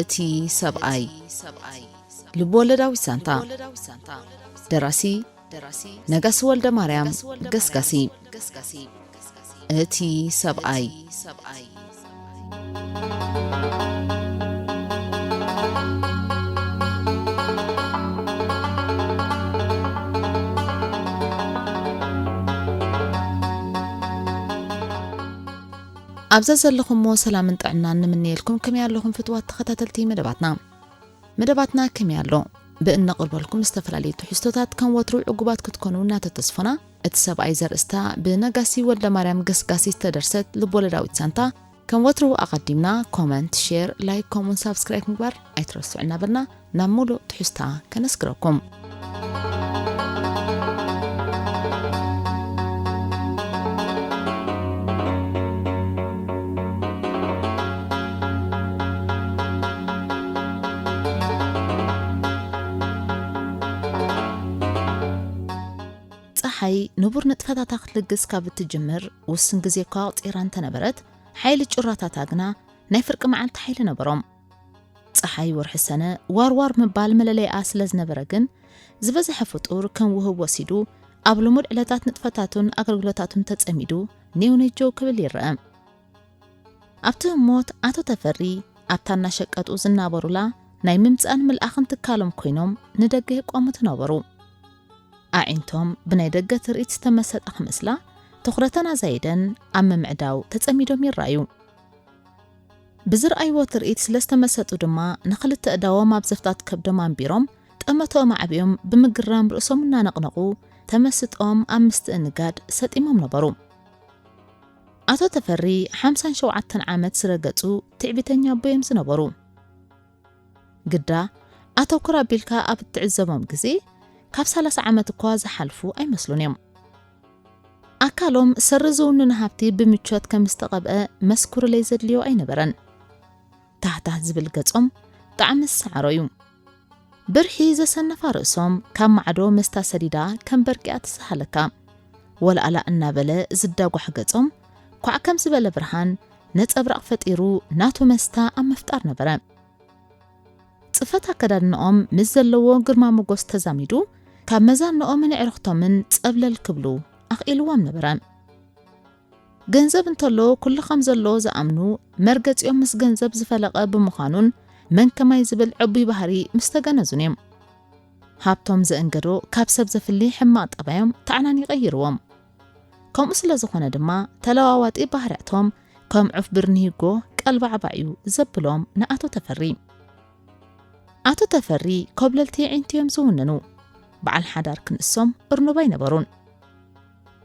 እቲ ሰብኣይ። ልብወለዳዊ ሳንታ። ደራሲ ነጋሲ ወልደ ማርያም ገስጋሲ። እቲ ሰብኣይ። ኣብዛ ዘለኹምዎ ሰላምን ጥዕናን ንምነየልኩም። ከመይ ኣለኹም ፍትዋት ተኸታተልቲ መደባትና? መደባትና ከመይ ኣሎ? ብእነቕርበልኩም ዝተፈላለዩ ትሕዝቶታት ከም ወትሩ ዕጉባት ክትኮኑ እናተተስፎና፣ እቲ ሰብኣይ ዘርእስታ ብነጋሲ ወልደ ማርያም ገስጋሲ ዝተደርሰት ልቦለዳዊት ሳንታ ከም ወትሩ ኣቐዲምና ኮመንት፣ ሼር፣ ላይክ ከምኡን ሳብስክራይብ ምግባር ኣይትረስዑ እናበልና ናብ ሙሉእ ትሕዝታ ከነስግረኩም። ጸሓይ ንቡር ንጥፈታታ ክትልግስ ካብ እትጅምር ውስን ግዜ እኳ ኣቑጺራ እንተነበረት፣ ሓይሊ ጩራታታ ግና ናይ ፍርቂ መዓልቲ ሓይሊ ነበሮም። ጸሓይ ወርሒ ሰነ ዋርዋር ምባል መለለይኣ ስለ ዝነበረ ግን፣ ዝበዝሐ ፍጡር ከም ውህብ ወሲዱ፣ ኣብ ልሙድ ዕለታት ንጥፈታቱን ኣገልግሎታቱን ተጸሚዱ ኔው ነጀው ክብል ይረአ። ኣብቲ ህሞት ኣቶ ተፈሪ ኣብታ እናሸቀጡ ዝናበሩላ ናይ ምምጻእን ምልኣኽን ትካሎም ኮይኖም ንደገ የቋምቱ ነበሩ። ኣዒንቶም ብናይ ደገ ትርኢት ዝተመሰጣ ክመስላ፣ ትኹረተን ኣዛይደን ኣብ ምምዕዳው ተጸሚዶም ይረኣዩ። ብዝረኣይዎ ትርኢት ስለ ዝተመሰጡ ድማ ንኽልተ እዳዎም ኣብ ዘፍታት ከብዶም ኣንቢሮም፣ ጠመቶኦም ኣዕቢዮም ብምግራም ርእሶም እናነቕነቑ፣ ተመስጦም ኣብ ምስትእንጋድ ሰጢሞም ነበሩ። ኣቶ ተፈሪ ሓምሳን ሸውዓተን ዓመት ዝረገጹ ትዕቢተኛ ኣቦ እዮም ዝነበሩ። ግዳ ኣተኩር ኣቢልካ ኣብ እትዕዘቦም ግዜ፣ ካብ ሰላሳ ዓመት እኳ ዝሓልፉ ኣይመስሉን እዮም። ኣካሎም ሰሪ ዝውንን ሃብቲ ብምቾት ከም ዝተቐብአ መስኩርለይ ዘድልዮ ኣይነበረን። ታህታህ ዝብል ገጾም ጣዕሚ ዝሰዓሮ እዩ። ብርሒ ዘሰነፋ ርእሶም ካብ ማዕዶ መስታ ሰዲዳ ከም በርቂኣ ትስሃለካ። ወልኣላ እናበለ ዝዳጓሕ ገጾም ኳዕ ከም ዝበለ ብርሃን ነጸብራቕ ፈጢሩ ናቱ መስታ ኣብ ምፍጣር ነበረ። ጽፈት ኣከዳድንኦም ምስ ዘለዎ ግርማ ሞጎስ ተዛሚዱ፣ ካብ መዛንኦምን ኣዕሩኽቶምን ጸብለል ክብሉ ኣኽኢልዎም ነበረ። ገንዘብ እንተሎ ኩሉ ከም ዘሎ ዝኣምኑ፣ መርገጺኦም ምስ ገንዘብ ዝፈለቐ ብምዃኑን መን ከማይ ዝብል ዕቡይ ባህሪ ምስ ተገነዙን እዮም። ሃብቶም ዘእንገዶ ካብ ሰብ ዘፍሊ ሕማቕ ጠባዮም ተዓናኒቐ ይርዎም። ከምኡ ስለ ዝኾነ ድማ ተለዋዋጢ ባህርያቶም ከም ዑፍ ብርኒሂጎ ቀልባዕባዕ እዩ ዘብሎም ንኣቶ ተፈሪ። ኣቶ ተፈሪ ኮብለልቲ ኣዒንቲ እዮም ዝውንኑ። በዓል ሓዳር ክንሶም እርኑብ ኣይነበሩን።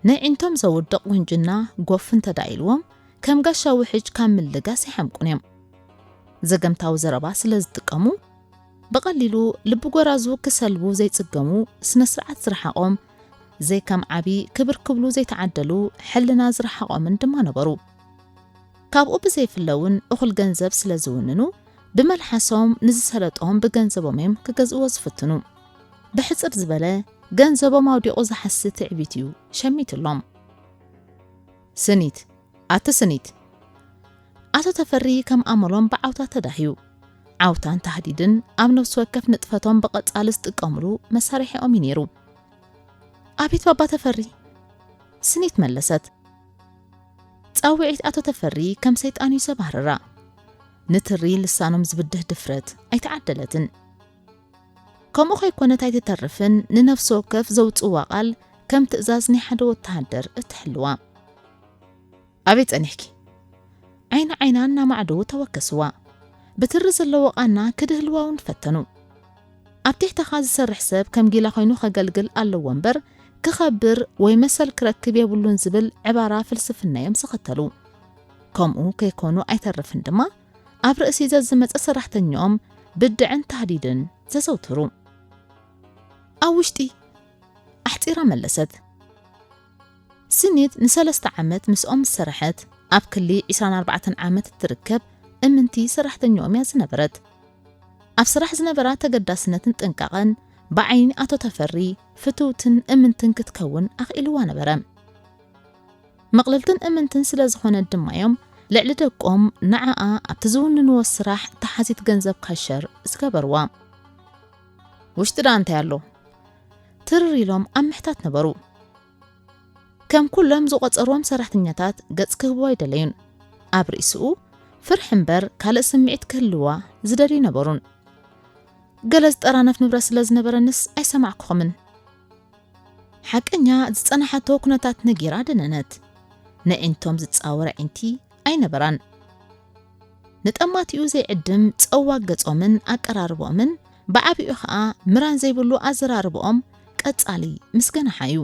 ንኣዒንቶም ዘውድቕ ቁንጅና ጎፍ እንተደኣ ኢልዎም ከም ጋሻ ውሕጅ ካብ ምልጋስ ኣይሓምቁን እዮም። ዘገምታዊ ዘረባ ስለ ዝጥቀሙ ብቐሊሉ ልቢ ጎራዙ ክሰልቡ ዘይጽገሙ ስነ ስርዓት ዝረሓቖም ዘይከም ዓቢ ክብር ክብሉ ዘይተዓደሉ ሕልና ዝረሓቖምን ድማ ነበሩ። ካብኡ ብዘይፍለ እውን እኹል ገንዘብ ስለ ዝውንኑ ብመልሓሶም ንዝሰለጦም ብገንዘቦም እዮም ክገዝእዎ ዝፍትኑ። ብሕጽር ዝበለ ገንዘቦም ኣውዲቑ ዝሓሲ ትዕቢት እዩ ሸሚትሎም። ስኒት፣ ኣቲ ስኒት። ኣቶ ተፈሪ ከም ኣመሎም ብዓውታ ተዳህዩ። ዓውታን ታህዲድን ኣብ ነፍሲ ወከፍ ንጥፈቶም ብቐጻሊ ዝጥቀምሉ መሳርሒኦም እዩ ነይሩ። ኣቤት ባባ ተፈሪ፣ ስኒት መለሰት። ጻውዒት ኣቶ ተፈሪ ከም ሰይጣን እዩ ዘባህርራ። ንትሪ ልሳኖም ዝብድህ ድፍረት ኣይተዓደለትን። ከምኡ ከይኮነት ኣይትተርፍን፣ ንነፍሲ ወከፍ ዘውጽእዋ ቃል ከም ትእዛዝ ናይ ሓደ ወተሃደር እትሕልዋ። ኣበይ ጸኒሕኪ? ዓይኒ ዓይና እናማዕደዉ ተወከስዋ። ብትሪ ዘለዎ ቃና ክድህልዋ እውን ፈተኑ። ኣብ ትሕተኻ ዝሰርሕ ሰብ ከም ጊላ ኮይኑ ከገልግል ኣለዎ እምበር፣ ክኸብር ወይ መሰል ክረክብ የብሉን ዝብል ዕባራ ፍልስፍና እዮም ዝኽተሉ። ከምኡ ከይኮኑ ኣይተርፍን ድማ፣ ኣብ ርእሲ ዘዝመጸ ሰራሕተኛኦም ብድዕን ታህዲድን ዘዘውትሩ። ኣብ ውሽጢ ኣሕጺራ መለሰት። ስኒት ንሰለስተ ዓመት ምስኦም ዝሰረሐት፣ ኣብ ክሊ ዕስራን ኣርባዕተን ዓመት እትርከብ እምንቲ ሰራሕተኛኦም እያ ዝነበረት። ኣብ ስራሕ ዝነበራ ተገዳስነትን ጥንቃቐን ብዓይኒ ኣቶ ተፈሪ ፍትውትን እምንትን ክትከውን ኣኽኢልዋ ነበረ። መቕለልትን እምንትን ስለ ዝኾነት ድማ እዮም ልዕሊ ደቆም ንዓኣ ኣብቲ ዝውንንዎ ስራሕ ተሓዚት ገንዘብ ካሸር ዝገበርዋ። "ውሽጢ ደኣ እንታይ ኣሎ?" ትርር ኢሎም ኣብ ምሕታት ነበሩ። ከም ኩሎም ዝቖጸርዎም ሰራሕተኛታት ገጽ ክህብዋ ኣይደለዩን። ኣብ ርእስኡ ፍርሒ እምበር ካልእ ስምዒት ክህልዋ ዝደልዩ ነበሩን። "ገለ ዝጠራነፍ ንብረት ስለ ዝነበረንስ ኣይሰማዕኩኹምን።" ሓቀኛ ዝጸናሓቶ ኩነታት ነጊራ ደነነት። ነዒንቶም ዝጻወር ኣዒንቲ ኣይነበራን። ንጠማቲኡ ዘይዕድም ጸዋግ ገጾምን ኣቀራርቦምን ብዓቢኡ ኸኣ ምራን ዘይብሉ ኣዘራርቦኦም ቀጻሊ ምስ ገናሓ እዩ።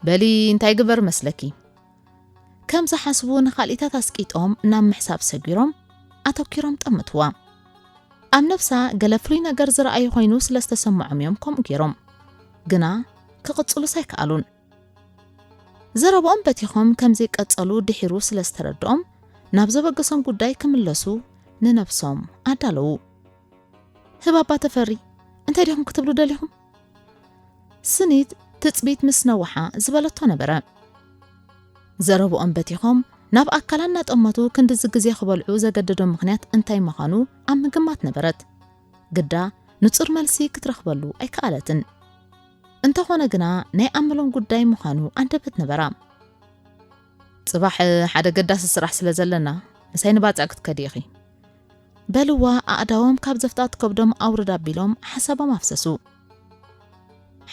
"በሊ እንታይ ግበር መስለኪ?" ከም ዝሓስቡ ንኻልኢታት ኣስቂጦም ናብ ምሕሳብ ሰጒሮም ኣተኪሮም ጠምትዋ። ኣብ ነፍሳ ገለ ፍሉይ ነገር ዝረኣዩ ኮይኑ ስለ ዝተሰምዖም እዮም ከምኡ ገይሮም። ግና ክቕጽሉስ ኣይከኣሉን። ዘረብኦም በቲኾም ከም ዘይቀጸሉ ድሒሩ ስለ ዝተረድኦም ናብ ዘበገሶም ጉዳይ ክምለሱ ንነብሶም ኣዳለዉ። "ህባባ ተፈሪ፣ እንታይ ዲኹም ክትብሉ ደሊኹም?" ስኒት ትጽቢት ምስ ነውሓ ዝበለቶ ነበረ። ዘረብኦም በቲኾም ናብ ኣካላ እናጠመቱ ክንድዚ ግዜ ክበልዑ ዘገደዶም ምኽንያት እንታይ ምዃኑ ኣብ ምግማት ነበረት። ግዳ ንጹር መልሲ ክትረኽበሉ ኣይከኣለትን። እንተኾነ ግና ናይ ኣመሎም ጉዳይ ምዃኑ ኣንደበት ነበራ። "ጽባሕ ሓደ ገዳሲ ስራሕ ስለ ዘለና ምሳይ ንባጽዕ ክትከዲ ኢኺ።" በልዋ ኣእዳዎም ካብ ዘፍጣጥ ከብዶም ኣውርድ ኣቢሎም ሓሳቦም ኣፍሰሱ።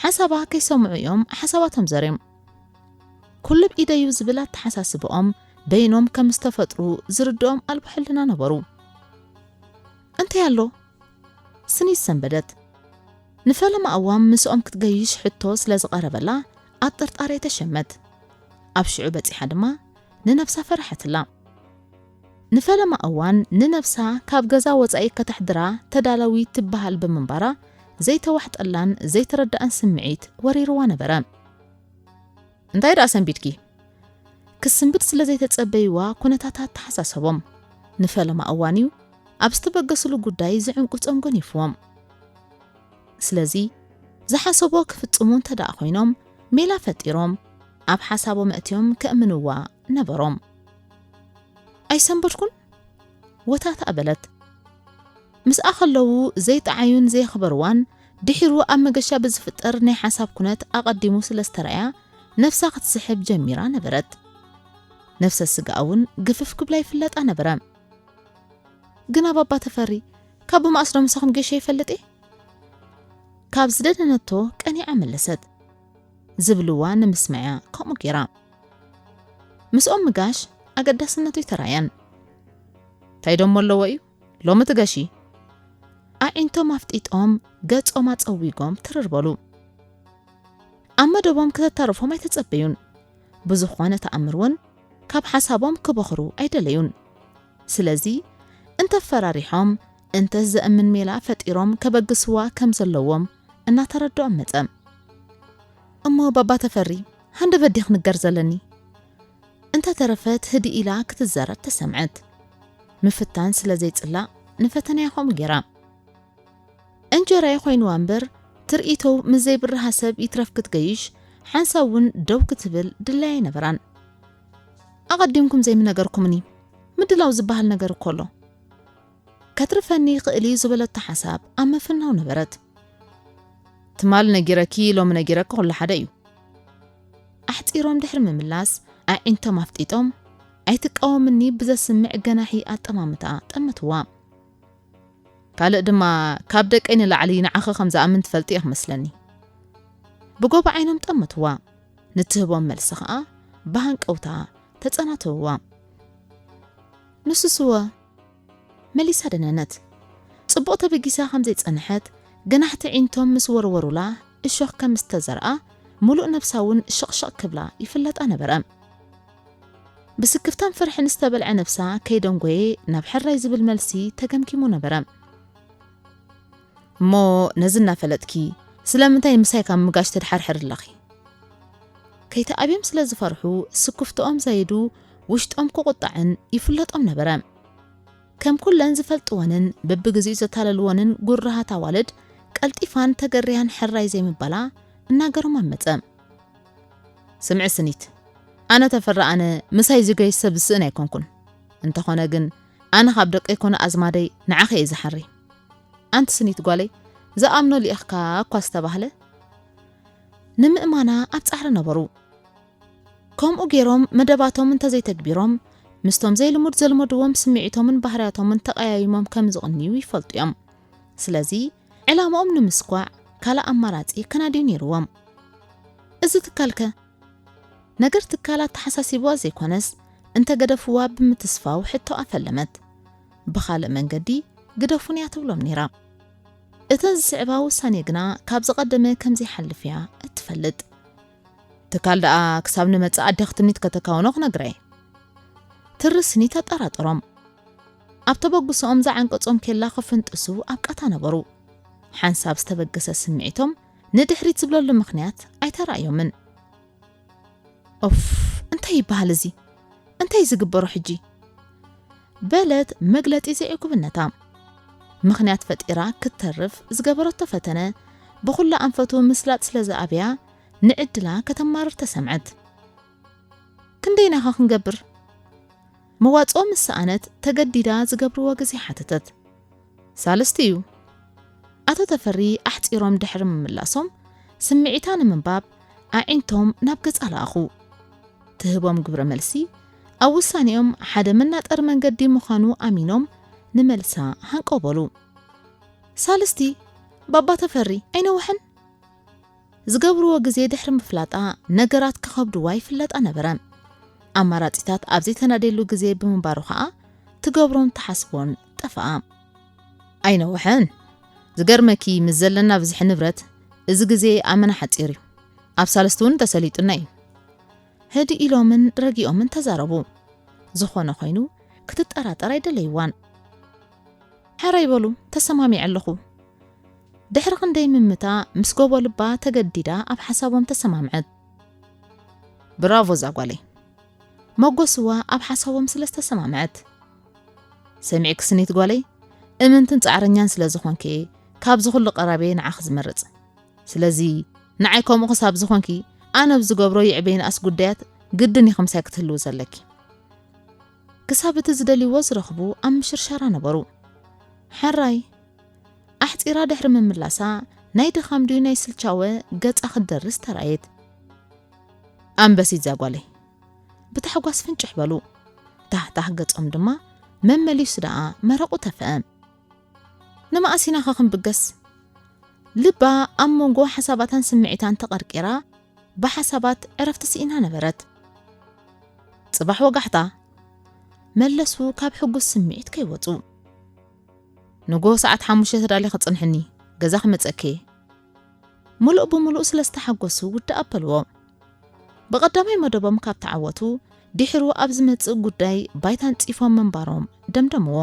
ሓሳባ ከይሰምዑ እዮም ሓሳባቶም ዘርዮም። ኩሉ ብኢደዩ ዝብል ኣተሓሳስብኦም በይኖም ከም ዝተፈጥሩ ዝርድኦም ኣልቦ ሕልና ነበሩ። "እንታይ ኣሎ?" ስኒት ሰንበደት። ንፈለማ እዋን ምስኦም ክትገይሽ ሕቶ ስለ ዝቐረበላ ኣብ ጥርጣሬ ተሸመት። ኣብ ሽዑ በጺሓ ድማ ንነብሳ ፈረሐትላ። ንፈለማ እዋን ንነብሳ ካብ ገዛ ወጻኢ ከተሕድራ ተዳላዊት ትበሃል ብምንባራ ዘይተዋሕጠላን ዘይተረድኣን ስምዒት ወሪርዋ ነበረ። "እንታይ ደኣ ሰንቢድኪ?" ክስንብድ ስለ ዘይተጸበይዋ ኩነታታ ኣተሓሳሰቦም። ንፈለማ እዋን እዩ ኣብ ዝተበገስሉ ጉዳይ ዝዕንቁጾም ጎኒፍዎም። ስለዚ ዝሓሰቦ ክፍጽሙ እንተ ደኣ ኮይኖም ሜላ ፈጢሮም ኣብ ሓሳቦም ኣእትዮም ከእምንዋ ነበሮም። "ኣይሰንበድኩን?" ወታታ በለት። ምስኣ ከለዉ ዘይጠዓዩን ዘየኽበርዋን ድሒሩ ኣብ መገሻ ብዝፍጠር ናይ ሓሳብ ኩነት ኣቐዲሙ ስለ ዝተረኣያ ነፍሳ ክትስሕብ ጀሚራ ነበረት። ነፍሰ ስጋኣ እውን ግፍፍ ክብላ ይፍለጣ ነበረ። "ግን ኣባባ ተፈሪ ካብ ብማእስዶ ምሳኹም ገይሸ ይፈልጥ እየ?" ካብ ዝደነነቶ ቀኒዓ መለሰት። ዝብልዋ ንምስማዕያ ከምኡ ገይራ። ምስኦም ምጋሽ ኣገዳስነቱ ይተራያን። "እንታይ ደሞ ኣለዎ እዩ? ሎሚ ትገሺ?" ኣዒንቶም ኣፍጢጦም ገጾም ኣጸዊጎም ትርር በሉ። ኣብ መደቦም ከተታርፎም ኣይተጸበዩን። ብዝኾነ ተኣምር እውን ካብ ሓሳቦም ክበኽሩ ኣይደለዩን። ስለዚ እንተፈራሪሖም እንተስ ዘእምን ሜላ ፈጢሮም ከበግስዋ ከም ዘለዎም እናተረድኦም መጸ። "እሞ ባባ ተፈሪ፣ ሃንደበት ድየ ክንገር ዘለኒ?" እንተተረፈት ህድእ ኢላ ክትዛረብ ተሰምዐት። ምፍታን ስለ ዘይጽላእ ንፈተናያ ከምኡ ገይራ። እንጀራይ ኮይንዋ እምበር ትርኢቶ ምስ ዘይብርሃ ሰብ ይትረፍ ክትገይሽ ሓንሳብ እውን ደው ክትብል ድላይ ኣይነበራን። "ኣቐዲምኩም ዘይምነገርኩምኒ ምድላው ዝበሃል ነገር እኮ ኣሎ። ከትርፈኒ ይኽእል እዩ" ዝበለቶ ሓሳብ ኣብ ምፍናው ነበረት። "ትማል ነጊረኪ ሎሚ ነጊረኪ ኩሉ ሓደ እዩ።" ኣሕጺሮም ድሕሪ ምምላስ ኣዒንቶም ኣፍጢጦም ኣይትቃወምኒ ብዘስምዕ ገናሒ ኣጠማምታ ጠመትዋ። "ካልእ ድማ ካብ ደቀይ ንላዕሊ ንዓኺ ከም ዝኣምን ትፈልጢ ኢኺ መስለኒ።" ብጎቦ ዓይኖም ጠመትዋ። ንትህቦም መልሲ ኸኣ ብሃንቀውታ ተጸናተውዋ። "ንሱስወ?" መሊሳ ደነነት። ጽቡቕ ተበጊሳ ከም ዘይጸንሐት ገናሕቲ ዒንቶም ምስ ወርወሩላ እሾኽ ከም ዝተዘርኣ ምሉእ ነብሳ እውን ሽቕሽቕ ክብላ ይፍለጣ ነበረ። ብስክፍታን ፍርሕን ዝተበልዐ ነብሳ ከይደንጎየ ናብ ሕራይ ዝብል መልሲ ተገምጊሙ ነበረ። "እሞ ነዚ እናፈለጥኪ ስለምንታይ ምሳይ ካብ ምጋሽ ተድሓርሕር ኣለኺ?" ከይተኣብዮም ስለ ዝፈርሑ ስክፍትኦም ዘይዱ ውሽጦም ክቑጣዕን ይፍለጦም ነበረ። ከም ኩለን ዝፈልጥወንን በብግዜኡ ዘታለልወንን ጉራሃት ኣዋልድ ቀልጢፋን ተገርያን ሕራይ ዘይምባላ እናገረሞም መጸ። "ስምዒ ስኒት፣ ኣነ ተፈራ፣ ኣነ ምሳይ ዝገይሽ ሰብ ዝስእን ኣይኮንኩን። እንተኾነ ግን ኣነ ካብ ደቀይ ኮነ ኣዝማደይ ንዓኺ እየ ዝሓሪ። ኣንቲ ስኒት ጓለይ፣ ዝኣምኖ ልኢኽካ እኳ ዝተባህለ፣ ንምእማና ኣብ ጻዕሪ ነበሩ። ከምኡ ገይሮም መደባቶም እንተዘይተግቢሮም፣ ምስቶም ዘይልሙድ ዘልመድዎም ስምዒቶምን ባህርያቶምን ተቐያይሞም ከም ዝቕንዩ ይፈልጡ እዮም። ስለዚ ዕላማኦም ንምስኳዕ ካልእ ኣማራጺ ከናድዩ ነይርዎም። እዚ ትካልከ? ነገር ትካል ኣተሓሳሲብዋ ዘይኮነስ፣ እንተገደፍዋ ብምትስፋው ሕቶ ኣፈለመት። ብኻልእ መንገዲ ግደፉን እያ ትብሎም ነይራ። እተን ዝስዕባ ውሳኔ ግና ካብ ዝቐደመ ከም ዘይሓልፍ እያ እትፈልጥ። ትካል ደኣ ክሳብ ንመጽእ ኣዴኺ ትምኒት ከተካውኖ ክነግራ እየ። ትርሲኒ ተጠራጠሮም። ኣብ ተበግሶኦም ዝዓንቀጾም ኬላ ክፍንጥሱ ኣብ ቃታ ነበሩ። ሓንሳብ ዝተበገሰ ስምዒቶም ንድሕሪት ዝብለሉ ምኽንያት ኣይተራእዮምን። ኦፍ፣ እንታይ ይበሃል እዚ? እንታይ ዝግበሮ ሕጂ? በለት መግለጺ ዘይዕጉብነታ። ምኽንያት ፈጢራ ክትተርፍ ዝገበረቶ ፈተነ ብኹላ ኣንፈቱ ምስላጥ ስለ ዝኣብያ ንዕድላ ከተማርር ተሰምዐት። ክንደይናኻ ክንገብር? መዋጽኦ ምስ ሰኣነት ተገዲዳ ዝገብርዎ ግዜ ሓተተት። ሳልስቲ እዩ። ኣቶ ተፈሪ ኣሕጺሮም ድሕሪ ምምላሶም ስምዒታ ንምንባብ ኣዒንቶም ናብ ገጻ ለኣኹ። ትህቦም ግብረ መልሲ ኣብ ውሳኔኦም ሓደ መናጠሪ መንገዲ ምዃኑ ኣሚኖም ንመልሳ ሃንቀው በሉ። ሳልስቲ፣ ባባ ተፈሪ ኣይነውሐን? ዝገብርዎ ግዜ ድሕሪ ምፍላጣ ነገራት ክኸብድዋ ይፍለጣ ነበረ። ኣማራጺታት ኣብ ዘይተናደየሉ ግዜ ብምንባሩ ኸኣ ትገብሮን ትሓስቦን ጠፍኣ። ኣይነውሐን። ዝገርመኪ ምስ ዘለና ብዝሒ ንብረት እዚ ግዜ ኣመና ሓጺር እዩ። ኣብ ሳልስቲ እውን ተሰሊጡና እዩ። ህድእ ኢሎምን ረጊኦምን ተዛረቡ። ዝኾነ ኮይኑ ክትጠራጠር ኣይደለይዋን። ሕራይ በሉ፣ ተሰማሚዐ ኣለኹ። ድሕሪ ክንደይ ምምታ ምስ ጎቦ ልባ ተገዲዳ ኣብ ሓሳቦም ተሰማምዐት። ብራቮ እዛ ጓለይ። መጎስዋ ኣብ ሓሳቦም ስለ ዝተሰማምዐት። ሰሚዕኪ ስኒት ጓለይ፣ እምንትን ጻዕረኛን ስለ ዝኾንኪ ካብዚ ኩሉ ቀራብየ ንዓኺ ዝመርጽ። ስለዚ ንዓይ ከምኡ ክሳብ ዝኾንኪ ኣነ ኣብ ዝገብሮ ይዕበ ይንኣስ ጉዳያት ግድን ኢኺ ምሳይ ክትህልዊ ዘለኪ። ክሳብ እቲ ዝደልይዎ ዝረኽቡ ኣብ ምሽርሻራ ነበሩ። ሕራይ ኣሕጺራ ድሕሪ ምምላሳ ናይ ድኻም ድዩ ናይ ስልቻወ ገጻ ክትደርስ ተራእየት። ኣንበሲት እዛ ጓለይ ብታሕጓስ ፍንጭሕ በሉ። ታህታህ ገጾም ድማ መመሊሱ ደኣ መረቑ ተፍአ። ንመኣስ ኢናኸ ክንብገስ? ልባ ኣብ መንጎ ሓሳባታን ስምዒታን ተቐርቂራ ብሓሳባት ዕረፍቲ ስኢና ነበረት። ጽባሕ ወጋሕታ መለሱ ካብ ሕጉስ ስምዒት ከይወጹ። ንጎ ሰዓት ሓሙሽተ ተዳሊኺ ጽንሕኒ፣ ገዛ ክመጸኪ እየ። ምሉእ ብምሉእ ስለ ዝተሓጎሱ ውድእ ኣበልዎ። ብቐዳማይ መደቦም ካብ ተዓወቱ ድሕሩ ኣብ ዝመጽእ ጉዳይ ባይታ ኣንጺፎም ምንባሮም ደምደምዎ።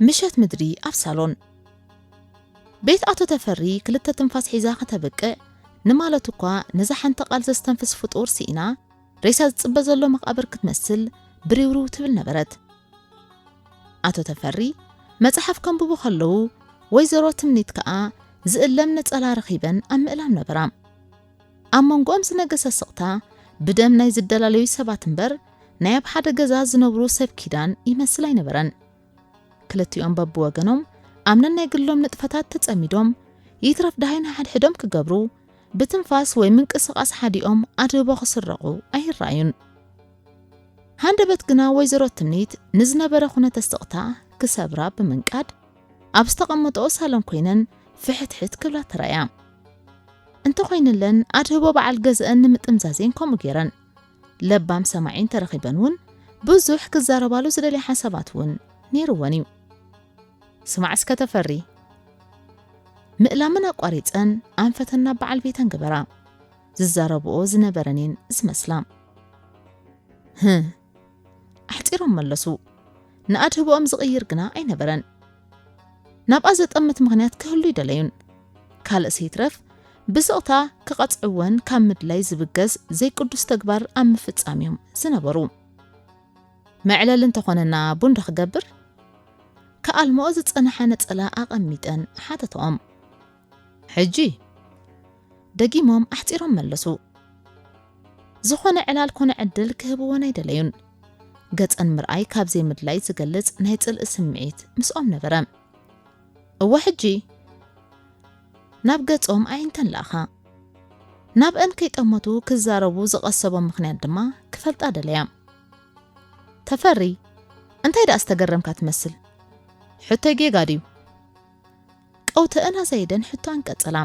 ምሸት ምድሪ ኣብ ሳሎን ቤት ኣቶ ተፈሪ ክልተ ትንፋስ ሒዛ ከተብቅዕ ንማለት እኳ ነዛ ሓንቲ ቃል ዘስተንፍስ ፍጡር ስኢና ሬሳ ዝጽበ ዘሎ መቓብር ክትመስል ብሪውሪው ትብል ነበረት። ኣቶ ተፈሪ መጽሓፍ ከንብቡ ከለዉ ወይዘሮ ትምኒት ከኣ ዝእለም ነጸላ ረኺበን ኣብ ምእላም ነበራ። ኣብ መንጎኦም ዝነገሰ ስቕታ ብደም ናይ ዝደላለዩ ሰባት እምበር ናይ ኣብ ሓደ ገዛ ዝነብሩ ሰብ ኪዳን ይመስል ኣይነበረን። ክልቲኦም በብወገኖም ኣብ ነናይ ግሎም ንጥፈታት ተጸሚዶም ይትረፍ ደሃይ ንሓድሕዶም ክገብሩ ብትንፋስ ወይ ምንቅስቓስ ሓዲኦም ኣድህቦ ክስረቑ ኣይረኣዩን። ሃንደበት ግና ወይዘሮ ትምኒት ንዝነበረ ኩነተ ስቕታ ክሰብራ ብምንቃድ ኣብ ዝተቐመጠኦ ሳሎን ኮይነን ፍሕትሕት ክብላ ተራእያ። እንተኾይንለን ኣድህቦ በዓል ገዝአን ንምጥምዛዜን ከምኡ ገይረን። ለባም ሰማዒ እንተረኺበን እውን ብዙሕ ክዛረባሉ ዝደልያ ሓሳባት እውን ነይርወን እዩ። ስማዕ እስከ ተፈሪ። ምእላመን ኣቋሪጸን ኣንፈተን ናብ በዓል ቤተን ገበራ። ዝዛረብኦ ዝነበረን እየን ዝመስላ። ህህ፣ ኣሕጺሮም መለሱ። ንኣድህቦኦም ዝቕይር ግና ኣይነበረን። ናብኣ ዘጠምት ምኽንያት ክህሉ ኣይደለዩን። ካልእ ሰይትረፍ ብስቕታ ክቐጽዕወን ካብ ምድላይ ዝብገስ ዘይቅዱስ ተግባር ኣብ ምፍጻም እዮም ዝነበሩ። መዕለሊ እንተኾነና ቡን ዶ ክገብር? ክኣልምኦ ዝጸንሓ ነጸላ ኣቐሚጠን ሓተትኦም። ሕጂ? ደጊሞም ኣሕጺሮም መለሱ። ዝኾነ ዕላል ኮነ ዕድል ክህብወን ኣይደለዩን። ገጸን ምርኣይ ካብ ዘይምድላይ ዝገልጽ ናይ ጽልኢ ስምዒት ምስኦም ነበረ። እወ ሕጂ ናብ ገጾም ኣዒንተን ለኣኻ። ናብአን ከይጠመቱ ክዛረቡ ዝቐሰቦም ምኽንያት ድማ ክፈልጣ ደለያ። ተፈሪ፣ እንታይ ደኣ ዝተገረምካ ትመስል? ሕቶይ ጌጋ ድዩ? ቀውተአን ኣዛይደን ሕቶኣን ቀጸላ።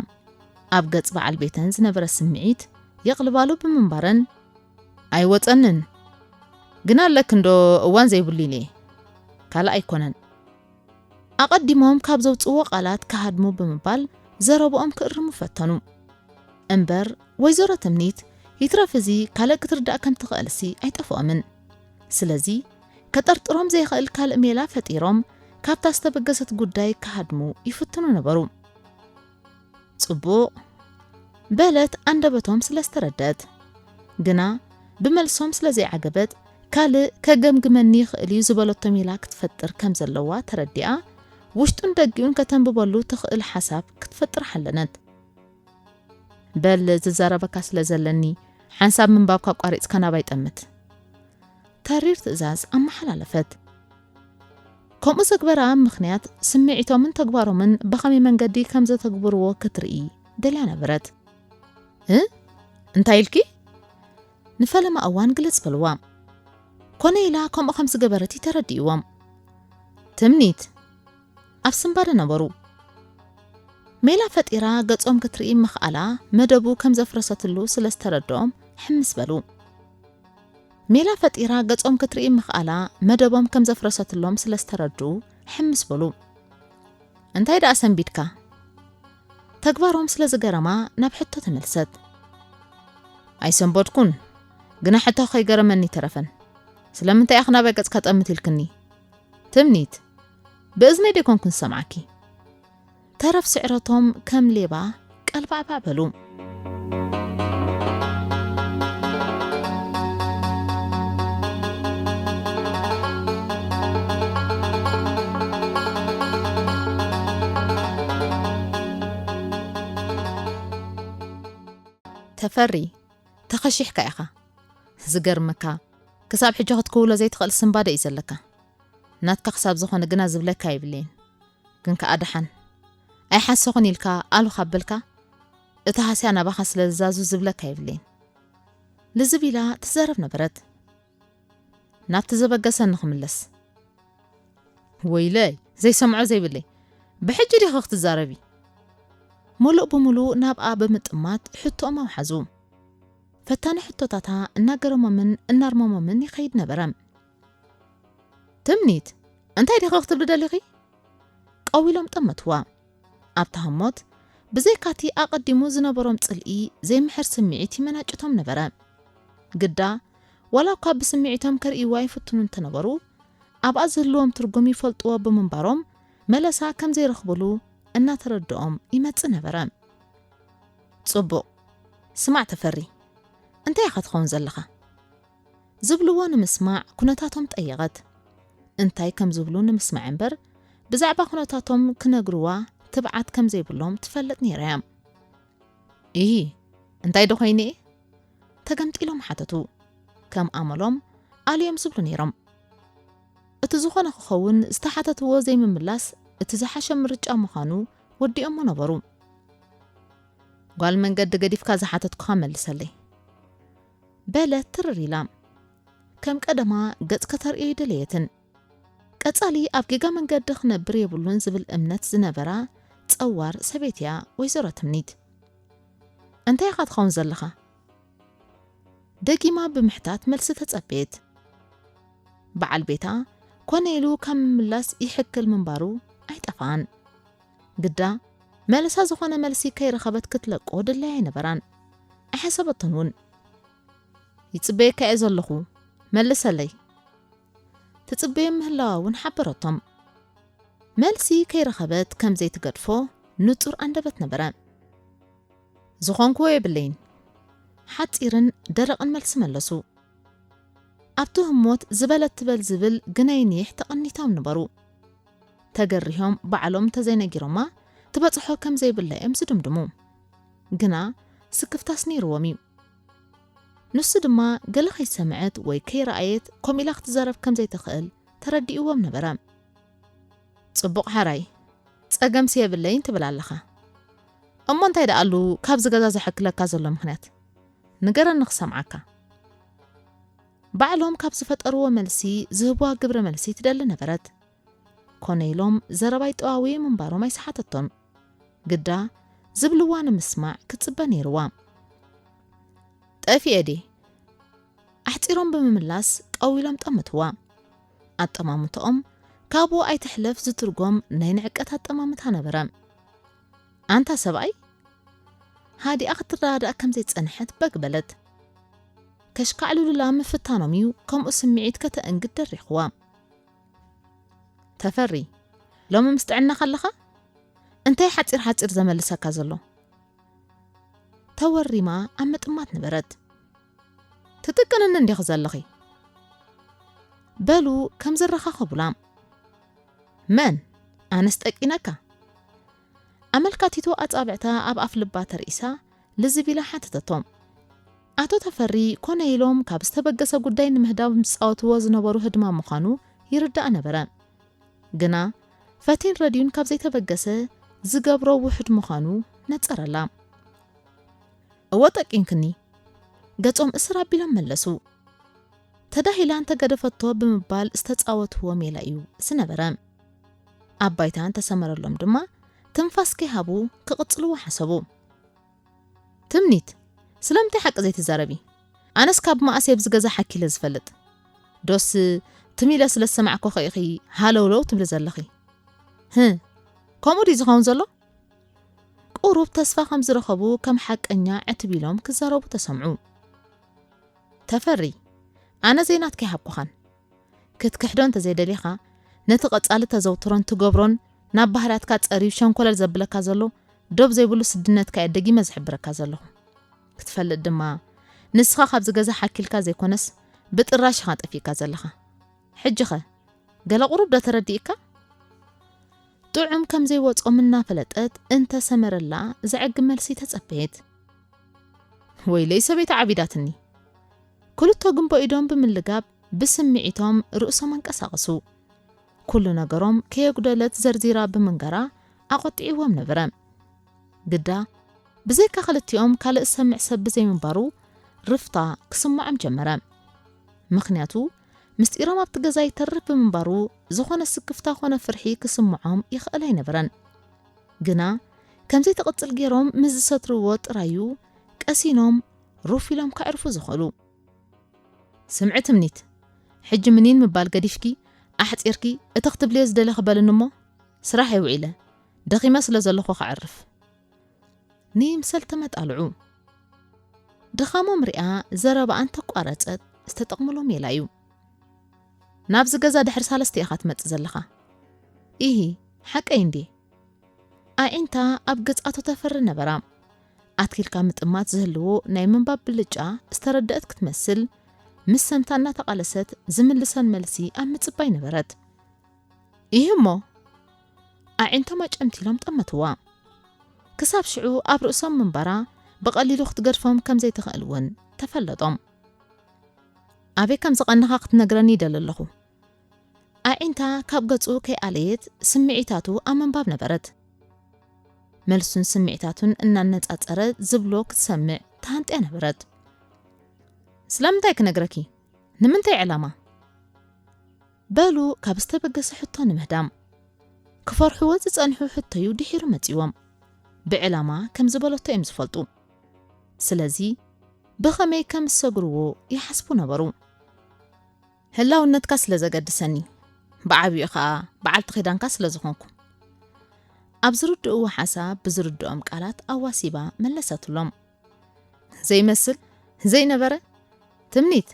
ኣብ ገጽ በዓል ቤተን ዝነበረ ስምዒት የቕልባሉ ብምንባረን፣ ኣይወጸንን፣ ግና ኣለክንዶ እዋን ዘይብሉ ኢለ እየ። ካልእ ኣይኮነን። ኣቐዲሞም ካብ ዘውጽእዎ ቃላት ክሃድሙ ብምባል ዘረብኦም ክእርሙ ፈተኑ። እምበር ወይዘሮ ትምኒት ይትረፍ እዚ ካልእ ክትርዳእ ከም ትኽእልሲ ኣይጠፍኦምን። ስለዚ ከጠርጥሮም ዘይኽእል ካልእ ሜላ ፈጢሮም ካብታ ዝተበገሰት ጉዳይ ክሃድሙ ይፍትኑ ነበሩ። ጽቡቕ በለት ኣንደበቶም ስለ ዝተረደት። ግና ብመልሶም ስለ ዘይዓገበት ካልእ ከገምግመኒ ይኽእል እዩ ዝበለቶ ሜላ ክትፈጥር ከም ዘለዋ ተረዲኣ ውሽጡን ደጊኡን ከተንብበሉ ትኽእል ሓሳብ ክትፈጥር ሓለነት። በል ዝዛረበካ ስለ ዘለኒ ሓንሳብ ምንባብካ ኣቋሪጽካ ናባይ ጠምት። ተሪር ትእዛዝ ኣመሓላለፈት። ከምኡ ዘግበራ ምኽንያት ስምዒቶምን ተግባሮምን ብኸመይ መንገዲ ከም ዘተግብርዎ ክትርኢ ደልያ ነበረት። እ? እንታይ ኢልኪ? ንፈለማ እዋን ግልጽ በልዋ። ኮነ ኢላ ከምኡ ከም ዝገበረት ተረዲእዎም። ትምኒት ኣብ ስንባደ ነበሩ። ሜላ ፈጢራ ገጾም ክትርኢ ምኽኣላ መደቡ ከም ዘፍረሰትሉ ስለ ዝተረድኦም ሕምስ በሉ። ሜላ ፈጢራ ገጾም ክትርኢ ምኽኣላ መደቦም ከም ዘፍረሰትሎም ስለ ዝተረድኡ ሕምስ በሉ። እንታይ ደኣ ሰንቢድካ? ተግባሮም ስለ ዝገረማ ናብ ሕቶ ተመልሰት። ኣይሰንበድኩን፣ ግና ሕቶ ከይገረመኒ ተረፈን። ስለምንታይ ኢኺ ናባይ ገጽካ ጠምት ኢልክኒ? ትምኒት፣ ብእዝነይ ደይኮንኩን ዝሰምዓኪ። ተረፍ ስዕረቶም ከም ሌባ ቀልባዕባዕ በሉ። ተፈሪ፣ ተኸሺሕካ ኢኻ። ዝገርመካ፣ ክሳብ ሕጂ ክትክውሎ ዘይትኽእል ስንባደ እዩ ዘለካ። ናትካ ክሳብ ዝኾነ ግና ዝብለካ የብለይን። ግን ከኣ ደሓን ኣይሓሰኹን ኢልካ ኣሉ ካብ በልካ፣ እቲ ሃስያ ናባኻ ስለ ዝዛዙ ዝብለካ የብለይን። ልዝብ ኢላ ትዛረብ ነበረት። ናብቲ ዘበገሰኒ ክምለስ። ወይለይ፣ ዘይሰምዖ ዘይብለይ። ብሕጂ ዲኺ ክትዛረቢ? ምሉእ ብምሉእ ናብኣ ብምጥማት ሕቶኦም ኣውሓዙ። ፈታኒ ሕቶታታ እናገረሞምን እናርመሞምን ይኸይድ ነበረ። ትምኒት፣ እንታይ ዲኺ ክትብሊ ደሊኺ? ቀዊሎም ጠመትዋ። ኣብታ ህሞት፣ ብዘይካቲ ኣቐዲሙ ዝነበሮም ጽልኢ ዘይምሕር ስምዒት ይመናጭቶም ነበረ። ግዳ፣ ዋላ እኳ ብስምዒቶም ከርእይዋ ይፍትኑ እንተነበሩ፣ ኣብኣ ዝህልዎም ትርጉም ይፈልጥዎ ብምንባሮም፣ መለሳ ከም ዘይረኽብሉ እናተረድኦም ይመጽእ ነበረ። ጽቡቕ፣ ስማዕ ተፈሪ፣ እንታይ ኢኻ ትኸውን ዘለኻ? ዝብልዎ ንምስማዕ ኩነታቶም ጠየቐት። እንታይ ከም ዝብሉ ንምስማዕ እምበር፣ ብዛዕባ ኩነታቶም ክነግርዋ ትብዓት ከም ዘይብሎም ትፈልጥ ነይራ እያ። ኢሂ፣ እንታይ ዶ ኮይነ እየ? ተገምጢሎም ሓተቱ። ከም ኣመሎም ኣልዮም ዝብሉ ነይሮም። እቲ ዝኾነ ክኸውን ዝተሓተትዎ ዘይምምላስ እቲ ዝሓሸ ምርጫ ምዃኑ ወዲኦሞ ነበሩ። ጓል መንገዲ ገዲፍካ ዝሓተትኩኻ መልሰለይ። በለት ትርር ኢላ። ከም ቀደማ ገጽ ከተርእዮ ኣይደለየትን። ቀጻሊ ኣብ ጌጋ መንገዲ ክነብር የብሉን ዝብል እምነት ዝነበራ ጸዋር ሰበይቲ እያ ወይዘሮ ትምኒት። እንታይ ኢኻ ትኸውን ዘለኻ? ደጊማ ብምሕታት መልሲ ተጸበየት። በዓል ቤታ ኮነ ኢሉ ካብ ምምላስ ይሕክል ምንባሩ ኣይጠፍኣን። ግዳ መለሳ ዝኾነ መልሲ ከይረኸበት ክትለቆ ድላይ ኣይነበራን። ኣይሓሰበቶን እውን። ይጽበየካ እየ ዘለኹ፣ መልሰለይ። ትጽበዮም ምህላዋ እውን ሓበረቶም። መልሲ ከይረኸበት ከም ዘይትገድፎ ንጹር ኣንደበት ነበረ። ዝኾንክዎ የብለይን። ሓጺርን ደረቕን መልሲ መለሱ። ኣብቲ ህሞት ዝበለት ትበል ዝብል ግናይ ኒሕ ተቐኒቶም ነበሩ። ተገሪሆም ባዕሎም እንተዘይነጊሮማ ትበጽሖ ከም ዘይብላ እዮም ዝድምድሙ። ግና ስክፍታስ ነይርዎም እዩ። ንሱ ድማ ገለ ከይሰምዐት ወይ ከይረኣየት ከምኡ ኢላ ክትዛረብ ከም ዘይትኽእል ተረዲእዎም ነበረ። ጽቡቕ ሓራይ፣ ጸገምሲ የብለይን ትብል ኣለኻ። እሞ እንታይ ደኣሉ ካብዚ ገዛ ዘሐክለካ ዘሎ ምኽንያት? ንገረኒ ክሰምዓካ። ባዕሎም ካብ ዝፈጠርዎ መልሲ ዝህብዋ ግብረ መልሲ ትደሊ ነበረት። ኮነ ኢሎም ዘረባ ይጠዋውዩ ምንባሮም ኣይሰሓተቶን። ግዳ ዝብልዋ ንምስማዕ ክትጽበ ነይርዋ። ጠፊኤ ድየ? ኣሕጺሮም ብምምላስ ቀዊሎም ጠመትዋ። ኣጠማምትኦም ካብኡ ኣይትሕለፍ ዝትርጎም ናይ ንዕቀት ኣጠማምታ ነበረ። ኣንታ ሰብኣይ? ሃዲኣ ክትረዳዳእ ከም ዘይጸንሐት በግ በለት። ከሽካዕልሉላ ምፍታኖም እዩ ከምኡ ስምዒት ከተእንግድ ደሪኽዋ። ተፈሪ፣ ሎሚ ምስ ጥዕናኻ ኣለኻ? እንታይ ሓጺር ሓጺር ዘመልሰካ ዘሎ? ተወሪማ ኣብ ምጥማት ነበረት። ትጥቅንኒ እንዲኺ ዘለኺ? በሉ ከም ዝረኻኸቡላ። መን? ኣነስ ጠቂነካ? ኣመልካቲቱ ኣጻብዕታ ኣብ ኣፍ ልባ ተርኢሳ ልዝብ ኢላ ሓተተቶ። ኣቶ ተፈሪ ኮነ ኢሎም ካብ ዝተበገሰ ጉዳይ ንምህዳው ዝጻወትዎ ዝነበሩ ህድማ ምዃኑ ይርዳእ ነበረ። ግና ፈቲን ረድዩን ካብ ዘይተበገሰ ዝገብሮ ውሑድ ምዃኑ ነጸረላ። እወ ጠቂንክኒ፣ ገጾም እስር ኣቢሎም መለሱ። ተዳሂላ እንተገደፈቶ ብምባል ዝተጻወትዎ ሜላ እዩ ዝነበረ። ኣብ ባይታ እንተሰመረሎም ድማ ትንፋስ ከይሃቡ ክቕጽልዎ ሓሰቡ። ትምኒት፣ ስለምንታይ ሓቂ ዘይትዛረቢ? ኣነስ ካብ መኣስ ኣብዚ ገዛ ሓኪለ ዝፈልጥ? ዶስ ትም ኢለ ስለ ዝሰማዕኩኺ ኢኺ ሃለውለው ትብሊ ዘለኺ? ህ፣ ከምኡ ድዩ ዝኸውን ዘሎ? ቁሩብ ተስፋ ከም ዝረኸቡ ከም ሓቀኛ ዕትብ ኢሎም ክዛረቡ ተሰምዑ። ተፈሪ፣ ኣነ ዘይናትካ ኣይሃብኩኻን። ክትክሕዶ እንተዘይደሊኻ፣ ነቲ ቀጻሊ ተዘውትሮን ትገብሮን ናብ ባህርያትካ ጸርዩ ሸንኮለል ዘብለካ ዘሎ ዶብ ዘይብሉ ስድነትካ እየ ደጊመ ዝሕብረካ ዘለኹ። ክትፈልጥ ድማ፣ ንስኻ ካብዚ ገዛ ሓኪልካ ዘይኮነስ ብጥራሽ ኢኻ ጠፊእካ ዘለኻ። ሕጂኸ ገለ ቁሩብ ዶ ተረዲእካ? ጥዑም ከም ዘይወጾም እናፈለጠት እንተሰመረላ ዘዕግብ መልሲ ተጸበየት። ወይለይ ሰበይቲ ዓቢዳትኒ። ክልተ ግንቦ ኢዶም ብምልጋብ ብስምዒቶም ርእሶም ኣንቀሳቐሱ። ኩሉ ነገሮም ከየጉደለት ዘርዚራ ብምንጋራ ኣቖጢዕዎም ነበረ። ግዳ ብዘይካ ክልቲኦም ካልእ ዝሰምዕ ሰብ ብዘይምንባሩ ርፍታ ክስምዖም ጀመረ። ምኽንያቱ ምስጢሮም ኣብቲ ገዛ ይተርፍ ብምንባሩ ዝኾነ ስክፍታ ኮነ ፍርሒ ክስምዖም ይኽእል ኣይነበረን። ግና ከምዘይትቕጽል ገይሮም ምስ ዝሰትርዎ ጥራዩ ቀሲኖም ሩፍ ኢሎም ከዕርፉ ዝኽእሉ። ስምዒ ትምኒት፣ ሕጂ ምኒን ምባል ገዲፍኪ ኣሕጺርኪ እቲ ክትብልዮ ዝደለኺ በልኒ እሞ፣ ስራሕ እየ ውዒለ፣ ደኺመ ስለ ዘለኹ ከዕርፍ። ንይምሰል ተመጣልዑ። ድኻሞም ሪኣ ዘረባኣን ተቋረጸት ዝተጠቕምሉ ሜላ እዩ። ናብዚ ገዛ ድሕሪ ሳለስተ ኢኻ ትመጽእ ዘለኻ። ኢሂ፣ ሓቀይ እንዴ? ኣዒንታ ኣብ ገጽ ኣቶ ተፈሪ ነበራ። ኣትኪልካ ምጥማት ዝህልዎ ናይ ምንባብ ብልጫ ዝተረደአት ክትመስል፣ ምስ ሰምታ እናተቓለሰት ዝምልሰን መልሲ ኣብ ምጽባይ ነበረት። ኢሂ እሞ፣ ኣዒንቶም ኣጨምቲሎም ጠመትዋ። ክሳብ ሽዑ ኣብ ርእሶም ምንባራ ብቐሊሉ ክትገድፎም ከም ዘይትኽእል እውን ተፈለጦም። ኣበይ ከም ዝቐነኻ ክትነግረኒ ይደሊ ኣለኹ። ኣዒንታ ካብ ገጹ ከይኣለየት ስምዒታቱ ኣብ ምንባብ ነበረት። መልሱን ስምዒታቱን እናነጻጸረ ዝብሎ ክትሰምዕ ተሃንጥያ ነበረት። ስለምንታይ ክነግረኪ? ንምንታይ ዕላማ? በሉ ካብ ዝተበገሰ ሕቶ ንምህዳም። ክፈርሕዎ ዝጸንሑ ሕቶዩ ድሒሩ መጺዎም። ብዕላማ ከም ዝበለቶ እዮም ዝፈልጡ። ስለዚ ብኸመይ ከም ዝሰግርዎ ይሓስቡ ነበሩ። ህላውነትካ ስለ ዘገድሰኒ፣ ብዓቢኡ ኸኣ በዓልቲ ኺዳንካ ስለ ዝኾንኩ። ኣብ ዝርድእዎ ሓሳብ ብዝርድኦም ቃላት ኣዋሲባ መለሰትሎም። ዘይመስል፣ ዘይነበረ፣ ትምኒት፣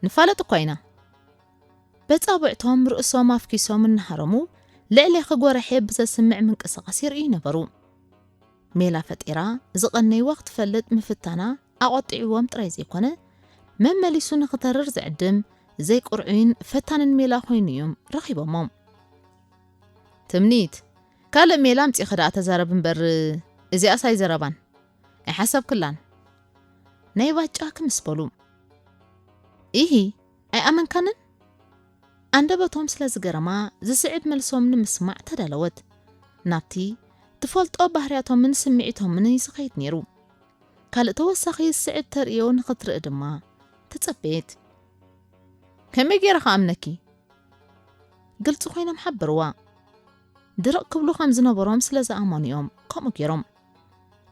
ንፋለጥ እኳ ኢና። በጻብዕቶም ርእሶም ኣፍኪሶም እናሃረሙ ልዕሌኺ ጎረሐ ብዘስምዕ ምንቅስቓስ የርእዩ ነበሩ። ሜላ ፈጢራ ዝቐነይዋ ክትፈልጥ ምፍታና ኣቖጢዕዎም ጥራይ ዘይኮነ፣ መመሊሱ ንኽተርር ዝዕድም ዘይቁርዑይን ፈታንን ሜላ ኮይኑ እዮም ረኺቦሞ። ትምኒት፣ ካልእ ሜላ ኣምጺእኺ ደኣ ተዛረብ እምበር፣ እዚኣስ ኣይዘረባን፣ ኣይሓሰብክላን። ናይ ባጫ ክምስ በሉ። ኢሂ፣ ኣይኣመንካንን? ኣንደበቶም ስለ ዝገረማ፣ ዝስዕብ መልሶም ንምስማዕ ተዳለወት። ናብቲ ትፈልጦ ባህርያቶምን ስምዒቶምን እዩ ዝኸይድ ነይሩ። ካልእ ተወሳኺ ዝስዕብ ተርእዮ ንኽትርኢ ድማ ተጸበየት። ከመይ ገይረ ክኣምነኪ? ግልጺ ኮይኖም ሓበርዋ። ድርቕ ክብሉ ከም ዝነበሮም ስለ ዝኣመኑ እዮም ከምኡ ገይሮም።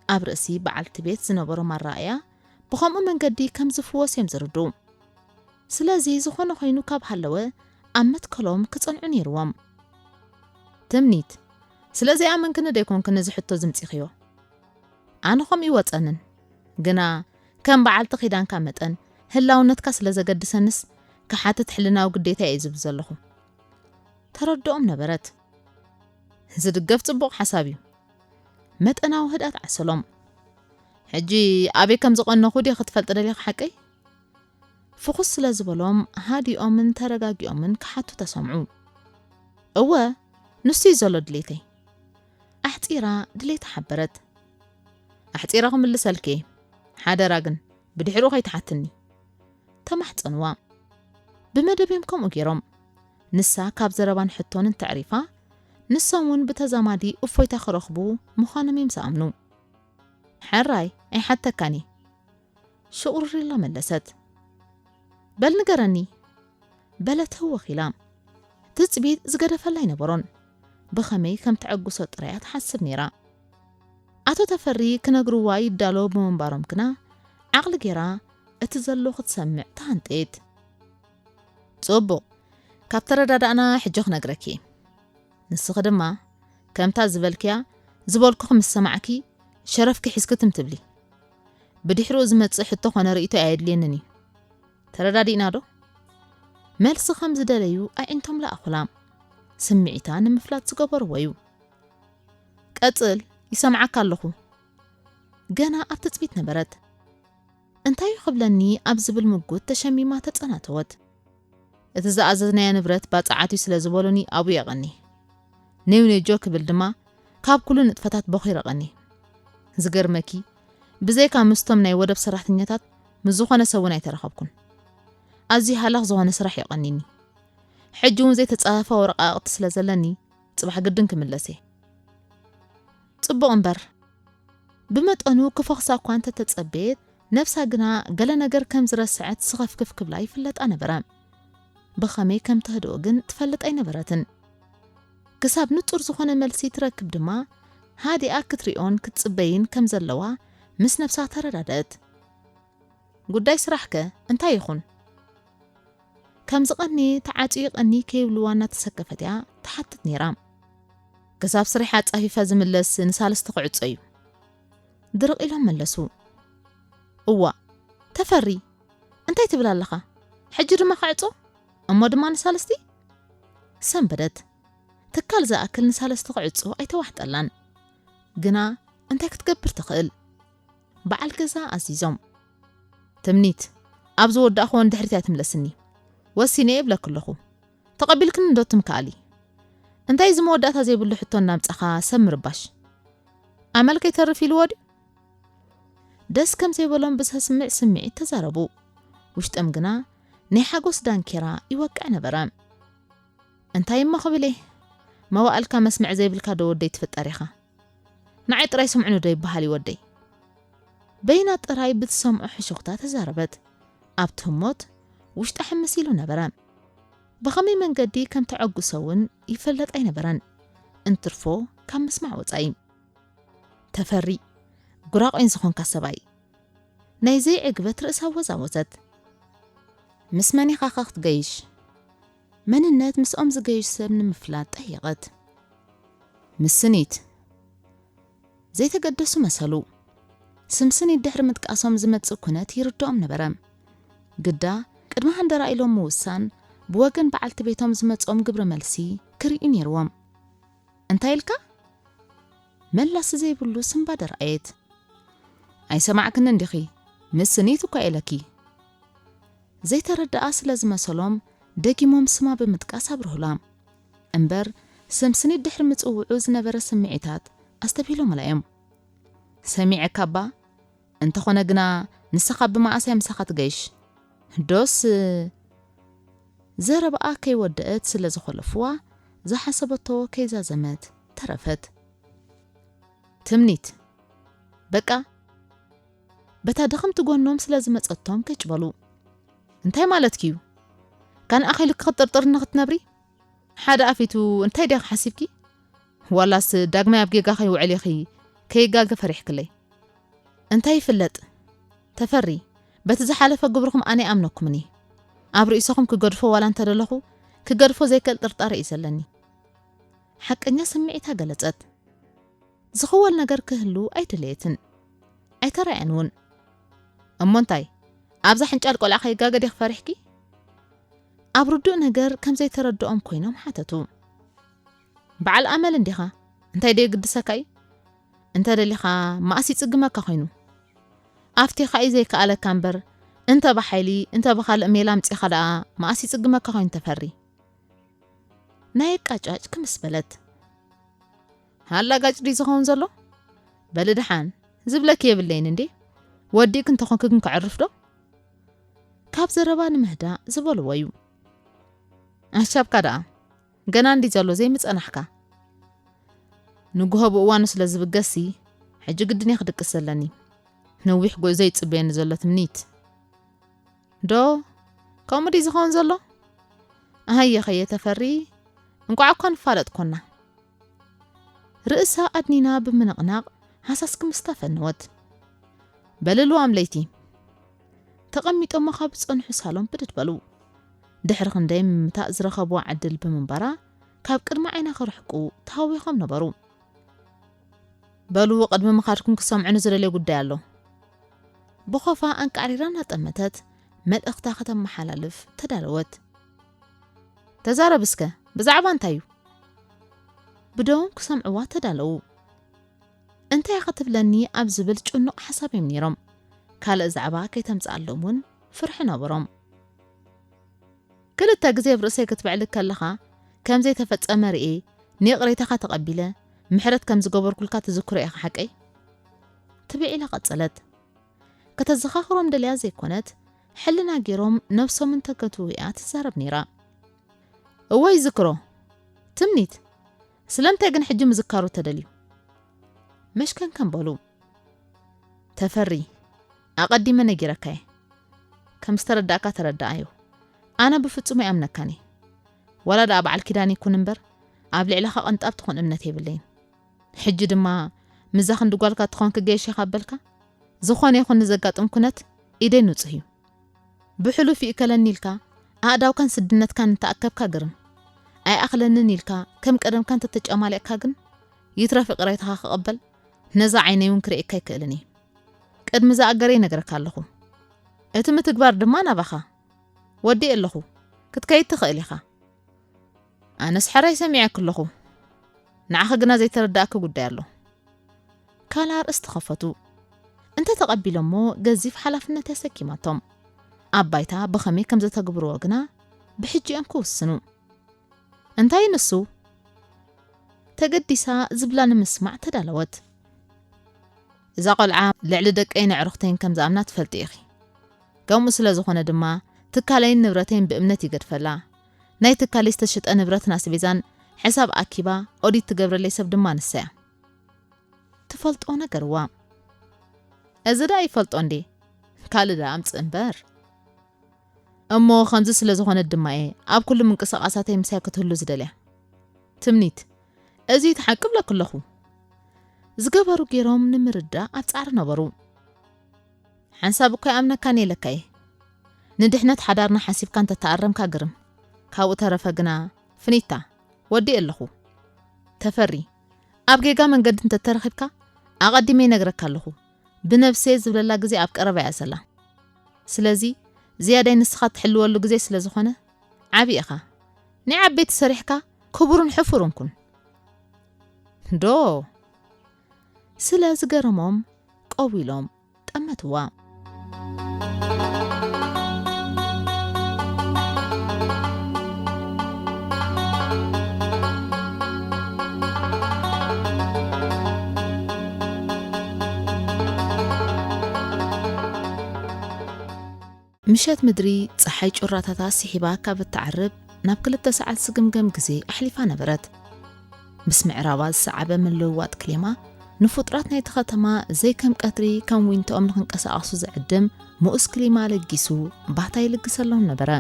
ኣብ ርእሲ በዓልቲ ቤት ዝነበሮም ኣረኣእያ ብኸምኡ መንገዲ ከም ዝፍወስ እዮም ዝርድኡ። ስለዚ ዝኾነ ኮይኑ ካብ ሃለወ ኣብ መትከሎም ክጸንዑ ነይርዎም። ትምኒት፣ ስለ ዘይኣመንክኒ ዶ ኣይኮንክን ነዚ ሕቶ ዝምጺኽዮ? ኣነ ከምኡ ይወጸንን። ግና ከም በዓልቲ ኪዳንካ መጠን ህላውነትካ ስለ ዘገድሰንስ ክሓትት ሕልናዊ ግዴታ እየ ዝብል ዘለኹ። ተረድኦም ነበረት። ዝድገፍ ጽቡቕ ሓሳብ እዩ። መጠናዊ ህድኣት ዓሰሎም። ሕጂ ኣበይ ከም ዝቐነኹ ድየ ክትፈልጥ ደሊኻ ሓቀይ? ፍኹስ ስለ ዝበሎም ሃዲኦምን ተረጋጊኦምን ክሓቱ ተሰምዑ። እወ፣ ንሱ እዩ ዘሎ ድሌተይ። ኣሕጺራ ድሌታ ሓበረት። ኣሕጺረ ክምልሰልኪ እየ። ሓደራ ግን ብድሕሪኡ ከይትሓትኒ። ተማሕጸንዋ። ብመደብ እዮም ከምኡ ገይሮም። ንሳ ካብ ዘረባን ሕቶን እንተዕሪፋ፣ ንሶም እውን ብተዛማዲ እፎይታ ክረኽቡ ምዃኖም እዮም ዝኣምኑ። ሕራይ፣ ኣይሓተካን እየ። ሽቑርር ኢላ መለሰት። በል ንገረኒ፣ በለት ህወኽ ኢላ። ትጽቢት ዝገደፈላ ኣይነበሮን። ብኸመይ ከም ተዐግሶ ጥራይ እያ ትሓስብ ነይራ። ኣቶ ተፈሪ ክነግርዋ ይዳለዉ ብምንባሮም ግና፣ ዓቕሊ ገይራ እቲ ዘሎ ክትሰምዕ ተሃንጠየት። ጽቡቕ፣ ካብ ተረዳዳእና ሕጂ ክነግረኪ እየ። ንስኺ ድማ ከምታ ዝበልክያ፣ ዝበልኩኺ ምስ ሰማዕኪ፣ ሸረፍኪ ሒዝኪ ትም ትብሊ። ብድሕሪኡ ዝመጽእ ሕቶ ኾነ ርእይቶ ኣየድልየንን እዩ። ተረዳዲእና ዶ? መልሲ ከም ዝደለዩ ኣዒንቶም ለኣኹላ። ስምዒታ ንምፍላጥ ዝገበርዎ እዩ። ቀጽል፣ ይሰምዓካ ኣለኹ። ገና ኣብ ትጽቢት ነበረት። እንታይ እዩ ክብለኒ ኣብ ዝብል ምጉት ተሸሚማ ተጸናተወት። እቲ ዝኣዘዝናዮ ንብረት ባጽዓት እዩ ስለ ዝበሉኒ ኣብኡ የቐኒ። ኔው ኔጆ ክብል ድማ ካብ ኩሉ ንጥፈታት በኺረ ቀኒ። ዝገርመኪ፣ ብዘይካ ምስቶም ናይ ወደብ ሰራሕተኛታት ምስ ዝኾነ ሰብ እውን ኣይተራኸብኩን። ኣዝዩ ሃላኽ ዝኾነ ስራሕ እዩ ቀኒኒ። ሕጂ እውን ዘይተጻፈፈ ወረቓቕቲ ስለ ዘለኒ፣ ጽባሕ ግድን ክምለስ እየ። ጽቡቕ እምበር፣ ብመጠኑ ክፈኽሳ እኳ እንተተጸበየት፣ ነብሳ ግና ገለ ነገር ከም ዝረስዐት ስኸፍክፍ ክብላ ይፍለጣ ነበረ። ብኸመይ ከም ተህድኦ ግን ትፈልጥ ኣይነበረትን። ክሳብ ንጹር ዝኾነ መልሲ ትረክብ ድማ፣ ሃዲኣ ክትሪኦን ክትጽበይን ከም ዘለዋ ምስ ነብሳ ተረዳደእት። ጉዳይ ስራሕከ እንታይ ይኹን? ከም ዝቐኒ ተዓጽዩ ይቐኒ ከይብልዋ እናተሰከፈት እያ ትሓትት ነይራ። ክሳብ ስራሕ ኣጻፊፈ ዝምለስ ንሳልስቲ ክዕጾ እዩ። ድርቕ ኢሎም መለሱ። እዋ፣ ተፈሪ፣ እንታይ ትብል ኣለኻ? ሕጂ ድማ ክዕጾ? እሞ ድማ ንሳልስቲ? ሰንበደት። ትካል ዝኣክል ንሳልስቲ ክዕጾ ኣይተዋሕጠላን። ግና እንታይ ክትገብር ትኽእል? በዓል ገዛ ኣዚዞም። ትምኒት፣ ኣብ ዝወዳእኽዎ ንድሕሪት ኣይትምለስኒ። ወሲነ እየ እብለኪ ኣለኹ። ተቐቢልክኒ ዶ ትምክኣሊ? እንታይ እዚ መወዳእታ ዘይብሉ ሕቶ እናምጻኻ ሰብ ምርባሽ? ኣመል ከይተርፍ ኢልዎ ድዩ? ደስ ከም ዘይበሎም ብዘስምዕ ስምዒት ተዛረቡ። ውሽጦም ግና ናይ ሓጎስ ዳንኬራ ይወቅዕ ነበረ። እንታይ እሞ ክብል እየ? መዋእልካ መስምዕ ዘይብልካ ዶ ወደይ ትፍጠር ኢኻ? ንዓይ ጥራይ ስምዑኒ ዶ ይበሃል እዩ ወደይ? በይና ጥራይ ብትሰምዖ ሕሹኽታ ተዛረበት። ኣብቲ ህሞት ውሽጣ ሕምስ ኢሉ ነበረ። ብኸመይ መንገዲ ከም ተዐጉሰ እውን ይፈለጥ ኣይነበረን። እንትርፎ ካብ ምስማዕ ወጻኢ። ተፈሪ፣ ጉራቆይን ዝኾንካ ሰብኣይ። ናይ ዘይዕግበት ርእሳ ወዛወዘት። ምስ መን ኢኻ ኸ ክትገይሽ? መንነት ምስኦም ዝገይሽ ሰብ ንምፍላጥ ጠየቐት። ምስ ስኒት። ዘይተገደሱ መሰሉ። ስም ስኒት ድሕሪ ምጥቃሶም ዝመጽእ ኩነት ይርድኦም ነበረ። ግዳ ቅድሚ ሃንደራ ኢሎም ምውሳን ብወገን በዓልቲ ቤቶም ዝመጽኦም ግብረ መልሲ ክርእዩ ነይርዎም። እንታይ ኢልካ? መላሲ ዘይብሉ ስንባደ ረኣየት። ኣይሰማዕክንን ዲኺ? ምስ ስኒት እኳ ኢለኪ። ዘይተረድኣ ስለ ዝመሰሎም ደጊሞም ስማ ብምጥቃስ ኣብርሁላ። እምበር ስም ስኒት ድሕሪ ምጽውዑ ዝነበረ ስምዒታት ኣስተብሂሎምላ እዮም። ሰሚዐካ እባ፣ እንተኾነ ግና ንስኻ ብመዓስ እያ ምሳኻ ትገይሽ? ዶስ ዘረባኣ ከይወደአት ስለ ዝኾለፍዋ ዝሓሰበቶ ከይዛዘመት ተረፈት። ትምኒት በቃ በታ ድኽምቲ ጎኖም ስለ ዝመጸቶም ከጭ በሉ። እንታይ ማለትኪ እዩ? ካን ኣኺልኪ ክትጥርጥርኒ ክትነብሪ? ሓደ ኣፊቱ እንታይ ዲኺ ሓሲብኪ? ዋላስ ዳግማይ ኣብ ጌጋ ከይውዕል ኢኺ ከይጋገ ፈሪሕክለይ? እንታይ ይፍለጥ ተፈሪ፣ በቲ ዝሓለፈ ግብርኹም ኣነ ይኣምነኩምኒ። ኣብ ርእሰኹም ክገድፎ ዋላ እንተደለኹ ክገድፎ ዘይክእል ጥርጣረ እዩ ዘለኒ። ሓቀኛ ስምዒታ ገለጸት። ዝኽወል ነገር ክህሉ ኣይደለየትን ኣይተራእያን እውን። እሞ እንታይ ኣብዛ ሕንጫል ቆልዓ ከይጋገ ዲኺ ፈሪሕኪ? ኣብ ርዱእ ነገር ከም ዘይተረድኦም ኮይኖም ሓተቱ። በዓል ኣመል እንዲኻ እንታይ ደየግድሰካ እዩ? እንተ ደሊኻ መኣስ ይጽግመካ ኮይኑ? ኣፍቲኻ እዩ ዘይከኣለካ እምበር እንተ ብሓይሊ እንተ ብኻልእ ሜላ ኣምጺኻ ደኣ መኣስ ይጽግመካ ኮይኑ ተፈሪ? ናይ ኣቃጫጭ ክምስ በለት። ሃላጋጭ ድዩ ዝኸውን ዘሎ? በሊ ደሓን ዝብለኪ የብለይን እንዴ? ወዲእኪ እንተኾንኪ ግን ከዕርፍ ዶ? ካብ ዘረባ ንምህዳእ ዝበልዎ እዩ። ኣሻብካ ደኣ ገና እንዲ ዘሎ ዘይምጸናሕካ። ንግሆ ብእዋኑ ስለ ዝብገስሲ ሕጂ ግድን እየ ክድቅስ ዘለኒ። ነዊሕ ጉዕዞ ይጽበየኒ ዘሎ ትምኒት። ዶ ከምኡ ድዩ ዝኸውን ዘሎ? ኣሃየ ኸየ ተፈሪ፣ እንቋዕ እኳ ንፋለጥ ኮና። ርእሳ ኣድኒና ብምንቕናቕ ሃሳስ ክምስታ ፈነወት። በልልዋም ለይቲ ተቐሚጦሞ ካብ ዝጸንሑ ሳሎን ብድድ በሉ። ድሕሪ ክንደይ ምምታእ ዝረኸብዋ ዕድል ብምንባራ ካብ ቅድሚ ዓይና ክርሕቁ ተሃዊኾም ነበሩ። በሉ ቅድሚ ምኻድኩም ክሰምዑ ንዝደልዮ ጉዳይ ኣሎ። ብኾፋ ኣንቃዕሪራ እናጠመተት መልእኽታ ከተመሓላልፍ ተዳለወት። ተዛረብ እስከ ብዛዕባ እንታይ እዩ? ብደዎም ክሰምዕዋ ተዳለዉ። እንታይ ኢኻ ትብለኒ ኣብ ዝብል ጭኑቕ ሓሳብ እዮም ነይሮም። ካልእ ዛዕባ ከይተምጽኣሎም እውን ፍርሒ ነበሮም። ክልተ ግዜ ኣብ ርእሰይ ክትብዕልግ ከለኻ ከም ዘይተፈጸመ ርእየ ንይቕሬታኻ ተቐቢለ ምሕረት ከም ዝገበርኩልካ ትዝክሮ ኢኻ ሓቀይ? ትብዒላ ቀጸለት። ከተዘኻኽሮም ደልያ ዘይኮነት ሕልና ገይሮም ነብሶም እንተገትዉ እያ ትዛረብ ነይራ። እወ ይዝክሮ። ትምኒት ስለምንታይ ግን ሕጂ ምዝካሩ ተደልዩ? መሽከንከን በሉ። ተፈሪ ኣቐዲመ ነጊረካየ። ከም ዝተረዳእካ ተረዳኣዮ። ኣነ ብፍጹም ኣይኣምነካን እየ። ዋላ ደኣ በዓል ኪዳን ይኩን እምበር ኣብ ልዕለኻ ቅንጣብ ትኹን እምነት የብለይን። ሕጂ ድማ ምዛ ክንዲ ጓልካ ትኾንኪ ገይሽ ኢኻ በልካ? ዝኾነ ይኹን ንዘጋጥም ኩነት ኢደይ ንጹህ እዩ። ብሕሉፍ ይእከለኒ ኢልካ ኣእዳውካን ስድነትካን እንተኣከብካ ግርም። ኣይኣኽለንን ኢልካ ከም ቀደምካ እንተተጨማሊቕካ ግን ይትረፍ ይቕሬታኻ ክቕበል ነዛ ዓይነይ እውን ክርእየካ ኣይክእልን እየ። ቅድሚ ዝኣገረ ይነግረካ ኣለኹ። እቲ ምትግባር ድማ ናባኻ። ወዲእ ኣለኹ። ክትከይድ ትኽእል ኢኻ። ኣነስ ሕራይ ሰሚዐኪ ኣለኹ። ንዓኺ ግና ዘይተረዳእኪ ጉዳይ ኣሎ። ካልእ ኣርእስቲ ከፈቱ። እንተ ተቐቢሎሞ ገዚፍ ሓላፍነት የሰኪማቶም። ኣብ ባይታ ብኸመይ ከም ዘተግብርዎ ግና ብሕጂ እዮም ክውስኑ። እንታይ ንሱ? ተገዲሳ ዝብላ ንምስማዕ ተዳለወት። እዛ ቆልዓ ልዕሊ ደቀይን ኣዕሩኽተይን ከም ዝኣምና ትፈልጢ ኢኺ። ከምኡ ስለ ዝኾነ ድማ ትካለይን ንብረተይን ብእምነት ይገድፈላ። ናይ ትካለይ ዝተሸጠ ንብረትን ኣስቤዛን ሕሳብ ኣኪባ ኦዲት ትገብረለይ ሰብ ድማ ንሳ እያ። ትፈልጦ ነገርዋ። እዚ ደኣ ይፈልጦ እንዴ? ካልእ ደኣ ኣምጽእ እምበር። እሞ ከምዚ ስለ ዝኾነት ድማ እየ ኣብ ኩሉ ምንቅስቓሳተይ ምሳይ ክትህሉ ዝደልያ። ትምኒት፣ እዚ እቲ ሓቂ እብለኪ ኣለኹ። ዝገበሩ ገይሮም ንምርዳእ ኣብ ጻዕሪ ነበሩ። ሓንሳብ እኮ ይኣምነካን የለካ እየ። ንድሕነት ሓዳርና ሓሲብካ እንተተኣረምካ ግርም። ካብኡ ተረፈ ግና ፍኒታ፣ ወዲእ ኣለኹ። ተፈሪ፣ ኣብ ጌጋ መንገዲ እንተተረኺብካ ኣቐዲመ ይነግረካ ኣለኹ። ብነብሰየ ዝብለላ ግዜ ኣብ ቀረባ እያ ዘላ። ስለዚ ዝያዳይ ንስኻ ትሕልወሉ ግዜ ስለ ዝኾነ ዓቢ ኢኻ። ናይ ዓበይቲ ሰሪሕካ ክቡርን ሕፉርን ኩን። ዶ? ስለ ዝገረሞም ቀው ኢሎም ጠመትዋ። ምሸት ምድሪ ጸሓይ ጩራታታ ስሒባ ካብ እትዓርብ ናብ ክልተ ሰዓት ዝግምገም ግዜ ኣሕሊፋ ነበረት። ምስ ምዕራባ ዝሰዓበ ምልውዋጥ ክሊማ ንፍጡራት ናይቲ ከተማ ዘይከም ቀትሪ ከም ዊንቶኦም ንኽንቀሳቐሱ ዝዕድም ምኡስ ክሊማ ለጊሱ ባህታ ይልግሰሎም ነበረ።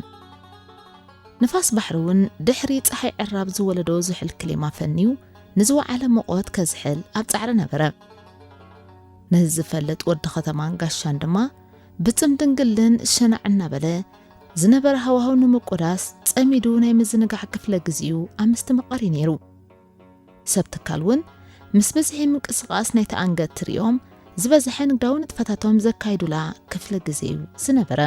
ንፋስ ባሕሪ እውን ድሕሪ ጸሓይ ዕራብ ዝወለዶ ዝሑል ክሊማ ፈንዩ ንዝወዓለ ሙቐት ከዝሕል ኣብ ጻዕሪ ነበረ። ነዚ ዝፈልጥ ወዲ ከተማን ጋሻን ድማ ብጽምድን ግልን ሸናዕ እናበለ ዝነበረ ሃዋህው ንምቁዳስ ጸሚዱ ናይ ምዝንጋዕ ክፍለ ግዜኡ ኣብ ምስትምቓር እዩ ነይሩ። ሰብ ትካል እውን ምስ ብዝሒ ምንቅስቓስ ናይቲ ኣንገት ትርእዮም ዝበዝሐ ንግዳዊ ንጥፈታቶም ዘካይዱላ ክፍለ ግዜ እዩ ዝነበረ።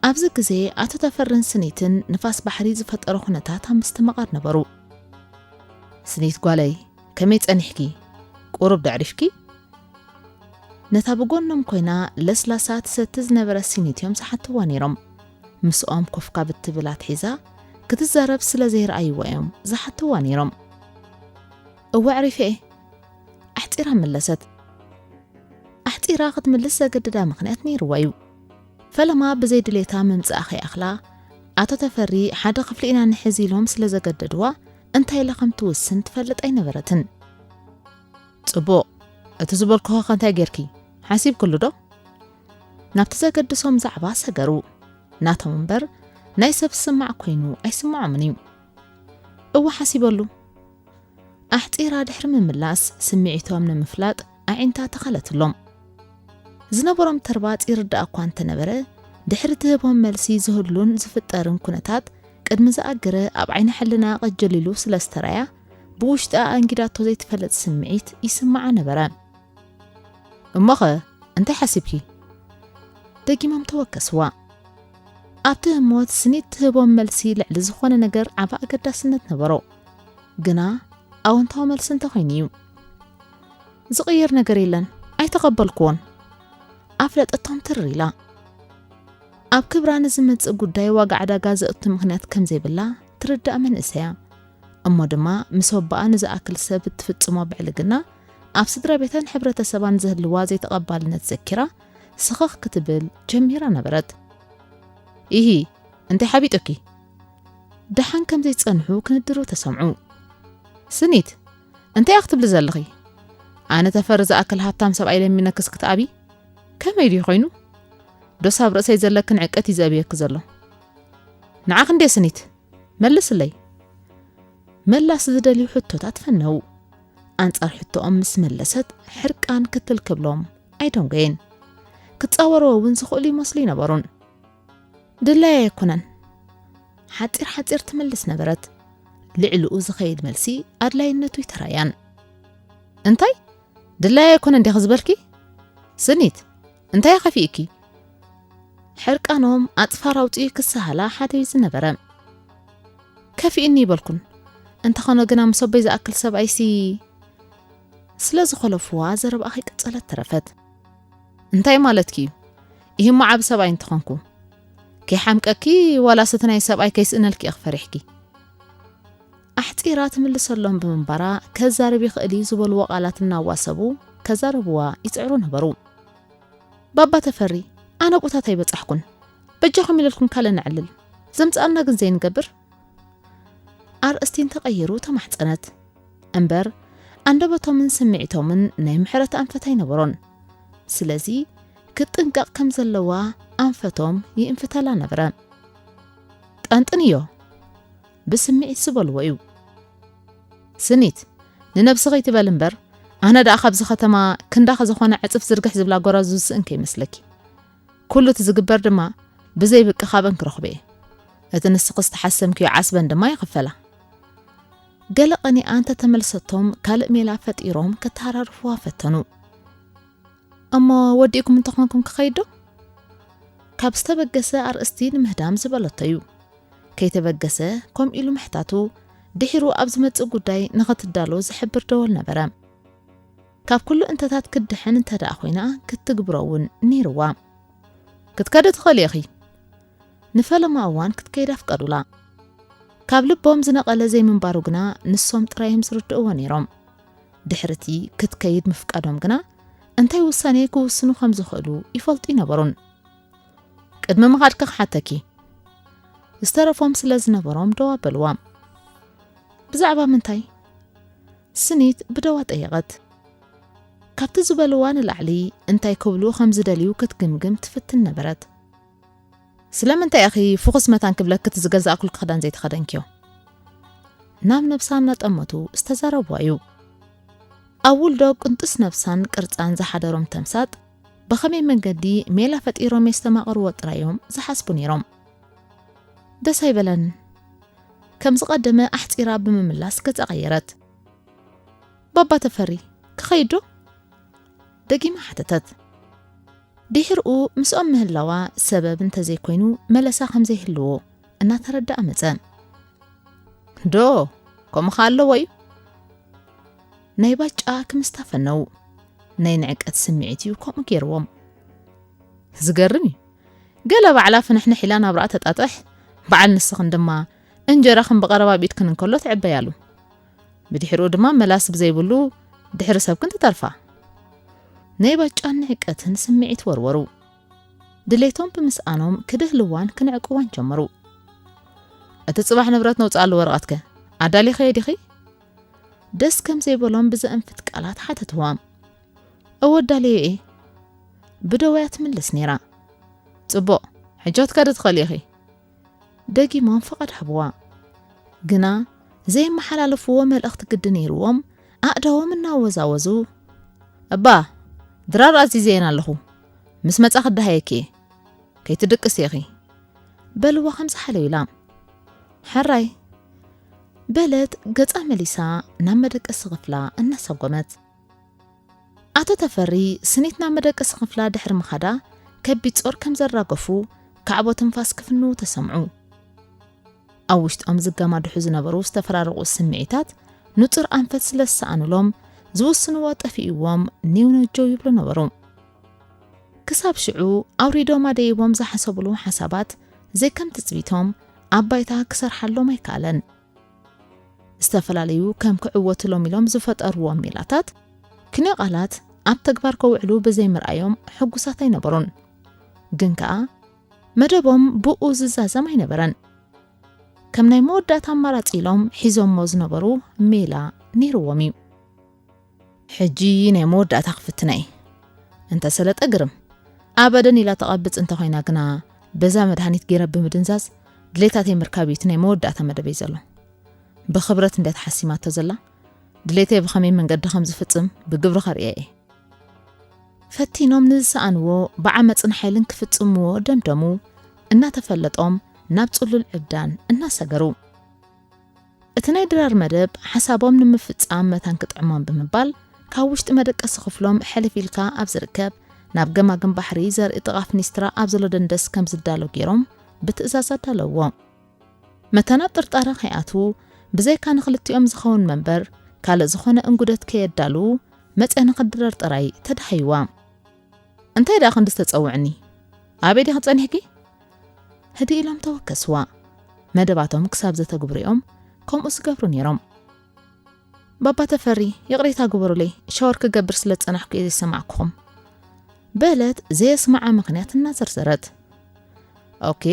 ኣብዚ ግዜ ኣቶ ተፈርን ስኒትን ንፋስ ባሕሪ ዝፈጠሮ ኩነታት ኣብ ምስትምቓር ነበሩ። ስኒት ጓለይ፣ ከመይ ጸኒሕኪ? ቁሩብ ደዕሪፍኪ? ነታ ብጎኖም ኮይና ለስላሳ ትሰቲ ዝነበረት ስኒት እዮም ዝሓትዋ ነይሮም። ምስኦም ኮፍ ካብ እትብል ኣትሒዛ ክትዛረብ ስለ ዘይረኣይዋ እዮም ዝሓትዋ ነይሮም። እወ፣ ኣዕሪፈ እየ፣ ኣሕጺራ መለሰት። ኣሕጺራ ክትምልስ ዘገድዳ ምኽንያት ነይርዋ እዩ። ፈለማ ብዘይ ድሌታ ምምጻኣ ከይኣኽላ፣ ኣቶ ተፈሪ ሓደ ክፍሊ ኢና ንሕዝ ኢሎም ስለ ዘገደድዋ፣ እንታይ ኢላ ከም ትውስን ትፈልጥ ኣይነበረትን። ጽቡቕ፣ እቲ ዝበልኩኸ ከ እንታይ ጌርኪ? ሓሲብክሉ ዶ? ናብቲ ዘገድሶም ዛዕባ ሰገሩ። ናቶም እምበር ናይ ሰብ ዝስማዕ ኮይኑ ኣይስምዖምን እዩ። እወ፣ ሓሲበሉ። ኣሕጺራ ድሕሪ ምምላስ ስምዒቶም ንምፍላጥ ኣዒንታ ተኸለትሎም። ዝነበሮም ተርባጽ ይርዳእ እኳ እንተነበረ፣ ድሕሪ ትህቦም መልሲ ዝህሉን ዝፍጠርን ኩነታት ቅድሚ ዝኣገረ ኣብ ዓይኒ ሕልና ቀጀሊሉ ስለ ዝተራያ፣ ብውሽጣ ኣንጊዳቶ ዘይትፈልጥ ስምዒት ይስምዓ ነበረ። እሞኸ እንታይ ሓሲብኪ? ደጊሞም ተወከስዋ። ኣብቲ ህሞት ስኒት ትህቦም መልሲ ልዕሊ ዝኾነ ነገር ዓቢ ኣገዳስነት ነበሮ። ግና ኣወንታዊ መልሲ እንተኾይኑ እዩ። ዝቕየር ነገር የለን፣ ኣይተቐበልኩዎን። ኣፍለጠቶም ትር ኢላ። ኣብ ክብራ ንዝመጽእ ጉዳይ ዋጋ ዕዳጋ ዘእቱ ምኽንያት ከም ዘይብላ ትርዳእ መንእሰያ። እሞ ድማ ምስ ወባኣ ንዝኣክል ሰብ እትፍጽሞ ብዕልግና ኣብ ስድራ ቤታን ሕብረተሰባን ዝህልዋ ዘይተቐባልነት ዘኪራ ስኽኽ ክትብል ጀሚራ ነበረት። ኢሂ፣ እንታይ ሓቢጡኪ? ደሓን ከም ዘይጸንሑ ክንድሩ ተሰምዑ። ስኒት፣ እንታይ ኢኺ ክትብሊ ዘለኺ? ኣነ ተፈሪ ዝኣክል ሃብታም ሰብኣይ ለሚነክስ ክትኣቢ? ከመይ ድዩ ኮይኑ? ዶስ ኣብ ርእሰይ ዘለክን ዕቀት እዩ ዘእብየኪ ዘሎ? ንዓኺ እንዴ ስኒት? መልስለይ። ምላስ ዝደልዩ ሕቶታት ፈነው። ኣንጻር ሕቶኦም ምስ መለሰት ሕርቃን ክትል ክብሎም ኣይደንጎየን። ክጻወርዎ እውን ዝኽእሉ ይመስሉ ይነበሩን። ድላይ ኣይኮነን። ሓጺር ሓጺር ትምልስ ነበረት። ልዕሊኡ ዝኸይድ መልሲ ኣድላይነቱ ይተራያን። እንታይ? ድላይ ኣይኮነን ዲኺ ዝበልኪ? ስኒት፣ እንታይ ከፊእኪ? ሕርቃኖም ኣጽፋር ኣውጺኡ ክሰሃላ ሓደ እዩ ዝነበረ። ከፊእኒ ይበልኩን። እንተኾነ ግና ምስ ኣቦይ ዝኣክል ሰብኣይሲ ስለ ዝኾለፍዋ ዘረባኣ ከይቀጸለት ተረፈት። እንታይ ማለትኪ እዩ? ኢሂሞ ዓቢ ሰብኣይ እንተኾንኩ። ከይሓምቀኪ ዋላስ እቲ ናይ ሰብኣይ ከይስእነልኪ ኢኺ ፈሪሕኪ? ኣሕጺራ ትምልሰሎም ብምንባራ ከዛርብ ይኽእል እዩ ዝበልዎ ቃላት እናዋሰቡ ከዛርብዋ ይጽዕሩ ነበሩ። ባባ ተፈሪ፣ ኣነ ቁታት ኣይበጻሕኩን። በጃኹም ኢለልኩም ካልእ ነዕልል። ዘምጽኣልና ግን ዘይንገብር። ኣርእስቲ እንተቐይሩ ተማሕጸነት። እምበር ኣንደበቶምን ስምዒቶምን ናይ ምሕረት ኣንፈት ኣይነበሮን። ስለዚ ክትጥንቀቕ ከም ዘለዋ ኣንፈቶም ይእንፍተላ ነበረ። ጠንጥንዮ፣ ብስምዒት ዝበልዎ እዩ። ስኒት፣ ንነብስኺ ትበል እምበር፣ ኣነ ደኣ ካብዚ ከተማ ክንዳኺ ዝኾነ ዕጽፍ ዝርግሕ ዝብላ ጎራዙ ዝስእን ከይመስለኪ። ኩሉ እቲ ዝግበር ድማ ብዘይ ብቂ ካበን ክረኽቦ እየ። እቲ ንስኺ ዝተሓሰምክዮ ዓስበን ድማ ይኽፈላ። ገለ ቀኒኣ እንተተመልሰቶም ካልእ ሜላ ፈጢሮም ከተሃራርፍዋ ፈተኑ። እሞ ወዲእኩም እንተኾንኩም ክኸይድ ዶ? ካብ ዝተበገሰ ኣርእስቲ ንምህዳም ዝበለቶ እዩ። ከይተበገሰ ከምኡ ኢሉ ምሕታቱ ድሒሩ ኣብ ዝመጽእ ጉዳይ ንኽትዳሎ ዝሕብር ደወል ነበረ። ካብ ኩሉ እንተታት ክትድሕን እንተ ደኣ ኮይና ክትግብሮ እውን ነይርዋ። ክትከዲ ትኽእሊ ኢኺ። ንፈለማ እዋን ክትከይድ ኣፍቀዱላ። ካብ ልቦም ዝነቐለ ዘይምንባሩ ግና ንሶም ጥራይ እዮም ዝርድእዎ ነይሮም። ድሕሪ እቲ ክትከይድ ምፍቃዶም ግና እንታይ ውሳኔ ክውስኑ ከም ዝኽእሉ ይፈልጡ ይነበሩን። ቅድሚ ምኻድኪ ክሓተኪ። ዝተረፎም ስለ ዝነበሮም ደው ኣበልዋ። ብዛዕባ ምንታይ? ስኒት ብደዋ ጠየቐት። ካብቲ ዝበልዋ ንላዕሊ እንታይ ክብሉ ከም ዝደልዩ ክትግምግም ትፍትን ነበረት። ስለምንታይ ኢኺ ፍኹስ መታን ክብለኪ እቲ ዝገዛእኩልኪ ክዳን ዘይተኸደንክዮ? ናብ ነብሳ እናጠመቱ ዝተዛረብዋ እዩ። ኣብ ውልዶ ቅንጡስ ነብሳን ቅርጻን ዝሓደሮም ተምሳጥ ብኸመይ መንገዲ ሜላ ፈጢሮም የስተማቕርዎ ጥራዮም ዝሓስቡ ነይሮም። ደስ ኣይበለን። ከም ዝቐደመ ኣሕጺራ ብምምላስ ገጻ ቀየረት። ባባ ተፈሪ፣ ክኸይድ ዶ? ደጊማ ሓተተት። ድሕርኡ ምስኦም ምህላዋ ሰበብ እንተዘይኮይኑ መለሳ ከም ዘይህልዎ እናተረድኣ መጸ። ዶ፣ ከምኡ ከ ኣለዎ እዩ? ናይ ባጫ ክምስታ ፈነው። ናይ ንዕቀት ስምዒት እዩ ከምኡ ገይርዎም። ዝገርም እዩ። ገለ ባዕላ ፍንሕንሕ ኢላ ናብራኣ ተጣጥሕ፣ በዓል ንስኽን ድማ እንጀራኽን ብቐረባ ኣብ ኢድክን እንከሎ ትዕበያሉ። ብድሕሪኡ ድማ መላስ ብዘይብሉ ድሕሪ ሰብክን ትተርፋ። ናይ ባጫን ንዕቀትን ስምዒት ወርወሩ። ድሌቶም ብምስኣኖም ክድህልዋን ክንዕቅዋን ጀመሩ። እቲ ጽባሕ ንብረት ነውጽኣሉ ወረቐትከ ኣዳሊኸዮ ዲኺ? ደስ ከም ዘይበሎም ብዘእንፍት ቃላት ሓተትዋ። እወ ኣዳልየ እየ። ብደወያ ትምልስ ነይራ። ጽቡቕ፣ ሕጂ ክትከዲ ትኽእሊ ኢኺ። ደጊሞም ፍቓድ ሃብዋ። ግና ዘየመሓላለፍዎ መልእኽቲ ግዲ ነይርዎም ኣእዳዎም እናወዛወዙ፣ እባ ድራር ኣዚዘየን ኣለኹ፣ ምስ መጻ ክደሃየኪ እየ፣ ከይትድቅሲ ኢኺ በልዋ ከም ዝሓለው ኢላ። ሕራይ በለት ገጻ መሊሳ ናብ መደቀሲ ክፍላ እናሰጎመት። ኣቶ ተፈሪ ስኒት ናብ መደቀሲ ክፍላ ድሕሪ ምኻዳ ከቢድ ጾር ከም ዘራገፉ ካዕቦ ትንፋስ ክፍንዉ ተሰምዑ። ኣብ ውሽጦም ዝገማድሑ ዝነበሩ ዝተፈራረቑ ስምዒታት ንጹር ኣንፈት ስለ ዝሰኣኑሎም ዝውስንዎ ጠፊእዎም ኔው ነጀው ይብሉ ነበሩ። ክሳብ ሽዑ ኣውሪዶም ኣደይቦም ዝሓሰብሉ ሓሳባት ዘይከም ትጽቢቶም ኣብ ባይታ ክሰርሓሎም ኣይከኣለን። ዝተፈላለዩ ከም ክዕወትሎም ኢሎም ዝፈጠርዎም ሜላታት፣ ክንዮ ቃላት ኣብ ተግባር ከውዕሉ ብዘይምርኣዮም ሕጉሳት ኣይነበሩን። ግን ከኣ መደቦም ብኡ ዝዛዘም ኣይነበረን። ከም ናይ መወዳእታ ኣማራጺ ኢሎም ሒዞሞ ዝነበሩ ሜላ ነይርዎም እዩ። ሕጂ ናይ መወዳእታ ክፍትና እየ። እንተ ሰለጠ ግርም። ኣበደን ኢላ ተቐብጽ እንተኾይና ግና በዛ መድሃኒት ገይረ ብምድንዛዝ ድሌታተይ ምርካብ እዩ እቲ ናይ መወዳእታ መደበይ ዘሎ። ብኽብረት እንድያ ተሓሲማቶ ዘላ። ድሌተይ ብኸመይ መንገዲ ከም ዝፍጽም ብግብሪ ከርእያ እየ። ፈቲኖም ንዝሰኣንዎ ብዓመጽን ሓይልን ክፍጽምዎ ደምደሙ። እናተፈለጦም ናብ ጽሉል ዕብዳን እናሰገሩ። እቲ ናይ ድራር መደብ ሓሳቦም ንምፍጻም መታን ክጥዕሞም ብምባል ካብ ውሽጢ መደቀሲ ክፍሎም ሕልፍ ኢልካ ኣብ ዝርከብ ናብ ገማግም ባሕሪ ዘርኢ ጥቓ ፍኒስትራ ኣብ ዘሎ ደንደስ ከም ዝዳሎ ገይሮም ብትእዛዝ ኣዳለውዎ። መታን ኣብ ጥርጣረ ከይኣትዉ ብዘይካ ንኽልቲኦም ዝኸውን መንበር ካልእ ዝኾነ እንጉደት ከየዳልዉ መጽያ ንኽድረር ጥራይ ተዳሃይዋ። እንታይ ደኣ ክንዲ ዝተጸውዕኒ? ኣበይ ዲኺ ጸኒሕኪ? ህድእ ኢሎም ተወከስዋ። መደባቶም ክሳብ ዘተግብሩኦም ከምኡ ዝገብሩ ነይሮም። ባባ ተፈሪ፣ ይቕሬታ ግበሩለይ፣ ሻወር ክገብር ስለ ዝጸናሕኩ እየ ዘይሰማዕኩኹም። በለት ዘየስምዓ ምኽንያት እናዘርዘረት። ኦኬ፣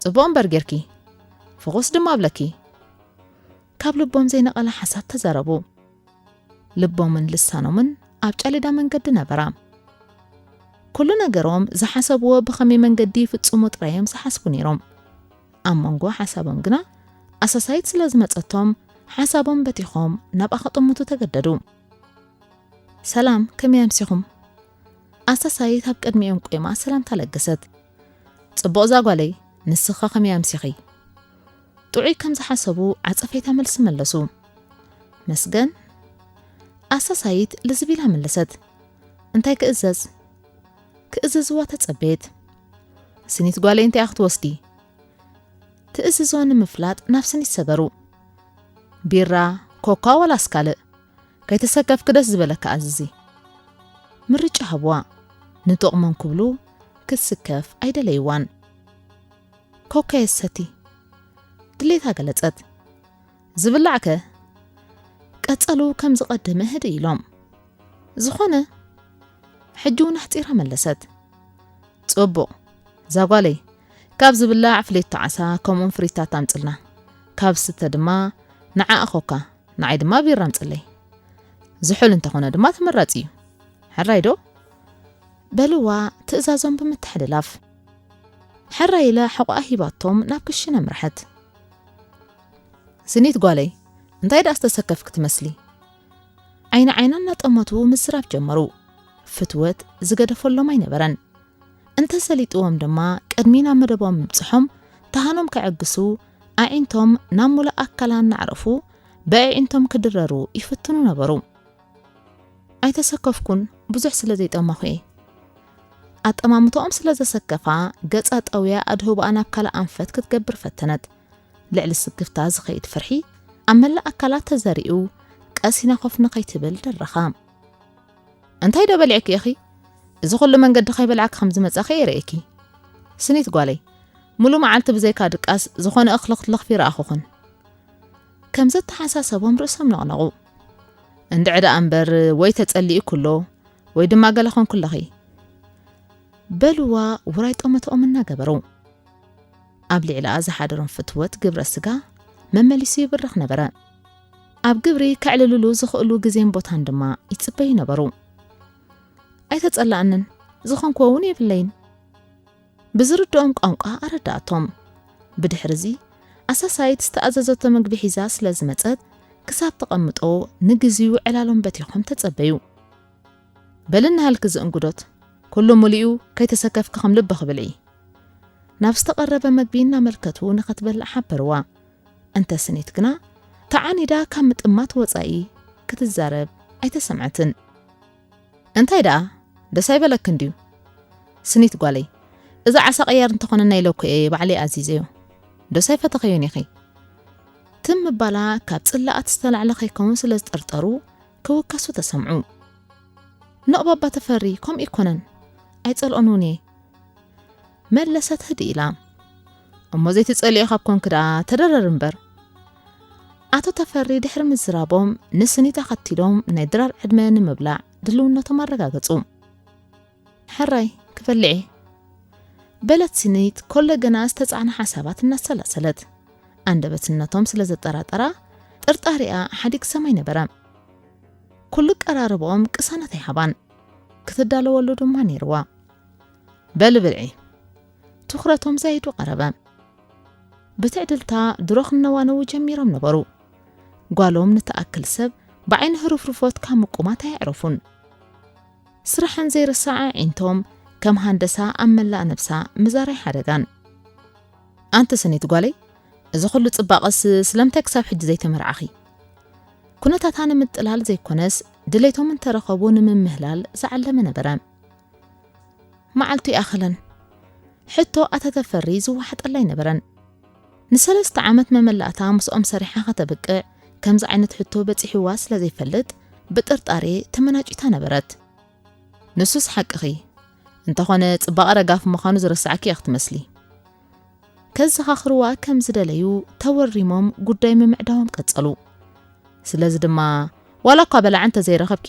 ጽቡቕ እምበር ጌርኪ። ፍኹስ ድማ ኣብለኪ። ካብ ልቦም ዘይነቐለ ሓሳብ ተዛረቡ። ልቦምን ልሳኖምን ኣብ ጫሊዳ መንገዲ ነበራ። ኩሉ ነገሮም ዝሓሰብዎ ብኸመይ መንገዲ ይፍጽሙ ጥራዮም ዝሓስቡ ነይሮም። ኣብ መንጎ ሓሳቦም ግና ኣሳሳይት ስለ ዝመጸቶም ሓሳቦም በቲኾም ናብኣ ክጥምቱ ተገደዱ። ሰላም፣ ከመይ ኣምሲኹም? ኣሳሳይት ኣብ ቅድሚኦም ቆይማ ሰላምታ ለገሰት። ጽቡቕ እዛ ጓለይ፣ ንስኻ ከመይ ኣምሲኺ? ጥዑይ ከም ዝሓሰቡ ዓጸፈይታ መልሲ መለሱ። መስገን። ኣሳሳይት ልዝብ ኢላ መለሰት። እንታይ ክእዘዝ? ክእዘዝዋ ተጸበየት። ስኒት ጓለይ እንታይ ክትወስዲ? ትእዝዞ ንምፍላጥ ናብ ስኒት ሰገሩ። ቢራ፣ ኮካ ዋላስ ካልእ? ከይተሰከፍኪ ደስ ዝበለካ ኣዝዚ። ምርጫ ሃብዋ። ንጥቕሞም ክብሉ ክትስከፍ ኣይደለይዋን። ኮካ የሰቲ። ድሌታ ገለጸት። ዝብላዕከ? ቀጸሉ ከም ዝቐደመ ህድእ ኢሎም። ዝኾነ። ሕጂ እውን ኣሕጺራ መለሰት። ጽቡቕ። እዛ ጓለይ፣ ካብ ዝብላዕ ፍሌቶ ዓሳ ከምኡውን ፍሪታት ኣምጽልና። ካብ ዝስተ ድማ ንዓኣ ኮካ፣ ንዓይ ድማ ቢራ ኣምጽለይ። ዝሑል እንተኾነ ድማ ተመራጺ እዩ። ሕራይ ዶ? በልዋ ትእዛዞም ብምትሕልላፍ። ሕራይ ኢለ ሕቖኣ ሂባቶም ናብ ክሽነ ኣምርሐት። ስኒት ጓለይ፣ እንታይ ደኣ ዝተሰከፍኪ ትመስሊ? ዓይኒ ዓይና እናጠመቱ ምዝራብ ጀመሩ። ፍትወት ዝገደፈሎም ኣይነበረን። እንተሰሊጥዎም ድማ ቅድሚ ናብ መደቦም ምብጽሖም ተሃኖም ከዕግሱ ኣዒንቶም ናብ ሙሉእ ኣካላ እናዕረፉ ብኣዒንቶም ክድረሩ ይፍትኑ ነበሩ። ኣይተሰከፍኩን፣ ብዙሕ ስለ ዘይጠመኹ እየ። ኣጠማምታኦም ስለ ዘሰከፋ ገጻ ጠውያ ኣድህቦኣ ናብ ካልእ ኣንፈት ክትገብር ፈተነት። ልዕሊ ስክፍታ ዝኸይድ ፍርሒ ኣብ መላእ ኣካላት ተዘሪኡ ቀሲና ኮፍ ንኸይትብል ደረኻ። እንታይ ዶ በሊዕኪ ኢኺ? እዚ ኩሉ መንገዲ ከይበላዕኪ ከም ዝመጻኺ እየ ርእየኪ። ስኒት ጓለይ፣ ሙሉ መዓልቲ ብዘይካ ድቃስ ዝኾነ እኽሊ ክትለኽፊ ረኣኹኽን። ከም ዘተሓሳሰቦም ርእሶም ነቕነቑ። እንድዒ ደኣ እምበር ወይ ተጸሊኡ ኩሎ ወይ ድማ ገለ ኾንኩለኺ። በልዋ ውራይ ጠመተኦም እናገበሩ። ኣብ ልዕሊኣ ዝሓደሮም ፍትወት ግብረ ስጋ መመሊሱ ይብርኽ ነበረ። ኣብ ግብሪ ከዕልልሉ ዝኽእሉ ግዜን ቦታን ድማ ይጽበዩ ነበሩ። ኣይተጸላኣንን፣ ዝኾንክዎ እውን የብለይን። ብዝርድኦም ቋንቋ ኣረዳኣቶም። ብድሕሪ እዚ ኣሳሳይት ዝተኣዘዘቶ ምግቢ ሒዛ ስለ ዝመጸት ክሳብ ተቐምጦ ንግዚኡ ዕላሎም በቲኾም ተጸበዩ። በሊ እናሃልኪ ዝእንጉዶት፣ ኩሉ ሙሉኡ ከይተሰከፍኪ ከም ልብኺ ብልዒ። ናብ ዝተቐረበ መግቢ እናመልከቱ ንኸትበልዕ ሓበርዋ። እንተ ስኒት ግና ተዓኒዳ ካብ ምጥማት ወጻኢ ክትዛረብ ኣይተሰምዐትን። እንታይ ደኣ ደስ ኣይበለክን ድዩ? ስኒት ጓለይ፣ እዚ ዓሳ ቀያር እንተኾነ ናይ ሎኮ እየ ባዕለይ ኣዚዘዮ። ደስ ኣይፈተኸዮን ኢኺ። ትም ምባላ ካብ ጽላኣት ዝተላዕለ ከይከውን ስለ ዝጠርጠሩ ክውከሱ ተሰምዑ። ኖእ ባባ ተፈሪ፣ ከምኡ ኣይኮነን። ኣይጸልኦን እውን እየ። መለሰት ህድእ ኢላ። እሞ ዘይትጸልኦ ካብ ኮንኪ ደኣ ተደረር እምበር። ኣቶ ተፈሪ ድሕሪ ምዝራቦም ንስኒት ኣኸቲሎም ናይ ድራር ዕድመ ንምብላዕ ድልውነቶም ኣረጋገጹ። ሕራይ ክበልዕ እየ። በለት ስኒት ኮለ ገና ዝተጻዕነ ሓሳባት እናሰላሰለት። ኣንደበትነቶም ስለ ዘጠራጠራ ጥርጣሬኣ ሓዲግ ሰማይ ነበረ። ኩሉ ቀራርቦም ቅሳነት ኣይሃባን። ክትዳለወሉ ድማ ነይርዋ። በሊ ብልዒ። ትኹረቶም ዛይዱ ቀረበ። ብትዕድልታ ድሮ ክነዋነዉ ጀሚሮም ነበሩ። ጓሎም ንትኣክል ሰብ ብዓይኒ ህርፍርፎት ካብ ምቁማት ኣየዕረፉን። ስራሐን ዘይርሳዕ ኣዒንቶም ከም ሃንደሳ ኣብ መላእ ነብሳ ምዛር ኣይሓደጋን። ኣንቲ ስኒት ጓለይ፣ እዚ ኩሉ ጽባቐስ ስለምንታይ ክሳብ ሕጂ ዘይተመርዓኺ? ኩነታታ ንምጥላል ዘይኮነስ ድሌቶም እንተረኸቡ ንምምህላል ዝዓለመ ነበረ። መዓልቱ ይኣኸለን። ሕቶ ኣተተፈሪ ዝወሓጠላ ኣይነበረን። ንሰለስተ ዓመት መመላእታ ምስኦም ሰሪሓ ከተብቅዕ ከምዚ ዓይነት ሕቶ በጺሕዋ ስለ ዘይፈልጥ ብጥርጣሬ ተመናጪታ ነበረት። ንሱስ ሓቅኺ፣ እንተኾነ ጽባቐ ረጋፊ ምዃኑ ዝረሳዕኪ ኢኺ ትመስሊ። ከዘኻኽርዋ ከም ዝደለዩ ተወሪሞም ጉዳይ ምምዕዳዎም ቀጸሉ። ስለዚ ድማ ዋላ እኳ በላዕ እንተ ዘይረኸብኪ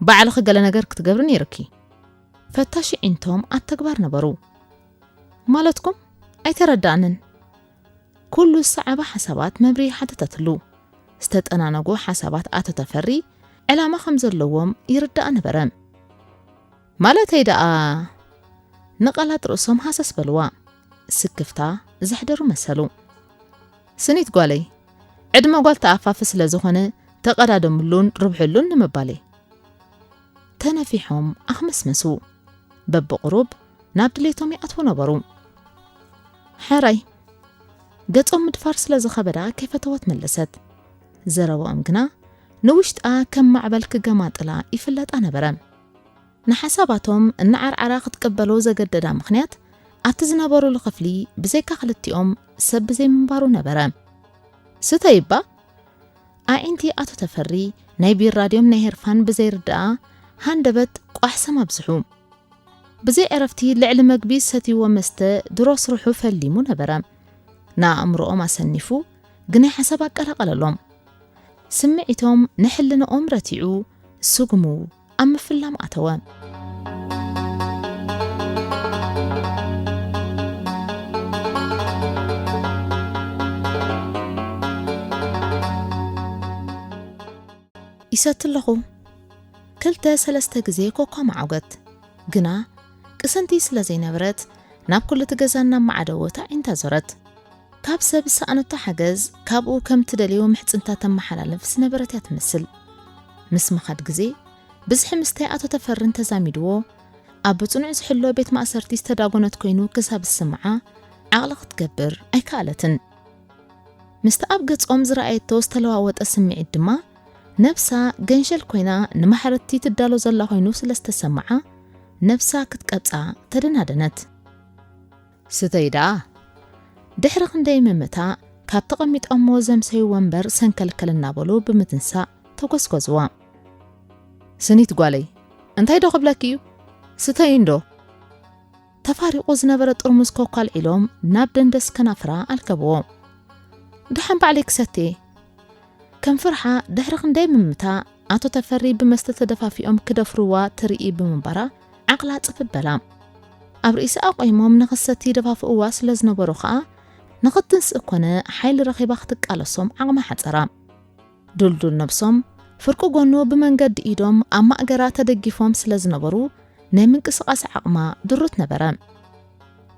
ባዕልኺ ገለ ነገር ክትገብሪ ነይርኪ። ፈታሽ ዒንቶም ኣተግባር ነበሩ። ማለትኩም? ኣይተረዳእንን። ኩሉ ዝሰዓበ ሓሳባት መብርሂ ሓተተትሉ። ዝተጠናነጉ ሓሳባት ኣቶ ተፈሪ ዕላማ ከም ዘለዎም ይርዳእ ነበረ። ማለተይ ደኣ ንቓላት ርእሶም ሃሰስ በልዋ። ስክፍታ ዘሕደሩ መሰሉ። ስኒት ጓለይ፣ ዕድመ ጓል ተኣፋፊ ስለ ዝኾነ ተቐዳደምሉን ርብሕሉን ንምባል እየ። ተነፊሖም ኣኽመስመሱ። በብቕሩብ ናብ ድሌቶም ይኣትዉ ነበሩ። ሕራይ ገጾም ምድፋር ስለ ዝኸበዳ ከይፈተወት መለሰት። ዘረባኦም ግና ንውሽጣ ከም ማዕበል ክገማጥላ ይፍለጣ ነበረ። ንሓሳባቶም እናዓርዓራ ክትቅበሎ ዘገደዳ ምኽንያት ኣብቲ ዝነበሩሉ ክፍሊ ብዘይካ ክልቲኦም ሰብ ብዘይምንባሩ ነበረ። ስተይ እባ ኣዒንቲ ኣቶ ተፈሪ ናይ ቢራ ድዮም ናይ ሄርፋን ብዘይርድኣ ሃንደበት ቋሕሰም ኣብዝሑ። ብዘይ ዕረፍቲ ልዕሊ መግቢ ዝሰትይዎ መስተ ድሮ ስርሑ ፈሊሙ ነበረ። ንኣእምሮኦም ኣሰኒፉ ግናይ ሓሳብ ኣቀላቐለሎም። ስምዒቶም ንሕልንኦም ረቲዑ ስጉሙ ኣብ ምፍላም ኣተወ። ይሰቲ ኣለኹ። ክልተ ሰለስተ ግዜ ኮኳ መዓውገት። ግና ቅስንቲ ስለ ዘይነበረት ናብ ኩሉ እቲ ገዛ እናመዓደወት ኣዒንታ ዞረት። ካብ ሰብ ዝሰኣነቶ ሓገዝ ካብኡ ከም ትደልዮ ምሕጽንታ ተመሓላልፍ ዝነበረት እያ ትመስል። ምስ ምኻድ ግዜ ብዝሒ ምስታይ ኣቶ ተፈርን ተዛሚድዎ ኣብ ብጽኑዕ ዝሕሎ ቤት ማእሰርቲ ዝተዳጎነት ኮይኑ ክሳብ ዝስምዓ ዓቕሊ ክትገብር ኣይከኣለትን። ምስቲ ኣብ ገጾም ዝረኣየቶ ዝተለዋወጠ ስምዒት ድማ ነብሳ ገንሸል ኮይና ንማሕረድቲ ትዳሎ ዘላ ኮይኑ ስለ ዝተሰምዓ ነብሳ ክትቀብጻ ተደናደነት። ስተይ ደኣ። ድሕሪ ክንደይ ምምታ ካብ ተቐሚጦሞ ዘምሰዩ ወንበር ሰንከልከል እናበሉ ብምትንሳእ ተጎዝጎዝዋ። ስኒት ጓለይ፣ እንታይ ዶ ክብለኪ እዩ? ስተይ እንዶ። ተፋሪቑ ዝነበረ ጥርሙዝ ኮካ ኣልዒሎም ናብ ደንደስ ከናፍራ ኣልከብዎ። ደሓን ባዕለይ ክሰትየ። ከም ፍርሓ ድሕሪ ክንደይ ምምታ ኣቶ ተፈሪ ብመስተ ተደፋፊኦም ክደፍርዋ ትርኢ ብምንባራ ዓቕላ ጽፍበላ። ኣብ ርእሲ ኣቆይሞም ንኽሰቲ ደፋፍእዋ ስለ ዝነበሩ ኸኣ ንኽትንስእ ኮነ ሓይሊ ረኺባ ክትቃለሶም ዓቕማ ሓጸራ። ድልዱል ነብሶም ፍርቂ ጎኑ ብመንገዲ ኢዶም ኣብ ማእገራ ተደጊፎም ስለ ዝነበሩ ናይ ምንቅስቓስ ዓቕማ ድሩት ነበረ።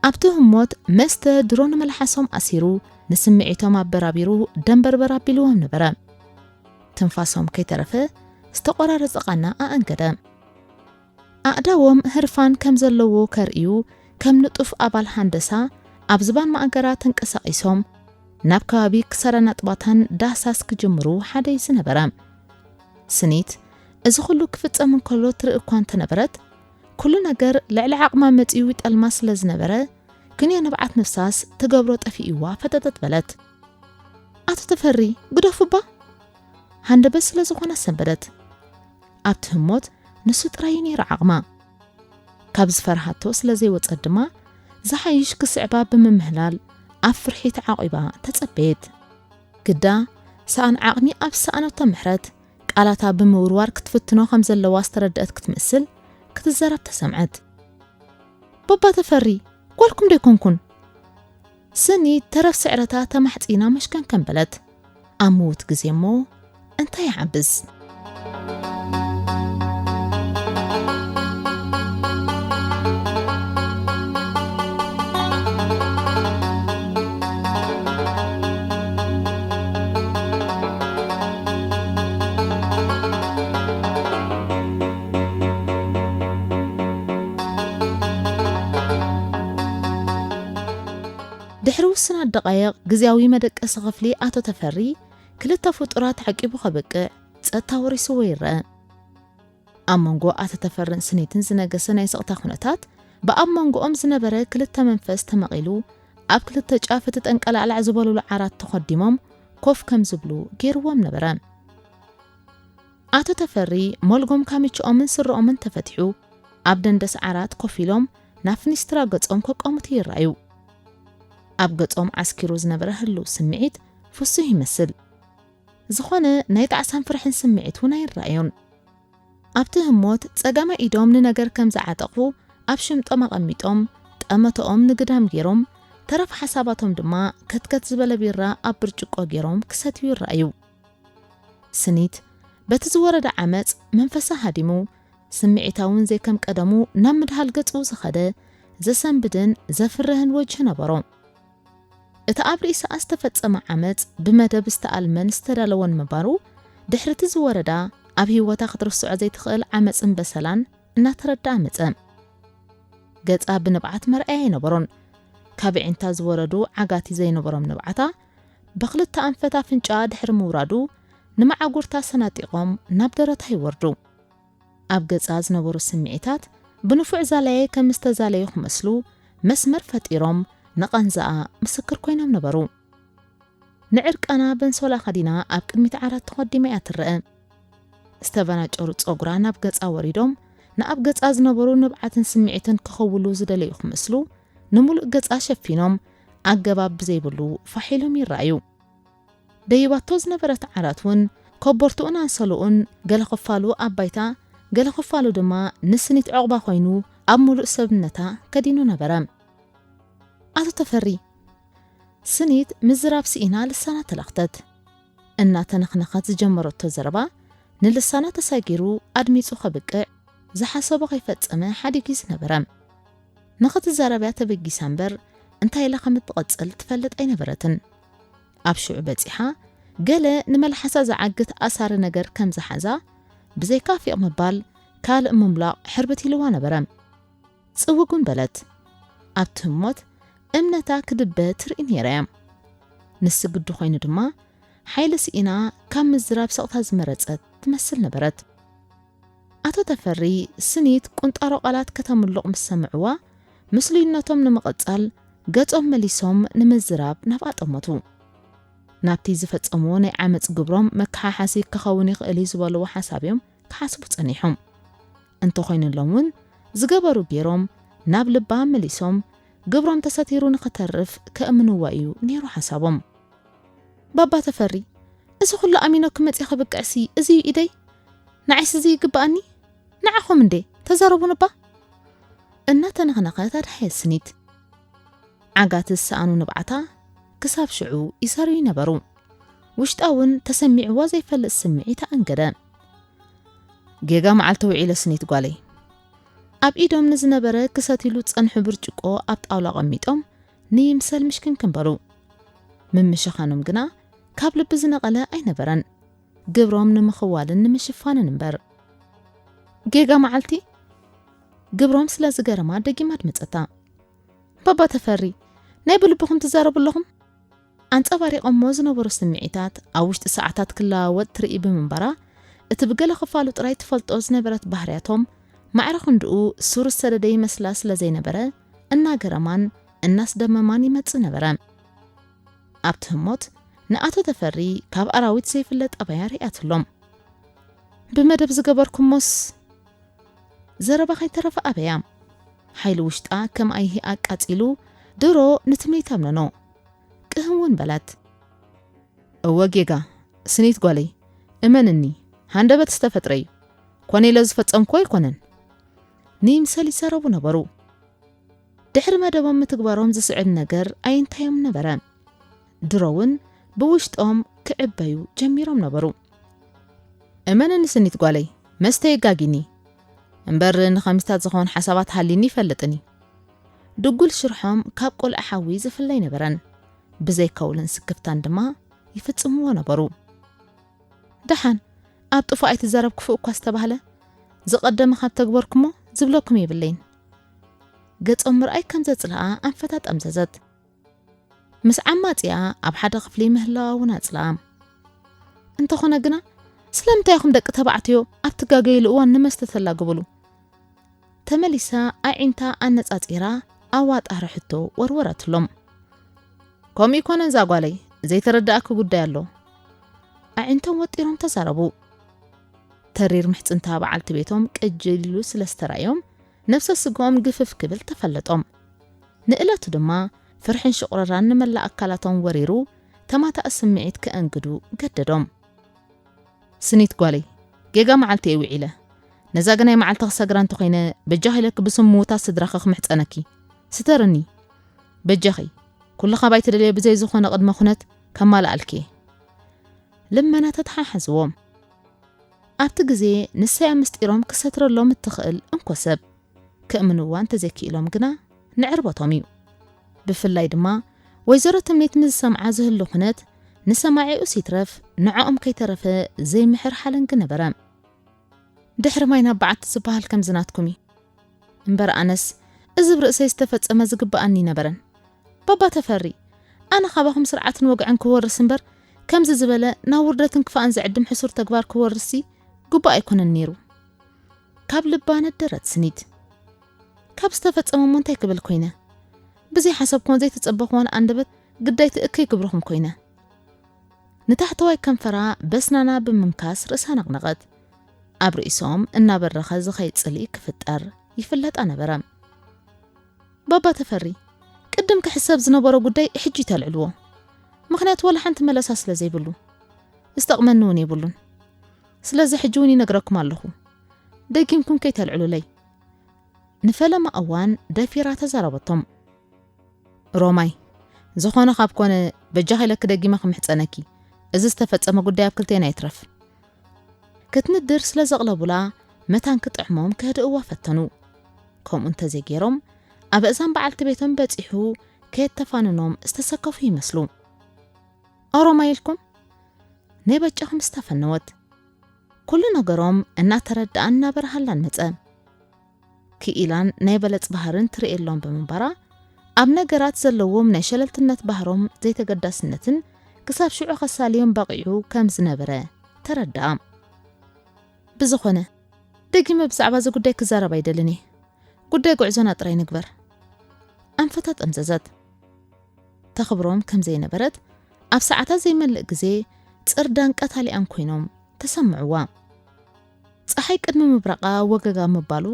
ኣብቲ ህሞት መስተ ድሮ ንመልሓሶም ኣሲሩ ንስምዒቶም ኣበራቢሩ ደንበርበር ኣቢልዎም ነበረ። ትንፋሶም ከይተረፈ ዝተቖራረጸ ቃና ኣኣንገደ። ኣእዳዎም ህርፋን ከም ዘለዎ ከርእዩ ከም ንጡፍ ኣባል ሃንደሳ ኣብ ዝባን ማእገራ ተንቀሳቒሶም ናብ ከባቢ ክሳራ ናጥባታን ዳህሳስ ክጅምሩ ሓደ እዩ ዝነበረ። ስኒት እዚ ኩሉ ክፍጸም እንከሎ ትርኢ እኳ እንተነበረት፣ ኩሉ ነገር ልዕሊ ዓቕማ መጺኡ ይጠልማ ስለ ዝነበረ፣ ክንዮ ንብዓት ነፍሳስ ትገብሮ ጠፊእዋ ፈጠጠጥ በለት። ኣቶ ተፈሪ፣ ግደፉባ! ሃንደበት ስለ ዝኾነ ሰንበደት። ኣብቲ ህሞት ንሱ ጥራይ እዩ ነይሩ ዓቕማ። ካብ ዝፈርሃቶ ስለ ዘይወጸት ድማ፣ ዝሓይሽ ክስዕባ ብምምህላል ኣብ ፍርሒ ተዓቒባ ተጸበየት። ግዳ፣ ሰኣን ዓቕሚ ኣብ ዝሰኣነቶ ምሕረት፣ ቃላታ ብምውርዋር ክትፍትኖ ከም ዘለዋ ዝተረድአት ክትመስል ክትዘረብ ተሰምዐት። ባባ ተፈሪ፣ ጓልኩም ዶ ኣይኮንኩን? ስኒ ተረፍ ስዕረታ ተማሕጺና መሽከንከን በለት። ኣብ ምዉት ግዜ እሞ እንታይ ይዓብስ? ድሕሪ ውሱናት ደቓይቕ ግዝያዊ መደቀሲ ክፍሊ ኣቶ ተፈሪ ክልተ ፍጡራት ዓቂቡ ከብቅዕ ጸጥታ ወሪስዎ ይረአ። ኣብ መንጎ ኣቶ ተፈርን ስኒትን ዝነገሰ ናይ ስቕታ ኩነታት ብኣብ መንጎኦም ዝነበረ ክልተ መንፈስ ተመቒሉ ኣብ ክልተ ጫፍ እቲ ጠንቀላዕላዕ ዝበሉሉ ዓራት ተኸዲሞም ኮፍ ከም ዝብሉ ገይርዎም ነበረ። ኣቶ ተፈሪ ሞልጎም ካምችኦምን ስረኦምን ተፈቲሑ ኣብ ደንደስ ዓራት ኮፍ ኢሎም ናብ ፍኒስትራ ገጾም ከቋምቱ ይረኣዩ። ኣብ ገጾም ዓስኪሩ ዝነበረ ህሉው ስምዒት ፍሱህ ይመስል። ዝኾነ ናይ ጣዕሳን ፍርሕን ስምዒት እውን ኣይረኣዩን። ኣብቲ ህሞት ጸጋማይ ኢዶም ንነገር ከም ዝዓጠቑ ኣብ ሽምጦም ኣቐሚጦም፣ ጠመተኦም ንግዳም ገይሮም፣ ተረፍ ሓሳባቶም ድማ ከትከት ዝበለ ቢራ ኣብ ብርጭቆ ገይሮም ክሰትዩ ይረኣዩ። ስኒት በቲ ዝወረደ ዓመጽ መንፈሳ ሃዲሙ፣ ስምዒታውን ዘይከም ቀደሙ ናብ ምድሃል ገጹ ዝኸደ ዘሰንብድን ዘፍርህን ወጅሂ ነበሮ። እቲ ኣብ ርእስኣ ዝተፈጸመ ዓመጽ ብመደብ ዝተኣልመን ዝተዳለወን ምንባሩ፣ ድሕሪ እቲ ዝወረዳ ኣብ ህይወታ ክትርስዖ ዘይትኽእል ዓመጽን በሰላን እናተረድኣ መጸ። ገጻ ብንብዓት መርኣያ ኣይነበሮን። ካብ ኣዒንታ ዝወረዱ ዓጋቲ ዘይነበሮም ንብዓታ ብኽልተ ኣንፈት ኣፍንጫኣ ድሕሪ ምውራዱ፣ ንመዓጉርታ ሰናጢቖም ናብ ደረታ ይወርዱ። ኣብ ገጻ ዝነበሩ ስምዒታት ብንፉዕ ዛላየ ከም ዝተዛለዩ ክመስሉ መስመር ፈጢሮም ንቓንዛኣ ምስክር ኮይኖም ነበሩ። ንዕርቃና በንሶላ ከዲና ኣብ ቅድሚት ዓራት ተኸዲማ እያ ትረአ። ዝተበናጨሩ ጸጉራ ናብ ገጻ ወሪዶም ንኣብ ገጻ ዝነበሩ ንብዓትን ስምዒትን ክኸውሉ ዝደለዩ ክመስሉ ንምሉእ ገጻ ሸፊኖም ኣገባብ ብዘይብሉ ፋሕ ኢሎም ይረኣዩ። ደይባቶ ዝነበረት ዓራት እውን ኮቦርትኡን ኣንሶልኡን ገለ ክፋሉ ኣብ ባይታ፣ ገለ ክፋሉ ድማ ንስኒት ዑቕባ ኮይኑ ኣብ ምሉእ ሰብነታ ከዲኑ ነበረ። ኣቶ ተፈሪ፣ ስኒት ምዝራብ ስኢና ልሳና ተለኽተት። እናተነኽነኸት ዝጀመረቶ ዘረባ ንልሳና ተሳጊሩ ኣድሚጹ ከብቅዕ ዝሓሰቦ ከይፈጸመ ሓዲጉ ዝነበረ። ንኽትዛረብያ ተበጊሳ እምበር እንታይ ኢላ ከም እትቐጽል ትፈልጥ ኣይነበረትን። ኣብ ሽዑ በጺሓ ገለ ንመልሓሳ ዝዓግት ኣሳሪ ነገር ከም ዝሓዛ ብዘይካ ፊቕ ምባል ካልእ ምምላቕ ሕርብት ኢልዋ ነበረ። ጽውግ እውን በለት። ኣብቲ ህሞት እምነታ ክድበ ትርኢ ነይራ እያ። ንስግዲ ኮይኑ ድማ ሓይሊ ስኢና ካብ ምዝራብ ስቕታ ዝመረጸት ትመስል ነበረት። ኣቶ ተፈሪ ስኒት ቁንጣሮ ቃላት ከተምልቕ ምስ ሰምዕዋ ምስሉይነቶም ንምቕጻል ገጾም መሊሶም ንምዝራብ ናብኣ ጠመቱ። ናብቲ ዝፈጸምዎ ናይ ዓመጽ ግብሮም መከሓሓሲ ክኸውን ይኽእል እዩ ዝበልዎ ሓሳብ እዮም ክሓስቡ ጸኒሖም። እንተኾይኑሎም እውን ዝገበሩ ገይሮም ናብ ልባ መሊሶም ግብሮም ተሰቲሩ ንኽተርፍ ከእምንዋ እዩ ነይሩ ሓሳቦም። ባባ ተፈሪ፣ እዚ ኩሉ ኣሚኖ ክመጽእ ክብቅዕሲ እዚ እዩ ኢደይ? ንዓይስ እዚ ይግብኣኒ? ንዓኹም እንዴ? ተዛረቡን እባ? እናተነኽነኸት ኣድሓየት ስኒት። ዓጋቲ ዝሰኣኑ ንብዓታ ክሳብ ሽዑ ይሰርዩ ነበሩ። ውሽጣ እውን ተሰሚዕዋ ዘይፈልጥ ስምዒት ኣእንገደ። ጌጋ መዓልቲ ውዒለ ስኒት ጓለይ። ኣብ ኢዶም ንዝነበረ ክሰትሉ ዝጸንሑ ብርጭቆ ኣብ ጣውላ ኣቐሚጦም ንይምሰል ምሽክንክን በሉ። ምምሽኻኖም ግና ካብ ልቢ ዝነቐለ ኣይነበረን። ግብሮም ንምኽዋልን ንምሽፋንን እምበር። ጌጋ መዓልቲ ግብሮም ስለ ዝገረማ ደጊማ ኣድመጸታ። ባባ ተፈሪ፣ ናይ ብልብኹም ትዛረቡ ኣለኹም? ኣንጸባሪቐሞ ዝነበሩ ስምዒታት ኣብ ውሽጢ ሰዓታት ክለዋወጥ ትርኢ ብምንባራ፣ እቲ ብገለ ክፋሉ ጥራይ ትፈልጦ ዝነበረት ባህርያቶም ማዕረ ክንድኡ ሱር ዝሰደደ ይመስላ ስለ ዘይነበረ፣ እናገረማን እናስደመማን ይመጽእ ነበረ። ኣብቲ ህሞት ንኣቶ ተፈሪ ካብ ኣራዊት ዘይፍለጥ ኣባያ ርእያትሎም። ብመደብ ዝገበርኩሞስ ዘረባ ከይተረፈ ኣበያ። ሓይሊ ውሽጣ ከም ኣይሂ ኣቃጺሉ ድሮ ንትምኒት ኣምነኖ። ቅህም እውን በላት። እወ ጌጋ፣ ስኒት ጓለይ፣ እመንኒ፣ ሃንደበት ዝተፈጥረ እዩ። ኮነ ኢለ ዝፈጸምኩዎ ኣይኮነን። ንይምሰል ይዛረቡ ነበሩ። ድሕሪ መደቦም ምትግባሮም ዝስዕብ ነገር ኣይንታዮም ነበረ። ድሮ እውን ብውሽጦም ክዕበዩ ጀሚሮም ነበሩ። እመንኒ ስኒት ጓለይ፣ መስተ የጋጊኒ እምበር ንኸሚስታት ዝኸውን ሓሳባት ሃሊኒ ይፈልጥኒ። ድጉል ሽርሖም ካብ ቆልዓ ሓዊ ዝፍለ ኣይነበረን። ብዘይከውልን ስክፍታን ድማ ይፍጽምዎ ነበሩ። ደሓን፣ ኣብ ጥፉእ ኣይትዛረብ ክፉእ እኳ ዝተባህለ፣ ዝቐደመ ካብ ተግበርኩሞ ዝብለኩም የብለይን። ገጾም ምርኣይ ከም ዘጽልኣ ኣንፈታ ጠምዘዘት። ምስ ዓማጺኣ ኣብ ሓደ ክፍሊ ምህላዋ እውን ኣጽልኣ። እንተኾነ ግና፣ ስለምንታይ ኢኹም ደቂ ተባዕትዮ ኣብ ትጋገይሉ እዋን ንመስተ ተላግብሉ? ተመሊሳ ኣዒንታ ኣነጻጺራ ኣዋጣሪ ሕቶ ወርወረትሎም። ከምኡ ይኮነን እዛ ጓለይ፣ ዘይተረዳእኪ ጉዳይ ኣሎ። ኣዒንቶም ወጢሮም ተዛረቡ። ተሪር ምሕጽንታ በዓልቲ ቤቶም ቅጅል ኢሉ ስለ ዝተራእዮም፣ ነፍሰ ስግኦም ግፍፍ ክብል ተፈለጦም። ንእለቱ ድማ ፍርሕን ሽቑረራን ንመላእ ኣካላቶም ወሪሩ፣ ተማታእ ስምዒት ከእንግዱ ገደዶም። ስኒት ጓለይ፣ ጌጋ መዓልቲ እየ ውዒለ። ነዛ ግናይ መዓልቲ ክሰግራ እንተኾይነ፣ በጃኺ ኢለኪ ብስም ምዉታት ስድራኺ ክምሕጸነኪ። ስተርኒ። በጃኺ፣ ኩሉ ካባይ ትደልዮ ብዘይ ዝኾነ ቅድመ ኩነት ከማልኣልኪ እየ። ልመና ተተሓሓዝዎም። ኣብቲ ግዜ ንሳያ ምስጢሮም ክሰትረሎም እትኽእል እንኮ ሰብ። ከእምንዋ እንተዘይክኢሎም ግና ንዕርበቶም እዩ። ብፍላይ ድማ ወይዘሮ ትምኒት ምስ ዝሰምዓ ዝህሉ ኩነት ንሰማዒኡስ ይትረፍ ንዕኦም ከይተረፈ ዘይምሕር ሓለንጊ ነበረ። ድሕሪ ማይ ናብ በዓቲ ዝበሃል ከምዚ ናትኩም እዩ። እምበር ኣነስ እዚ ብርእሰይ ዝተፈጸመ ዝግብኣኒ ነበረን። ባባ ተፈሪ፣ ኣነ ካባኹም ስርዓትን ወግዕን ክወርስ እምበር ከምዚ ዝበለ ናብ ውርደትን ክፋእን ዝዕድም ሕሱር ተግባር ክወርስሲ ግቡእ ኣይኮነን ነይሩ። ካብ ልባ ነደረት ስኒት። ካብ ዝተፈጸመ እሞ እንታይ ክብል ኮይነ? ብዘይሓሰብክዎን ዘይተጸበኽዎን ኣንደበት ግዳይቲ እከይ ክብርኹም ኮይነ። ንታሕተዋይ ከንፈራ በስናና ብምንካስ ርእሳ ነቕነቐት። ኣብ ርእሶም እናበረኸ ዝኸይድ ጽልኢ ክፍጠር ይፍለጣ ነበረ። ባባ ተፈሪ፣ ቅድም ክሕሰብ ዝነበሮ ጉዳይ ሕጂ ተልዕልዎ። ምኽንያቱ ዋላ ሓንቲ መለሳ ስለ ዘይብሉ። ዝጠቕመኒ እውን የብሉን። ስለዚ ሕጂ እውን ይነግረኩም ኣለኹ። ደጊምኩም ከይተልዕሉለይ። ንፈለማ እዋን ደፊራ ተዛረበቶም። ሮማይ፣ ዝኾነ ካብ ኮነ በጃኺ ኢለኪ ደጊመ ክምሕጸነኪ። እዚ ዝተፈጸመ ጉዳይ ኣብ ክልቴና ይትረፍ። ክትንድር ስለ ዘቕለቡላ፣ መታን ክጥዕሞም ከህድእዋ ፈተኑ። ከምኡ እንተዘይገይሮም፣ ኣብ እዛን በዓልቲ ቤቶም በጺሑ ከየተፋንኖም ዝተሰከፉ ይመስሉ። ኦሮማይ ኢልኩም? ናይ በጃኹም ዝተፈነወት። ኩሉ ነገሮም እናተረድኣን እናበርሃላን መጸ። ክኢላን ናይ በለጽ ባህርን ትርእየሎም ብምንባራ፣ ኣብ ነገራት ዘለዎም ናይ ሸለልትነት ባህሮም ዘይተገዳስነትን ክሳብ ሽዑ ከሳልዮም በቒዑ ከም ዝነበረ ተረድኣ። ብዝኾነ፣ ደጊመ ብዛዕባ እዚ ጉዳይ ክዛረብ ኣይደልን እየ። ጉዳይ ጉዕዞና ጥራይ ንግበር። ኣንፈታ ጠምዘዘት። ተኽብሮም ከም ዘይነበረት ኣብ ሰዓታት ዘይመልእ ግዜ ጽርዳን ቀታሊኣን ኮይኖም ተሰምዕዋ። ጸሓይ ቅድሚ ምብራቓ ወገጋ ምባሉ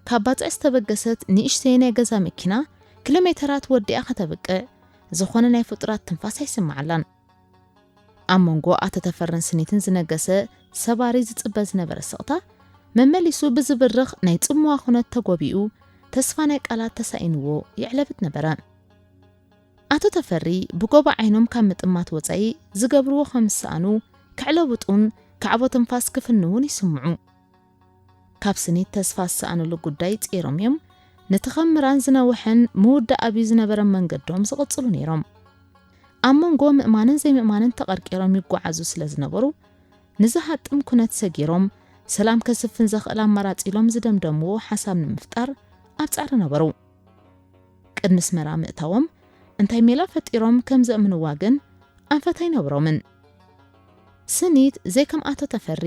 ካብ ባጽዕ ዝተበገሰት ንእሽተይ ናይ ገዛ መኪና ኪሎ ሜተራት ወዲኣ ከተብቅዕ ዝኾነ ናይ ፍጡራት ትንፋስ ኣይስምዓላን። ኣብ መንጎ ኣቶ ተፈርን ስኒትን ዝነገሰ ሰባሪ ዝጽበ ዝነበረ ስቕታ መመሊሱ ብዝብርኽ ናይ ጽምዋ ኩነት ተጎቢኡ ተስፋ ናይ ቃላት ተሳኢንዎ የዕለብት ነበረ። ኣቶ ተፈሪ ብጎቦ ዓይኖም ካብ ምጥማት ወጻኢ ዝገብርዎ ከም ዝሰኣኑ ከዕለብጡን ካዕቦ ትንፋስ ክፍንውን ይስምዑ። ካብ ስኒት ተስፋ ዝሰኣኑሉ ጉዳይ ጸይሮም እዮም ነቲ ከም ምራን ዝነውሐን ምውዳእ ኣብዩ ዝነበረ መንገዶም ዝቕጽሉ ነይሮም። ኣብ መንጎ ምእማንን ዘይምእማንን ተቐርቂሮም ይጓዓዙ ስለ ዝነበሩ፣ ንዝሃጥም ኩነት ሰጊሮም ሰላም ከስፍን ዘኽእል ኣማራጺ ኢሎም ዝደምደምዎ ሓሳብ ንምፍጣር ኣብ ጻዕሪ ነበሩ። ቅድሚ ኣስመራ ምእታዎም እንታይ ሜላ ፈጢሮም ከም ዘእምንዋ ግን ኣንፈት ኣይነበሮምን። ስኒት ዘይከም ኣቶ ተፈሪ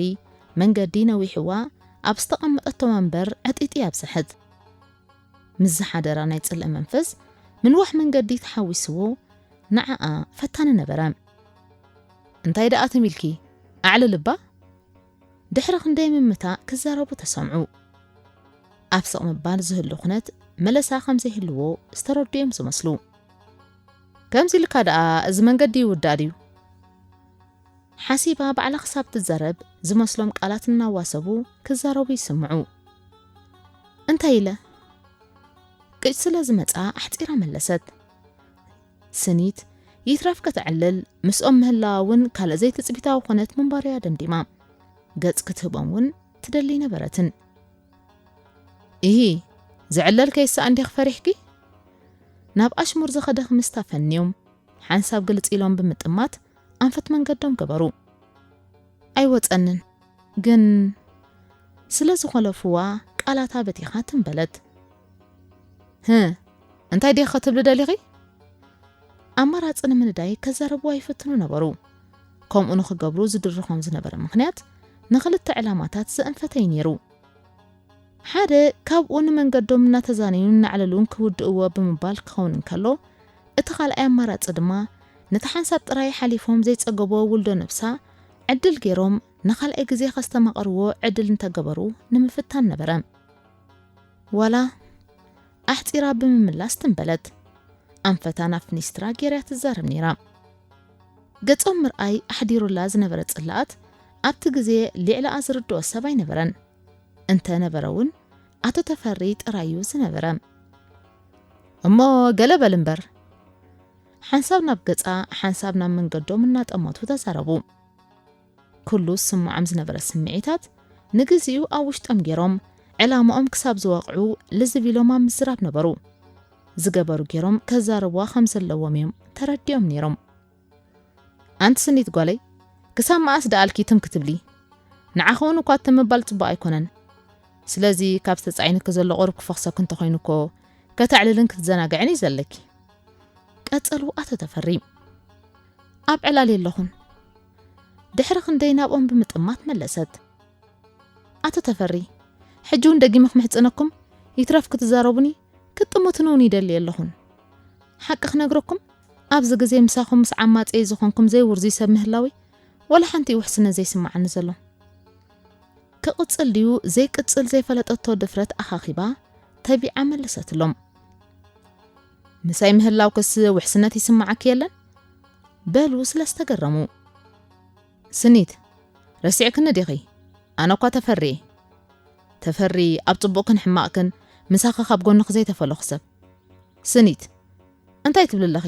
መንገዲ ነዊሕዋ ኣብ ዝተቐመጠቶ ወንበር ዕጢጢ ኣብዝሐት። ምስ ዝሓደራ ናይ ጽልኢ መንፈስ ምንዋሕ መንገዲ ተሓዊስዎ ንዓኣ ፈታኒ ነበረ። እንታይ ደኣ ትም ኢልኪ? ኣዕልሊ እባ? ድሕሪ ክንደይ ምምታእ ክዛረቡ ተሰምዑ። ኣብ ስቕ ምባል ዝህሉ ኩነት መለሳ ከም ዘይህልዎ ዝተረድኡ እዮም ዝመስሉ። ከምዚ ኢልካ ደኣ እዚ መንገዲ ይውዳእ ድዩ? ሓሲባ ባዕላ ክሳብ ትዛረብ ዝመስሎም ቃላት እናዋሰቡ ክዛረቡ ይስምዑ። እንታይ ኢለ? ቅጭ ስለ ዝመጻ ኣሕጺራ መለሰት። ስኒት ይትረፍ ከተዕልል ምስኦም ምህላዋ እውን ካልእ ዘይትጽቢታዊ ኮነት ምንባርያ ደምዲማ። ገጽ ክትህቦም እውን ትደሊ ነበረትን። ኢሂ፣ ዝዕለል ከይሰኣን ዲኺ ፈሪሕኪ? ናብ ኣሽሙር ዝኸደ ክምስታ ፈንዮም ሓንሳብ ግልጽ ኢሎም ብምጥማት ኣንፈት መንገዶም ገበሩ። ኣይወጸንን፣ ግን ስለ ዝኾለፍዋ ቃላታ በቲኻ ትም በለት። ህ፣ እንታይ ዲኺ ክትብሊ ደሊኺ? ኣማራጺ ንምንዳይ ከዛረብዋ ይፍትኑ ነበሩ። ከምኡ ንኽገብሩ ዝድርኾም ዝነበረ ምኽንያት ንኽልተ ዕላማታት ዘእንፈተ እዩ ነይሩ። ሓደ ካብኡ ንመንገዶም እናተዛነዩን እናዕለሉን ክውድእዎ ብምባል ክኸውን እንከሎ፣ እቲ ካልኣይ ኣማራጺ ድማ ነቲ ሓንሳብ ጥራይ ሓሊፎም ዘይጸገቦ ውልዶ ነብሳ ዕድል ገይሮም ንኻልኣይ ግዜ ከስተማቕርዎ ዕድል እንተገበሩ ንምፍታን ነበረ። ዋላ ኣሕጺራ ብምምላስ ትም በለት። ኣንፈታ ናብ ፍኒስትራ ገይራ ትዛረብ ነይራ። ገጾም ምርኣይ ኣሕዲሩላ ዝነበረ ጽላኣት ኣብቲ ግዜ ሊዕላኣ ዝርድኦ ሰብ ኣይነበረን። እንተ ነበረ እውን ኣቶ ተፈሪ ጥራይ እዩ ዝነበረ። እሞ ገለ በል እምበር። ሓንሳብ ናብ ገጻ ሓንሳብ ናብ መንገዶም እናጠመቱ ተዛረቡ። ኩሉ ዝስምዖም ዝነበረ ስምዒታት ንግዚኡ ኣብ ውሽጦም ገይሮም ዕላማኦም ክሳብ ዝወቕዑ ልዝብ ኢሎም ኣብ ምዝራብ ነበሩ። ዝገበሩ ገይሮም ከዛርብዋ ከም ዘለዎም እዮም ተረዲኦም ነይሮም። ኣንቲ ስኒት ጓለይ፣ ክሳብ መኣስ ደኣልኪ ትም ክትብሊ? ንዓኺ እውን እኳ ትም ምባል ጽቡቕ ኣይኮነን። ስለዚ ካብ ዝተጻዒንኪ ዘሎ ቁሩብ ክፈኽሰኪ እንተኾይኑ እኮ ከተዕልልን ክትዘናግዕን እዩ ዘለኪ። ቀጸሉ ኣቶ ተፈሪ። ኣብ ዕላል የለኹን። ድሕሪ ክንደይ ናብኦም ብምጥማት መለሰት። ኣቶ ተፈሪ፣ ሕጂ እውን ደጊመ ክምሕጽነኩም፣ ይትረፍ ክትዛረቡኒ ክትጥምቱኒ እውን ይደሊ የለኹን። ሓቂ ክነግረኩም፣ ኣብዚ ግዜ ምሳኹም ምስ ዓማጸይ ዝኾንኩም ዘይውርዙይ ሰብ ምህላወይ ዋላ ሓንቲ ውሕስነት ዘይስምዓኒ ዘሎ። ክቕጽል ድዩ ዘይቅጽል ዘይፈለጠቶ ድፍረት ኣኻኺባ ተቢዓ መለሰትሎም። ምሳይ ምህላውክስ ውሕስነት ይስምዓኪ የለን? በሉ ስለ ዝተገረሙ። ስኒት፣ ረሲዕክኒ ዲኺ? ኣነ እኳ ተፈሪ እየ። ተፈሪ ኣብ ጽቡቕክን ሕማቕክን ምሳኺ ካብ ጎንኺ ዘይተፈለኹ ሰብ። ስኒት፣ እንታይ ትብሊ ኣለኺ?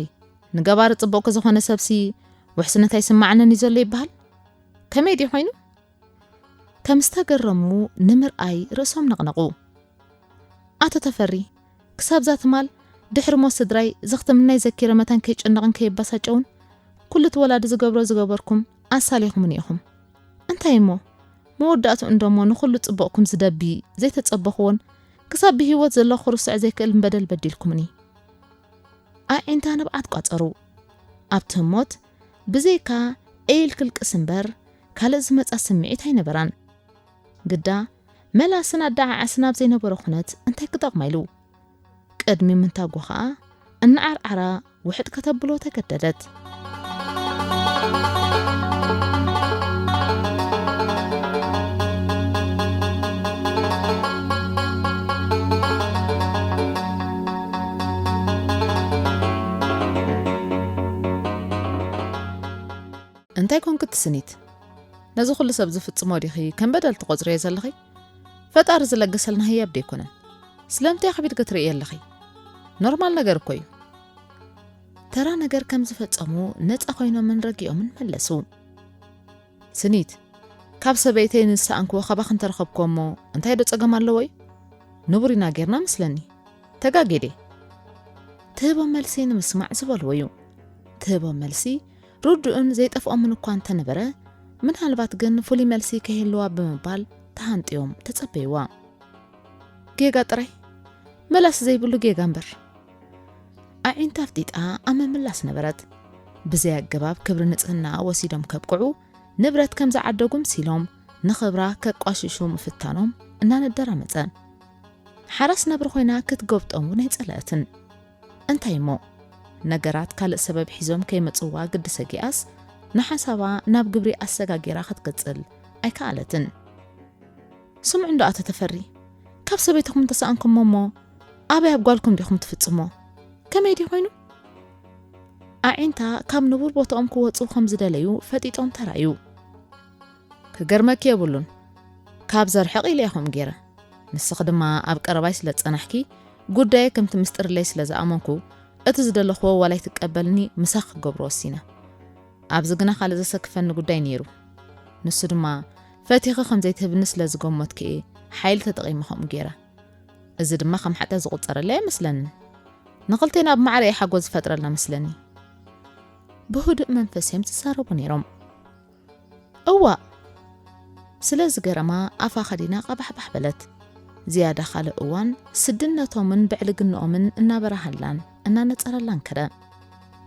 ንገባሪ ጽቡቕኪ ዝኾነ ሰብሲ ውሕስነት ኣይስምዓንን እዩ ዘሎ ይበሃል? ከመይ ድዩ ኮይኑ? ከም ዝተገረሙ ንምርኣይ ርእሶም ነቕነቑ። ኣቶ ተፈሪ፣ ክሳብዛ ትማል ድሕሪ ሞት ስድራይ ዘኽትምናይ ዘኪረ መታን ከይጨነቕን ከየባሳጨውን ኩሉ እቲ ወላዲ ዝገብሮ ዝገበርኩም ኣሳሊኹምኒ ኢኹም። እንታይ እሞ መወዳእቱ እንደሞ ንኹሉ ጽቡቕኩም ዝደቢ ዘይተጸበኽዎን ክሳብ ብህይወት ዘለኹ ክርስዕ ዘይክእል በደል በዲልኩምኒ። ኣዒንታ ንብዓት ቋጸሩ። ኣብቲ ህሞት ብዘይካ ኤል ክልቅስ እምበር ካልእ ዝመጻ ስምዒት ኣይነበራን። ግዳ መላስን ኣደዓዓስን ኣብ ዘይነበሮ ኩነት እንታይ ክጠቕማ ኢሉ? ቅድሚ ምንታጉ ኸኣ እናዓርዓራ ውሕጥ ከተብሎ ተገደደት። እንታይ ኮንኪ ትስኒት? ነዚ ኩሉ ሰብ ዝፍጽሞ ዲኺ ከም በደል ትቖጽርዮ ዘለኺ? ፈጣሪ ዝለገሰልና ህያብ ደይኮነን? ስለምንታይ ከቢድኪ ትርእዮ ኣለኺ? ኖርማል ነገር እኮ እዩ። ተራ ነገር ከም ዝፈጸሙ ነጻ ኮይኖምን ረጊኦምን መለሱ። ስኒት፣ ካብ ሰበይተይ ንዝሰኣንክዎ ካባኺ እንተረኸብክዎ እሞ እንታይ ዶ ጸገም ኣለዎ እዩ? ንቡር ኢና ጌርና መስለኒ። ተጋጌዴ። ትህቦ መልሲ ንምስማዕ ዝበልዎ እዩ። ትህቦ መልሲ ርዱእን ዘይጠፍኦምን እኳ እንተነበረ፣ ምናልባት ግን ፍሉይ መልሲ ከይህልዋ ብምባል ተሃንጥዮም ተጸበይዋ። ጌጋ ጥራይ፣ መላስ ዘይብሉ ጌጋ እምበር። ኣዒንታ ኣፍጢጣ ኣብ ምምላስ ነበረት። ብዘይ ኣገባብ ክብሪ ንጽህና ወሲዶም ከብቅዑ፣ ንብረት ከም ዝዓደጉ ምሲሎም ንኽብራ ከቋሽሹ ምፍታኖም እናነደራ መጸ። ሓራስ ነብሪ ኮይና ክትጎብጦም እውን ኣይጸለአትን። እንታይ እሞ፣ ነገራት ካልእ ሰበብ ሒዞም ከይመጽዋ ግዲ ሰጊኣስ፣ ንሓሳባ ናብ ግብሪ ኣሰጋጊራ ክትቅጽል ኣይከኣለትን። ስምዑ እንዶ ኣቶ ተፈሪ፣ ካብ ሰበይትኹም እንተሰኣንኩሞ እሞ ኣበይ ኣብ ጓልኩም ዲኹም ትፍጽሞ? ከመይ ድዩ ኮይኑ? ኣዒንታ ካብ ንቡር ቦታኦም ክወጹ ከም ዝደለዩ ፈጢጦም ተራእዩ። ክገርመኪ የብሉን። ካብ ዘርሕቕ ኢለ ኢኹም ገይረ። ንስኺ ድማ ኣብ ቀረባይ ስለ ዝጸናሕኪ፣ ጉዳየ ከምቲ ምስጢርለይ ስለ ዝኣመንኩ፣ እቲ ዝደለኽዎ ዋላ ኣይትቀበልኒ ምሳኺ ክገብሮ ወሲነ። ኣብዚ ግና ካልእ ዘሰክፈኒ ጉዳይ ነይሩ። ንሱ ድማ፣ ፈቲኺ ከም ዘይትህብኒ ስለ ዝገመትኩ እየ ሓይሊ ተጠቒመ ከምኡ ገይረ። እዚ ድማ ከም ሓጢኣት ዝቑጸረለይ ኣይመስለንን። ንኽልቴና ብማዕረ እዩ ሓጎስ ዝፈጥረልና መስለኒ። ብህዱእ መንፈስ እዮም ዝዛረቡ ነይሮም። እዋእ! ስለ ዝገረማ ኣፋ ከዲና ቀባሕባሕ በለት። ዝያዳ ካልእ እዋን ስድነቶምን ብዕልግንኦምን እናበራሃላን እናነጸረላን ከደ።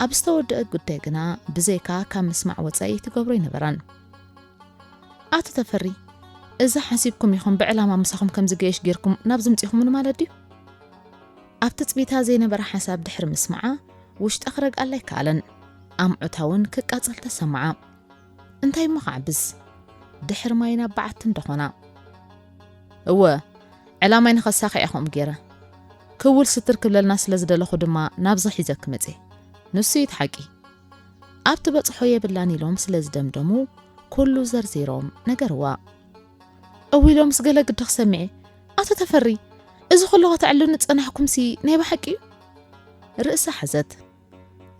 ኣብ ዝተወደአ ጉዳይ ግና ብዘይካ ካብ ምስማዕ ወጻኢ ትገብሮ ኣይነበራን። ኣቶ ተፈሪ፣ እዚ ሓሲብኩም ኢኹም ብዕላማ ምሳኹም ከም ዝገየሽ ጌርኩም ናብዚ ምጺኹምኒ ማለት ድዩ? ኣብ ትጽቢታ ዘይነበረ ሓሳብ ድሕሪ ምስማዓ ውሽጣ ክረግኣላ ኣይከኣለን። ኣምዑታ እውን ክቃጸል ተሰምዓ። እንታይ እሞ ክዓብስ? ድሕሪ ማይ ናብ በዓቲ እንዶ ኾና። እወ፣ ዕላማይ ንኸሳኽዕ እየ ከምኡ ገይረ። ክውል ስትር ክብለልና ስለ ዝደለኹ ድማ ናብዚ ሒዘኪ መጽየ። ንሱ እዩ እቲ ሓቂ። ኣብቲ በጽሖ የብላን ኢሎም ስለ ዝደምደሙ፣ ኩሉ ዘርዚሮም ነገርዋ። እው ኢሎምስ ገለ ግዲ ክሰምዕ እየ። ኣቶ ተፈሪ፣ እዚ ኩሉ ከተዕልሉኒ ዝጸናሕኩምሲ ናይ ብሓቂ እዩ? ርእሳ ሓዘት።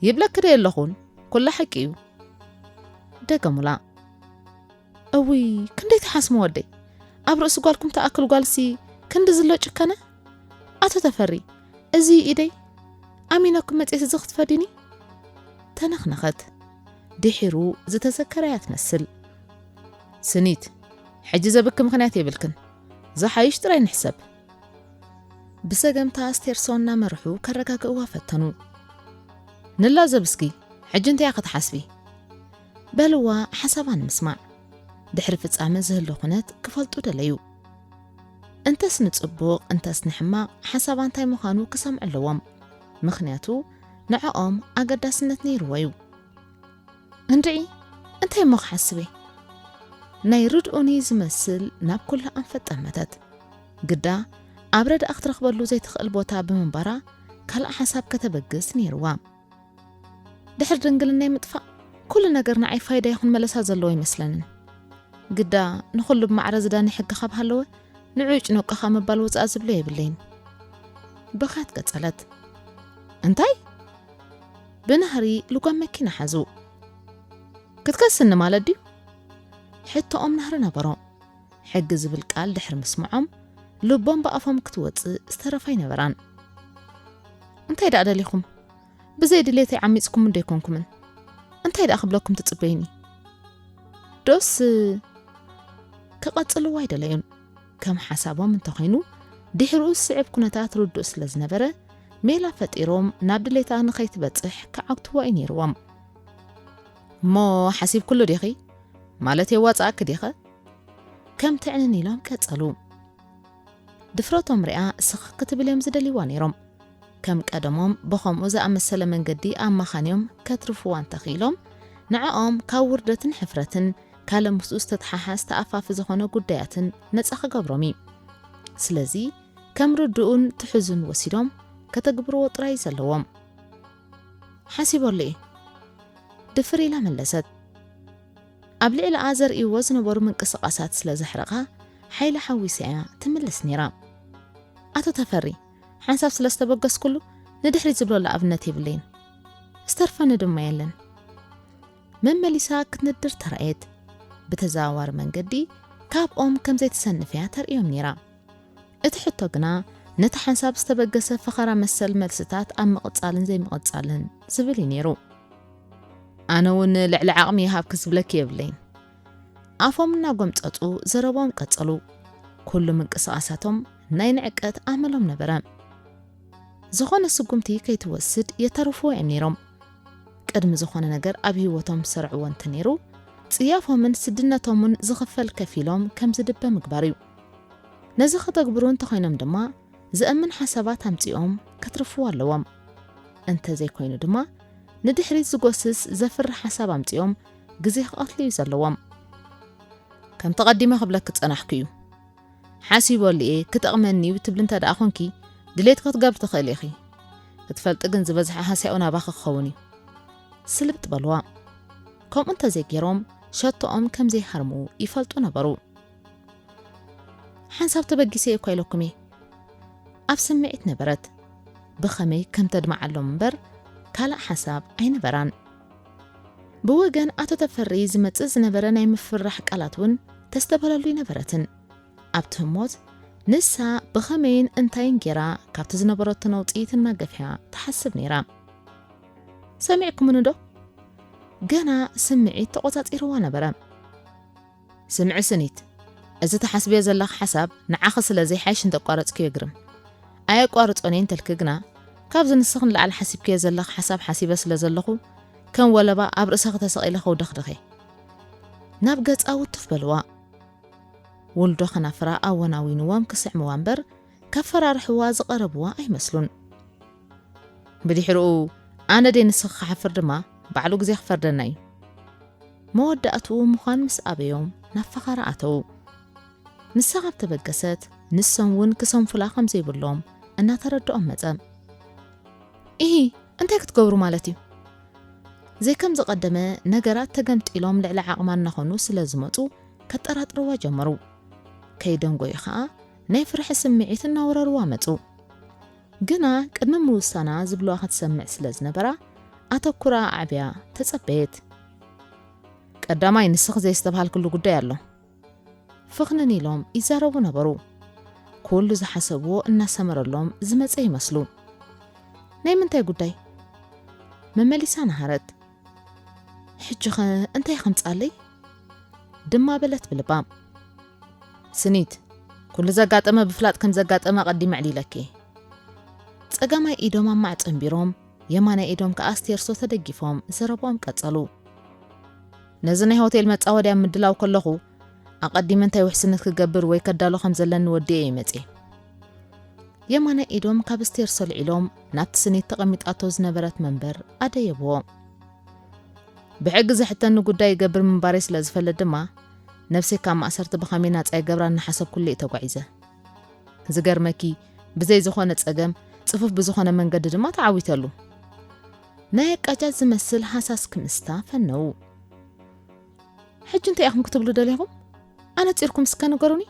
ይብለኪ ዶ የለኹን? ኩሉ ሓቂ እዩ። ደገሙላ። እውይ፣ ክንደይ ትሓስሙ ወደይ። ኣብ ርእሲ ጓልኩም ትኣክል ጓልሲ ክንዲ ዝሎ ጭከነ? ኣቶ ተፈሪ፣ እዚ ኢደይ ኣሚነኩም መጽየት እዚ ክትፈድዩኒ? ተነኽነኸት። ድሒሩ ዝተዘከረያ ትመስል። ስኒት፣ ሕጂ ዘብኪ ምኽንያት የብልክን። ዝሓይሽ ጥራይ ንሕሰብ። ብሰገምታ ኣስቴር ሰው እናመርሑ ከረጋግእዋ ፈተኑ። ንላዘብ እስኪ፣ ሕጂ እንታይ ኢኺ ትሓስቢ? በልዋ ሓሳባ ንምስማዕ። ድሕሪ ፍጻመ ዝህሉ ኩነት ክፈልጡ ደለዩ። እንተስ ንጽቡቕ፣ እንተስ ንሕማቕ፣ ሓሳባ እንታይ ምዃኑ ክሰምዑ ኣለዎም። ምኽንያቱ፣ ንዕኦም ኣገዳስነት ነይርዎ እዩ። እንድዒ፣ እንታይ እሞ ክሓስብ እየ? ናይ ርድኡኒ ዝመስል ናብ ኩላ ኣንፈት ጠመተት። ግዳ፣ ኣብ ረድኣ ክትረኽበሉ ዘይትኽእል ቦታ ብምንባራ፣ ካልእ ሓሳብ ከተበግስ ነይርዋ። ድሕሪ ድንግልናይ ምጥፋእ፣ ኩሉ ነገር ንዓይ ፋይዳ ይኹን መለሳ ዘለዎ ኣይመስለንን። ግዳ፣ ንኹሉ ብማዕረ ዝዳኒ ሕጊ ካብ ሃለወ፣ ንዑ ይጭነቁኻ ምባል ወጻኢ ዝብሎ የብለይን። ብኽያት ቀጸለት። እንታይ? ብናህሪ ልጓም መኪና ሓዙ። ክትከስኒ ማለት ድዩ? ሕቶኦም ናህሪ ነበሮ። ሕጊ ዝብል ቃል ድሕሪ ምስምዖም፣ ልቦም ብኣፎም ክትወጽእ ዝተረፋ ኣይነበራን። እንታይ ደኣ ደሊኹም? ብዘይ ድሌተይ ዓሚጽኩም እንዶ ኣይኮንኩምን። እንታይ ደኣ ክብለኩም ትጽበይኒ? ዶስ ክቐጽልዎ ኣይደለዩን። ከም ሓሳቦም እንተኾይኑ፣ ድሕሪኡ ዝስዕብ ኩነታት ርዱእ ስለ ዝነበረ፣ ሜላ ፈጢሮም ናብ ድሌታ ንኸይትበጽሕ ክዓግትዎ እዩ ነይርዎም። እሞ ሓሲብኩሉ ዲኺ? ማለት የዋጽኣኪ ዲኸ? ከም ትዕንን ኢሎም ቀጸሉ። ድፍረቶም ሪኣ ስኽ ክትብል እዮም ዝደልይዋ ነይሮም። ከም ቀደሞም ብኸምኡ ዝኣመሰለ መንገዲ ኣማኻንዮም ከትርፍዋ እንተኽኢሎም፣ ንዕኦም ካብ ውርደትን ሕፍረትን ካልእ ምስኡ ዝተተሓሓዝ ተኣፋፊ ዝኾነ ጉዳያትን ነጻ ክገብሮም እዩ። ስለዚ ከም ርድኡን ትሕዙን ወሲዶም ከተግብርዎ ጥራይ እዩ ዘለዎም። ሓሲበሉ እየ፣ ድፍር ኢላ መለሰት። ኣብ ልዕሊኣ ዘርእይዎ ዝነበሩ ምንቅስቓሳት ስለ ዘሕረቓ፣ ሓይሊ ሓዊሳ እያ ትምልስ ነይራ። ኣቶ ተፈሪ፣ ሓንሳብ ስለ ዝተበገስኩሉ ንድሕሪት ዝብለሉ ኣብነት የብለይን። ዝተርፈኒ ድማ የለን። መመሊሳ ክትንድር ተራእየት። ብተዘዋዋሪ መንገዲ ካብኦም ከም ዘይትሰንፍ እያ ተርእዮም ነይራ። እቲ ሕቶ ግና ነቲ ሓንሳብ ዝተበገሰ ፈኸራ መሰል መልስታት ኣብ ምቕጻልን ዘይምቕጻልን ዝብል እዩ ነይሩ። ኣነ እውን ልዕሊ ዓቕሚ ይሃብኪ ዝብለኪ የብለይን። ኣፎም እናጎምጸጹ ዘረባኦም ቀጸሉ። ኩሉ ምንቅስቓሳቶም ናይ ንዕቀት ኣመሎም ነበረ። ዝኾነ ስጉምቲ ከይትወስድ የተርፍዎ እዮም ነይሮም። ቅድሚ ዝኾነ ነገር ኣብ ህይወቶም ዝሰርዕዎ እንተነይሩ፣ ጽያፎምን ስድነቶምን ዝኽፈል ከፊሎም ከም ዝድበ ምግባር እዩ። ነዚ ከተግብሩ እንተኾይኖም ድማ፣ ዘእምን ሓሳባት ኣምጺኦም ከትርፍዎ ኣለዎም። እንተዘይኮይኑ ድማ፣ ንድሕሪት ዝጎስስ ዘፍርሕ ሓሳብ ኣምጺኦም ግዜ ክቐትሉ እዩ ዘለዎም። ከምቲ ቀዲመ ክብለኪ ዝጸናሕኩ እዩ። ሓሲበሉ እየ፣ ክጠቕመኒ እዩ ትብሊ እንተ ደኣ ኾንኪ፣ ድሌት ክትገብሪ ትኽእሊ ኢኺ። ክትፈልጢ ግን ዝበዝሐ ሃስያኡ ናባኺ ክኸውን እዩ። ስልብጥ በልዋ። ከምኡ እንተዘይገይሮም፣ ሸቶኦም ከም ዘይሃርሙ ይፈልጡ ነበሩ። ሓንሳብ ተበጊሰ እየ እኳ ኢለኩም እየ። ኣብ ስምዒት ነበረት። ብኸመይ ከም ተድምዓሎም እምበር፣ ካልእ ሓሳብ ኣይነበራን። ብወገን ኣቶ ተፈሪ ዝመጽእ ዝነበረ ናይ ምፍርራሕ ቃላት እውን ተስተብህለሉ ኣይነበረትን። ኣብቲ ህሞት፣ ንሳ ብኸመይን እንታይን ጌራ ካብቲ ዝነበረቶ ነውጺ ትናገፍ እያ ትሓስብ ነይራ። ሰሚዕኩምኒ ዶ? ገና ስምዒት ተቖጻጺርዋ ነበረ። ስምዒ ስኒት፣ እዚ ትሓስብዮ ዘለኺ ሓሳብ ንዓኺ ስለ ዘይሓይሽ እንተቋረጽክዮ ግርም። ኣየቋርጾን እየ እንተልኪ ግና፣ ካብዚ ንስኺ ንላዕሊ ሓሲብክዮ ዘለኺ ሓሳብ ሓሲበ ስለ ዘለኹ፣ ከም ወለባ ኣብ ርእሰኺ ተሰቒለ ከውደኽድኽ እየ። ናብ ገጻ ውትፍ በልዋ። ውልዶ ከናፍራ ኣወናዊንዎም ክስዕምዋ እምበር፣ ከፈራርሕዋ ዝቐረብዋ ኣይመስሉን። ብድሕሪኡ፣ ኣነ ደይ ንስኺ ክሓፍር ድማ፣ ባዕሉ ግዜ ክፈርደና እዩ። መወዳእትኡ ምዃን ምስ ኣበዮም ናብ ፈኸራ ኣተዉ። ንሳ ካብ ተበገሰት፣ ንሶም እውን ክሰንፉላ ከም ዘይብሎም እናተረድኦም መጸ። ኢሂ፣ እንታይ ክትገብሩ ማለት እዩ? ዘይከም ዝቐደመ ነገራት ተገምጢሎም ልዕሊ ዓቕማ እናኾኑ ስለ ዝመጹ ከጠራጥርዋ ጀመሩ። ከይደንጎዩ ኸኣ ናይ ፍርሒ ስምዒት እናወረርዋ መጹ። ግና ቅድሚ ምውሳና ዝብልዋ ክትሰምዕ ስለ ዝነበራ ኣተኩራ ኣዕብያ ተጸበየት። ቀዳማይ ንስኺ ዘየስተብሃልክሉ ጉዳይ ኣሎ። ፍኽንን ኢሎም ይዛረቡ ነበሩ። ኩሉ ዝሓሰብዎ እናሰመረሎም ዝመጸ ይመስሉ። ናይ ምንታይ ጉዳይ? መመሊሳ ነሃረት። ሕጂኸ እንታይ ከምጻለይ? ድማ በለት ብልባ። ስኒት፣ ኩሉ ዘጋጠመ ብፍላጥ ከም ዘጋጠመ ኣቐዲመ ኣዕሊለኪ። ጸጋማይ ኢዶም ኣብ ማዕጸ ኣንቢሮም፣ የማናይ ኢዶም ከኣ ስቴርሶ ተደጊፎም ዘረባኦም ቀጸሉ። ነዚ ናይ ሆቴል መጻወድያ ምድላው ከለኹ፣ ኣቐዲመ እንታይ ውሕስነት ክገብር ወይ ከዳሎ ከም ዘለኒ ወዲኤ እየ መጺኤ። የማናይ ኢዶም ካብ ስቴርሶ ኣልዒሎም ናብቲ ስኒት ተቐሚጣቶ ዝነበረት መንበር ኣደየብዎ። ብሕጊ ዘሕተኒ ጉዳይ ይገብር ምንባረይ ስለ ዝፈልጥ ድማ፣ ነብሰይ ካብ ማእሰርቲ ብኸመይ ናጻ ይገብራ እናሓሰብኩሉ እየ ተጓዒዘ። ዝገርመኪ፣ ብዘይ ዝኾነ ጸገም፣ ጽፉፍ ብዝኾነ መንገዲ ድማ ተዓዊተሉ። ናይ ኣቃጃት ዝመስል ሃሳስ ክምስታ ፈነዉ። ሕጂ እንታይ ኢኹም ክትብሉ ደሊኹም? ኣነጺርኩም እስከ ንገሩኒ።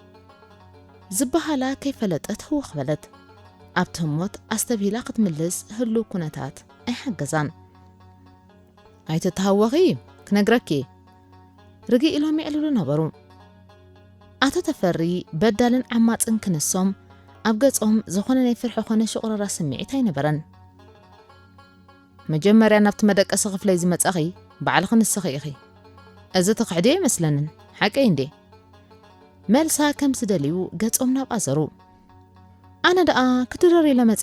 ዝበሃላ ከይፈለጠት ህውኽ በለት። ኣብቲ ህሞት ኣስተብሂላ ክትምልስ ህሉው ኩነታት ኣይሓገዛን። ኣይትተሃወኺ፣ ክነግረኪ። ርግእ ኢሎም የዕልሉ ነበሩ። ኣቶ ተፈሪ በዳልን ዓማጽን ክንሶም ኣብ ገጾም ዝኾነ ናይ ፍርሒ ኾነ ሽቑረራ ስምዒት ኣይነበረን። መጀመርያ ናብቲ መደቀሲ ክፍለይ ዝመጻኺ ባዕልኺ ንስኺ ኢኺ። እዚ ትኽሕድዮ ኣይመስለንን። ሓቀይ እንዴ? መልሳ ከም ዝደልዩ ገጾም ናብ ኣዘሩ። ኣነ ደኣ ክድረር ኢለ መጼ።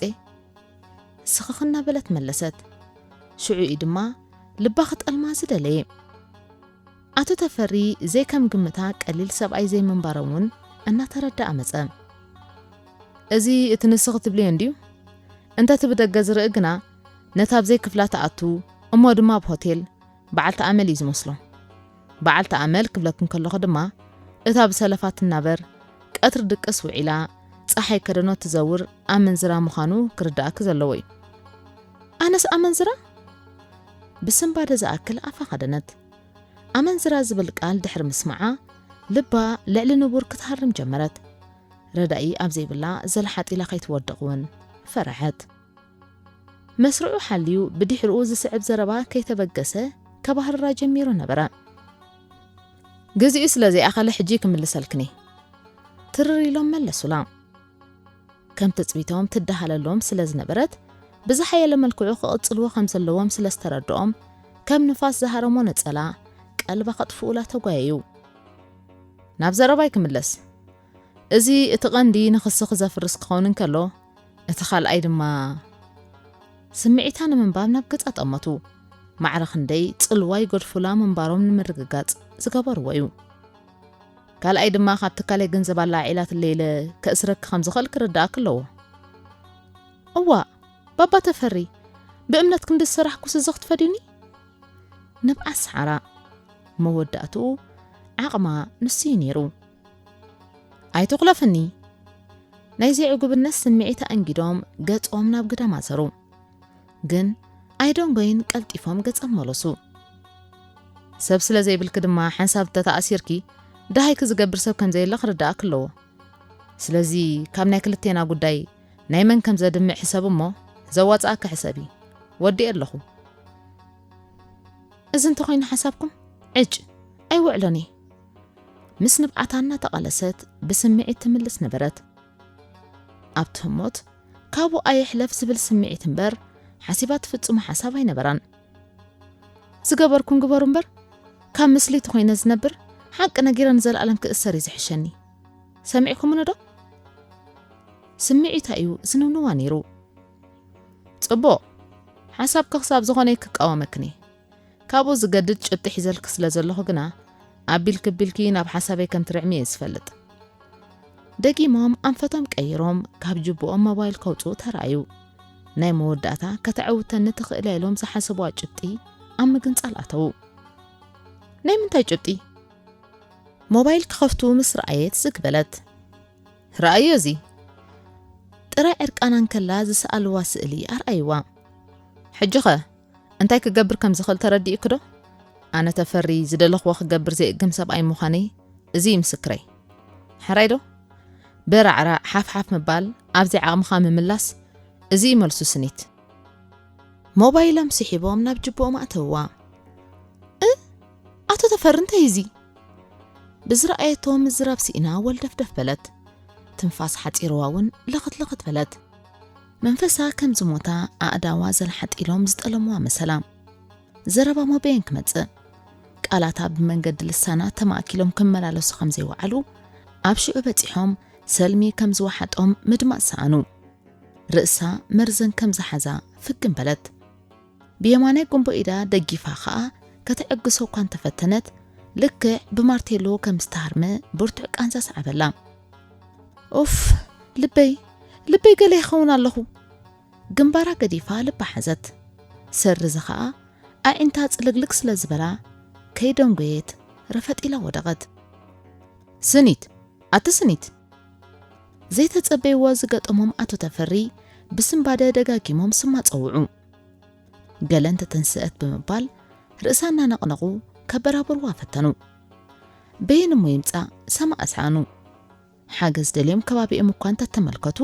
ስኽኽ እናበለት መለሰት። ሽዑ እዩ ድማ ልባ ክጠልማ ዝደለየ። ኣቶ ተፈሪ ዘይከም ግምታ ቀሊል ሰብኣይ ዘይምንባሮም እውን እናተረድኣ መጸ። እዚ እቲ ንስኺ ትብልዮ እንድዩ? እንተ እቲ ብደገ ዝርኢ ግና ነታ ኣብ ዘይክፍላ ትኣቱ እሞ ድማ ኣብ ሆቴል በዓልቲ ኣመል እዩ ዝመስሎ። በዓልቲ ኣመል ክብለኪ እንከለኹ ድማ እታ ብሰለፋ ትናበር ቀትሪ ድቅስ ውዒላ ጸሓይ ከደኖ ትዘውር ኣመንዝራ ምዃኑ ክርድኣኪ ዘለዎ እዩ። ኣነስ ኣመንዝራ? ብስንባደ ዝኣክል ኣፋ ከደነት። ኣመንዝራ ዝብል ቃል ድሕሪ ምስማዓ ልባ ልዕሊ ንቡር ክትሃርም ጀመረት። ረዳኢ ኣብ ዘይብላ ዘልሓጢላ ከይትወድቕ እውን ፈረሐት። መስርዑ ሓልዩ ብድሕርኡ ዝስዕብ ዘረባ ከይተበገሰ ከባህርራ ጀሚሩ ነበረ። ግዚኡ ስለ ዘይኣኸለ ሕጂ ክምልሰልክኒ። ትርር ኢሎም መለሱላ። ከም ትጽቢቶም ትደሃለሎም ስለ ዝነበረት ብዝሓየለ መልክዑ ክቕጽልዎ ከም ዘለዎም ስለ ዝተረድኦም ከም ንፋስ ዝሃረሞ ነጸላ ቀልባ ከጥፍኡላ ተጓየዩ። ናብ ዘረባይ ክምለስ። እዚ እቲ ቀንዲ ንኽስኺ ዘፍርስ ክኸውን እንከሎ እቲ ካልኣይ ድማ ስምዒታ ንምንባብ ናብ ገጻ ጠመቱ። ማዕረ ክንደይ ጽልዋ ይገድፉላ ምንባሮም ንምርግጋጽ ዝገበርዎ እዩ። ካልኣይ ድማ ካብ ትካለይ ገንዘብ ኣላዒላትለይ ኢለ ከእስረኪ ከም ዝኽእል ክርድኣኪ ኣለዎ። እዋእ ባባ ተፈሪ፣ ብእምነት ክንዲ ዝሰራሕኩስ እዚ ክትፈድዩኒ? ንብዓት ሰዓራ መወዳእትኡ ዓቕማ ንሱ እዩ ነይሩ። ኣይትኹለፍኒ። ናይ ዘይዕጉብነት ስምዒት ኣእንጊዶም ገጾም ናብ ግዳም ኣዘሩ። ግን ኣይደንጎይን ቀልጢፎም ገጸም መለሱ። ሰብ ስለ ዘይብልኪ ድማ ሓንሳብ እንተተኣሲርኪ ደሃይኪ ዝገብር ሰብ ከም ዘየለ ክርድኣኪ ኣለዎ። ስለዚ ካብ ናይ ክልቴና ጉዳይ ናይ መን ከም ዘድምዕ ሕሰብ እሞ ዘዋጽኣኪ ሕሰቢ። ወዲኤ ኣለኹ። እዚ እንተኾይኑ ሓሳብኩም ዕጭ ኣይውዕሎን እየ። ምስ ንብዓታ እናተቓለሰት ብስምዒት ትምልስ ነበረት። ኣብቲ ህሞት ካብኡ ኣየሕለፍ ዝብል ስምዒት እምበር ሓሲባ ትፍጽሞ ሓሳብ ኣይነበራን። ዝገበርኩም ግበሩ እምበር ካብ ምስሊቲ ኮይነ ዝነብር ሓቂ ነጊረ ንዘለኣለም ክእሰር እዩ ዝሕሸኒ። ሰሚዕኩምኒ ዶ? ስምዒታ እዩ ዝንውንዋ ነይሩ። ጽቡቕ ሓሳብኪ ክሳብ ዝኾነ ክቃወመክን እየ። ካብኡ ዝገድድ ጭብጢ ሒዘልኪ ስለ ዘለኹ ግና ኣቢልኪ ኣቢልኪ ናብ ሓሳበይ ከም ትርዕሚ እየ ዝፈልጥ። ደጊሞም ኣንፈቶም ቀይሮም ካብ ጅብኦም ሞባይል ከውፅኡ ተራእዩ። ናይ መወዳእታ ከተዕውተኒ ትኽእል እያ ኢሎም ዝሓሰብዋ ጭብጢ ኣብ ምግንፃል ኣተዉ። ናይ ምንታይ ጭብጢ? ሞባይል ክኸፍቱ ምስ ረኣየት ዝግ በለት። ረኣዮ እዚ። ጥራይ ዕርቃና እንከላ ዝሰኣልዋ ስእሊ ኣርኣይዋ። ሕጂኸ እንታይ ክገብር ከም ዝኽእል ተረዲእኪ ዶ? ኣነ ተፈሪ ዝደለኽዎ ክገብር ዘይእግም ሰብኣይ ምዃነይ እዚ እዩ ምስክረይ። ሕራይ ዶ? በራዕራዕ ሓፍሓፍ ምባል ኣብዘይ ዓቕምኻ ምምላስ እዚ እዩ መልሱ ስኒት። ሞባይሎም ስሒቦም ናብ ጅብኦም ኣእተውዋ። እ ኣቶ ተፈሪ እንታይ እዚ? ብዝረኣየቶ ምዝራብ ስኢና ወልደፍደፍ በለት። ትንፋስ ሓፂርዋ እውን ለኽት ለኽት በለት። መንፈሳ ከም ዝሞታ ኣእዳዋ ዘልሓጢሎም ዝጠለምዋ መሰላ። ዘረባ መበየን ክመጽእ? ቃላታ ብመንገዲ ልሳና ተማእኪሎም ክመላለሱ ከም ዘይወዓሉ ኣብ ሽዑ በጺሖም ሰልሚ ከም ዝወሓጦም ምድማጽ ሰኣኑ። ርእሳ መርዘን ከም ዝሓዛ ፍግም በለት። ብየማናይ ጉንቦ ኢዳ ደጊፋ ኸኣ ከተዕግሶ እኳ እንተፈተነት ልክዕ ብማርቴሎ ከም ዝተሃርመ ብርቱዕ ቃንዛ ሰዓበላ። ኡፍ ልበይ ልበይ ገለ ይኸውን ኣለኹ። ግንባራ ገዲፋ ልባ ሓዘት። ሰሪ እዚ ኸኣ ኣዒንታ ጽልግልግ ስለ ዝበላ ከይደንጎየት ረፈጥ ኢላ ወደቐት። ስኒት ኣቲ ስኒት! ዘይተጸበይዎ ዝገጠሞም ኣቶ ተፈሪ ብስንባደ ደጋጊሞም ስማ ጸውዑ። ገለ እንተተንስአት ብምባል ርእሳ እናነቕነቑ ከበራብርዋ ፈተኑ። በየን እሞ ይምጻእ ሰማእ ሰኣኑ። ሓገዝ ደልዮም ከባቢኦም እኳ እንተተመልከቱ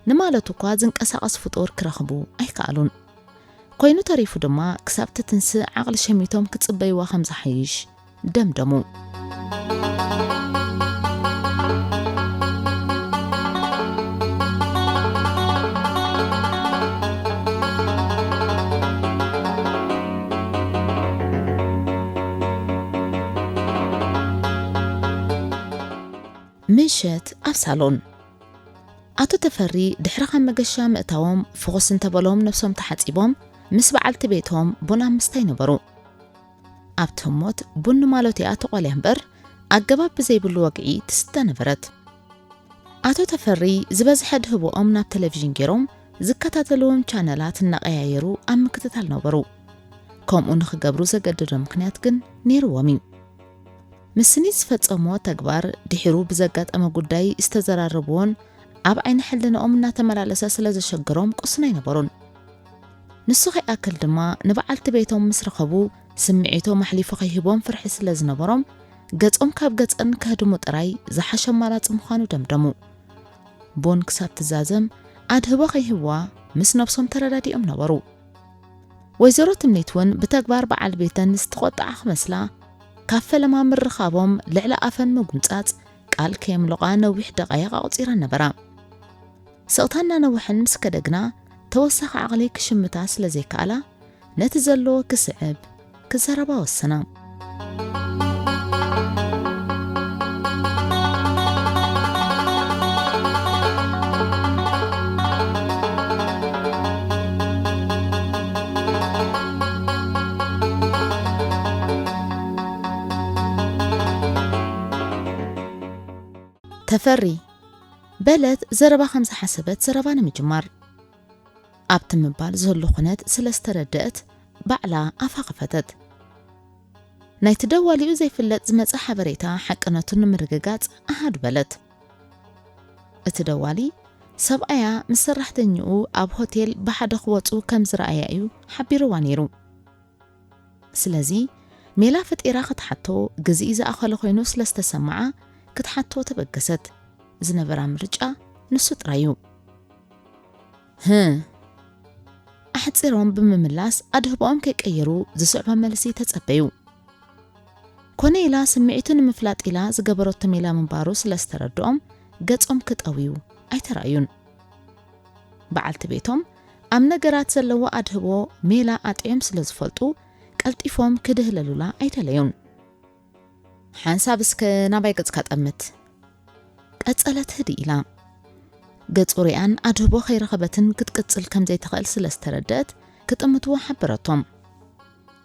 ንማለት እኳ ዝንቀሳቐስ ፍጡር ክረኽቡ ኣይከኣሉን። ኮይኑ ተሪፉ ድማ ክሳብ ትትንስእ ዓቕሊ ሸሚቶም ክጽበይዋ ከም ዝሓይሽ ደምደሙ። ምሸት ኣብ ሳሎን። ኣቶ ተፈሪ ድሕሪ ካብ መገሻ ምእታዎም ፍኹስ እንተበሎም ነብሶም ተሓጺቦም ምስ በዓልቲ ቤቶም ቡን ኣብ ምስታይ ነበሩ። ኣብቲ ህሞት ቡን ንማሎቲኣ ተቖልያ እምበር ኣገባብ ብዘይብሉ ወግዒ ትስተ ነበረት። ኣቶ ተፈሪ ዝበዝሐ ድህቦኦም ናብ ቴሌቪዥን ገይሮም ዝከታተልዎም ቻነላት እናቐያየሩ ኣብ ምክትታል ነበሩ። ከምኡ ንኽገብሩ ዘገደዶ ምኽንያት ግን ነይርዎም እዩ። ምስ ስኒት ዝፈጸምዎ ተግባር ድሒሩ ብዘጋጠመ ጉዳይ ዝተዘራረብዎን ኣብ ዓይኒ ሕልንኦም እናተመላለሰ ስለ ዘሸገሮም ቅሱን ኣይነበሩን። ንሱ ከይኣክል ድማ ንበዓልቲ ቤቶም ምስ ረኸቡ ስምዒቶም ኣሕሊፉ ከይህቦም ፍርሒ ስለ ዝነበሮም ገጾም ካብ ገጸን ከህድሙ ጥራይ ዝሓሸ ኣማራጺ ምዃኑ ደምደሙ። ቡን ክሳብ ትዛዘም ኣድህቦ ከይህብዋ ምስ ነብሶም ተረዳዲኦም ነበሩ። ወይዘሮ ትምኒት እውን ብተግባር በዓል ቤተን ዝተቖጥዓ ክመስላ ካብ ፈለማ ምርኻቦም ልዕሊ ኣፈን ምጉምጻጽ ቃል ከየምለቓ ነዊሕ ደቓይቕ ኣቑጺረን ነበራ። ስቕታ እናነውሐን ምስ ከደ ግና ተወሳኺ ዓቕሊ ክሽምታ ስለ ዘይከኣላ ነቲ ዘለዎ ክስዕብ ክዛረባ ወሰና። ተፈሪ በለት ዘረባ ከም ዝሓሰበት ዘረባ ንምጅማር። ኣብቲ ምባል ዘሎ ኩነት ስለ ዝተረደአት ባዕላ ኣፋ ከፈተት። ናይቲ ደዋሊኡ ዘይፍለጥ ዝመጸ ሓበሬታ ሓቅነቱ ንምርግጋጽ ኣሃዱ በለት። እቲ ደዋሊ ሰብኣያ ምስ ሰራሕተኛኡ ኣብ ሆቴል ብሓደ ክወጹ ከም ዝረኣያ እዩ ሓቢርዋ ነይሩ። ስለዚ ሜላ ፈጢራ ክትሓቶ ግዜኢ ዝኣኸለ ኮይኑ ስለ ዝተሰምዓ ክትሓቶ ተበገሰት። ዝነበራ ምርጫ ንሱ ጥራይ እዩ። ህእ። ኣሕጺሮም ብምምላስ ኣድህቦኦም ከይቀየሩ ዝስዕቦ መልሲ ተጸበዩ። ኮነ ኢላ ስምዒቱ ንምፍላጥ ኢላ ዝገበረቶ ሜላ ምንባሩ ስለ ዝተረድኦም ገጾም ክጠውዩ ኣይተራእዩን። በዓልቲ ቤቶም ኣብ ነገራት ዘለዎ ኣድህቦ ሜላ ኣጥዕዮም ስለ ዝፈልጡ ቀልጢፎም ክድህለሉላ ኣይደለዩን። ሓንሳብ እስከ ናባይ ገጽካ ጠምት። ቀጸለት ህድእ ኢላ። ገጹ ሪኣን ኣድህቦ ከይረኸበትን ክትቅጽል ከም ዘይትኽእል ስለ ዝተረደአት ክጥምትዎ ሓበረቶም።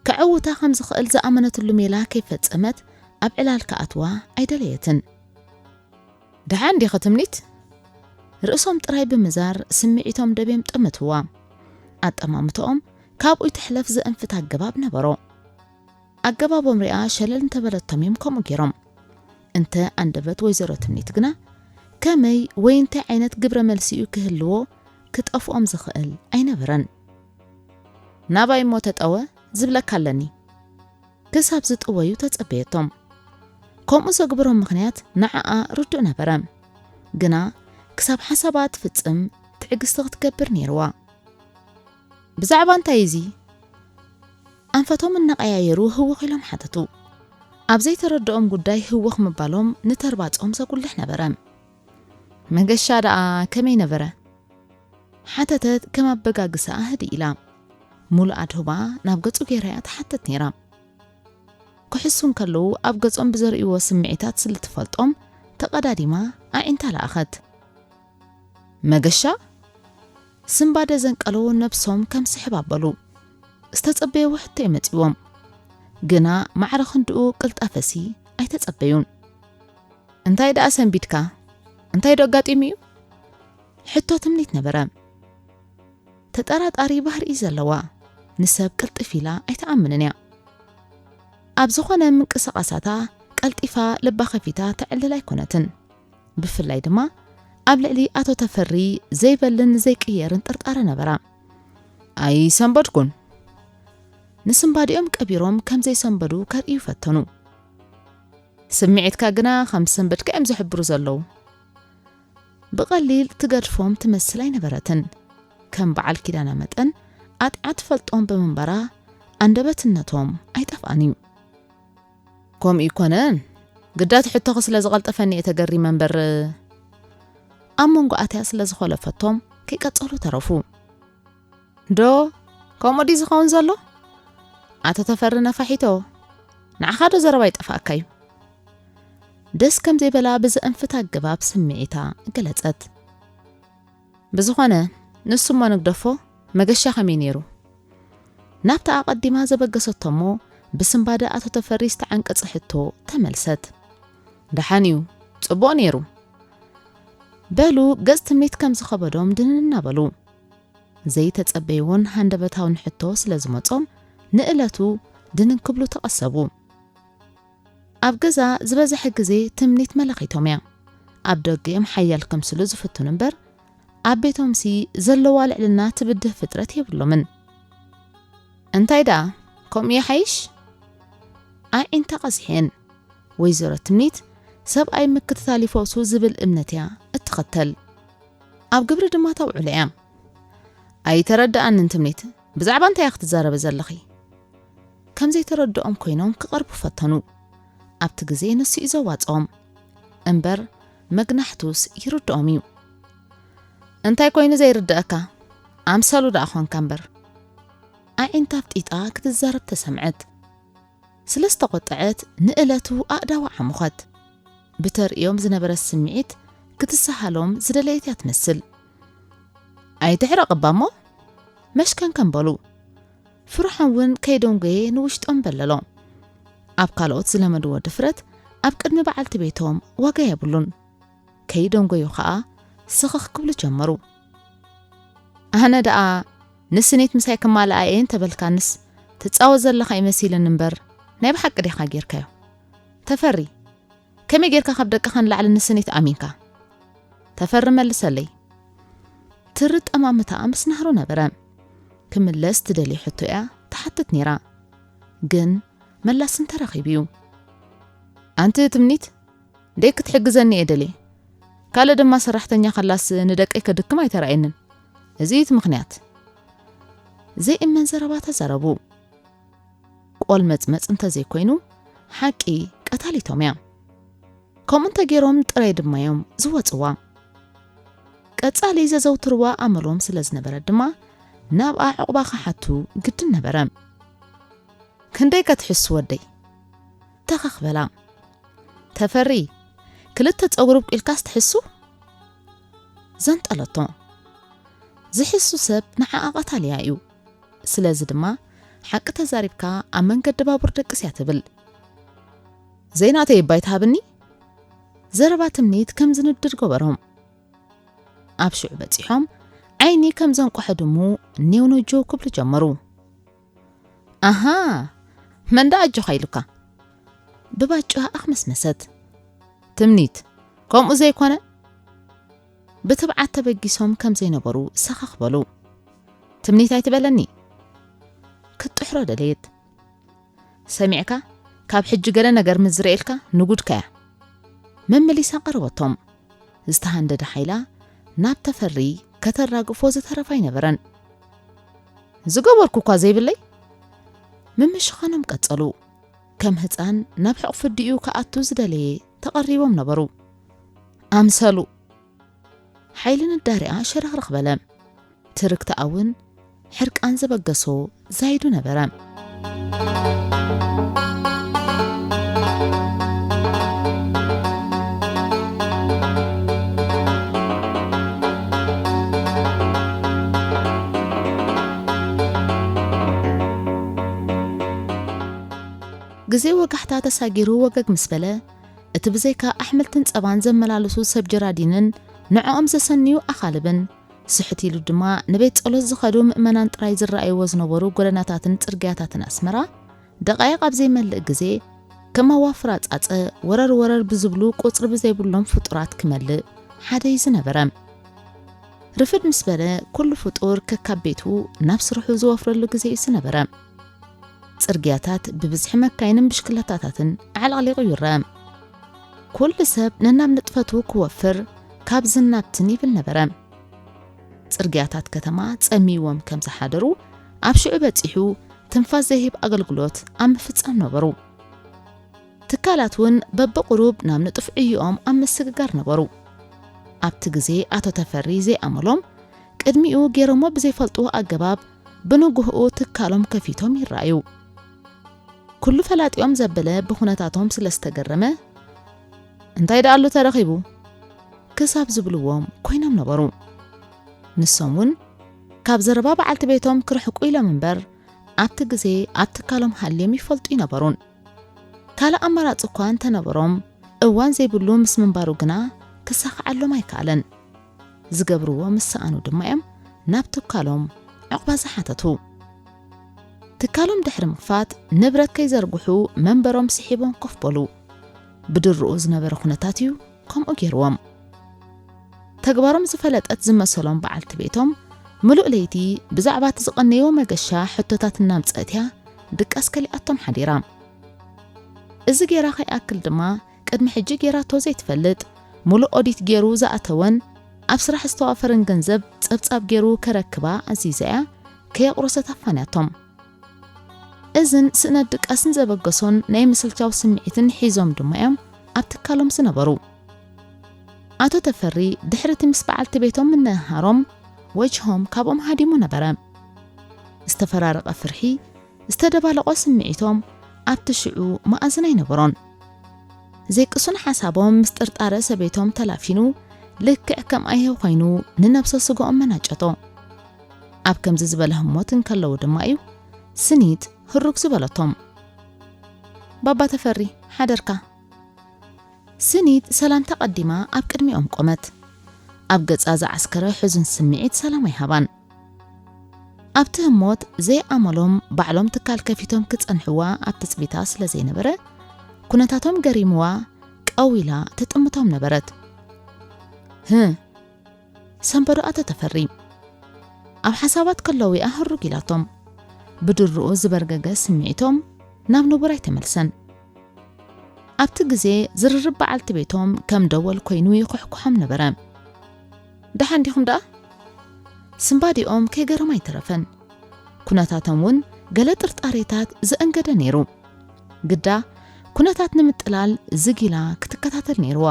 ከዕውታ ከም ዝኽእል ዝኣመነትሉ ሜላ ከይፈጸመት ኣብ ዕላል ክኣትዋ ኣይደለየትን። ደሓን ዲኺ ትምኒት? ርእሶም ጥራይ ብምዛር ስምዒቶም ደብዮም ጠመትዋ። ኣጠማምትኦም ካብኡ ይትሕለፍ ዘእንፍት ኣገባብ ነበሮ። ኣገባቦም ሪኣ ሸለል እንተበለቶም እዮም ከምኡ ገይሮም። እንተ ኣንደበት ወይዘሮ ትምኒት ግና ከመይ ወይ እንታይ ዓይነት ግብረ መልሲ እዩ ክህልዎ ክጠፍኦም ዝኽእል ኣይነበረን። ናባይ እሞ ተጠወ ዝብለካ ኣለኒ። ክሳብ ዝጥወዩ ተጸበየቶም። ከምኡ ዘግብሮም ምኽንያት ንዓኣ ርዱእ ነበረ። ግና ክሳብ ሓሳባ ትፍጽም ትዕግስቲ ክትገብር ነይርዋ። ብዛዕባ እንታይ እዚ? ኣንፈቶም እናቐያየሩ ህውኽ ኢሎም ሓተቱ። ኣብ ዘይተረድኦም ጉዳይ ህውኽ ምባሎም ንተርባጾም ዘጉልሕ ነበረ። መገሻ ደኣ ከመይ ነበረ? ሓተተት ከም ኣበጋግሳኣ ህድእ ኢላ። ሙሉእ ኣድህባ ናብ ገጹ ገይራ እያ ትሓትት ነይራ። ክሕሱ እንከለዉ ኣብ ገጾም ብዘርእይዎ ስምዒታት ስለ ትፈልጦም ተቐዳዲማ ኣዒንታ ለኣኸት። መገሻ? ስንባደ ዘንቀሎ ነብሶም ከም ስሕብ ኣበሉ። ዝተጸበይዎ ሕቶ እዩ መጺዎም። ግና ማዕረ ክንድኡ ቅልጣፈሲ ኣይተጸበዩን። እንታይ ደኣ ሰንቢድካ? እንታይ ዶ ኣጋጢሙ እዩ? ሕቶ ትምኒት ነበረ። ተጠራጣሪ ባህሪ እዩ ዘለዋ። ንሰብ ቅልጥፍ ኢላ ኣይትኣምንን እያ። ኣብ ዝኾነ ምንቅስቓሳታ ቀልጢፋ ልባ ከፊታ ተዕልል ኣይኮነትን። ብፍላይ ድማ ኣብ ልዕሊ ኣቶ ተፈሪ ዘይበልን ዘይቅየርን ጥርጣረ ነበራ። ኣይሰንበድኩን። ንስንባዲኦም ቀቢሮም ከም ዘይሰንበዱ ከርእዩ ፈተኑ። ስምዒትካ ግና ከም ዝሰንበድካ እዮም ዝሕብሩ ዘለዉ። ብቐሊል ትገድፎም ትመስል ኣይነበረትን። ከም በዓል ኪዳና መጠን ኣጥዕያ ትፈልጦም ብምንባራ ኣንደበትነቶም ኣይጠፍኣን እዩ። ከምኡ ይኮነን፣ ግዳት ሕቶኺ ስለ ዝቐልጠፈኒ እየ ተገሪመ እምበር። ኣብ መንጎ ኣትያ ስለ ዝኾለፈቶም ከይቀጸሉ ተረፉ። ዶ ከምኡ ድዩ ዝኸውን ዘሎ? ኣቶ ተፈሪ ነፋሒቶ፣ ንዓኻ ዶ ዘረባ ይጠፍኣካ እዩ? ደስ ከም ዘይበላ ብዘእንፍት ኣገባብ ስምዒታ ገለጸት። ብዝኾነ፣ ንሱ እሞ ንግደፎ፣ መገሻ ከመይ ነይሩ? ናብታ ኣቐዲማ ዘበገሰቶ እሞ ብስንባደ ኣቶ ተፈሪ ዝተዓንቀጸ ሕቶ ተመልሰት። ደሓን እዩ፣ ጽቡቕ ነይሩ። በሉ፣ ገጽ ትምኒት ከም ዝኸበዶም ድንን እናበሉ። ዘይተጸበይዎን ሃንደበታውን ሕቶ ስለ ዝመጾም፣ ንእለቱ ድንን ክብሉ ተቐሰቡ። ኣብ ገዛ ዝበዝሐ ግዜ ትምኒት መለኺቶም እያ። ኣብ ደገ እዮም ሓያል ከምስሉ ዝፍትኑ እምበር፣ ኣብ ቤቶምሲ ዘለዋ ልዕልና ትብድህ ፍጥረት የብሎምን። እንታይ ደኣ፣ ከምኡ ይሓይሽ? ኣዒንታ ቀዚሐን። ወይዘሮ ትምኒት ሰብኣይ ምክትታል ይፈውሱ ዝብል እምነት እያ እትኸተል። ኣብ ግብሪ ድማ ተውዕሎ እያ። ኣይተረድኣንን ትምኒት፣ ብዛዕባ እንታይ እያ ክትዛረቢ ዘለኺ? ከም ዘይተረድኦም ኮይኖም ክቐርቡ ፈተኑ። ኣብቲ ግዜ ንሱ እዩ ዘዋጽኦም። እምበር መግናሕቱስ ይርድኦም እዩ። እንታይ ኮይኑ ዘይርድኣካ? ኣምሰሉ ደኣ ኾንካ እምበር። ኣዒንታ ኣፍጢጣ ክትዛረብ ተሰምዐት። ስለ ዝተቖጠዐት ንእለቱ ኣእዳዋ ዓሞኸት። ብተርእዮም ዝነበረት ስምዒት ክትሰሃሎም ዝደለየት እያ ትመስል። ኣይትሕረቕ እባ እሞ፣ መሽከንከን በሉ። ፍርሖም እውን ከይደንጎየ ንውሽጦም በለሎ። ኣብ ካልኦት ዝለመድዎ ድፍረት ኣብ ቅድሚ በዓልቲ ቤቶም ዋጋ የብሉን። ከይደንጎዩ ኸኣ ስኽኽ ክብሉ ጀመሩ። ኣነ ደኣ ንስኒት ምሳይ ክማልኣ እየ እንተበልካንስ ትጻወት ዘለኻ ይመሲልን እምበር ናይ ብሓቂ ዲኻ ጌርካዮ? ተፈሪ፣ ከመይ ጌርካ ካብ ደቅኻ ንላዕሊ ንስኒት ኣሚንካ? ተፈሪ መልሰለይ። ትሪ ጠማምታኣ ምስ ናህሩ ነበረ። ክምለስ ትደሊ ሕቶ እያ ትሓትት ነይራ። ግን መላስ እንተረኺቡ እዩ። ኣንቲ ትምኒት፣ ደይ ክትሕግዘኒ እየ ደልየ። ካልእ ድማ ሰራሕተኛ ከላስ ንደቀይ ከድክም ኣይተራእየንን። እዚ እዩ እቲ ምኽንያት። ዘይእመን ዘረባ ተዛረቡ። ቆልመጽመጽ እንተዘይኮይኑ፣ ሓቂ ቀታሊቶም እያ። ከምኡ እንተገይሮም ጥራይ ድማ እዮም ዝወጽዋ። ቀጻሊ ዘዘውትርዋ ኣመሎም ስለ ዝነበረ ድማ፣ ናብኣ ዕቑባ ክሓቱ ግድን ነበረ። ክንደይ ከትሕሱ ወደይ? ተኸኽ በላ። ተፈሪ፣ ክልተ ጸጉሪ ብቂልካስ ትሕሱ? ዘንጠለቶ። ዝሕሱ ሰብ ንዓኣ ቀታልያ እዩ። ስለዚ ድማ፣ ሓቂ ተዛሪብካ ኣብ መንገዲ ባቡር ደቅስ እያ ትብል። ዘይናተይ እባ ኣይትሃብኒ? ዘረባ ትምኒት ከም ዝንድድ ገበሮም። ኣብ ሽዑ በጺሖም፣ ዓይኒ ከም ዘንቆሐ ድሙ ኔው ነጀው ክብሉ ጀመሩ። ኣሃ፣ መን ደኣ ኣጆኻ ኢሉካ? ብባጭዋ ኣኽመስመሰት። ትምኒት፣ ከምኡ ዘይኮነ? ብትብዓት ተበጊሶም ከም ዘይነበሩ ሰኸኽ በሉ። ትምኒት ኣይትበለኒ። ክትጥሕሮ ደለየት። ሰሚዕካ፣ ካብ ሕጂ ገለ ነገር ምስ ዝርእየልካ ንጉድካ እያ። መመሊሳ ቀረበቶም። ዝተሃንደደ ሓይላ ናብ ተፈሪ ከተራግፎ ዝተረፈ ኣይነበረን። ዝገበርኩ እኳ ዘይብለይ? ምምሽኻኖም ቀጸሉ። ከም ህጻን ናብ ሕቑፊ ኣዲኡ ክኣቱ ዝደለየ ተቐሪቦም ነበሩ። ኣምሰሉ። ሓይሊ ንዳሪኣ ሸረኽረኽ በለ። ትርክትኣ እውን ሕርቃን ዘበገሶ ዛይዱ ነበረ። ግዜ ወጋሕታ ተሳጊሩ ወገግ ምስ በለ፣ እቲ ብዘይካ ኣሕምልትን ጸባን ዘመላልሱ ሰብ ጀራዲንን ንዕኦም ዘሰንዩ ኣኻልብን፣ ስሕት ኢሉ ድማ ንቤት ጸሎት ዝኸዱ ምእመናን ጥራይ ዝረኣይዎ ዝነበሩ ጎደናታትን ጽርግያታትን ኣስመራ፣ ደቓይቕ ኣብ ዘይመልእ ግዜ፣ ከም ኣዋፍር ኣጻጸ ወረር ወረር ብዝብሉ ቁጽሪ ብዘይብሎም ፍጡራት ክመልእ ሓደ እዩ ዝነበረ። ርፍድ ምስ በለ፣ ኩሉ ፍጡር ከካብ ቤቱ ናብ ስርሑ ዝወፍረሉ ግዜ እዩ ዝነበረ። ጽርግያታት ብብዝሒ መካይንን ብሽክለታታትን ኣዕለቕሊቑ ይረአ። ኩሉ ሰብ ነናብ ንጥፈቱ ክወፍር ካብዝን ናብትን ይብል ነበረ። ጽርግያታት ከተማ ጸምይዎም ከም ዝሓደሩ ኣብ ሽዑ በጺሑ ትንፋስ ዘይህብ ኣገልግሎት ኣብ ምፍጻም ነበሩ። ትካላት እውን በብቕሩብ ናብ ንጡፍ ዕዮኦም ኣብ ምስግጋር ነበሩ። ኣብቲ ግዜ ኣቶ ተፈሪ ዘይኣመሎም ቅድሚኡ ገይሮሞ ብዘይፈልጥዎ ኣገባብ ብንግህኡ ትካሎም ከፊቶም ይረኣዩ። ኩሉ ፈላጢኦም ዘበለ ብኹነታቶም ስለ ዝተገረመ፣ እንታይ ደኣ ኣሎ ተረኺቡ? ክሳብ ዝብልዎም ኮይኖም ነበሩ። ንሶም እውን ካብ ዘረባ በዓልቲ ቤቶም ክርሕቁ ኢሎም እምበር፣ ኣብቲ ግዜ ኣብ ትካሎም ሃልዮም ይፈልጡ ኣይነበሩን። ካልእ ኣማራጺ እኳ እንተነበሮም፣ እዋን ዘይብሉ ምስ ምንባሩ ግና ክሳኽዓሎም ኣይከኣለን። ዝገብርዎ ምስ ሰኣኑ ድማ እዮም ናብ ትካሎም ዕቑባ ዝሓተቱ። ትካሎም ድሕሪ ምኽፋት፣ ንብረት ከይዘርግሑ መንበሮም ስሒቦም ኮፍ በሉ። ብድሮኡ ዝነበረ ኩነታት እዩ ከምኡ ገይርዎም። ተግባሮም ዝፈለጠት ዝመሰሎም በዓልቲ ቤቶም፣ ምሉእ ለይቲ ብዛዕባ እቲ ዝቐነይዎ መገሻ ሕቶታት እናምጸእት እያ ድቃስ ከሊኣቶም ሓዲራ። እዚ ገይራ ከይኣክል ድማ፣ ቅድሚ ሕጂ ገይራቶ ዘይትፈልጥ፣ ሙሉእ ኦዲት ገይሩ ዝኣተወን ኣብ ስራሕ ዝተዋፈረን ገንዘብ ጸብጻብ ገይሩ ከረክባ ኣዚዛ እያ፣ ከየቕረሰት ኣፋንያቶም። እዝን ስእነት ድቃስን ዘበገሶን ናይ ምስልቻው ስምዒትን ሒዞም ድማ እዮም ኣብ ትካሎም ዝነበሩ። ኣቶ ተፈሪ ድሕሪ እቲ ምስ በዓልቲ ቤቶም ምንእሃሮም፣ ወጅሆም ካብኦም ሃዲሙ ነበረ። ዝተፈራረቐ ፍርሒ፣ ዝተደባለቖ ስምዒቶም ኣብቲ ሽዑ መኣዝን ኣይነበሮን። ዘይቅሱን ሓሳቦም ምስ ጥርጣረ ሰበይቶም ተላፊኑ፣ ልክዕ ከም ኣየ ኮይኑ ንነብሰ ስግኦም መናጨቶ። ኣብ ከምዚ ዝበለ ህሞት እንከለዉ ድማ እዩ ስኒት ህሩግ ዝበለቶም። "ባባ ተፈሪ፣ ሓደርካ?" ስኒት ሰላምታ ቀዲማ ኣብ ቅድሚኦም ቆመት። ኣብ ገጻ ዝዓስከረ ሕዙን ስምዒት ሰላም ኣይሃባን። ኣብቲ ህሞት ዘይኣመሎም ባዕሎም ትካል ከፊቶም ክጸንሕዋ ኣብ ትጽቢታ ስለ ዘይነበረ፣ ኩነታቶም ገሪምዋ ቀው ኢላ ትጥምቶም ነበረት። "ህእ?" ሰንበዶ ኣቶ ተፈሪ። ኣብ ሓሳባት ከለዉ እያ ህሩግ ኢላቶም። ብድሮኡ ዝበርገገ ስምዒቶም ናብ ንቡር ኣይተመልሰን። ኣብቲ ግዜ ዝርርብ በዓልቲ ቤቶም ከም ደወል ኮይኑ ይኹሕኩሖም ነበረ። "ደሓን ዲኹም ደኣ?" ስምባዲኦም ከይገረም ኣይተረፈን። ኩነታቶም እውን ገለ ጥርጣሬታት ዘእንገደ ነይሩ። ግዳ ኩነታት ንምጥላል ዝጊላ ክትከታተል ነይርዋ።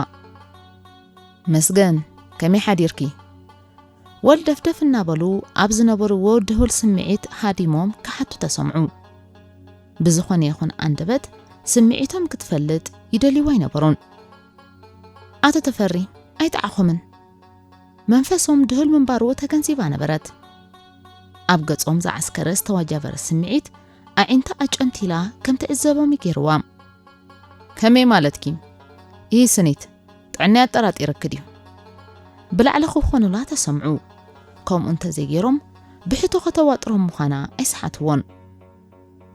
"መስገን፣ ከመይ ሓዲርኪ?" ወልደፍደፍ እናበሉ ኣብ ዝነበርዎ ድሁል ስምዒት ሃዲሞም ክሓቱ ተሰምዑ። ብዝኾነ ይኹን ኣንደበት ስምዒቶም ክትፈልጥ ይደልይዋ ኣይነበሩን። ኣቶ ተፈሪ ኣይጠዓኾምን። መንፈሶም ድሁል ምንባሩ ተገንዚባ ነበረት። ኣብ ገጾም ዝዓስከረ ዝተዋጃበረ ስምዒት ኣዒንታ ኣጨንቲላ ከም ትዕዘቦም ይገይርዋ። "ከመይ ማለትኪ? ይህ ስኒት ጥዕና ያጠራጢረኪ ድዩ?" ብላዕሊ ክኾኑላ ተሰምዑ። ከምኡ እንተዘይገይሮም ብሕቶ ከተዋጥሮም ምዃና ኣይሰሓትዎን።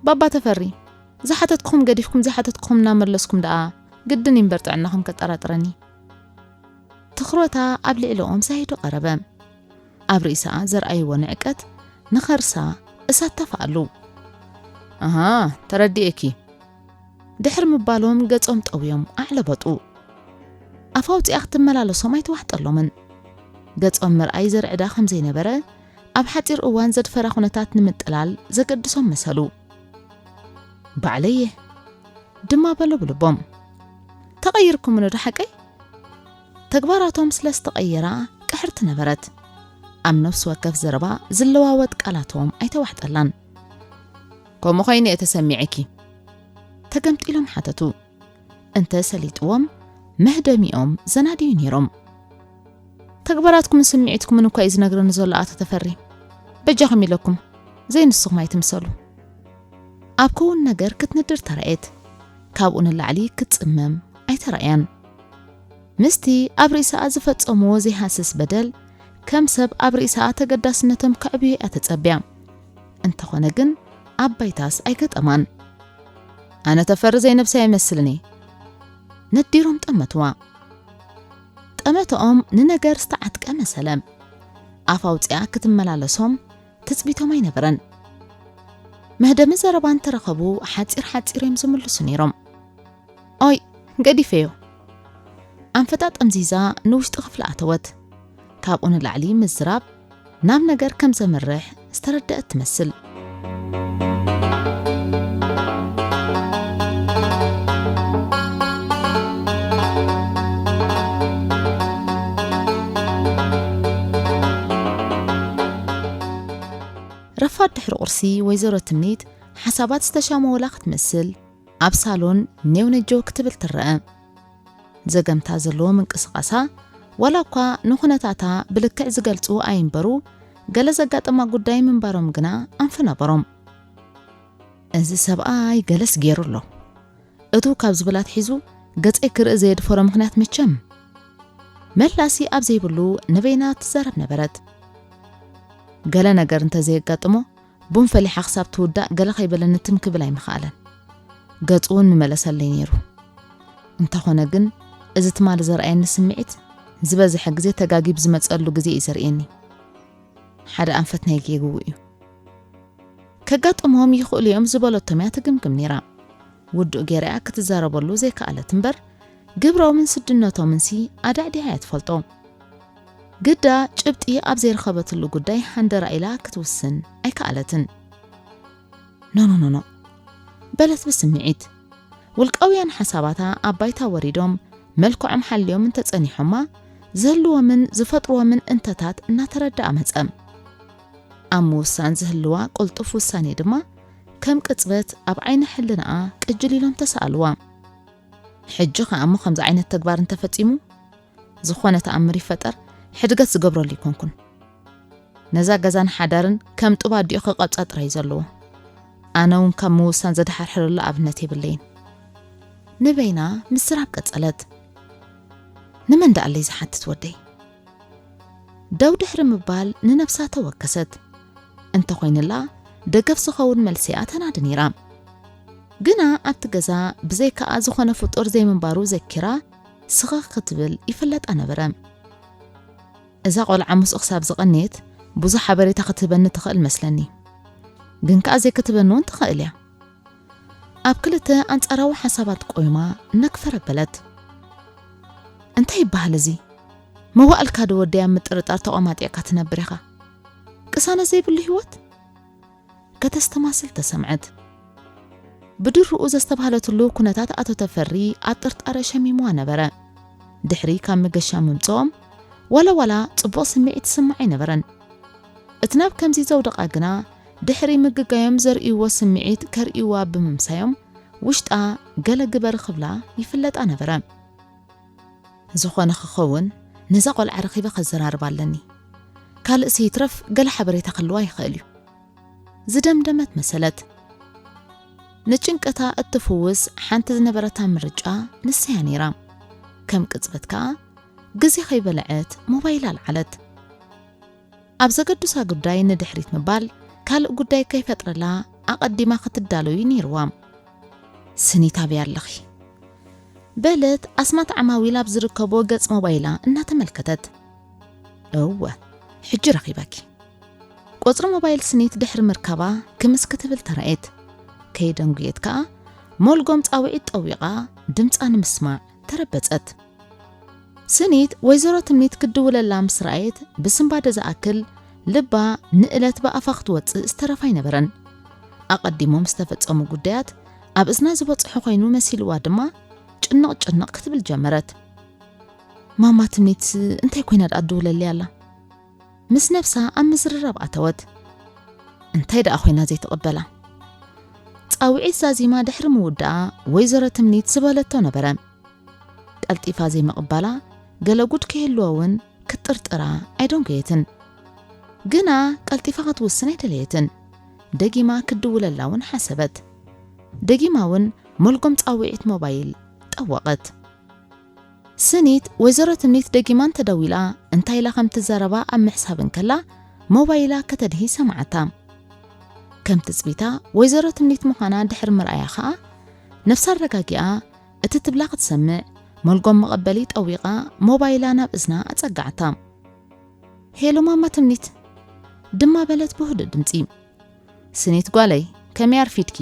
"ባባ ተፈሪ፣ ዝሓተትኩኹም ገዲፍኩም ዘይሓተትኩኹም እናመለስኩም ደኣ ግድን እዩ እምበር ጥዕናኹም ከጠራጥረኒ?" ትኹረታ ኣብ ልዕሊኦም ዛይዱ ቀረበ። ኣብ ርእሳ ዘርኣይዎ ንዕቀት ንኸርሳ እሳት ተፋኣሉ። "ኣሃ፣ ተረዲኤኪ" ድሕሪ ምባሎም ገጾም ጠውዮም ኣዕለበጡ። ኣፍ ኣውጺኣ ክትመላለሶም ኣይተዋሕጠሎምን። ገጾም ምርኣይ ዘርዕዳ ከም ዘይነበረ፣ ኣብ ሓጺር እዋን ዘድፈራ ኩነታት ንምጥላል ዘገድሶም መሰሉ። "ባዕለየ" ድማ በሎ ብልቦም። "ተቐይርኩምኒ ዶ ሓቀይ?" ተግባራቶም ስለ ዝተቐየራ ቅሕርቲ ነበረት። ኣብ ነፍሲ ወከፍ ዘረባ ዝለዋወጥ ቃላቶም ኣይተዋሕጠላን። "ከምኡ ኮይኑ እየ ተሰሚዐኪ?" ተገምጢሎም ሓተቱ። እንተ ሰሊጥዎም መህደሚኦም ዘናድዩ ነይሮም። "ተግባራትኩምን ስምዒትኩምን እኳ እዩ ዝነግረኒ ዘሎ ኣቶ ተፈሪ። በጃኹም ኢለኩም፣ ዘይንስኹም ኣይትምሰሉ።" ኣብ ክውን ነገር ክትንድር ተራእየት። ካብኡ ንላዕሊ ክትጽመም ኣይተራእያን። ምስቲ ኣብ ርእስኣ ዝፈጸምዎ ዘይሃስስ በደል፣ ከም ሰብ ኣብ ርእስኣ ተገዳስነቶም ከዕብዮ እያ ተጸብያ። እንተኾነ ግን ኣብ ባይታስ ኣይገጠማን። "ኣነ ተፈሪ ዘይነብሰ ኣይመስልን እየ?" ነዲሮም ጠመትዋ። ጠመተኦም ንነገር ዝተዓጥቀ መሰለ። ኣፍ ኣውጺኣ ክትመላለሶም ትጽቢቶም ኣይነበረን። መህደሚ ዘረባ እንተረኸቡ ሓጺር ሓጺር እዮም ዝምልሱ ነይሮም። "ኦይ፣ ገዲፈዮ።" ኣንፈጣ ጠምዚዛ ንውሽጢ ክፍሊ ኣተወት። ካብኡ ንላዕሊ ምዝራብ ናብ ነገር ከም ዘምርሕ ዝተረደአት ትመስል። ረፋድ ድሕሪ ቁርሲ ወይዘሮ ትምኒት ሓሳባት ዝተሻመወላ ክትመስል ኣብ ሳሎን ኔው ነጀው ክትብል ትረአ። ዘገምታ ዘለዎ ምንቅስቓሳ፣ ዋላ እኳ ንኹነታታ ብልክዕ ዝገልጹ ኣይንበሩ፣ ገለ ዘጋጠማ ጉዳይ ምንባሮም ግና ኣንፈ ነበሮም። እዚ ሰብኣይ ገለስ ገይሩ ኣሎ። እቱ ካብ ዝብላት ሒዙ ገጸይ ክርኢ ዘየድፈሮ ምኽንያት መቸም። መላሲ ኣብ ዘይብሉ ንበይና ትዛረብ ነበረት። ገለ ነገር እንተዘየጋጥሞ ቡን ፈሊሓ ክሳብ ትውዳእ ገለ ከይበለኒ ትም ክብል ኣይምኸኣለን። ገጹ እውን ምመለሰለይ ነይሩ። እንተኾነ ግን፣ እዚ ትማሊ ዘርኣየኒ ስምዒት ዝበዝሐ ግዜ ተጋጊ ብዝመጸሉ ግዜ እዩ ዘርእየኒ። ሓደ ኣንፈት ናይ ጌግኡ እዩ። ከጋጥሞም ይኽእሉ እዮም ዝበለቶም እያ ትግምግም ነይራ። ውዱእ ገይራ ክትዛረበሉ ዘይከኣለት እምበር፣ ግብሮምን ስድነቶምንሲ ኣዳዕዲዓ እያ ትፈልጦ። ግዳ ጭብጢ ኣብ ዘይረኸበትሉ ጉዳይ ሃንደራ ኢላ ክትውስን ኣይከኣለትን። ኖ፣ ኖ፣ ኖ፣ ኖ፣ በለት ብስምዒት። ውልቃውያን ሓሳባታ ኣብ ባይታ ወሪዶም፣ መልክዖም ሓልዮም እንተጸኒሖማ፣ ዝህልዎምን ዝፈጥርዎምን እንተታት እናተረድኣ መጸ። ኣብ ምውሳን ዝህልዋ ቅልጡፍ ውሳኔ ድማ፣ ከም ቅጽበት ኣብ ዓይኒ ሕልናኣ ቅጅል ኢሎም ተሰኣልዋ። ሕጂ ኸኣ እሞ ከምዚ ዓይነት ተግባር እንተፈጺሙ፣ ዝኾነ ተኣምር ይፈጠር፣ ሕድገት ዝገብረሉ ኣይኮንኩን። ነዛ ገዛን ሓዳርን ከም ጡብ ኣዲኡ ክቐብጻ ጥራይ እዩ ዘለዎ። ኣነ እውን ካብ ምውሳን ዘድሓርሕረሉ ኣብነት የብለይን። ንበይና ምስራብ ቀጸለት። ንመን ደኣለይ ዝሓትት ወደይ? ደው ድሕሪ ምባል ንነብሳ ተወከሰት። እንተኾይንላ፣ ደገፍ ዝኸውን መልሲ እያ ተናዲ ነይራ። ግና ኣብቲ ገዛ ብዘይካኣ ዝኾነ ፍጡር ዘይምንባሩ ዘኪራ፣ ስኽኽ ክትብል ይፍለጣ ነበረ። እዛ ቆልዓ ምስኡ ክሳብ ዝቐነየት፣ ብዙሕ ሓበሬታ ክትህበኒ ትኽእል መስለኒ። ግን ከኣ ዘይክትህበኒ እውን ትኽእል እያ። ኣብ ክልተ ኣንጻራዊ ሓሳባት ቆይማ ነክፈረ በለት። እንታይ ይበሃል እዚ? መዋእልካ ዶ ወደይ ኣብ ምጥርጣር ተቖማጢዕካ ትነብር ኢኻ? ቅሳነት ዘይብሉ ህይወት? ከተስተማስል ተሰምዐት። ብድርኡ ዘስተብሃለትሉ ኩነታት ኣቶ ተፈሪ ኣብ ጥርጣረ ሸሚምዋ ነበረ። ድሕሪ ካብ መገሻ ምምጽኦም፣ ዋላ ዋላ ጽቡቕ ስምዒት ትስማዕ ኣይነበረን። እቲ ናብ ከምዚ ዘውደቓ ግና፣ ድሕሪ ምግጋዮም ዘርእይዎ ስምዒት ከርእይዋ ብምምሳዮም፣ ውሽጣ ገለ ግበር ክብላ ይፍለጣ ነበረ። ዝኾነ ክኸውን፣ ነዛ ቆልዓ ረኺበ ከዘራርባ ኣለኒ። ካልእሲ ይትረፍ ገለ ሓበሬታ ክህልዋ ይኽእል እዩ። ዝደምደመት መሰለት። ንጭንቀታ እትፍውስ ሓንቲ ዝነበረታ ምርጫ ንሳያ ነይራ። ከም ቅጽበት ከኣ ግዜ ከይበልዐት ሞባይል ኣልዓለት። ኣብ ዘገድሳ ጉዳይ ንድሕሪት ምባል ካልእ ጉዳይ ከይፈጥረላ ኣቐዲማ ክትዳለዩ ነይርዋ። ስኒት ኣበይ ኣለኺ? በለት ኣስማት ዓማዊል ኣብ ዝርከቦ ገጽ ሞባይላ እናተመልከተት። እወ፣ ሕጂ ረኺበኪ። ቁጽሪ ሞባይል ስኒት ድሕሪ ምርካባ ክምስ ክትብል ተራእየት። ከይደንጉየት ከኣ ሞልጎም ጻውዒት ጠዊቓ ድምጻ ንምስማዕ ተረበጸት። ስኒት ወይዘሮ ትምኒት ክድውለላ ምስ ረኣየት ብስንባደ ዝኣክል ልባ ንእለት ብኣፋ ክትወጽእ ዝተረፋ ኣይነበረን። ኣቐዲሞም ዝተፈጸሙ ጉዳያት ኣብ እዝና ዝበጽሑ ኮይኑ መሲልዋ ድማ ጭንቕ ጭንቕ ክትብል ጀመረት። ማማ ትምኒት እንታይ ኮይና ደኣ ትድውለሊ ኣላ? ምስ ነብሳ ኣብ ምዝርራብ ኣተወት። እንታይ ደኣ ኮይና ዘይትቕበላ? ጻውዒት ዛዚማ ድሕሪ ምውዳኣ ወይዘሮ ትምኒት ዝበለቶ ነበረ። ቀልጢፋ ዘይምቕባላ ገለ ጉድ ከይህልዎ እውን ክትጥርጥራ ኣይደንጎየትን። ግና ቀልጢፋ ክትውስን ኣይደለየትን። ደጊማ ክትድውለላ እውን ሓሰበት። ደጊማ እውን መልጎም ጻውዒት ሞባይል ጠወቐት። ስኒት ወይዘሮ ትምኒት ደጊማ እንተደዊላ እንታይ ኢላ ከም ትዛረባ ኣብ ምሕሳብ እንከላ ሞባይላ ከተድሂ ሰማዓታ። ከም ትጽቢታ ወይዘሮ ትምኒት ምዃና ድሕሪ ምርኣያ ኸኣ ነፍሳ ኣረጋጊኣ እቲ ትብላ ክትሰምዕ መልጎም መቐበሊ ጠዊቓ ሞባይላ ናብ እዝና ኣጸጋዕታ። ሄሎ ማማ ትምኒት ድማ በለት ብህዱእ ድምጺ። ስኒት ጓለይ ከመይ ኣርፊድኪ?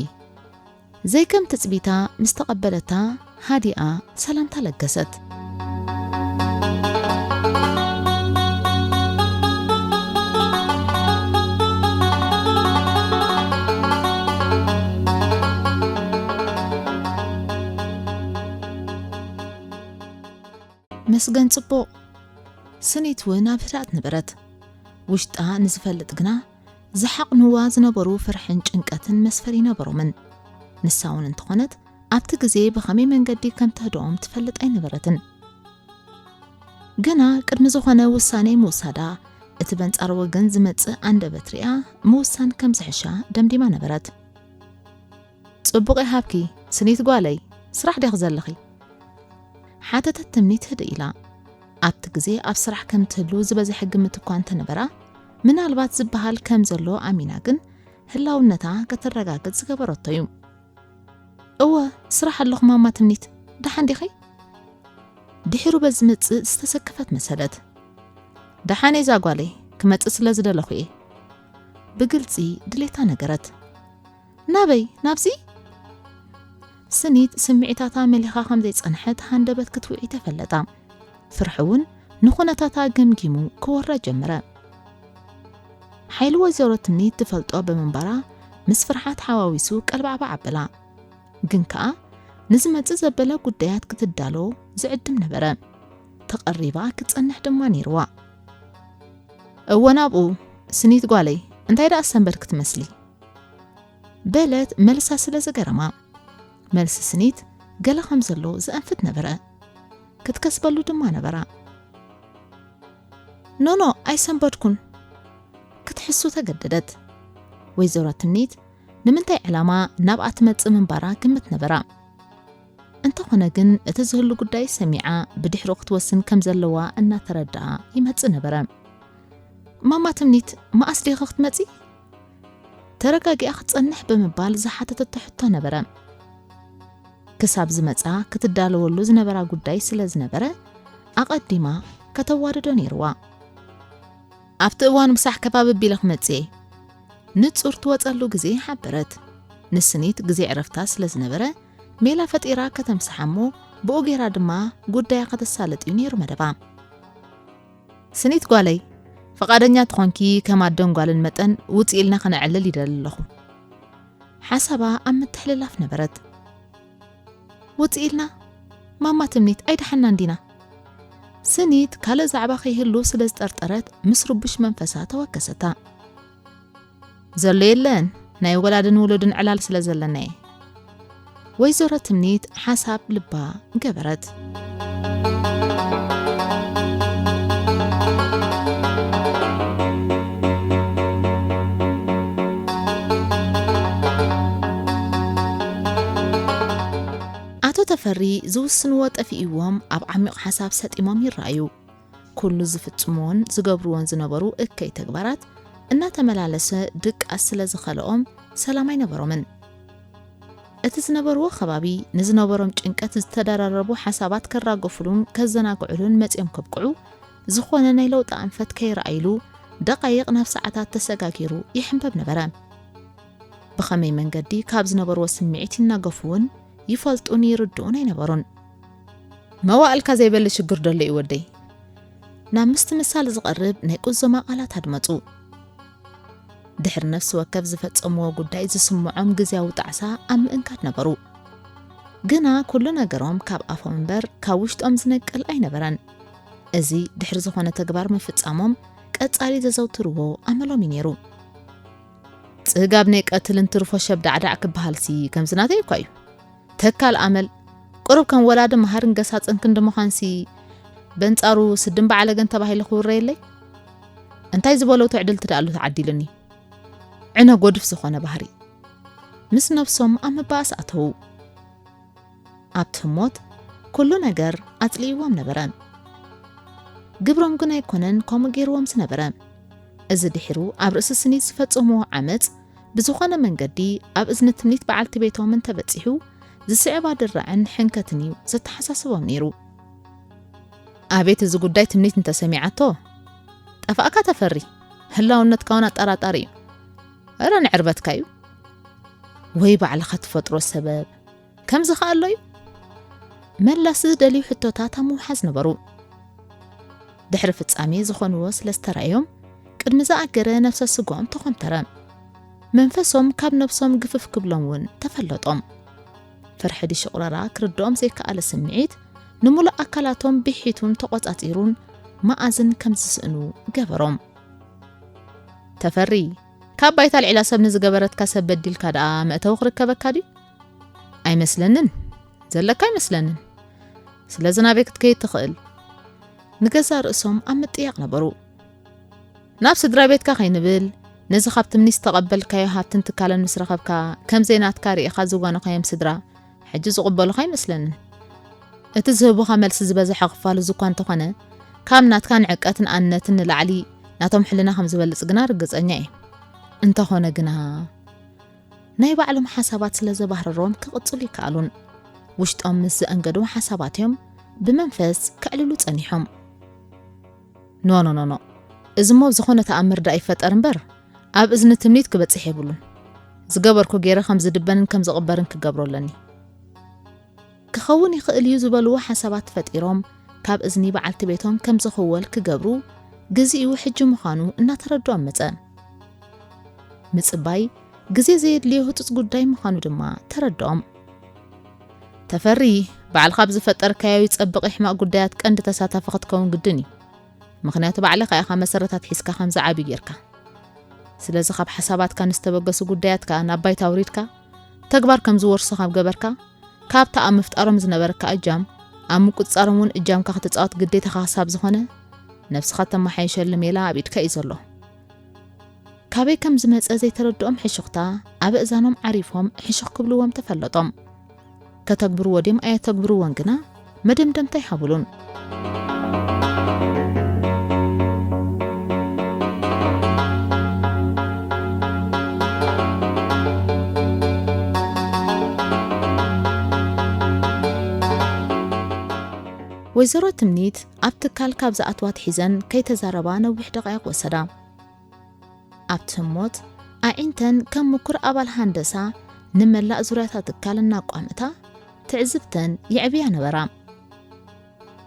ዘይከም ትጽቢታ ምስ ተቐበለታ ሃዲኣ ሰላምታ ለገሰት። መስገን ጽቡቕ። ስኒት እውን ኣብ ህድኣት ነበረት። ውሽጣ ንዝፈልጥ ግና ዝሓቕንዋ ዝነበሩ ፍርሕን ጭንቀትን መስፈር ይነበሮምን። ንሳ እውን እንተኾነት ኣብቲ ግዜ ብኸመይ መንገዲ ከም ተህድኦም ትፈልጥ ኣይነበረትን። ግና ቅድሚ ዝኾነ ውሳኔ ምውሳዳ፣ እቲ በንጻር ወገን ዝመጽእ ኣንደበት ሪኣ ምውሳን ከም ዝሕሻ ደምዲማ ነበረት። ጽቡቕ ይሃብኪ፣ ስኒት ጓለይ፣ ስራሕ ዲኺ ዘለኺ? ሓተተት ትምኒት ህድእ ኢላ። ኣብቲ ግዜ ኣብ ስራሕ ከም ትህሉ ዝበዝሐ ግምት እኳ እንተነበራ፣ ምናልባት ዝበሃል ከም ዘሎ ኣሚና ግን ህላውነታ ከተረጋግጽ ዝገበረቶ እዩ። እወ፣ ስራሕ ኣለኹ ማማ ትምኒት፣ ደሓን ዲኺ? ድሒሩ በዚ ዝመጽእ ዝተሰከፈት መሰለት። ደሓን እዛ ጓለይ፣ ክመጽእ ስለ ዝደለኹ እየ። ብግልጺ ድሌታ ነገረት። ናበይ? ናብዚ? ስኒት ስምዒታታ መሊኻ ከም ዘይጸንሐት ሃንደበት ክትውዒ ተፈለጣ። ፍርሒ እውን ንኹነታታ ገምጊሙ ክወራ ጀመረ። ሓይሊ ወይዘሮ ትምኒት ትፈልጦ ብምንባራ ምስ ፍርሓት ሓዋዊሱ ቀልባዕባዕ ኣበላ። ግን ከኣ ንዝመጽእ ዘበለ ጉዳያት ክትዳሎ ዝዕድም ነበረ። ተቐሪባ ክትጸንሕ ድማ ነይርዋ። እወ ናብኡ፣ ስኒት ጓለይ፣ እንታይ ደኣ ሰንበት ክትመስሊ? በለት መልሳ ስለ ዝገረማ። መልሲ ስኒት ገለ ከም ዘሎ ዘእንፍት ነበረ። ክትከስበሉ ድማ ነበራ። ኖኖ፣ ኣይሰንበድኩን። ክትሕሱ ተገደደት። ወይዘሮ ትምኒት ንምንታይ ዕላማ ናብኣ ትመጽእ ምንባራ ግምት ነበራ። እንተኾነ ግን እቲ ዝህሉ ጉዳይ ሰሚዓ ብድሕሪኡ ክትወስን ከም ዘለዋ እናተረድኣ ይመጽእ ነበረ። ማማ ትምኒት፣ መኣስ ዲኺ ክትመጺ? ተረጋጊኣ ክትጸንሕ ብምባል ዝሓተተቶ ሕቶ ነበረ። ክሳብ ዝመጻ ክትዳለወሉ ዝነበራ ጉዳይ ስለ ዝነበረ፣ ኣቐዲማ ከተዋድዶ ነይርዋ። ኣብቲ እዋን ምሳሕ ከባቢ ኣቢለ ክመጽእ እየ። ንጹር ትወጸሉ ግዜ ሓበረት። ንስኒት ግዜ ዕረፍታ ስለ ዝነበረ፣ ሜላ ፈጢራ ከተምስሓ እሞ፣ ብኡ ገይራ ድማ ጉዳያ ከተሳልጥ እዩ ነይሩ መደባ። ስኒት ጓለይ፣ ፈቓደኛ ትኾንኪ ከም ኣደን ጓልን መጠን ውጽእ ኢልና ከነዕልል ይደሊ ኣለኹ። ሓሳባ ኣብ ምትሕልላፍ ነበረት። ውጽእ ኢልና? ማማ ትምኒት ኣይደሓናን ዲና? ስኒት ካልእ ዛዕባ ከይህሉ ስለ ዝጠርጠረት ምስ ርቡሽ መንፈሳ ተወከሰታ። ዘሎ የለን፣ ናይ ወላድን ውሉድን ዕላል ስለ ዘለናየ። ወይዘሮ ትምኒት ሓሳብ ልባ ገበረት። ኣቶ ተፈሪ ዝውስንዎ ጠፊእዎም ኣብ ዓሚቕ ሓሳብ ሰጢሞም ይረኣዩ። ኩሉ ዝፍጽምዎን ዝገብርዎን ዝነበሩ እከይ ተግባራት እናተመላለሰ ድቃስ ስለ ዝኸልኦም ሰላም ኣይነበሮምን። እቲ ዝነበርዎ ከባቢ ንዝነበሮም ጭንቀት ዝተደራረቡ ሓሳባት ከራገፉሉን ከዘናግዕሉን መጺኦም ከብቅዑ፣ ዝኾነ ናይ ለውጢ ኣንፈት ከይረኣይሉ ደቓይቕ ናብ ሰዓታት ተሰጋጊሩ ይሕንበብ ነበረ። ብኸመይ መንገዲ ካብ ዝነበርዎ ስምዒት ይናገፉ እውን ይፈልጡን ይርድኡን ኣይነበሩን። መዋእልካ ዘይበሊ ሽግር ደሎ እዩ ወደይ። ናብ ምስትምሳል ዝቐርብ ናይ ቁዘማ ቃላት ኣድመጹ። ድሕሪ ነፍሲ ወከፍ ዝፈጸምዎ ጉዳይ ዝስምዖም ግዝያዊ ጣዕሳ ኣብ ምእንጋድ ነበሩ። ግና ኩሉ ነገሮም ካብ ኣፎም እምበር ካብ ውሽጦም ዝነቅል ኣይነበረን። እዚ ድሕሪ ዝኾነ ተግባር ምፍጻሞም ቀጻሊ ዘዘውትርዎ ኣመሎም እዩ ነይሩ። ጽጋብ ናይ ቀትልን ትርፎ ሸብዳዕዳዕ ክበሃልሲ ከምዚ ናተይ እኳ እዩ። ተካል ኣመል፣ ቁሩብ ከም ወላዲ መሃርን ገሳጽን ክንዲ ምዃንሲ፣ በንጻሩ ስድን በዓለገን ተባሂሉ ክውረየለይ? እንታይ ዝበለው ትዕድልቲ ደኣ ኣሎ ተዓዲሉኒ? ዕነ ጎድፍ ዝኾነ ባህሪ። ምስ ነብሶም ኣብ ምባኣስ ኣተዉ። ኣብቲ ህሞት ኩሉ ነገር ኣጽሊእዎም ነበረ። ግብሮም ግን ኣይኮነን ከምኡ ገይርዎም ዝነበረ። እዚ ድሒሩ ኣብ ርእሲ ስኒት ዝፈጸምዎ ዓመጽ ብዝኾነ መንገዲ ኣብ እዝኒ ትምኒት በዓልቲ ቤቶም እንተበጺሑ ዝስዕባ ድራዕን ሕንከትን እዩ ዘተሓሳስቦም ነይሩ። ኣቤት እዚ ጉዳይ ትምኒት እንተሰሚዓቶ፣ ጠፋእካ ተፈሪ፣ ህላውነትካ እውን ኣጠራጣሪ እዩ። እረ ንዕርበትካ እዩ። ወይ ባዕልኻ ትፈጥሮ ሰበብ፣ ከምዚ ከኣ ኣሎ እዩ። መላሲ ዝደልዩ ሕቶታት ኣብ ምውሓዝ ነበሩ። ድሕሪ ፍጻሜ ዝኾንዎ ስለ ዝተራእዮም፣ ቅድሚ ዝኣገረ ነፍሰ ስግኦም ተኾምተረ። መንፈሶም ካብ ነብሶም ግፍፍ ክብሎም እውን ተፈለጦም። ፍርሒ ድሽቑረራ ክርድኦም ዘይከኣለ ስምዒት ንምሉእ ኣካላቶም ብሒቱን ተቖጻጺሩን መኣዝን ከም ዝስእኑ ገበሮም። ተፈሪ፣ ካብ ባይታ ኣልዒላ ሰብ ንዝገበረትካ ሰብ በዲልካ ደኣ መእተዊ ክርከበካ ድዩ? ኣይመስለንን። ዘለካ ኣይመስለንን። ስለዚ ናበይ ክትከይድ ትኽእል? ንገዛእ ርእሶም ኣብ ምጥያቕ ነበሩ። ናብ ስድራ ቤትካ ከይንብል፣ ነዚ ካብ ትምኒት ዝተቐበልካዮ ሃብትን ትካልን ምስ ረኸብካ፣ ከም ዘይናትካ ርኢኻ ዝጓነኻዮም ስድራ፣ ሕጂ ዝቕበሉኻ ኣይመስለንን። እቲ ዝህቡኻ መልሲ ዝበዝሐ ክፋሉ እዚ እኳ እንተኾነ፣ ካብ ናትካ ንዕቀትን ኣንነትን ንላዕሊ ናቶም ሕልና ከም ዝበልጽ ግና ርግጸኛ እየ። እንተኾነ ግና፣ ናይ ባዕሎም ሓሳባት ስለ ዘባህረሮም ክቕጽሉ ይከኣሉን። ውሽጦም ምስ ዘእንገዱ ሓሳባት እዮም ብመንፈስ ከዕልሉ ጸኒሖም። ኖ፣ ኖ፣ ኖ፣ ኖ። እዚ እሞ ብዝኾነ ተኣምር ደኣ ይፈጠር እምበር፣ ኣብ እዝኒ ትምኒት ክበጽሕ የብሉን። ዝገበርኩ ገይረ ከም ዝድበንን ከም ዝቕበርን ክገብሮ ኣለኒ። ክኸውን ይኽእል እዩ ዝበልዎ ሓሳባት ፈጢሮም፣ ካብ እዝኒ በዓልቲ ቤቶም ከም ዝኽወል ክገብሩ፣ ግዜኡ ሕጂ ምዃኑ እናተረድኦም መጸ። ምጽባይ ግዜ ዘየድልዮ ህጹጽ ጉዳይ ምዃኑ ድማ ተረድኦም። ተፈሪ፣ ባዕልኻ ኣብ ዝፈጠርካዮ ይጸብቕ ይሕማቕ ጉዳያት ቀንዲ ተሳታፊ ክትከውን ግድን እዩ። ምኽንያቱ ባዕልኻ ኢኻ መሰረታት ሒዝካ ከምዚ ዓቢ ጌርካ። ስለዚ ካብ ሓሳባትካ ንዝተበገሱ ጉዳያትካ ናብ ባይታ ኣውሪድካ፣ ተግባር ከም ዝወርሱ ካብ ገበርካ፣ ካብቲ ኣብ ምፍጣሮም ዝነበረካ እጃም፣ ኣብ ምቁጽጻሮም እውን እጃምካ ክትጻወት ግዴታኻ ክሳብ ዝኾነ፣ ነብስኻ ተመሓይሸሉ ሜላ ኣብ ኢድካ እዩ ዘሎ። ካበይ ከም ዝመጸ ዘይተረድኦም ሕሹኽታ ኣብ ኣእዛኖም ዓሪፎም ሕሹኽ ክብልዎም ተፈለጦም። ከተግብርዎ ድዮም ኣየተግብርዎን ግና መደምደምታ ኣይሃቡሉን። ወይዘሮ ትምኒት ኣብ ትካል ካብ ዝኣትዋ ኣትሒዘን ከይተዛረባ ነዊሕ ደቓይቕ ወሰዳ። ኣብቲ ህሞት ኣዒንተን ከም ምኩር ኣባል ሃንደሳ ንመላእ ዙርያታት ትካል እናቋመታ ትዕዝብተን የዕብያ ነበራ።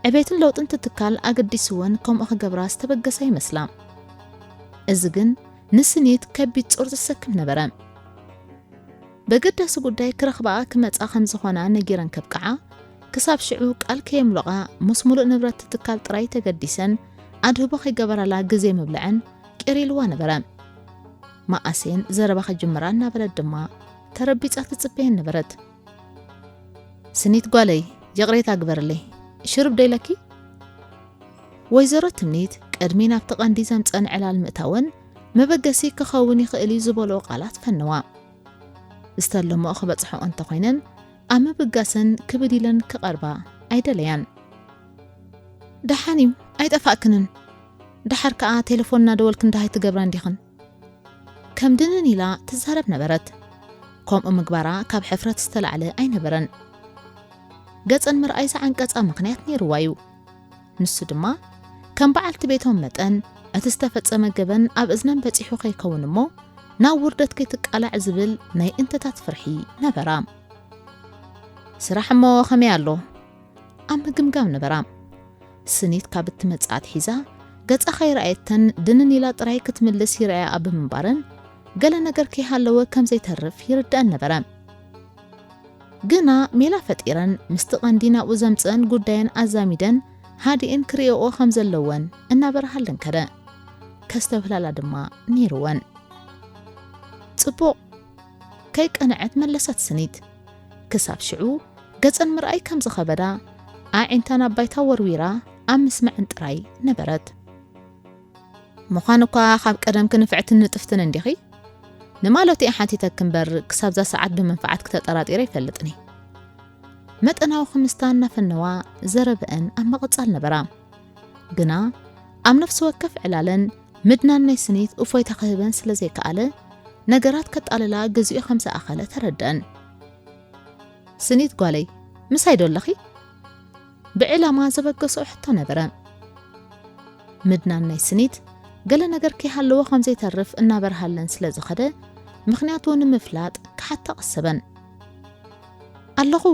ዕቤትን ለውጥን እቲ ትካል ኣገዲስወን ከምኡ ክገብራ ዝተበገሳ ይመስላ። እዚ ግን ንስኒት ከቢድ ጾር ዘሰክም ነበረ። በገዳሲ ጉዳይ ክረኽብኣ ክመጻ ከም ዝኾና ነጊረን ከብቅዓ፣ ክሳብ ሽዑ ቃል ከየምለቓ ምስ ሙሉእ ንብረት እቲ ትካል ጥራይ ተገዲሰን ኣድህቦ ከይገበራላ ግዜ ምብልዐን ቂር ኢልዋ ነበረ። መኣሴን ዘረባ ክጅምራ እናበለት ድማ ተረቢጻ ትጽበየን ነበረት። ስኒት ጓለይ፣ ይቕሬታ ግበርለይ፣ ሽሩብ ዶ ኢለኪ? ወይዘሮ ትምኒት ቅድሚ ናብቲ ቀንዲ ዘምጸን ዕላል ምእታወን መበገሲ ክኸውን ይኽእል እዩ ዝበልኦ ቃላት ፈነዋ። ዝተለምኦ ክበጽሖ እንተኾይነን ኣብ ምብጋሰን ክብድ ኢለን ክቐርባ ኣይደለያን። ደሓን እዩ፣ ኣይጠፋእክንን። ደሓር ከኣ ቴሌፎን እናደወልክን ደሃይ ትገብራ እንዲኽን። ከም ድንን ኢላ ትዛረብ ነበረት። ከምኡ ምግባራ ካብ ሕፍረት ዝተላዕለ ኣይነበረን። ገጸን ምርኣይ ዝዓንቀጻ ምኽንያት ነይርዋ እዩ። ንሱ ድማ ከም በዓልቲ ቤቶም መጠን እቲ ዝተፈጸመ ገበን ኣብ እዝነን በጺሑ ከይከውን እሞ ናብ ውርደት ከይትቃላዕ ዝብል ናይ እንተታት ፍርሒ ነበራ። ስራሕ እሞ ከመይ ኣሎ? ኣብ ምግምጋም ነበራ። ስኒት ካብ እትመጽእ ኣትሒዛ ገጻ ከይረኣየተን ድንን ኢላ ጥራይ ክትምልስ ይረኣያ ኣብ ምንባረን ገለ ነገር ከይሃለወ ከም ዘይተርፍ ይርድኣን ነበረ። ግና ሜላ ፈጢረን ምስቲ ቀንዲ ናብኡ ዘምጽአን ጉዳየን ኣዛሚደን ሃዲኤን ክርእየኦ ከም ዘለወን እናበርሃለን ከደ። ከስተብህላላ ድማ ነይርወን። ጽቡቕ፣ ከይቀንዐት መለሰት ስኒት። ክሳብ ሽዑ ገጸን ምርኣይ ከም ዝኸበዳ ኣዒንታ ናብ ባይታ ወርዊራ ኣብ ምስማዕን ጥራይ ነበረት። ምዃን እኳ ካብ ቀደምኪ ንፍዕትን ንጥፍትን እንዲኺ? ንማለቱ እየ ሓቲተኪ እምበር ክሳብዛ ሰዓት ብመንፍዓትኪ ተጠራጢረ ኣይፈልጥን እየ። መጠናዊ ክምስታ እናፈነዋ ዘረበአን ኣብ ምቕጻል ነበራ። ግና ኣብ ነፍሲ ወከፍ ዕላለን ምድናን ናይ ስኒት እፎይታ ክህበን ስለ ዘይከኣለ፣ ነገራት ከጣልላ ግዜኡ ከም ዝኣኸለ ተረድአን። ስኒት ጓለይ፣ ምሳይ ዶ ኣለኺ? ብዕላማ ዘበገስኦ ሕቶ ነበረ። ምድናን ናይ ስኒት ገለ ነገር ከይሃለዎ ከም ዘይተርፍ እናበርሃለን ስለ ዝኸደ፣ ምኽንያቱ ንምፍላጥ ክሓታ ቀሰበን። ኣለኹ።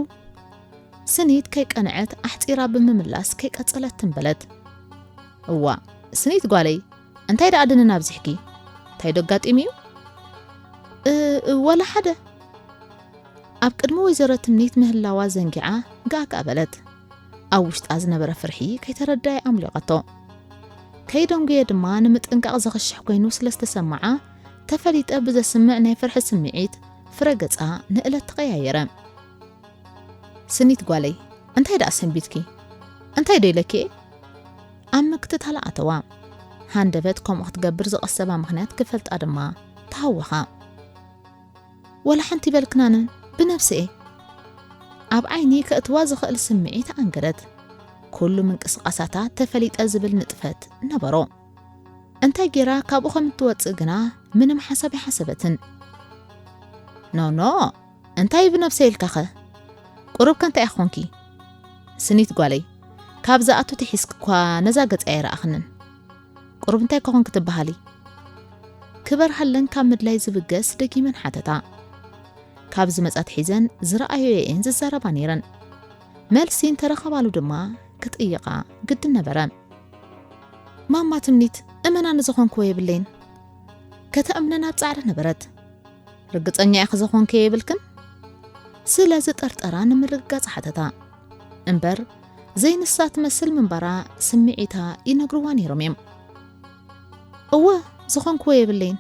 ስኒት ከይቀንዐት ኣሕጺራ ብምምላስ ከይቀጸለት ትንበለት። እዋ፣ ስኒት ጓለይ፣ እንታይ ደኣ ድንን ኣብዚሕኪ? እንታይ ዶ ኣጋጢሙ እዩ? እ፣ እ፣ ወላ ሓደ። ኣብ ቅድሚ ወይዘሮ ትምኒት ምህላዋ ዘንጊዓ ጋእ ጋእ በለት። ኣብ ውሽጣ ዝነበረ ፍርሒ ከይተረድኣ ኣምሊቐቶ። ከይደንጉየ ድማ ንምጥንቃቕ ዘኽሽሕ ኮይኑ ስለ ዝተሰምዓ፣ ተፈሊጠ ብዘስምዕ ናይ ፍርሒ ስምዒት ፍረ ገጻ ንእለት ተቐያየረ። ስኒት ጓለይ፣ እንታይ ደኣ ሰንቢትኪ? እንታይ ዶ ኢለኪ እየ? ኣብ ምክትታል ኣተዋ። ሃንደበት ከምኡ ክትገብር ዝቐሰባ ምኽንያት ክፈልጣ ድማ ተሃወኻ። "ወላ ሓንቲ ይበልክናንን ብነብሰኤ?" ኣብ ዓይኒ ከእትዋ ዝኽእል ስምዒት ኣንገደት። ኩሉ ምንቅስቓሳታ ተፈሊጠ ዝብል ንጥፈት ነበሮ። እንታይ ጌራ ካብኡ ከም እትወጽእ ግና ምንም ሓሳብ ኣይሓሰበትን። "ኖ፣ ኖ፣ እንታይ ብነብሰ ኢልካኸ? ቁሩብ ከ እንታይ ኢኻ ኮንኪ? ስኒት ጓለይ፣ ካብ ዝኣቱ ትሒዝኪ እኳ ነዛ ገጸይ ኣይረኣኽንን። ቁሩብ እንታይ ኮንኪ ትበሃሊ?" ክበርሃለን ካብ ምድላይ ዝብገስ ደጊመን ሓተታ። ካብ ዝመጻ ትሒዘን ዝረኣዮ እየን ዝዛረባ ነይረን። መልሲ እንተረኸባሉ ድማ ክጥይቓ ግድን ነበረ። "ማማ ትምኒት፣ እመና ንዝኾንክዎ የብለይን። ከተእምነን ኣብ ጻዕሪ ነበረት። ርግጸኛ ኢኺ ዝኾንክዮ የብልክን?" ስለ ዝጠርጠራ ንምርግጋጽ ሓተታ። እምበር ዘይንሳ ትመስል ምንባራ ስምዒታ ይነግርዋ ነይሮም እዮም። "እወ፣ ዝኾንክዎ የብለይን።"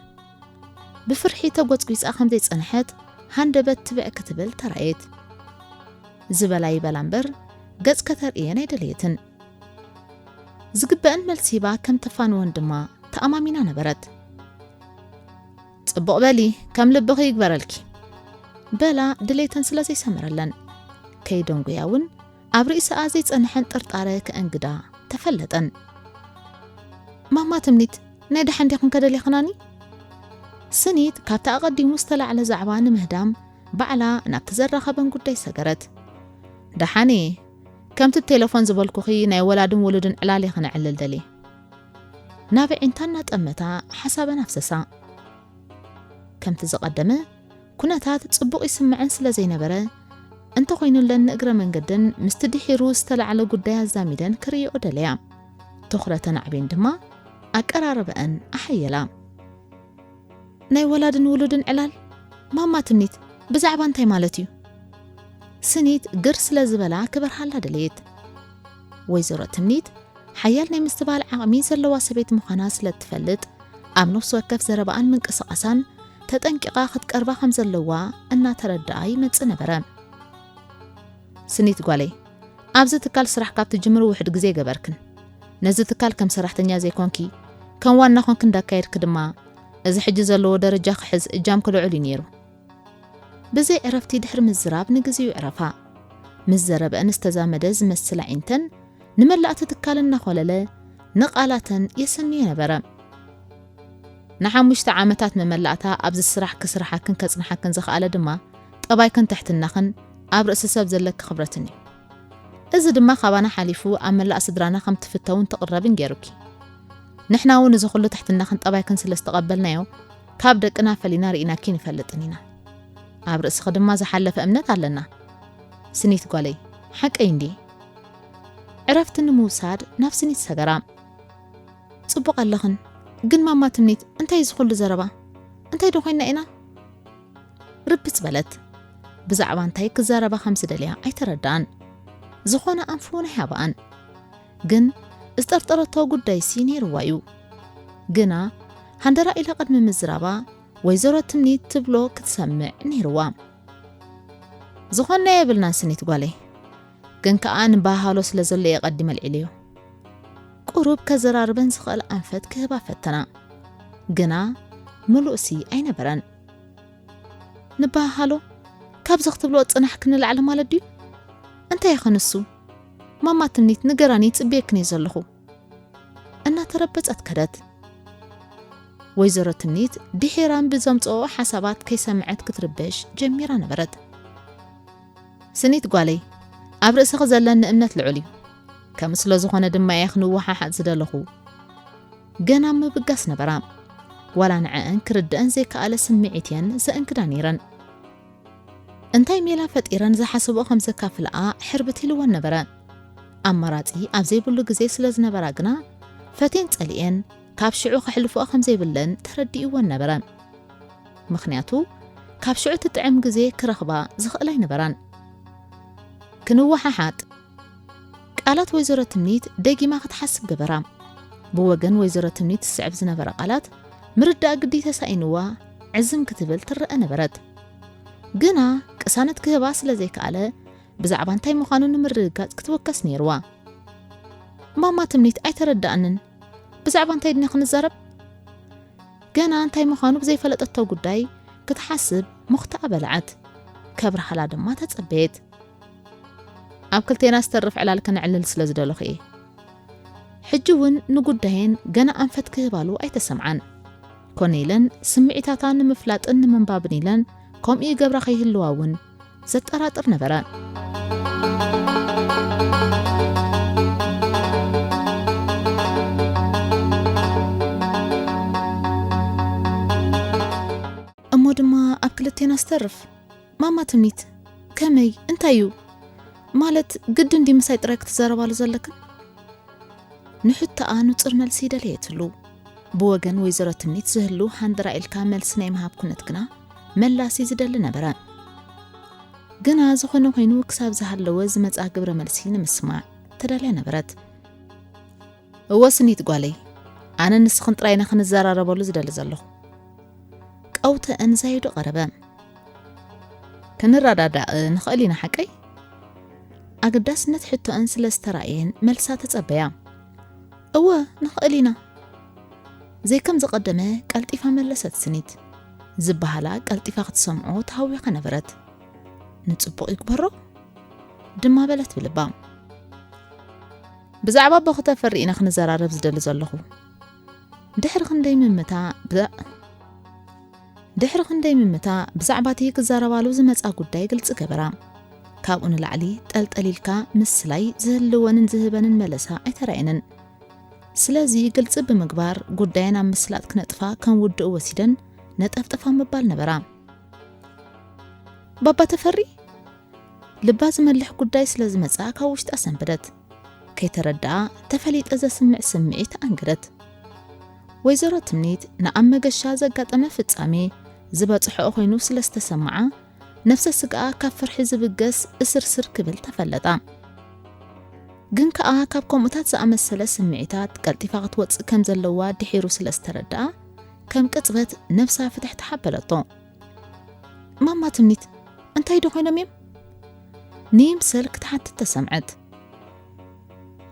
ብፍርሒ ተጎጽጒጻ ከም ዘይጸንሐት ሃንደበት ትብዕ ክትብል ተራእየት። ዝበላ ይበላ እምበር ገጽ ከተርእየን ኣይደለየትን። ዝግበአን መልሲ ሂባ ከም ተፋንወን ድማ ተኣማሚና ነበረት። "ጽቡቕ በሊ፣ ከም ልብኺ ይግበረልኪ።" በላ ድሌተን ስለ ዘይሰመረለን። ከይደንጉያ እውን ኣብ ርእሰኣ ዘይጸንሐን ጥርጣረ ከእንግዳ ተፈለጠን። "ማማ ትምኒት፣ ናይ ደሓን ዲኽን ከደሊኽናኒ?" ስኒት ካብቲ ኣቐዲሙ ዝተላዕለ ዛዕባ ንምህዳም ባዕላ ናብቲ ዘራኸበን ጉዳይ ሰገረት። "ደሓን እየ፣ ከምቲ ቴሌፎን ዝበልኩኺ ናይ ወላድን ውሉድን ዕላል እየ ክነዕልል ደልየ።" ናብ ኣዒንታ እናጠመታ ሓሳበን ኣፍሰሳ። ከምቲ ዝቐደመ ኩነታት ጽቡቕ ይስምዐን ስለ ዘይነበረ፣ እንተኾይኑለን ንእግረ መንገደን ምስቲ ድሒሩ ዝተላዕለ ጉዳይ ኣዛሚደን ክርእይኦ ደለያ። ትኹረተን ኣዕብየን ድማ ኣቀራርበአን ኣሓየላ። "ናይ ወላድን ውሉድን ዕላል? ማማ ትምኒት፣ ብዛዕባ እንታይ ማለት እዩ?" ስኒት ግር ስለ ዝበላ ክበርሃላ ደለየት። ወይዘሮ ትምኒት ሓያል ናይ ምስትብሃል ዓቕሚ ዘለዋ ሰበይቲ ምዃና ስለ እትፈልጥ፣ ኣብ ነፍሲ ወከፍ ዘረባኣን ምንቅስቓሳን ተጠንቂቓ ክትቀርባ ከም ዘለዋ እናተረድኣ ይመጽእ ነበረ። "ስኒት ጓለይ፣ ኣብዚ ትካል ስራሕ ካብ ትጅምሪ ውሕድ ግዜ ገበርክን። ነዚ ትካል ከም ሰራሕተኛ ዘይኮንኪ፣ ከም ዋና ኮንኪ እንዳካየድኪ ድማ፣ እዚ ሕጂ ዘለዎ ደረጃ ክሕዝ እጃምኪ ልዑል እዩ ነይሩ።" ብዘይ ዕረፍቲ ድሕሪ ምዝራብ ንግዜኡ ዕረፋ። ምስ ዘረበአን ዝተዛመደ ዝመስል ኣዒንተን ንመላእቲ ትካል እናኾለለ ንቓላተን የሰንዮ ነበረ። ንሓሙሽተ ዓመታት መመላእታ ኣብዚ ስራሕ ክስርሓክን ከጽንሓክን ዝኸኣለ ድማ ጠባይክን ትሕትናኽን ኣብ ርእሲ ሰብ ዘለኪ ክብረትን እዩ። እዚ ድማ ካባና ሓሊፉ ኣብ መላእ ስድራና ከም ትፍተውን ትቕረብን ገይሩኪ። ንሕና እውን እዚ ኩሉ ትሕትናኽን ጠባይክን ስለ ዝተቐበልናዮ፣ ካብ ደቅና ፈሊና ርኢናኪ ንፈልጥን ኢና። ኣብ ርእስኺ ድማ ዝሓለፈ እምነት ኣለና። ስኒት ጓለይ፣ ሓቀይ እንድየ። ዕረፍቲ ንምውሳድ ናብ ስኒት ሰገራ። ጽቡቕ ኣለኽን፣ ግን ማማ ትምኒት፣ እንታይ እዚ ኩሉ ዘረባ? እንታይ ዶ ኮይንና ኢና? ርብጽ በለት። ብዛዕባ እንታይ ክዛረባ ከም ዝደልያ ኣይተረድኣን። ዝኾነ ኣንፍውን ኣይሃብኣን። ግን ዝጠርጠረቶ ጉዳይሲ ነይርዋ እዩ። ግና ሃንደራ ኢላ ቅድሚ ምዝራባ፣ ወይዘሮ ትምኒት ትብሎ ክትሰምዕ ነይርዋ። "ዝኾንና የብልናን ስኒት ጓለይ፣ ግን ከኣ ንባሃሎ ስለ ዘሎ እየ ቀዲመ ኣልዒለዮ።" ቁሩብ ከዘራርበን ዝኽእል ኣንፈት ክህባ ፈተና፣ ግና ምሉእሲ ኣይነበረን። "ንባሃሎ ካብዚ ክትብሎ ጽናሕኪ ንላዕሊ ማለት ድዩ? እንታይ ኢኺ ንሱ? ማማ ትምኒት ንገራኒ፣ ይጽበየክን እየ ዘለኹ።" እናተረበጸት ከደት። ወይዘሮ ትምኒት ድሒራን ብዘምጽኦ ሓሳባት ከይሰምዐት ክትርበሽ ጀሚራ ነበረት። "ስኒት ጓለይ፣ ኣብ ርእስኺ ዘለኒ እምነት ልዑል እዩ። ከምኡ ስለ ዝኾነ ድማ እየ ክንወሓሓጥ ዝደለኹ።" ገና ምብጋስ ነበራ። ዋላ ንዐአን ክርድአን ዘይከኣለ ስምዒት እየን ዘእንግዳ ነይረን። እንታይ ሜላ ፈጢረን ዝሓሰብኦ ከም ዘካፍልኣ ሕርብት ኢልወን ነበረ። ኣማራጺ ኣብ ዘይብሉ ግዜ ስለ ዝነበራ ግና፣ ፈትየን ጸሊኤን ካብ ሽዑ ከሕልፍኦ ከም ዘይብለን ተረዲእወን ነበረ። ምኽንያቱ፣ ካብ ሽዑ ትጥዕም ግዜ ክረኽባ ዝኽእላ ኣይነበራን። ክንወሓሓጥ፣ ቃላት ወይዘሮ ትምኒት ደጊማ ክትሓስብ ገበራ። ብወገን ወይዘሮ ትምኒት ዝስዕብ ዝነበረ ቃላት ምርዳእ ግዲ ተሳኢንዋ፣ ዕዝም ክትብል ትረአ ነበረት። ግና ቅሳነት ክህባ ስለ ዘይከኣለ፣ ብዛዕባ እንታይ ምዃኑ ንምርግጋጽ ክትውከስ ነይርዋ። ማማ ትምኒት ኣይተረዳእንን። ብዛዕባ እንታይ ድና ክንዛረብ? ገና እንታይ ምዃኑ ብዘይፈለጠቶ ጉዳይ ክትሓስብ ሙኽታኣ በልዓት። ከብርሃላ ድማ ተጸበየት። ኣብ ክልቴና ዝተርፍ ዕላል ክነዕልል ስለ ዝደለኹ እየ። ሕጂ እውን ንጉዳየን ገና ኣንፈት ክህባሉ ኣይተሰምዓን። ኮነ ኢለን ስምዒታታ ንምፍላጥን ንምንባብን ኢለን ከምኡ ይገብራ ከይህልዋ እውን ዘጠራጥር ነበረ። እሞ ድማ ኣብ ክልቴና ዝተርፍ። ማማ ትምኒት፣ ከመይ? እንታይ እዩ? ማለት ግድን ድዩ ምሳይ ጥራይ ክትዛረባሉ ዘለክን? ንሕቶኣ ንጹር መልሲ ደለየትሉ። ብወገን ወይዘሮ ትምኒት ዝህሉ ሃንደራ ኢልካ መልሲ ናይ ምሃብ ኩነት ግና መላሲ ዝደሊ ነበረ። ግና ዝኾነ ኮይኑ ክሳብ ዝሃለወ ዝመጽኣ ግብረ መልሲ ንምስማዕ ተዳልያ ነበረት። እወ ስኒት ጓለይ፣ ኣነ ንስኽን ጥራይ ኢና ክንዘራረበሉ ዝደሊ ዘለኹ። ቀውተአን ዛይዱ ቀረበ። ክንረዳዳእ ንኽእል ኢና ሓቀይ? ኣገዳስነት ሕቶአን ስለ ዝተራእየን መልሳ ተጸበያ። እወ ንኽእል ኢና። ዘይከም ዝቐደመ ቀልጢፋ መለሰት ስኒት። ዝበሃላ ቀልጢፋ ክትሰምዖ ተሃዊኻ ነበረት። ንጽቡቕ ይግበሮ ድማ በለት ብልባ። ብዛዕባ ኣቦኺ ተፈሪ ኢና ክንዘራረብ ዝደሊ ዘለኹ። ድሕሪ ክንደይ ምምታ ብዛ-፣ ድሕሪ ክንደይ ምምታ ብዛዕባ እቲ ክዛረባሉ ዝመጻ ጉዳይ ግልጺ ገበራ። ካብኡ ንላዕሊ ጠልጠል ኢልካ ምስላይ ዝህልወንን ዝህበንን መለሳ ኣይተራእየንን። ስለዚ ግልጺ ብምግባር ጉዳየን ኣብ ምስላጥ ክነጥፋ ከም ውድእ ወሲደን ነጠፍጥፋ ምባል ነበራ። ባባ ተፈሪ? ልባ ዝመልሕ ጉዳይ ስለ ዝመጽኣ ካብ ውሽጣ ሰንበደት። ከይተረድኣ ተፈሊጠ ዘስምዕ ስምዒት ኣንገደት። ወይዘሮ ትምኒት ንኣብ መገሻ ዘጋጠመ ፍጻሜ ዝበጽሖ ኮይኑ ስለ ዝተሰምዓ፣ ነፍሰ ስጋኣ ካብ ፍርሒ ዝብገስ እስርስር ክብል ተፈለጣ። ግን ከኣ ካብ ከምኡታት ዝኣመሰለ ስምዒታት ቀልጢፋ ክትወጽእ ከም ዘለዋ ድሒሩ ስለ ዝተረድኣ፣ ከም ቅጽበት ነፍሳ ፍትሕ ተሓበለቶ። ማማ ትምኒት፣ እንታይ ዶ ኮይኖም እዮም? ንይምሰል ክትሓትት ተሰምዐት።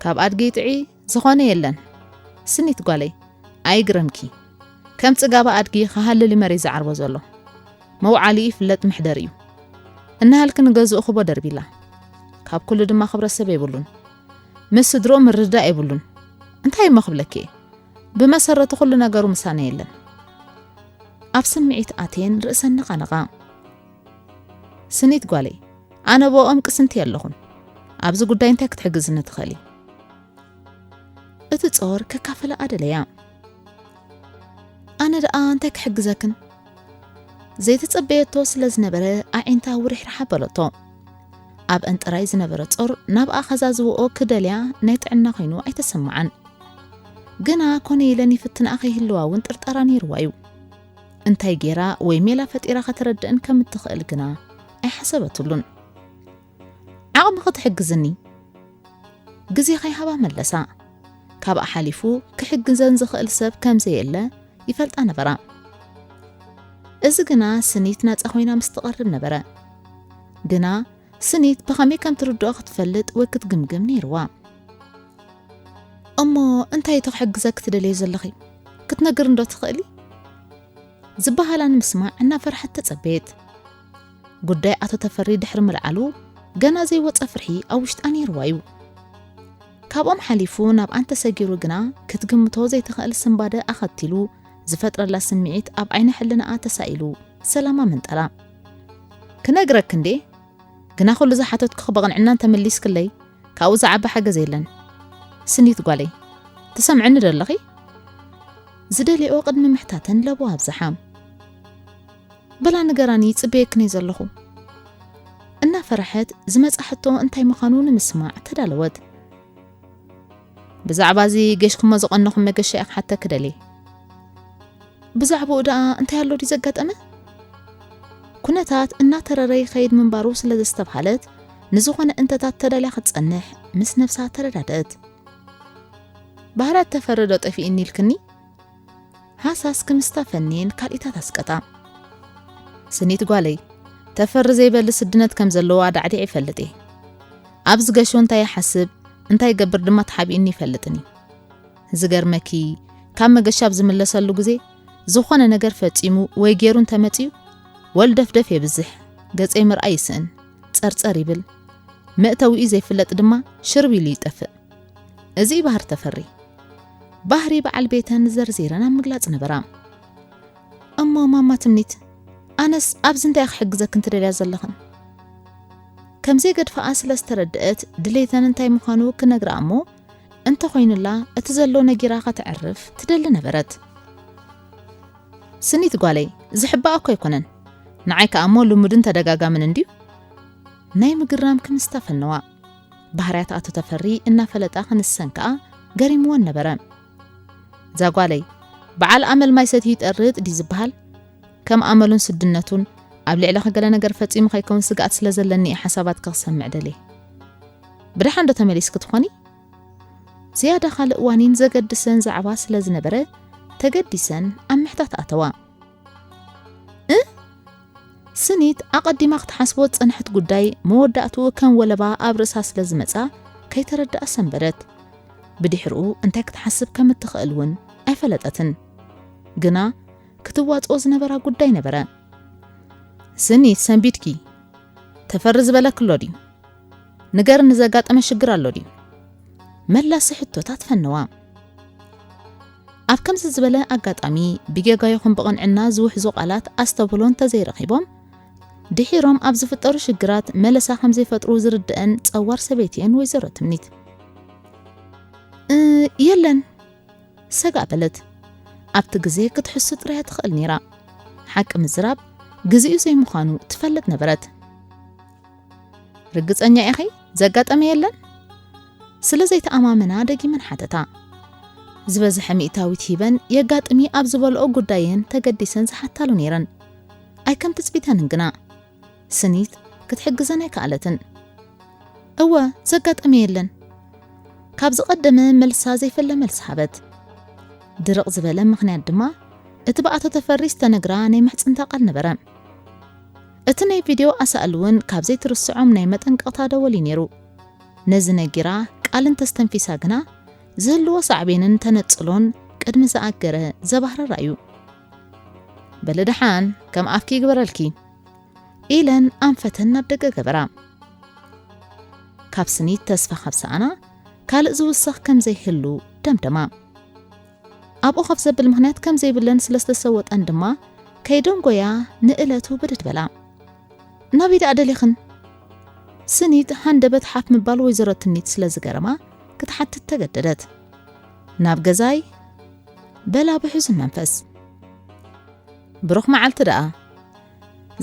ካብ ኣድጊ ጥዒ ዝኾነ የለን። ስኒት ጓለይ፣ ኣይግረምኪ። ከም ጽጋባ ኣድጊ ክሃልል እዩ መሬት ዝዓርቦ ዘሎ። መውዓሊ ይፍለጥ መሕደር እዩ። እናሃልኪ ንገዝኡ ክቦ ደርቢላ። ካብ ኩሉ ድማ ክብረተሰብ የብሉን። ምስ ስድርኡ ምርድዳእ የብሉን። እንታይ እሞ ክብለኪ እየ? ብመሰረቱ ኩሉ ነገሩ ምሳና የለን። ኣብ ስምዒት ኣትየን ርእሰን ነቓነቓ። ስኒት ጓለይ፣ ኣነ ብኦም ቅስንቲ ኣለኹን። ኣብዚ ጉዳይ እንታይ ክትሕግዝኒ ትኽእሊ? እቲ ጾር ከካፍላ ኣደለያ። ኣነ ደኣ እንታይ ክሕግዘክን? ዘይተጸበየቶ ስለ ዝነበረ ኣዒንታ ውርሕራሕ ኣበለቶ። ኣብአን ጥራይ ዝነበረ ጾር ናብኣ ከዛዝብኦ ክደልያ ናይ ጥዕና ኮይኑ ኣይተሰምዓን። ግና ኮነ ኢለን ይፍትንኣ ከይህልዋ እውን ጥርጠራ ነይርዋ እዩ። እንታይ ጌራ ወይ ሜላ ፈጢራ ከተረድእን ከም እትኽእል ግና ኣይሓሰበትሉን። ዓቕሚ ክትሕግዝኒ ግዜ ከይሃባ መለሳ። ካብኣ ሓሊፉ ክሕግዘን ዝኽእል ሰብ ከም ዘየለ ይፈልጣ ነበራ። እዚ ግና ስኒት ናጻ ኮይና ምስ ትቐርብ ነበረ። ግና ስኒት ብኸመይ ከም ትርድኦ ክትፈልጥ ወይ ክትግምግም ነይርዋ። እሞ እንታይ እቲ ክሕግዘኪ ትደልዮ ዘለኺ? ክትነግርኒ ዶ ትኽእሊ? ዝበሃላ ንምስማዕ እናፈርሐት ተጸበየት። ጉዳይ ኣቶ ተፈሪ ድሕሪ ምልዓሉ ገና ዘይወጸ ፍርሒ ኣብ ውሽጣ ነይርዋ እዩ። ካብኦም ሓሊፉ ናብኣን ተሰጊሩ ግና ክትግምቶ ዘይትኽእል ስንባደ ኣኸቲሉ ዝፈጥረላ ስምዒት ኣብ ዓይነ ሕልናኣ ተሳኢሉ ሰላማ መንጠላ። ክነግረኪ እንዴ? ግና ኩሉ ዝሓተትኩኺ ብቕንዕና እንተመሊስክለይ ካብኡ ዝዓቢ ሓገዝ የለን። ስኒት ጓለይ፣ ትሰምዕኒ ዶ ኣለኺ? ዝደልየኦ ቅድሚ ምሕታተን ለቦ ኣብዝሓ። በላ ንገራኒ፣ ይጽበየክን እየ ዘለኹ። እናፈርሐት ዝመጻ ሕቶ እንታይ ምዃኑ ንምስማዕ ተዳለወት። ብዛዕባ እዚ ጌሽኩሞ ዝቐነኹም መገሻ እየ ክሓተኪ ደልየ። ብዛዕባኡ ደኣ እንታይ ኣሎ ድዩ ዘጋጠመ? ኩነታት እናተረረ ይኸይድ ምንባሩ ስለ ዘስተብሃለት፣ ንዝኾነ እንተታት ተዳልያ ክትጸንሕ ምስ ነብሳ ተረዳደእት። ባህርያት ተፈሪ ዶ ጠፊእኒ ኢልክኒ? ሃሳስ ክምስታ ፈንየን ካልኢታት ኣስቀጣ። ስኒት ጓለይ፣ ተፈሪ ዘይበሊ ስድነት ከም ዘለዎ ኣዳዕዲዐ ይፈልጥ እየ። ኣብ ዝገሾ እንታይ ይሓስብ፣ እንታይ ይገብር ድማ ተሓቢእኒ ይፈልጥን እዩ። ዝገርመኪ፣ ካብ መገሻ ኣብ ዝምለሰሉ ግዜ፣ ዝኾነ ነገር ፈጺሙ ወይ ገይሩ እንተመጺኡ፣ ወልደፍደፍ የብዝሕ፣ ገጸይ ምርኣይ ይስእን፣ ጸርጸር ይብል። መእተዊኡ ዘይፍለጥ ድማ ሽርብ ኢሉ ይጠፍእ። እዚ እዩ ባህሪ ተፈሪ። ባህሪ በዓል ቤተን ዘርዚረን ኣብ ምግላጽ ነበራ። እሞ ማማ ትምኒት፣ ኣነስ ኣብዚ እንታይ ክሕግዘክን ትደልያ ዘለኽን? ከም ዘይገድፍኣ ስለ ዝተረድአት ድሌተን እንታይ ምዃኑ ክነግራ እሞ እንተኾይኑላ እቲ ዘሎ ነጊራ ከተዕርፍ ትደሊ ነበረት። ስኒት ጓለይ፣ ዝሕባእ እኮ ኣይኮነን። ንዓይ ከኣ እሞ ልሙድን ተደጋጋምን እንድዩ። ናይ ምግርራም ክምስታ ፈነዋ። ባህርያት ኣቶ ተፈሪ እናፈለጣ ክንሰን ከኣ ገሪምወን ነበረ። እዛ ጓለይ፣ በዓል ኣመል ማይ ሰትዩ ይጠርጥ ድዩ ዝበሃል? ከም ኣመሉን ስድነቱን ኣብ ልዕለኺ ገለ ነገር ፈጺሙ ከይከውን ስግኣት ስለ ዘለኒ እየ ሓሳባትኪ ክሰምዕ ደልየ። ብደሓን ዶ ተመሊስኪ ትኾኒ? ዝያዳ ካልእ ዋኒን ዘገድሰን ዛዕባ ስለ ዝነበረ፣ ተገዲሰን ኣብ ምሕታት ኣተዋ። እ? ስኒት ኣቐዲማ ክትሓስቦ ዝጸንሐት ጉዳይ መወዳእትኡ ከም ወለባ ኣብ ርእሳ ስለ ዝመጻ ከይተረድኣ ሰንበደት። ብድሕርኡ እንታይ ክትሓስብ ከም እትኽእል እውን ኣይፈለጠትን። ግና ክትዋጽኦ ዝነበራ ጉዳይ ነበረ። ስኒት ሰንቢድኪ፣ ተፈሪ ዝበለኪ ኣሎ ድዩ? ንገርኒ፣ ዘጋጠመ ሽግር ኣሎ ድዩ? መላሲ ሕቶታት ፈነዋ። ኣብ ከምዚ ዝበለ ኣጋጣሚ ብጌጋ ይኹን ብቕንዕና ዝውሕዙ ቃላት ኣስተብህሎ እንተዘይረኺቦም፣ ድሒሮም ኣብ ዝፍጠሩ ሽግራት መለሳ ከም ዘይፈጥሩ ዝርድአን ጸዋር ሰበይቲ እየን ወይዘሮ ትምኒት። እ፣ የለን፣ ሰጋእ በለት። ኣብቲ ግዜ ክትሕሱ ጥራይ እያ ትኽእል ነይራ። ሓቂ ምዝራብ ግዜኡ ዘይምዃኑ ትፈልጥ ነበረት። ርግጸኛ ኢኺ? ዘጋጠመ የለን? ስለ ዘይተኣማመና ደጊመን ሓተታ። ዝበዝሐ ሚእታዊት ሂበን የጋጥሚ ኣብ ዝበልኦ ጉዳየን ተገዲሰን ዝሓታሉ ነይረን። ኣይከም ትጽቢተንን ግና። ስኒት ክትሕግዘን ኣይከኣለትን። እወ፣ ዘጋጠመ የለን። ካብ ዝቐደመ መልሳ ዘይፈለ መልሲ ሃበት። ድርቕ ዝበለ ምኽንያት ድማ እቲ ብኣቶ ተፈሪ ዝተነግራ ናይ ምሕጽንታ ቃል ነበረ። እቲ ናይ ቪድዮ ኣሳእል እውን ካብ ዘይትርስዖም ናይ መጠንቀቕታ ደወል እዩ ነይሩ። ነዚ ነጊራ ቃል እንተስተንፊሳ ግና ዝህልዎ ሳዕቤንን ተነጽሎን ቅድሚ ዝኣገረ ዘባህረራ እዩ። በሊ ደሓን፣ ከም ኣፍኪ ይግበረልኪ። ኢለን ኣንፈተን ናብ ደገ ገበራ። ካብ ስኒት ተስፋ ካብ ሰኣና ካልእ ዝውሰኽ ከም ዘይህሉ ደምደማ። ኣብኡ ኮፍ ዘብል ምኽንያት ከም ዘይብለን ስለ ዝተሰወጠን ድማ ከይደንጎያ ንእለቱ ብድድ በላ። ናበይ ደኣ ደሊኽን? ስኒት ሃንደበት ሓፍ ምባል ወይዘሮ ትምኒት ስለ ዝገረማ ክትሓትት ተገደደት። ናብ ገዛይ በላ ብሕዙን መንፈስ። ብሩኽ መዓልቲ ደኣ።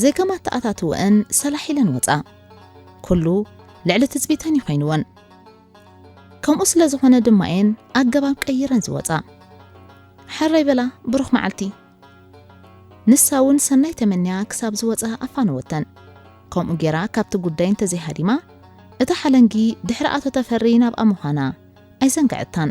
ዘይከም ኣተኣታትወአን ሰላሕ ኢለን ወጻ። ኩሉ ልዕሊ ትጽቢተን እዩ ኮይንወን። ከምኡ ስለ ዝኾነ ድማ እየን ኣገባብ ቀይረን ዝወጻ። ሕራይ በላ ብሩኽ መዓልቲ። ንሳ እውን ሰናይ ተመንያ ክሳብ ዝወጻ ኣፋነወተን። ከምኡ ጌራ ካብቲ ጉዳይ እንተዘይሃዲማ፣ እታ ሓለንጊ ድሕሪ ኣቶ ተፈሪ ናብኣ ምዃና ኣይዘንግዐታን።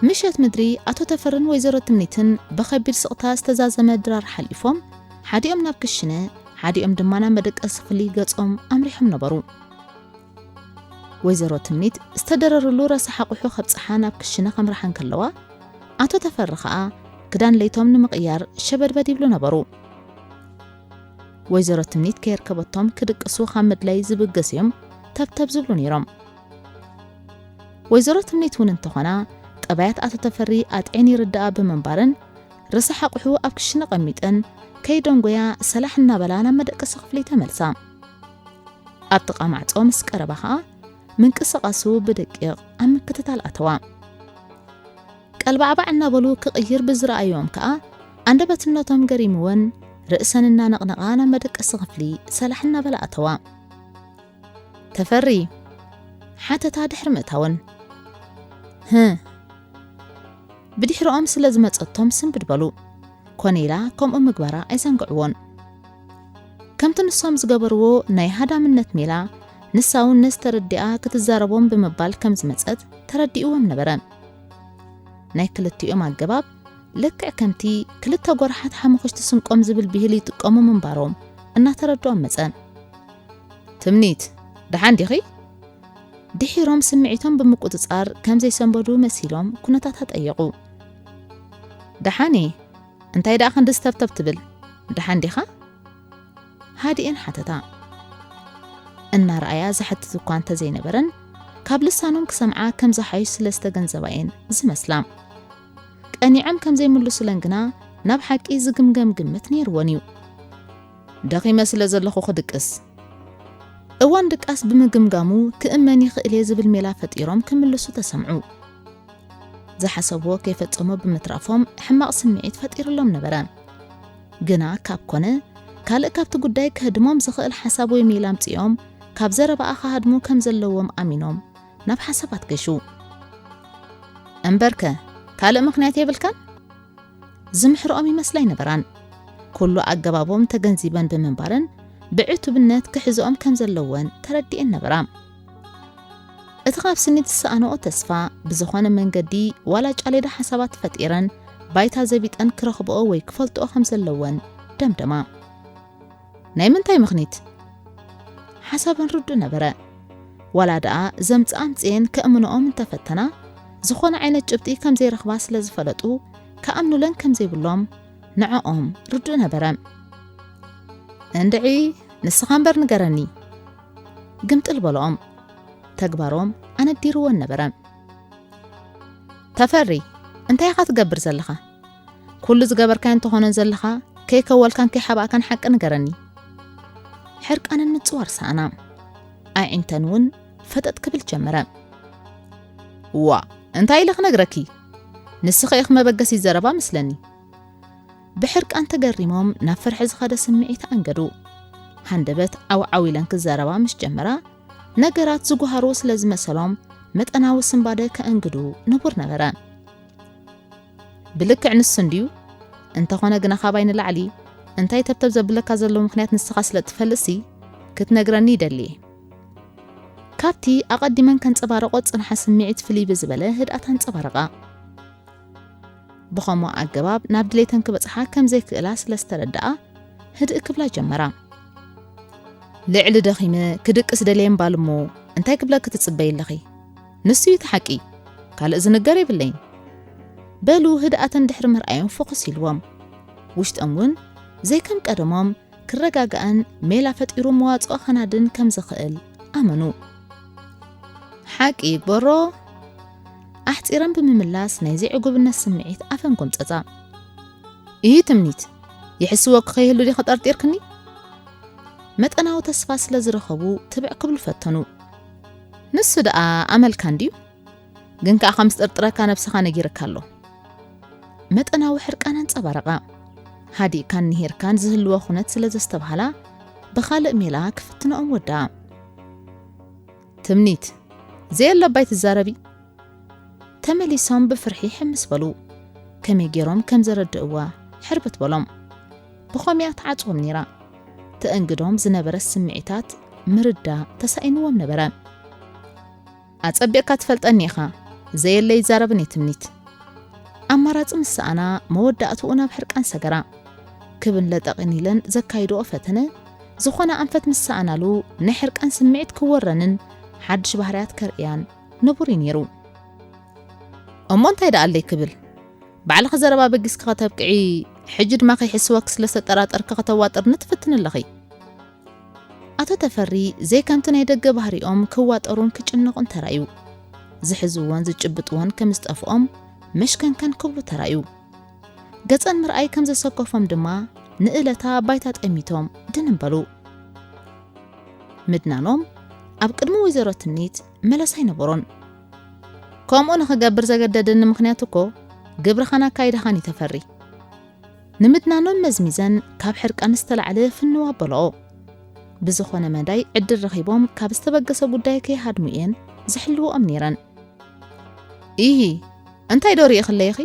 ምሸት ምድሪ ኣቶ ተፈርን ወይዘሮ ትምኒትን ብኸቢድ ስቕታ ዝተዛዘመ ድራር ሓሊፎም፣ ሓዲኦም ናብ ክሽነ፣ ሓዲኦም ድማ ናብ መደቀሲ ክፍሊ ገጾም ኣምሪሖም ነበሩ። ወይዘሮ ትምኒት ዝተደረርሉ ረሳሕ ኣቑሑ ከብጽሓ ናብ ክሽነ ከምርሓ እንከለዋ፣ ኣቶ ተፈሪ ኸኣ ክዳን ለይቶም ንምቕያር ሸበድበድ ይብሉ ነበሩ። ወይዘሮ ትምኒት ከየርከበቶም ክድቅሱ ካብ ምድላይ ዝብገስ እዮም ተብተብ ዝብሉ ነይሮም። ወይዘሮ ትምኒት እውን እንተኾና፣ ጠባያት ኣቶ ተፈሪ ኣጥዕን ይርድኣ ብምንባረን፣ ረሳሕ ኣቑሑ ኣብ ክሽነ ቀሚጠን፣ ከይደንጎያ ሰላሕ እናበላ ናብ መደቀሲ ክፍሊ ተመልሳ። ኣብ ጥቓ ማዕጾ ምስ ቀረባ ኸኣ፣ ምንቅስቓሱ ብደቂቕ ኣብ ምክትታል ኣተዋ። ቀልባዕባዕ እናበሉ ክቕይር ብዝረኣዮም ከኣ፣ ኣንደበትነቶም ገሪምወን፣ ርእሰን እናነቕነቓ ናብ መደቀሲ ክፍሊ ሰላሕ እናበላ ኣተዋ። "ተፈሪ?" ሓተታ ድሕሪ ምእታወን። "ህህ." ብድሕሪኦም ስለ ዝመጸቶም ስንብድ በሉ። ኮነ ኢላ ከምኡ ምግባራ ኣይዘንግዕዎን። ከምቲ ንሶም ዝገበርዎ ናይ ሃዳምነት ሜላ፣ ንሳ እውን ነዚ ተረዲኣ ክትዛረቦም ብምባል ከም ዝመጸት ተረዲእዎም ነበረ። ናይ ክልቲኦም ኣገባብ ልክዕ ከምቲ ክልተ ጎራሓት ሓሙኽሽቲ ስንቆም ዝብል ብሂል ይጥቀሙ ምንባሮም እናተረድኦም መጸ። ትምኒት፣ ደሓን ዲኺ? ድሒሮም ስምዒቶም ብምቁጽጻር ከም ዘይሰንበዱ መሲሎም ኩነታታ ጠየቑ። ደሓን እየ፣ እንታይ ደኣ ክንዲ ዝተብተብ ትብል? ደሓን ዲኻ? ሃዲኤን ሓተታ። እናረኣያ ዝሓትት እኳ እንተዘይነበረን፣ ካብ ልሳኖም ክሰምዓ ከም ዝሓይሽ ስለ ዝተገንዘባ እየን ዝመስላ። ቀኒዖም ከም ዘይምልሱለን ግና ናብ ሓቂ ዝግምገም ግምት ነይርወን እዩ። ደኺመ ስለ ዘለኹ ክድቅስ። እዋን ድቃስ ብምግምጋሙ ክእመን ይኽእል እየ ዝብል ሜላ ፈጢሮም ክምልሱ ተሰምዑ። ዝሓሰብዎ ከይፈጸሙ ብምትራፎም ሕማቕ ስምዒት ፈጢሩሎም ነበረ። ግና ካብ ኮነ፣ ካልእ ካብቲ ጉዳይ ከህድሞም ዝኽእል ሓሳብ ወይ ሜላ ኣምጺኦም ካብ ዘረባኣ ክሃድሙ ከም ዘለዎም ኣሚኖም ናብ ሓሳባት ገሹ። እምበርከ፣ ካልእ ምኽንያት የብልካን? ዝምሕርኦም ይመስላ ኣይነበራን። ኩሉ ኣገባቦም ተገንዚበን ብምንባረን ብዕቱብነት ክሕዝኦም ከም ዘለወን ተረዲኤን ነበራ። እቲ ካብ ስኒት ዝሰኣንኦ ተስፋ ብዝኾነ መንገዲ ዋላ ጫሌዳ ሓሳባት ፈጢረን ባይታ ዘቢጠን ክረኽብኦ ወይ ክፈልጥኦ ከም ዘለወን ደምደማ። ናይ ምንታይ ምኽኒት? ሓሳበን ርዱእ ነበረ። ዋላ ደኣ ዘምጽኣ ኣምጽኤን ከእምንኦም እንተፈተና፣ ዝኾነ ዓይነት ጭብጢ ከም ዘይረኽባ ስለ ዝፈለጡ፣ ክኣምኑለን ከም ዘይብሎም ንዕኦም ርዱእ ነበረ። እንድዒ፣ ንስኻ እምበር ንገረኒ። ግምጥል በልኦም። ተግባሮም ኣነዲርወን ነበረ። ተፈሪ፣ እንታይ ኢኻ ትገብር ዘለኻ? ኩሉ ዝገበርካዮ እንተኾነ ዘለኻ፣ ከይከወልካን ከይሓባእካን ሓቂ ንገረኒ። ሕርቃነን ምጽዋር ሰኣና። ኣዒንተን እውን ፈጠጥ ክብል ጀመረ። ዋ፣ እንታይ ኢለ ክነግረኪ? ንስኺ ኢኺ መበገሲ ዘረባ መስለኒ። ብሕርቃን ተገሪሞም ናብ ፍርሒ ዝኸደ ስምዒት ኣንገዱ። ሃንደበት ዓው ዓው ኢለን ክዛረባ ምስ ጀመራ፣ ነገራት ዝጓሃሩ ስለ ዝመሰሎም መጠናዊ ስንባደ ከእንግዱ ንቡር ነበረ። ብልክዕ ንሱ እንድዩ። እንተኾነ ግና ካባይ ንላዕሊ እንታይ ተብተብ ዘብለካ ዘሎ ምኽንያት ንስኻ ስለ ትፈልጥሲ ክትነግረኒ ይደሊ እየ። ካብቲ ኣቐዲመን ከንጸባረቖ ጽንሓ ስምዒት ፍልይ ብዝበለ ህድኣት ኣንጸባረቓ። ብኸምኡ ኣገባብ ናብ ድሌተን ክበጽሓ ከም ዘይክእላ ስለ ዝተረድኣ ህድእ ክብላ ጀመራ። ልዕሊ ደኺመ ክድቅስ ደልየ እምባል እሞ እንታይ ክብለኪ ትጽበዪ ኣለኺ? ንሱ እዩ እቲ ሓቂ። ካልእ ዝንገር የብለይን። በሉ ህድኣተን ድሕሪ ምርኣዮም ፍኹስ ኢልዎም። ውሽጦም እውን ዘይከም ቀደሞም ክረጋግኣን ሜላ ፈጢሩ መዋጽኦ ከናድን ከም ዝኽእል ኣመኑ። ሓቂ ይግበሮ። ኣሕጺረን ብምምላስ ናይ ዘይዕጉብነት ስምዒት ኣፈን ጎምጸጻ። እሂ ትምኒት፣ ይሕስወኪ ከይህሉ ዲኺ ጠርጢርክኒ? መጠናዊ ተስፋ ስለ ዝረኸቡ ትብዕ ክብሉ ፈተኑ። ንሱ ደኣ ኣመልካ እንድዩ። ግን ከኣ ከም ዝጥርጥረካ ነብስኻ ነጊርካ ኣሎ። መጠናዊ ሕርቃን ኣንጸባረቓ። ሃዲእካን ንሂርካን ዝህልዎ ኩነት ስለ ዘስተብሃላ፣ ብኻልእ ሜላ ክፍትንኦም ወደኣ። ትምኒት፣ ዘየሎ ኣባይ ትዛረቢ? ተመሊሶም ብፍርሒ ሕምስ በሉ። ከመይ ገይሮም ከም ዘረድእዋ ሕርብት በሎም። ብኸምያ ትዓጽዎም ነይራ። ተእንግዶም ዝነበረ ስምዒታት ምርዳእ ተሳኢንዎም ነበረ። ኣጸቢቕካ ትፈልጠኒ ኢኻ፣ ዘየለ ይዛረብን እየ ትምኒት። ኣማራጺ ምስ ሰኣና መወዳእትኡ ናብ ሕርቃን ሰገራ። ክብን ለጠቕን ኢለን ዘካይድኦ ፈተነ፣ ዝኾነ ኣንፈት ምስ ሰኣናሉ ናይ ሕርቃን ስምዒት ክወረንን ሓድሽ ባህርያት ከርእያን ንቡር እዩ ነይሩ። እሞ እንታይ ደኣ ኣለይ ክብል? ባዕልኺ ዘረባ በጊስኪ ከተብቅዒ፣ ሕጂ ድማ ከይሕስወኪ ስለ ዝተጠራጠርኪ ከተዋጥርኒ ትፍትኒ ኣለኺ። ኣቶ ተፈሪ ዘይከምቲ ናይ ደገ ባህሪኦም ክዋጠሩን ክጭነቑን ተራእዩ። ዝሕዝዎን ዝጭብጥዎን ከም ዝጠፍኦም መሽከንከን ክብሉ ተራእዩ። ገጸን ምርኣይ ከም ዘሰከፎም ድማ ንእለታ ባይታ ጠሚቶም ድንን በሉ። ምድናኖም ኣብ ቅድሚ ወይዘሮ ትምኒት መለሳ ኣይነበሮን። ከምኡ ንኽገብር ዘገደደኒ ምኽንያት እኮ ግብርኻን ኣካይዳኻን እዩ ተፈሪ። ንምድናኖም መዝሚዘን ካብ ሕርቃን ዝተላዕለ ፍንው ኣበልኦ። ብዝኾነ መዳይ ዕድል ረኺቦም ካብ ዝተበገሰ ጉዳይ ከይሃድሙ እየን ዝሕልውኦም ነይረን። ኢሂ፣ እንታይ ዶ ርኢኽለይ ኢኺ?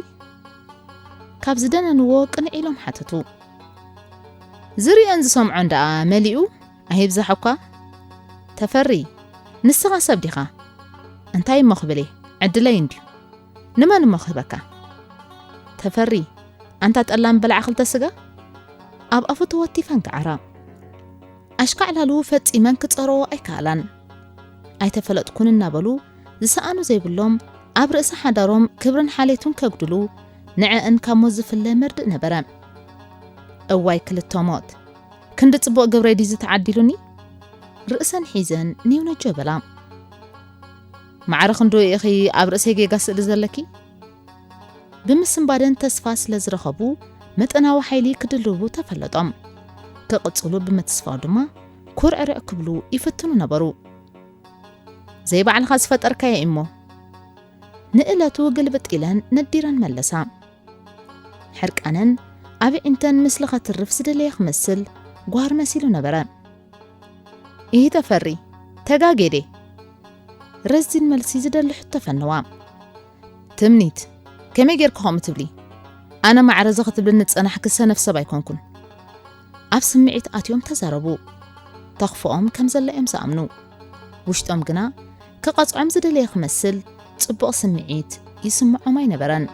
ካብ ዝደነንዎ ቅንዕ ኢሎም ሓተቱ። ዝርእዮን ዝሰምዖን ደኣ መሊኡ ኣይብዛሕ እኳ። ተፈሪ፣ ንስኻ ሰብ ዲኻ? እንታይ እሞ ክብል እየ? ዕድለይ እንድዩ። ንመን እሞ ክህበካ? ተፈሪ፣ ኣንታ ጠላም በላዕ ክልተ ስጋ? ኣብ ኣፉ ተወቲፈን ክዓራ። ኣሽካዕላሉ ፈጺመን ክጸርኦ ኣይከኣላን። ኣይተፈለጥኩን እናበሉ ዝሰኣኑ ዘይብሎም፣ ኣብ ርእሲ ሓዳሮም ክብርን ሓሌቱን ከጉድሉ፣ ንዐእን ካብ ሞት ዝፍለ መርድእ ነበረ። እዋይ ክልተ ሞት! ክንዲ ጽቡቕ ግብረይ ድዩ ዝተዓዲሉኒ? ርእሰን ሒዘን ኒውነጆ በላ። ማዕረ ክንድኡ ኢኺ ኣብ ርእሰይ ጌጋ ስእሊ ዘለኪ? ብምስንባደን ተስፋ ስለ ዝረኸቡ፣ መጠናዊ ሓይሊ ክድልቡ ተፈለጦም። ክቕጽሉ ብምትስፋው ድማ፣ ኩርዕርዕ ክብሉ ይፍትኑ ነበሩ። ዘይባዕልኻ ዝፈጠርካዮ እሞ። ንእለቱ ግልብጥ ኢለን ነዲረን መለሳ። ሕርቃነን ኣብ ኣዒንተን ምስሊ ኸትርፍ ዝደለየ ክመስል ጓር መሲሉ ነበረ። ኢሂ ተፈሪ፣ ተጋጌ ድየ? ረዚን መልሲ ዝደሊ ሕቶ ፈነዋ። ትምኒት፣ ከመይ ጌርኪ ከምኡ ትብሊ? ኣነ ማዕረ እዚ ክትብልኒ ዝጸናሕኪ ሰነፍ ሰብ ኣይኮንኩን። ኣብ ስምዒት ኣትዮም ተዛረቡ። ተኽፍኦም ከም ዘላ እዮም ዝኣምኑ። ውሽጦም ግና ክቐጽዖም ዝደለየ ክመስል ጽቡቕ ስምዒት ይስምዖም ኣይነበረን።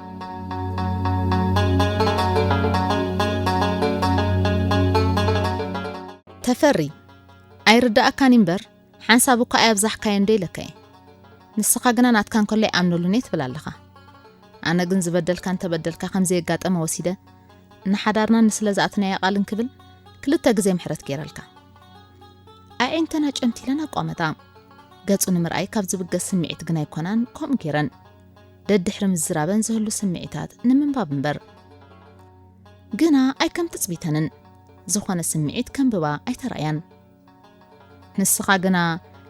ተፈሪ፣ ኣይርዳእካን እምበር ሓንሳብ እኳ ኣየብዛሕካዮን ዶ ኢለካ እየ። ንስኻ ግና ናትካ እንከሎ ይኣምነሉን እየ ትብል ኣለኻ። ኣነ ግን ዝበደልካን ተበደልካ ከም ዘየጋጠመ ወሲደ፣ ንሓዳርና ንስለ ዝኣትናዮ ቃል እንክብል ክልተ ግዜ ምሕረት ገይረልካ። ኣዒንተን ኣጨንቲለን ኣቋመጣ። ገጹ ንምርኣይ ካብ ዝብገስ ስምዒት ግን ኣይኮናን ከምኡ ገይረን። ደድሕሪ ምዝራበን ዝህሉ ስምዒታት ንምንባብ እምበር። ግና ኣይከም ትጽቢተንን ዝኾነ ስምዒት ከንብባ ኣይተራእያን። ንስኻ ግና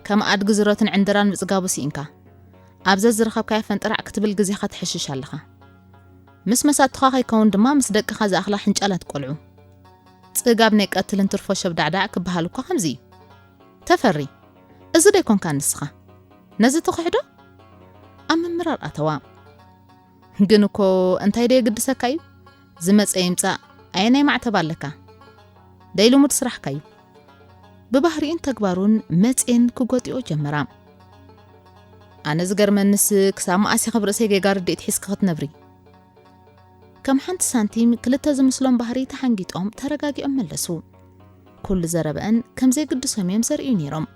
ከም ኣድጊ ዝረትን ዕንደራን ምጽጋቡ ስኢንካ፣ ኣብ ዘዝረኸብካዮ ፈንጠራዕ ክትብል ግዜኻ ተሕሽሽ ኣለኻ። ምስ መሳቱኻ ከይከውን ድማ ምስ ደቅኻ ዝኣኽላ ሕንጫላት ቆልዑ። ጽጋብ ናይ ቀትልን ትርፎ ሸብዳዕዳዕ ክበሃል እኳ ከምዚ እዩ። ተፈሪ፣ እዚ ዶ ኣይኮንካን ንስኻ? ነዚ ትኽሕዶ? ኣብ ምምራር ኣተዋ። ግን እኮ እንታይ ዶ የግድሰካ እዩ? ዝመጸ ይምጻእ፣ ኣየናይ ማዕተብ ኣለካ? ደይ ልሙድ ስራሕካ እዩ። ብባህሪኡን ተግባሩን መጽየን ክጎጢኦ ጀመራ። ኣነ ዝገርመንስ ክሳብ መኣስ ኢኺ ኣብ ርእሰይ ጌጋ ርድኢት ሒዝኪ ክትነብሪ? ከም ሓንቲ ሳንቲም ክልተ ዝምስሎም ባህሪ ተሓንጊጦም ተረጋጊኦም መለሱ። ኩሉ ዘረበአን ከም ዘይግድሶም እዮም ዘርእዩ ነይሮም።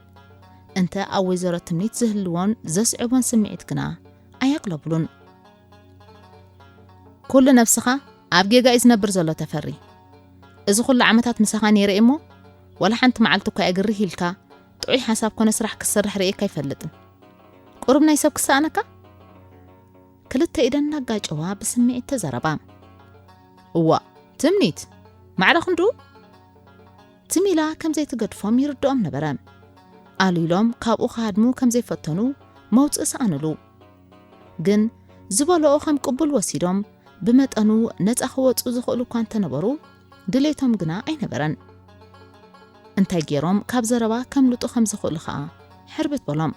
እንተ ኣብ ወይዘሮ ትምኒት ዝህልዎን ዘስዕቦን ስምዒት ግና ኣየቕለብሉን። ኩሉ ነብስኻ ኣብ ጌጋ እዩ ዝነብር ዘሎ ተፈሪ። እዚ ኩሉ ዓመታት ምሳኻ ነይረ እየ እሞ፣ ወላ ሓንቲ መዓልቲ እኳ እየ ግርህ ኢልካ፣ ጥዑይ ሓሳብ ኮነ ስራሕ ክትሰርሕ ርእየካ ኣይፈልጥን። ቁሩብ ናይ ሰብ ክሰኣነካ? ክልተ ኢደን እናጋጨዋ ብስምዒት ተዛረባ። እዋእ፣ ትምኒት፣ ማዕረ ክንድኡ? ትም ኢላ ከም ዘይትገድፎም ይርድኦም ነበረ። ኣሉ ኢሎም ካብኡ ክሃድሙ ከም ዘይፈተኑ መውጽኢ ሰኣኑሉ። ግን ዝበልኦ ከም ቅቡል ወሲዶም ብመጠኑ ነጻ ክወጹ ዝኽእሉ እኳ እንተነበሩ፣ ድሌቶም ግና ኣይነበረን። እንታይ ገይሮም ካብ ዘረባ ከምልጡ ከም ዝኽእሉ ኸኣ ሕርብት በሎም።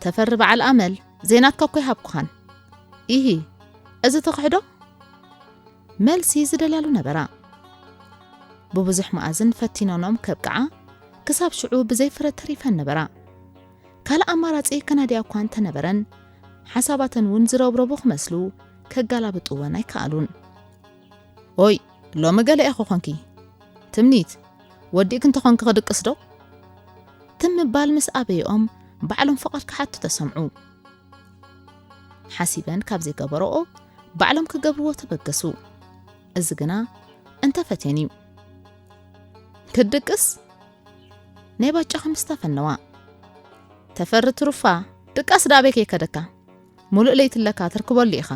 ተፈሪ በዓል ኣመል፣ ዘይናትካ እኮ ይሃብኩኻን። ኢሂ፣ እዚ ትኽሕዶ? መልሲ ዝደልያሉ ነበራ። ብብዙሕ መኣዝን ፈቲኖኖም ከብቅዓ፣ ክሳብ ሽዑ ብዘይ ፍረ ተሪፈን ነበራ። ካልእ ኣማራጺ ከናድያ እኳ እንተነበረን፣ ሓሳባተን እውን ዝረብረቡ ክመስሉ ከጋላብጥወን ኣይከኣሉን። ኦይ፣ ሎሚ ገለ ኢኺ ኾንኪ። ትምኒት፣ ወዲእኪ እንተኾንኪ ክድቅስ ዶ? ትም ምባል ምስ ኣበይኦም ባዕሎም ፍቓድ ክሓቱ ተሰምዑ። ሓሲበን ካብ ዘይገበረኦ ባዕሎም ክገብርዎ ተበገሱ። እዚ ግና እንተፈትየን እዩ። ክድቅስ? ናይ ባጫ ክምስታ ፈነዋ። ተፈሪ ትሩፋ፣ ድቃስ ዳ ኣበይ ከይከደካ? ሙሉእ ለይቲ ኣለካ፣ ተርክበሉ ኢኻ።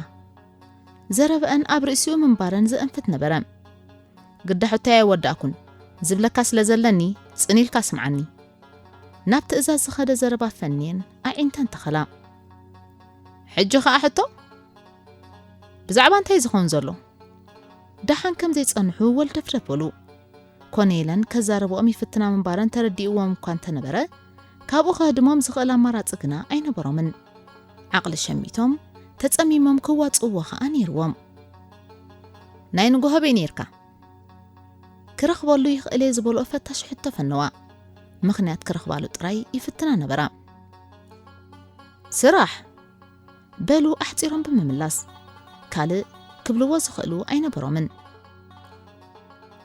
ዘረበአን ኣብ ርእሲኡ ምንባረን ዘእንፍት ነበረ። ግዳ ሕቶይ ኣይወዳእኩን፣ ዝብለካ ስለ ዘለኒ ጽን ኢልካ ስምዓኒ። ናብ ትእዛዝ ዝኸደ ዘረባ ፈንየን ኣዒንተን ተኸላ። ሕጂ ኸኣ ሕቶ? ብዛዕባ እንታይ ዝኸውን ዘሎ? ደሓን ከም ዘይጸንሑ ወልደፍደፍ በሉ። ኮነ ኢለን ከዛረብኦም ይፍትና ምንባረን ተረዲእዎም እኳ እንተነበረ፣ ካብኡ ከህድሞም ዝኽእል ኣማራጺ ግና ኣይነበሮምን። ዓቕሊ ሸሚቶም፣ ተጸሚሞም ክዋጽእዎ ኸኣ ነይርዎም። ናይ ንጎሆ በይ ነይርካ? ክረኽበሉ ይኽእል እየ ዝበልኦ ፈታሽ ሕቶ ፈነዋ። ምኽንያት ክረኽባሉ ጥራይ ይፍትና ነበራ። ስራሕ! በሉ ኣሕጺሮም ብምምላስ። ካልእ ክብልዎ ዝኽእሉ ኣይነበሮምን።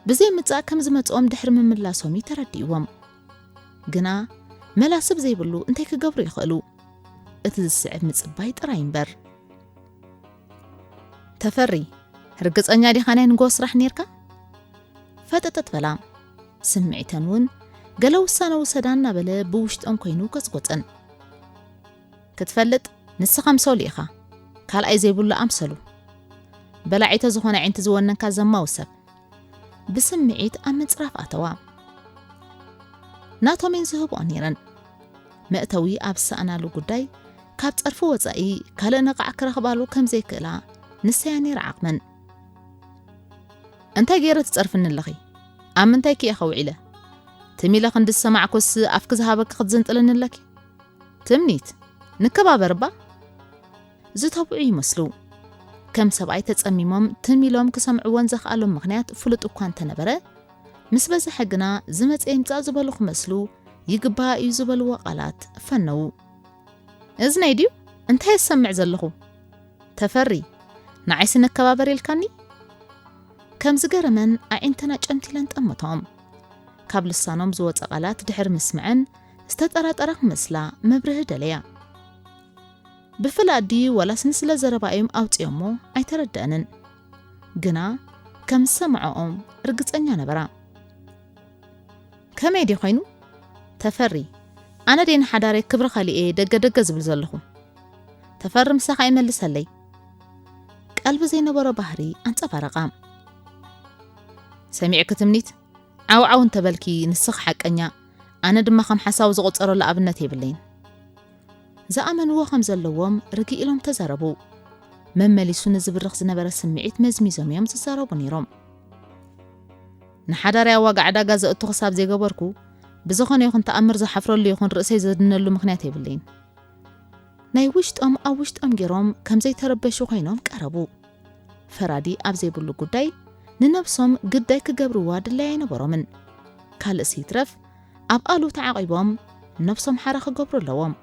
ብዘይ ምጻእ ከም ዝመጽኦም ድሕሪ ምምላሶም እዩ ተረዲእዎም። ግና መላ ስብ ዘይብሉ እንታይ ክገብሩ ይኽእሉ? እቲ ዝስዕብ ምጽባይ ጥራይ እምበር። ተፈሪ፣ ርግጸኛ ዲኻ ናይ ንጎ ስራሕ ኔርካ? ፈጠጠጥ በላ። ስምዒተን እውን ገለ ውሳነ ውሰዳ እናበለ ብውሽጠን ኮይኑ ጎጽጎጸን። ክትፈልጥ ንስኻ ኣምሰሉ ኢኻ፣ ካልኣይ ዘይብሉ ኣምሰሉ። በላዒ ተዝኾነ ዒንቲ ዝወነንካ ዘማዊ ሰብ። ብስምዒት ኣብ ምጽራፍ ኣተዋ። ናቶም እየን ዝህብኦ ነይረን። መእተዊ ኣብ ዝሰኣናሉ ጉዳይ ካብ ጸርፊ ወጻኢ ካልእ ነቓዕ ክረኽባሉ ከም ዘይክእላ ንሰያ ነይራ ዓቕመን። እንታይ ገይረ ትጸርፍኒ ኣለኺ? ኣብ ምንታይኪ ኢኸ ውዒለ? ትም ኢለ ክንዲ ዝሰማዕኩስ ኣፍኪ ዝሃበኪ ክትዝንጥልኒ ኣለኪ? ትምኒት፣ ንከባበር እባ። ዝተብዑ ይመስሉ። ከም ሰብኣይ ተጸሚሞም ትም ኢሎም ክሰምዕወን ዘኽኣሎም ምኽንያት ፍሉጥ እኳ እንተነበረ፣ ምስ በዝሐ ግና ዝመጸ ይምጻእ ዝበሉ ክመስሉ ይግባእ እዩ ዝበልዎ ቃላት ፈነዉ። እዝነይ ድዩ? እንታይ እሰምዕ ዘለኹ? ተፈሪ፣ ንዓይሲ ንከባበር ኢልካኒ? ከም ዝገረመን ኣዒንተን ኣጨምቲለን ጠመቶም። ካብ ልሳኖም ዝወጸ ቃላት ድሕሪ ምስምዐን ዝተጠራጠራ ክመስላ መብርሂ ደለያ። ብፍላጥ ድዩ ወላስ ንስለ ዘረባ እዮም ኣውጺኦሞ ኣይተረደአንን። ግና ከም ዝሰምዐኦም ርግጸኛ ነበራ። ከመይ ድዩ ኮይኑ? ተፈሪ፣ ኣነ ደይ ንሓዳረይ ክብሪ ከሊኤ ደገ ደገ ዝብል ዘለኹ? ተፈሪ ምሳኻ ይመልሰለይ። ቀልቢ ዘይነበሮ ባህሪ ኣንጸባረቓ። ሰሚዕኪ ትምኒት፣ ዓው ዓው እንተበልኪ ንስኺ ሓቀኛ፣ ኣነ ድማ ከም ሓሳዊ ዝቑጸረሉ ኣብነት የብለይን። ዝኣመንዎ ከም ዘለዎም ርግእ ኢሎም ተዛረቡ። መመሊሱ ንዝብርኽ ዝነበረ ስምዒት መዝሚዞም እዮም ዝዛረቡ ነይሮም። ንሓዳርያ ዋጋ ዕዳጋ ዘእቱ ክሳብ ዘይገበርኩ፣ ብዝኾነ ይኹን ተኣምር ዝሓፍረሉ ይኹን ርእሰይ ዘድነሉ ምኽንያት የብለይን። ናይ ውሽጦም ኣብ ውሽጦም ገይሮም ከም ዘይተረበሹ ኮይኖም ቀረቡ። ፈራዲ ኣብ ዘይብሉ ጉዳይ ንነብሶም ግዳይ ክገብርዋ ድላይ ኣይነበሮምን። ካልእስ ይትረፍ ኣብ ኣሉ ተዓቒቦም ነብሶም ሓራ ክገብሩ ኣለዎም።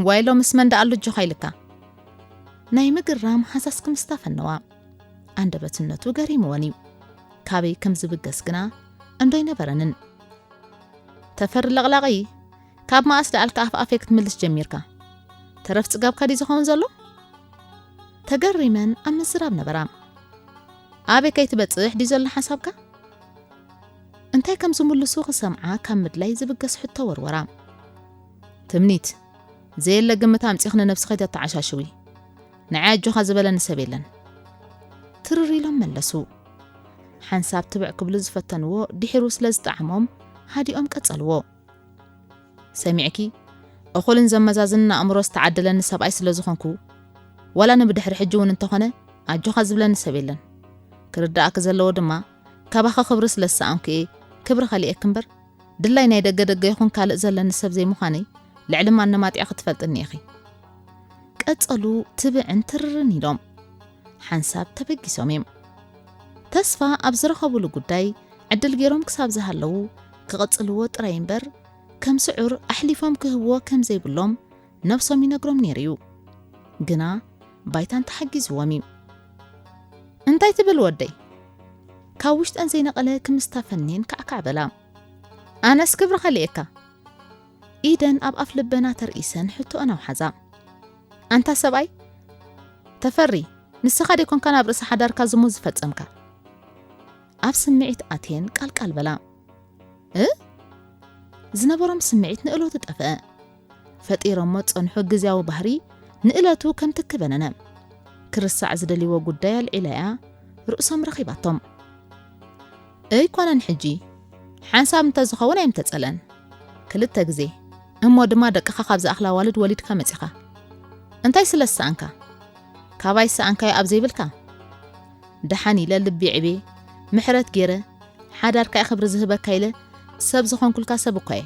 ዋይ ሎምስ መን ደኣ ኣሎ ኣጆኻ ኢልካ? ናይ ምግራም ሃሳስ ክምስታ ፈነዋ። ኣንደበትነቱ ገሪምወን እዩ። ካበይ ከም ዝብገስ ግና እንዶ ኣይነበረንን። ተፈሪ ለቕላቒ፣ ካብ መኣስ ደኣልካ ኣፍ ኣፈይ ክትምልስ ጀሚርካ? ተረፍ ጽጋብካ ድዩ ዝኸውን ዘሎ? ተገሪመን ኣብ ምዝራብ ነበራ። ኣበይ ከይትበጽሕ ድዩ ዘሎ ሓሳብካ? እንታይ ከም ዝምልሱ ክሰምዓ ካብ ምድላይ ዝብገስ ሕቶ ወርወራ። ትምኒት፣ ዘየለ ግምት ኣምጺኽ ንነብስኺ ተተዓሻሽዊ። ንዓይ ኣጆኻ ዝበለኒ ሰብ የለን። ትርር ኢሎም መለሱ። ሓንሳብ ትብዕ ክብሉ ዝፈተንዎ ድሒሩ ስለ ዝጠዓሞም ሃዲኦም ቀጸልዎ። ሰሚዕኪ፣ እኹልን ዘመዛዝንን ኣእምሮ ዝተዓደለኒ ሰብኣይ ስለ ዝኾንኩ፣ ዋላ ንብድሕሪ ሕጂ እውን እንተኾነ ኣጆኻ ዝብለኒ ሰብ የለን። ክርድኣኪ ዘለዎ ድማ፣ ካባኺ ክብሪ ስለ ዝሰኣንኩ እየ ክብሪ ከሊኤኪ እምበር፣ ድላይ ናይ ደገ ደገ ይኹን ካልእ ዘለኒ ሰብ ዘይምዃነይ ልዕሊ ማንም ኣጢዕኺ ትፈልጥኒ ኢኺ። ቀጸሉ ትብዕን ትርርን ኢሎም። ሓንሳብ ተበጊሶም እዮም። ተስፋ ኣብ ዝረኸቡሉ ጉዳይ ዕድል ገይሮም ክሳብ ዝሃለዉ ክቕጽልዎ ጥራይ እምበር፣ ከም ስዑር ኣሕሊፎም ክህብዎ ከም ዘይብሎም ነብሶም ይነግሮም ነይሩ እዩ። ግና ባይታን ተሓጊዝዎም እዩ። እንታይ ትብል ወደይ? ካብ ውሽጠን ዘይነቐለ ክምስታ ፈኔን ካዕካዕ በላ። ኣነስ ክብሪ ከሊኤካ። ኢደን ኣብ ኣፍ ልበና ተርኢሰን ሕቶአን ኣውሓዛ። ኣንታ ሰብኣይ፣ ተፈሪ፣ ንስኻ ደይኮንካ ናብ ርእሲ ሓዳርካ ዝሙት ዝፈጸምካ? ኣብ ስምዒት ኣትየን ቃልቃል በላ። እ? ዝነበሮም ስምዒት ንእለቱ ጠፍአ። ፈጢሮሞ ዝጸንሑ ግዝያዊ ባህሪ ንእለቱ ከም ትኪ በነነ። ክርሳዕ ዝደልይዎ ጉዳይ ኣልዒላ እያ ርእሶም ረኺባቶም። ኣይኮነን ሕጂ፣ ሓንሳብ እንተዝኸውን ኣይምተጸልአን። ክልተ ግዜ እሞ ድማ ደቅኻ ካብ ዝኣኽላ ኣዋልድ ወሊድካ መጺኻ። እንታይ ስለ ዝሰኣንካ? ካባይ ዝሰኣንካዮ ኣብ ዘይብልካ? ደሓን ኢለ ልቢ የዕብየ፣ ምሕረት ገይረ፣ ሓዳርካ ክብሪ ዝህበካ ኢለ ሰብ ዝኾንኩልካ ሰብ እኳ እየ።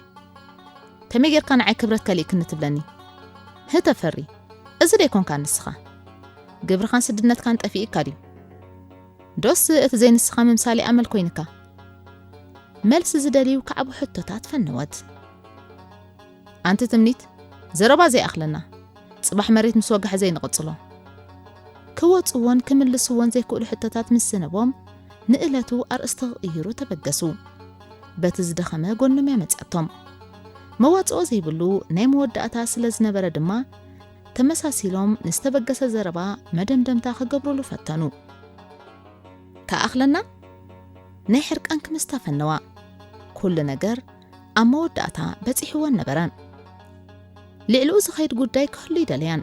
ከመይ ጌርካ ንዓይ ክብረት ከሊእክኒ ትብለኒ? ህተፈሪ፣ እዚ ደይኮንካ ንስኻ? ግብርኻን ስድነትካን ጠፊእካ ድዩ? ዶስ እቲ ዘይንስኻ ምምሳሌ ኣመል ኮይንካ? መልሲ ዝደልዩ ከዕቡ ሕቶታት ፈነወት። ኣንቲ ትምኒት፣ ዘረባ ዘይኣኽለና፣ ጽባሕ መሬት ምስ ወጋሕ ዘይንቕጽሎ። ክወጽዎን ክምልስዎን ዘይክእሉ ሕቶታት ምስ ዝነበም፣ ንእለቱ ኣርእስቲ ክቕይሩ ተበገሱ። በቲ ዝደኸመ ጎኖም እያ መጺኣቶም። መዋጽኦ ዘይብሉ ናይ መወዳእታ ስለ ዝነበረ ድማ፣ ተመሳሲሎም ንዝተበገሰ ዘረባ መደምደምታ ክገብሩሉ ፈተኑ። "ተኣኽለና?" ናይ ሕርቃን ክምስታ ፈነዋ። ኩሉ ነገር ኣብ መወዳእታ በጺሕወን ነበረ። ልዕሊኡ ዝኸይድ ጉዳይ ክህሉ ይደለያን።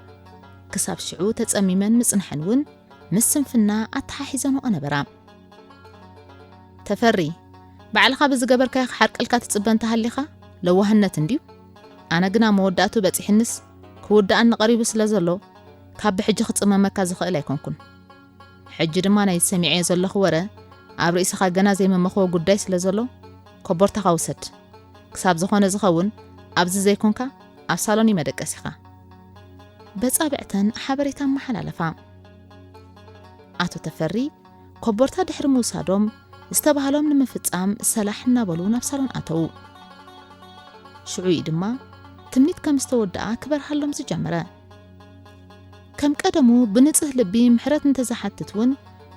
ክሳብ ሽዑ ተጸሚመን ምጽንሐን እውን ምስ ስንፍና ኣተሓሒዘንኦ ነበራ። "ተፈሪ፣ ባዕልኻ ብዝገበርካዮ ክሓርቀልካ ትጽበ እንተሃሊኻ ለዋህነት እንድዩ። ኣነ ግና መወዳእቱ በጺሕንስ ክውድኣኒ ቀሪቡ ስለ ዘሎ፣ ካብ ብሕጂ ክጽመመካ ዝኽእል ኣይኮንኩን። ሕጂ ድማ ናይ ሰሚዐዮ ዘለኹ ወረ ኣብ ርእስኻ ገና ዘይመመኽዎ ጉዳይ ስለ ዘሎ፣ ኮቦርታኻ ውሰድ። ክሳብ ዝኾነ ዝኸውን ኣብዚ ዘይኮንካ ኣብ ሳሎን እዩ መደቀሲኻ።" በጻብዕተን ሓበሬታ ኣመሓላለፋ። ኣቶ ተፈሪ ኮቦርታ ድሕሪ ምውሳዶም፣ ዝተባህሎም ንምፍጻም ሰላሕ እናበሉ ናብ ሳሎን ኣተዉ። ሽዑ እዩ ድማ ትምኒት ከም ዝተወድኣ ክበርሃሎም ዝጀመረ። ከም ቀደሙ ብንጽህ ልቢ ምሕረት እንተዝሓትት እውን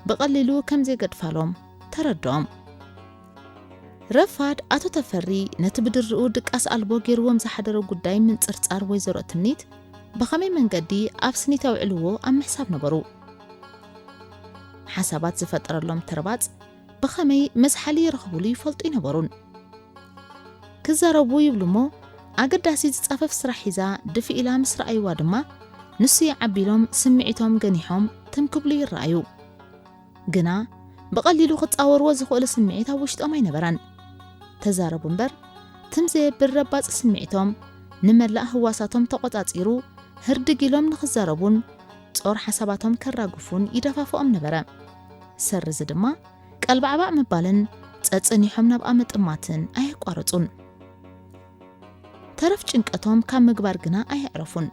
ብቐሊሉ ከም ዘይገድፋሎም ተረድኦም። ረፋድ ኣቶ ተፈሪ ነቲ ብድርኡ ድቃስ ኣልቦ ገይርዎም ዝሓደረ ጉዳይ ምንጽርጻር ወይዘሮ ትምኒት ብኸመይ መንገዲ ኣብ ስኒት ኣውዕልዎ ኣብ ምሕሳብ ነበሩ። ሓሳባት ዝፈጠረሎም ተርባጽ ብኸመይ መዝሓሊ ይረኽቡሉ ይፈልጡ ይነበሩን። ክዛረቡ ይብሉ እሞ ኣገዳሲ ዝጻፈፍ ስራሕ ሒዛ ድፍእ ኢላ ምስ ረኣይዋ ድማ ንሱ ይዓቢሎም ስምዒቶም ገኒሖም ትም ክብሉ ይረኣዩ። ግና ብቐሊሉ ክጻወርዎ ዝኽእሉ ስምዒት ኣብ ውሽጦም ኣይነበረን። ተዛረቡ እምበር ትም ዘየብል ረባጽ ስምዒቶም ንመላእ ህዋሳቶም ተቖጻጺሩ ህርድግ ኢሎም ንኽዛረቡን ጾር ሓሳባቶም ከራግፉን ይደፋፍኦም ነበረ። ሰር እዚ ድማ ቀልባዕባዕ ምባልን ጸጸኒሖም ናብኣ ምጥማትን ኣየቋረጹን። ተረፍ ጭንቀቶም ካብ ምግባር ግና ኣየዕረፉን።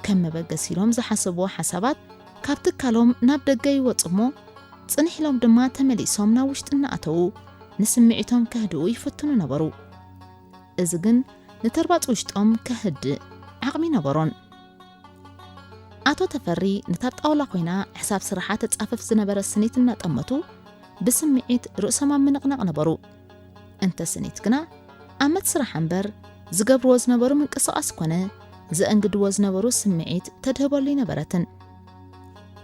ከም መበገሲ ኢሎም ዝሓሰብዎ ሓሳባት ካብ ትካሎም ናብ ደገ ይወጹ እሞ፣ ጽንሕ ኢሎም ድማ ተመሊሶም ናብ ውሽጢ እናኣተዉ ንስምዒቶም ከህድኡ ይፍትኑ ነበሩ። እዚ ግን ንተርባጽ ውሽጦም ከህድእ ዓቕሚ ነበሮን። ኣቶ ተፈሪ ነታ ኣብ ጣውላ ኮይና ሕሳብ ስራሓ ተጻፍፍ ዝነበረ ስኒት እናጠመቱ ብስምዒት ርእሶም ኣብ ምንቕናቕ ነበሩ። እንተ ስኒት ግና ኣመት ስራሓ እምበር ዝገብርዎ ዝነበሩ ምንቅስቓስ ኮነ ዘእንግድዎ ዝነበሩ ስምዒት ተድህበሉ ኣይነበረትን።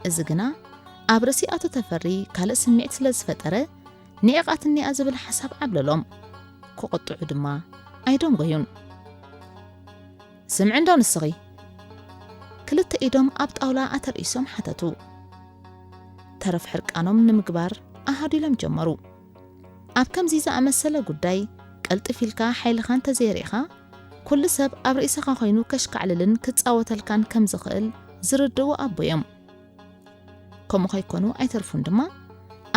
እዚ ግና ኣብ ርእሲ ኣቶ ተፈሪ ካልእ ስምዒት ስለ ዝፈጠረ ንዒቓትኒ እያ ዝብል ሓሳብ ዓብለሎም። ክቕጥዑ ድማ ኣይደንጎዩን። "ስምዒ እንዶ ንስኺ?" ክልተ ኢዶም ኣብ ጣውላ ኣተርኢሶም ሓተቱ። ተረፍ ሕርቃኖም ንምግባር ኣሃዲሎም ጀመሩ። ኣብ ከምዚ ዝኣመሰለ ጉዳይ ቀልጥፍ ኢልካ ሓይልኻ እንተዘየርኢኻ፣ ኩሉ ሰብ ኣብ ርእስኻ ኮይኑ ከሽካዕልልን ክጻወተልካን ከም ዝኽእል ዝርድኡ ኣቦ እዮም። ከምኡ ከይኮኑ ኣይተርፉን ድማ፣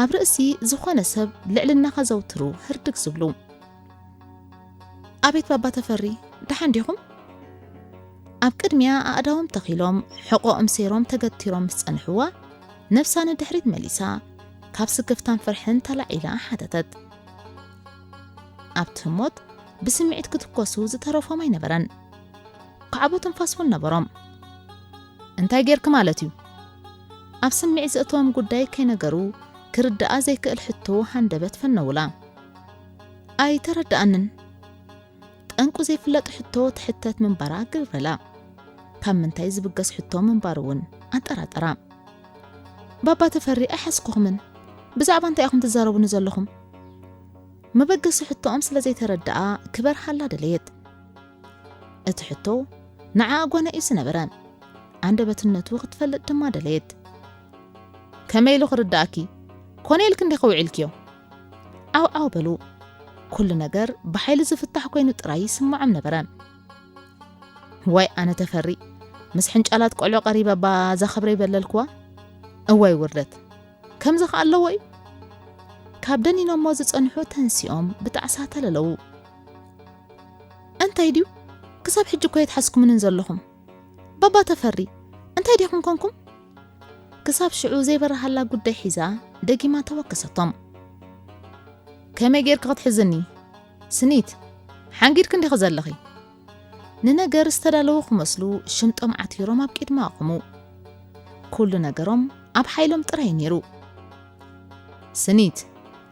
ኣብ ርእሲ ዝኾነ ሰብ ልዕልና ከዘውትሩ ህርድግ ዝብሉ። "ኣቤት ባባ ተፈሪ፣ ደሓን ዲኹም?" ኣብ ቅድሚያ ኣእዳዎም ተኺሎም፣ ሕቖኦም ሰይሮም ተገቲሮም ምስ ጸንሕዋ፣ ነብሳ ንድሕሪት መሊሳ፣ ካብ ስክፍታን ፍርሕን ተላዒላ ሓተተት። ኣብቲ ህሞት ብስምዒት ክትኮሱ ዝተረፎም ኣይነበረን። ክዓቡ ትንፋስ እውን ነበሮም። "እንታይ ጌርኪ ማለት እዩ?" ኣብ ስምዒት ዘእተዎም ጉዳይ ከይነገሩ ክርድኣ ዘይክእል ሕቶ ሃንደበት ፈነውላ። "ኣይተረድኣንን። ጠንቁ ዘይፍለጥ ሕቶ ትሕተት ምንባራ ግር በላ። ካብ ምንታይ ዝብገስ ሕቶ ምንባሩ እውን ኣጠራጠራ። "ባባ ተፈሪ ኣይሓዝኩኹምን። ብዛዕባ እንታይ ኢኹም ትዛረቡኒ ዘለኹም?" መበገሲ ሕቶኦም ስለ ዘይተረድኣ ክበርሃላ ደለየት። እቲ ሕቶ ንዓኣ ጓና እዩ ዝነበረ። ኣንደበትነቱ ክትፈልጥ ድማ ደለየት። "ከመይ ኢሉ ክርድኣኪ? ኮነ ኢልኪ እንዲኺ ውዒልክዮ?" ዓው ዓው በሉ። ኩሉ ነገር ብሓይሊ ዝፍታሕ ኮይኑ ጥራይ ይስምዖም ነበረ። "ዋይ ኣነ ተፈሪ፣ ምስ ሕንጫላት ቆልዑ ቀሪበ እባ እዛ ክብረይ በለልክዋ። እዋይ ውርደት፣ ከምዚ ከ ኣለዎ እዩ?" ካብ ደኒኖሞ ዝጸንሑ ተንሲኦም ብጣዕሳ ተለለዉ። "እንታይ ድዩ? ክሳብ ሕጂ እኮ የትሓዝኩምንን ዘለኹም። ባባ ተፈሪ፣ እንታይ ዲኹም ኮንኩም?" ክሳብ ሽዑ ዘይበረሃላ ጉዳይ ሒዛ ደጊማ ተወከሰቶም። "ከመይ ጌርኪ ክትሕዝኒ? ስኒት፣ ሓንጊድኪ እንዲኺ ዘለኺ?" ንነገር ዝተዳለዉ ክመስሉ ሽምጦም ዓቲሮም ኣብ ቅድማ ኣቑሙ። ኩሉ ነገሮም ኣብ ሓይሎም ጥራይ ነይሩ። ስኒት፣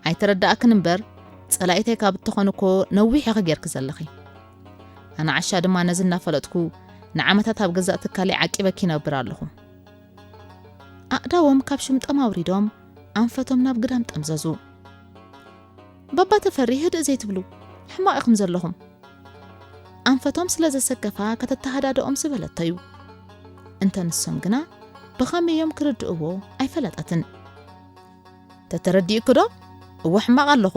ኣይተረዳእክን እምበር፣ ጸላኢተይ ካብ እትኾን እኮ ነዊሕ ኢኺ ጌርኪ ዘለኺ። ኣነ ዓሻ ድማ ነዚ እናፈለጥኩ ንዓመታት ኣብ ገዛእ ትካለይ ዓቂበኪ ይነብር ኣለኹ። ኣእዳዎም ካብ ሽምጦም ኣውሪዶም ኣንፈቶም ናብ ግዳም ጠምዘዙ። ባባ ተፈሪ ህድእ ዘይትብሉ፣ ሕማቕ ኢኹም ዘለኹም። ኣንፈቶም ስለ ዘሰከፋ ከተተሃዳድኦም ዝበለቶ እዩ። እንተ ንሶም ግና ብኸመይ እዮም ክርድእዎ ኣይፈለጠትን። ተተረዲእኪ ዶ? እወ ሕማቕ ኣለኹ።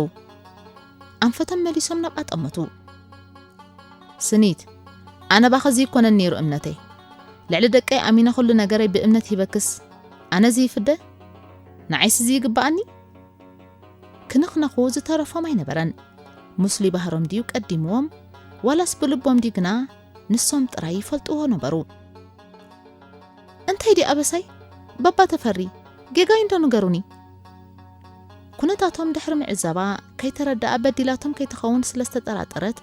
ኣንፈቶም መሊሶም ናብኣ ጠመቱ። ስኒት፣ ኣነ ባኸዚ ይኮነን ነይሩ እምነተይ። ልዕሊ ደቀይ ኣሚነ ኩሉ ነገረይ ብእምነት ሂበክስ ኣነዚ ይፍደ? ንዓይስ እዚ ይግብኣኒ? ክንኽነኹ ዝተረፎም ኣይነበረን። ምስሉ ይባህሮም ድዩ ቀዲምዎም ዋላስ ብልቦም ድዩ ግና ንሶም ጥራይ ይፈልጥዎ ነበሩ። እንታይ ድዩ ኣበሳይ? ባባ ተፈሪ፣ ጌጋይ እንዶ ንገሩኒ። ኩነታቶም ድሕሪ ምዕዛባ ከይተረድኣ በዲላቶም ከይትኸውን ስለ ዝተጠራጠረት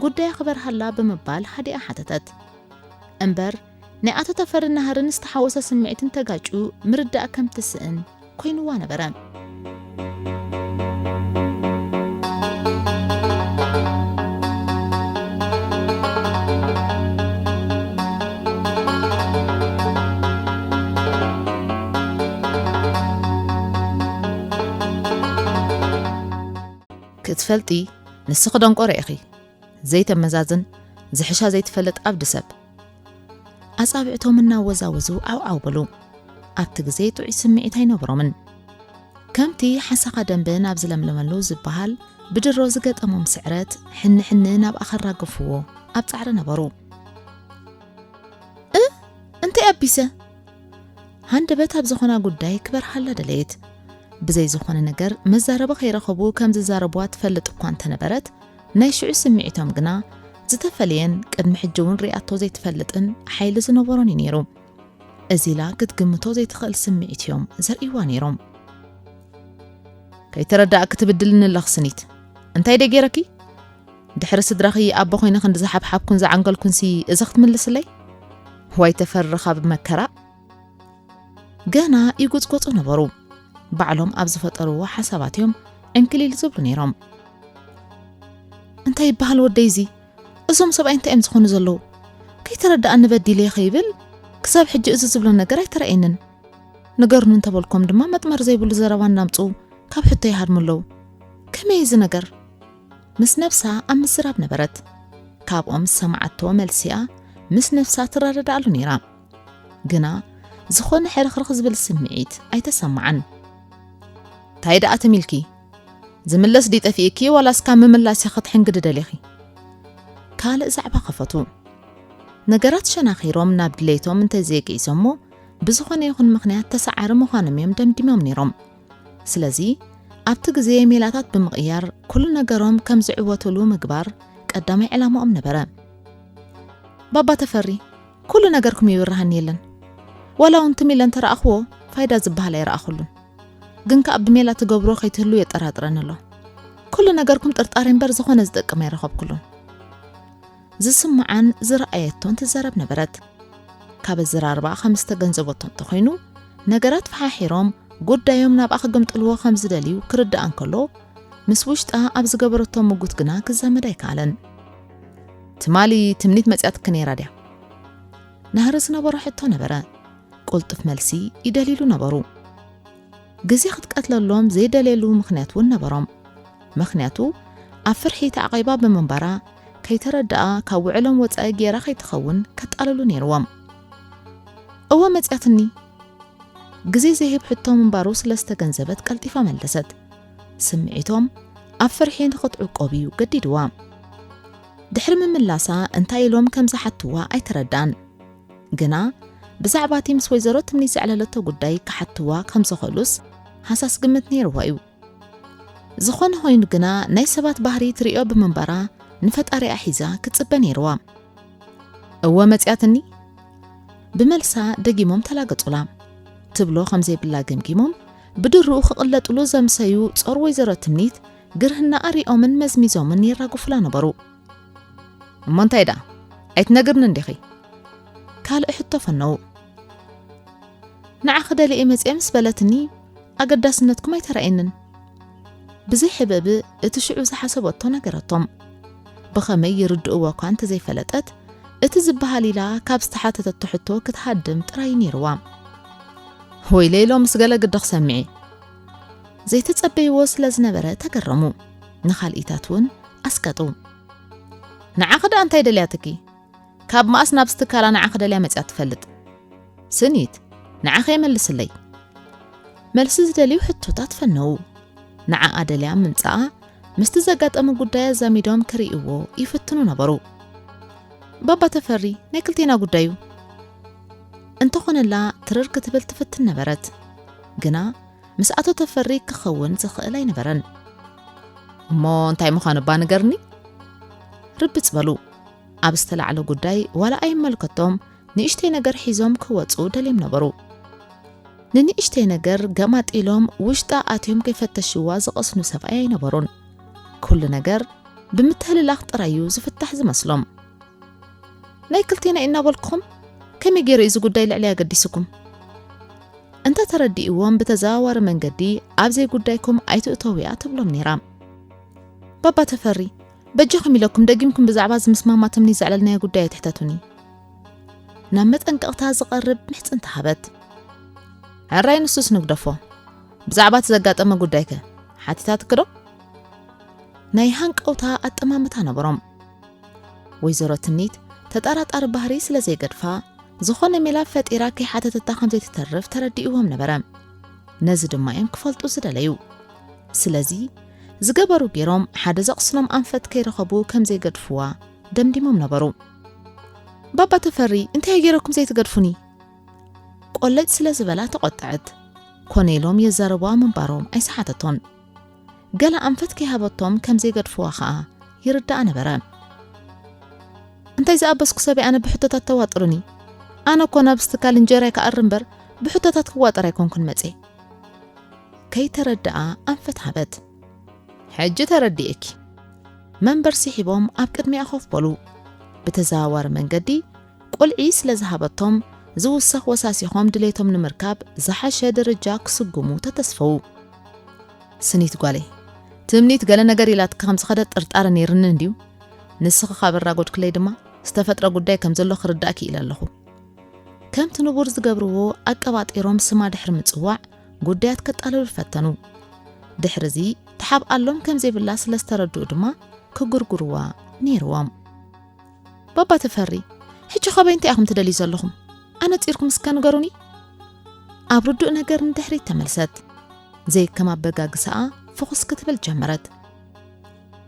ጉዳያ ክበርሃላ ብምባል ሃዲኣ ሓተተት። እምበር ናይ ኣቶ ተፈሪ ናህርን ዝተሓወሰ ስምዒትን ተጋጭዩ ምርዳእ ከም ትስእን ኮይንዋ ነበረ። ክትፈልጢ ንስኺ ደንቆሮ ኢኺ። ዘይተመዛዝን ዝሕሻ ዘይትፈልጥ ኣብዲ ሰብ። ኣጻብዕቶም እናወዛወዙ ዓውዓው በሉ። ኣብቲ ግዜ ጥዑይ ስምዒት ኣይነበሮምን። ከምቲ ሓሳኻ ደንበ ናብ ዝለምለመሉ ዝበሃል ብድሮ ዝገጠሞም ስዕረት ሕንሕን ናብኣ ከራግፍዎ ኣብ ጻዕሪ ነበሩ። እ እንታይ ኣቢሰ? ሃንደበት ኣብ ዝኾና ጉዳይ ክበርሃላ ደለየት። ብዘይ ዝኾነ ነገር መዛረቢ ከይረኸቡ ከም ዝዛረብዋ ትፈልጥ እኳ እንተነበረት፣ ናይ ሽዑ ስምዒቶም ግና ዝተፈለየን ቅድሚ ሕጂ እውን ሪኣቶ ዘይትፈልጥን ሓይሊ ዝነበሮን እዩ ነይሩ። እዚ ኢላ ክትግምቶ ዘይትኽእል ስምዒት እዮም ዘርእይዋ ነይሮም። ከይተረዳእኪ ትብድልኒ ኣለኺ ስኒት። እንታይ ደይ ገይረኪ? ድሕሪ ስድራኺ ኣቦ ኮይነ ክንዲ ዝሓብሓብኩን ዝዓንገልኩንሲ እዚ ክትምልስለይ? ዋይ ተፈሪ ካብ መከራ። ገና ይጉጽጎጹ ነበሩ። ባዕሎም ኣብ ዝፈጠርዎ ሓሳባት እዮም ዕንክሊል ዝብሉ ነይሮም። እንታይ ይበሃል ወደይ እዚ? እዞም ሰብኣይ እንታይ እዮም ዝኾኑ ዘለዉ? ከይተረድኣኒ በዲለ ከይብል ክሳብ ሕጂ እዚ ዝብሎ ነገር ኣይተረእየንን። ንገሩኒ እንተበልኮም ድማ መጥመር ዘይብሉ ዘረባ እናምጹ ካብ ሕቶ ይሃድሙ ኣለዉ። ከመይ እዚ ነገር? ምስ ነብሳ ኣብ ምዝራብ ነበረት። ካብኦም ዝሰማዓቶ መልሲኣ ምስ ነብሳ ትረዳዳኣሉ ነይራ። ግና ዝኾነ ሕርኽርኽ ዝብል ስምዒት ኣይተሰማዓን። እንታይ ደኣ ትም ኢልኪ? ዝምለስ ድዩ ጠፊእኪ ዋላስ ካብ ምምላስ ኢኺ ክትሕንግዲ ደሊኺ? ካልእ ዛዕባ ከፈቱ። ነገራት ሸናኺሮም ናብ ድሌቶም እንተዘይግዒዞሞ ብዝኾነ ይኹን ምኽንያት ተሰዓሪ ምዃኖም እዮም ደምዲሞም ነይሮም። ስለዚ ኣብቲ ግዜ ሜላታት ብምቕያር ኩሉ ነገሮም ከም ዝዕወትሉ ምግባር ቀዳማይ ዕላማኦም ነበረ። ባባ ተፈሪ፣ ኩሉ ነገርኩም ይብርሃኒ የለን። ዋላ እውን ትም ኢለ እንተረኣኽዎ ፋይዳ ዝበሃል ኣይረኣኹሉን። ግን ከኣ ብሜላ ትገብሮ ከይትህሉ የጠራጥረኒ ኣሎ። ኩሉ ነገርኩም ጥርጣሬ እምበር ዝኾነ ዝጠቅም ኣይረኸብኩሉን። ዝስምዓን ዝረኣየቶን ትዛረብ ነበረት። ካብ ኣዘራርባ ከም ዝተገንዘበቶ እንተኾይኑ፣ ነገራት ፈሓሒሮም ጉዳዮም ናብኣ ክግምጥልዎ ከም ዝደልዩ ክርዳኣ እንከሎ፣ ምስ ውሽጣ ኣብ ዝገበረቶ ምጉት ግና ክዛመድ ኣይከኣለን። ትማሊ ትምኒት መጽያትኪ ነይራ ድያ? ናህሪ ዝነበሮ ሕቶ ነበረ። ቅልጡፍ መልሲ ይደልይሉ ነበሩ። ግዜ ክትቀትለሎም ዘይደልየሉ ምኽንያት እውን ነበሮም። ምኽንያቱ ኣብ ፍርሒ ተዓቒባ ብምንባራ ከይተረድኣ ካብ ውዕሎም ወጻኢ ጌራ ከይትኸውን ከጣልሉ ነይርዎም። እወ መጽያትኒ። ግዜ ዘይህብ ሕቶ ምንባሩ ስለ ዝተገንዘበት ቀልጢፋ መለሰት። ስምዒቶም ኣብ ፍርሒ ንኽትዕቆብ እዩ ገዲድዋ። ድሕሪ ምምላሳ እንታይ ኢሎም ከም ዝሓትዋ ኣይተረዳን። ግና ብዛዕባ እቲ ምስ ወይዘሮ ትምኒት ዘዕለለቶ ጉዳይ ክሓትዋ ከም ዝኽእሉስ ሃሳስ ግምት ነይርዋ እዩ። ዝኾነ ኮይኑ ግና ናይ ሰባት ባህሪ ትርእዮ ብምንባራ ንፈጣሪኣ ሒዛ ክትጽበ ነይርዋ። እወ መጽያትኒ። ብመልሳ ደጊሞም ተላገጹላ። ትብሎ ከም ዘይብላ ገምጊሞም ብድርኡ ክቕለጥሉ ዘምሰዩ ጾር ወይዘሮ ትምኒት ግርህና ኣሪኦምን መዝሚዞምን የራግፉላ ነበሩ። እሞ እንታይ ደኣ? ኣይትነግርንን ዲኺ? ካልእ ሕቶ ፈነው። ንዓኺ ደልየ መጽየ ምስ በለትኒ፣ ኣገዳስነትኩም ኣይተራእየንን። ብዘይ ሕበብ እቲ ሽዑ ዝሓሰበቶ ነገረቶም። ብኸመይ ይርድእዎ እኳ እንተዘይፈለጠት፣ እቲ ዝበሃል ኢላ ካብ ዝተሓተተቶ ሕቶ ክትሃድም ጥራይ ነይርዋ። ወይለይ፣ ሎምስ ገለ ግዲ ክሰምዕ እየ። ዘይተጸበይዎ ስለ ዝነበረ ተገረሙ። ንኻልኢታት እውን ኣስቀጡ። ንዓኺ ደኣ እንታይ ደልያትኪ? ካብ መኣስ ናብዚ ትካላ ንዓኺ ደልያ መጽያ ትፈልጥ? ስኒት፣ ንዓኺ የመልስለይ። መልሲ ዝደልዩ ሕቶታት ፈነዉ። ንዓኣ ደልያ ምምጻኣ ምስቲ ዘጋጠመ ጉዳይ ኣዛሚዶም ክርእይዎ ይፍትኑ ነበሩ። ባባ ተፈሪ ናይ ክልቴና ጉዳዩ። እንተኾነላ ትርር ክትብል ትፍትን ነበረት። ግና ምስ ኣቶ ተፈሪ ክኸውን ዝኽእል ኣይነበረን። እሞ እንታይ ምዃኑ እባ ንገርኒ? ርብጽ በሉ። ኣብ ዝተላዕለ ጉዳይ ዋላ ኣይመልከቶም ንእሽተይ ነገር ሒዞም ክወጹ ደልዮም ነበሩ። ንንእሽተይ ነገር ገማጢሎም ውሽጣ ኣትዮም ከይፈተሽዋ ዝቐስኑ ሰብኣይ ኣይነበሩን። ኩሉ ነገር ብምትህልላኽ ጥራይ እዩ ዝፍታሕ ዝመስሎም። ናይ ክልቴና ኢና በልኩኹም፣ ከመይ ገይሩ እዩ እዚ ጉዳይ ልዕሊ ኣገዲስኩም? እንተ ተረዲእዎም ብተዘዋዋሪ መንገዲ ኣብ ዘይጉዳይኩም ኣይትእተውያ ትብሎም ነይራ። ባባ ተፈሪ፣ በጃኹም ኢለኩም ደጊምኩም ብዛዕባ እዚ ምስ ማማ ትምኒት ዘዕለልናዮ ጉዳይ ኣይትሕተቱኒ። ናብ መጠንቀቕታ ዝቐርብ ምሕጽንታ ሃበት። ሕራይ ንሱስ ንግደፎ። ብዛዕባ እቲ ዘጋጠመ ጉዳይከ ሓቲታትኪ ዶ? ናይ ሃንቀውታ ኣጠማምታ ነበሮም። ወይዘሮ ትምኒት ተጠራጣሪ ባህሪ ስለ ዘይገድፋ፣ ዝኾነ ሜላ ፈጢራ ከይሓተተታ ከም ዘይትተርፍ ተረዲእዎም ነበረ። ነዚ ድማ እዮም ክፈልጡ ዝደለዩ። ስለዚ ዝገበሩ ገይሮም ሓደ ዘቕስኖም ኣንፈት ከይረኸቡ ከም ዘይገድፍዋ ደምዲሞም ነበሩ። ባባ ተፈሪ፣ እንታይ ገይረኩም ዘይትገድፉኒ? ቆለጭ ስለ ዝበላ ተቖጠዐት። ኮነ ኢሎም የዛረቧ ምንባሮም ኣይሰሓተቶን። ገለ ኣንፈት ከይሃበቶም ከም ዘይገድፍዋ ኸኣ ይርዳኣ ነበረ። እንታይ ዝኣበስኩ ሰብ ኣነ ብሕቶታት ተዋጥሩኒ? ኣነ እኮ ናብ ስትካል እንጀራይ ክኣሪ እምበር ብሕቶታት ክዋጠር ኣይኮንኩን መጽየ። ከይተረድኣ ኣንፈት ሃበት። ሕጂ ተረዲኤኪ። መንበር ስሒቦም ኣብ ቅድሚኣ ኮፍ በሉ። ብተዘዋዋሪ መንገዲ ቁልዒ ስለ ዝሃበቶም ዝውሰኽ ወሳሲኾም ድሌቶም ንምርካብ ዝሓሸ ደረጃ ክስጉሙ ተተስፈው። ስኒት ጓለይ፣ ትምኒት ገለ ነገር ኢላትኪ ከም ዝኸደት ጥርጣረ ነይርኒ እንድዩ። ንስኺ ካብ ኣራጎድክለይ ድማ ዝተፈጥረ ጉዳይ ከም ዘሎ ክርዳእኪ ኢለ ኣለኹ። ከምቲ ንቡር ዝገብርዎ ኣቀባጢሮም ስማ ድሕሪ ምጽዋዕ ጉዳያት ከጣልሉ ፈተኑ። ድሕሪ እዚ ተሓብኣሎም ከም ዘይብላ ስለ ዝተረድኡ ድማ ክጉርጉርዋ ነይርዎም። ባባ ተፈሪ፣ ሕጂ ኸበይ እንታይ ኢኹም ትደልዩ ዘለኹም? ኣነጺርኩም እስከ ንገሩኒ። ኣብ ርዱእ ነገር ንድሕሪት ተመልሰት። ዘይከም ኣበጋግሳኣ ፍኹስ ክትብል ጀመረት።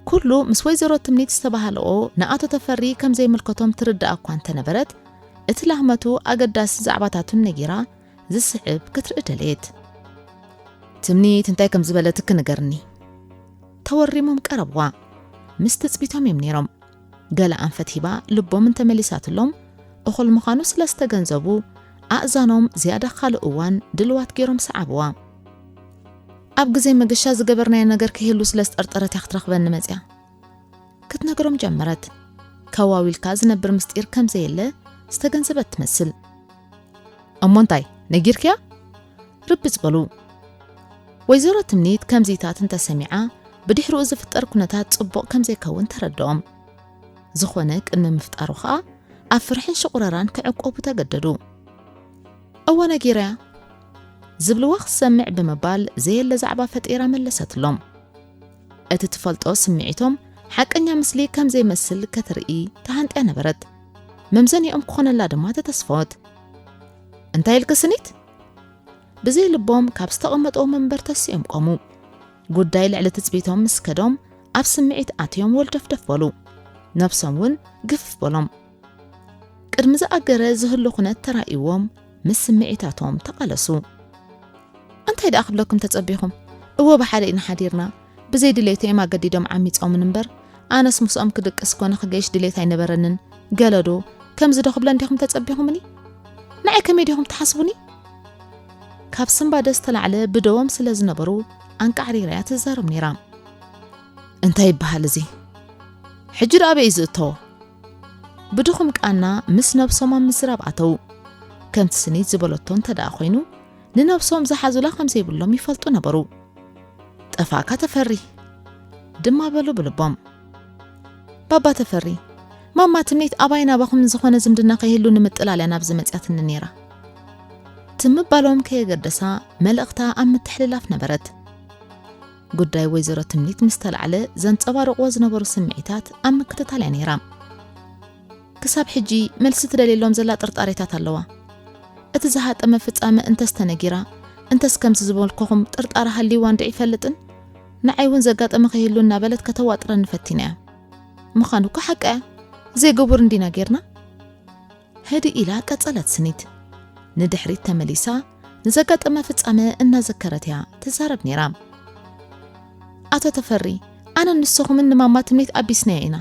ኩሉ ምስ ወይዘሮ ትምኒት ዝተባህለኦ ንኣቶ ተፈሪ ከም ዘይምልከቶም ትርዳእ እኳ እንተነበረት፣ እቲ ላህመቱ ኣገዳሲ ዛዕባታቱን ነጊራ ዝስዕብ ክትርኢ ደለየት። ትምኒት እንታይ ከም ዝበለትኪ ንገርኒ። ተወሪሞም ቀረብዋ። ምስ ትጽቢቶም እዮም ነይሮም። ገለ ኣንፈት ሂባ ልቦም እንተመሊሳትሎም፣ እኹል ምዃኑ ስለ ዝተገንዘቡ፣ ኣእዛኖም ዝያዳ ካልእ እዋን ድልዋት ገይሮም ሰዓብዋ። ኣብ ግዜ መገሻ ዝገበርናዮ ነገር ክህሉ ስለ ዝጠርጠረት እያ ክትረኽበኒ መጽያ። ክትነግሮም ጀመረት። ከዋዊልካ ዝነብር ምስጢር ከም ዘየለ ዝተገንዘበት ትመስል። እሞ እንታይ ነጊርክያ? ርብጽ በሉ። ወይዘሮ ትምኒት ከምዚታት እንተሰሚዓ፣ ብድሕሪኡ ዝፍጠር ኩነታት ጽቡቕ ከም ዘይከውን ተረድኦም። ዝኾነ ቅድሚ ምፍጣሩ ኸኣ፣ ኣብ ፍርሕን ሽቑረራን ክዕቆቡ ተገደዱ። እወ ነጊረያ። ዝብልዋ ክትሰምዕ ብምባል ዘየለ ዛዕባ ፈጢራ መለሰትሎም። እቲ ትፈልጦ ስምዒቶም ሓቀኛ ምስሊ ከም ዘይመስል ክትርኢ ተሃንጥያ ነበረት። መምዘኒኦም ክኾነላ ድማ ተተስፈወት። እንታይ ኢልኪ ስኒት? ብዘይ ልቦም ካብ ዝተቐመጠዎ መንበር ተሲኦም ቆሙ። ጉዳይ ልዕሊ ትጽቢቶም ምስ ከዶም ኣብ ስምዒት ኣትዮም ወልደፍደፍ በሉ። ነብሶም እውን ግፍፍ በሎም። ቅድሚ ዝኣገረ ዝህሉ ኩነት ተራእይዎም ምስ ስምዒታቶም ተቓለሱ። እንታይ ደኣ ክብለኩም ተጸቢኹም? እወ ብሓደ ኢና ሓዲርና። ብዘይ ድሌቱ እዮም ኣገዲዶም ዓሚጾምን እምበር፣ ኣነስ ምስኦም ክድቅስ ኮነ ክገይሽ ድሌት ኣይነበረንን። ገለዶ ከምዚ ዶ ክብለን ዲኹም ተጸቢኹምኒ? ንዓይ ከመይ ዲኹም ትሓስቡኒ? ካብ ስንባደ ዝተላዕለ ብደዎም ስለ ዝነበሩ ኣንቃዕሪራያ ትዛረብ ነይራ። እንታይ ይበሃል እዚ? ሕጂ ደኣ ኣበይ እዩ ዝእተዎ? ብድኹም ቃና ምስ ነብሶም ኣብ ምዝራብ ኣተዉ። ከምቲ ስኒት ዝበለቶ እንተ ደኣ ኮይኑ፣ ንነብሶም ዝሓዙላ ከም ዘይብሎም ይፈልጡ ነበሩ። "ጠፋእካ ተፈሪ" ድማ በሉ ብልቦም። "ባባ ተፈሪ፣ ማማ ትምኒት ኣባይ ናባኹም ዝኾነ ዝምድና ከይህሉ ንምጥላል እያ ናብዚ መጽያትኒ ነይራ" ትምባሎም ከየገደሳ፣ መልእኽታ ኣብ ምትሕልላፍ ነበረት። ጉዳይ ወይዘሮ ትምኒት ምስ ተላዕለ፣ ዘንጸባርቕዎ ዝነበሩ ስምዒታት ኣብ ምክትታል እያ ነይራ። ክሳብ ሕጂ መልሲ ትደልየሎም ዘላ ጥርጣሬታት ኣለዋ። እቲ ዝሃጠመ ፍጻመ እንተስ ተነጊራ፣ እንተስ ከምዚ ዝበልኩኹም ጥርጣረ ሃልይዋ እንድዒ ይፈልጥን? ንዓይ እውን ዘጋጠመ ከይህሉ እናበለት ከተዋጥረኒ ፈቲና እያ። ምዃኑ እኮ ሓቃ እያ። ዘይግቡር እንዲና ጌርና? ህድእ ኢላ ቀጸለት ስኒት። ንድሕሪት ተመሊሳ ንዘጋጠመ ፍጻመ እናዘከረት እያ ትዛረብ ነይራ። "ኣቶ ተፈሪ፣ ኣነን ንስኹምን ንማማ ትምኒት ኣቢስናዮ ኢና።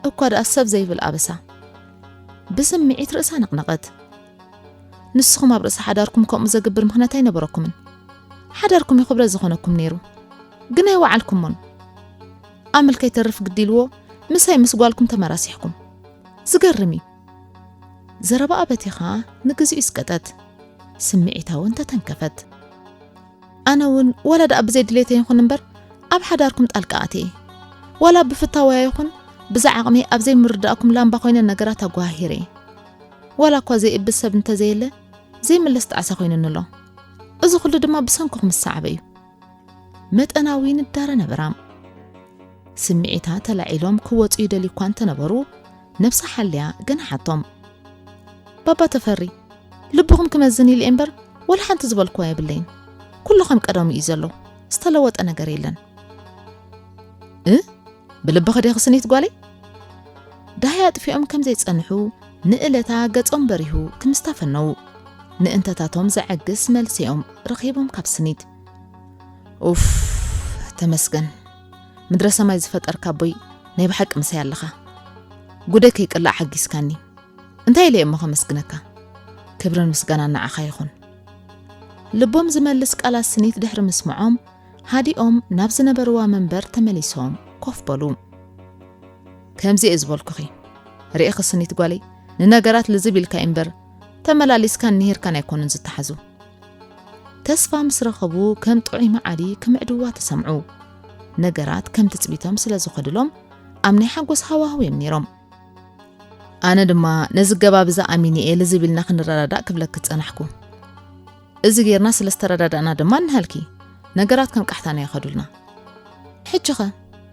እኳ ደኣ ሰብ ዘይብል ኣበሳ" ብስምዒት ርእሳ ነቕነቐት። "ንስኹም ኣብ ርእሲ ሓዳርኩም ከምኡ ዘግብር ምኽንያት ኣይነበረኩምን። ሓዳርኩም እዩ ክብረት ዝኾነኩም ነይሩ፣ ግን ኣይወዓልኩሞን። ኣመል ከይተርፍ ግዲ ኢልዎ ምሳይ ምስ ጓልኩም ተመራሲሕኩም። ዝገርም እዩ።" ዘረባኣ በቲኻ ንግዚኡ ይስቀጠት። ስምዒታውን ተተንከፈት። "ኣነ እውን ዋላ ደኣ ብዘይ ድሌተይ ይኹን እምበር ኣብ ሓዳርኩም ጣልቃ ኣትየ። ዋላ ብፍታወያ ይኹን ብዛ ዓቕመይ ኣብ ዘይምርዳእኩም ላምባ ኮይነ ነገራት ኣጓሃሂረ እየ። ዋላ እኳ ዘይእብስ ሰብ እንተዘየለ ዘይምለስ ጣዕሳ ኮይኑኒ ኣሎ። እዚ ኩሉ ድማ ብሰንክኹም ዝሰዓበ እዩ።" መጠናዊ ንዳረ ነበራ። ስምዒታ ተላዒሎም ክወጹ ይደልዩ እኳ እንተነበሩ፣ ነብሳ ሓልያ ገናሓቶም። "ባባ ተፈሪ፣ ልብኹም ክመዝን ኢለ እምበር፣ ወላ ሓንቲ ዝበልክዋ የብለይን። ኩሉ ከም ቀደሙ እዩ ዘሎ። ዝተለወጠ ነገር የለን።" "እ? ብልብኺ ዲኺ ስኒት ጓለይ?" ዳህያ ኣጥፊኦም ከም ዘይጸንሑ ንእለታ ገጾም በሪሁ ክምስታ ፈነዉ። ንእንተታቶም ዘዐግስ መልሲኦም ረኺቦም ካብ ስኒት። "ኡፍ፣ ተመስገን። ምድረ ሰማይ ዝፈጠርካ ኣቦይ ናይ ብሓቂ ምሳይ ኣለኻ። ጉደይ ከይቅላዕ ሓጊዝካኒ። እንታይ ኢለ እሞ ከመስግነካ? ክብርን ምስጋናን ንዓኻ ይኹን።" ልቦም ዝመልስ ቃላት ስኒት ድሕሪ ምስምዖም፣ ሃዲኦም ናብ ዝነበርዋ መንበር ተመሊሶም ኮፍ በሉ። "ከምዚ እየ ዝበልኩኺ። ርኢኺ ስኒት ጓለይ፣ ንነገራት ልዝብ ኢልካ እምበር፣ ተመላሊስካን ንሂርካን ኣይኮኑን ዝተሓዙ።" ተስፋ ምስ ረኸቡ ከም ጥዑይ መዓዲ ክምዕድዋ ተሰምዑ። ነገራት ከም ትጽቢቶም ስለ ዝኸዱሎም፣ ኣብ ናይ ሓጎስ ሃዋህው እዮም ነይሮም። "ኣነ ድማ ነዚ ገባብ እዛ ኣሚነ እየ ልዝብ ኢልና ክንረዳዳእ ክብለኪ ዝጸናሕኩ። እዚ ጌርና ስለ ዝተረዳዳእና ድማ እንሃልኪ፣ ነገራት ከም ቃሕታና ይኸዱልና። ሕጂኸ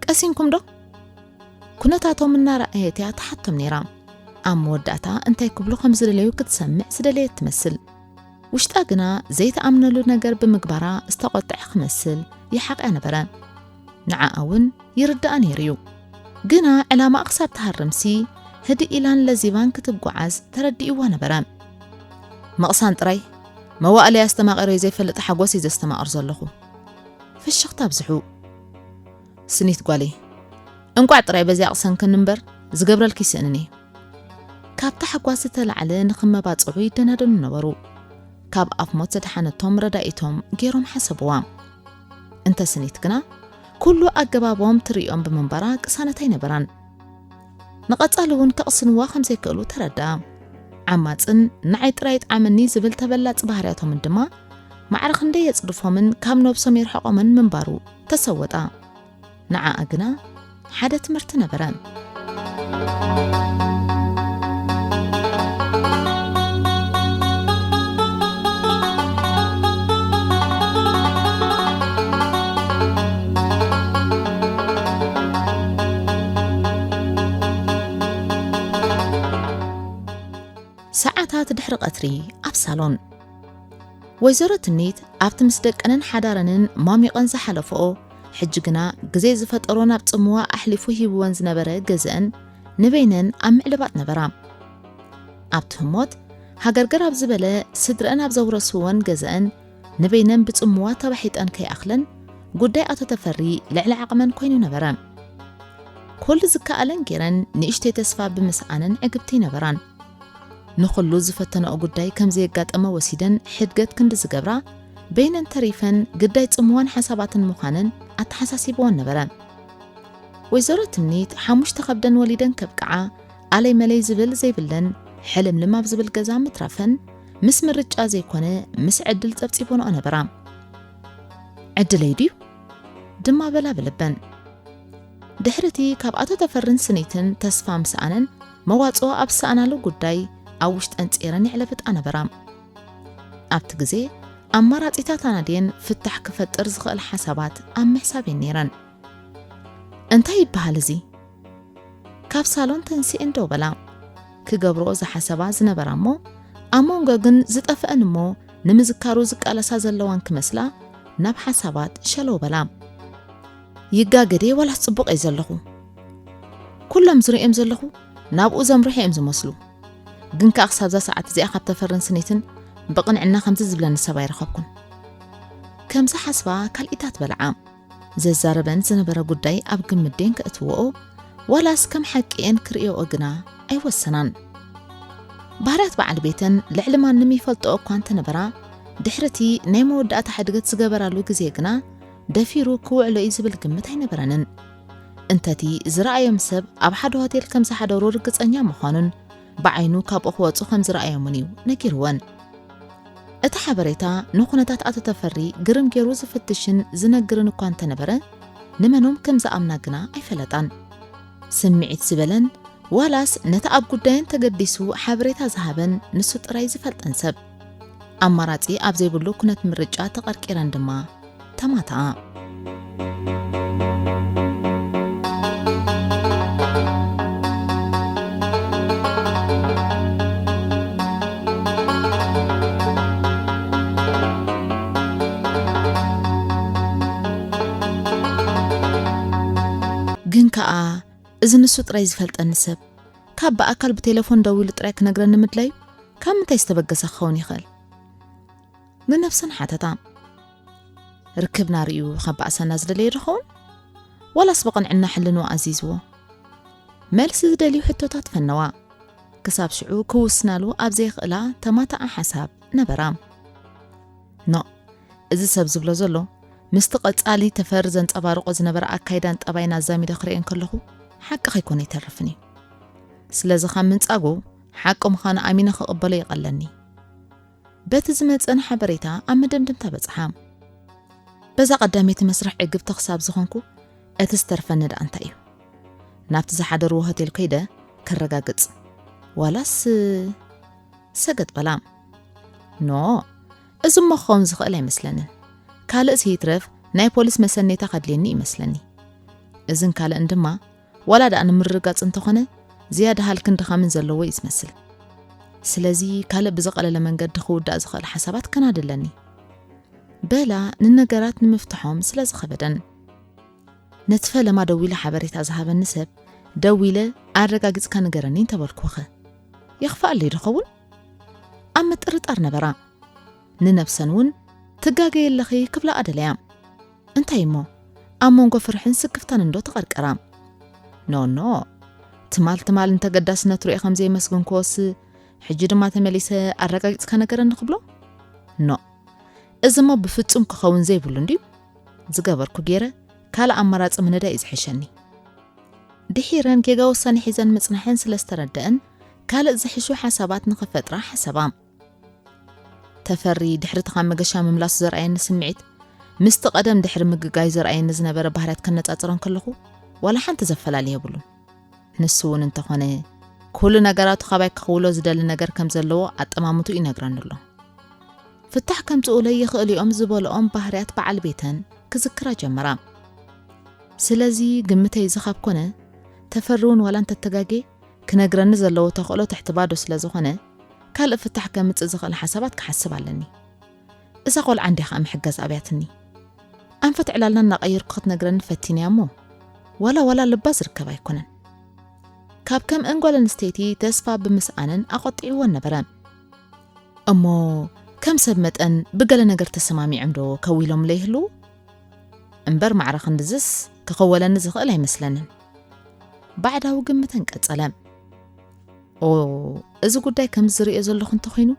ቀሲንኩም ዶ?" ኩነታቶም እናረኣየት እያ ትሓቶም ነይራ። ኣብ መወዳእታ እንታይ ክብሉ ከም ዝደለዩ ክትሰምዕ ዝደለየት ትመስል። ውሽጣ ግና ዘይተኣምነሉ ነገር ብምግባራ ዝተቖጥዐ ክመስል ይሓቕያ ነበረ። ንዓኣ እውን ይርድኣ ነይሩ እዩ። ግና ዕላማኣ ክሳብ ትሃርምሲ ህድእ ኢላን ለዚባን ክትጓዓዝ ተረዲእዋ ነበረ። "ምቕሳን ጥራይ፣ መዋእለይ ኣስተማቒረዮ ዘይፈልጥ ሓጎስ እዩ ዘስተማቕር ዘለኹ።" ፍሽኽታ ኣብዝሑ። "ስኒት ጓለይ፣ እንቋዕ ጥራይ በዚኣ ኣቕሰንክኒ እምበር፣ ዝገብረልኪ ይስእንን እየ።" ካብ ታሕጓስ ዝተላዕለ ንኽመባጽዑ ይደናደኑ ነበሩ። ካብ ኣፍ ሞት ዘድሓነቶም ረዳኢቶም ገይሮም ሓሰብዋ። እንተ ስኒት ግና፣ ኩሉ ኣገባቦም ትርእዮም ብምንባራ ቅሳነት ኣይነበራን። ንቐጻሊ እውን ከቕስንዋ ከም ዘይክእሉ ተረድኣ። ዓማጽን ንዓይ ጥራይ ይጥዓመኒ ዝብል ተበላጺ ባህርያቶምን ድማ፣ ማዕረ ክንደይ የጽድፎምን ካብ ነብሶም የርሕቖምን ምንባሩ ተሰወጣ። ንዓኣ ግና ሓደ ትምህርቲ ነበረ። ሰዓታት ድሕሪ ቀትሪ ኣብ ሳሎን። ወይዘሮ ትምኒት ኣብቲ ምስ ደቀንን ሓዳረንን ሟሚቐን ዝሓለፈኦ፣ ሕጂ ግና ግዜ ዝፈጠሮ ናብ ጽምዋ ኣሕሊፉ ሂብወን ዝነበረ ገዝአን ንበይነን ኣብ ምዕልባጥ ነበራ። ኣብቲ ህሞት፣ ሃገርገር ኣብ ዝበለ ስድረአን ኣብ ዘውረስወን ገዝአን ንበይነን ብጽምዋ ተባሒጠን ከይኣኽለን፣ ጉዳይ ኣቶ ተፈሪ ልዕሊ ዓቕመን ኮይኑ ነበረ። ኩሉ ዝከኣለን ገይረን ንእሽተይ ተስፋ ብምስኣነን ዕግብቲ ነበራን። ንኹሉ ዝፈተንኦ ጉዳይ ከም ዘየጋጠመ ወሲደን ሕድገት ክንዲ ዝገብራ፣ በይነን ተሪፈን ግዳይ ጽምዋን ሓሳባትን ምዃነን ኣተሓሳሲብወን ነበረ። ወይዘሮ ትምኒት ሓሙሽተ ከብደን ወሊደን ከብቅዓ፣ ኣለይ መለይ ዝብል ዘይብለን ሕልምልም ኣብ ዝብል ገዛ ምትራፈን ምስ ምርጫ ዘይኮነ ምስ ዕድል ጸብጺቦንኦ ነበራ። ዕድለይ ድዩ? ድማ በላ ብልበን። ድሕርቲ ካብ ኣቶ ተፈርን ስኒትን ተስፋ ምስኣነን መዋጽኦ ኣብ ዝሰኣናሉ ጉዳይ ኣብ ውሽጠን ጼረን ይዕለብጣ ነበራ። ኣብቲ ግዜ ኣማራጺታት ኣናድየን ፍታሕ ክፈጥር ዝኽእል ሓሳባት ኣብ ምሕሳብ እየን ነይረን። እንታይ ይበሃል እዚ? ካብ ሳሎን ተንሲኤን ደው በላ። ክገብርኦ ዝሓሰባ ዝነበራ እሞ ኣብ መንጎ ግን ዝጠፍአን እሞ ንምዝካሩ ዝቃለሳ ዘለዋን ክመስላ ናብ ሓሳባት ሸለው በላ። ይጋገ ድየ ዋላስ ጽቡቕ እየ ዘለኹ? ኩሎም ዝርእዮም ዘለኹ ናብኡ ዘምርሑ እዮም ዝመስሉ። ግን ከኣ ክሳብዛ ሰዓት እዚኣ ካብ ተፈርን ስኒትን ብቕንዕና ከምዚ ዝብለኒ ሰብ ኣይረኸብኩን። ከምዚ ሓስባ ካልኢታት በልዓ። ዘዛረበን ዝነበረ ጉዳይ ኣብ ግምት ደን ከእትዎኦ ዋላስ ከም ሓቂ እየን ክርእዮኦ ግና ኣይወሰናን። ባህርያት በዓል ቤተን ልዕሊ ማንም ይፈልጥኦ እኳ እንተነበራ፣ ድሕርቲ ናይ መወዳእታ ሕድገት ዝገበራሉ ግዜ ግና ደፊሩ ክውዕሎ እዩ ዝብል ግምት ኣይነበረንን። እንተቲ ዝረኣዮም ሰብ ኣብ ሓደ ሆቴል ከም ዝሓደሩ ርግጸኛ ምዃኑን ብዓይኑ ካብኡ ክወጹ ከም ዝረኣዮምን እዩ ነጊርወን። እቲ ሓበሬታ ንኹነታት ኣቶ ተፈሪ ግርም ገይሩ ዝፍትሽን ዝነግርን እኳ እንተነበረ፣ ንመኖም ከም ዝኣምና ግና ኣይፈለጣን። ስምዒት ዝበለን ዋላስ ነቲ ኣብ ጉዳየን ተገዲሱ ሓበሬታ ዝሃበን ንሱ ጥራይ ዝፈልጠን ሰብ። ኣማራጺ ኣብ ዘይብሉ ኩነት ምርጫ ተቐርቂረን ድማ ተማትኣ። ግን ከኣ እዚ ንሱ ጥራይ ዝፈልጠኒ ሰብ ካብ ብኣካል ብቴሌፎን ደዊሉ ጥራይ ክነግረኒ ምድላዩ ካብ ምንታይ ዝተበገሰ ክኸውን ይኽእል? ንነብሰን ሓተታ። ርክብና ርእዩ ከባእሰና ዝደለየ ዶ ኸውን? ዋላስ ብቕንዕና ሕልንኡ ኣዚዝዎ? መልሲ ዝደልዩ ሕቶታት ፈነዋ። ክሳብ ሽዑ ክውስናሉ ኣብ ዘይኽእላ ተማታኣ ሓሳብ ነበራ። ኖ፣ እዚ ሰብ ዝብሎ ዘሎ ምስቲ ቀጻሊ ተፈሪ ዘንጸባርቖ ዝነበረ ኣካይዳን ጠባይን ኣዛሚደ ክርእዮ እንከለኹ ሓቂ ከይኮነ ይተርፍን እዩ። ስለዚ ካብ ምንጻጉ ሓቂ ምዃኑ ኣሚነ ክቕበሎ ይቐለኒ። በቲ ዝመጸን ሓበሬታ ኣብ መደምደምታ በጽሓ። በዛ ቀዳመይቲ መስርሕ ዕግብቲ ክሳብ ዝኾንኩ እቲ ዝተርፈኒ ደኣ እንታይ እዩ? ናብቲ ዝሓደርዎ ሆቴል ከይደ ከረጋግጽ። ዋላስ ሰገጥ በላ። ኖ፣ እዚ እሞ ክኸውን ዝኽእል ኣይመስለንን። ካልእስ ይትረፍ ናይ ፖሊስ መሰኔታ ከድልየኒ ይመስለኒ። እዝን ካልእን ድማ ዋላ ደኣ ንምርግጋጽ እንተኾነ ዝያዳ ሃልክን ድኻምን ዘለዎ እዩ ዝመስል። ስለዚ ካልእ ብዝቐለለ መንገዲ ክውዳእ ዝኽእል ሓሳባት ከናዲ ኣለኒ። በላ ንነገራት ንምፍትሖም ስለ ዝኸበደን። ነቲ ፈለማ ደዊለ ሓበሬታ ዝሃበኒ ሰብ ደዊለ ኣረጋጊጽካ ንገረኒ እንተበልኩኸ? የኽፍኣለይ ዶ ኸውን? ኣብ ምጥርጣር ነበራ። ንነብሰን እውን ትጋገየ ኣለኺ ክብላኣ ደለያ። እንታይ እሞ ኣብ መንጎ ፍርሕን ስክፍታን እንዶ ተቐርቀራ? ኖ ኖ፣ ትማል ትማል እንተገዳስነቱ ርእየ ከም ዘየመስግንክዎስ ሕጂ ድማ ተመሊሰ ኣረጋጊጽካ ነገረኒ ክብሎ? ኖ፣ እዚ እሞ ብፍጹም ክኸውን ዘይብሉ እንድዩ። ዝገበርኩ ገይረ ካልእ ኣማራጺ ምንዳይ እዩ ዝሕሸኒ። ድሒረን ጌጋ ውሳኔ ሒዘን ምጽናሐን ስለ ዝተረደአን ካልእ ዝሕሹ ሓሳባት ንኽፈጥራ ሓሰባ። ተፈሪ ድሕሪ እቲ ካብ መገሻ ምምላሱ ዘርኣየኒ ስምዒት ምስቲ ቀደም ድሕሪ ምግጋዩ ዘርኣየኒ ዝነበረ ባህርያት ከነጻጽሮ እንከለኹ ዋላ ሓንቲ ዘፈላሊ የብሉን። ንሱ እውን እንተኾነ ኩሉ ነገራቱ ካባይ ክኽውሎ ዝደሊ ነገር ከም ዘለዎ ኣጠማምትኡ ይነግረኒ ኣሎ። ፍታሕ ከምጽኡለይ ይኽእሉ እዮም ዝበልኦም ባህርያት በዓል ቤተን ክዝክራ ጀመራ። ስለዚ ግምተይ እዚ ካብ ኮነ ተፈሪ እውን ዋላ እንተተጋጌ ክነግረኒ ዘለዎ ተኽእሎ ትሕቲ ባዶ ስለ ዝኾነ ካልእ ፍታሕ ከምጽእ ዝኽእል ሓሳባት ክሓስብ ኣለኒ። እዛ ቆልዓ እንድያ ከኣ ምሕጋዝ ኣብያትኒ። ኣንፈት ዕላልና እናቐየርኩ ክትነግረኒ ፈቲንያ እሞ ዋላ ዋላ ልባ ዝርከብ ኣይኮነን። ካብ ከምእን ጓል ኣንስተይቲ ተስፋ ብምስኣነን ኣቖጢዕወን ነበረ። እሞ ከም ሰብ መጠን ብገለ ነገር ተሰማሚዖም ዶ ከዊሎም ለይህልዉ? እምበር ማዕረ ክንድዝስ ክኸወለኒ ዝኽእል ኣይመስለንን። ባዕዳዊ ግምተን ቀጸለ። ኦ፣ እዚ ጉዳይ ከም ዝርእዮ ዘለኹ እንተኾይኑ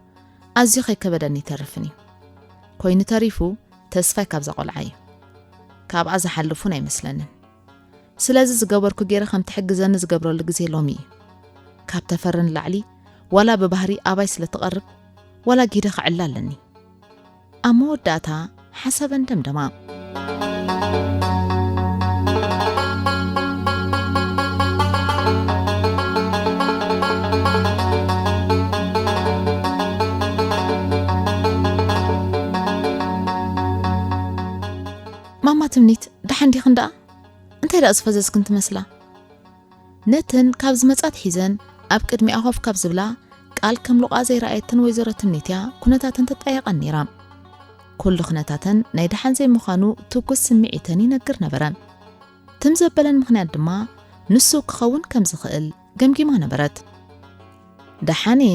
ኣዝዩ ከይከበደኒ ይተርፍን እዩ። ኮይኑ ተሪፉ ተስፋይ ካብዛ ቆልዓ እዩ። ካብኣ ዝሓልፉን ኣይመስለንን። ስለዚ ዝገበርኩ ገይረ ከም ትሕግዘኒ ዝገብረሉ ግዜ ሎሚ እዩ። ካብ ተፈሪ ንላዕሊ ዋላ ብባህሪ ኣባይ ስለ ትቐርብ፣ ዋላ ጊደ ክዕላ ኣለኒ። ኣብ መወዳእታ ሓሳበን ደምደማ። ማማ ትምኒት፣ ደሓን ዲኽን ደኣ? እንታይ ደኣ ዝፈዘዝክን ትመስላ? ነተን ካብ ዝመጻት ሒዘን ኣብ ቅድሚኣ ኮፍ ካብ ዝብላ፣ ቃል ከም ሉቓ ዘይረኣየተን ወይዘሮ ትምኒት እያ ኩነታተን ትጣየቐን ነይራ። ኩሉ ኩነታተን ናይ ደሓን ዘይምዃኑ ትኩስ ስምዒተን ይነግር ነበረ። ትም ዘበለን ምኽንያት ድማ ንሱ ክኸውን ከም ዝኽእል ገምጊማ ነበረት። ደሓን እየ።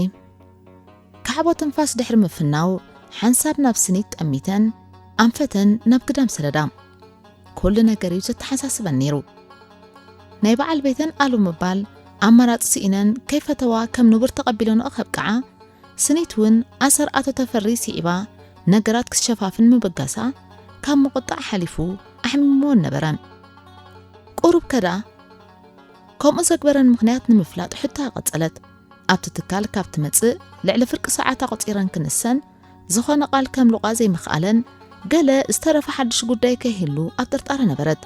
ካዕቦ ትንፋስ ድሕሪ ምፍናው፣ ሓንሳብ ናብ ስኒት ጠሚተን፣ ኣንፈተን ናብ ግዳም ሰደዳ። ኩሉ ነገር እዩ ዘተሓሳስበን ነይሩ። ናይ በዓል ቤተን ኣሉ ምባል ኣማራጺ ስኢነን ከይፈተዋ ከም ንቡር ተቐቢለንኦ ከብቅዓ፣ ስኒት እውን ኣሰር ኣቶ ተፈሪ ስዒባ ነገራት ክትሸፋፍን ምብጋሳ ካብ ምቁጣዕ ሓሊፉ ኣሕሚምወን ነበረ። ቁሩብ ከዳ ከምኡ ዘግበረን ምኽንያት ንምፍላጥ ሕቶኣ ቀጸለት። ኣብቲ ትካል ካብ ትመጽእ ልዕሊ ፍርቂ ሰዓት ኣቑጺረን ክንሰን፣ ዝኾነ ቃል ከም ሉቓ ዘይምኽኣለን፣ ገለ ዝተረፈ ሓድሽ ጉዳይ ከይህሉ ኣብ ጥርጣረ ነበረት።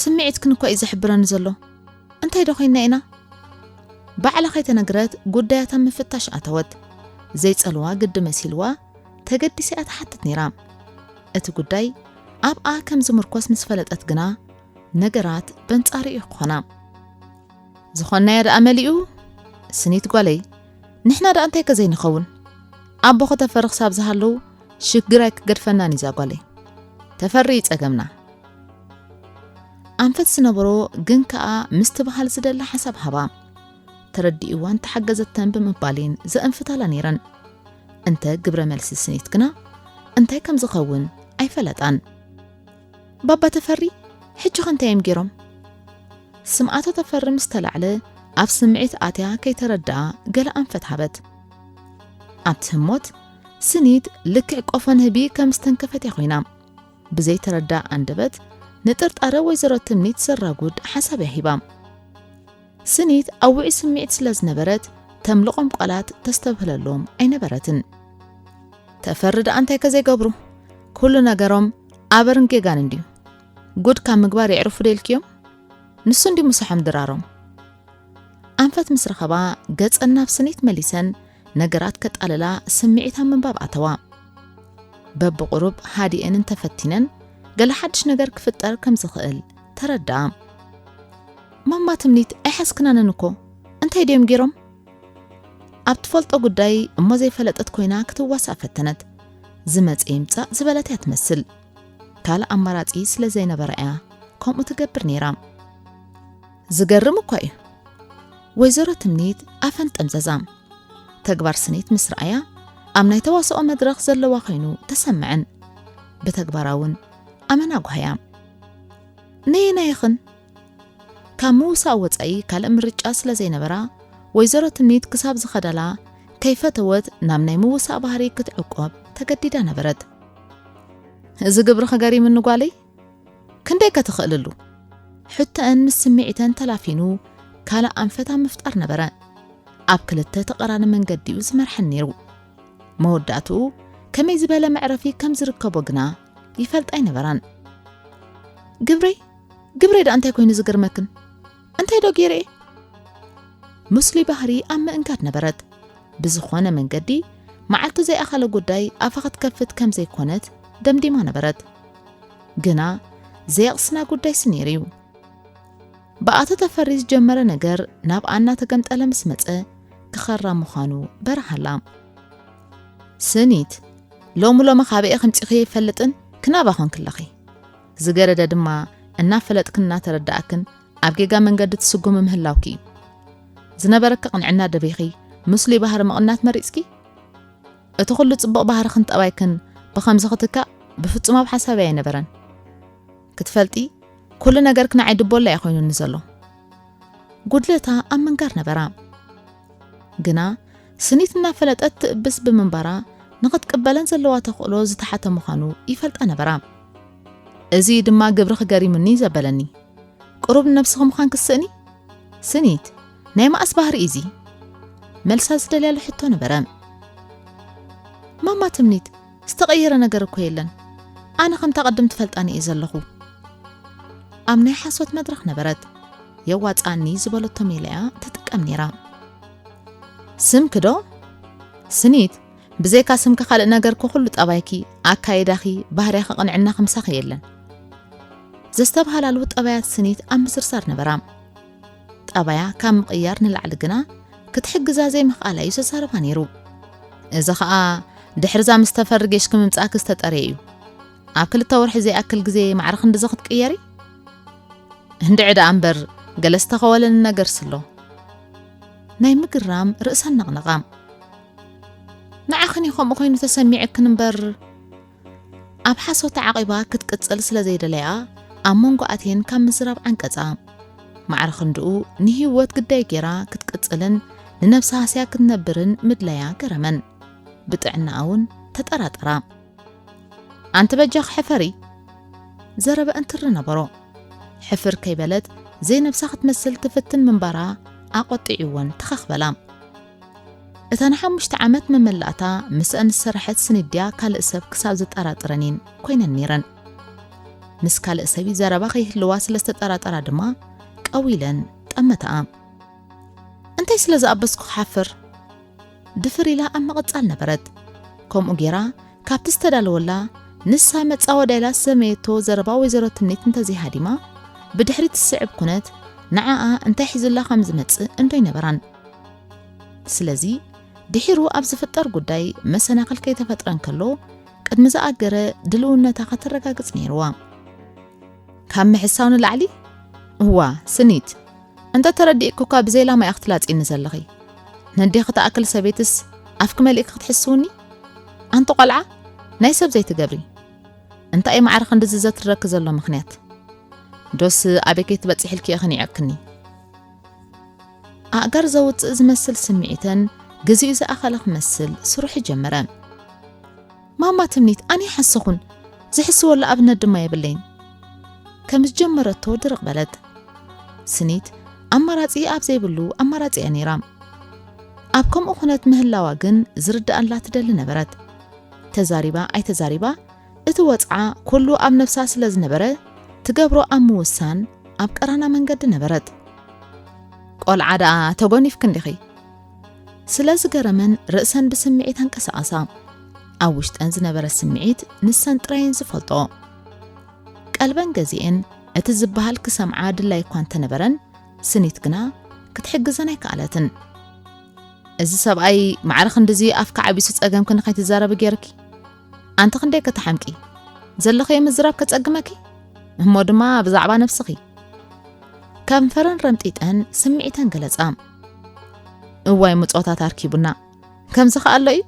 ስምዒትክን እኳ እዩ ዘሕብረኒ ዘሎ። እንታይ ዶ ኮይንና ኢና? ባዕላ ከይተነግረት ጉዳያታ ምፍታሽ ኣተወት። ዘይጸልዋ ግዲ መሲልዋ፣ ተገዲሳ እያ ትሓትት ነይራ። እቲ ጉዳይ ኣብኣ ከም ዝምርኮስ ምስ ፈለጠት ግና፣ ነገራት በንጻሩ እዩ ክኾና። ዝኾንናዮ ደኣ መሊኡ፣ ስኒት ጓለይ፣ ንሕና ደኣ እንታይ ከ ዘይንኸውን? ኣቦ ከተፈሪ ክሳብ ዝሃለዉ ሽግር ኣይክገድፈናን እዩ እዛ ጓለይ። ተፈሪ እዩ ጸገምና። ኣንፈት ዝነበሮ ግን ከኣ ምስትብሃል ዝደሊ ሓሳብ ሃባ። ተረዲእዋን ተሓገዘተን ብምባሌን ዘእንፍታላ ነይረን። እንተ ግብረ መልሲ ስኒት ግና እንታይ ከም ዝኸውን ኣይፈለጣን። ባባ ተፈሪ፣ ሕጂ ኸ እንታይ እዮም ገይሮም? ስም ኣቶ ተፈሪ ምስ ተላዕለ ኣብ ስምዒት ኣትያ ከይተረድኣ ገለ ኣንፈት ሃበት። ኣብቲ ህሞት ስኒት ልክዕ ቆፎ ንህቢ ከም ዝተንከፈት እያ ኮይና። ብዘይተረድኣ ኣንደበት ንጥርጣረ ወይዘሮ ትምኒት ዘራጉድ ሓሳብ እያ ሂባ። ስኒት ኣብ ውዑይ ስምዒት ስለ ዝነበረት ተምልቖም ቃላት ተስተብህለሎም ኣይነበረትን። ተፈሪ ደኣ እንታይ ከ ዘይገብሩ? ኩሉ ነገሮም ኣበርን ጌጋን እንድዩ። ጉድ ካብ ምግባር የዕርፉ ዶ ኢልክዮም? ንሱ እንድዩ ምሳሖም ድራሮም። ኣንፈት ምስ ረኸባ ገጸን ናብ ስኒት መሊሰን ነገራት ከጣልላ ስምዒት ኣብ ምንባብ ኣተዋ። በብቑሩብ ሃዲኤን እንተፈቲነን ገለ ሓድሽ ነገር ክፍጠር ከም ዝኽእል ተረድኣ። ማማ ትምኒት ኣይሓዝክናንን እኮ፣ እንታይ ድዮም ገይሮም? ኣብ ትፈልጦ ጉዳይ እሞ ዘይፈለጠት ኮይና ክትዋሳእ ፈተነት። ዝመጽእ ይምጻእ ዝበለት እያ ትመስል። ካልእ ኣማራጺ ስለ ዘይነበራ እያ ከምኡ ትገብር ነይራ። ዝገርም እኳ እዩ። ወይዘሮ ትምኒት ኣፈን ጠምዘዛ። ተግባር ስኒት ምስ ረኣያ ኣብ ናይ ተዋስኦ መድረኽ ዘለዋ ኮይኑ ተሰምዐን። ብተግባራ እውን ኣመና ጓህያ። ነየናይ ኢኽን? ካብ ምውሳእ ወጻኢ ካልእ ምርጫ ስለ ዘይነበራ፣ ወይዘሮ ትምኒት ክሳብ ዝኸደላ ከይፈተወት ናብ ናይ ምውሳእ ባህሪ ክትዕቆብ ተገዲዳ ነበረት። እዚ ግብርኺ ገሪምኒ ጓለይ፣ ክንደይ ከ ትኽእልሉ? ሕቶአን ምስ ስምዒተን ተላፊኑ ካልእ ኣንፈት ኣብ ምፍጣር ነበረ። ኣብ ክልተ ተቐራኒ መንገዲ እዩ ዝመርሐን ነይሩ። መወዳእትኡ ከመይ ዝበለ መዕረፊ ከም ዝርከቦ ግና ይፈልጣ ኣይነበራን። ግብረይ፣ ግብረይ ደኣ እንታይ ኮይኑ ዝገርመክን? እንታይ ዶ ገይረ እየ? ምስሉይ ባህሪ ኣብ ምእንጋድ ነበረት። ብዝኾነ መንገዲ መዓልቱ ዘይኣኸለ ጉዳይ ኣፋ ክትከፍት ከም ዘይኮነት ደምዲማ ነበረት። ግና ዘየቕስና ጉዳይሲ ነይሩ እዩ። ብኣቶ ተፈሪ ዝጀመረ ነገር ናብኣ እናተገምጠለ ምስ መጸ ክኸራ ምዃኑ በርሃላ። ስኒት፣ ሎሚ ሎሚ ካበይ ከምጺኽዮ ኣይፈልጥን፣ ክናባ ኾንክለኺ። ዝገደደ ድማ እናፈለጥክን እናተረዳእክን ኣብ ጌጋ መንገዲ ትስጉሚ ምህላውኪ እዩ። ዝነበረኪ ቅንዕና ደቢኺ ምስሉይ ባህሪ ምቕናት መሪጽኪ? እቲ ኩሉ ጽቡቕ ባህርኽን ጠባይክን ብኸምዚ ክትካእ ብፍጹም ኣብ ሓሳበይ ኣይነበረን። ክትፈልጢ፣ ኩሉ ነገርኪ ንዓይ ድቦላ እዩ ኮይኑኒ ዘሎ። ጉድለታ ኣብ ምንጋር ነበራ። ግና ስኒት እናፈለጠት ትእብስ ብምንባራ ንኽትቅበለን ዘለዋ ተኽእሎ ዝተሓተ ምዃኑ ይፈልጣ ነበራ። እዚ ድማ ግብርኺ ገሪሙኒ ዘበለኒ። ቅሩብ ንነብስኺ ምዃን ክትስእኒ? ስኒት፣ ናይ መኣስ ባህሪ እዚ? መልሳ ዝደልያሉ ሕቶ ነበረ። ማማ ትምኒት፣ ዝተቐየረ ነገር እኮ የለን። ኣነ ከምታ ቀድም ትፈልጣኒ እየ ዘለኹ። ኣብ ናይ ሓሶት መድረኽ ነበረት። የዋጻኒ ዝበለቶ ሜላ እያ ትጥቀም ነይራ። ስምኪ ዶ? ስኒት፣ ብዘይካ ስምኪ ካልእ ነገርኪ ኩሉ ጠባይኪ፣ ኣካይዳኺ፣ ባህርያኺ፣ ቅንዕናኺ ምሳኺ የለን። ዘስተብሃላሉ ጠባያት ስኒት ኣብ ምስርሳር ነበራ። ጠባያ ካብ ምቕያር ንላዕሊ ግና ክትሕግዛ ዘይምኽኣላ እዩ ዘዛርባ ነይሩ። እዚ ኸኣ ድሕርዛ ምስ ተፈሪ ጌሽኪ ምምጻእኪ ዝተጠርየ እዩ። ኣብ ክልተ ወርሒ ዘይኣክል ግዜ ማዕረ ክንድዚ ክትቅየሪ? እንድዒ ደኣ እምበር ገለ ዝተኸወለኒ ነገርስ ኣሎ። ናይ ምግራም ርእሳ ኣነቕነቓ። ንዓኽን እዩ ከምኡ ኮይኑ ተሰሚዕክን እምበር። ኣብ ሓሶት ተዓቒባ ክትቅጽል ስለ ዘይደለያ ኣብ መንጎ ኣትየን ካብ ምዝራብ ዓንቀጻ። ማዕረ ክንድኡ ንህይወት ግዳይ ጌራ ክትቅጽልን ንነብሳ ሃስያ ክትነብርን ምድላያ ገረመን። ብጥዕናኣ እውን ተጠራጠራ። ኣንቲ በጃኺ ሕፈሪ። ዘረበ እንትሪ ነበሮ። ሕፍር ከይበለት ዘይነብሳ ክትመስል ትፍትን ምንባራ ኣቖጢዕወን ተኸኽበላ። እታ ንሓሙሽተ ዓመት መመላእታ ምስአን ዝሰረሐት ስኒት ድያ ካልእ ሰብ ክሳብ ዘጠራጥረን እየን ኮይነን ነይረን። ምስ ካልእ ሰብ እዩ ዘረባ ከይህልዋ ስለ ዝተጠራጠራ ድማ ቀዊለን ጠመታኣ። እንታይ ስለ ዝኣበስኩ ክሓፍር? ድፍር ኢላ ኣብ ምቕጻል ነበረት። ከምኡ ጌራ ካብቲ ዝተዳለወላ ንሳ መጻወድያ ኢላ ዝሰመየቶ ዘረባ ወይዘሮ ትምኒት እንተዘይሃዲማ፣ ብድሕሪት ትስዕብ ኩነት ንዓኣ እንታይ ሒዙላ ከም ዝመጽእ እንዶ ኣይነበራን። ስለዚ ድሒሩ ኣብ ዝፍጠር ጉዳይ መሰናኽል ከይተፈጥረ እንከሎ፣ ቅድሚ ዝኣገረ ድልውነታ ከተረጋግጽ ነይርዋ። ካብ ምሕሳው ንላዕሊ? እዋ፣ ስኒት፣ እንተ ተረዲእኩ እኳ ብዘይ ላማ ኢኺ ትላጽይኒ ዘለኺ። ነዴኺ ትኣክል ሰበይትስ ኣፍኪ መሊእኪ ክትሕስውኒ? ኣንቲ ቆልዓ፣ ናይ ሰብ ዘይትገብሪ። እንታይ እዩ ማዕረ ክንድዚ ዘትርረኪ ዘሎ ምኽንያት? ዶስ ኣበይ ከይትበጽሕልኪ ኢኺ ኒዐክኒ? ኣእጋር ዘውጽእ ዝመስል ስምዒተን ግዚኡ ዝኣኸለ ክመስል ስርሑ ጀመረ። ማማ ትምኒት፣ ኣነ ይሓሰኹን፣ ዝሕስወሉ ኣብነት ድማ የብለይን። ከም ዝጀመረቶ ድርቕ በለት። ስኒት ኣማራጺ ኣብ ዘይብሉ ኣማራጺ እያ ነይራ። ኣብ ከምኡ ኩነት ምህላዋ ግን ዝርድኣላ ትደሊ ነበረት። ተዛሪባ ኣይተዛሪባ፣ እቲ ወጽዓ ኩሉ ኣብ ነብሳ ስለ ዝነበረ፣ ትገብሮ ኣብ ምውሳን ኣብ ቀራና መንገዲ ነበረት። ቆልዓ ደኣ ተጎኒፍኪ እንዲኺ? ስለ ዝገረመን ርእሰን ብስምዒት ኣንቀሳቐሳ። ኣብ ውሽጠን ዝነበረ ስምዒት ንሰን ጥራየን ዝፈልጦ። ቀልበን ገዚኤን እቲ ዝበሃል ክሰምዓ ድላይ እኳ እንተነበረን፣ ስኒት ግና ክትሕግዘን ኣይከኣለትን። እዚ ሰብኣይ ማዕረ ክንድዚ ኣፍካ ዓቢሱ ጸገምኪ ንኸይትዛረቢ ገይርኪ? ኣንቲ ክንደይ ከተሓምቂ? ዘለኽዮ ምዝራብ ከጸግመኪ? እሞ ድማ ብዛዕባ ነብስኺ። ከንፈረን ረምጢጠን ስምዒተን ገለጻ። እዋይ ምጾታት ኣርኪቡና። ከምዚ ከኣ ኣሎ እዩ?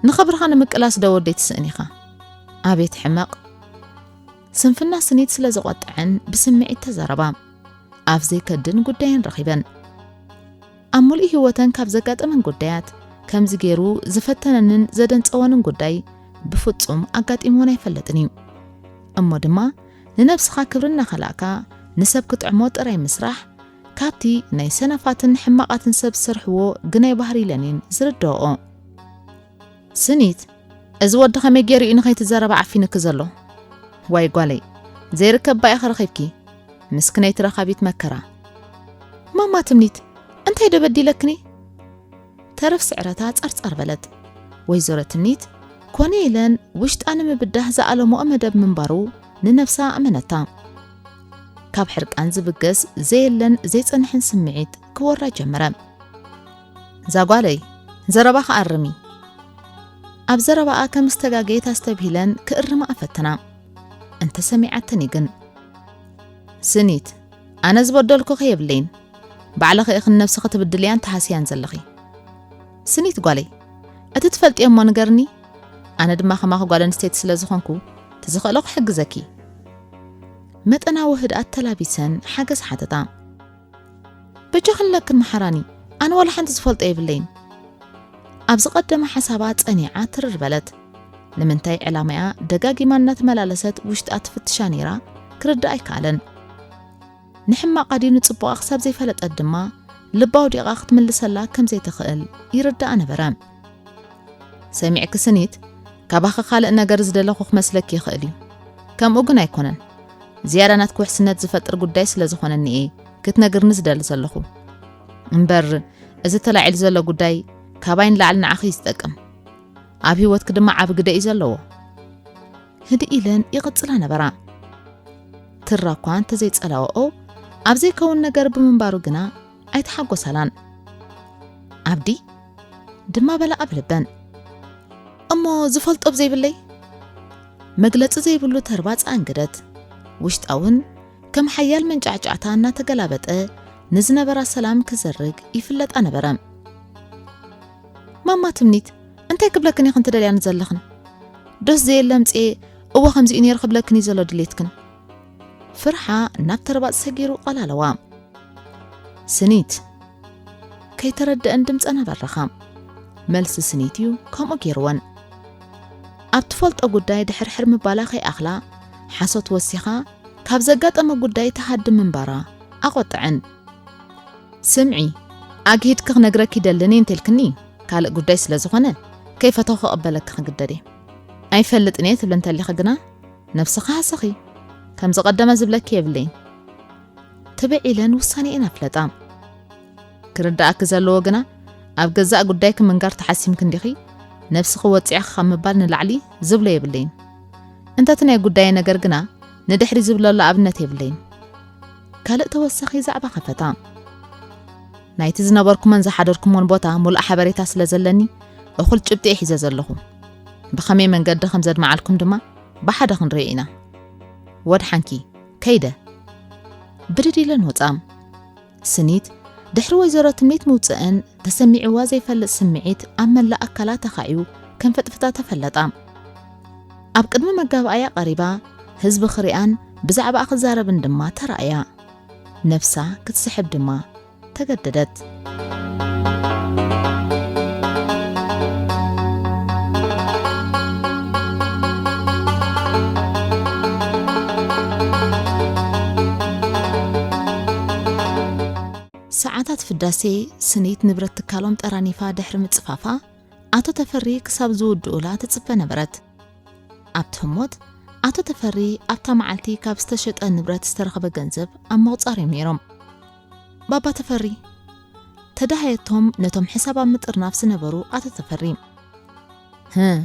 ንኽብርኻ ንምቅላስ ዶ ወደይ ትስእን ኢኻ? ኣቤት ሕመቕ። ስንፍና ስኒት ስለ ዘቖጠዐን ብስምዒት ተዛረባ። ኣፍ ዘይከድን ጉዳየን ረኺበን። ኣብ ሙሉእ ህይወተን ካብ ዘጋጠመን ጉዳያት፣ ከምዚ ገይሩ ዝፈተነንን ዘደንጸወንን ጉዳይ ብፍጹም ኣጋጢምወን ኣይፈልጥን እዩ። እሞ ድማ ንነብስኻ ክብሪ እናኸላእካ ንሰብ ክጥዕሞ ጥራይ ምስራሕ፣ ካብቲ ናይ ሰነፋትን ሕማቓትን ሰብ ዝሰርሕዎ ግናይ ባህሪ ኢለን እየን ዝርድኦኦ። ስኒት፣ እዚ ወዲ ከመይ ገይሩ እዩ ንኸይትዛረባ ዓፊኑኪ ዘሎ? ዋይ ጓለይ፣ ዘይርከብ ባኢኺ ረኺብኪ፣ ምስክነይቲ ረኻቢት መከራ። ማማ ትምኒት፣ እንታይ ዶ በዲለክኒ? ተረፍ ስዕረታ ጸርጸር በለት። ወይዘሮ ትምኒት፣ ኮነ ኢለን ውሽጣ ንምብዳህ ዝኣለምኦ መደብ ምንባሩ ንነብሳ ኣመነታ። ካብ ሕርቃን ዝብገስ ዘየለን ዘይጸንሕን ስምዒት ክወራ ጀመረ። እዛ ጓለይ፣ ዘረባኺ ኣርሚ። ኣብ ዘረባኣ ከም ዝተጋገየት ኣስተብሂለን ክእርማ ፈተና። እንተሰሚዓተኒ ግን። ስኒት፣ ኣነ ዝበደልኩኺ የብለይን። ባዕልኺ ኢኺ ንነብስኺ ትብድልያን ትሃስያን ዘለኺ። ስኒት ጓለይ፣ እቲ ትፈልጥዮ እሞ ንገርኒ። ኣነ ድማ ከማኺ ጓል ኣንስተይቲ ስለ ዝኾንኩ፣ እቲ ዝኽእሎ ክሕግዘኪ። መጠናዊ ህድኣት ተላቢሰን ሓገዝ ሓተታ። በጃኽን ለክን መሓራኒ፣ ኣነ ዋላ ሓንቲ ዝፈልጦ የብለይን። ኣብ ዝቐደመ ሓሳባ ጸኒዓ ትርር በለት። ንምንታይ ዕላማያ ደጋጊማ እናተመላለሰት ውሽጣ ትፍትሻ ነይራ ክርዳእ ኣይከኣለን። ንሕማቓ ድዩ ንጽቡቓ ክሳብ ዘይፈለጠት ድማ ልባ ኣውዲቓ ክትምልሰላ ከም ዘይትኽእል ይርዳኣ ነበረ። ሰሚዕኪ ስኒት፣ ካባኺ ካልእ ነገር ዝደለኹ ክመስለኪ ይኽእል እዩ። ከምኡ ግን ኣይኮነን። ዝያዳ ናትኪ ውሕስነት ዝፈጥር ጉዳይ ስለ ዝኾነኒ እየ ክትነግርኒ ዝደሊ ዘለኹ። እምበር፣ እዚ ተላዒሉ ዘሎ ጉዳይ ካባይ ንላዕሊ ንዓኺ እዩ ዝጠቅም። ኣብ ህይወትኪ ድማ ዓቢ ግደ እዩ ዘለዎ። ህድእ ኢለን ይቕጽላ ነበራ። ትራ እኳ እንተዘይጸላወኦ፣ ኣብ ዘይከውን ነገር ብምንባሩ ግና ኣይተሓጎሳላን። ኣብዲ ድማ በላ ኣብ ልበን። እሞ ዝፈልጦ ብዘይብለይ? መግለጺ ዘይብሉ ተርባጽ ኣንገደት። ውሽጣ እውን ከም ሓያል መንጫዕጫዕታ እናተገላበጠ ንዝነበራ ሰላም ክዘርግ ይፍለጣ ነበረ። ማማ ትምኒት፣ እንታይ ክብለክን ኢኽን ትደልያኒ ዘለኽን? ዶስ ዘየለ ምጽኤ እወ ከምዚኡ ነይሩ ክብለክን እዩ ዘሎ ድሌትክን? ፍርሓ ናብ ተርባጽ ሰጊሩ ቀላለዋ። ስኒት፣ ከይተረድአን ድምጸን ኣበረኻ። መልሲ ስኒት እዩ ከምኡ ገይርወን። ኣብ ትፈልጦ ጉዳይ ድሕርሕር ምባላ ከይኣኽላ፣ ሓሶት ወሲኻ ካብ ዘጋጠመ ጉዳይ ትሃድም ምንባራ ኣቖጥዐን። ስምዒ፣ ኣግሂድኪ ክነግረኪ ይደልን እየ እንተልክኒ፣ ካልእ ጉዳይ ስለ ዝኾነ፣ ከይፈተኹ ክቕበለኪ ክግደድ እየ። ኣይፈልጥን እየ ትብሊ እንተሊኺ ግና፣ ነብስኺ ሃሰኺ። ከም ዝቐደመ ዝብለኪ የብለይን። ትብዕ ኢለን ውሳኔኤን ኣፍለጣ። ክርድኣኪ ዘለዎ ግና፣ ኣብ ገዛእ ጉዳይኪ ምንጋር ተሓሲምኪ እንዲኺ፣ ነብስኺ ወጺዕኺ ካብ ምባል ንላዕሊ ዝብሎ የብለይን። እንተ እቲ ናይ ጉዳየ ነገር ግና፣ ንድሕሪ ዝብለሉ ኣብነት የብለይን። ካልእ ተወሳኺ ዛዕባ ከፈታ። ናይቲ ዝነበርኩሞን ዝሓደርኩሞን ቦታ ሙሉእ ሓበሬታ ስለ ዘለኒ፣ እኹል ጭብጢ እየ ሒዘ ዘለኹ። ብኸመይ መንገዲ ከም ዘድመዓልኩም ድማ ብሓደ ክንሪኦ ኢና። ወድሓንኪ፣ ከይደ። ብድድ ኢለን ወጻ። ስኒት፣ ድሕሪ ወይዘሮ ትምኒት ምውጽእን ተሰሚዕዋ ዘይፈልጥ ስምዒት ኣብ መላእ ኣካላ ተኻዕዩ ከም ፈጥፍታ ተፈለጣ። ኣብ ቅድሚ መጋባእያ ቀሪባ፣ ህዝቢ ክሪኣን ብዛዕባኣ ክዛረብን ድማ ተራእያ። ነብሳ ክትስሕብ ድማ ተገደደት። ሰዓታት ፍዳሴ ስኒት ንብረት ትካሎም ጠራኒፋ ድሕሪ ምጽፋፋ፣ ኣቶ ተፈሪ ክሳብ ዝውድኡላ ትጽበ ነበረት። ኣብቲ ህሞት፣ ኣቶ ተፈሪ ኣብታ መዓልቲ ካብ ዝተሸጠ ንብረት ዝተረኽበ ገንዘብ ኣብ ምቑጻር እዮም ነይሮም። ባባ ተፈሪ፣ ተዳሃየቶም ነቶም ሕሳብ ኣብ ምጥርናፍ ዝነበሩ ኣቶ ተፈሪ። ህእ፣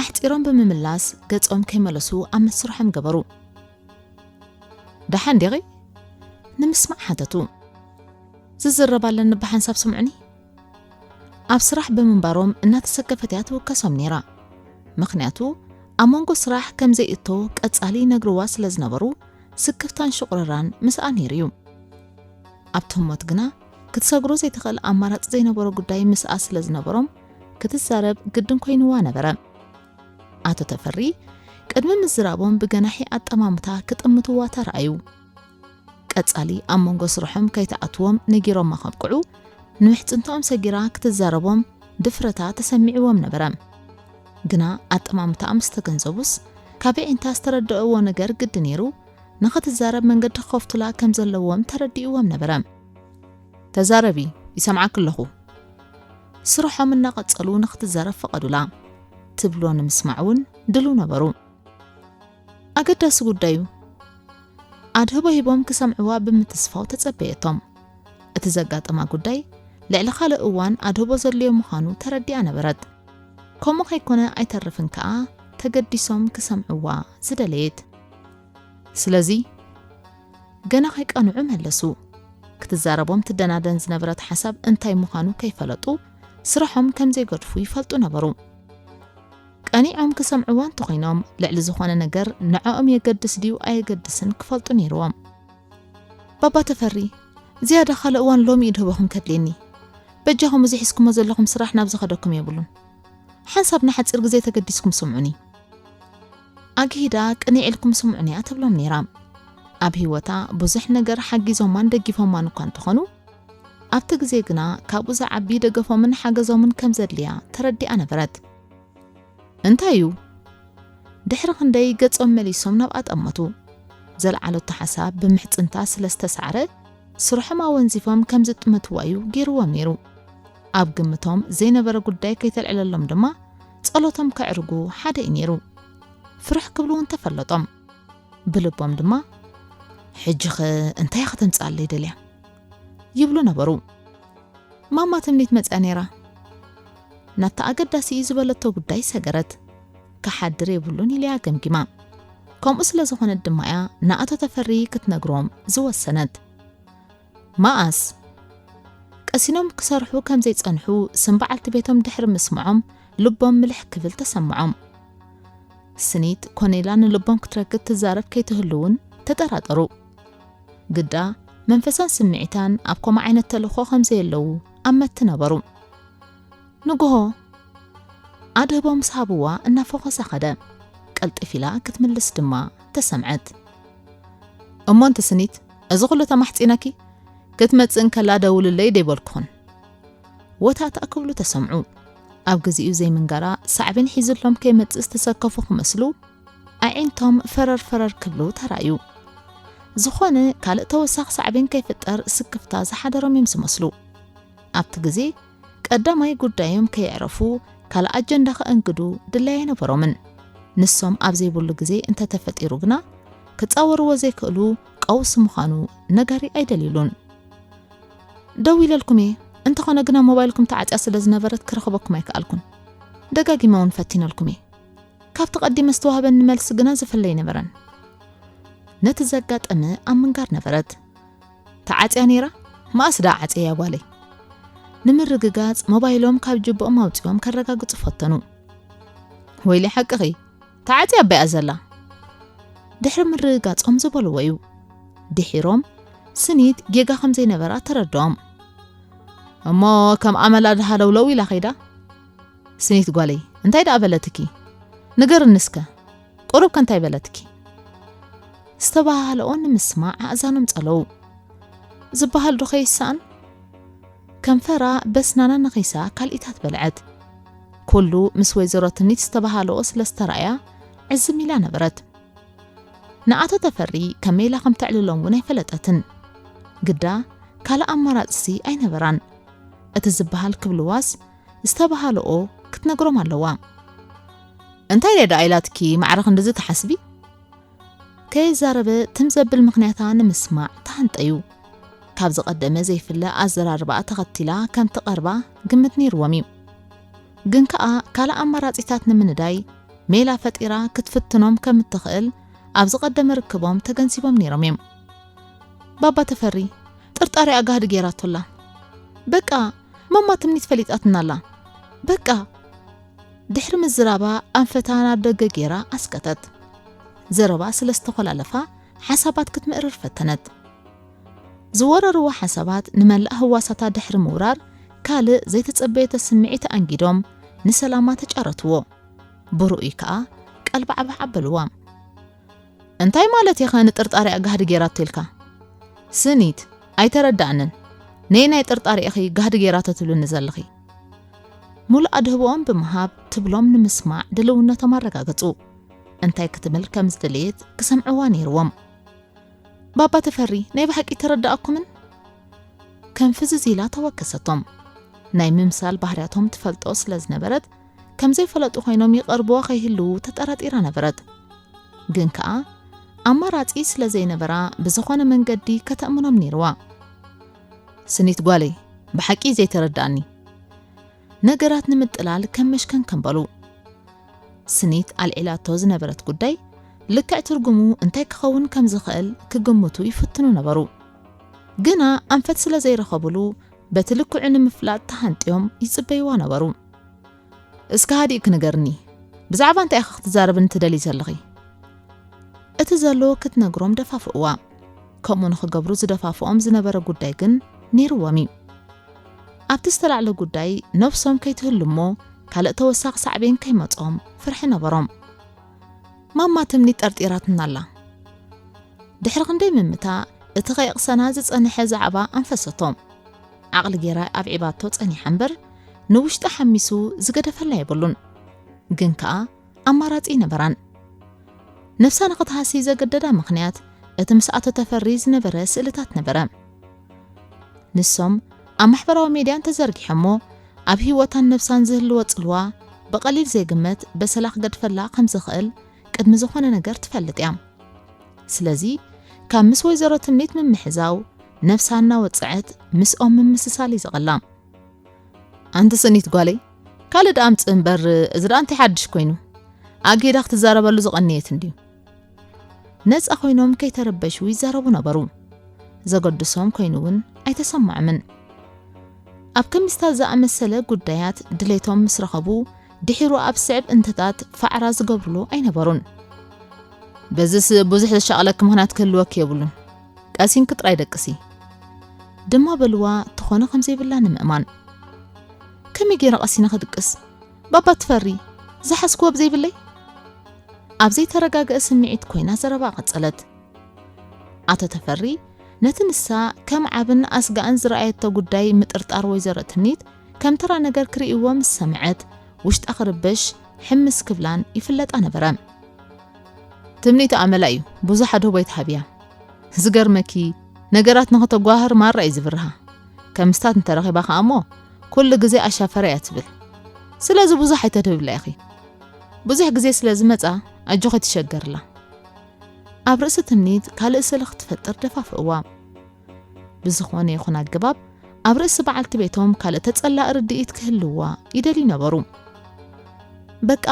ኣሕጺሮም ብምምላስ ገጾም ከይመለሱ ኣብ መስርሖም ገበሩ። ደሓን ዲኺ? ንምስማዕ ሓተቱ። ዝዝረብ ኣለኒ ብሓንሳብ ስምዑኒ። ኣብ ስራሕ ብምንባሮም እናተሰከፈት እያ ትውከሶም ነይራ። ምኽንያቱ ኣብ መንጎ ስራሕ ከም ዘይእቶ ቀጻሊ ይነግርዋ ስለ ዝነበሩ ስክፍታን ሽቑረራን ምስኣ ነይሩ እዩ። ኣብቲ ህሞት ግና ክትሰግሮ ዘይትኽእል ኣማራጺ ዘይነበሮ ጉዳይ ምስኣ ስለ ዝነበሮም ክትዛረብ ግድን ኮይንዋ ነበረ። ኣቶ ተፈሪ ቅድሚ ምዝራቦም ብገናሒ ኣጠማምታ ክጥምትዋ ተራእዩ። ቀጻሊ ኣብ መንጎ ስርሖም ከይትኣትዎም ነጊሮማ ከብቅዑ፣ ንምሕጽንታኦም ሰጊራ ክትዛረቦም ድፍረታ ተሰሚዕዎም ነበረ። ግና ኣጠማምታኣ ምስ ተገንዘቡስ፣ ካብ ኣዒንታ ዝተረድእዎ ነገር ግዲ ነይሩ፣ ንኽትዛረብ መንገዲ ክኸፍቱላ ከም ዘለዎም ተረዲእዎም ነበረ። "ተዛረቢ፣ ይሰምዓኪ ኣለኹ።" ስርሖም እናቐጸሉ ንኽትዛረብ ፈቐዱላ። ትብሎ ንምስማዕ እውን ድሉው ነበሩ። ኣገዳሲ ጉዳይ እዩ። ኣድህቦ ሂቦም ክሰምዕዋ ብምትስፋው ተጸበየቶም። እቲ ዘጋጠማ ጉዳይ ልዕሊ ካልእ እዋን ኣድህቦ ዘድልዮ ምዃኑ ተረዲኣ ነበረት። ከምኡ ከይኮነ ኣይተርፍን ከኣ ተገዲሶም ክሰምዕዋ ዝደለየት። ስለዚ ገና ከይቀንዑ መለሱ። ክትዛረቦም ትደናደን ዝነበረት ሓሳብ እንታይ ምዃኑ ከይፈለጡ ስርሖም ከም ዘይገድፉ ይፈልጡ ነበሩ። ቀኒዖም ክሰምዕዋ እንተኾይኖም፣ ልዕሊ ዝኾነ ነገር ንዕኦም የገድስ ድዩ ኣየገድስን ክፈልጡ ነይርዎም። "ባባ ተፈሪ፣ ዝያዳ ካልእ እዋን ሎሚ እዩ ድህበኹም ከድልየኒ። በጃኹም እዚ ሒዝኩሞ ዘለኹም ስራሕ ናብ ዝኸደኩም የብሉን። ሓንሳብ ንሓጺር ግዜ ተገዲስኩም ስምዑኒ። ኣግሂዳ ቅንዕ ኢልኩም ስምዑኒ" እያ ትብሎም ነይራ። ኣብ ህይወታ ብዙሕ ነገር ሓጊዞማን ደጊፎማን እኳ እንተኾኑ፣ ኣብቲ ግዜ ግና ካብኡ ዝዓቢ ደገፎምን ሓገዞምን ከም ዘድልያ ተረዲኣ ነበረት። "እንታይ እዩ?" ድሕሪ ክንደይ ገጾም መሊሶም ናብኣ ጠመቱ። ዘልዓለቶ ሓሳብ ብምሕጽንታ ስለ ዝተሳዕረ፣ ስርሖም ኣወንዚፎም ከም ዝጥምትዋ እዩ ገይርዎም ነይሩ። ኣብ ግምቶም ዘይነበረ ጉዳይ ከይተልዕለሎም ድማ ጸሎቶም ከዕርጉ ሓደ እዩ ነይሩ። ፍርሕ ክብሉ እውን ተፈለጦም። ብልቦም ድማ፣ "ሕጂኸ እንታይ እያ ከተምጽኣለይ ደልያ?" ይብሉ ነበሩ። ማማ ትምኒት መጽያ ነይራ። ናብታ ኣገዳሲ እዩ ዝበለቶ ጉዳይ ሰገረት። "ክሓድር የብሉን" ኢላ እያ ገምጊማ። ከምኡ ስለ ዝኾነት ድማ እያ ንኣቶ ተፈሪ ክትነግሮም ዝወሰነት። መኣስ? ቀሲኖም ክሰርሑ ከም ዘይጸንሑ ስም በዓልቲ ቤቶም ድሕሪ ምስምዖም ልቦም ምልሕ ክብል ተሰምዖም። ስኒት ኮነ ኢላ ንልቦም ክትረክብ ትዛረብ ከይትህሉ እውን ተጠራጠሩ። ግዳ መንፈሳን ስምዒታን ኣብ ከምኡ ዓይነት ተልእኾ ከም ዘየለዉ ኣመቲ ነበሩ። ንግሆ ኣድህቦ ምስ ሃብዋ እናፈኾሰ ኸደ። ቀልጥፍ ኢላ ክትምልስ ድማ ተሰምዐት። "እሞ እንቲ ስኒት፣ እዚ ኹሉ ተማሕጺነኪ? ክትመጽእ እንከላ ደውልለይ ደይበልኩኽን?" ወታእታእ ክብሉ ተሰምዑ። ኣብ ግዜኡ ዘይምንጋራ ሳዕቤን ሒዝሎም ከይመጽእ ዝተሰከፉ ክመስሉ ኣዒንቶም ፈረር ፈረር ክብሉ ተራእዩ። ዝኾነ ካልእ ተወሳኺ ሳዕቤን ከይፍጠር ስክፍታ ዝሓደሮም እዮም ዝመስሉ። ኣብቲ ግዜ ቀዳማይ ጉዳዮም ከየዕረፉ ካልእ ኣጀንዳ ከእንግዱ ድላይ ኣይነበሮምን። ንሶም ኣብ ዘይብሉ ግዜ እንተተፈጢሩ ግና ክጻወርዎ ዘይክእሉ ቀውሲ ምዃኑ ነጋሪ ኣይደልዩሉን። "ደዊለልኩም እየ፣ እንተኾነ ግና ሞባይልኩም ተዓጽያ ስለ ዝነበረት ክረኽበኩም ኣይከኣልኩን። ደጋጊመ እውን ፈቲነልኩም እየ። ካብቲ ቀዲመ ዝተዋህበኒ መልሲ ግና ዝፍለ ኣይነበረን።" ነቲ ዘጋጠመ ኣብ ምንጋር ነበረት። "ተዓጽያ ነይራ? መኣስ ደኣ ዓጽየያ ጓለይ?" ንምርግጋጽ ሞባይሎም ካብ ጅብኦም ኣውጺኦም ከረጋግጹ ፈተኑ። "ወይሊ ሓቅኺ፣ ተዓጽያ ኣባያ ዘላ?" ድሕሪ ምርግጋጾም ዝበልዎ እዩ። ድሒሮም ስኒት ጌጋ ከም ዘይነበራ ተረድኦም። "እሞ ከም ኣመላ ድሃለውለው ኢላ ኸይዳ?" "ስኒት ጓለይ፣ እንታይ ደኣ በለትኪ? ንገርኒ እስከ፣ ቁሩብ ከ እንታይ በለትኪ?" ዝተባሃለኦ ንምስማዕ ኣእዛኖም ጸለዉ። "ዝበሃል ዶ ከይሰኣን?" ከንፈራ በስናና ነኺሳ ካልኢታት በልዐት። ኩሉ ምስ ወይዘሮ ትምኒት ዝተባሃለኦ ስለ ዝተራእያ ዕዝም ኢላ ነበረት። ንኣቶ ተፈሪ ከመይ ኢላ ከም ተዕልሎም እውን ኣይፈለጠትን። ግዳ ካልእ ኣማራጽሲ ኣይነበራን። እቲ ዝበሃል ክብልዋስ ዝተባሃለኦ ክትነግሮም ኣለዋ። "እንታይ ደኣ ኢላትኪ ማዕረ ክንድዚ ትሓስቢ?" ከይዛረበ ትም ዘብል ምኽንያታ ንምስማዕ ተሃንጠዩ። ካብ ዝቐደመ ዘይፍለ ኣዘራርባኣ ተኸቲላ ከም ትቐርባ ግምት ነይርዎም እዩ። ግን ከኣ ካልእ ኣማራጺታት ንምንዳይ ሜላ ፈጢራ ክትፍትኖም ከም እትኽእል ኣብ ዝቐደመ ርክቦም ተገንዚቦም ነይሮም እዮም። "ባባ ተፈሪ፣ ጥርጣሬኣ ጋህዲ ጌራቶ ኣላ። በቃ፣ ማማ ትምኒት ፈሊጣትና ኣላ። በቃ!" ድሕሪ ምዝራባ ኣንፈታ ናብ ደገ ጌራ ኣስቀጠት። ዘረባ ስለ ዝተኾላለፋ ሓሳባት ክትምእርር ፈተነት። ዝወረርዋ ሓሳባት ንመላእ ህዋሳታ ድሕሪ ምውራር ካልእ ዘይተጸበየቶ ስምዒት ኣንጊዶም ንሰላማ ተጫረትዎ። ብርኡይ ከኣ ቀልባዕባዕ ኣበልዋ። "እንታይ ማለት ኢኸ ንጥርጣሬኣ ጋህዲ ጌራቶ ኢልካ? ስኒት፣ ኣይተረዳእንን። ነየናይ ጥርጣሬ ኢኺ ጋህዲ ጌራቶ ትብልኒ ዘለኺ?" ሙሉእ ኣድህቦኦም ብምሃብ ትብሎም ንምስማዕ ድልውነቶም ኣረጋገጹ። እንታይ ክትብል ከም ዝደለየት ክሰምዕዋ ነይርዎም። "ባባ ተፈሪ፣ ናይ ብሓቂ ተረዳኣኩምን?" ከም ፍዝዝ ኢላ ተወከሰቶም። ናይ ምምሳል ባህርያቶም ትፈልጦ ስለ ዝነበረት፣ ከም ዘይፈለጡ ኮይኖም ይቐርብዋ ከይህልዉ ተጠራጢራ ነበረት። ግን ከኣ ኣማራጺ ስለ ዘይነበራ ብዝኾነ መንገዲ ከተእምኖም ነይርዋ። "ስኒት ጓለይ፣ ብሓቂ ዘይተረዳእኒ?" ነገራት ንምጥላል ከም መሽከን ከም በሉ። ስኒት ኣልዒላቶ ዝነበረት ጉዳይ ልክዕ ትርጉሙ እንታይ ክኸውን ከም ዝኽእል ክግምቱ ይፍትኑ ነበሩ። ግና ኣንፈት ስለ ዘይረኸብሉ በቲ ልክዑ ንምፍላጥ ተሃንጥዮም ይጽበይዋ ነበሩ። "እስከ ሃዲእኪ ንገርኒ፣ ብዛዕባ እንታይ ኢኺ ክትዛረብኒ ትደልዪ ዘለኺ?" እቲ ዘሎ ክትነግሮም ደፋፍእዋ። ከምኡ ንኽገብሩ ዝደፋፍኦም ዝነበረ ጉዳይ ግን ነይርዎም እዩ። ኣብቲ ዝተላዕለ ጉዳይ ነብሶም ከይትህሉ እሞ ካልእ ተወሳኺ ሳዕቤን ከይመጾም ፍርሒ ነበሮም። ማማ ትምኒት ጠርጢራትና ኣላ። ድሕሪ ክንደይ ምምታ እቲ ከየቕሰና ዝጸንሐ ዛዕባ ኣንፈሰቶ። ዓቕሊ ጌራ ኣብዒባቶ ጸኒሓ እምበር ንውሽጢ ሓሚሱ ዝገደፈላ የብሉን። ግን ከኣ ኣማራጺ ነበራን። ነብሳ ንኽትሃሲ ዘገደዳ ምኽንያት እቲ ምስ ኣቶ ተፈሪ ዝነበረ ስእልታት ነበረ። ንሶም ኣብ ማሕበራዊ ሜድያ እንተዘርጊሖሞ፣ ኣብ ህይወታን ነብሳን ዝህልዎ ጽልዋ ብቐሊል ዘይግመት በሰላ ክገድፈላ ከም ዝኽእል ቅድሚ ዝኾነ ነገር ትፈልጥ እያ። ስለዚ ካብ ምስ ወይዘሮ ትምኒት ምምሕዛው ነብሳ እናወጽዐት ምስኦም ምምስሳል እዩ ዘቐላ። ኣንቲ ስኒት ጓለይ፣ ካልእ ደኣ ኣምጽእ እምበር፣ እዚ ደኣ እንታይ ሓድሽ ኮይኑ? ኣጊዳ ክትዛረበሉ ዝቐነየት እንድዩ። ነጻ ኮይኖም ከይተረበሹ ይዛረቡ ነበሩ። ዘገድሶም ኮይኑ እውን ኣይተሰምዖምን። ኣብ ከምስታት ዝኣመሰለ ጉዳያት ድሌቶም ምስ ረኸቡ፣ ድሒሩ ኣብ ስዕብ እንተታት ፋዕራ ዝገብሩሉ ኣይነበሩን። በዝስ ብዙሕ ዘሻቕለኪ ምኽንያት ክህልወኪ የብሉን። ቀሲንኪ ጥራይ ደቅሲ። ድማ በልዋ፣ ትኾኖ ከም ዘይብላ ንምእማን። ከመይ ገይረ ቀሲነ ክድቅስ? ባባ ትፈሪ፣ ዝሓዝክዎ ብዘይብለይ? ኣብ ዘይተረጋገአ ስምዒት ኮይና ዘረባ ቀጸለት። ኣቶ ተፈሪ ነቲ ንሳ ከም ዓብን ኣስጋእን ዝረኣየቶ ጉዳይ ምጥርጣር ወይዘሮ ትምኒት ከም ተራ ነገር ክርእይዎ ምስ ሰምዐት፣ ውሽጣ ክርበሽ ሕምስ ክብላን ይፍለጣ ነበረ። ትምኒት ኣመላ እዩ፣ ብዙሕ ኣድህቦ ኣይትሃብያ። ዝገርመኪ፣ ነገራት ንኸተጓህር ማራ እዩ ዝብርሃ። ከምስታት እንተረኺባ ከኣ እሞ፣ ኩሉ ግዜ ኣሻፈረ እያ ትብል። ስለዚ ብዙሕ ኣይተድህብላ ኢኺ። ብዙሕ ግዜ ስለ ዝመጻ፣ ኣጆኺ ትሸገርላ። ኣብ ርእሲ ትምኒት ካልእ ስእሊ ክትፈጥር ደፋፍእዋ። ብዝኾነ ይኹን ኣገባብ፣ ኣብ ርእሲ በዓልቲ ቤቶም ካልእ ተጸላኢ ርድኢት ክህልዋ ይደልዩ ነበሩ። በቃ፣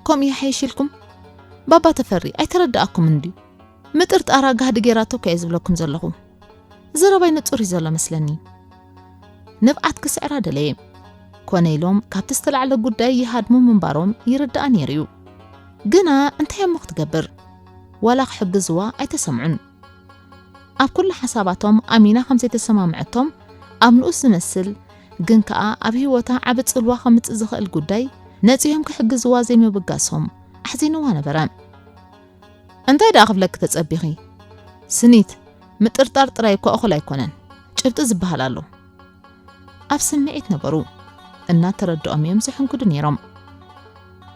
ከምኡ ይሓይሽ ኢልኩም? ባባ ተፈሪ ኣይተረድኣኩምን ድዩ? ምጥርጣራ ጋህዲ ጌራቶ እኮ እየ ዝብለኩም ዘለኹ። ዘረባይ ንጹር እዩ ዘሎ መስለኒ። ንብዓት ክስዕራ ደለየ። ኮነ ኢሎም ካብቲ ዝተላዕለ ጉዳይ ይሃድሙ ምንባሮም ይርድኣ ነይሩ እዩ። ግና እንታይ እሞ ክትገብር? ዋላ ክሕግዝዋ ኣይተሰምዑን። ኣብ ኩሉ ሓሳባቶም ኣሚና ከም ዘይተሰማምዐቶም ኣብ ንኡስ ዝመስል፣ ግን ከኣ ኣብ ህይወታ ዓቢ ጽልዋ ከምጽእ ዝኽእል ጉዳይ ነጺሆም ክሕግዝዋ ዘይምብጋሶም ኣሕዚንዋ ነበረ። እንታይ ደኣ ክብለኪ ተጸቢኺ? ስኒት፣ ምጥርጣር ጥራይ እኮ እኹል ኣይኮነን። ጭብጢ ዝበሃል ኣሎ። ኣብ ስምዒት ነበሩ። እናተረድኦም እዮም ዝሕንግዱ ነይሮም።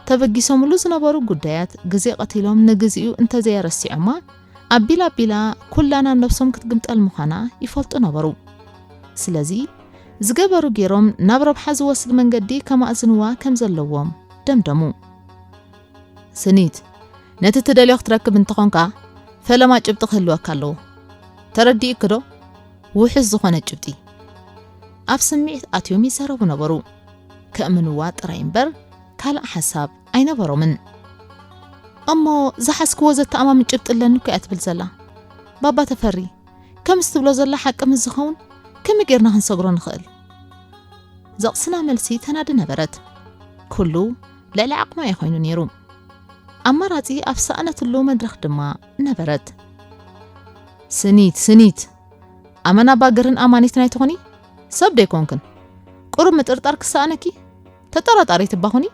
ተበጊሶምሉ ዝነበሩ ጉዳያት ግዜ ቀቲሎም ንግዚኡ እንተዘየረሲዖማ፣ ኣቢላ ኣቢላ ኩላ ናብ ነብሶም ክትግምጠል ምዃና ይፈልጡ ነበሩ። ስለዚ፣ ዝገበሩ ገይሮም ናብ ረብሓ ዝወስድ መንገዲ ከማእዝንዋ ከም ዘለዎም ደምደሙ። ስኒት፣ ነቲ ትደልዮ ክትረክብ እንተኾንካ፣ ፈለማ ጭብጢ ክህልወካ ኣለዎ። ተረዲእኪ ዶ? ውሑስ ዝኾነ ጭብጢ። ኣብ ስምዒት ኣትዮም ይዛረቡ ነበሩ። ከእምንዋ ጥራይ እምበር፣ ካልእ ሓሳብ ኣይነበሮምን። እሞ ዝሓዝክዎ ዘተኣማምን ጭብጢ ኣለኒ እኮ እያ ትብል ዘላ። ባባ ተፈሪ፣ ከምዚ ትብሎ ዘላ ሓቂ ምስ ዝኸውን፣ ከመይ ጌርና ክንሰግሮ ንኽእል? ዘቕስና መልሲ ተናዲ ነበረት። ኩሉ ልዕሊ ዓቕማ እዩ ኮይኑ ነይሩ። ኣማራጺ ኣብ ሰኣነትሉ መድረኽ ድማ ነበረት። ስኒት፣ ስኒት፣ ኣመና ባገርን ኣማኒትን ኣይትኾኒ? ሰብ ዶ ኣይኮንክን? ቁሩብ ምጥርጣር ክሰኣነኪ? ተጠራጣሪት እባ ኹኒ።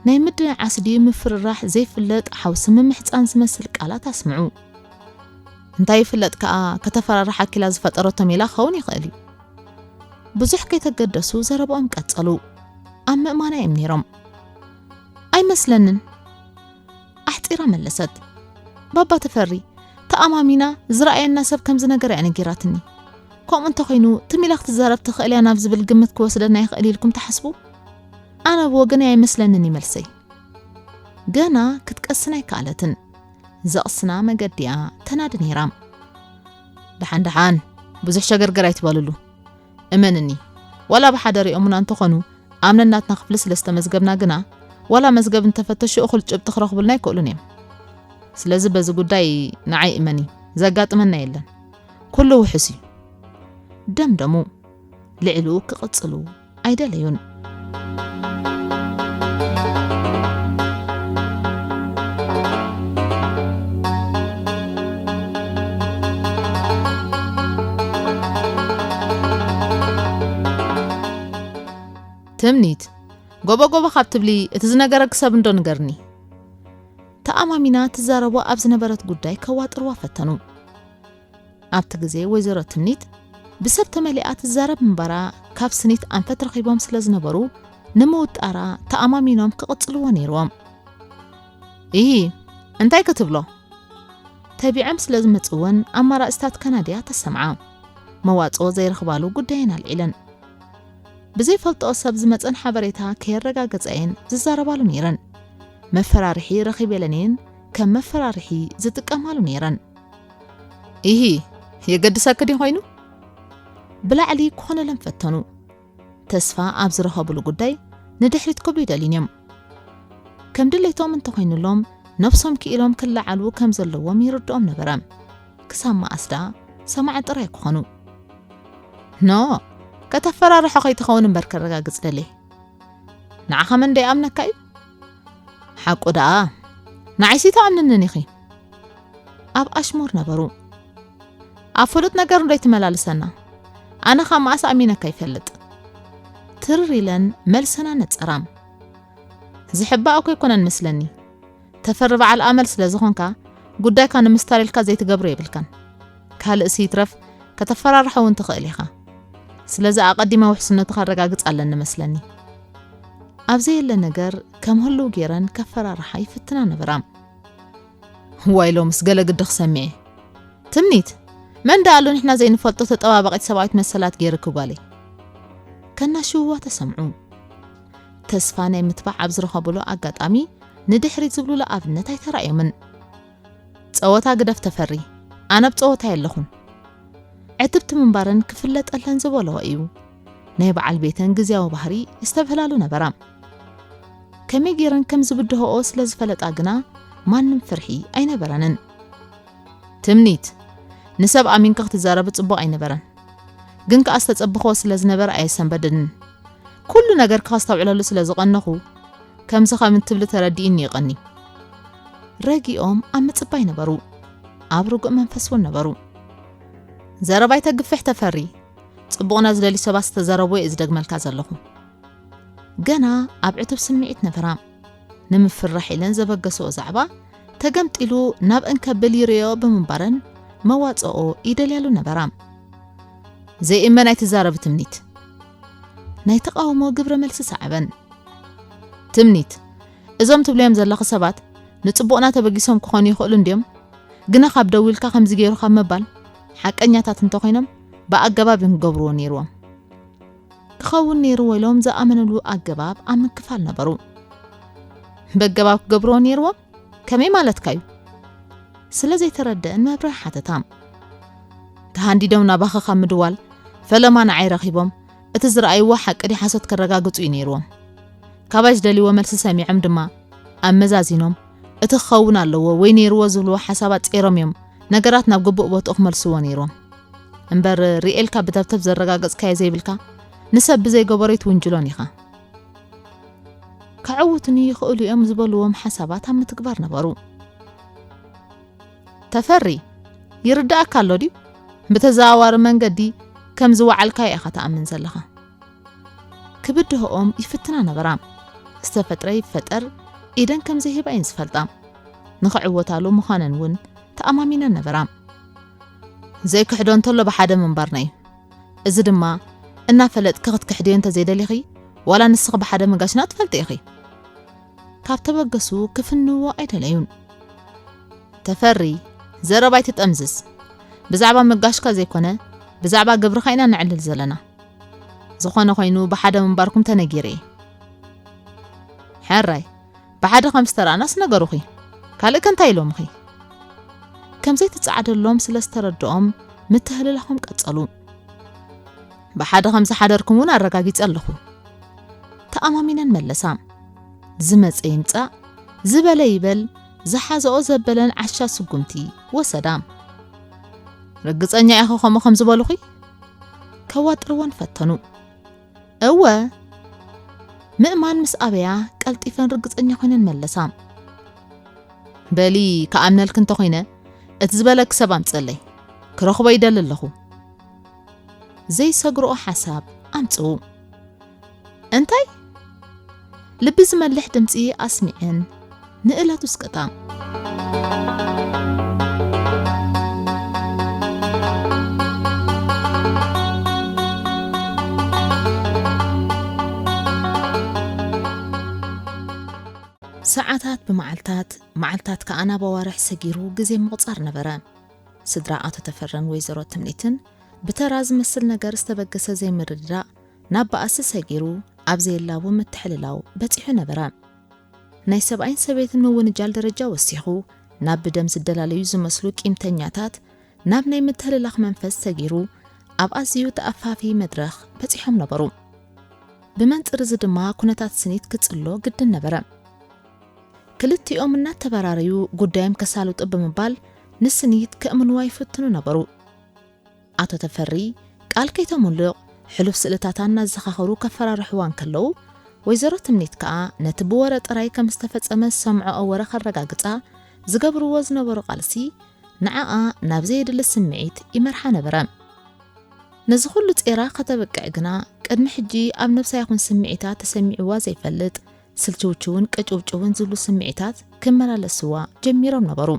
ናይ ምድንዓስ ድዩ ምፍርራሕ ዘይፍለጥ ሓውሲ ምምሕጻን ዝመስል ቃላት ኣስምዑ። እንታይ ይፍለጥ ከኣ ከተፈራርሓኪ ኢላ ዝፈጠረቶ ሜላ ክኸውን ይኽእል እዩ። ብዙሕ ከይተገደሱ ዘረባኦም ቀጸሉ። ኣብ ምእማና እዮም ነይሮም። ኣይመስለንን፣ ኣሕጺራ መለሰት። ባባ ተፈሪ፣ ተኣማሚና ዝረኣየና ሰብ ከም ዝነገረ እያ ነጊራትኒ። ከምኡ እንተኾይኑ፣ ትም ኢላ ክትዛረብ ትኽእል እያ ናብ ዝብል ግምት ክወስደና ይኽእል ኢልኩም ትሓስቡ? ኣነ ብወገነይ ኣይመስለንን እዩ መልሰይ። ገና ክትቀስን ኣይከኣለትን። ዘቕስና መገዲኣ ተናዲ ነይራ። ደሓን ደሓን፣ ብዙሕ ሸገርገር ኣይትበልሉ። እመንኒ፣ ዋላ ብሓደ ሪኦሙና እንተኾኑ፣ ኣብ ነናትና ክፍሊ ስለ ዝተመዝገብና ግና፣ ዋላ መዝገብ እንተፈተሹ እኹል ጭብጢ ክረኽቡልና ኣይክእሉን እዮም። ስለዚ በዚ ጉዳይ ንዓይ እመኒ፣ ዘጋጥመና የለን። ኩሉ ውሑስ እዩ። ደምደሙ። ልዕሊኡ ክቕጽሉ ኣይደለዩን። ትምኒት፣ ጎቦ ጎቦ ካብ ትብሊ፣ እቲ ዝነገረኪ ሰብ እንዶ ንገርኒ። ተኣማሚና ትዛረቦ ኣብ ዝነበረት ጉዳይ ከዋጥርዋ ፈተኑ። ኣብቲ ግዜ ወይዘሮ ትምኒት ብሰብ ተመሊኣ ትዛረብ ምንባራ፣ ካብ ስኒት ኣንፈት ረኺቦም ስለ ዝነበሩ፣ ንምውጣራ ተኣማሚኖም ክቕጽልዎ ነይርዎም። ኢሂ፣ እንታይ ክትብሎ? ተቢዖም ስለ ዝመጽወን ኣማራጺታት ከናድያ ተሰምዓ። መዋጽኦ ዘይረኽባሉ ጉዳየን ኣልዒለን። ብዘይፈልጥኦ ሰብ ዝመጸን ሓበሬታ ከየረጋገጻ እየን ዝዛረባሉ ነይረን። መፈራርሒ ረኺበለን እየን ከም መፈራርሒ ዝጥቀማሉ ነይረን። ኢሂ፣ የገድሰኪ ድዩ ኮይኑ? ብላዕሊ ክኾነለን ፈተኑ። ተስፋ ኣብ ዝረኸብሉ ጉዳይ ንድሕሪት ክብሉ ይደልዩን እዮም። ከም ድሌቶም እንተኾይኑሎም ነብሶም ክኢሎም ክለዓሉ ከም ዘለዎም ይርድኦም ነበረ። ክሳብ መኣስ ደኣ ሰማዕን ጥራይ ክኾኑ? ኖ፣ ከተፈራርሖ ከይትኸውን እምበር ከረጋግጽ ደልየ። ንዓኻ መን ደይኣምነካ እዩ? ሓቁ ደኣ ንዓይሲ ተኣምንንን ኢኺ። ኣብ ኣሽሙር ነበሩ። ኣብ ፍሉጥ ነገር እንዶ ይትመላልሰና? ኣነ ካብ መኣስ ኣሚነካ ይፈልጥ። ትርር ኢለን መልሰን ኣነጸራ። ዝሕባእ እኮ ኣይኮነን መስለኒ። ተፈሪ በዓል ኣመል ስለ ዝኾንካ ጉዳይካ ንምስታር ኢልካ ዘይትገብሮ የብልካን። ካልእሲ ይትረፍ ከተፈራርሖ እውን ትኽእል ኢኻ። ስለዚ ኣቐዲመ ውሕስነቱ ከረጋግጽ ኣለኒ መስለኒ። ኣብ ዘየለ ነገር ከም ህሉው ገይረን ከፈራርሓ ይፍትና ነበራ። ዋይ ሎምስ ገለ ግዲ ክሰምዐ። ትምኒት፣ መን ደኣ ኣሎ ንሕና ዘይንፈልጦ ተጠባባቒት ሰብኣዊት መሰላት ገይርኪ ጓለይ? ከናሽውዋ ተሰምዑ። ተስፋ ናይ ምትባዕ ኣብ ዝረኸብሉ ኣጋጣሚ ንድሕሪት ዝብሉላ ኣብነት ኣይተራእዮምን። ጸወታ ግደፍ ተፈሪ፣ ኣነ ኣብ ጸወታ የለኹን። ዕትብቲ ምንባረን ክፍለጠለን ዝበለኦ እዩ። ናይ በዓል ቤተን ግዝያዊ ባህሪ ይስተብህላሉ ነበራ። ከመይ ገይረን ከም ዝብድሆኦ ስለ ዝፈለጣ ግና ማንም ፍርሒ ኣይነበረንን። ትምኒት፣ ንሰብ ኣሚንካ ክትዛረቢ ጽቡቕ ኣይነበረን። ግን ከኣ ዝተጸበኽዎ ስለ ዝነበረ ኣየሰንበደንን። ኩሉ ነገር ከስተውዕለሉ ስለ ዝቐነኹ፣ ከምዚ ከም እትብሊ ተረዲእኒ ይቐኒ። ረጊኦም ኣብ ምጽባይ ነበሩ። ኣብ ርጉእ መንፈስ እውን ነበሩ። ዘረባይ ተግፍሕ ተፈሪ፣ ጽቡቕና ዝደልዩ ሰባት ዝተዘረብዎ እየ ዝደግመልካ ዘለኹ። ገና ኣብ ዕቱብ ስምዒት ነበራ። ንምፍራሕ ኢለን ዘበገስኦ ዛዕባ ተገምጢሉ ናብ እንከብል ይርእዮ ብምንባረን መዋጽኦ ይደልያሉ ነበራ። ዘይእመን ኣይትዛረቢ ትምኒት። ናይ ተቓውሞ ግብረ መልሲ ሰዓበን። ትምኒት፣ እዞም ትብልዮም ዘለኺ ሰባት ንጽቡቕና ተበጊሶም ክኾኑ ይኽእሉ እንድዮም፣ ግና ካብ ደዊልካ ከምዚ ገይሩ ካብ ምባል ሓቀኛታት እንተኾይኖም ብኣገባብ እዮም ክገብርዎ ነይርዎም። ክኸውን ነይርዎ ኢሎም ዝኣመንሉ ኣገባብ ኣብ ምክፋል ነበሩ። በገባብ ክገብርዎ ነይርዎም? ከመይ ማለትካ እዩ? ስለ ዘይተረደአን መብርሂ ሓተታ። ተሃንዲዶም ናባኺ ካብ ምድዋል ፈለማ ንዓይ ረኺቦም እቲ ዝረኣይዎ ሓቂ ድዩ ሓሶት ከረጋግጹ እዩ ነይርዎም። ካባይ ዝደልይዎ መልሲ ሰሚዖም ድማ ኣመዛዚኖም እቲ ክኸውን ኣለዎ ወይ ነይርዎ ዝብልዎ ሓሳባት ጸይሮም እዮም ነገራት ናብ ግቡእ ቦትኡ ክመልስዎ ነይርዎም። እምበር ሪኤልካ ብተብተብ ዘረጋገጽካዮ ዘይብልካ ንሰብ ብዘይገበሮ ይትውንጅሎን ኢኻ። ከዕውቱኒ ይኽእሉ እዮም ዝበልዎም ሓሳባት ኣብ ምትግባር ነበሩ። ተፈሪ፣ ይርድኣካ ኣሎ ድዩ? ብተዘዋዋሪ መንገዲ ከም ዝወዓልካዮ ኢኻ ትኣምን ዘለኻ። ክብድሆኦም ይፍትና ነበራ። ዝተፈጥረ ይፈጠር ኢደን ከም ዘይህባ እየን ዝፈልጣ። ንኽዕወታሉ ምዃነን እውን ተኣማሚነን ነበራ። ዘይክሕዶ እንተሎ ብሓደ ምንባርና እዩ። እዚ ድማ እናፈለጥኪ ክትክሕድዮ እንተዘይደሊኺ፣ ዋላ ንስኺ ብሓደ ምጋሽና ትፈልጢ ኢኺ። ካብ ተበገሱ ክፍንዎ ኣይደለዩን። ተፈሪ፣ ዘረባ ኣይትጠምዝዝ። ብዛዕባ ምጋሽካ ዘይኮነ፣ ብዛዕባ ግብርኻ ኢና ነዕልል ዘለና። ዝኾነ ኮይኑ ብሓደ ምንባርኩም ተነጊረ እየ። ሕራይ፣ ብሓደ ከም ዝተረኣናስ ነገሩኺ። ካልእ ከ እንታይ ኢሎምኺ? ከም ዘይትጸዓደሎም ስለ ዝተረድኦም ምትህልላኾም ቀጸሉ። ብሓደ ከም ዝሓደርኩም እውን ኣረጋጊጸ ኣለኹ። ተኣማሚነን መለሳ። ዝመጸ ይምጻእ፣ ዝበለ ይበል፣ ዝሓዘኦ ዘበለን ዓሻ ስጉምቲ ወሰዳ። ርግጸኛ ኢኺ ከምኡ ከም ዝበሉኺ? ከዋጥርወን ፈተኑ። እወ፣ ምእማን ምስ ኣበያ ቀልጢፈን ርግጸኛ ኮይነን መለሳ። በሊ፣ ክኣምነልኪ እንተኾይነ፣ እቲ ዝበለኪ ሰብ ኣምጽእለይ። ክረኽቦ ይደሊ ኣለኹ። ዘይሰግርኦ ሓሳብ ኣምጽኡ። እንታይ? ልቢ ዝመልሕ ድምጺ ኣስሚዐን ንእለቱ ስቅጣ። ሰዓታት ብመዓልታት፣ መዓልታት ከኣ ናብ ኣዋርሕ ሰጊሩ ግዜ ምቑጻር ነበረ። ስድራ ኣቶ ተፈረን ወይዘሮ ትምኒትን ብተራ ዝመስል ነገር ዝተበገሰ ዘይምርድዳእ ናብ ባእሲ ሰጊሩ ኣብ ዘየላቡ ምትሕልላው በጺሑ ነበረ። ናይ ሰብኣይን ሰበይትን ምውንጃል ደረጃ ወሲኹ ናብ ብደም ዝደላለዩ ዝመስሉ ቂምተኛታት ናብ ናይ ምትህልላኽ መንፈስ ሰጊሩ ኣብ ኣዝዩ ተኣፋፊ መድረኽ በጺሖም ነበሩ። ብመንጽር እዚ ድማ ኩነታት ስኒት ክጽሎ ግድን ነበረ። ክልቲኦም እናተበራረዩ ጉዳዮም ከሳልጡ ብምባል ንስኒት ከእምንዋ ይፍትኑ ነበሩ። ኣቶ ተፈሪ ቃል ከይተምሉቕ ሕሉፍ ስእልታታ እናዘኻኸሩ ከፈራርሕዋ እንከለዉ፣ ወይዘሮ ትምኒት ከኣ ነቲ ብወረ ጥራይ ከም ዝተፈጸመ ዝሰምዐኦ ወረ ከረጋግጻ ዝገብርዎ ዝነበሩ ቃልሲ ንዓኣ ናብ ዘየድሊ ስምዒት ይመርሓ ነበረ። ነዚ ኩሉ ጼራ ከተብቅዕ ግና ቅድሚ ሕጂ ኣብ ነብሳ ይኹን ስምዒታ ተሰሚዕዋ ዘይፈልጥ ስልችውችውን ቅጭውጭውን ዝብሉ ስምዒታት ክመላለስዋ ጀሚሮም ነበሩ።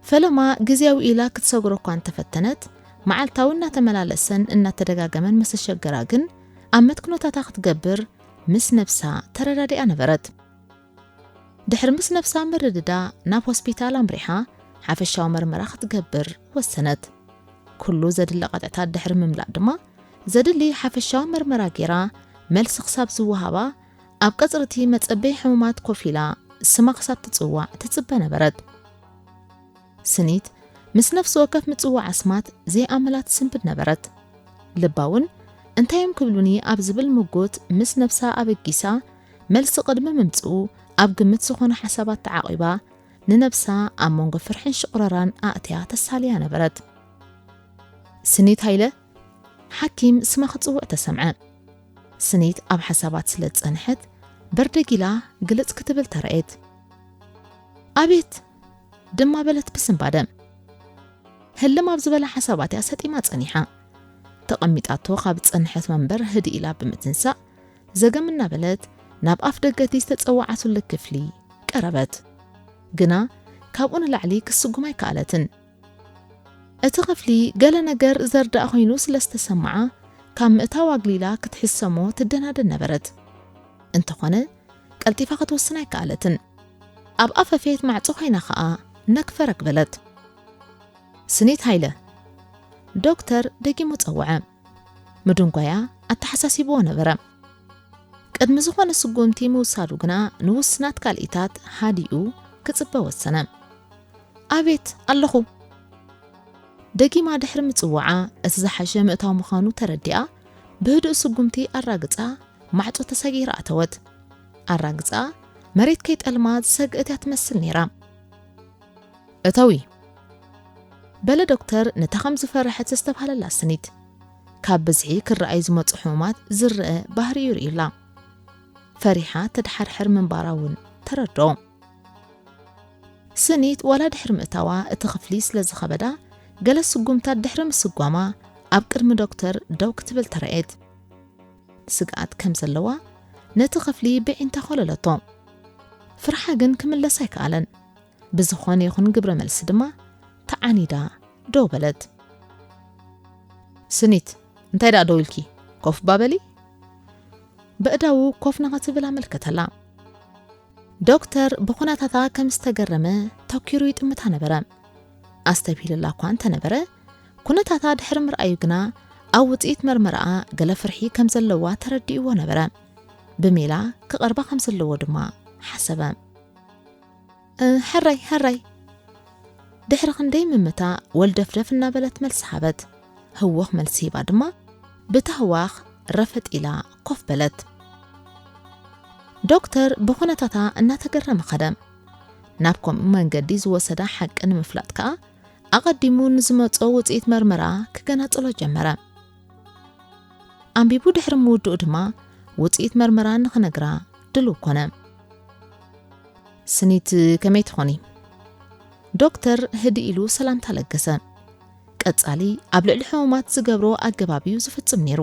ፈለማ ግዜያዊ ኢላ ክትሰግሮ እኳ እንተፈተነት፣ መዓልታዊ እናተመላለሰን እናተደጋገመን ምስ ተሸገራ ግን ኣብ መትክኖታታ ክትገብር ምስ ነብሳ ተረዳዲኣ ነበረት። ድሕሪ ምስ ነብሳ ምርድዳ ናብ ሆስፒታል ኣምሪሓ ሓፈሻዊ መርመራ ክትገብር ወሰነት። ኩሉ ዘድሊ ቀጥዕታት ድሕሪ ምምላእ ድማ ዘድሊ ሓፈሻዊ መርመራ ጌራ መልሲ ክሳብ ዝወሃባ ኣብ ቀጽሪ እቲ መጸበይ ሕሙማት ኮፍ ኢላ ስማ ክሳብ ትጽዋዕ ትጽበ ነበረት። ስኒት ምስ ነፍሲ ወከፍ ምጽዋዕ ኣስማት ዘይኣመላ ትስንብድ ነበረት። ልባ እውን እንታይ እዮም ክብሉኒ ኣብ ዝብል ምጉት ምስ ነብሳ ኣበጊሳ መልሲ ቅድሚ ምምጽኡ ኣብ ግምት ዝኾነ ሓሳባት ተዓቒባ ንነብሳ ኣብ መንጎ ፍርሕን ሽቑረራን ኣእትያ ተሳልያ ነበረት። ስኒት ሃይለ ሓኪም ስማ ክጽውዕ ተሰምዐ። ስኒት ኣብ ሓሳባት ስለ ዝጸንሐት በርደጊላ ግልጽ ክትብል ተረኤት። ኣቤት ድማ በለት ብስንባደ። ህልም ኣብ ዝበላ ሓሳባት እያ ሰጢማ ጸኒሓ። ተቐሚጣቶ ካብ ዝጸንሐት መንበር ህድእ ኢላ ብምትንሳእ ዘገም እናበለት ናብ ኣፍ ደገ እቲ ዝተጸዋዓትሉ ክፍሊ ቀረበት። ግና ካብኡ ንላዕሊ ክትስጉም ኣይከኣለትን። እቲ ክፍሊ ገለ ነገር ዘርዳእ ኮይኑ ስለ ዝተሰምዓ ካብ ምእታው ኣግሊላ ክትሕሰሞ ትደናደን ነበረት። እንተኾነ ቀልጢፋ ክትወስን ኣይከኣለትን። ኣብ ኣፈፌት ማዕጾ ኮይና ኸኣ ነግፈረግ በለት። ስኒት ሃይለ። ዶክተር ደጊሙ ጸውዐ። ምድንጓያ ኣተሓሳሲብዎ ነበረ። ቅድሚ ዝኾነ ስጉምቲ ምውሳዱ ግና ንውስናት ካልኢታት ሃዲኡ ክጽበ ወሰነ። ኣቤት ኣለኹ። ደጊማ ድሕሪ ምጽዋዓ እቲ ዝሓሸ ምእታው ምዃኑ ተረዲኣ ብህዱእ ስጉምቲ ኣራግጻ ማዕጾ ተሰጊራ ኣተወት። ኣራግጻ መሬት ከይጠልማ ዝሰግእት እያ ትመስል ነይራ። እተዊ በለ ዶክተር ነታ ከም ዝፈርሐት ዘስተብሃለላ ስኒት። ካብ ብዝሒ ክረኣዩ ዝመጹ ሕሙማት ዝረአ ባህሪ እዩ ርእዩላ። ፈሪሓ ተድሓርሕር ምንባራ እውን ተረድኦ። ስኒት ዋላ ድሕሪ ምእታዋ እቲ ክፍሊ ስለ ዝኸበዳ ገለ ስጉምታት ድሕሪ ምስጓማ ኣብ ቅድሚ ዶክተር ደው ክትብል ተረኤት። ስግኣት ከም ዘለዋ ነቲ ክፍሊ ብዒንታ ኮለለቶ። ፍርሓ ግን ክምለስ ኣይከኣለን። ብዝኾነ ይኹን ግብረ መልሲ ድማ ተዓኒዳ ደው በለት። ስኒት እንታይ ደኣ ደው ኢልኪ? ኮፍ ባበሊ። በእዳዉ ኮፍ ንኽትብል ኣመልከተላ። ዶክተር ብኹነታታ ከም ዝተገረመ ተኪሩ ይጥምታ ነበረ። ኣስተብሂልላ እኳ እንተነበረ ኩነታታ ድሕሪ ምርኣዩ ግና ኣብ ውፅኢት መርመራኣ ገለ ፍርሒ ከም ዘለዋ ተረዲእዎ ነበረ። ብሜላ ክቐርባ ከም ዘለዎ ድማ ሓሰበ። ሕራይ ሕራይ። ድሕሪ ክንደይ ምምታ ወልደፍደፍ እናበለት መልሲ ሃበት። ህወኽ መልሲ ሂባ ድማ ብታህዋኽ ረፈጥ ኢላ ኮፍ በለት። ዶክተር ብኹነታታ እናተገረመ ኸደ። ናብ ከምኡ መንገዲ ዝወሰዳ ሓቂ ንምፍላጥ ከኣ ኣቐዲሙ ንዝመጾ ውጽኢት መርመራ ክገናጽሎ ጀመረ። ኣንቢቡ ድሕሪ ምውድኡ ድማ ውጽኢት መርመራ ንኽነግራ ድሉው ኮነ። ስኒት ከመይ ትኾኒ? ዶክተር ህድእ ኢሉ ሰላምታ ለገሰ። ቀጻሊ ኣብ ልዕሊ ሕሙማት ዝገብሮ ኣገባብ እዩ ዝፍጽም ነይሩ።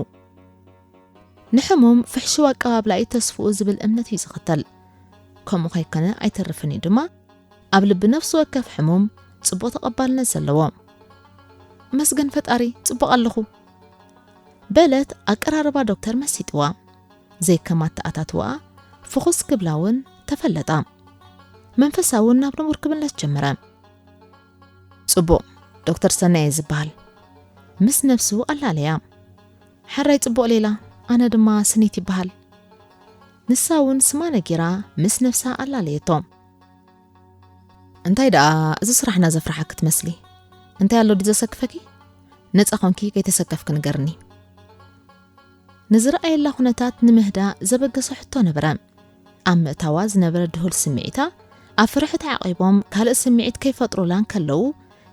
ንሕሙም ፍሕሽው ኣቀባብላ እዩ ተስፍኡ ዝብል እምነት እዩ ዝኽተል። ከምኡ ከይኮነ ኣይተርፍን እዩ ድማ ኣብ ልቢ ነፍሲ ወከፍ ሕሙም ጽቡቕ ተቐባልነት ዘለዎ። መስገን ፈጣሪ ጽቡቕ ኣለኹ። በለት ኣቀራርባ ዶክተር መሲጥዋ። ዘይከማት ተኣታትዋ ፍኹስ ክብላ እውን ተፈለጣ። መንፈሳ እውን ናብ ንቡር ክምለስ ጀመረ። ጽቡቕ፣ ዶክተር ሰናየ ዝበሃል። ምስ ነፍሱ ኣላለያ። ሕራይ ጽቡቕ ሌላ፣ ኣነ ድማ ስኒት ይበሃል። ንሳ እውን ስማ ነጊራ ምስ ነፍሳ ኣላለየቶ። እንታይ ደኣ እዚ ስራሕና ዘፍርሓኪ ትመስሊ? እንታይ ኣሎ ድዩ ዘሰክፈኪ? ነጻ ኾንኪ ከይተሰከፍኪ ንገርኒ። ንዝረኣየላ ኩነታት ንምህዳእ ዘበገሶ ሕቶ ነበረ። ኣብ ምእታዋ ዝነበረ ድሁል ስምዒታ ኣብ ፍርሒ ተዓቒቦም ካልእ ስምዒት ከይፈጥሩላ እንከለዉ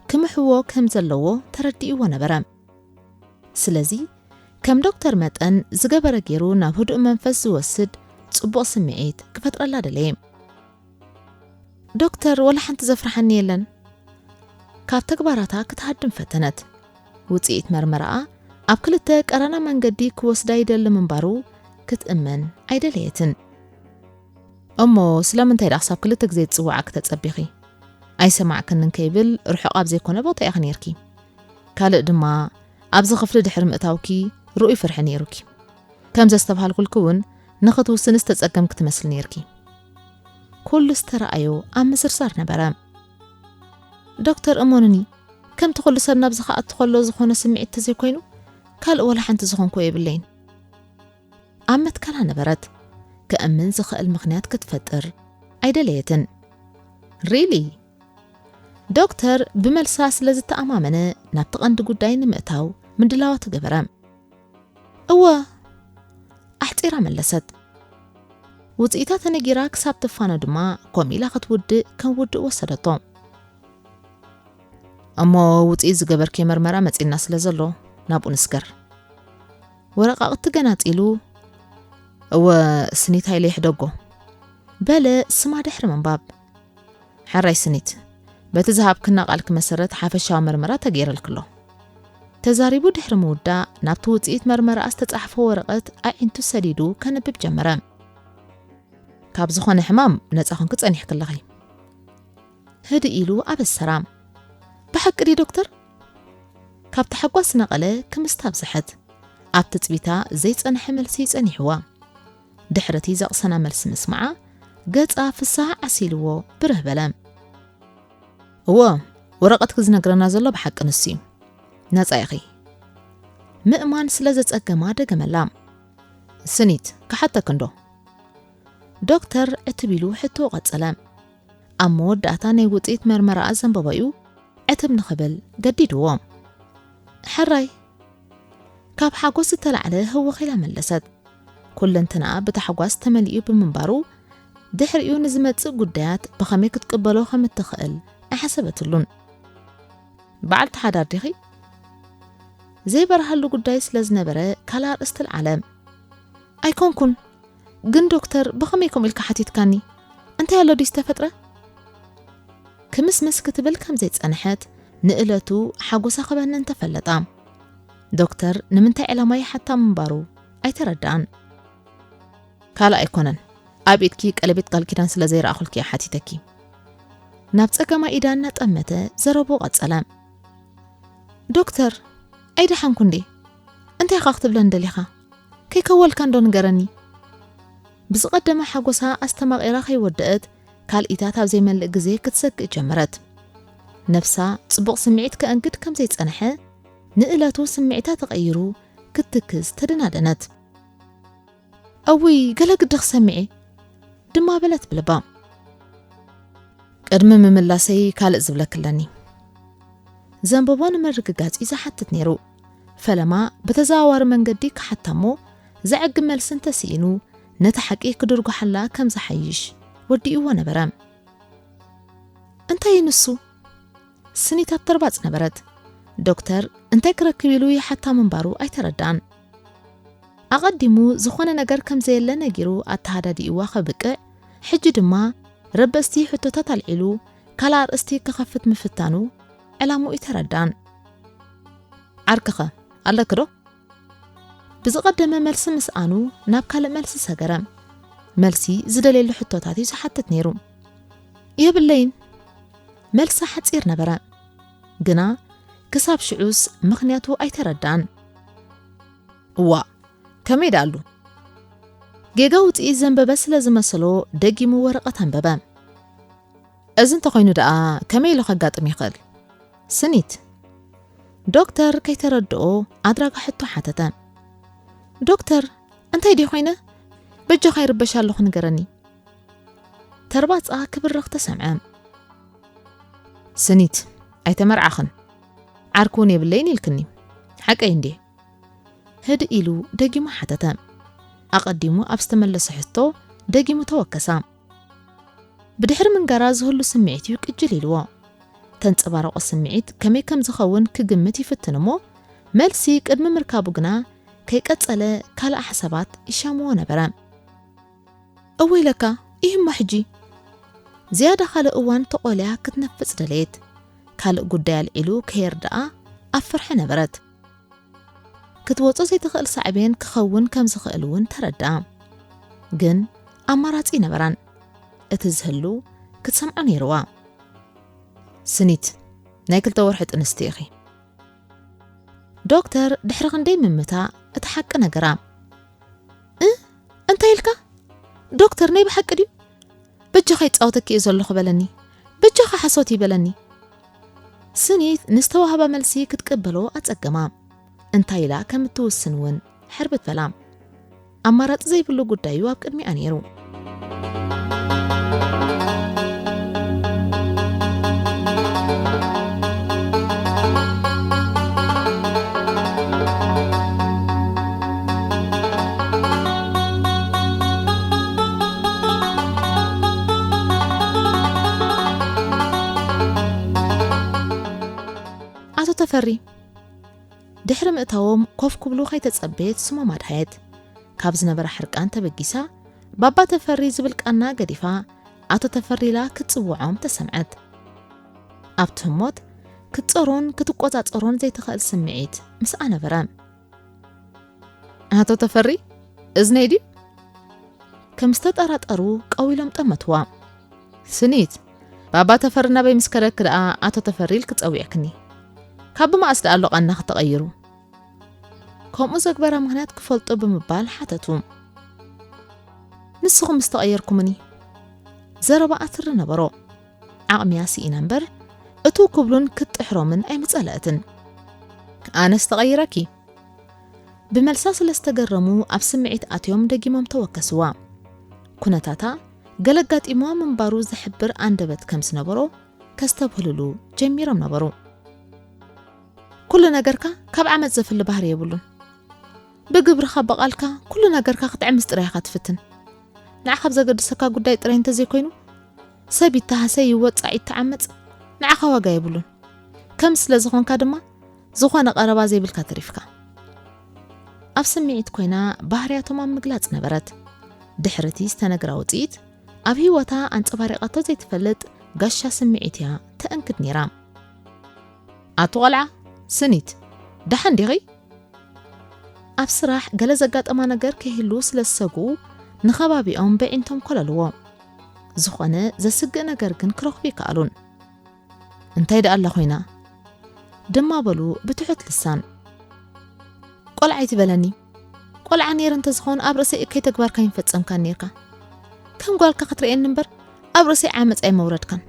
ክምሕዎ ከም ዘለዎ ተረዲእዎ ነበረ። ስለዚ ከም ዶክተር መጠን ዝገበረ ገይሩ ናብ ህዱእ መንፈስ ዝወስድ ጽቡቕ ስምዒት ክፈጥረላ ደለየ። ዶክተር፣ ወላ ሓንቲ ዘፍርሓኒ የለን። ካብ ተግባራታ ክትሃድም ፈተነት። ውጽኢት መርመራኣ ኣብ ክልተ ቀራና መንገዲ ክወስዳ ይደሊ ምንባሩ ክትእመን ኣይደለየትን። እሞ ስለምንታይ ደኣ ክሳብ ክልተ ግዜ ዝጽውዓኪ ተጸቢኺ? ኣይሰማዕክንን ከይብል ርሑቕ ኣብ ዘይኮነ ቦታ ኢኺ ኔርኪ። ካልእ ድማ ኣብዚ ክፍሊ ድሕሪ ምእታውኪ ርኡይ ፍርሒ ኔሩኪ። ከም ዘስተብሃልኩልኪ እውን ንኽትውስኒ ዝተጸገምኪ ትመስሊ ኔርኪ። ኩሉ ዝተረኣዮ ኣብ ምዝርዛር ነበረ። ዶክተር እመኑኒ፣ ከምቲ ኩሉ ሰብ ናብዚ ክኣቱ ከሎ ዝኾነ ስምዒት ተዘይኮይኑ ካልእ ወላ ሓንቲ ዝኾንኩ የብለይን። ኣብ መትከላ ነበረት። ከእምን ዝኽእል ምኽንያት ክትፈጥር ኣይደለየትን። ሪሊ? ዶክተር ብመልሳ ስለ ዝተኣማመነ ናብቲ ቀንዲ ጉዳይ ንምእታው ምድላዋት ገበረ። እወ፣ ኣሕጺራ መለሰት። ውጽኢታ ተነጊራ ክሳብ ትፋኖ ድማ ኮም ኢላ ክትውድእ ከም ውድእ ወሰደቶ። እሞ ውጽኢት ዝገበርክዮ መርመራ መጺእና ስለ ዘሎ ናብኡ ንስገር። ወረቓቕቲ ገናጺሉ፣ እወ ስኒት ሃይለ ይሕደጎ፣ በለ ስማ ድሕሪ ምንባብ። ሕራይ ስኒት፣ በቲ ዝሃብክና ቃልኪ መሰረት ሓፈሻዊ መርመራ ተገይረልኪ ኣሎ። ተዛሪቡ ድሕሪ ምውዳእ ናብቲ ውጽኢት መርመራኣ ዝተጻሕፎ ወረቐት ኣዒንቱ ሰዲዱ ከንብብ ጀመረ። ካብ ዝኾነ ሕማም ነጻ ኾንኪ ጸኒሕኪ ኣለኺ። ህድእ ኢሉ ኣበሰራ። ብሓቂ ድዩ ዶክተር? ካብ ታሕጓስ ዝነቐለ ክምስታ ኣብዝሐት። ኣብ ትጽቢታ ዘይጸንሐ መልሲ ጸኒሕዋ። ድሕሪ እቲ ዘቕሰና መልሲ ምስማዓ፣ ገጻ ፍስሃ ዓሲልዎ ብርህ በለ። እወ፣ ወረቐትኪ ዝነግረና ዘሎ ብሓቂ ንሱ እዩ። ነጻ ኢኺ። ምእማን ስለ ዘጸገማ ደገመላ። ስኒት፣ ክሓተኪ እንዶ? ዶክተር ዕትብ ኢሉ ሕቶ ቀጸለ። ኣብ መወዳእታ ናይ ውጽኢት መርመራኣ ዘንበበዩ ዕትብ ንኽብል ገዲድዎ። ሕራይ፣ ካብ ሓጎስ ዝተላዕለ ህወኽ ኢላ መለሰት። ኩለንትናኣ ብታሕጓስ ተመሊኡ ብምንባሩ፣ ድሕሪኡ ንዝመጽእ ጉዳያት ብኸመይ ክትቅበሎ ከም እትኽእል ኣይሓሰበትሉን። በዓልቲ ሓዳር ዲኺ? ዘይበርሃሉ ጉዳይ ስለ ዝነበረ ካልእ ኣርእስቲ ኣልዓለ። ኣይኮንኩን፣ ግን ዶክተር ብኸመይ ከምኡ ኢልካ ሓቲትካኒ? እንታይ ኣሎ ድዩ ዝተፈጥረ? ክምስምስ ክትብል ከም ዘይጸንሐት ንእለቱ ሓጎሳ ክበኒ እንተፈለጣ፣ ዶክተር ንምንታይ ዕላማ ይሓታ ምንባሩ ኣይተረድኣን። ካልእ ኣይኮነን፣ ኣብ ኢድኪ ቀለቤት ቃል ኪዳን ስለ ዘይረኣኹልኪ እየ ሓቲተኪ። ናብ ጸጋማይ ኢዳ እናጠመተ ዘረብኡ ቀጸለ። ዶክተር፣ ኣይደሓንኩ እንዴ? እንታይ ኢኻ ክትብለኒ ደሊኻ? ከይከወልካ እንዶ ንገረኒ። ብዝቐደመ ሓጎሳ ኣስተማቒራ ከይወደአት ካልኢታት ኣብ ዘይመልእ ግዜ ክትሰግእ ጀመረት። ነፍሳ ጽቡቕ ስምዒት ከእንግድ ከም ዘይጸንሐ ንእለቱ ስምዒታ ተቐይሩ ክትትክዝ ተደናደነት። እውይ፣ ገለ ግዲ ክሰምዕ እየ ድማ በለት ብልባ። ቅድሚ ምምላሰይ ካልእ ዝብለኪ ኣለኒ። ዘንበቦ ንምርግጋጽ እዩ ዝሓትት ነይሩ። ፈለማ ብተዘዋዋሪ መንገዲ ክሓታ እሞ ዘዕግብ መልሲ እንተስኢኑ ነቲ ሓቂ ክድርጉሓላ ከም ዝሓይሽ ወዲእዎ ነበረ። እንታይ እዩ ንሱ? ስኒት ኣብ ተርባጽ ነበረት። ዶክተር እንታይ ክረክብ ኢሉ ይሓታ ምንባሩ ኣይተረድኣን። ኣቐዲሙ ዝኾነ ነገር ከም ዘየለ ነጊሩ ኣተሃዳዲእዋ ከብቅዕ፣ ሕጂ ድማ ረበስቲ ሕቶታት ኣልዒሉ ካልእ ኣርእስቲ ክኸፍት ምፍታኑ ዕላምኡ ኣይተረድኣን። ዓርክኸ ኣለኪ ዶ? ብዝቐደመ መልሲ ምስኣኑ ናብ ካልእ መልሲ ሰገረ። መልሲ ዝደልየሉ ሕቶታት እዩ ዝሓትት ነይሩ። የብለይን። መልሲ ሓጺር ነበረ። ግና ክሳብ ሽዑስ ምኽንያቱ ኣይተረድኣን። እዋእ፣ ከመይ ደኣሉ? ጌጋ ውጽኢት ዘንበበ ስለ ዝመሰሎ ደጊሙ ወረቐት ኣንበበ። እዚ እንተኾይኑ ደኣ ከመይ ኢሉ ከጋጥም ይኽእል? ስኒት፣ ዶክተር ከይተረድኦ ኣድራጋ ሕቶ ሓተተ። "ዶክተር፣ እንታይ ድየ ኮይነ? በጃኻ ይርበሽ ኣለኹ፣ ንገረኒ።" ተርባጻ ክብርኽ ተሰምዐ። "ስኒት፣ ኣይተመርዓኽን፣ ዓርኪ እውን የብለይን ኢልክኒ፣ ሓቀይ እንድየ?" ህድእ ኢሉ ደጊሙ ሓተተ። ኣቐዲሙ ኣብ ዝተመለሰ ሕቶ ደጊሙ ተወከሳ። ብድሕሪ ምንጋራ ዝህሉ ስምዒት እዩ ቅጅል ኢልዎ። ተንጸባረቆ ስምዒት ከመይ ከም ዝኸውን ክግምት ይፍትን እሞ፣ መልሲ ቅድሚ ምርካቡ ግና ከይቀጸለ ካልእ ሓሳባት ይሻምዎ ነበረ። "እወ ኢለካ፣ ኢሂማ ሕጂ?" ዝያዳ ካልእ እዋን ተቖልያ ክትነፍጽ ደለየት። ካልእ ጉዳይ ኣልዒሉ ከየርድኣ ኣብ ፍርሒ ነበረት። ክትወጾ ዘይትኽእል ሳዕቤን ክኸውን ከም ዝኽእል እውን ተረድኣ። ግን ኣማራጺ ነበራን። እቲ ዝህሉ ክትሰምዖ ነይርዋ። "ስኒት፣ ናይ ክልተ ወርሒ ጥንስቲ ኢኺ።" ዶክተር ድሕሪ ክንደይ ምምታ እቲ ሓቂ ነገራ። "እ? እንታይ ኢልካ? ዶክተር ናይ ብሓቂ ድዩ? በጃኻ ይጻወተኪ እየ ዘለኹ በለኒ። በጃኻ ሓሶት ይበለኒ።" ስኒት ንዝተዋህባ መልሲ ክትቅበሎ ኣጸገማ። እንታይ ኢላ ከም እትውስን እውን ሕርብት በላ። ኣማራጺ ዘይብሉ ጉዳዩ ኣብ ቅድሚኣ ነይሩ። ኣቶ ተፈሪ ድሕሪ ምእታዎም ኮፍ ክብሉ ከይተጸበየት ስሞም ኣድሃየት። ካብ ዝነበራ ሕርቃን ተበጊሳ፣ "ባባ ተፈሪ" ዝብል ቃና ገዲፋ፣ "ኣቶ ተፈሪ" ኢላ ክትጽውዖም ተሰምዐት። ኣብቲ ህሞት ክትጸሮን ክትቆጻጸሮን ዘይትኽእል ስምዒት ምስኣ ነበረ። "ኣቶ ተፈሪ፣ እዝነይ ድዩ?" ከም ዝተጠራጠሩ ቀው ኢሎም ጠመትዋ። "ስኒት፣ ባባ ተፈሪ ናበይ ምስ ከደኪ ደኣ ኣቶ ተፈሪ ኢልኪ ጸዊዕክኒ? ካብ ብመኣስ ደኣ ኣሎ ቃናኺ ተቐይሩ?" ከምኡ ዘግበራ ምኽንያት ክፈልጦ ብምባል ሓተቱ። "ንስኹም ምስ ተቐየርኩምኒ?" ዘረባ ኣትሪ ነበሮ። ዓቕሚያ ስኢና እምበር፣ እቱ ክብሉን ክትጥሕሮምን ኣይምጸለአትን። "ኣነስ ተቐይረኪ?" ብመልሳ ስለ ዝተገረሙ ኣብ ስምዒት ኣትዮም ደጊሞም ተወከስዋ። ኩነታታ ገለ ኣጋጢምዋ ምንባሩ ዝሕብር ኣንደበት ከም ዝነበሮ ከስተብህልሉ ጀሚሮም ነበሩ። "ኩሉ ነገርካ ካብ ዓመጽ ዘፍሊ ባህሪ የብሉን። ብግብርኻ ብቓልካ ኩሉ ነገርካ ክትዕምጽ ጥራይ ኢኻ ትፍትን። ንዓኻ ኣብ ዘገድሰካ ጉዳይ ጥራይ እንተዘይኮይኑ፣ ሰብ ይተሃሰ ይወጻዕ ይተዓመጽ ንዓኻ ዋጋ የብሉን። ከም ስለ ዝኾንካ ድማ ዝኾነ ቀረባ ዘይብልካ ተሪፍካ።" ኣብ ስምዒት ኮይና ባህርያቶም ኣብ ምግላጽ ነበረት። ድሕሪ እቲ ዝተነግራ ውጽኢት ኣብ ህይወታ ኣንጸባሪቓቶ ዘይትፈልጥ ጋሻ ስምዒት እያ ተእንግድ ነይራ። "ኣቶ ቆልዓ፣ ስኒት፣ ደሓን ዲኺ?" ኣብ ስራሕ ገለ ዘጋጠማ ነገር ከይህሉ ስለ ዝሰግኡ ንኸባቢኦም በዒንቶም ኮለልዎ። ዝኾነ ዘስግእ ነገር ግን ክረኽቡ ይከኣሉን። "እንታይ ደኣ ኣላ ኮይና?" ድማ በሉ ብትሑት ልሳን። "ቆልዓ ኣይትበለኒ። ቆልዓ ነይረ እንተዝኾን ኣብ ርእሰይ እከይ ተግባርካ ኣይምፈጸምካን ነይርካ። ከም ጓልካ ክትርእየኒ እምበር ኣብ ርእሰይ ዓመጽ ኣይመውረድካን።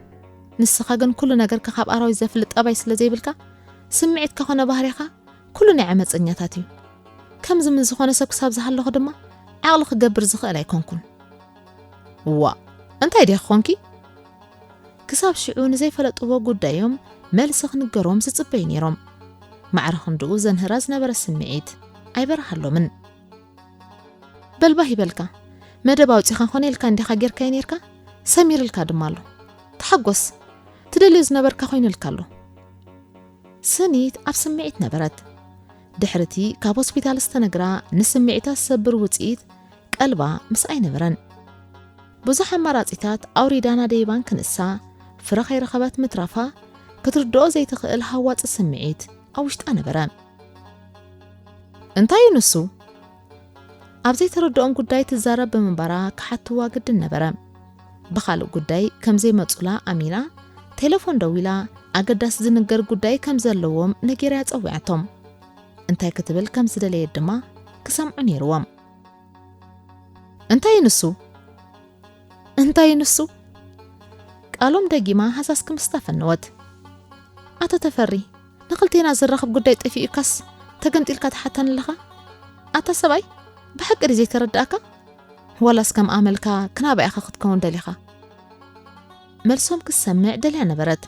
ንስኻ ግን ኩሉ ነገርካ ካብ ኣራዊት ዘፍልጥ ጠባይ ስለ ዘይብልካ፣ ስምዒትካ ኮነ ባህሪኻ ኩሉ ናይ ዓመጸኛታት እዩ። ከምዚ ምስ ዝኾነ ሰብ ክሳብ ዝሃለኹ ድማ ዓቕሊ ክገብር ዝኽእል ኣይኮንኩን።" "እዋእ፣ እንታይ ዲኺ ኾንኪ?" ክሳብ ሽዑ ንዘይፈለጥዎ ጉዳዮም መልሲ ክንገሮም ዝጽበዩ ነይሮም። ማዕረ ክንድኡ ዘንህራ ዝነበረ ስምዒት ኣይበርሃሎምን። "በልባህ ይበልካ፣ መደብ ኣውጺኻ ኾነ ኢልካ እንዲኻ ጌርካዮ ኔርካ፣ ሰሚርልካ ድማ ኣሎ። ተሓጎስ፣ ትደልዮ ዝነበርካ ኮይኑልካ ኣሎ።" ስኒት ኣብ ስምዒት ነበረት። ድሕርቲ ካብ ሆስፒታል ዝተነግራ ንስምዒታ ዝሰብር ውጽኢት ቀልባ ምስኣ ኣይነበረን። ብዙሕ ኣማራጺታት ኣውሪዳ ናደይባን ክንሳ ፍረ ከይረኸበት ምትራፋ ክትርድኦ ዘይትኽእል ሃዋጺ ስምዒት ኣብ ውሽጣ ነበረ። "እንታይ እዩ ንሱ?" ኣብ ዘይተረድኦም ጉዳይ ትዛረብ ብምንባራ ክሓትዋ ግድን ነበረ። ብኻልእ ጉዳይ ከም ዘይመጹላ ኣሚና፣ ቴሌፎን ደዊላ፣ ኣገዳሲ ዝንገር ጉዳይ ከም ዘለዎም ነጊራያ ጸዊዓቶም። እንታይ ክትብል ከም ዝደለየት ድማ ክሰምዑ ነይርዎም። "እንታይ እዩ ንሱ? እንታይ እዩ ንሱ?" ቃሎም ደጊማ ሃሳስ ክምስታ ፈነወት። "ኣቶ ተፈሪ፣ ንኽልቴና ዘራኽብ ጉዳይ ጠፊኡካስ ተገምጢልካ ትሓተኒ ኣለኻ? ኣታ ሰብኣይ፣ ብሓቂ ድዩ ዘይተረድኣካ? ዋላስ ከም ኣመልካ ክናባይ ኢኻ ክትከውን ደሊኻ? መልሶም ክትሰምዕ ደልያ ነበረት።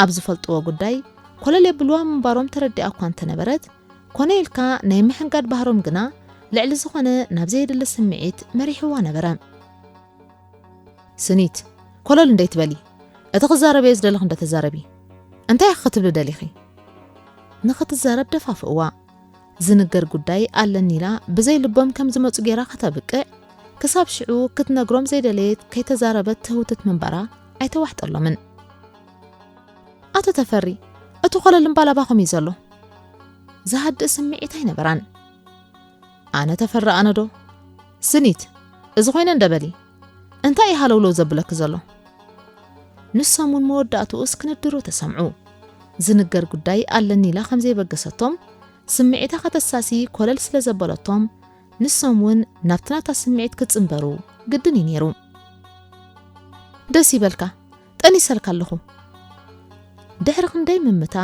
ኣብ ዝፈልጥዎ ጉዳይ ኮለል የብልዋ ምንባሮም ተረዲኣ እኳ እንተነበረት፣ ኮነ ኢልካ ናይ ምሕንጋድ ባህሮም ግና ልዕሊ ዝኾነ ናብ ዘየድሊ ስምዒት መሪሕዋ ነበረ። ስኒት፣ ኮለል እንደይትበሊ፣ እቲ ክዛረበዮ ዝደለኹ እንደ ተዛረቢ። እንታይ ኢኺ ክትብሊ ደሊኺ? ንኽትዛረብ ደፋፍእዋ። ዝንገር ጉዳይ ኣለኒ ኢላ ብዘይ ልቦም ከም ዝመጹ ጌራ ከተብቅዕ፣ ክሳብ ሽዑ ክትነግሮም ዘይደለየት ከይተዛረበት ትህውትት ምንባራ ኣይተዋሕጠሎምን። ኣቶ ተፈሪ፣ እቲ ኮለል እምባል ኣባኹም እዩ ዘሎ። ዝሃድእ ስምዒት ኣይነበራን። ኣነ ተፈሪ ኣነዶ? ስኒት፣ እዚ ኮይነ እንደ በሊ። እንታይ እዩ ሃለውለው ዘብለኪ ዘሎ? ንሶም እውን መወዳእትኡስ ክንድሩ ተሰምዑ። ዝንገር ጉዳይ ኣለኒ ኢላ ከም ዘይበገሰቶም፣ ስምዒታ ከተሳሲ ኮለል ስለ ዘበለቶም፣ ንሶም እውን ናብቲ ናታ ስምዒት ክጽንበሩ ግድን እዩ ነይሩ። ደስ ይበልካ፣ ጠኒሰልካ ኣለኹ። ድሕሪ ክንደይ ምምታ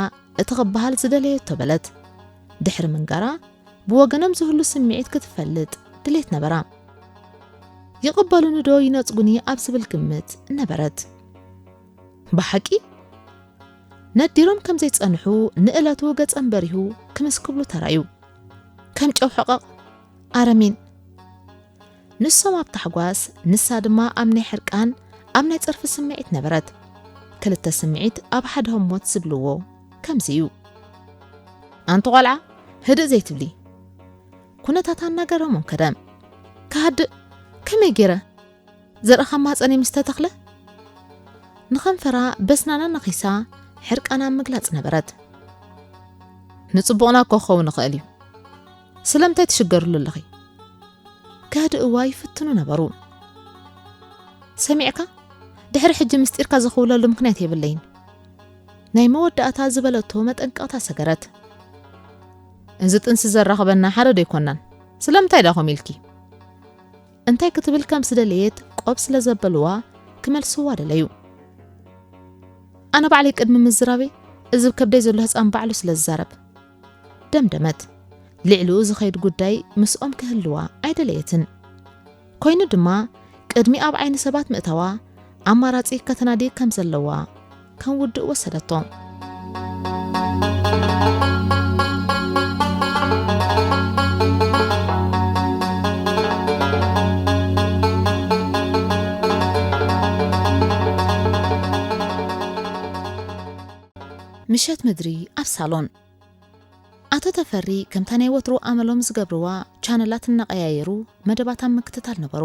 እቲ ክበሃል ዝደለየቶ በለት። ድሕሪ ምንጋራ ብወገኖም ዝህሉ ስምዒት ክትፈልጥ ድሌት ነበራ። ይቕበሉኒ ዶ ይነጽጉኒ ኣብ ዝብል ግምት ነበረት። ብሓቂ ነዲሮም ከም ዘይጸንሑ ንእለቱ ገጸም በሪሁ ክምስ ክብሉ ተራዩ። ከም ጨው ሕቐቕ ኣረሚን። ንሶም ኣብ ታሕጓስ፣ ንሳ ድማ ኣብ ናይ ሕርቃን፣ ኣብ ናይ ጸርፊ ስምዒት ነበረት። ክልተ ስምዒት ኣብ ሓደ ህሞት ዝብልዎ ከምዚ እዩ። ኣንቲ ቆልዓ፣ ህድእ ዘይትብሊ? ኩነታት ኣናገረሞም ከደ። ክሃድእ ከመይ ገይረ? ዘርእኻ ማህጸነይ ምስ ተተኽለ? ንኸንፈራ በስናና ነኺሳ ሕርቃና ኣብ ምግላጽ ነበረት። ንጽቡቕና እኮ ክኸውን ይኽእል እዩ። ስለምንታይ ትሽገርሉ ኣለኺ? ከህድእዋ ይፍትኑ ነበሩ። ሰሚዕካ? ድሕሪ ሕጂ ምስጢርካ ዝኽውለሉ ምኽንያት የብለይን። ናይ መወዳእታ ዝበለቶ መጠንቀቕታ ሰገረት። እዚ ጥንሲ ዘራኽበና ሓደ ዶ ኣይኮናን? ስለምንታይ ዳኹም ኢልኪ? እንታይ ክትብል ከም ዝደለየት ቆብ ስለ ዘበልዋ ክመልስዋ ደለዩ። ኣነ ባዕለይ ቅድሚ ምዝራበይ እዚ ከብደይ ዘሎ ህፃን ባዕሉ ስለ ዝዛረብ፣ ደምደመት። ልዕሊኡ ዝኸይድ ጉዳይ ምስኦም ክህልዋ ኣይደለየትን። ኮይኑ ድማ ቅድሚ ኣብ ዓይኒ ሰባት ምእታዋ ኣማራጺ ከተናዲ ከም ዘለዋ ከም ውድእ ወሰደቶ። ምሸት ምድሪ ኣብ ሳሎን። ኣቶ ተፈሪ ከምታ ናይ ወትሩ ኣመሎም ዝገብርዋ ቻነላት እናቐያየሩ መደባት ኣብ ምክትታል ነበሩ።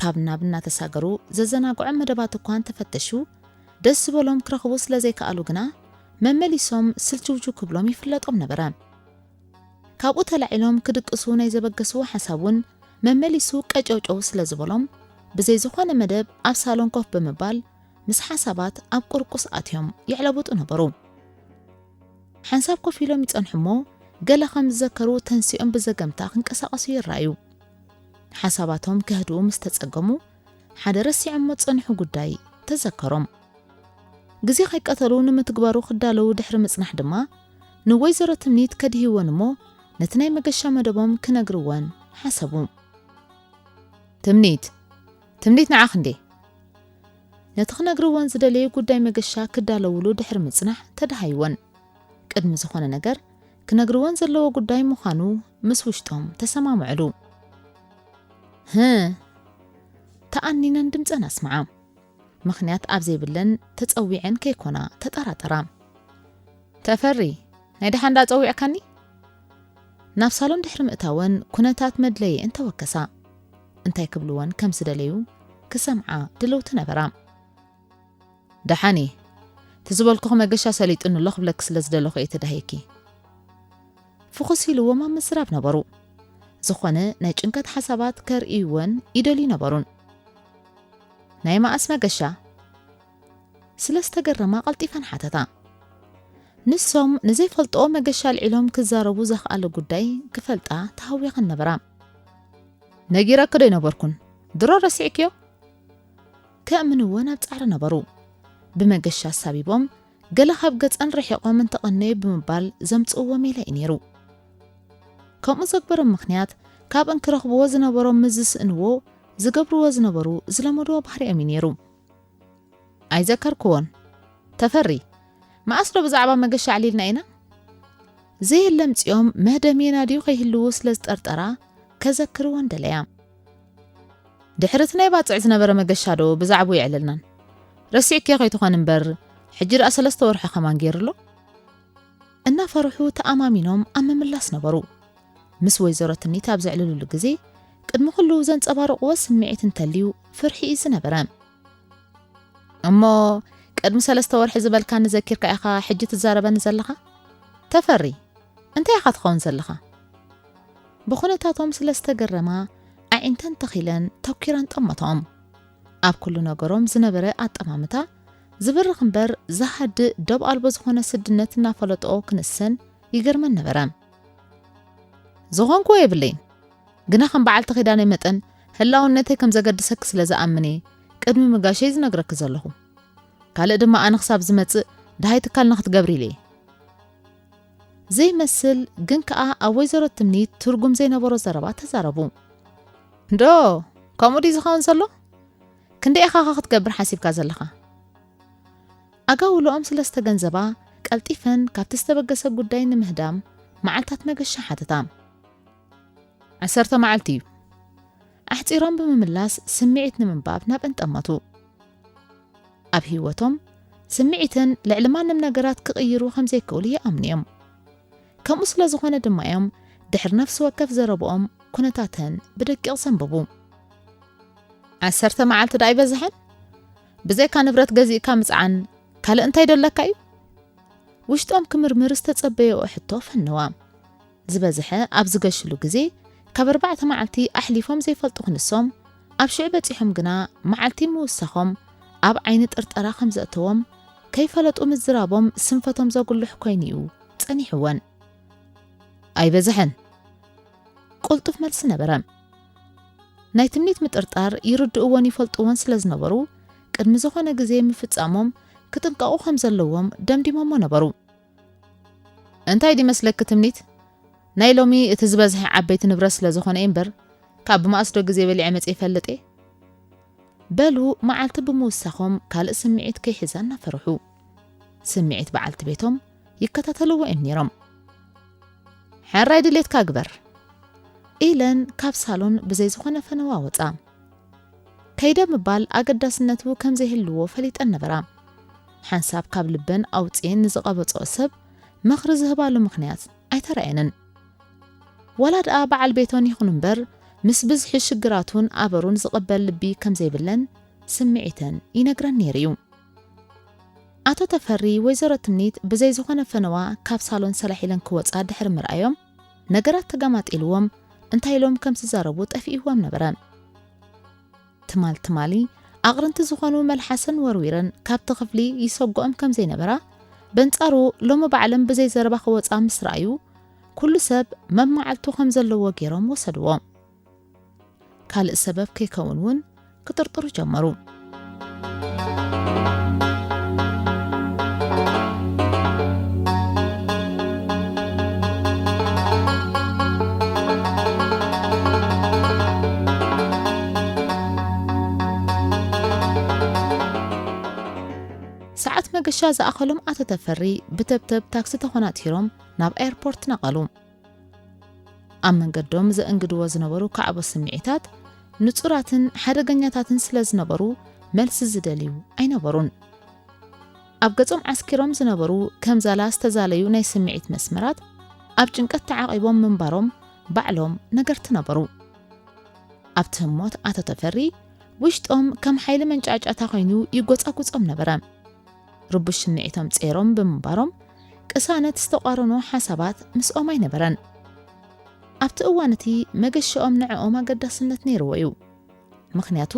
ካብ ናብ እናተሳገሩ ዘዘናግዖም መደባት እኳ እንተፈተሹ፣ ደስ ዝበሎም ክረኽቡ ስለ ዘይከኣሉ ግና መመሊሶም ስልችውችው ክብሎም ይፍለጦም ነበረ። ካብኡ ተላዒሎም ክድቅሱ ናይ ዘበገስዎ ሓሳብ እውን መመሊሱ ቀጨውጨው ስለ ዝበሎም፣ ብዘይ ዝኾነ መደብ ኣብ ሳሎን ኮፍ ብምባል ምስ ሓሳባት ኣብ ቁርቁስ ኣትዮም የዕለብጡ ነበሩ። ሓንሳብ ኮፍ ኢሎም ይጸንሑ እሞ፣ ገለ ከም ዝዘከሩ ተንሲኦም ብዘገምታ ክንቀሳቐሱ ይረኣዩ። ሓሳባቶም ከህድኡ ምስ ተጸገሙ፣ ሓደ ረሲዖሞ ዝጸንሑ ጉዳይ ተዘከሮም። ግዜ ከይቀተሉ ንምትግባሩ ክዳለዉ ድሕሪ ምጽናሕ ድማ፣ ንወይዘሮ ትምኒት ከድህይወን እሞ፣ ነቲ ናይ መገሻ መደቦም ክነግርወን ሓሰቡ። ትምኒት፣ ትምኒት ንዓኺ እንዴ? ነቲ ክነግርወን ዝደለዩ ጉዳይ መገሻ ክዳለውሉ ድሕሪ ምጽናሕ ተደሃይወን። ቅድሚ ዝኾነ ነገር ክነግርወን ዘለዎ ጉዳይ ምዃኑ ምስ ውሽጦም ተሰማምዕሉ። ህእ፣ ተኣኒነን ድምጸን ኣስምዓ። ምኽንያት ኣብ ዘይብለን ተጸዊዐን ከይኮና ተጠራጠራ። ተፈሪ፣ ናይ ደሓን ዳ ጸዊዕካኒ? ናብ ሳሎን ድሕሪ ምእታወን ኩነታት መድለየን ተወከሳ። እንታይ ክብልወን ከም ዝደለዩ ክሰምዓ ድልውቲ ነበራ። ደሓን እየ። እቲ ዝበልኩኺ መገሻ ሰሊጡኒ ኣሎ ክብለኪ ስለ ዝደለኹ እየ ተዳሂኪ። ፍኹስ ኢልዎም ኣብ ምዝራብ ነበሩ። ዝኾነ ናይ ጭንቀት ሓሳባት ከርእይወን ይደልዩ ነበሩን። ናይ መኣስ መገሻ? ስለ ዝተገረማ ቀልጢፈን ሓተታ። ንሶም ንዘይፈልጥኦ መገሻ ኣልዒሎም ክዛረቡ ዘኽኣለ ጉዳይ ክፈልጣ ተሃዊኸን ነበራ። ነጊረኪ ዶ ኣይነበርኩን? ድሮ ረሲዕክዮ? ከእምንወን ኣብ ጻዕሪ ነበሩ። ብመገሻ ኣሳቢቦም ገለ ካብ ገጸን ርሒቖም እንተቐነዩ ብምባል ዘምጽእዎ ሜላ እዩ ነይሩ። ከምኡ ዘግበሮም ምኽንያት፣ ካብ እንክረኽብዎ ዝነበሮም ምስ ዝስእንዎ ዝገብርዎ ዝነበሩ ዝለመድዎ ባህሪኦም እዩ ነይሩ። ኣይዘከርክዎን። ተፈሪ፣ መኣስ ዶ ብዛዕባ መገሻ ኣዕሊልና ኢና? ዘየለ ኣምጺኦም መህደምየና ድዩ ከይህልዉ ስለ ዝጠርጠራ፣ ከዘክርወን ደለያ። ድሕሪ እቲ ናይ ባጽዕ ዝነበረ መገሻ ዶ ብዛዕባኡ የዕለልናን? ረሲዕክዮ ከይትኾን እምበር፣ ሕጂ ደኣ ሰለስተ ወርሒ ከማን ገይሩ ኣሎ። እናፈርሑ ተኣማሚኖም ኣብ ምምላስ ነበሩ። ምስ ወይዘሮ ትምኒት ኣብ ዘዕልልሉ ግዜ፣ ቅድሚ ኩሉ ዘንጸባርቕዎ ስምዒት እንተልዩ፣ ፍርሒ እዩ ዝነበረ። እሞ ቅድሚ ሰለስተ ወርሒ ዝበልካኒ ዘኪርካ ኢኻ ሕጂ ትዛረበኒ ዘለኻ? ተፈሪ፣ እንታይ ኢኻ ትኸውን ዘለኻ? ብኹነታቶም ስለ ዝተገረማ፣ ኣዒንተን ተኺለን ተኲረን ጠመቶም። ኣብ ኩሉ ነገሮም ዝነበረ ኣጠማምታ፣ ዝብርኽ እምበር ዝሃድእ ዶብ ኣልቦ ዝኾነ ስድነት እናፈለጥኦ ክንሰን ይገርመን ነበረ። ዝኾንክዎ የብለይን፣ ግና ከም በዓልቲ ኪዳነይ መጠን ህላውነተይ ከም ዘገድሰኪ ስለ ዝኣምን እየ ቅድሚ ምጋሸይ ዝነግረኪ ዘለኹ። ካልእ ድማ ኣነ ክሳብ ዝመጽእ ደሃይ ትካልና ክትገብሪ ኢለ እየ። ዘይመስል ግን ከኣ ኣብ ወይዘሮ ትምኒት ትርጉም ዘይነበሮ ዘረባ ተዛረቡ። ዶ፣ ከምኡ ድዩ ዝኸውን ዘሎ? ክንደይ ኢኻ ኸ ክትገብር ሓሲብካ ዘለኻ? ኣጋውልኦም ስለ ዝተገንዘባ፣ ቀልጢፈን ካብቲ ዝተበገሰ ጉዳይ ንምህዳም መዓልታት መገሻ ሓተታ። ዓሰርተ መዓልቲ እዩ። ኣሕጺሮም ብምምላስ ስምዒት ንምንባብ ናብአን ጠመቱ። ኣብ ህይወቶም ስምዒተን ልዕሊ ማንም ነገራት ክቕይሩ ከም ዘይክእሉ ይኣምኑ እዮም። ከምኡ ስለ ዝኾነ ድማ እዮም ድሕሪ ነፍሲ ወከፍ ዘረብኦም ኩነታተን ብደቂቕ ዘንብቡ። ዓሰርተ መዓልቲ ደኣ ኣይበዝሐን? ብዘይካ ንብረት ገዚእካ ምጽዓን ካልእ እንታይ ዶ ኣለካ እዩ? ውሽጦም ክምርምር ዝተጸበየኦ ሕቶ ፈነዋ። ዝበዝሐ ኣብ ዝገሽሉ ግዜ ካብ ኣርባዕተ መዓልቲ ኣሕሊፎም ዘይፈልጡ ክንሶም፣ ኣብ ሽዑ በጺሖም ግና መዓልቲ ምውሳኾም ኣብ ዓይኒ ጥርጠራ ከም ዘእተዎም፣ ከይፈለጡ ምዝራቦም ስንፈቶም ዘጉልሕ ኮይኑ እዩ ጸኒሕወን። ኣይበዝሐን። ቅልጡፍ መልሲ ነበረ። ናይ ትምኒት ምጥርጣር ይርድእዎን ይፈልጥዎን ስለ ዝነበሩ፣ ቅድሚ ዝኾነ ግዜ ምፍጻሞም ክጥንቀቑ ከም ዘለዎም ደምዲሞሞ ነበሩ። እንታይ ድመስለኪ ትምኒት? ናይ ሎሚ እቲ ዝበዝሐ ዓበይቲ ንብረት ስለ ዝኾነ እየ እምበር፣ ካብ ብማእስዶ ግዜ በሊዐ መጽ ይፈልጥ እየ። በሉ መዓልቲ ብምውሳኾም ካልእ ስምዒት ከይሕዛ እናፈርሑ። ስምዒት በዓልቲ ቤቶም ይከታተልዎ እዮም ነይሮም። ሕራይ ድሌትካ ግበር ኢለን ካብ ሳሎን ብዘይ ዝኾነ ፈነዋ ወጻ። ከይደ ምባል ኣገዳስነቱ ከም ዘይህልዎ ፈሊጠን ነበራ። ሓንሳብ ካብ ልበን ኣውጽኤን ንዝቐበጽኦ ሰብ ምኽሪ ዝህባሉ ምኽንያት ኣይተራእየንን። ዋላ ደኣ በዓል ቤቶን ይኹን እምበር፣ ምስ ብዝሒ ሽግራቱን ኣበሩን ዝቕበል ልቢ ከም ዘይብለን ስምዒተን ይነግረን ነይሩ እዩ። ኣቶ ተፈሪ ወይዘሮ ትምኒት ብዘይ ዝኾነ ፈነዋ ካብ ሳሎን ሰላሕ ኢለን ክወጻ ድሕሪ ምርኣዮም፣ ነገራት ተጋማጢልዎም እንታይ ኢሎም ከም ዝዛረቡ ጠፊእዎም ነበረ። ትማል ትማሊ ኣቕርንቲ ዝኾኑ መልሓሰን ወርዊረን ካብቲ ክፍሊ ይሰግኦም ከም ዘይነበራ፣ በንጻሩ ሎሚ ባዕለን ብዘይ ዘረባ ክወጻ ምስ ረኣዩ፣ ኩሉ ሰብ መመዓልቱ ከም ዘለዎ ገይሮም ወሰድዎ። ካልእ ሰበብ ከይከውን እውን ክጥርጥሩ ጀመሩ። ሰዓት መገሻ ዝኣኸሎም ኣቶ ተፈሪ ብተብተብ ታክሲ ተኾናቲሮም ናብ ኤርፖርት ነቐሉ። ኣብ መንገዶም ዘእንግድዎ ዝነበሩ ካዕቦ ስምዒታት ንጹራትን ሓደገኛታትን ስለ ዝነበሩ፣ መልሲ ዝደልዩ ኣይነበሩን። ኣብ ገጾም ዓስኪሮም ዝነበሩ ከም ዛላ ዝተዛለዩ ናይ ስምዒት መስመራት፣ ኣብ ጭንቀት ተዓቒቦም ምንባሮም ባዕሎም ነገርቲ ነበሩ። ኣብቲ ህሞት ኣቶ ተፈሪ፣ ውሽጦም ከም ሓይሊ መንጫዕጫዕታ ኮይኑ ይጎጻጉጾም ነበረ። ርቡሽ ስምዒቶም ጼሮም ብምንባሮም፣ ቅሳነት ዝተቋረኖ ሓሳባት ምስኦም ኣይነበረን። ኣብቲ እዋን እቲ መገሻኦም ንዕኦም ኣገዳስነት ነይርዎ እዩ። ምኽንያቱ፣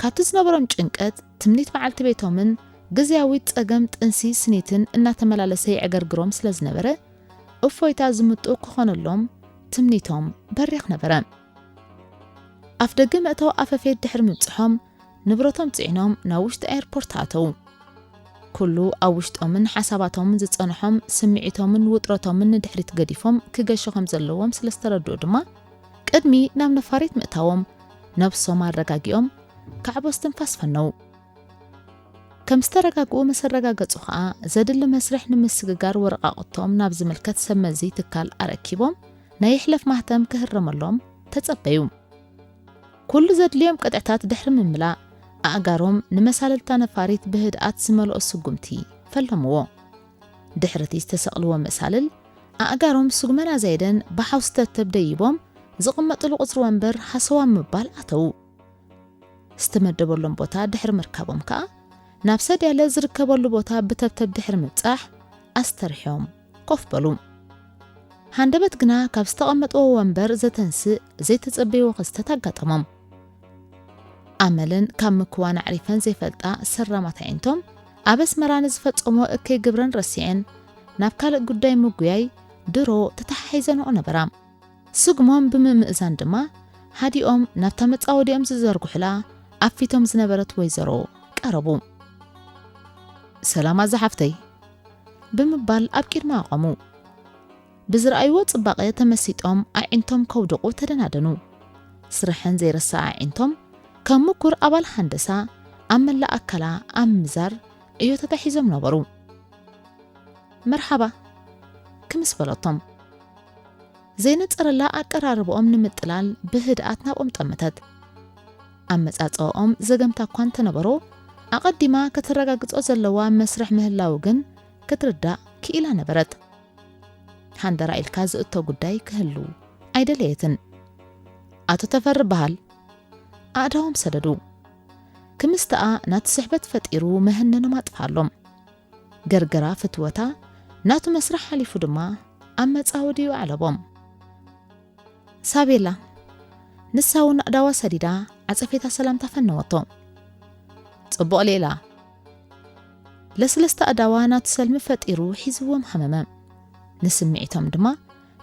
ካብቲ ዝነበሮም ጭንቀት፣ ትምኒት በዓልቲ ቤቶምን ግዝያዊ ጸገም ጥንሲ ስኒትን እናተመላለሰ የዕገርግሮም ስለ ዝነበረ፣ እፎይታ ዝምጡ ክኾነሎም ትምኒቶም በሪኽ ነበረ። ኣፍ ደገ መእተዊ ኣፈፌት ድሕሪ ምብጽሖም፣ ንብረቶም ጽዒኖም ናብ ውሽጢ ኤርፖርት ኣተዉ። ኩሉ ኣብ ውሽጦምን ሓሳባቶምን ዝጸንሖም ስምዒቶምን ውጥረቶምን ንድሕሪት ገዲፎም ክገሹ ከም ዘለዎም ስለ ዝተረድኡ ድማ፣ ቅድሚ ናብ ነፋሪት ምእታዎም ነብሶም ኣረጋጊኦም ካዕቦ እስትንፋስ ፈነዉ። ከም ዝተረጋግኡ ምስ ኣረጋገጹ ኸኣ፣ ዘድሊ መስርሕ ንምስግጋር ወረቓቕቶም ናብ ዝምልከት ሰብ መዚ ትካል ኣረኪቦም፣ ናይ ይሕለፍ ማህተም ክህረመሎም ተጸበዩ። ኩሉ ዘድልዮም ቅጥዕታት ድሕሪ ምምላእ፣ ኣእጋሮም ንመሳልልታ ነፋሪት ብህድኣት ዝመልኦ ስጉምቲ ፈለምዎ። ድሕሪ እቲ ዝተሰቕልዎ መሳልል፣ ኣእጋሮም ስጉመን ኣዛይደን ብሓውሲ ተብተብ ደይቦም፣ ዝቕመጥሉ ቁጽሪ ወንበር ሃሰው ኣብ ምባል ኣተዉ። ዝተመደበሎም ቦታ ድሕሪ ምርካቦም ከኣ፣ ናብ ሰድያለ ዝርከበሉ ቦታ ብተብተብ ድሕሪ ምብጻሕ፣ ኣስተርሕዮም ኮፍ በሉ። ሃንደበት ግና ካብ ዝተቐመጥዎ ወንበር ዘተንስእ ዘይተጸበይዎ ክስተት ኣጋጠሞም። ኣመለን ካብ ምክዋን ኣዕሪፈን ዘይፈልጣ ሰራማት ኣዒንቶም፣ ኣብ ኣስመራ ንዝፈጸሞ እከይ ግብረን ረሲዐን፣ ናብ ካልእ ጉዳይ ምጉያይ ድሮ ተተሓሒዘንኦ ነበራ። ስጉሞም ብምምእዛን ድማ፣ ሃዲኦም ናብታ መጻወዲኦም ዝዘርግሑላ ኣብ ፊቶም ዝነበረት ወይዘሮ ቀረቡ። "ሰላም ኣዛ ሓፍተይ" ብምባል ኣብ ቅድማ ኣቆሙ። ብዝረኣይዎ ጽባቐ ተመሲጦም ኣዒንቶም ከውድቑ ተደናደኑ። ስርሐን ዘይረስዓ ኣዒንቶም፣ ከም ምኩር ኣባል ሃንደሳ፣ ኣብ መላእ ኣካላ ኣብ ምምዛር ዕዮ ተታሒዞም ነበሩ። "መርሓባ" ክምስ በለቶም። ዘይነጸረላ ኣቀራርባኦም ንምጥላል ብህድኣት ናብኦም ጠመተት። ኣመጻጽኣኦም ዘገምታ እኳ እንተነበሮ፣ ኣቐዲማ ከተረጋግጾ ዘለዋ መስርሕ ምህላው ግን ክትርዳእ ክኢላ ነበረት። ሃንደራ ኢልካ ዝእቶ ጉዳይ ክህሉ ኣይደለየትን። "ኣቶ ተፈሪ በሃል" ኣእዳዎም ሰደዱ። ክምስተኣ ናቲ ስሕበት ፈጢሩ መህነኖም ኣጥፍኣሎም። ገርገራ ፍትወታ ናቱ መስርሕ ሓሊፉ ድማ ኣብ መጻወዲኡ ኣዕለቦም። ሳቤላ፣ ንሳ እውን ኣእዳዋ ሰዲዳ ዓጸፌታ ሰላምታ ፈነወቶ። "ጽቡቕ ሌላ" ለስለስታ ኣእዳዋ ናቱ ሰልሚ ፈጢሩ ሒዝዎም ሃመመ። ንስምዒቶም ድማ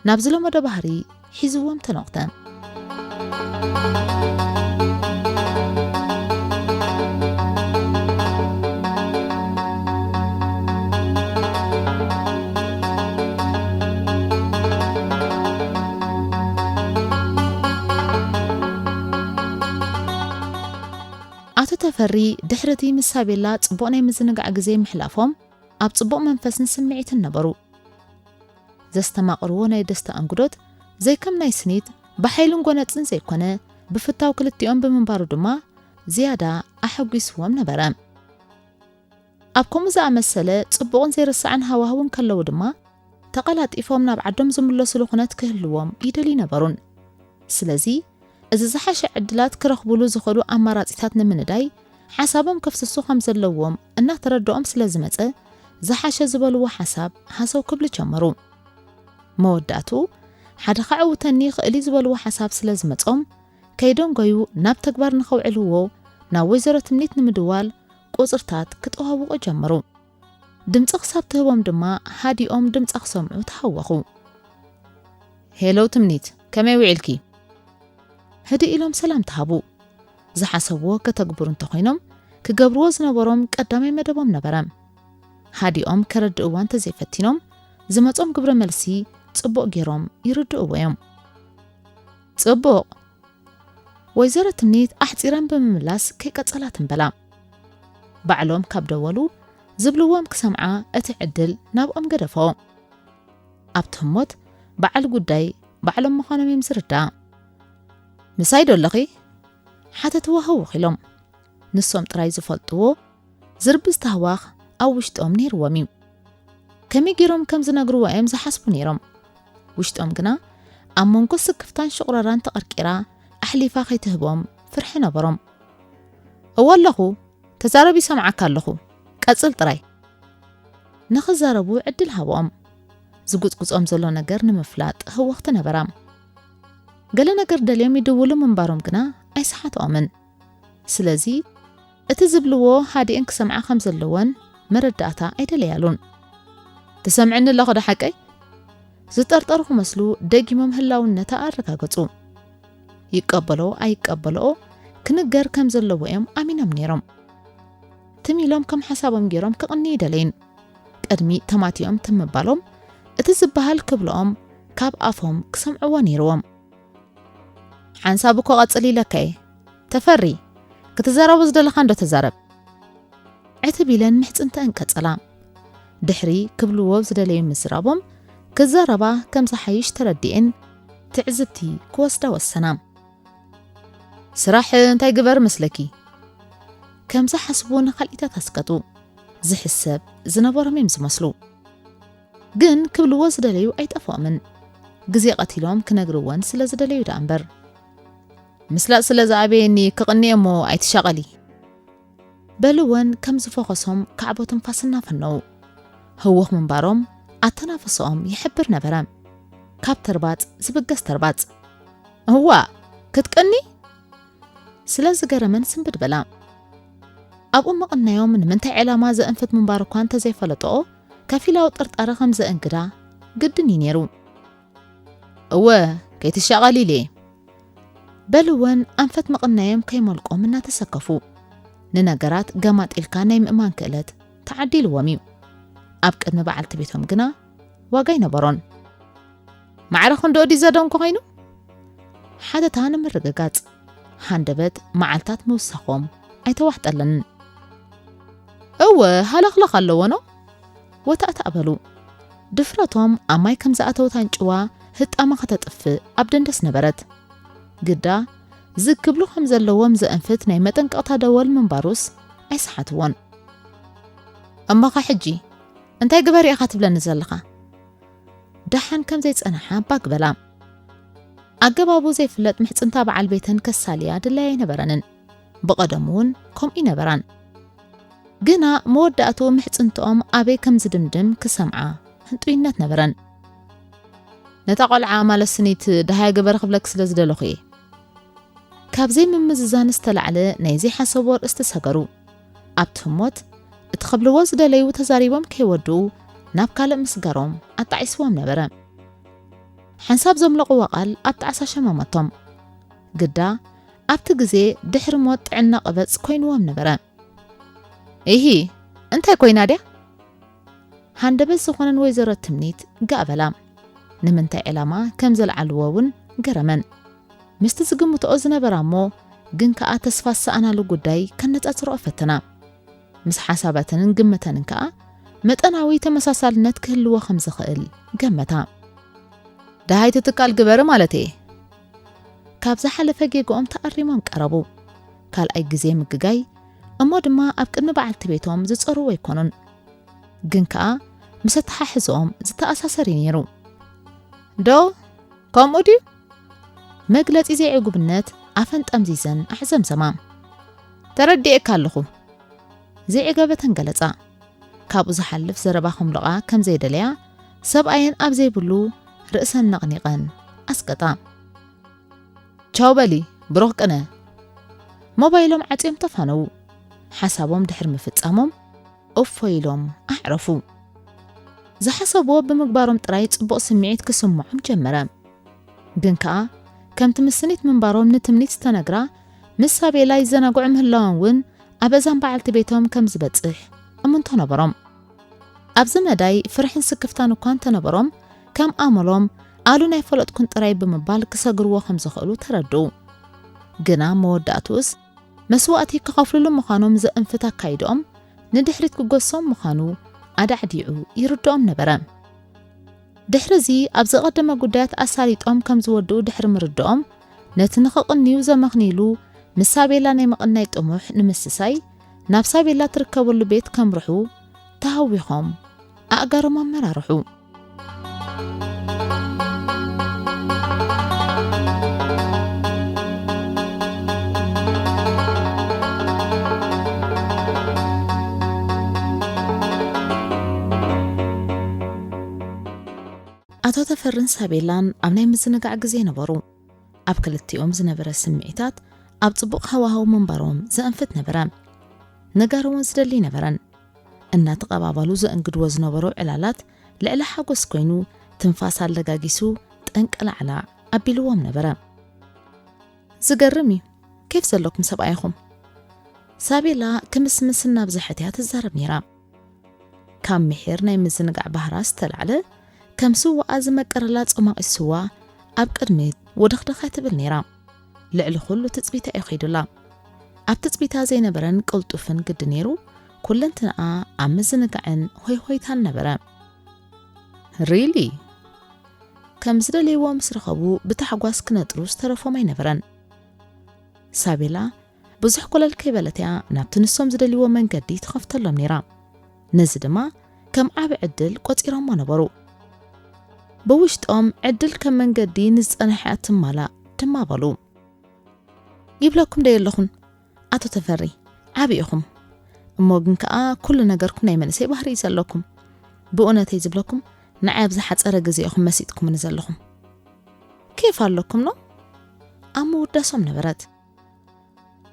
ናብ ዝለመዶ ባህሪ ሒዝዎም ተነቑተ። ኣቶ ተፈሪ ድሕሪ እቲ ምስ ሳቤላ ጽቡቕ ናይ ምዝንጋዕ ግዜ ምሕላፎም፣ ኣብ ጽቡቕ መንፈስን ስምዒትን ነበሩ። ዘስተማቕርዎ ናይ ደስታ ኣንግዶት ዘይከም ናይ ስኒት ብሓይልን ጎነጽን ዘይኮነ፣ ብፍታው ክልቲኦም ብምንባሩ ድማ ዝያዳ ኣሐጒስዎም ነበረ። ኣብ ከምኡ ዝኣመሰለ ጽቡቕን ዘይርሳዕን ሃዋህው እንከለዉ ድማ፣ ተቐላጢፎም ናብ ዓዶም ዝምለስሉ ኩነት ክህልዎም ይደልዩ ነበሩን። ስለዚ፣ እዚ ዝሓሸ ዕድላት ክረኽቡሉ ዝኽእሉ ኣማራጺታት ንምንዳይ፣ ሓሳቦም ከፍስሱ ከም ዘለዎም እናተረድኦም ስለ ዝመጸ፣ ዝሓሸ ዝበልዎ ሓሳብ ሃሰው ክብሉ ጀመሩ። መወዳእትኡ፣ ሓደ ከዕውተኒ ይኽእል እዩ ዝበልዎ ሓሳብ ስለ ዝመጾም፣ ከይደንጎዩ ናብ ተግባር ንኸውዕልዎ ናብ ወይዘሮ ትምኒት ንምድዋል ቁጽርታት ክጠዋውቑ ጀመሩ። ድምጺ ክሳብ ትህቦም ድማ ሃዲኦም ድምጻ ክሰምዑ ተሃወኹ። "ሄሎ ትምኒት፣ ከመይ ውዒልኪ?" ህድእ ኢሎም ሰላም ተሃቡ። ዝሓሰብዎ ከተግብሩ እንተኾይኖም፣ ክገብርዎ ዝነበሮም ቀዳማይ መደቦም ነበረ። ሃዲኦም ከረድእዋ እንተዘይፈቲኖም፣ ዝመጾም ግብረ መልሲ ጽቡቕ ገይሮም ይርድእዎ እዮም። "ጽቡቕ!" ወይዘሮ ትምኒት ኣሕጺረን ብምምላስ ከይቀጸላ ትንበላ። ባዕሎም ካብ ደወሉ፣ ዝብልዎም ክሰምዓ እቲ ዕድል ናብኦም ገደፎ። ኣብቲ ህሞት በዓል ጉዳይ ባዕሎም ምዃኖም እዮም ዝርዳእ። "ምሳይ ዶ ኣለኺ?" ሓተትዋ ህውኽ ኢሎም። ንሶም ጥራይ ዝፈልጥዎ ዝርቢ ዝተህዋኽ ኣብ ውሽጦም ነይርዎም እዩ። ከመይ ገይሮም ከም ዝነግርዎ እዮም ዝሓስቡ ነይሮም። ውሽጦም ግና ኣብ መንጎ ስክፍታን ሽቑረራን ተቐርቂራ ኣሕሊፋ ከይትህቦም ፍርሒ ነበሮም። "እወ ኣለኹ፣ ተዛረብ፣ ይሰምዓካ ኣለኹ፣ ቀጽል ጥራይ።" ንኽዛረቡ ዕድል ሃቦም። ዝጉጽጉጾም ዘሎ ነገር ንምፍላጥ ህወኽቲ ነበራ። ገለ ነገር ደልዮም ይድውሉ ምንባሮም ግና ኣይሰሓትኦምን። ስለዚ፣ እቲ ዝብልዎ ሃዲኤን ክሰምዓ ከም ዘለወን መረዳእታ ኣይደለያሉን። "ትሰምዕኒ ኣለኺ ዶ ሓቀይ?" ዝጠርጠሩ ክመስሉ ደጊሞም ህላውነታ ኣረጋገጹ። ይቀበሎ ኣይቀበልኦ ክንገር ከም ዘለዎ እዮም ኣሚኖም ነይሮም። ትም ኢሎም ከም ሓሳቦም ገይሮም ክቕኒ ይደለይን። ቅድሚ ተማቲኦም ትም ምባሎም እቲ ዝበሃል ክብልኦም ካብ ኣፎም ክሰምዕዎ ነይርዎም። ሓንሳብ እኮ ቀጽል ኢለካ እየ። ተፈሪ፣ ክትዛረቦ ዝደለኻ እንዶ ተዛረብ። ዕትብ ኢለን ምሕጽንተአን ቀጸላ። ድሕሪ ክብልዎ ዝደለዩ ምዝራቦም ክዛረባ ከም ዝሓይሽ ተረዲኤን ትዕዝብቲ ክወስዳ ወሰና። ስራሕ እንታይ ግበር መስለኪ? ከም ዝሓስቡ ንኻልኢታት ኣስቀጡ። ዝሕሰብ ዝነበሮም እዮም ዝመስሉ። ግን ክብልዎ ዝደለዩ ኣይጠፍኦምን። ግዜ ቀቲሎም ክነግርወን ስለ ዝደለዩ ደኣ እምበር። ምስላጥ ስለ ዝኣበየኒ ክቕኒ እሞ ኣይትሻቐሊ። በልወን ከም ዝፈኸሶም ካዕቦ ትንፋስ እናፈነው። ህውኽ ምንባሮም ኣተናፈሰኦም ይሕብር ነበረ። ካብ ተርባጽ ዝብገስ ተርባጽ። እዋ፣ ክትቅኒ? ስለ ዝገረመን ስንብድ በላ። ኣብኡ ምቕናዮም ንምንታይ ዕላማ ዘእንፍት ምንባር እኳ እንተዘይፈለጥኦ፣ ከፊላዊ ጥርጣረ ከም ዘእንግዳ ግድን እዩ ነይሩ። እወ፣ ከይትሻቐል ኢለ። በልወን ኣንፈት ምቕናዮም ከይመልቆም እናተሰከፉ። ንነገራት ገማጢልካ ናይ ምእማን ክእለት ተዓዲልዎም እዩ። ኣብ ቅድሚ በዓልቲ ቤቶም ግና ዋጋ ኣይነበሮን። ማዕረ ክንድኡ ድዩ ዘደንኩ ኮይኑ? ሓተታ ንምርግጋጽ። ሃንደበት መዓልታት ምውሳኾም ኣይተዋሕጠለንን። እወ፣ ሃለኽለኽ ኣለዎ ኖ? ወታእታእ በሉ። ድፍረቶም ኣብ ማይ ከም ዝኣተወት ኣንጭዋ ህጣማ ከተጥፍእ ኣብ ደንደስ ነበረት። ግዳ ዝግ ክብሉ ከም ዘለዎም ዘእንፍት ናይ መጠንቀቕታ ደወል ምንባሩስ ኣይሰሓትዎን። እሞኸ ሕጂ እንታይ ግበሪ ኢኻ ትብለኒ ዘለኻ? ደሓን ከም ዘይጸንሓ ባግ በላ። ኣገባቡ ዘይፍለጥ ምሕጽንታ በዓል ቤተን ከሳልያ ድላይ ኣይነበረንን። ብቐደሙ እውን ከምኡ ይነበራን። ግና መወዳእትኡ ምሕጽንትኦም ኣበይ ከም ዝድምድም ክሰምዓ ህንጡይነት ነበረን። ነታ ቆልዓ ማለት ስኒት ደሃይ ገበር ክብለክ ስለ ዝደለኹ እየ። ካብ ዘይምምዝዛን ዝተላዕለ ናይ ዘይሓሰቦ ኣርእስቲ ሰገሩ። ኣብቲ ህሞት እቲ ክብልዎ ዝደለዩ ተዛሪቦም ከይወድኡ ናብ ካልእ ምስጋሮም ኣጣዒስዎም ነበረ። ሓንሳብ ዘምለቕዎ ቃል ኣብ ጣዕሳ ሸመመቶም። ግዳ ኣብቲ ግዜ ድሕሪ ሞት ጥዕና ቀበጽ ኮይንዎም ነበረ። ኢሂ፣ እንታይ ኮይና ድያ? ሃንደበት ዝኾነን ወይዘሮ ትምኒት ጋእ በላ። ንምንታይ ዕላማ ከም ዘልዓልዎ እውን ገረመን። ምስቲ ዝግምትኦ ዝነበራ እሞ ግን ከኣ ተስፋ ዝሰኣናሉ ጉዳይ ከነጻጽርኦ ፈተና። ምስ ሓሳባተንን ግምተንን ከኣ መጠናዊ ተመሳሳልነት ክህልዎ ከም ዝኽእል ገመታ። ደሃይ ትትካል ግበሪ ማለት እየ። ካብ ዝሓለፈ ጌግኦም ተኣሪሞም ቀረቡ። ካልኣይ ግዜ ምግጋይ እሞ ድማ ኣብ ቅድሚ በዓልቲ ቤቶም ዝጸርዎ ኣይኮኑን። ግን ከኣ ምስ ኣተሓሕዝኦም ዝተኣሳሰር እዩ ነይሩ። ዶ ከምኡ ድዩ? መግለጺ ዘይዕጉብነት ኣፈን ጠምዚዘን ኣሕዘምዘማ። ተረዲኤካ ኣለኹ። ዘይዕገበተን ገለጻ። ካብኡ ዝሓልፍ ዘረባ ከምልቓ ከም ዘይደለያ ሰብኣየን ኣብ ዘይብሉ ርእሰን ነቕኒቐን ኣስቀጣ። ቻው በሊ፣ ብሩኽ ቅነ። ሞባይሎም ዓጽዮም ተፋነዉ። ሓሳቦም ድሕሪ ምፍጻሞም እፎ ኢሎም ኣዕረፉ። ዝሓሰብዎ ብምግባሮም ጥራይ ጽቡቕ ስምዒት ክስምዖም ጀመረ። ግን ከኣ ከምቲ ምስኒት ምንባሮም ንትምኒት ዝተነግራ ምስ ሳቤላ ይዘናግዑ ምህላዎም እውን ኣብ እዛን በዓልቲ ቤቶም ከም ዝበጽሕ እምንቶ ነበሮም። ኣብዚ መዳይ ፍርሕን ስክፍታን እኳ እንተነበሮም ከም ኣመሎም ኣሉ ናይ ፈለጥኩን ጥራይ ብምባል ክሰግርዎ ከም ዝኽእሉ ተረድኡ። ግና መወዳእትኡስ መስዋእቲ ክኸፍልሉ ምዃኖም ዘእንፍት ኣካይድኦም ንድሕሪት ክጎሶም ምዃኑ ኣዳዕዲዑ ይርድኦም ነበረ። ድሕሪ እዚ ኣብ ዝቐደመ ጉዳያት ኣሳሊጦም ከም ዝወድኡ ድሕሪ ምርድኦም ነቲ ንኽቕንዩ ዘመኽንይሉ ምስ ሳቤላ ናይ ምቕናይ ጥሙሕ ንምስሳይ ናብ ሳቤላ ትርከበሉ ቤት ከምርሑ ተሃዊኾም ኣእጋሮም ኣመራርሑ። ኣቶ ተፈርን ሳቤላን ኣብ ናይ ምዝንጋዕ ግዜ ነበሩ። ኣብ ክልቲኦም ዝነበረ ስምዒታት ኣብ ጽቡቕ ሃዋህው ምንባሮም ዘእንፍት ነበረ። ነጋር እውን ዝደሊ ነበረን። እናተቐባበሉ ዘእንግድዎ ዝነበሩ ዕላላት ልዕሊ ሓጎስ ኮይኑ ትንፋስ ኣለጋጊሱ ጠንቀላዕላዕ ኣቢልዎም ነበረ። ዝገርም እዩ። ኬፍ ዘለኩም ሰብኣይኹም። ሳቤላ ክምስምስ እናብዝሐት እያ ትዛረብ ነይራ። ካብ ምሒር ናይ ምዝንጋዕ ባህራ ዝተላዕለ፣ ከም ስዋኣ ዝመቀረላ ጾማቒ ስዋ ኣብ ቅድሚት ወደኽደኻ ትብል ነይራ። ልዕሊ ኩሉ ትጽቢታ እዩ ኸይዱላ። ኣብ ትጽቢታ ዘይነበረን ቅልጡፍን ግዲ ነይሩ፣ ኩለንትንኣ ኣብ ምዝንጋዕን ሆይሆይታን ነበረ። ሪሊ? ከም ዝደለይዎ ምስ ረኸቡ ብታሕጓስ ክነጥሩ ዝተረፎም ኣይነበረን። ሳቤላ ብዙሕ ኮለል ከይበለት እያ ናብቲ ንሶም ዝደልይዎ መንገዲ ትኸፍተሎም ነይራ። ነዚ ድማ ከም ዓቢ ዕድል ቆጺሮሞ ነበሩ። ብውሽጦም ዕድል ከም መንገዲ ንዝጸንሐ እያ ትማላእ ድማ በሉ። ይብለኩም ዶ የለኹን ኣቶ ተፈሪ፣ ዓቢ ኢኹም። እሞ ግን ከኣ ኩሉ ነገርኩም ናይ መንእሰይ ባህሪ እዩ ዘለኩም። ብእውነተይ ዝብለኩም ንዓይ ኣብ ዝሓጸረ ግዜ ኢኹም መሲጥኩምኒ ዘለኹም። ኬፍ ኣለኩም ኖ? ኣብ ምውዳሶም ነበረት።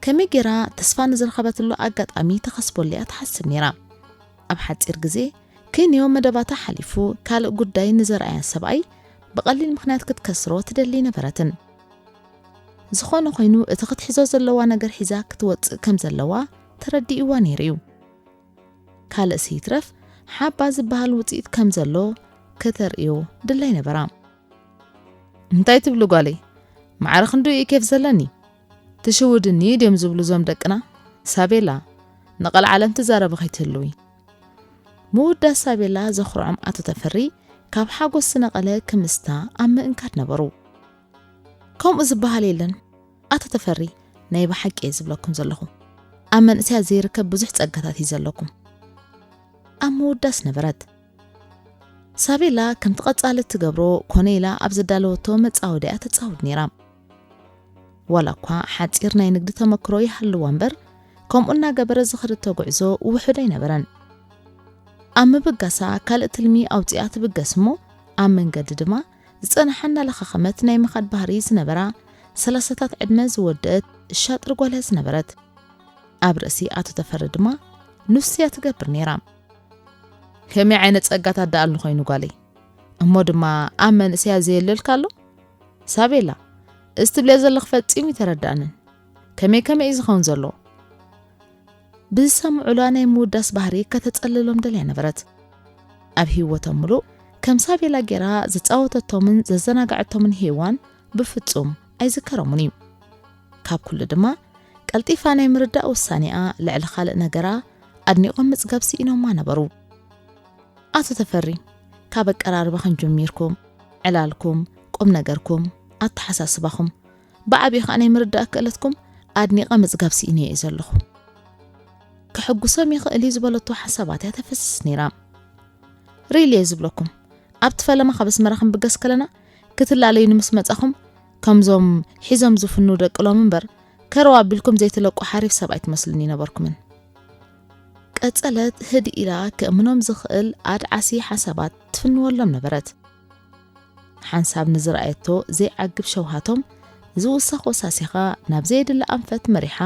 ከመይ ጌራ ተስፋ ንዝረኸበትሉ ኣጋጣሚ ተኸስበሉ እያ ትሓስብ ነይራ። ኣብ ሓጺር ግዜ ክንዮ መደባታ ሓሊፉ ካልእ ጉዳይ ንዘርኣያ ሰብኣይ ብቐሊል ምኽንያት ክትከስሮ ትደሊ ነበረትን። ዝኾነ ኮይኑ እቲ ክትሕዞ ዘለዋ ነገር ሒዛ ክትወጽእ ከም ዘለዋ ተረዲእዋ ነይሩ እዩ። ካልእ ስይትረፍ ሓባ ዝበሃል ውጽኢት ከም ዘሎ ከተርእዮ ድላይ ነበራ። እንታይ ትብሉ ጓለይ? ማዕረ ክንዱ እዩ ኬፍ ዘለኒ። ትሽውድኒ ድዮም ዝብሉ እዞም ደቅና? ሳቤላ፣ ንቐልዓለም ትዛረቢ ከይትህልዊ። ምውዳስ ሳቤላ ዘኹርዖም ኣቶ ተፈሪ ካብ ሓጎስ ዝነቐለ ክምስታ ኣብ ምእንካድ ነበሩ። ከምኡ ዝበሃል የለን ኣቶ ተፈሪ፣ ናይ ብሓቂ እየ ዝብለኩም ዘለኹ። ኣብ መንእሰያት ዘይርከብ ብዙሕ ጸጋታት እዩ ዘለኩም። ኣብ ምውዳስ ነበረት። ሳቤላ ከምቲ ቀጻሊ እትገብሮ ኮነ ኢላ ኣብ ዘዳለወቶ መጻወድያ ተጻወት ነይራ። ዋላ እኳ ሓጺር ናይ ንግዲ ተመክሮ ይሃልዋ እምበር፣ ከምኡ እናገበረ ዝኸደቶ ጉዕዞ ውሑድ ኣይነበረን። ኣብ ምብጋሳ ካልእ ትልሚ ኣውጺኣ ትብገስ እሞ፣ ኣብ መንገዲ ድማ ዝጸንሓ እናለኻኸመት ናይ ምኻድ ባህሪ ዝነበራ ሰላሳታት ዕድመ ዝወደአት ሻጥር ጓል እያ ዝነበረት። ኣብ ርእሲ ኣቶ ተፈሪ ድማ ንሱ እያ ትገብር ነይራ። ከመይ ዓይነት ጸጋታት ደኣሉ ኮይኑ ጓለይ? እሞ ድማ ኣብ መንእሰያ ዘየለልካ ኣሎ? ሳቤላ፣ እዚ ትብልዮ ዘለኺ ፈጺሙ ይተረዳእንን። ከመይ ከመይ እዩ ዝኸውን ዘሎ? ብዝሰምዑላ ናይ ምውዳስ ባህሪ ከተጸልሎም ደልያ ነበረት። ኣብ ህይወቶም ምሉእ ከም ሳቤላ ጌራ ዘጻወተቶምን ዘዘናግዐቶምን ሄዋን ብፍጹም ኣይዝከሮምን እዩ። ካብ ኩሉ ድማ ቀልጢፋ ናይ ምርዳእ ውሳኔኣ ልዕሊ ካልእ ነገራ ኣድኒቖም ምጽጋብ ስኢኖማ ነበሩ። ኣቶ ተፈሪ፣ ካብ ኣቀራርባኹም ጀሚርኩም፣ ዕላልኩም፣ ቁም ነገርኩም፣ ኣተሓሳስባኹም፣ ብዓቢኡ ኸኣ ናይ ምርዳእ ክእለትኩም ኣድኒቐ ምጽጋብ ስኢነ እየ ዘለኹ። ከሐጉሶም ይኽእል እዩ ዝበለቶ ሓሳባት እያ ተፈስስ ነይራ። ሪሊ እየ ዝብለኩም፣ ኣብቲ ፈለማ ካብ ኣስመራ ክንብገስ ከለና ክትላለዩኒ ምስ መጻኹም፣ ከምዞም ሒዞም ዝፍኑ ደቂ ሎሚ እምበር፣ ከረው ኣቢልኩም ዘይትለቁ ሓሪፍ ሰብ ኣይትመስሉኒ ነበርኩምን። ቀጸለት ህድእ ኢላ ክእምኖም ዝኽእል ኣድዓሲ ሓሳባት ትፍንወሎም ነበረት። ሓንሳብ ንዝረኣየቶ ዘይዓግብ ሸውሃቶም ዝውሰኽ ወሳሲኻ ናብ ዘየድሊ ኣንፈት መሪሓ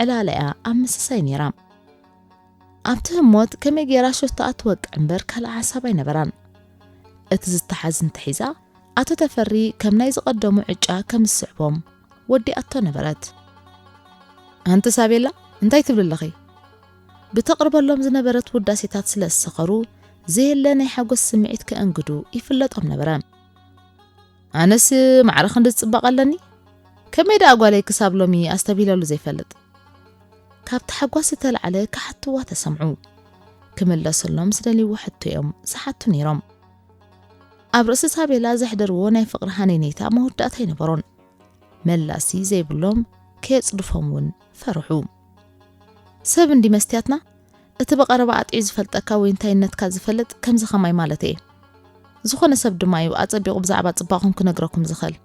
ዕላላ እያ ኣብ ምስሳይ ነይራ። ኣብቲ ህሞት ከመይ ጌራ ሹታ ትወቅዕ እምበር ካልእ ሓሳብ ኣይነበራን። እቲ ዝተሓዝ እንተሒዛ ኣቶ ተፈሪ ከም ናይ ዝቐደሙ ዕጫ ከም ዝስዕቦም ወዲኣቶ ነበረት። ኣንቲ ሳቤላ፣ እንታይ ትብሊ ኣለኺ? ብተቕርበሎም ዝነበረት ውዳሴታት ስለ ዝሰኸሩ ዘየለ ናይ ሓጎስ ስምዒት ከእንግዱ ይፍለጦም ነበረ። ኣነስ ማዕረ ክንዲ ዝጽበቕ ኣለኒ? ከመይ ደኣ ጓለይ ክሳብ ሎሚ ኣስተብሂለሉ ዘይፈልጥ? ካብ ታሕጓስ ዝተላዕለ ክሓትዋ ተሰምዑ። ክምለሰሎም ዝደልይዎ ሕቶ እዮም ዝሓቱ ነይሮም። ኣብ ርእሲ ሳቤላ ዘሕደርዎ ናይ ፍቕሪ ሃነይነይታ መወዳእታ ኣይነበሮን። መላሲ ዘይብሎም ከየጽድፎም እውን ፈርሑ። ሰብ እንዲ መስትያትና፣ እቲ ብቐረባ ኣጥዕዩ ዝፈልጠካ ወይ እንታይነትካ ዝፈልጥ ከምዚ ኸማይ ማለት እየ። ዝኾነ ሰብ ድማ እዩ ኣጸቢቑ ብዛዕባ ጽባቕኹም ክነግረኩም ዝኽእል።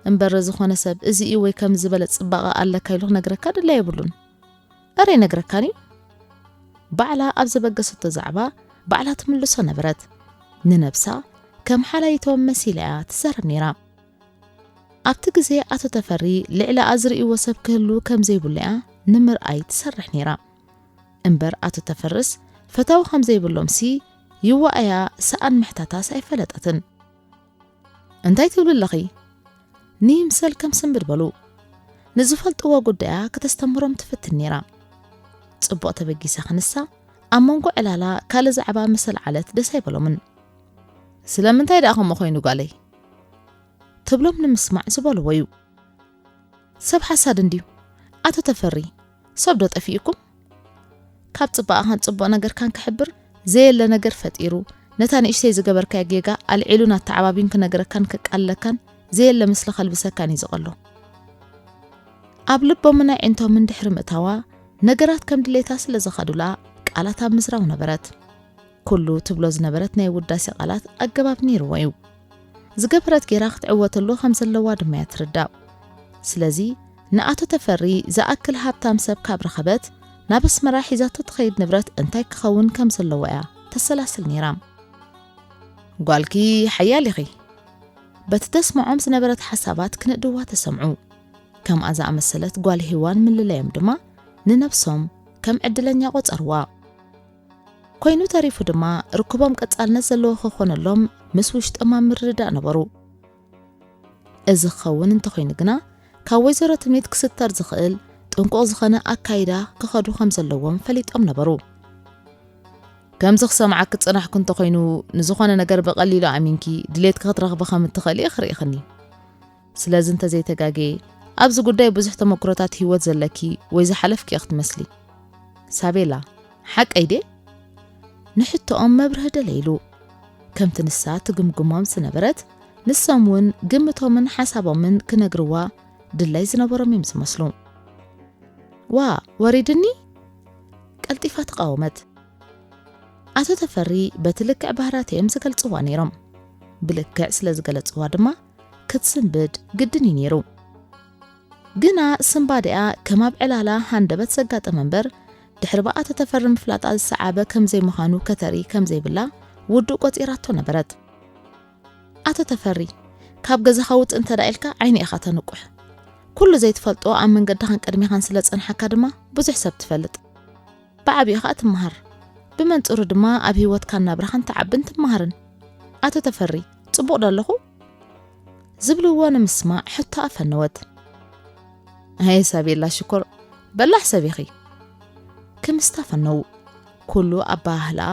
እምበር ዝኾነ ሰብ እዚ እዩ ወይ ከም ዝበለ ጽባቐ ኣለካ ኢሉ ክነግረካ ድላይ የብሉን። እረ ይነግረካን እዩ። ባዕላ ኣብ ዘበገሰቶ ዛዕባ ባዕላ ትምልሶ ነበረት። ንነብሳ ከም ሓላይቶም መሲላ እያ ትዛረብ ነይራ። ኣብቲ ግዜ ኣቶ ተፈሪ ልዕሊ ኣዝርእይዎ ሰብ ክህሉ ከም ዘይብሉ እያ ንምርኣይ ትሰርሕ ነይራ። እምበር ኣቶ ተፈርስ ፈታዊ ከም ዘይብሎምሲ ይዋኣያ ሰኣን ምሕታታስ ኣይፈለጠትን። እንታይ ትብሊ ኣለኺ? ንይምሰል ከም ስንብድ በሉ። ንዝፈልጥዎ ጉዳያ ከተስተምሮም ትፍትን ነይራ። ጽቡቕ ተበጊሳ ክንሳ ኣብ መንጎ ዕላላ ካልእ ዛዕባ ምስ ኣልዓለት ደስ ኣይበሎምን። ስለምንታይ ደኣ ከምኡ ኮይኑ ጓለይ? ትብሎም ንምስማዕ ዝበልዎ እዩ። ሰብ ሓሳድ እንድዩ። ኣቶ ተፈሪ፣ ሰብ ዶ ጠፊኡኩም? ካብ ጽባቐኻን ጽቡቕ ነገርካን ክሕብር ዘየለ ነገር ፈጢሩ፣ ነታ ንእሽተይ ዝገበርካዮ ጌጋ ኣልዒሉን ኣተዓባቢዩን ክነግረካን ከቃልለካን ዘየለ ምስሊ ከልብሰካን እዩ ዝቐሎ። ኣብ ልቦምን ኣዒንቶምን ድሕሪ ምእታዋ፣ ነገራት ከም ድሌታ ስለ ዝኸዱላ፣ ቃላት ኣብ ምዝራው ነበረት። ኩሉ ትብሎ ዝነበረት ናይ ውዳሴ ቃላት ኣገባብ ነይርዎ እዩ። ዝገበረት ጌራ ክትዕወተሉ ከም ዘለዋ ድማ እያ ትርዳእ። ስለዚ ንኣቶ ተፈሪ ዝኣክል ሃብታም ሰብ ካብ ረኸበት፣ ናብ ኣስመራ ሒዛቶ ትኸይድ ንብረት እንታይ ክኸውን ከም ዘለዎ እያ ተሰላስል ነይራ። ጓልኪ ሓያል ኢኺ። በቲ ተስምዖም ዝነበረት ሓሳባት ክንእድዋ ተሰምዑ። ከምኣ ዝኣመሰለት ጓል ሄዋን ምልላዮም ድማ ንነብሶም ከም ዕድለኛ ቆጸርዋ። ኮይኑ ተሪፉ ድማ ርክቦም ቀጻልነት ዘለዎ ክኾነሎም ምስ ውሽጦም ኣብ ምርድዳእ ነበሩ። እዚ ክኸውን እንተኾይኑ ግና ካብ ወይዘሮ ትምኒት ክስተር ዝኽእል ጥንቁቕ ዝኾነ ኣካይዳ ክኸዱ ከም ዘለዎም ፈሊጦም ነበሩ። ከምዚ ክሰምዓኪ ዝጸናሕኩ እንተኾይኑ ንዝኾነ ነገር ብቐሊሉ ኣሚንኪ ድሌትኪ ክትረኽቢ ከም እትኽእሊ እየ ክርእይኽኒ። ስለዚ እንተዘይተጋግየ ኣብዚ ጉዳይ ብዙሕ ተመክሮታት ህይወት ዘለኪ ወይ ዝሓለፍኪ ኢኺ ትመስሊ። ሳቤላ፣ ሓቀይ ድየ? ንሕቶኦም መብርሂ ደለይሉ። ከምቲ ንሳ ትግምግሞም ዝነበረት፣ ንሶም እውን ግምቶምን ሓሳቦምን ክነግርዋ ድላይ ዝነበሮም እዮም ዝመስሉ። ዋ፣ ወሪድኒ? ቀልጢፋ ተቓወመት። ኣቶ ተፈሪ በቲ ልክዕ ባህርያት እዮም ዝገልጽዋ ነይሮም። ብልክዕ ስለ ዝገለጽዋ ድማ ክትስንብድ ግድን እዩ ነይሩ። ግና ስንባዲኣ ከም ኣብ ዕላላ ሃንደበት ዘጋጠመ እምበር፣ ድሕሪ ብኣቶ ተፈሪ ምፍላጣ ዝሰዓበ ከም ዘይምዃኑ ከተርኢ ከም ዘይብላ ውዱእ ቆጺራቶ ነበረት። ኣቶ ተፈሪ፣ ካብ ገዛኻ ውጽእ እንተ ደኣ ኢልካ ዓይኒ ኢኻ ተንቁሕ። ኩሉ ዘይትፈልጦ ኣብ መንገድኻን ቅድሜኻን ስለ ጸንሓካ ድማ ብዙሕ ሰብ ትፈልጥ። ብዓቢኡ ኸኣ ትመሃር። ብመንጽሩ ድማ ኣብ ህይወትካን ናብራኻን ትዓብን ትመሃርን። ኣቶ ተፈሪ፣ ጽቡቕ ዶ ኣለኹ? ዝብልዎ ንምስማዕ ሕቶኣ ፈነወት። ኣይ ሳቤላ ሽኮር፣ በላሕ ሰብ ኢኺ። ክምስታ ፈነው። ኩሉ ኣበሃህላኣ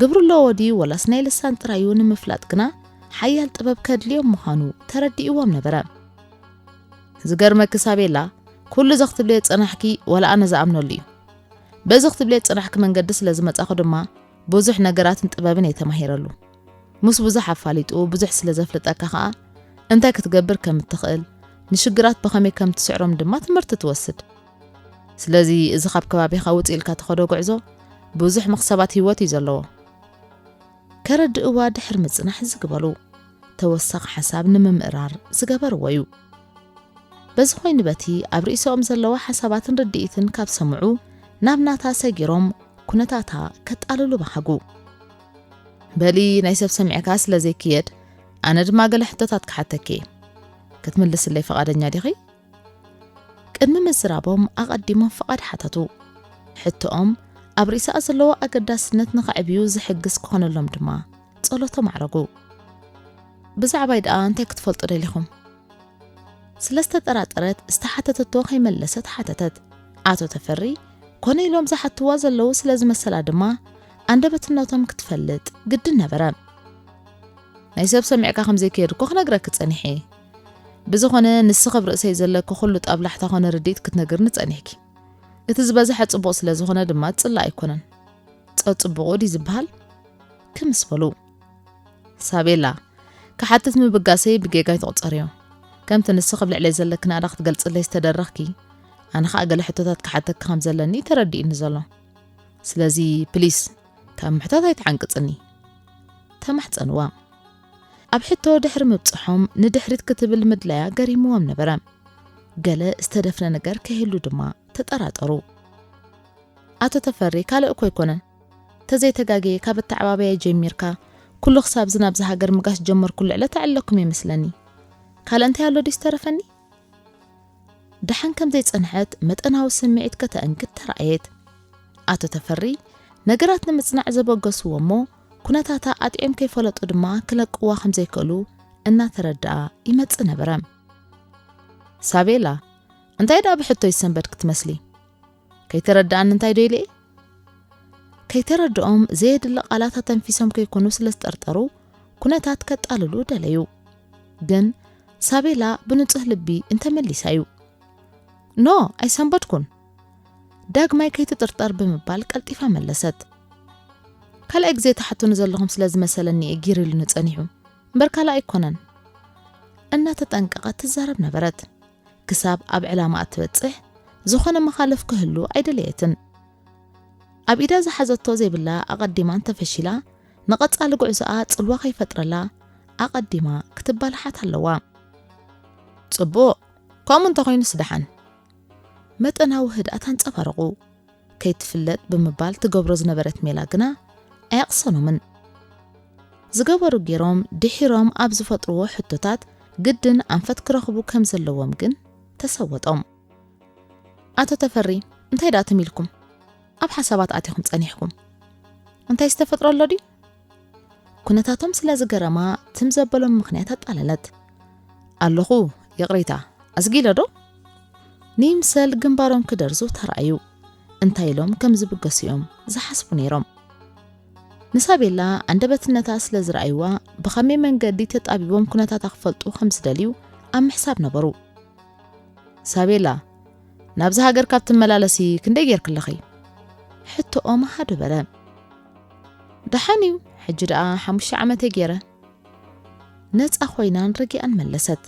ግብሪ ኣለዎ ድዩ ወላስ ናይ ልሳን ጥራዩ ንምፍላጥ ግና ሓያል ጥበብ ከድልዮም ምዃኑ ተረዲእዎም ነበረ። ዝገርመኪ ሳቤላ፣ ኩሉ እዚ ክትብልዮ ዝጸናሕኪ ዋላ ኣነ ዝኣምነሉ እዩ። በዚ ክትብልዮ ዝጸናሕኪ መንገዲ ስለ ዝመጻኹ ድማ ብዙሕ ነገራትን ጥበብን እየ ተማሂረሉ። ምስ ብዙሕ ኣፋሊጡ ብዙሕ ስለ ዘፍልጠካ ኸኣ እንታይ ክትገብር ከም እትኽእል፣ ንሽግራት ብኸመይ ከም ትስዕሮም ድማ ትምህርቲ ትወስድ። ስለዚ እዚ ካብ ከባቢኻ ውጽእ ኢልካ ትኸዶ ጉዕዞ ብዙሕ መኽሰባት ህይወት እዩ ዘለዎ። ከረድእዋ ድሕሪ ምጽናሕ ዝግበሉ ተወሳኺ ሓሳብ ንምምእራር ዝገበርዎ እዩ። በዚ ኮይኑ በቲ ኣብ ርእሶም ዘለዋ ሓሳባትን ርድኢትን ካብ ሰምዑ ናብ ናታ ሰጊሮም ኩነታታ ከጣልሉ በሃጉ። በሊ ናይ ሰብ ሰሚዕካ ስለ ዘይክየድ ኣነ ድማ ገለ ሕቶታት ክሓተኪ እየ። ክትምልስለይ ፈቓደኛ ዲኺ? ቅድሚ ምዝራቦም ኣቐዲሞም ፍቓድ ሓተቱ። ሕቶኦም ኣብ ርእሳ ዘለዎ ኣገዳስነት ንኸዕብዩ ዝሕግዝ ክኾነሎም ድማ ጸሎቶም ኣዕረጉ። ብዛዕባይ ደኣ እንታይ ክትፈልጡ ደሊኹም? ስለ ዝተጠራጠረት ዝተሓተተቶ ከይመለሰት ሓተተት። ኣቶ ተፈሪ ኮነ ኢሎም ዝሓትዋ ዘለዉ ስለ ዝመሰላ ድማ ኣንደበትነቶም ክትፈልጥ ግድን ነበረ። ናይ ሰብ ሰሚዕካ ከም ዘይክየድ እኮ ክነግረኪ ጸኒሐ እየ። ብዝኾነ ንስኺ ኣብ ርእሰይ ዘለኪ ኩሉ ጣብላሕታ ኮነ ርድኢት ክትነግርኒ ጸኒሕኪ። እቲ ዝበዝሐ ጽቡቕ ስለ ዝኾነ ድማ ጽላእ ኣይኮነን። ጸጽቡቑ ድዩ ዝበሃል? ክምስ በሉ። ሳቤላ፣ ክሓትት ምብጋሰይ ብጌጋ ኣይትቑጸርዮ። ከምቲ ንስኺ ኣብ ልዕለይ ዘለኪ ናእዳ ክትገልጽለይ ዝተደረኽኪ፣ ኣነ ኸኣ ገለ ሕቶታት ክሓተኪ ከም ዘለኒ ተረዲእኒ ዘሎ። ስለዚ ፕሊስ ካብ ምሕታት ኣይትዓንቅጽኒ። ተማሕጸንዋ። ኣብ ሕቶ ድሕሪ ምብጽሖም ንድሕሪት ክትብል ምድላያ ገሪምዎም ነበረ። ገለ ዝተደፍነ ነገር ከይህሉ ድማ ተጠራጠሩ። ኣቶ ተፈሪ ካልእ እኮ ኣይኮነን። ተዘይተጋግየ ካብ ኣተዓባብያ ጀሚርካ ኩሉ ክሳብ ዝናብ ዝሃገር ምጋስ ጀመርኩሉ ዕለት ኣዕለኩም ይመስለኒ። ካልእ እንታይ ኣሎ ድዩ ዝተረፈኒ? ደሓን ከም ዘይጸንሐት መጠናዊ ስምዒት ከተእንግድ ተራእየት። ኣቶ ተፈሪ ነገራት ንምጽናዕ ዘበገስዎ እሞ ኩነታታ ኣጥዕዮም ከይፈለጡ ድማ ክለቅዋ ከም ዘይክእሉ እናተረድኣ ይመጽእ ነበረ። ሳቤላ፣ እንታይ ደኣ ብሕቶ ይሰንበድ ክትመስሊ? ከይተረድኣኒ እንታይ ዶ ኢለ እየ? ከይተረድኦም ዘየድሊ ቃላት ኣተንፊሶም ከይኮኑ ስለ ዝጠርጠሩ፣ ኩነታት ከጣልሉ ደለዩ። ግን ሳቤላ ብንጹህ ልቢ እንተመሊሳዩ። "ኖ፣ ኣይሰንበድኩን። ዳግማይ ከይትጥርጠር" ብምባል ቀልጢፋ መለሰት። "ካልኣይ ግዜ ትሓቱኒ ዘለኹም ስለ ዝመሰለኒ እየ ጊር ኢሉኒ ጸኒሑ። እምበር ካልኣይ ኣይኮነን።" እናተጠንቀቐት ትዛረብ ነበረት። ክሳብ ኣብ ዕላማኣ ትበጽሕ ዝኾነ መኻልፍ ክህሉ ኣይደለየትን። ኣብ ኢዳ ዝሓዘቶ ዘይብላ ኣቐዲማ እንተፈሺላ፣ ንቐጻሊ ጉዕዞኣ ጽልዋ ከይፈጥረላ ኣቐዲማ ክትባላሓት ኣለዋ። "ጽቡቕ፣ ከምኡ እንተኾይኑስ ደሓን።" መጠናዊ ህድኣት ኣንጸባረቑ። ከይትፍለጥ ብምባል ትገብሮ ዝነበረት ሜላ ግና ኣየቕሰኖምን። ዝገበሩ ገይሮም ድሒሮም ኣብ ዝፈጥርዎ ሕቶታት ግድን ኣንፈት ክረኽቡ ከም ዘለዎም ግን ተሰወጦም። "ኣቶ ተፈሪ፣ እንታይ ደኣ ትም ኢልኩም? ኣብ ሓሳባት ኣቲኹም ጸኒሕኩም። እንታይ ዝተፈጥሮ ኣሎ ድዩ?" ኩነታቶም ስለ ዝገረማ ትም ዘበሎም ምኽንያት ኣጣለለት። "ኣለኹ፣ ይቕሬታ፣ ኣስጊለ ዶ?" ንይምሰል ግንባሮም ክደርዙ ተራእዩ። እንታይ ኢሎም ከም ዝብገሱ እዮም ዝሓስቡ ነይሮም። ንሳቤላ ኣንደበትነታ ስለ ዝረኣይዋ ብኸመይ መንገዲ ተጣቢቦም ኩነታታ ክፈልጡ ከም ዝደልዩ ኣብ ምሕሳብ ነበሩ። "ሳቤላ፣ ናብዚ ሃገር ካብ ትመላለሲ ክንደይ ጌርክለኺ?" ሕቶኦም ሃዱ በለ። "ደሓን እዩ፣ ሕጂ ደኣ ሓሙሽተ ዓመት እየ ጌረ።" ነጻ ኮይናን ረጊኣን መለሰት።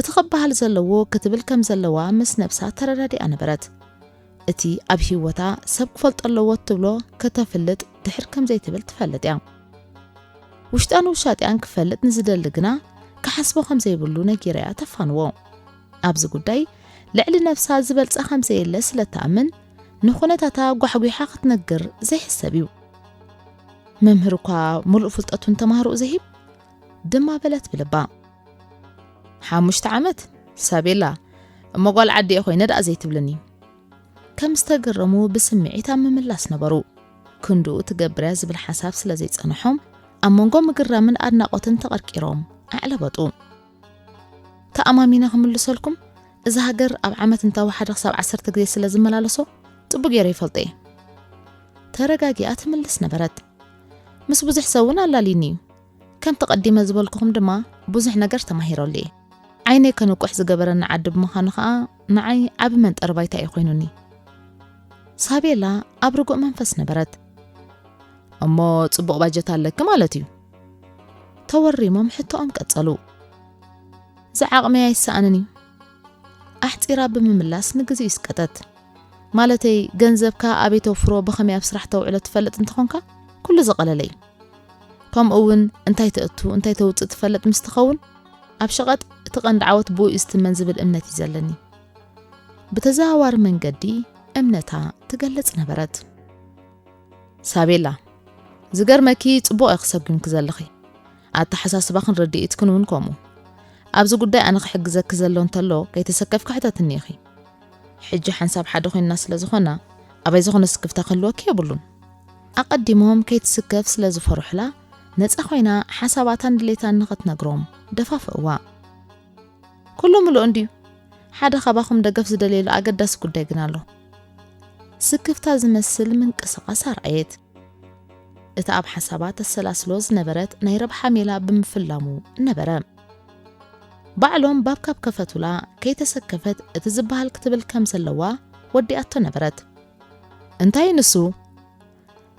እቲ ክበሃል ዘለዎ ክትብል ከም ዘለዋ ምስ ነብሳ ተረዳዲኣ ነበረት። እቲ ኣብ ህይወታ ሰብ ክፈልጦ ኣለዎ እትብሎ ከተፍልጥ ድሕር ከም ዘይትብል ትፈልጥ እያ። ውሽጣን ውሻጢኣን ክፈልጥ ንዝደሊ ግና ክሓስቦ ከም ዘይብሉ ነጊረያ ተፋንዎ። ኣብዚ ጉዳይ ልዕሊ ነብሳ ዝበልጻ ከም ዘየለ ስለ ትኣምን ንኹነታታ ጓሕጒሓ ክትነግር ዘይሕሰብ እዩ። "መምህር እኳ ሙሉእ ፍልጠቱን ተማሃሮኡ ዘይህብ?" ድማ በለት ብልባ። "ሓሙሽተ ዓመት? ሳቤላ፣ እሞ ጓል ዓዲ እየ ኮይነ ደኣ ዘይትብልኒ?" ከም ዝተገረሙ ብስምዒት ኣብ ምምላስ ነበሩ። ክንድኡ ትገብርያ ዝብል ሓሳብ ስለ ዘይጸንሖም ኣብ መንጎ ምግራምን ኣድናቖትን ተቐርቂሮም ኣዕለበጡ። "ተኣማሚነ ክምልሰልኩም፣ እዛ ሃገር ኣብ ዓመት እንተወሓደ ክሳብ ዓሰርተ ግዜ ስለ ዝመላለሶ ጽቡቕ ገይረ ይፈልጦ እየ።" ተረጋጊኣ ትምልስ ነበረት። "ምስ ብዙሕ ሰብ እውን ኣላልዩኒ እዩ። ከምቲ ቀዲመ ዝበልኩኹም ድማ ብዙሕ ነገር ተማሂረሉ እየ። ዓይነይ ከንቁሕ ዝገበረኒ ዓዲ ብምዃኑ ኸኣ ንዓይ ዓቢ መንጠሪ ባይታ እዩ ኮይኑኒ።" ሳቤላ ኣብ ርጉእ መንፈስ ነበረት። "እሞ ጽቡቕ ባጀት ኣለኪ ማለት እዩ?" ተወሪሞም ሕቶኦም ቀጸሉ። "ዝዓቕመይ ኣይሰኣንን እዩ።" ኣሕጺራ ብምምላስ ንግዜኡ ይስቀጠት። "ማለተይ፣ ገንዘብካ ኣበይ ተውፍሮ፣ ብኸመይ ኣብ ስራሕ ተውዕሎ ትፈልጥ እንተኾንካ፣ ኩሉ ዝቐለለ እዩ። ከምኡ እውን እንታይ ተእቱ እንታይ ተውጽእ ትፈልጥ ምስ ትኸውን፣ ኣብ ሸቐጥ እቲ ቀንዲ ዓወት ብኡ እዩ ዝትመን ዝብል እምነት እዩ ዘለኒ።" ብተዘዋዋሪ መንገዲ እምነታ ትገልጽ ነበረት። "ሳቤላ፣ ዝገርመኪ ጽቡቕ ኢኺ ሰጒምኪ ዘለኺ። ኣተሓሳስባኽን ርድኢትክን እውን ከምኡ። ኣብዚ ጉዳይ ኣነ ክሕግዘኪ ዘሎ እንተሎ ከይተሰከፍኪ ሕተትኒ ኢኺ። ሕጂ ሓንሳብ ሓደ ኮይንና ስለ ዝኾና ኣባይ ዝኾነ ስክፍታ ክህልወኪ የብሉን።" ኣቐዲሞም ከይትስከፍ ስለ ዝፈርሑላ ነጻ ኮይና ሓሳባታን ድሌታን ንኽትነግሮም ደፋፍእዋ። "ኩሉ ምሉእ እንድዩ። ሓደ ካባኹም ደገፍ ዝደልየሉ ኣገዳሲ ጉዳይ ግን ኣሎ።" ስክፍታ ዝመስል ምንቅስቓስ ኣርኣየት። እታ ኣብ ሓሳባ ተሰላስሎ ዝነበረት ናይ ረብሓ ሜላ ብምፍላሙ ነበረ። ባዕሎም ባብ ካብ ከፈቱላ ከይተሰከፈት እቲ ዝበሃል ክትብል ከም ዘለዋ ወዲኣቶ ነበረት። "እንታይ ንሱ?"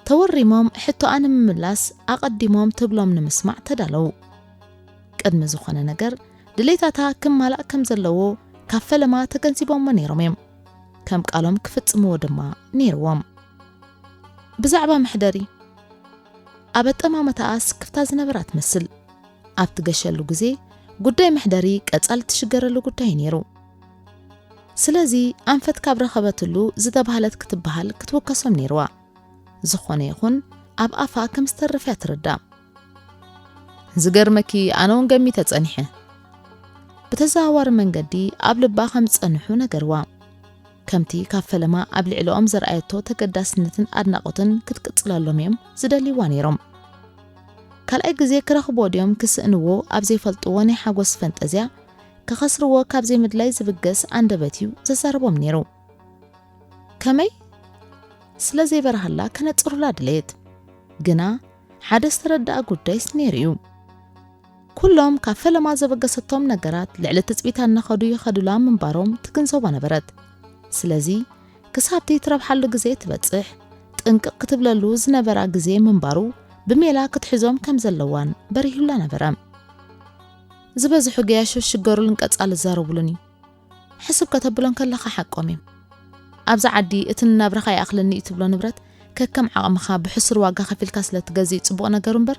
ተወሪሞም ሕቶኣ ንምምላስ ኣቐዲሞም ትብሎም ንምስማዕ ተዳለዉ። ቅድሚ ዝኾነ ነገር ድሌታታ ክማላእ ከም ዘለዎ ካብ ፈለማ ተገንዚቦሞ ነይሮም እዮም። ከም ቃሎም ክፍጽምዎ ድማ ነይርዎም። "ብዛዕባ መሕደሪ፣ ኣብ ኣጠማምታኣ ስክፍታ ዝነበራ ትመስል። ኣብ ትገሸሉ ግዜ ጉዳይ መሕደሪ ቀጻሊ ትሽገረሉ ጉዳይ ነይሩ። ስለዚ ኣንፈት ካብ ረኸበትሉ ዝተባህለት ክትበሃል ክትውከሶም ነይርዋ። ዝኾነ ይኹን ኣብ ኣፋ ከም ዝተርፍ እያ ትርዳእ። "ዝገርመኪ ኣነ እውን ገሚተ ጸኒሐ።" ብተዘዋዋሪ መንገዲ ኣብ ልባ ከም ዝጸንሑ ነገርዋ። ከምቲ ካብ ፈለማ ኣብ ልዕሊኦም ዘርኣየቶ ተገዳስነትን ኣድናቖትን ክትቅጽለሎም እዮም ዝደልይዋ ነይሮም። ካልኣይ ግዜ ክረኽብዎ ድዮም ክስእንዎ ኣብ ዘይፈልጥዎ ናይ ሓጎስ ፈንጠዝያ፣ ክኸስርዎ ካብ ዘይምድላይ ዝብገስ ኣንደበት እዩ ዘዛርቦም ነይሩ። ከመይ? ስለ ዘይበርሃላ ከነጽሩላ ድሌት። ግና ሓደ ዝተረድኣ ጉዳይስ ነይሩ እዩ። ኩሎም ካብ ፈለማ ዘበገሰቶም ነገራት ልዕሊ ትጽቢታ እናኸዱ ይኸዱላ ምንባሮም ትግንዘቦ ነበረት። ስለዚ ክሳብቲ ትረብሓሉ ግዜ ትበጽሕ ጥንቅቕ ክትብለሉ ዝነበራ ግዜ ምንባሩ ብሜላ ክትሕዞም ከም ዘለዋን በሪሁላ ነበረ። ዝበዝሑ ገያሾ ሽገሩልን ቀጻሊ ዝዛረቡሉን እዩ። ሕስብ ከተብሎ እንከለኻ ሓቆም እዮም። ኣብዚ ዓዲ እቲ ንናብራኻ ይኣኽለኒ እዩ ትብሎ ንብረት ከከም ዓቕምኻ ብሕሱር ዋጋ ከፊልካ ስለ ትገዝእ እዩ ጽቡቕ ነገሩ እምበር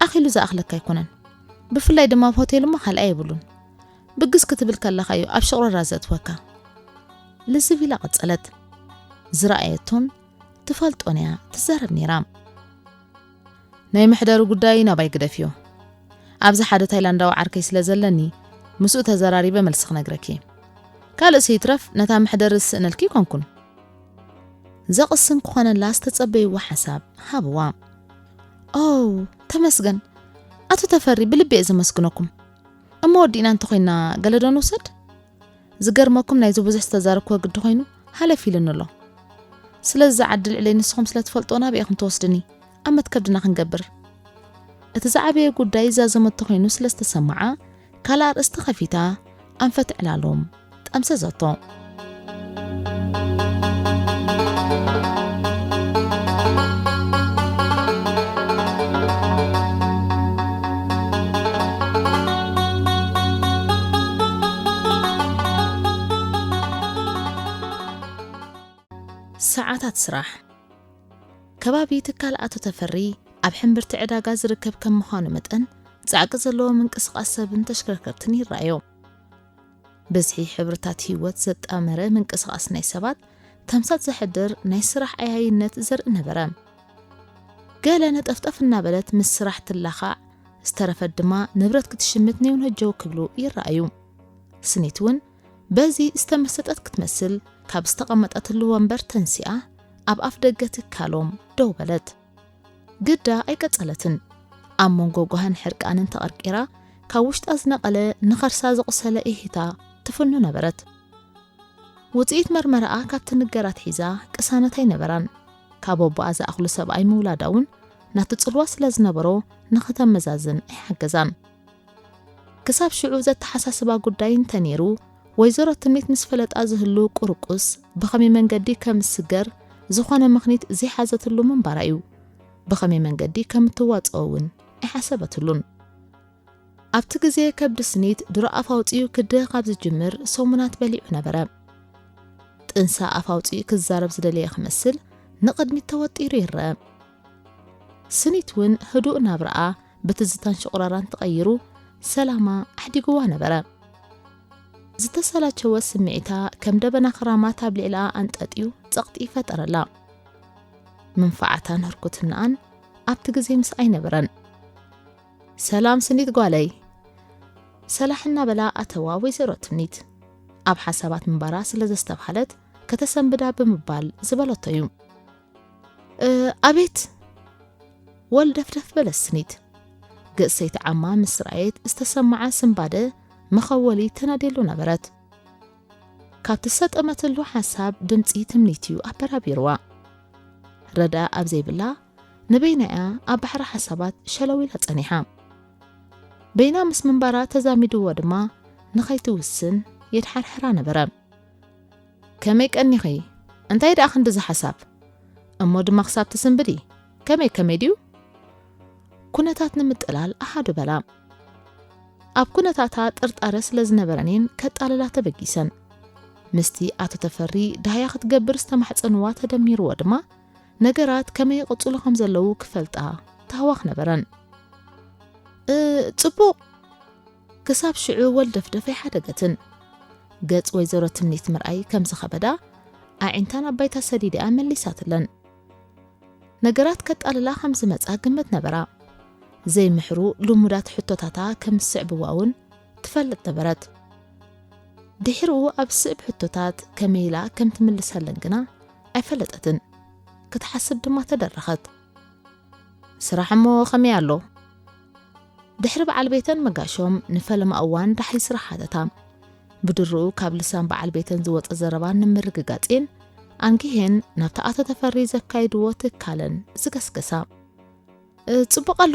ኣኺሉ ዝኣኽለካ ኣይኮነን። ብፍላይ ድማ ኣብ ሆቴል እሞ ካልኣይ የብሉን። ብግስ ክትብል ከለኻ እዩ ኣብ ሽቕሮራ ዘእትወካ። ልዝብ ኢላ ቀጸለት። ዝረኣየቶን ትፈልጦን እያ ትዛረብ ነይራ። ናይ መሕደሪ ጉዳይ ናባይ ግደፍዮ። ኣብዚ ሓደ ታይላንዳዊ ዓርከይ ስለ ዘለኒ ምስኡ ተዘራሪበ መልሲ ክነግረኪ። ካልእሲ ይትረፍ ነታ መሕደሪ ዝስእነልኪ ይኮንኩን። ዘቕስን ክኾነላ ዝተጸበይዎ ሓሳብ ሃብዋ። ኦ፣ ተመስገን ኣቶ ተፈሪ፣ ብልቢ እየ ዘመስግነኩም። እሞ ወዲእና እንተኾይና ገለ ዶ ንውሰድ? ዝገርመኩም ናይዚ ብዙሕ ዝተዛረብክዎ ግዲ ኮይኑ ሃለፍ ኢሉኒ ኣሎ። ስለዚ ዓዲ ልዕለይ ንስኹም ስለ ትፈልጦ ናበይ ኢኹም ትወስድኒ? ኣብ መትከብድና ክንገብር። እቲ ዝዓበየ ጉዳይ ዛዘመቶ ኮይኑ ስለ ዝተሰምዓ ካልእ ኣርእስቲ ከፊታ ኣንፈት ዕላሎም ጠምዘዘቶ። ሰዓታት ስራሕ። ከባቢ ትካል ኣቶ ተፈሪ ኣብ ሕምብርቲ ዕዳጋ ዝርከብ ከም ምዃኑ መጠን ጻዕቂ ዘለዎ ምንቅስቓስ ሰብን ተሽከርከርትን ይረኣዮ። ብዝሒ ሕብርታት ህይወት ዘጣመረ ምንቅስቓስ ናይ ሰባት ተምሳጥ ዘሕድር ናይ ስራሕ ኣያይነት ዘርኢ ነበረ። ገለ ነጠፍጠፍ እናበለት ምስ ስራሕ ትላኻዕ፣ ዝተረፈት ድማ ንብረት ክትሽምት ኔው ነጀው ክብሉ ይረኣዩ። ስኒት እውን በዚ ዝተመሰጠት ክትመስል ካብ ዝተቐመጠትሉ ወንበር ተንሲኣ ኣብ ኣፍ ደገ ትካሎም ደው በለት። ግዳ ኣይቀጸለትን። ኣብ መንጎ ጓህን ሕርቃንን ተቐርቂራ ካብ ውሽጣ ዝነቐለ ንኸርሳ ዘቑሰለ እሂታ ትፍኑ ነበረት። ውጽኢት መርመራኣ ካብ ትንገራት ሒዛ ቅሳነት ኣይነበራን። ካብ ኣቦኣ ዝኣኽሉ ሰብኣይ ምውላዳ እውን ናቲ ጽልዋ ስለ ዝነበሮ ንኸተመዛዝን ኣይሓገዛን። ክሳብ ሽዑ ዘተሓሳስባ ጉዳይ እንተነይሩ፣ ወይዘሮ ትምኒት ምስ ፈለጣ ዝህሉ ቁርቁስ ብኸመይ መንገዲ ከም ዝስገር ዝኾነ ምኽኒት ዘይሓዘትሉ ምንባራ እዩ። ብኸመይ መንገዲ ከም እትዋጽኦ እውን ኣይሓሰበትሉን። ኣብቲ ግዜ ከብዲ ስኒት ድሮ ኣፍ ኣውጺኡ ክድህ ካብ ዝጅምር ሰሙናት በሊዑ ነበረ። ጥንሳ ኣፍ ኣውጺኡ ክዛረብ ዝደለየ ክመስል ንቕድሚት ተወጢሩ ይረአ። ስኒት እውን ህዱእ ናብራኣ ብትዝታን ሽቑራራን ተቐይሩ ሰላማ ኣሕዲግዋ ነበረ። ዝተሰላቸወ ስምዒታ ከም ደበና ክራማት ኣብ ልዕሊኣ ኣንጠጥዩ ጸቕጢ ፈጠረላ። መንፋዓታን ህርኩትናኣን ኣብቲ ግዜ ምስ ኣይነበረን። "ሰላም ስኒት ጓለይ!" ሰላሕ እናበላ ኣተዋ ወይዘሮ ትምኒት። ኣብ ሓሳባት ምንባራ ስለ ዘስተብሃለት ከተሰንብዳ ብምባል ዝበለቶ እዩ። "እ፣ ኣቤት!" ወልደፍደፍ በለት ስኒት። ገጽ ሰይቲ ዓማ ምስ ረኣየት ዝተሰማዓ ስንባደ መኸወሊ ተናድየሉ ነበረት። ካብ ትሰጠመትሉ ሓሳብ ድምጺ ትምኒት እዩ ኣበራቢርዋ። ረዳ ኣብ ዘይብላ ንበይና'ያ ኣብ ባሕሪ ሓሳባት ሸለው ኢላ ጸኒሓ። በይና ምስ ምንባራ ተዛሚድዎ ድማ ንኸይትውስን የድሓርሕራ ነበረ። "ከመይ ቀኒኺ? እንታይ ደኣ ክንድዚ ሓሳብ? እሞ ድማ ክሳብ ትስንብዲ፣ ከመይ ከመይ ድዩ?" ኩነታት ንምጥላል ኣሃዱ በላ። ኣብ ኩነታታ ጥርጣረ ስለ ዝነበረን እየን ከጣልላ ተበጊሰን። ምስቲ ኣቶ ተፈሪ ዳህያ ክትገብር ዝተማሕጸንዋ ተደሚርዎ ድማ ነገራት ከመይ ይቕጽሉ ከም ዘለዉ ክፈልጣ ታህዋኽ ነበረን። "እ፣ ጽቡቕ!" ክሳብ ሽዑ ወልደፍደፍ ኣይሓደገትን። ገጽ ወይዘሮ ትምኒት ምርኣይ ከም ዝኸበዳ ኣዒንታ ናብ ባይታ ሰዲድኣ መሊሳትለን። ነገራት ከጣልላ ከም ዝመጻ ግምት ነበራ። ዘይምሕሩ ልሙዳት ሕቶታታ ከም ዝስዕብዋ እውን ትፈልጥ ነበረት። ድሕሪኡ ኣብ ዝስዕብ ሕቶታት ከመይ ኢላ ከም ትምልሰለን ግና ኣይፈለጠትን። ክትሓስብ ድማ ተደረኸት። "ስራሕ እሞ ከመይ ኣሎ?" ድሕሪ በዓል ቤተን ምጋሾም ንፈለማ እዋን ዳሕሪ ስራሕ ሓተታ። ብድርኡ ካብ ልሳን በዓል ቤተን ዝወጸ ዘረባ ንምርግጋጽን ኣንጊሄን ናብቲ ኣቶ ተፈሪ ዘካይድዎ ትካለን ዝገስገሳ። "እ፣ ጽቡቕ ኣሎ"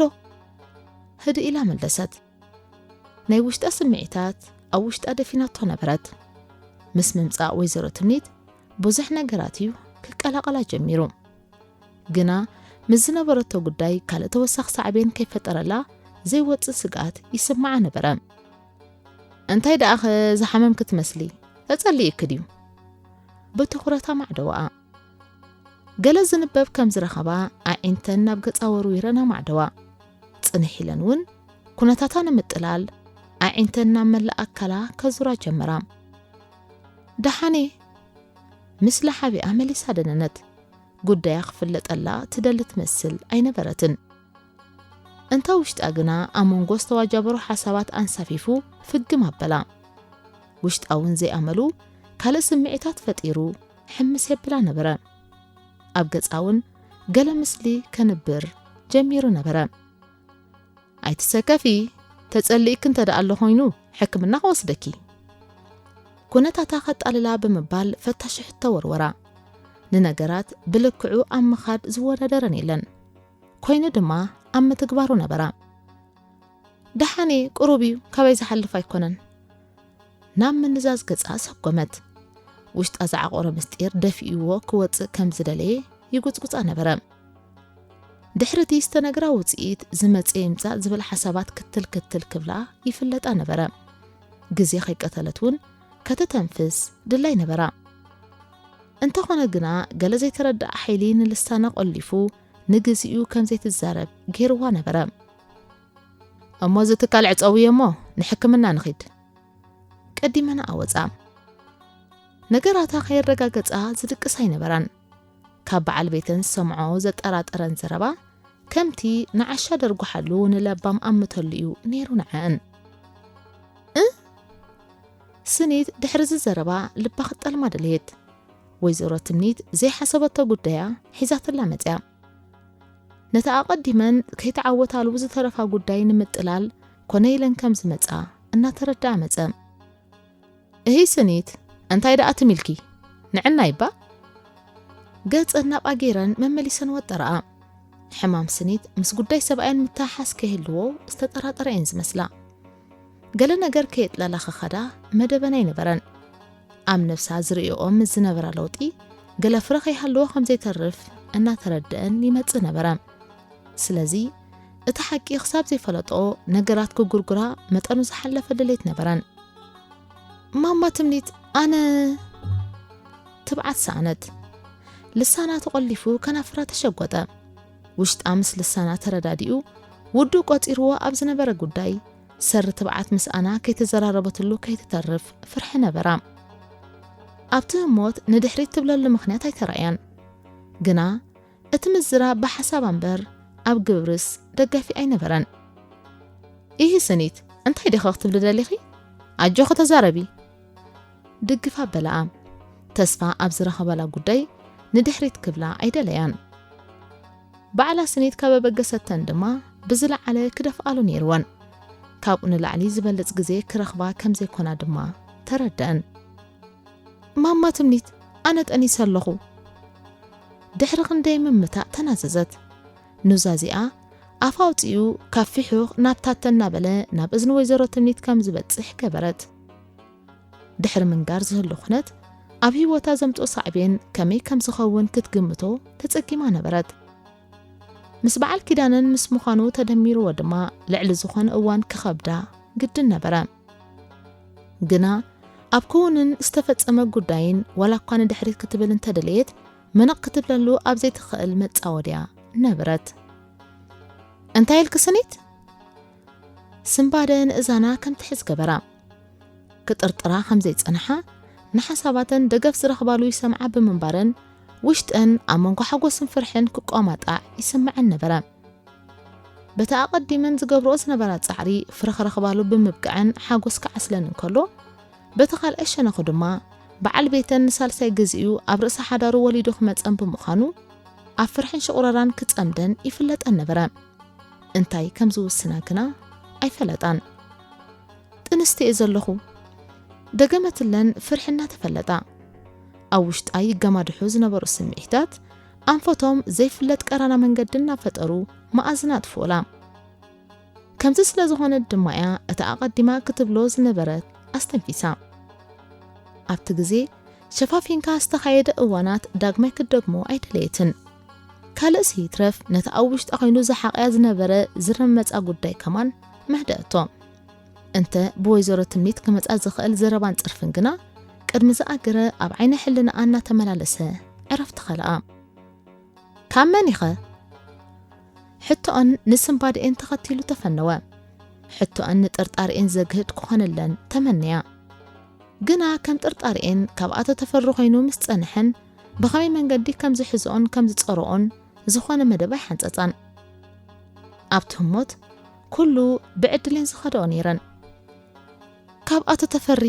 ህድእ ኢላ መለሰት። ናይ ውሽጣ ስምዒታት ኣብ ውሽጣ ደፊናቶ ነበረት። ምስ ምምጻእ ወይዘሮ ትምኒት ብዙሕ ነገራት እዩ ክቀላቐላ ጀሚሩ። ግና ምስ ዝነበረቶ ጉዳይ ካልእ ተወሳኺ ሳዕቤን ከይፈጠረላ ዘይወጽእ ስግኣት ይስምዓ ነበረ። "እንታይ ደኣኸ ዝሓመምኪ ትመስሊ? ተጸሊእኪ ድዩ?" ብትኹረት ኣማዕደዋኣ። ገለ ዝንበብ ከም ዝረኸባ ኣዒንተን ናብ ገጻ ወርዊረን ኣማዕደዋ። ጽንሕ ኢለን እውን ኩነታታ ንምጥላል ኣዒንተን ናብ መላእ ኣካላ ከዙራ ጀመራ። "ደሓኔ?" ምስ ለሓቢኣ መሊሳ ደነነት። ጉዳያ ክፍለጠላ ትደሊ ትመስል ኣይነበረትን። እንተ ውሽጣ ግና ኣብ መንጎ ዝተዋጃበሩ ሓሳባት ኣንሳፊፉ ፍግም ኣበላ። ውሽጣ እውን ዘይኣመሉ ካልእ ስምዒታት ፈጢሩ ሕምስ የብላ ነበረ። ኣብ ገጻ እውን ገለ ምስሊ ከንብር ጀሚሩ ነበረ። "ኣይትሰከፊ፣ ተጸሊእኪ እንተ ደኣ ኣሎ ኮይኑ ሕክምና ክወስደኪ" ኩነታታ ከጣልላ ብምባል ፈታሺ ሕቶ ወርወራ። ንነገራት ብልክዑ ኣብ ምኻድ ዝወዳደረን የለን። ኮይኑ ድማ ኣብ ምትግባሩ ነበራ። "ደሓኔ ቁሩብ እዩ፣ ካባይ ዝሓልፍ ኣይኮነን" ናብ ምንዛዝ ገጻ ሰጎመት። ውሽጣ ዝዓቆረ ምስጢር ደፊእዎ ክወጽእ ከም ዝደለየ ይጉጽጉጻ ነበረ። ድሕሪ እቲ ዝተነግራ ውጽኢት ዝመጽእ ይምጻእ ዝብል ሓሳባት ክትል ክትል ክብላ ይፍለጣ ነበረ። ግዜ ከይቀተለት እውን ከተተንፍስ ድላይ ነበራ። እንተኾነ ግና ገለ ዘይተረድኣ ሓይሊ ንልሳና ቆሊፉ ንግዚኡ ከም ዘይትዛረብ ገይርዋ ነበረ። "እሞ እዚ ትካል ዕጸውዮ እሞ ንሕክምና ንኺድ" ቀዲመና ኣወጻ። ነገራታ ከየረጋገጻ ዝድቅስ ኣይነበራን። ካብ በዓል ቤተን ዝሰምዖ ዘጠራጠረን ዘረባ ከምቲ ንዓሻ ደርጉሓሉ ንለባም ኣምተሉ እዩ ነይሩ ንዐን። "እ?" ስኒት ድሕሪ እዚ ዘረባ ልባ ክትጠልማ ደለየት። ወይዘሮ ትምኒት ዘይሓሰበቶ ጉዳያ ሒዛትላ መጽያ። ነቲ ኣቐዲመን ከይተዓወታሉ ዝተረፋ ጉዳይ ንምጥላል ኮነ ኢለን ከም ዝመጻ እናተረድኣ መጸ። "እሂ ስኒት፣ እንታይ ደኣ ትም ኢልኪ? ንዕና ይባ?" ገጸን ናብኣ ገይረን መመሊሰን ወጠረኣ። ሕማም ስኒት ምስ ጉዳይ ሰብኣየን ምትሓሓዝ ከይህልዎ ዝተጠራጠረ እየን ዝመስላ። ገለ ነገር ከየጥለላ ክኸዳ መደበን ኣይነበረን። ኣብ ነብሳ ዝርእዮኦ ምስ ዝነበራ ለውጢ ገለ ፍረ ከይሃለዎ ከም ዘይተርፍ እናተረድአን ይመጽእ ነበረ። ስለዚ እቲ ሓቂ ክሳብ ዘይፈለጥኦ ነገራት ክጉርጉራ መጠኑ ዝሓለፈ ድሌት ነበረን። "ማማ ትምኒት፣ ኣነ" ትብዓት ሰኣነት። ልሳና ተቖሊፉ ከናፍራ ተሸጎጠ። ውሽጣ ምስ ልሳና ተረዳዲኡ ውዱእ ቆጺርዎ ኣብ ዝነበረ ጉዳይ ሰሪ ትብዓት ምስኣና ከይተዘራረበትሉ ከይትተርፍ ፍርሒ ነበራ። ኣብቲ ህሞት ንድሕሪት ትብለሉ ምኽንያት ኣይተራእያን። ግና እቲ ምዝራብ ብሓሳብ እምበር ኣብ ግብርስ ደጋፊ ኣይነበረን። "ኢሂ ስኒት፣ እንታይ ዲኺ ክትብሊ ደሊኺ? ኣጆኺ ተዛረቢ" ድግፍ ኣበላኣ። ተስፋ ኣብ ዝረኸባላ ጉዳይ ንድሕሪት ክብላ ኣይደለያን። ባዕላ ስኒት ካብ ኣበገሰተን ድማ ብዝለዓለ ክደፍኣሉ ነይርወን። ካብኡ ንላዕሊ ዝበልጽ ግዜ ክረኽባ ከም ዘይኮና ድማ ተረድአን። "ማማ ትምኒት፣ ኣነ ጠኒሰ ኣለኹ" ድሕሪ ክንደይ ምምታእ ተናዘዘት። ኑዛዚኣ ኣፍ ኣውጺኡ ካብ ፊሑኽ ናብ ታተ እናበለ ናብ እዝኒ ወይዘሮ ትምኒት ከም ዝበጽሕ ገበረት። ድሕሪ ምንጋር ዝህሉ ኩነት ኣብ ህይወታ ዘምጽኦ ሳዕቤን ከመይ ከም ዝኸውን ክትግምቶ ተጸጊማ ነበረት። ምስ በዓል ኪዳነን ምስ ምዃኑ ተደሚርዎ ድማ ልዕሊ ዝኾነ እዋን ክኸብዳ ግድን ነበረ። ግና ኣብ ክውንን ዝተፈጸመ ጉዳይን ዋላ እኳ ንድሕሪት ክትብል እንተደለየት፣ ምንቕ ክትብለሉ ኣብ ዘይትኽእል መጻወድያ ነበረት። "እንታይ ኢልኪ ስኒት?" ስንባደ ንእዛና ከም ትሕዝ ገበራ። ክጥርጥራ ከም ዘይጸንሓ፣ ንሓሳባተን ደገፍ ዝረኽባሉ ይሰምዓ ብምንባረን፣ ውሽጠን ኣብ መንጎ ሓጎስን ፍርሕን ክቋማጣዕ ይስምዐን ነበረ። በቲ ኣቐዲመን ዝገብርኦ ዝነበራ ጻዕሪ ፍረ ክረኽባሉ ብምብቅዐን ሓጎስ ክዓስለን እንከሎ፣ በቲ ካልኣይ ሸነኹ ድማ በዓል ቤተን ንሳልሳይ ግዜኡ ኣብ ርእሲ ሓዳሩ ወሊዱ ክመጸን ብምዃኑ፣ ኣብ ፍርሕን ሽቑረራን ክጸምደን ይፍለጠን ነበረ። እንታይ ከም ዝውስና ግና ኣይፈለጣን። "ጥንስቲ እየ ዘለኹ" ደገመትለን ፍርሒ እናተፈለጣ። ኣብ ውሽጣ ይገማድሑ ዝነበሩ ስምዒታት ኣንፈቶም ዘይፍለጥ ቀራና መንገዲ እናፈጠሩ መኣዝና ኣጥፍኡላ። ከምዚ ስለ ዝኾነት ድማ እያ እታ ኣቐዲማ ክትብሎ ዝነበረት ኣስተንፊሳ። ኣብቲ ግዜ ሸፋፊንካ ዝተኻየደ እዋናት ዳግማይ ክትደግሞ ኣይደለየትን። ካልእሲ ይትረፍ ነቲ ኣብ ውሽጣ ኮይኑ ዝሓቕያ ዝነበረ ዝረመጻ ጉዳይ ከማን መህደእቶ። እንተ ብወይዘሮ ትምኒት ክመጻ ዝኽእል ዘረባን ጽርፍን ግና ቅድሚ ዝኣገረ ኣብ ዓይነ ሕልናኣ እናተመላለሰ ዕረፍቲ ኸልኣ። ካብ መን ኢኸ? ሕቶኣን ንስንባድኤን ተኸቲሉ ተፈነወ። ሕቶኣን ንጥርጣርኤን ዘግህድ ክኾነለን ተመነያ። ግና ከም ጥርጣርኤን ካብ ኣቶ ተፈሪ ኮይኑ ምስ ጸንሐን ብኸመይ መንገዲ ከም ዝሕዝኦን ከም ዝጸርኦን ዝኾነ መደብ ኣይሓንጸጻን። ኣብቲ ህሞት ኩሉ ብዕድሌን ዝኸደኦ ነይረን። ካብ ኣቶ ተፈሪ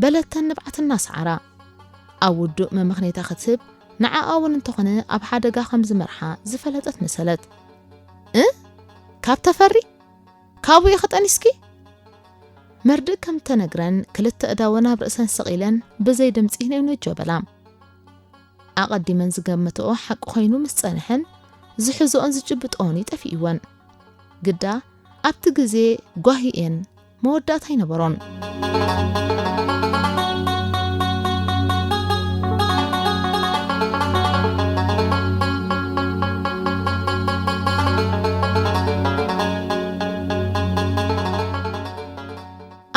በለተን ንብዓት እናሰዓራ። ኣብ ውዱእ መመኽኔታ ክትህብ ንዓኣ እውን እንተኾነ ኣብ ሓደጋ ከም ዝመርሓ ዝፈለጠት መሰለት። እ? ካብ ተፈሪ? ካብኡ ኢኺ ጠኒስኪ? መርድእ ከም ተነግረን ክልተ እዳወን ኣብ ርእሰን ሰቒለን ብዘይ ድምጺ ነውነጆ በላ። ኣቐዲመን ዝገመተኦ ሓቂ ኮይኑ ምስ ጸንሐን ዝሕዝኦን ዝጭብጥኦን ይጠፊእወን። ግዳ ኣብቲ ግዜ ጓሂ እየን መወዳእታ ኣይነበሮን።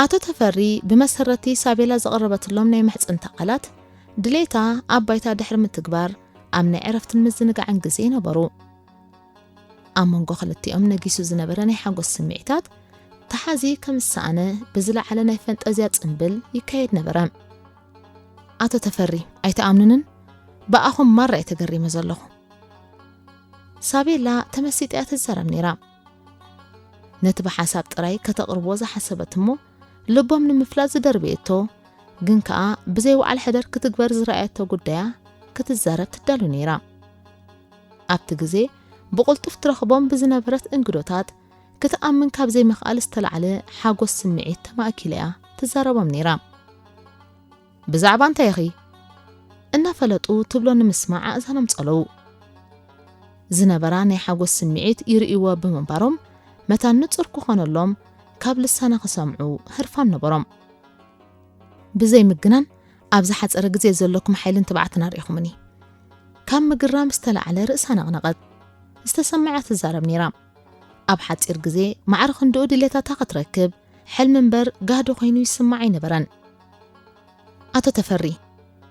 ኣቶ ተፈሪ ብመሰረቲ ሳቤላ ዘቕረበትሎም ናይ ምሕጽንታ ቃላት ድሌታ ኣብ ባይታ ድሕሪ ምትግባር ኣብ ናይ ዕረፍትን ምዝንጋዕን ግዜ ነበሩ። ኣብ መንጎ ክልቲኦም ነጊሱ ዝነበረ ናይ ሓጎስ ስምዒታት ተሓዚ ከም ዝሰኣነ ብዝለዓለ ናይ ፈንጠዝያ ጽምብል ይካየድ ነበረ። ኣቶ ተፈሪ ኣይትኣምኑንን? ብኣኹም ማራ እየ ተገሪመ ዘለኹ። ሳቤላ ተመሲጣ እያ ትዛረብ ነይራ። ነቲ ብሓሳብ ጥራይ ከተቕርቦ ዝሓሰበት እሞ ልቦም ንምፍላጥ ዝደርበየቶ ግን ከኣ ብዘይ ወዓል ሕደር ክትግበር ዝረኣየቶ ጉዳያ ክትዛረብ ትዳሉ ነይራ። ኣብቲ ግዜ ብቕልጡፍ ትረኽቦም ብዝነበረት እንግዶታት ክትኣምን ካብ ዘይምኽኣል ዝተላዕለ ሓጎስ ስምዒት ተማእኪላ እያ ትዛረቦም ነይራ። ብዛዕባ እንታይ ኢኺ? እናፈለጡ ትብሎ ንምስማዕ ኣእዛኖም ጸለዉ። ዝነበራ ናይ ሓጎስ ስምዒት ይርእይዎ ብምንባሮም መታን ንጹር ክኾነሎም ካብ ልሳና ክሰምዑ ህርፋን ነበሮም። ብዘይ ምግናን ኣብ ዝሓጸረ ግዜ ዘለኩም ሓይልን ትብዓትን ኣርኢኹምኒ። ካብ ምግራም ዝተላዕለ ርእሳ ነቕነቐት። ዝተሰምዓ ትዛረብ ነይራ። ኣብ ሓጺር ግዜ ማዕረ ክንድኡ ድሌታታ ክትረክብ ሕልሚ እምበር ጋህዲ ኮይኑ ይስማዕ ኣይነበረን። ኣቶ ተፈሪ፣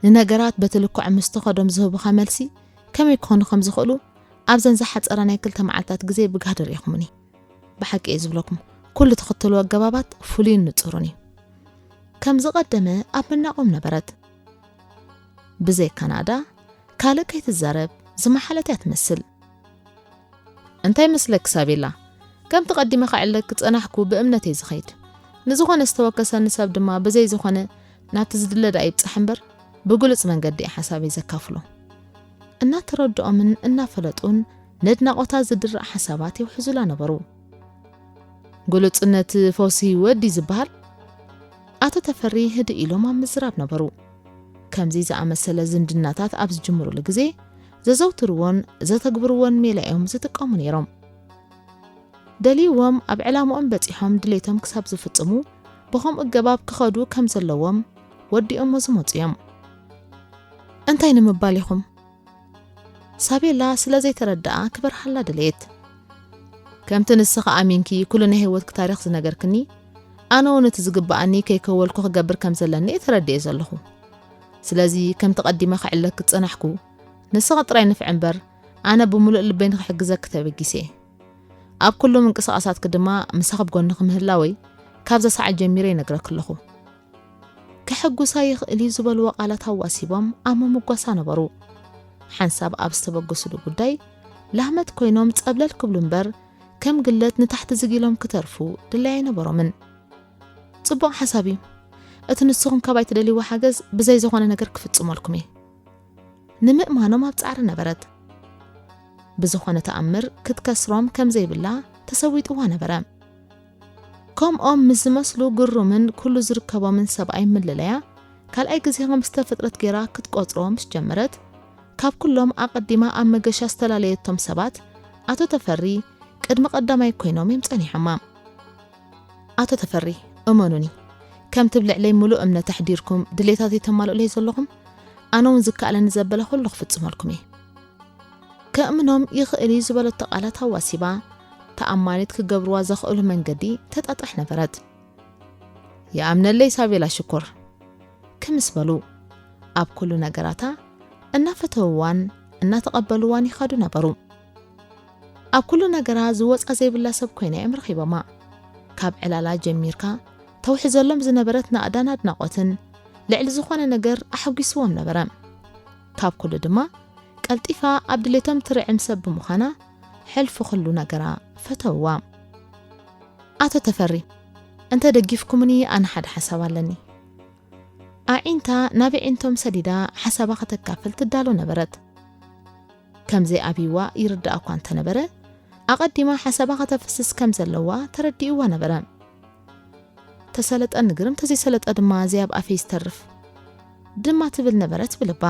ንነገራት በቲ ልክዖም ምስ ተኸዶም ዝህቡኻ መልሲ ከመይ ክኾኑ ከም ዝኽእሉ ኣብዘን ዝሓጸራ ናይ ክልተ መዓልታት ግዜ ብጋህዲ ርኢኹምኒ። ብሓቂ እየ ዝብለኩም፣ ኩሉ ትኽተልዎ ኣገባባት ፍሉይን ንጹርን እዩ። ከም ዝቐደመ ኣብ ምናቖም ነበረት። ብዘይ ካናዳ ካልእ ከይትዛረብ ዝመሓለት እያ ትመስል። እንታይ መስለኪ ሳቤላ? ከምቲ ቀዲመ ከዕለኪ ጸናሕኩ ብእምነት እየ ዝኸይድ። ንዝኾነ ዝተወከሰኒ ሰብ ድማ ብዘይ ዝኾነ ናብቲ ዝድለ ደኣ ይብጻሕ እምበር ብግሉጽ መንገዲ እየ ሓሳበይ ዘካፍሎ። እናተረድኦምን እናፈለጡን ነድናቖታ ዝድርእ ሓሳባት የውሕዙላ ነበሩ። ግሉጽነት ፈውሲ ህይወት ድዩ ዝበሃል? ኣቶ ተፈሪ ህድእ ኢሎም ኣብ ምዝራብ ነበሩ። ከምዚ ዝኣመሰለ ዝምድናታት ኣብ ዝጅምሩሉ ግዜ ዘዘውትርዎን ዘተግብርዎን ሜላ እዮም ዝጥቀሙ ነይሮም። ደልይዎም ኣብ ዕላምኦም በጺሖም ድሌቶም ክሳብ ዝፍጽሙ ብኸምኡ ኣገባብ ክኸዱ ከም ዘለዎም ወዲኦሞ ዝመጹ እዮም። እንታይ ንምባል ኢኹም? ሳቤላ ስለ ዘይተረድኣ ክበርሃላ ደለየት። ከምቲ ንስኺ ኣሚንኪ ኩሉ ናይ ህይወትኪ ታሪኽ ዝነገርክኒ፣ ኣነ እውን እቲ ዝግብኣኒ ከይከወልኩ ክገብር ከም ዘለኒ እየ ተረዲኤ ዘለኹ። ስለዚ ከምቲ ቀዲመ ክዕለኪ ዝጸናሕኩ፣ ንስኺ ጥራይ ንፍዒ እምበር፣ ኣነ ብምሉእ ልበይ ንኽሕግዘኪ ተበጊሰ እየ። ኣብ ኩሉ ምንቅስቓሳትኪ ድማ ምሳኺ ብጎንኺ ምህላወይ ካብዛ ሰዓት ጀሚረ ይነግረኪ ኣለኹ። ከሐጉሳ ይኽእል እዩ ዝበልዎ ቃላት ኣዋሲቦም ኣብ ምምጓሳ ነበሩ። ሓንሳብ ኣብ ዝተበገሱሉ ጉዳይ ላህመት ኮይኖም ጸብለል ክብሉ እምበር ከም ግለት ንታሕቲ ዝጊሎም ክተርፉ ድላይ ኣይነበሮምን። ጽቡቕ ሓሳብ እዩ። እቲ ንስኹም ካባይ ትደልይዎ ሓገዝ ብዘይ ዝኾነ ነገር ክፍጽመልኩም እየ። ንምእማኖም ኣብ ጻዕሪ ነበረት። ብዝኾነ ተኣምር ክትከስሮም ከም ዘይብላ ተሰዊጥዋ ነበረ። ከምኦም ምስ ዝመስሉ ግሩምን ኩሉ ዝርከቦምን ሰብኣይ ምልለያ ካልኣይ ግዜ ከም ዝተፈጥረት ገይራ ክትቆጽሮ ምስ ጀመረት፣ ካብ ኩሎም ኣቐዲማ ኣብ መገሻ ዝተላለየቶም ሰባት ኣቶ ተፈሪ ቅድሚ ቀዳማይ ኮይኖም እዮም ጸኒሖማ። ኣቶ ተፈሪ፣ እመኑኒ፣ ከምቲ ኣብ ልዕለይ ምሉእ እምነት ኣሕዲርኩም ድሌታተይ ተማልኡለይ ዘለኹም፣ ኣነ እውን ዝከኣለኒ ዘበለ ኩሉ ክፍጽመልኩም እየ። ከእምኖም ይኽእል እዩ ዝበለቶ ቃላት ኣዋሲባ፣ ተኣማኒት ክገብርዋ ዘኽእሉ መንገዲ ተጣጥሕ ነበረት። ይኣምነለይ ሳቤላ ሽኮር፣ ክምስ በሉ፣ ኣብ ኩሉ ነገራታ እናፈተውዋን እናተቐበልዋን ይኸዱ ነበሩ። ኣብ ኩሉ ነገራ ዝወጻ ዘይብላ ሰብ ኮይና እዮም ረኺቦማ። ካብ ዕላላ ጀሚርካ ተውሕዘሎም ዝነበረት ናእዳን ኣድናቖትን ልዕሊ ዝኾነ ነገር ኣሐጒስዎም ነበረ። ካብ ኩሉ ድማ ቀልጢፋ ኣብ ድሌቶም ትርዕም ሰብ ብምዃና ሕልፊ ኩሉ ነገራ ፈተውዋ። ኣቶ ተፈሪ፣ እንተ ደጊፍኩምኒ ኣነ ሓደ ሓሳብ ኣለኒ። ኣዒንታ ናብ ኣዒንቶም ሰዲዳ ሓሳባ ከተካፍል ትዳሎ ነበረት። ከም ዘይኣብይዋ ይርድኣ እኳ እንተነበረ፣ ኣቐዲማ ሓሳባ ከተፍስስ ከም ዘለዋ ተረዲእዋ ነበረ። ተሰለጠኒ ግርም፣ ተዘይሰለጠ ድማ ዘይኣብ ኣፈይ ዝተርፍ ድማ ትብል ነበረት ብልባ።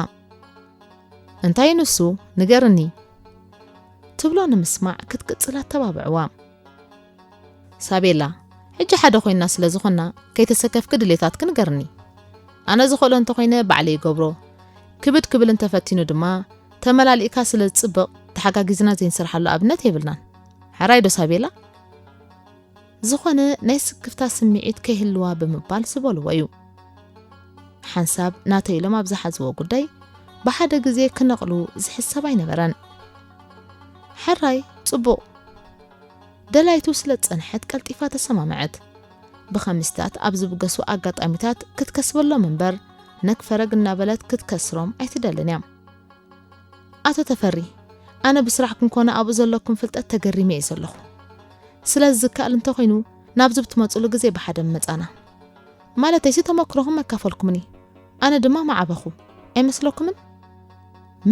እንታይ ንሱ? ንገርኒ፣ ትብሎ ንምስማዕ ክትቅጽል ኣተባብዕዋ። ሳቤላ፣ ሕጂ ሓደ ኮይንና ስለ ዝኾንና፣ ከይተሰከፍኪ ድሌታትኪ ንገርኒ። ኣነ ዝኽእሎ እንተኾይነ ባዕለይ ይገብሮ። ክብድ ክብል እንተፈቲኑ ድማ፣ ተመላሊእካ ስለ ዝጽብቕ፣ ተሓጋጊዝና ዘይንሰርሓሉ ኣብነት የብልናን። ሕራይ ዶ ሳቤላ? ዝኾነ ናይ ስክፍታ ስምዒት ከይህልዋ ብምባል ዝበልዎ እዩ። ሓንሳብ ናተይ ኢሎም ኣብ ዝሓዝዎ ጉዳይ ብሓደ ግዜ ክነቕሉ ዝሕሰብ ኣይነበረን። ሕራይ፣ ጽቡቕ። ደላይቱ ስለ ዝጸንሐት ቀልጢፋ ተሰማምዐት። ብኸምስታት ኣብ ዝብገሱ ኣጋጣሚታት ክትከስበሎም እምበር፣ ነግ ፈረግ እናበለት ክትከስሮም ኣይትደልን እያ። ኣቶ ተፈሪ፣ ኣነ ብስራሕኩም ኮነ ኣብኡ ዘለኩም ፍልጠት ተገሪመ እየ ዘለኹ። ስለዚ ዝከኣል እንተኾይኑ፣ ናብዚ ብትመጹሉ ግዜ ብሓደ ምመጻና። ማለተይሲ ተመክሮኹም መካፈልኩምኒ፣ ኣነ ድማ መዓበኹ። ኣይመስለኩምን?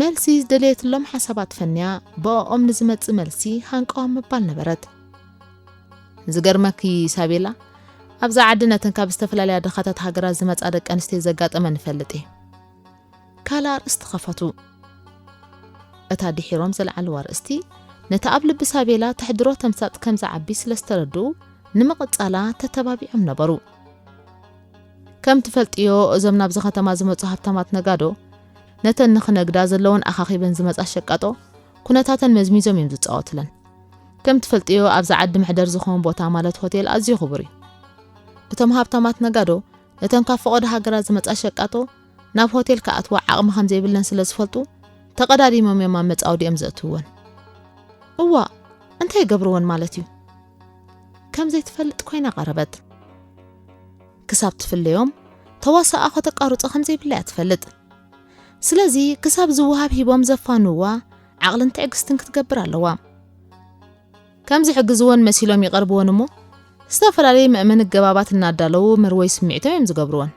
መልሲ ዝደለየትሎም ሓሳባት ፈንያ፣ ብኣኦም ንዝመጽእ መልሲ ሃንቀዋ ምባል ነበረት። ዝገርመኪ ሳቤላ፣ ኣብዛ ዓዲ ነተን ካብ ዝተፈላለያ ድኻታት ሃገራት ዝመጻ ደቂ ኣንስትዮ ዘጋጠመ ንፈልጥ እየ። ካልእ ኣርእስቲ ከፈቱ። እታ ድሒሮም ዘልዓልዋ ኣርእስቲ፣ ነቲ ኣብ ልቢ ሳቤላ ተሕድሮ ተምሳጥ ከም ዝዓቢ ስለ ዝተረድኡ፣ ንምቕጻላ ተተባቢዖም ነበሩ። ከም ትፈልጥዮ፣ እዞም ናብዚ ከተማ ዝመጹ ሃብታማት ነጋዶ፣ ነተን ንኽነግዳ ዘለወን ኣኻኺበን ዝመጻ ሸቃጦ፣ ኩነታተን መዝሚዞም እዮም ዝጻወቱለን። ከም ትፈልጥዮ፣ ኣብዚ ዓዲ መሕደር ዝኸውን ቦታ ማለት ሆቴል ኣዝዩ ክቡር እዩ። እቶም ሃብታማት ነጋዶ፣ ነተን ካብ ፈቐዶ ሃገራት ዝመጻ ሸቃጦ፣ ናብ ሆቴል ክኣትዋ ዓቕሚ ከም ዘይብለን ስለ ዝፈልጡ፣ ተቐዳዲሞም እዮም ኣብ መጻወዲኦም ዘእትውወን። እዋእ፣ እንታይ ይገብርወን ማለት እዩ? ከም ዘይትፈልጥ ኮይና ቀረበት። ክሳብ ትፍለዮም፣ ተዋሳኣ ከተቃርጾ ከም ዘይብላ እያ ትፈልጥ። ስለዚ፣ ክሳብ ዝወሃብ ሂቦም ዘፋንውዋ፣ ዓቕልን ትዕግስትን ክትገብር ኣለዋ። ከም ዝሕግዝወን መሲሎም ይቐርብወን እሞ፣ ዝተፈላለዩ መእመኒ ገባባት እናዳለዉ መርወይ ስምዒቶም እዮም ዝገብርወን።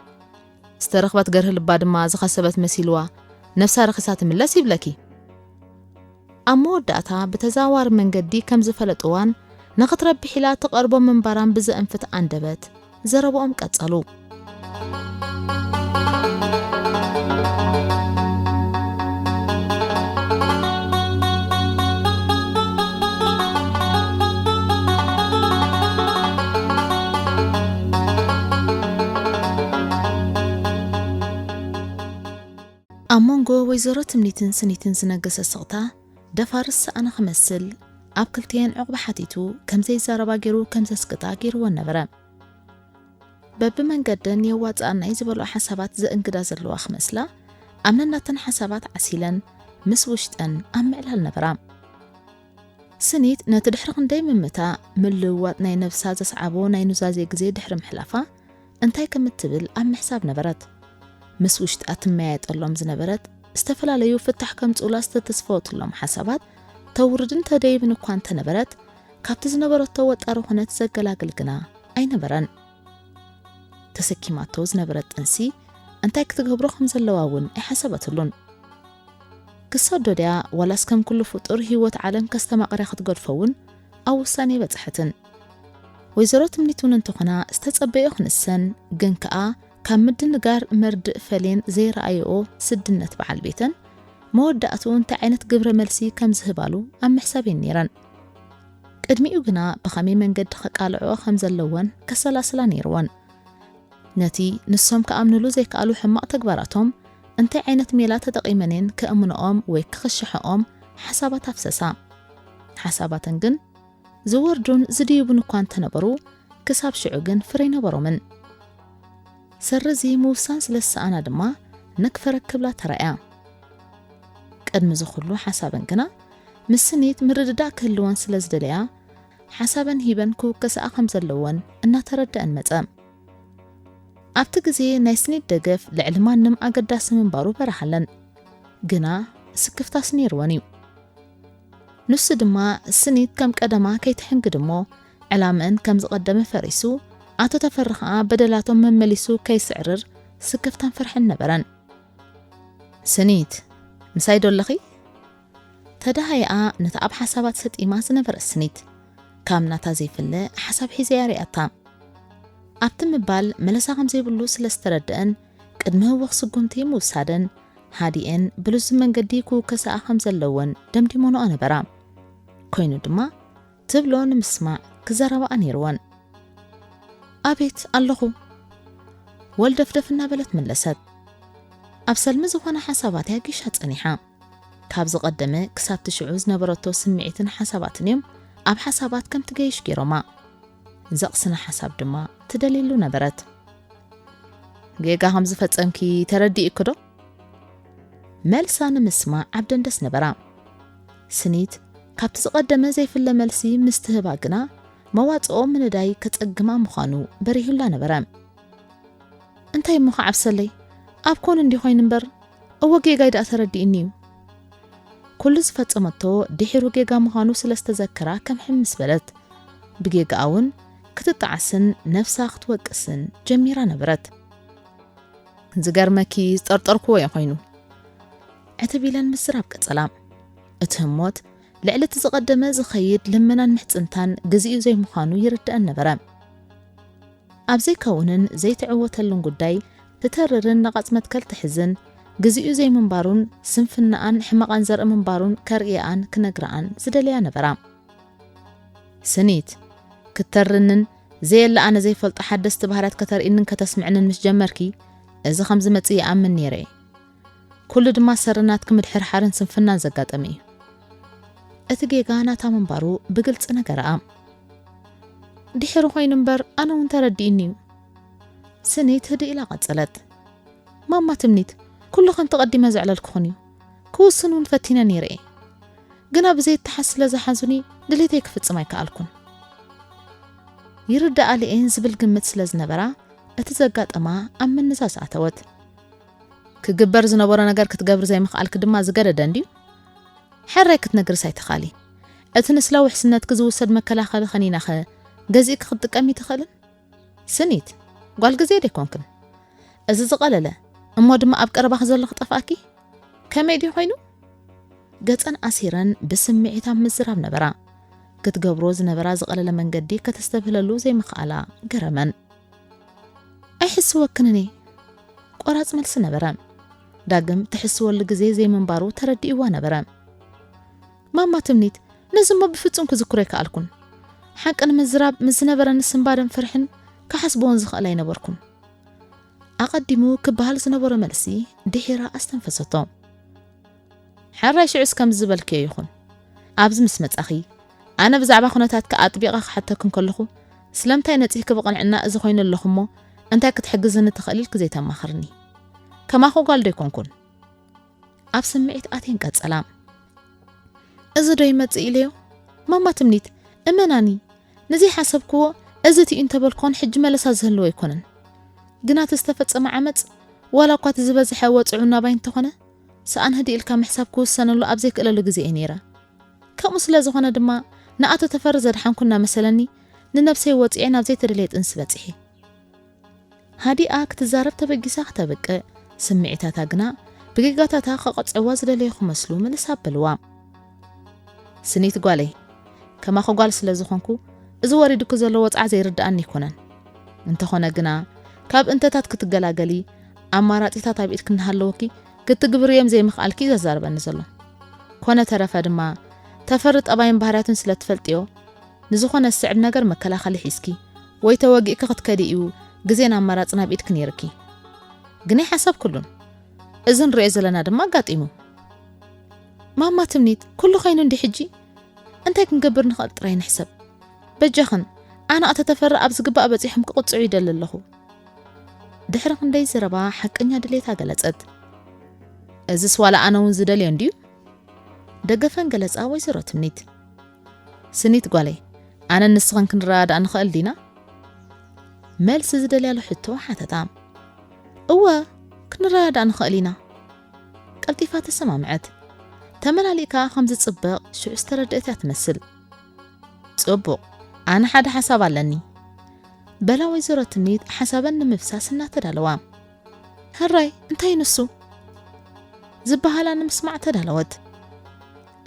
ዝተረኽበት ገርሂ ልባ ድማ ዝኸሰበት መሲልዋ፣ ነፍሳ ረኺሳ ትምለስ ይብለኪ። ኣብ መወዳእታ ብተዘዋዋሪ መንገዲ ከም ዝፈለጥዋን ንኽትረብሕ ኢላ ትቐርቦ ምንባራን ብዘእንፍት ኣንደበት ዘረብኦም ቀጸሉ። ኣብ መንጎ ወይዘሮ ትምኒትን ስኒትን ዝነገሰ ስቕታ፣ ደፋርስ ሰኣነ ክመስል፣ ኣብ ክልቲኤን ዕቑባ ሓቲቱ ከም ዘይዛረባ ገይሩ ከም ዘስክታ ገይርወን ነበረ። በብመንገደን የዋጽኣናይ ዝበልኦ ሓሳባት ዘእንግዳ ዘለዋ ክመስላ፣ ኣብ ነናተን ሓሳባት ዓሲለን ምስ ውሽጠን ኣብ ምዕላል ነበራ። ስኒት ነቲ ድሕሪ ክንደይ ምምታእ፣ ምልውዋጥ ናይ ነብሳ ዘስዓቦ ናይ ኑዛዜ ግዜ ድሕሪ ምሕላፋ፣ እንታይ ከም እትብል ኣብ ምሕሳብ ነበረት። ምስ ውሽጣ ትመያየጠሎም ዝነበረት፣ ዝተፈላለዩ ፍታሕ ከምጽኡላ ዝተተስፈወትሎም ሓሳባት፣ ተውርድን ተደይብን እኳ እንተነበረት፣ ካብቲ ዝነበረቶ ወጣሪ ኩነት ዘገላግል ግና ኣይነበረን። ተሰኪማቶ ዝነበረት ጥንሲ እንታይ ክትገብሮ ከም ዘለዋ እውን ኣይሓሰበትሉን። ክሰዶ ድያ ዋላስ ከም ኩሉ ፍጡር ህይወት ዓለም ከስተማቕርያ ክትገድፎ እውን ኣብ ውሳኔ ኣይበጽሐትን። ወይዘሮ ትምኒት እውን እንተኾና ዝተጸበዮ ክንሰን፣ ግን ከኣ ካብ ምድንጋር መርድእ ፈሌን ዘይረኣይኦ ስድነት በዓል ቤተን፣ መወዳእትኡ እንታይ ዓይነት ግብረ መልሲ ከም ዝህባሉ ኣብ ምሕሳብ እየን ነይረን። ቅድሚኡ ግና ብኸመይ መንገዲ ከቃልዕኦ ከም ዘለወን ከሰላስላ ነይርወን። ነቲ ንሶም ክኣምንሉ ዘይከኣሉ ሕማቕ ተግባራቶም እንታይ ዓይነት ሜላ ተጠቒመን እየን ከእምንኦም ወይ ክኽሽሐኦም ሓሳባት ኣፍሰሳ። ሓሳባተን ግን ዝወርዱን ዝድይቡን እኳ እንተነበሩ፣ ክሳብ ሽዑ ግን ፍረ ኣይነበሮምን። ሰረዚ ምውሳን ስለ ዝሰኣና ድማ ነክፈረክ ክብላ ተራእያ። ቅድሚ እዚ ኩሉ ሓሳበን ግና ምስ ስኒት ምርድዳእ ክህልወን ስለ ዝደለያ፣ ሓሳበን ሂበን ክውከስኣ ከም ዘለወን እናተረደአን መጸ። ኣብቲ ግዜ ናይ ስኒት ደገፍ ልዕሊ ማንም ኣገዳሲ ምንባሩ በርሃለን። ግና ስክፍታስ ነይርወን እዩ። ንሱ ድማ ስኒት ከም ቀደማ ከይትሕንግድ እሞ፣ ዕላመአን ከም ዝቐደመ ፈሪሱ፣ ኣቶ ተፈሪ ኸኣ በደላቶም መመሊሱ ከይስዕርር ስክፍታን ፍርሕን ነበረን። ስኒት፣ ምሳይ ዶ ኣለኺ? ተደሃይኣ ነታ ኣብ ሓሳባት ሰጢማ ዝነበረት ስኒት፣ ካብ ናታ ዘይፍለ ሓሳብ ሒዘያ ርእያታ። ኣብቲ ምባል መለሳ ከም ዘይብሉ ስለ ዝተረደአን፣ ቅድሚ ህወኽ ስጉምቲ ምውሳደን፣ ሃዲኤን ብልዙብ መንገዲ ክውከስኣ ከም ዘለወን ደምዲመንኦ ነበራ። ኮይኑ ድማ፣ ትብሎ ንምስማዕ ክዛረባኣ ነይርወን። ኣቤት፣ ኣለኹ። ወልደፍደፍ እናበለት መለሰት። ኣብ ሰልሚ ዝኾነ ሓሳባት እያ ጊሻ ጸኒሓ። ካብ ዝቐደመ ክሳብ ትሽዑ ዝነበረቶ ስምዒትን ሓሳባትን እዮም ኣብ ሓሳባት ከም ትገይሽ ገይሮማ። ዘቕስና ሓሳብ ድማ ትደልየሉ ነበረት። ጌጋ ከም ዝፈጸምኪ ተረዲእኪ ዶ? መልሳ ንምስማዕ ኣብ ደንደስ ነበራ። ስኒት ካብቲ ዝቐደመ ዘይፍለ መልሲ ምስ ትህባ ግና፣ መዋጽኦ ምንዳይ ከጸግማ ምዃኑ በሪሁላ ነበረ። እንታይ እሞ ክዓብሰለይ? ኣብ ኮን እንዲ ኮይኑ እምበር፣ እወ ጌጋይ ደኣ ተረዲእኒ እዩ። ኩሉ ዝፈጸመቶ ድሒሩ ጌጋ ምዃኑ ስለ ዝተዘከራ ከም ሕም ምስ በለት፣ ብጌጋኣ እውን ክትጠዓስን ነፍሳ ክትወቅስን ጀሚራ ነበረት። ዝገርመኪ ዝጠርጠርክዎ እዩ ኮይኑ። ዕትብ ኢለን ምዝራብ ቀጸላ። እቲ ህሞት ልዕሊ እቲ ዝቐደመ ዝኸይድ ልመናን ምሕጽንታን ግዚኡ ዘይምዃኑ ይርድኣን ነበረ። ኣብ ዘይከውንን ዘይትዕወተሉን ጉዳይ ትተርርን ነቓጽ መትከል ትሕዝን ግዚኡ ዘይምንባሩን ስንፍናኣን ሕመቓን ዘርኢ ምንባሩን ከርእየኣን ክነግረኣን ዝደለያ ነበራ። ስኒት፣ ክትተርንን ዘየለ ኣነ ዘይፈልጦ ሓደስቲ ባህርያት ከተርእይንን ከተስምዕንን ምስ ጀመርኪ፣ እዚ ከም ዝመጽእ ይኣምን ነይረ እየ። ኩሉ ድማ ሰሪ ናትኪ ምድሕርሓርን ስንፍናን ዘጋጠመ እዩ። እቲ ጌጋ ናታ ምንባሩ ብግልጺ ነገረኣ። ድሒሩ ኮይኑ እምበር፣ ኣነ እውን ተረዲእኒ እዩ። ስኒት ህድእ ኢላ ቀጸለት። ማማ ትምኒት፣ ኩሉ ከምቲ ቀዲመ ዘዕለልኩኽን እዩ። ክውስን እውን ፈቲነ ነይረ እየ። ግና ብዘይተሓዝ ስለ ዝሓዙኒ፣ ድሌተይ ክፍጽም ኣይከኣልኩን። ይርድኣለየን ዝብል ግምት ስለ ዝነበራ፣ እቲ ዘጋጠማ ኣብ ምንዛዝ ኣተወት። ክግበር ዝነበሮ ነገር ክትገብሪ ዘይምኽኣልኪ ድማ ዝገደደ እንድዩ። ሕራይ ክትነግርስ ኣይትኽኣሊ። እቲ ንስለ ውሕስነትኪ ዝውሰድ መከላኸሊ ከኒናኸ ገዚእኪ ክትጥቀሚ ትኽእልን? ስኒት፣ ጓል ግዜ ደይኮንክን? እዚ ዝቐለለ፣ እሞ ድማ ኣብ ቀረባኺ ዘሎ ክጠፍኣኪ? ከመይ ድዩ ኮይኑ? ገጸን ኣሲረን ብስምዒት ኣብ ምዝራብ ነበራ። ክትገብሮ ዝነበራ ዝቐለለ መንገዲ ከተስተብህለሉ ዘይምኽኣላ ገረመን። ኣይሕስወክንን እየ። ቆራጽ መልሲ ነበረ። ዳግም ትሕስወሉ ግዜ ዘይምንባሩ ተረዲእዋ ነበረ። ማማ ትምኒት፣ ነዚ እሞ ብፍጹም ክዝክሮ ኣይከኣልኩን። ሓቂ ንምዝራብ ምስ ዝነበረኒ ስንባደን ፍርሕን ክሓስቦ እውን ዝኽእል ኣይነበርኩን። ኣቐዲሙ ክበሃል ዝነበሮ መልሲ ድሒራ ኣስተንፈሰቶ። ሕራይ ሽዑስ ከምዚ ዝበልክዮ ይኹን። ኣብዚ ምስ መጻኺ፣ ኣነ ብዛዕባ ኩነታትኪ ኣጥቢቐ ክሓተኪ እንከለኹ፣ ስለምንታይ ነጺህኪ ብቕንዕና እዚ ኮይኑ ኣለኹ እሞ እንታይ ክትሕግዝኒ ትኽእሊ ኢልኪ ዘይተማኽርኒ? ከማኹ ጓል ዶ ኣይኮንኩን? ኣብ ስምዒት ኣትየን ቀጸላ። እዚ ዶ ይመጽእ ኢለዮ? ማማ ትምኒት፣ እመናኒ፣ ንዘይሓሰብክዎ እዚ እቲ እዩ እንተበልኩዎን ሕጂ መለሳ ዝህልዎ ኣይኮነን። ግና እቲ ዝተፈጸመ ዓመጽ፣ ዋላ እኳ እቲ ዝበዝሐ ወጽዑ ናባይ እንተኾነ፣ ሰኣን ህድእ ኢልካ ምሕሳብ ክውሰነሉ ኣብ ዘይክእለሉ ግዜ እየ ነይረ። ከምኡ ስለ ዝኾነ ድማ፣ ንኣቶ ተፈሪ ዘድሓንኩ እናመሰለኒ፣ ንነብሰይ ወጺዐ ናብ ዘይተደለየ ጥንሲ በጺሐ። ሃዲኣ ክትዛረብ ተበጊሳ ክተብቅዕ፣ ስምዒታታ ግና ብጌጋታታ ክቐጽዕዋ ዝደለዩ ክመስሉ ምልስ ኣበልዋ። ስኒት ጓለይ፣ ከማኺ ጓል ስለ ዝኾንኩ፣ እዚ ወሪዱኪ ዘሎ ወጽዓ ዘይርድኣኒ ኣይኮነን። እንተኾነ ግና፣ ካብ እንተታት ክትገላገሊ ኣማራጺታት ኣብ ኢድኪ እናሃለወኪ ክትግብርዮም ዘይምኽኣልኪ እዩ ዘዛርበኒ ዘሎ። ኮነ ተረፈ ድማ ተፈሪ ጠባይን ባህርያቱን ስለ ትፈልጥዮ፣ ንዝኾነ ዝስዕብ ነገር መከላኸሊ ሒዝኪ ወይ ተወጊእኪ ክትከዲ እዩ ግዜን ኣማራጽን ኣብ ኢድኪ ነይርኪ። ግን ኣይሓሰብክሉን። እዚ ንሪኦ ዘለና ድማ ኣጋጢሙ። ማማ ትምኒት፣ ኩሉ ኸይኑ እንዲ ሕጂ? እንታይ ክንገብር ንኽእል ጥራይ ንሕሰብ። በጃኽን፣ ኣነ ኣቶ ተፈሪ ኣብ ዝግባእ በጺሖም ክቕጽዑ ይደሊ ኣለኹ። ድሕሪ ክንደይ ዘረባ ሓቀኛ ድሌታ ገለጸት። እዝስ ዋላ ኣነ እውን ዝደልዮ እንድዩ? ደገፈን ገለጻ ወይዘሮ ትምኒት። ስኒት ጓለይ፣ ኣነን ንስኽን ክንረዳዳእ ንኽእል ዲና? መልሲ ዝደልያሉ ሕቶ ሓተታ። እወ፣ ክንረዳዳእ ንኽእል ኢና። ቀልጢፋ ተሰማምዐት። ተመላሊእካ ከም ዝጽበቕ ሽዑ ዝተረድአት እያ ትመስል። ጽቡቕ፣ ኣነ ሓደ ሓሳብ ኣለኒ። በላ ወይዘሮ ትምኒት ሓሳበን ንምፍሳስ እናተዳለዋ። ሕራይ፣ እንታይ ንሱ? ዝበሃላ ንምስማዕ ተዳለወት።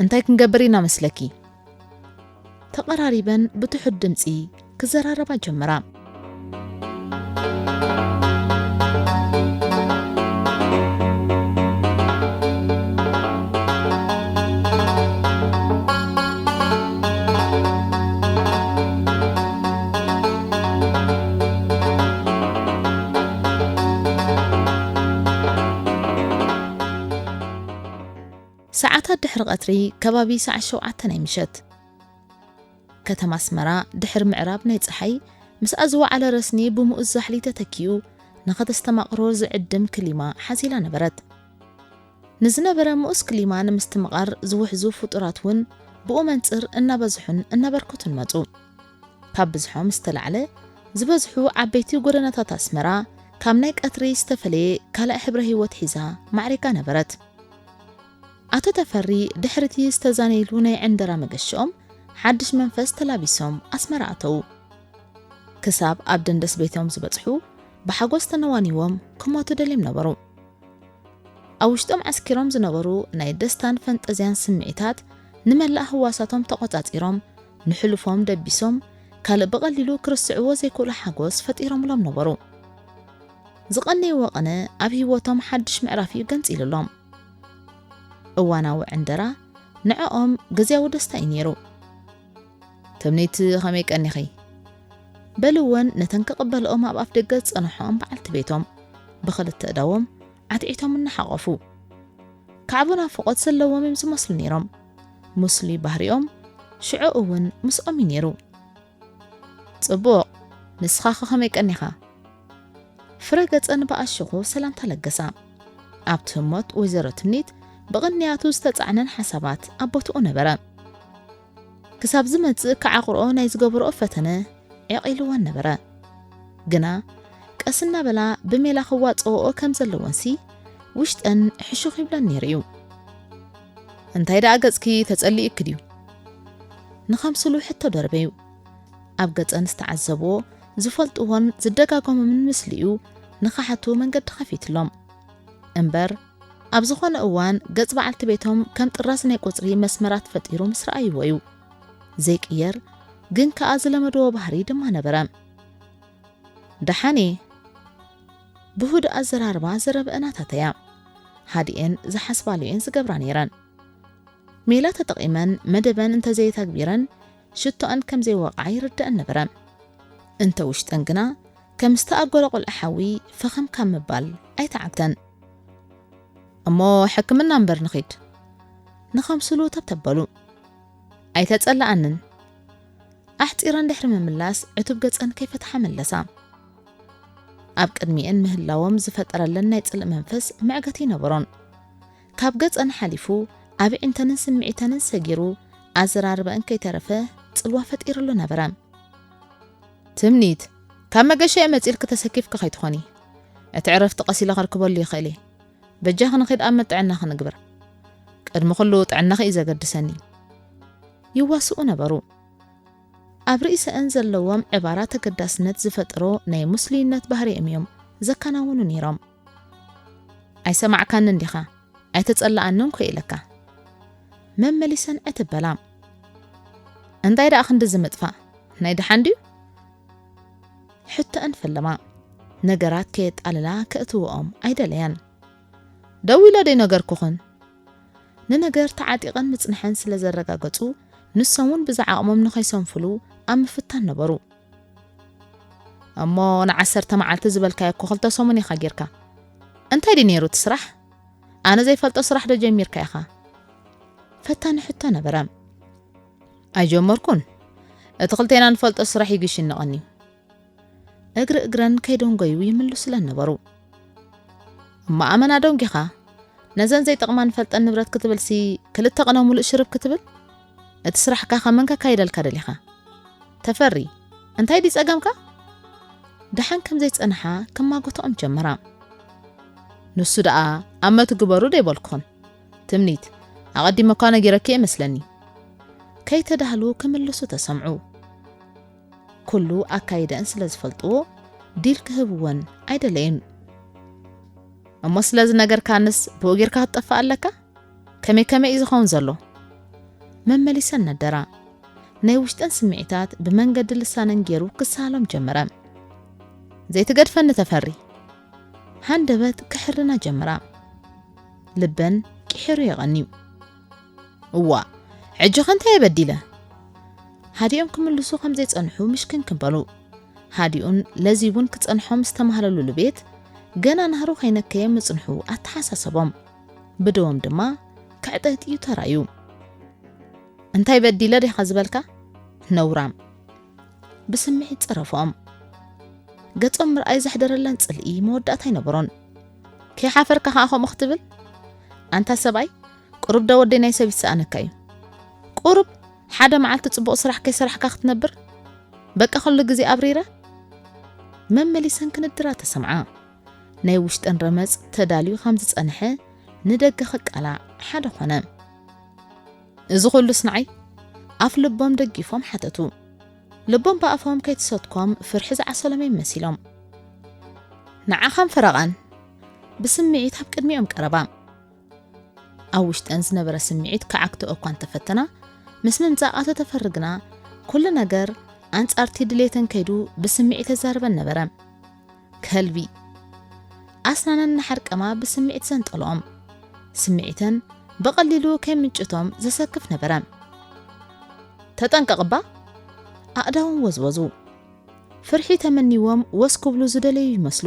እንታይ ክንገብር ኢና መስለኪ? ተቐራሪበን ብትሑት ድምጺ ክዘራረባ ጀመራ። ሰዓታት ድሕሪ ቀትሪ ከባቢ ሰዓት ሸውዓተ ናይ ምሸት። ከተማ ኣስመራ ድሕሪ ምዕራብ ናይ ጸሓይ ምስኣ ዝወዓለ ረስኒ ብምኡዝ ዛሕሊ ተተኪኡ ንኸተስተማቕሮ ዝዕድም ክሊማ ሓዚላ ነበረት። ንዝነበረ ምኡስ ክሊማ ንምስትምቓር ዝውሕዙ ፍጡራት እውን ብኡ መንጽር እናበዝሑን እናበርከቱን መጹ። ካብ ብዝሖም ዝተላዕለ ዝበዝሑ ዓበይቲ ጎደናታት ኣስመራ ካብ ናይ ቀትሪ ዝተፈለየ ካልእ ሕብረ ህይወት ሒዛ ማዕሪጋ ነበረት። ኣቶ ተፈሪ ድሕሪቲ ዝተዛነይሉ ናይ ዕንደራ መገሽኦም ሓድሽ መንፈስ ተላቢሶም ኣስመራ ኣተዉ። ክሳብ ኣብ ደንደስ ቤቶም ዝበጽሑ ብሓጎስ ተነዋኒዎም ክሞቱ ደልዮም ነበሩ። ኣብ ውሽጦም ዓስኪሮም ዝነበሩ ናይ ደስታን ፈንጠዝያን ስምዒታት ንመላእ ህዋሳቶም ተቖጻጺሮም ንሕሉፎም ደቢሶም ካልእ ብቐሊሉ ክርስዕዎ ዘይክእሉ ሓጎስ ፈጢሮምሎም ነበሩ። ዝቐነይዎ ቅነ ኣብ ህይወቶም ሓድሽ ምዕራፍ እዩ ገንጺሉሎም። እዋናዊ ዕንደራ ንዕኦም ግዜያዊ ደስታ እዩ ነይሩ። ትምኒት ከመይ ቀኒኺ? በልወን ነተን ክቕበልኦም ኣብ ኣፍ ደገ ዝጸንሖኦም በዓልቲ ቤቶም ብኽልተ እዳዎም ዓትዒቶም እናሓቖፉ። ካዕቦ ናፍቖት ዘለዎም እዮም ዝመስሉ ነይሮም። ሙስሊ ባህሪኦም ሽዑ እውን ምስኦም እዩ ነይሩ። ጽቡቕ፣ ንስኻኸ ከመይ ቀኒኻ? ፍረ ገጸን ብኣሽኹ ሰላምታ ለገሳ። ኣብቲ ህሞት ወይዘሮ ትምኒት ብቕንያቱ ዝተጻዕነን ሓሳባት ኣብ ቦትኡ ነበረ። ክሳብ ዝመጽእ ክዓቑርኦ ናይ ዝገበርኦ ፈተነ ዕቒልወን ነበረ። ግና ቀስ እናበላ ብሜላ ክዋጽኦኦ ከም ዘለወንሲ ውሽጠን ሕሹኽ ይብለን ነይሩ እዩ። እንታይ ደኣ ገጽኪ ተጸሊእኪ ድዩ? ንኸምስሉ ሕቶ ደርበዩ። ኣብ ገጸን ዝተዓዘብዎ ዝፈልጥዎን ዝደጋገሞምን ምስሊኡ ንኸሓቱ መንገዲ ከፊትሎም። እምበር ኣብ ዝኾነ እዋን ገጽ በዓልቲ ቤቶም ከም ጥራዝ ናይ ቁጽሪ መስመራት ፈጢሩ ምስ ረኣይዎ እዩ። ዘይቅየር ግን ከኣ ዝለመድዎ ባህሪ ድማ ነበረ። ደሓን እየ። ብህዱእ ኣዘራርባ ዘረበአን ኣታተያ። ሃዲኤን ዝሓስባሉ እየን ዝገብራ ነይረን። ሜላ ተጠቒመን መደበን እንተዘየተግቢረን ሽቶኣን ከም ዘይወቕዓ ይርደአን ነበረ። እንተ ውሽጠን ግና ከም ዝተኣጎረ ቆልዓ ሓዊ ፈኸም ካብ ምባል ኣይተዓግተን። እሞ ሕክምና እምበር ንኺድ። ንኸምስሉ ተብተበሉ። ኣይተጸላኣንን። ኣሕጺረን ድሕሪ ምምላስ ዕቱብ ገጸን ከይፈትሓ መለሳ። ኣብ ቅድሚኤን ምህላዎም ዝፈጠረለን ናይ ጽልእ መንፈስ መዕገቲ ይነበሮን። ካብ ገጸን ሓሊፉ ኣብ ኣዒንተንን ስምዒተንን ሰጊሩ ኣዘራርበአን ከይተረፈ ጽልዋ ፈጢርሉ ነበረ። ትምኒት፣ ካብ መገሻ እየ መጺእልኪ ተሰኪፍኪ ከይትኾኒ። እቲ ዕረፍቲ ቀስ ኢለ ከርክበሉ ይኽእል እየ። በጃኺ ንኺድ ኣብ መጥዕናኺ ንግበር። ቅድሚ ኩሉ ጥዕናኺ እዩ ዘገድሰኒ። ይዋስኡ ነበሩ። ኣብ ርእሰአን ዘለዎም ዕባራ ተገዳስነት ዝፈጥሮ ናይ ሙስሊነት ባህሪኦም እዮም ዘከናውኑ ነይሮም። ኣይሰማዕካንን ዲኻ? ኣይተጸላኣንን ኮ ኢለካ። መመሊሰን ዕትበላ። እንታይ ደኣ ክንድዚ ምጥፋእ? ናይ ደሓን ድዩ? ሕቶአን ፈለማ። ነገራት ከየጣልላ ከእትውኦም ኣይደለያን። ደው ኢለ ደይ ነገርኩኽን? ንነገር ተዓጢቐን ምጽንሐን ስለ ዘረጋገጹ፣ ንሶም እውን ብዝዓቕሞም ንኸይሰንፍሉ ኣብ ምፍታን ነበሩ። እሞ ንዓሰርተ መዓልቲ ዝበልካዮ እኮ ክልተ ሰሙን ኢኻ ጌርካ። እንታይ ድዩ ነይሩ እቲ ስራሕ? ኣነ ዘይፈልጦ ስራሕ ዶ ጀሚርካ ኢኻ? ፈታኒ ሕቶ ነበረ። ኣይጀመርኩን። እቲ ክልቴና ንፈልጦ ስራሕ ይግሽንቐኒ። እግሪ እግረን ከይደንጎዩ ይምልሱለን ነበሩ። እሞ ኣመና ደንጊኻ? ነዘን ዘይጠቕማ ንፈልጠን ንብረት ክትብልሲ ክልተ ቅነ ሙሉእ ሽርብ ክትብል? እቲ ስራሕካ ከመን ከካይደልካ ደሊኻ? ተፈሪ፣ እንታይ ድዩ ጸገምካ? ደሓን ከም ዘይጸንሓ ክማጎትኦም ጀመራ። ንሱ ደኣ ኣብ መትግበሩ ደይበልኩን። ትምኒት፣ ኣቐዲመ እኳ ነጊረኪ እየ መስለኒ። ከይተዳህሉ ክምልሱ ተሰምዑ። ኩሉ ኣካይደአን ስለ ዝፈልጥዎ ዲል ክህብወን ኣይደለዩን። እሞ ስለ ዝነገርካንስ ብኡ ጌርካ ክትጠፍእ ኣለካ? ከመይ ከመይ እዩ ዝኸውን ዘሎ? መመሊሰን ነደራ። ናይ ውሽጠን ስምዒታት ብመንገዲ ልሳነን ገይሩ ክሰሃሎም ጀመረ። ዘይትገድፈኒ ተፈሪ። ሃንደበት ክሕርና ጀመራ። ልበን ቂሒሩ የቐንዩ። እዋ፣ ሕጂ ኸ እንታይ በዲለ? ሃዲኦም ክምልሱ ከም ዘይጸንሑ ምሽክን ክበሉ። ሃዲኡን ለዚቡን ክጸንሖም ዝተማህለሉሉ ቤት፣ ገና ናህሩ ከይነከየ ምጽንሑ ኣተሓሳሰቦም። ብደዎም ድማ ክዕጠጥ እዩ ተራእዩ። እንታይ በዲለ ዲኻ ዝበልካ? ነውራም። ብስምዒት ጸረፎም። ገጾም ምርኣይ ዘሕደረለን ጽልኢ መወዳእታ ኣይነበሮን። ከይሓፈርካ ኸኣ ከምኡ ክትብል? ኣንታ ሰብኣይ፣ ቁሩብ ዶ ወደይ ናይ ሰብ ይሰኣነካ እዩ? ቁሩብ ሓደ መዓልቲ ጽቡቕ ስራሕ ከይሰራሕካ ክትነብር? በቃ ኩሉ ግዜ ኣብሪረ? መመሊሰን ክንድራ ተሰምዓ። ናይ ውሽጠን ረመጽ ተዳልዩ ከም ዝጸንሐ ንደገ ክቃላዕ ሓደ ኾነ። እዚ ኹሉስ ንዓይ? ኣፍ ልቦም ደጊፎም ሓተቱ። ልቦም ብኣፎም ከይትሰትኮም ፍርሒ ዝዓሰሎም እዮም መሲሎም። ንዓኻን ፈረቓን ብስምዒት ኣብ ቅድሚኦም ቀረባ። ኣብ ውሽጠን ዝነበረ ስምዒት ክዓግትኦ እኳ እንተፈተና፣ ምስ ምምጻእ ኣቶ ተፈሪ ግና ኩሉ ነገር ኣንጻርቲ ድሌተን ከይዱ ብስምዒት የዛርበን ነበረ። ከልቢ። ኣስናነን እናሓርቀማ ብስምዒት ዘንጠልኦም። ስምዒተን ብቐሊሉ ከይምንጭቶም ዘሰክፍ ነበረ። ተጠንቀቕ እባ። ኣእዳዎም ወዝወዙ። ፍርሒ ተመኒዎም ወስ ክብሉ ዝደለዩ ይመስሉ።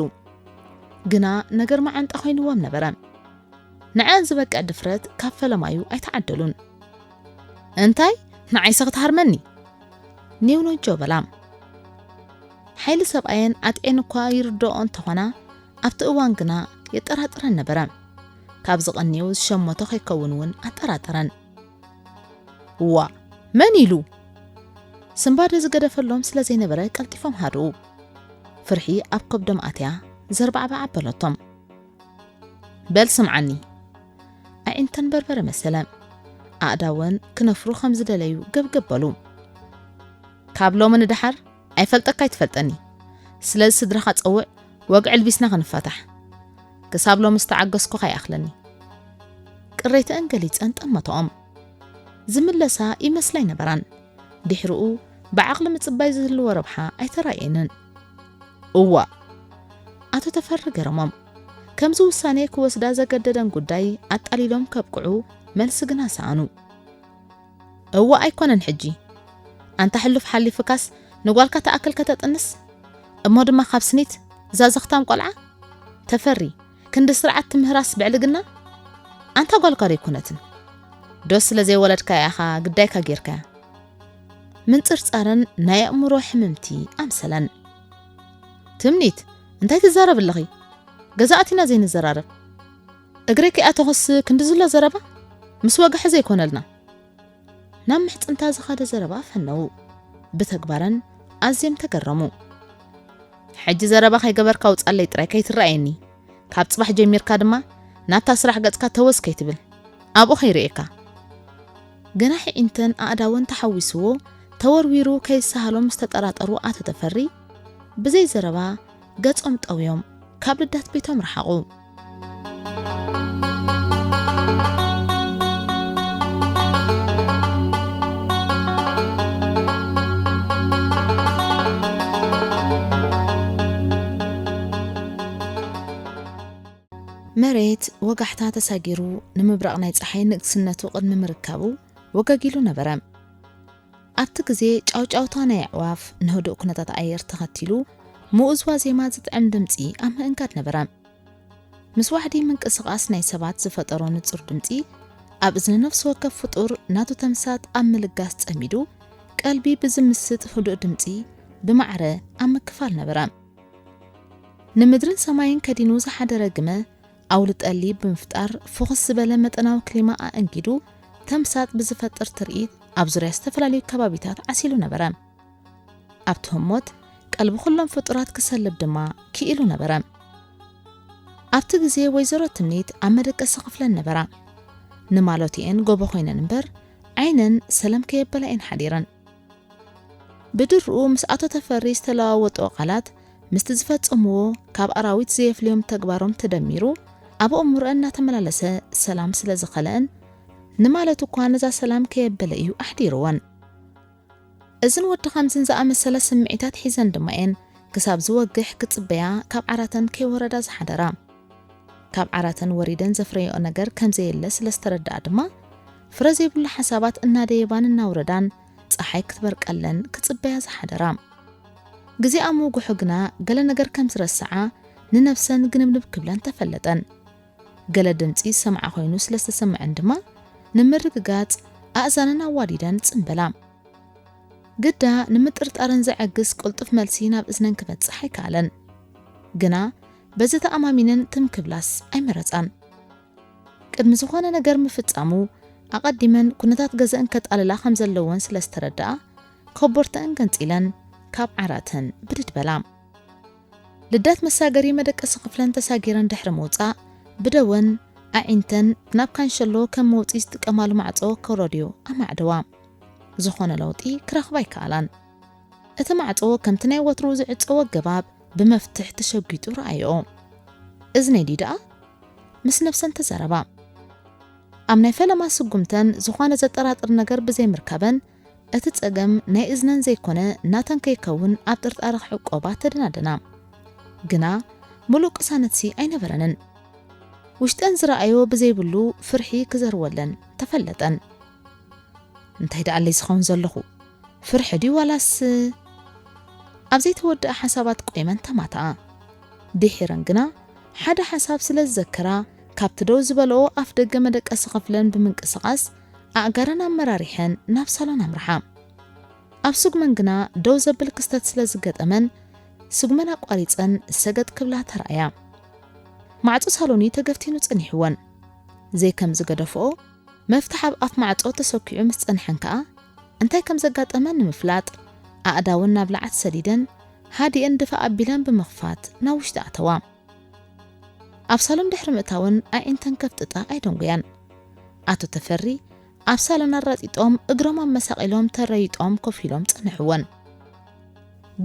ግና ነገር መዓንጣ ኮይንዎም ነበረ። ንዐን ዝበቅዕ ድፍረት ካብ ፈለማዩ ኣይተዓደሉን። እንታይ? ንዓይሰ ክትሃርመኒ? ኔውነጆ በላ። ሓይሊ ሰብኣየን ኣጥዔን እኳ ይርድኦ እንተኾና፣ ኣብቲ እዋን ግና የጠራጥረን ነበረ። ካብ ዝቐንዮ ዝሸመቶ ከይከውን እውን ኣጠራጠረን። እዋ፣ መን ኢሉ? ስንባደ ዝገደፈሎም ስለ ዘይነበረ ቀልጢፎም ሃድኡ። ፍርሒ ኣብ ከብዶም ኣትያ ዘርባዕባዕ ኣበለቶም። በል ስምዓኒ። ኣዒንተን በርበረ መሰለ። ኣእዳወን ክነፍሩ ከም ዝደለዩ ገብገብ በሉ። ካብ ሎሚ ንደሓር ኣይፈልጠካ ኣይትፈልጠኒ። ስለዚ ስድራኻ ጸውዕ፣ ወግዒ ኣልቢስና ክንፋታሕ። ክሳብ ሎሚ ዝተዓገስኩኻ ይኣኽለኒ። ቅሬተአን ገሊጸን ጠመተኦም። ዝምለሳ ይመስላ ኣይነበራን። ድሕሪኡ ብዓቕሊ ምጽባይ ዝህልዎ ረብሓ ኣይተራእየንን። እዋ፣ ኣቶ ተፈሪ ገረሞም። ከምዚ ውሳኔ ክወስዳ ዘገደደን ጉዳይ ኣጣሊሎም ከብቅዑ መልሲ ግና ሰኣኑ። እዋ ኣይኮነን ሕጂ። ኣንታ ሕሉፍ ሓሊፍካስ ንጓልካ ትኣክል ከተጥንስ? እሞ ድማ ካብ ስኒት ዛዘኽታም ቆልዓ? ተፈሪ፣ ክንዲ ስርዓት ትምህራስ ብዕልግና? ኣንታ ጓልካ ዶ ኣይኮነትን? ዶስ ስለ ዘይወለድካያ ኢኻ ግዳይካ ጌርካያ? ምንጽርጻረን ናይ ኣእምሮ ሕምምቲ ኣምሰለን። ትምኒት፣ እንታይ ትዛረብ ኣለኺ? ገዛ ኣቲና ዘይንዘራረብ። እግረይ ከይኣተኹስ ክንዲ ዝሎ ዘረባ? ምስ ወግሒ ዘይኮነልና። ናብ ምሕጽንታ ዝኸደ ዘረባ ፈነዉ። ብተግባረን ኣዝዮም ተገረሙ። ሕጂ ዘረባ ከይገበርካ ውጻለይ ጥራይ ከይትረኣየኒ። ካብ ጽባሕ ጀሚርካ ድማ ናብታ ስራሕ ገጽካ ተወስ ከይትብል። ኣብኡ ከይርእየካ። ገና ሕዒንተን ኣእዳወን ተሓዊስዎ ተወርዊሩ ከይሰሃሎም ዝተጠራጠሩ ኣቶ ተፈሪ ብዘይ ዘረባ ገጾም ጠውዮም ካብ ልዳት ቤቶም ረሓቑ። መሬት ወጋሕታ ተሳጊሩ ንምብራቕ ናይ ጸሓይ ንግስነቱ ቅድሚ ምርካቡ ወገግ ኢሉ ነበረ። ኣብቲ ግዜ ጫውጫውታ ናይ ኣዕዋፍ ንህዱእ ኩነታት ኣየር ተኸቲሉ ምኡዝ ዋዜማ ዝጥዕም ድምጺ ኣብ ምእንጋድ ነበረ። ምስ ዋሕዲ ምንቅስቓስ ናይ ሰባት ዝፈጠሮ ንጹር ድምጺ ኣብ እዝኒ ነፍሲ ወከፍ ፍጡር ናቱ ተምሳጥ ኣብ ምልጋስ ጸሚዱ ቀልቢ ብዝምስጥ ህዱእ ድምጺ ብማዕረ ኣብ ምክፋል ነበረ። ንምድርን ሰማይን ከዲኑ ዝሓደረ ግመ ኣውሊ ጠሊ ብምፍጣር ፍኹስ ዝበለ መጠናዊ ክሊማ ኣእንጊዱ ተምሳጥ ብዝፈጥር ትርኢት ኣብ ዙርያ ዝተፈላለዩ ከባቢታት ዓሲሉ ነበረ። ኣብቲ ህሞት ቀልቢ ኩሎም ፍጡራት ክሰልብ ድማ ክኢሉ ነበረ። ኣብቲ ግዜ ወይዘሮ ትምኒት ኣብ መደቀሲ ክፍለን ነበራ። ንማለትኤን ጎቦ ኮይነን እምበር ዓይነን ሰለም ከየበላ እየን ሓዲረን። ብድርኡ ምስ ኣቶ ተፈሪ ዝተለዋወጥኦ ቃላት ምስቲ ዝፈጸምዎ ካብ ኣራዊት ዘየፍልዮም ተግባሮም ተደሚሩ ኣብ ኣእምሮአን እናተመላለሰ ሰላም ስለ ዝኸለአን ንማለት እኳ ነዛ ሰላም ከየበለ እዩ ኣሕዲርወን። እዝን ወዲ ከምዝን ዝኣመሰለ ስምዒታት ሒዘን ድማ እየን ክሳብ ዝወግሕ ክጽበያ ካብ ዓራተን ከይወረዳ ዝሓደራ። ካብ ዓራተን ወሪደን ዘፍረየኦ ነገር ከምዘየለ ስለ ዝተረድኣ ድማ ፍረ ዘይብሉ ሓሳባት እናደየባን እናውረዳን ጸሓይ ክትበርቀለን ክጽበያ ዝሓደራ። ግዜ ኣብ ምውግሑ ግና ገለ ነገር ከም ዝረስዓ ንነብሰን ግንብንብ ክብለን ተፈለጠን። ገለ ድምጺ ዝሰምዓ ኮይኑ ስለ ዝተሰምዐን ድማ ንምርግጋጽ ኣእዛነን ኣዋዲደን ጽምበላ። ግዳ ንምጥርጣረን ዘዐግስ ቅልጡፍ መልሲ ናብ እዝነን ክበጽሕ ኣይከኣለን። ግና በዚ ተኣማሚነን ትም ክብላስ ኣይመረጻን። ቅድሚ ዝኾነ ነገር ምፍጻሙ ኣቐዲመን ኩነታት ገዘእን ከጣልላ ከም ዘለወን ስለ ዝተረድኣ ከቦርተአን ገንጺለን ካብ ዓራተን ብድድ በላ። ልዳት መሳገሪ መደቀሲ ክፍለን ተሳጊረን ድሕሪ ምውጻእ ብደወን ኣዒንተን ናብ ካንሸሎ ከም መውጺ ዝጥቀማሉ ማዕጾ ከረድዮ ኣማዕደዋ። ዝኾነ ለውጢ ክረኽባ ኣይከኣላን። እቲ ማዕጾ ከምቲ ናይ ወትሩ ዝዕጸዎ ኣገባብ ብመፍትሕ ተሸጒጡ ረኣየኦ። እዝነይ ድዩ ደኣ? ምስ ነብሰን ተዛረባ። ኣብ ናይ ፈለማ ስጉምተን ዝኾነ ዘጠራጥር ነገር ብዘይምርካበን እቲ ጸገም ናይ እዝነን ዘይኮነ ናተን ከይከውን ኣብ ጥርጣረ ክዕቆባ ተደናደና። ግና ምሉእ ቅሳነትሲ ኣይነበረንን። ውሽጠን ዝረኣዮ ብዘይብሉ ፍርሒ ክዘርወለን ተፈለጠን። እንታይ ደኣለይ ዝኸውን ዘለኹ? ፍርሒ ድዩ ዋላስ? ኣብ ዘይተወድኣ ሓሳባት ቆይመን ተማትኣ። ድሒረን ግና ሓደ ሓሳብ ስለ ዝዘከራ ካብቲ ደው ዝበለኦ ኣፍ ደገ መደቀሲ ክፍለን ብምንቅስቓስ ኣእጋረን ኣመራሪሐን ናብ ሳሎን ኣምርሓ። ኣብ ስጉመን ግና ደው ዘብል ክስተት ስለ ዝገጠመን ስጉመን ኣቋሪጸን ሰገጥ ክብላ ተራእያ። ማዕጾ ሳሎኒ ተገፍቲኑ ጸኒሕወን። ዘይከም ዝገደፍኦ መፍትሕ ኣብ ኣፍ ማዕጾ ተሰኪዑ ምስ ጸንሐን ከኣ እንታይ ከም ዘጋጠመን ንምፍላጥ ኣእዳወን ናብ ላዕት ሰዲደን ሃዲእን ድፋ ኣቢለን ብምኽፋት ናብ ውሽጢ ኣተዋ። ኣብ ሳሎን ድሕሪ ምእታወን ኣዒንተን ከፍጥጣ ኣይደንጎያን። ኣቶ ተፈሪ ኣብ ሳሎን ኣራጢጦም እግሮም ኣመሳቒሎም ተረይጦም ኮፍ ኢሎም ጸንሕወን።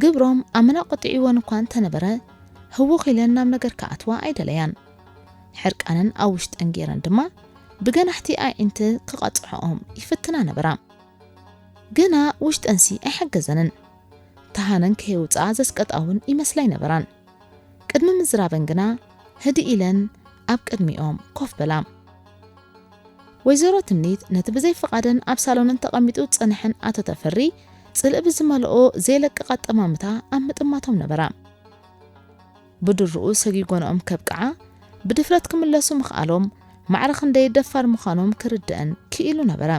ግብሮም ኣመና ቆጢዕወን እኳ እንተነበረ ህውኽ ኢለን ናብ ነገር ክኣትዋ ኣይደለያን። ሕርቃነን ኣብ ውሽጠን ገይረን ድማ ብገናሕቲ ኣዒንቲ ክቐጽዖኦም ይፍትና ነበራ። ግና ውሽጠንሲ ኣይሓገዘንን። ተሃነን ከየውፅኣ ዘስቀጣውን ይመስላ ኣይነበራን። ቅድሚ ምዝራበን ግና ህድእ ኢለን ኣብ ቅድሚኦም ኮፍ በላ። ወይዘሮ ትምኒት ነቲ ብዘይ ፍቓደን ኣብ ሳሎነን ተቐሚጡ ዝጸንሐን ኣቶ ተፈሪ ጽልኢ ብዝመልኦ ዘይለቅቕ ኣጠማምታ ኣብ ምጥማቶም ነበራ። ብድርኡ ሰጊጎንኦም ከብቅዓ ብድፍረት ክምለሱ ምኽኣሎም ማዕረ ክንደይ ደፋር ምዃኖም ክርድአን ክኢሉ ነበረ።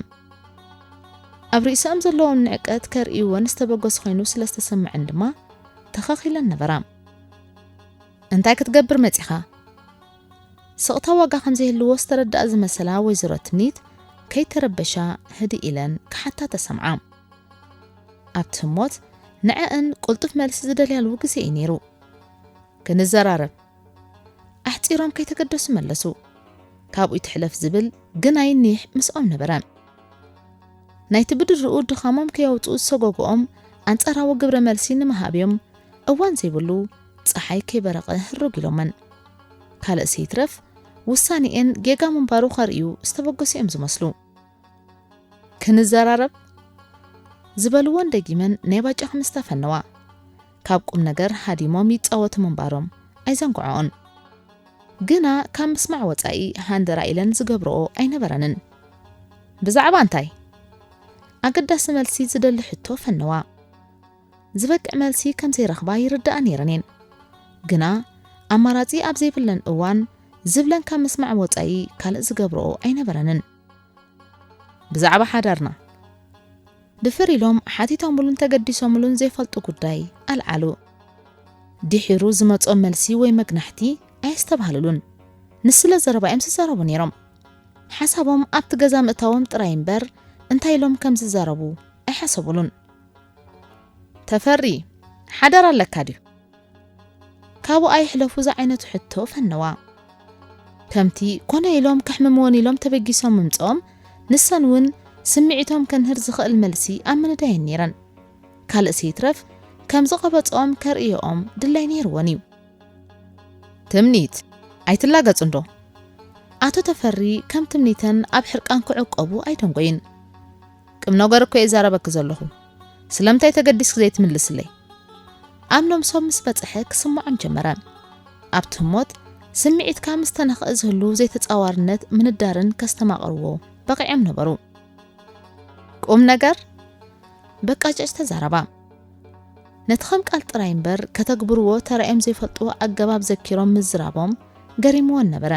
ኣብ ርእሶም ዘለዎም ንዕቀት ከርእይወን ዝተበገሱ ኮይኑ ስለ ዝተሰምዐን ድማ ተኸኺለን ነበራ። እንታይ ክትገብር መጺኻ? ስቕታ ዋጋ ከም ዘይህልዎ ዝተረድኣ ዝመሰላ ወይዘሮ ትምኒት ከይተረበሻ ህድእ ኢለን ክሓታ ተሰምዓ። ኣብቲ ህሞት ንዐአን ቅልጡፍ መልሲ ዝደልያሉ ግዜ እዩ ነይሩ። ክንዘራረብ። ኣሕጺሮም ከይተገደሱ መለሱ። ካብኡ ይትሕለፍ ዝብል ግናይ ኒሕ ምስኦም ነበረ። ናይቲ ብድርኡ ድኻሞም ከየውጽኡ ዝሰጎግኦም ኣንጻራዊ ግብረ መልሲ ንምሃብ እዮም እዋን ዘይብሉ ጸሓይ ከይበረቐ ህርግ ኢሎመን። ካልእ ሰይትረፍ ውሳኔኤን ጌጋ ምንባሩ ከርእዩ ዝተበገሱ እዮም ዝመስሉ። ክንዘራረብ ዝበልወን ደጊመን ናይ ባጫ ክምስታ ፈነዋ። ካብ ቁም ነገር ሃዲሞም ይጻወቱ ምንባሮም ኣይዘንግዖኦን። ግና ካብ ምስማዕ ወጻኢ ሃንደራ ኢለን ዝገብርኦ ኣይነበረንን። ብዛዕባ እንታይ? ኣገዳሲ መልሲ ዝደሊ ሕቶ ፈነዋ። ዝበቅዕ መልሲ ከም ዘይረኽባ ይርድኣ ነይረን እየን። ግና ኣማራጺ ኣብ ዘይብለን እዋን ዝብለን ካብ ምስማዕ ወጻኢ ካልእ ዝገብርኦ ኣይነበረንን። ብዛዕባ ሓዳርና ድፍር ኢሎም ሓቲቶምሉን ተገዲሶምሉን ዘይፈልጡ ጉዳይ ኣልዓሉ። ድሒሩ ዝመጾ መልሲ ወይ መግናሕቲ ኣየስተባህልሉን። ንስለ ዘረባ እዮም ዝዛረቡ ነይሮም። ሓሳቦም ኣብቲ ገዛ ምእታዎም ጥራይ እምበር እንታይ ኢሎም ከም ዝዛረቡ ኣይሓሰቡሉን። ተፈሪ፣ ሓዳር ኣለካ ድዩ? ካብኡ ኣይሕለፉ ዝዓይነቱ ሕቶ ፈነዋ። ከምቲ ኮነ ኢሎም ከሕምምወን ኢሎም ተበጊሶም ምምጽኦም፣ ንሰን እውን ስምዒቶም ከንህር ዝኽእል መልሲ ኣብ ምንዳየን ነይረን። ካልእሲ ይትረፍ፣ ከም ዝቐበጽኦም ከርእዮኦም ድላይ ነይርወን እዩ። ትምኒት፣ ኣይትላገጽ እንዶ? ኣቶ ተፈሪ ከም ትምኒተን ኣብ ሕርቃን ክዕቀቡ ኣይደንጎይን። ቅም ነገር እኮ እየ ዛረበኪ ዘለኹ። ስለምንታይ ተገዲስኪ ዘይትምልስለይ? ኣብ ነብሶም ምስ በጽሐ ክስምዖም ጀመረ። ኣብቲ ህሞት ስምዒትካ ምስ ተነኽአ ዝህሉ ዘይተጻዋርነት ምንዳርን ከስተማቕርዎ በቒዖም ነበሩ። ቁም ነገር በቃጨጭ ተዛረባ። ነቲ ከም ቃል ጥራይ እምበር ከተግብርዎ ተራእዮም ዘይፈልጡ ኣገባብ ዘኪሮም ምዝራቦም ገሪምወን ነበረ።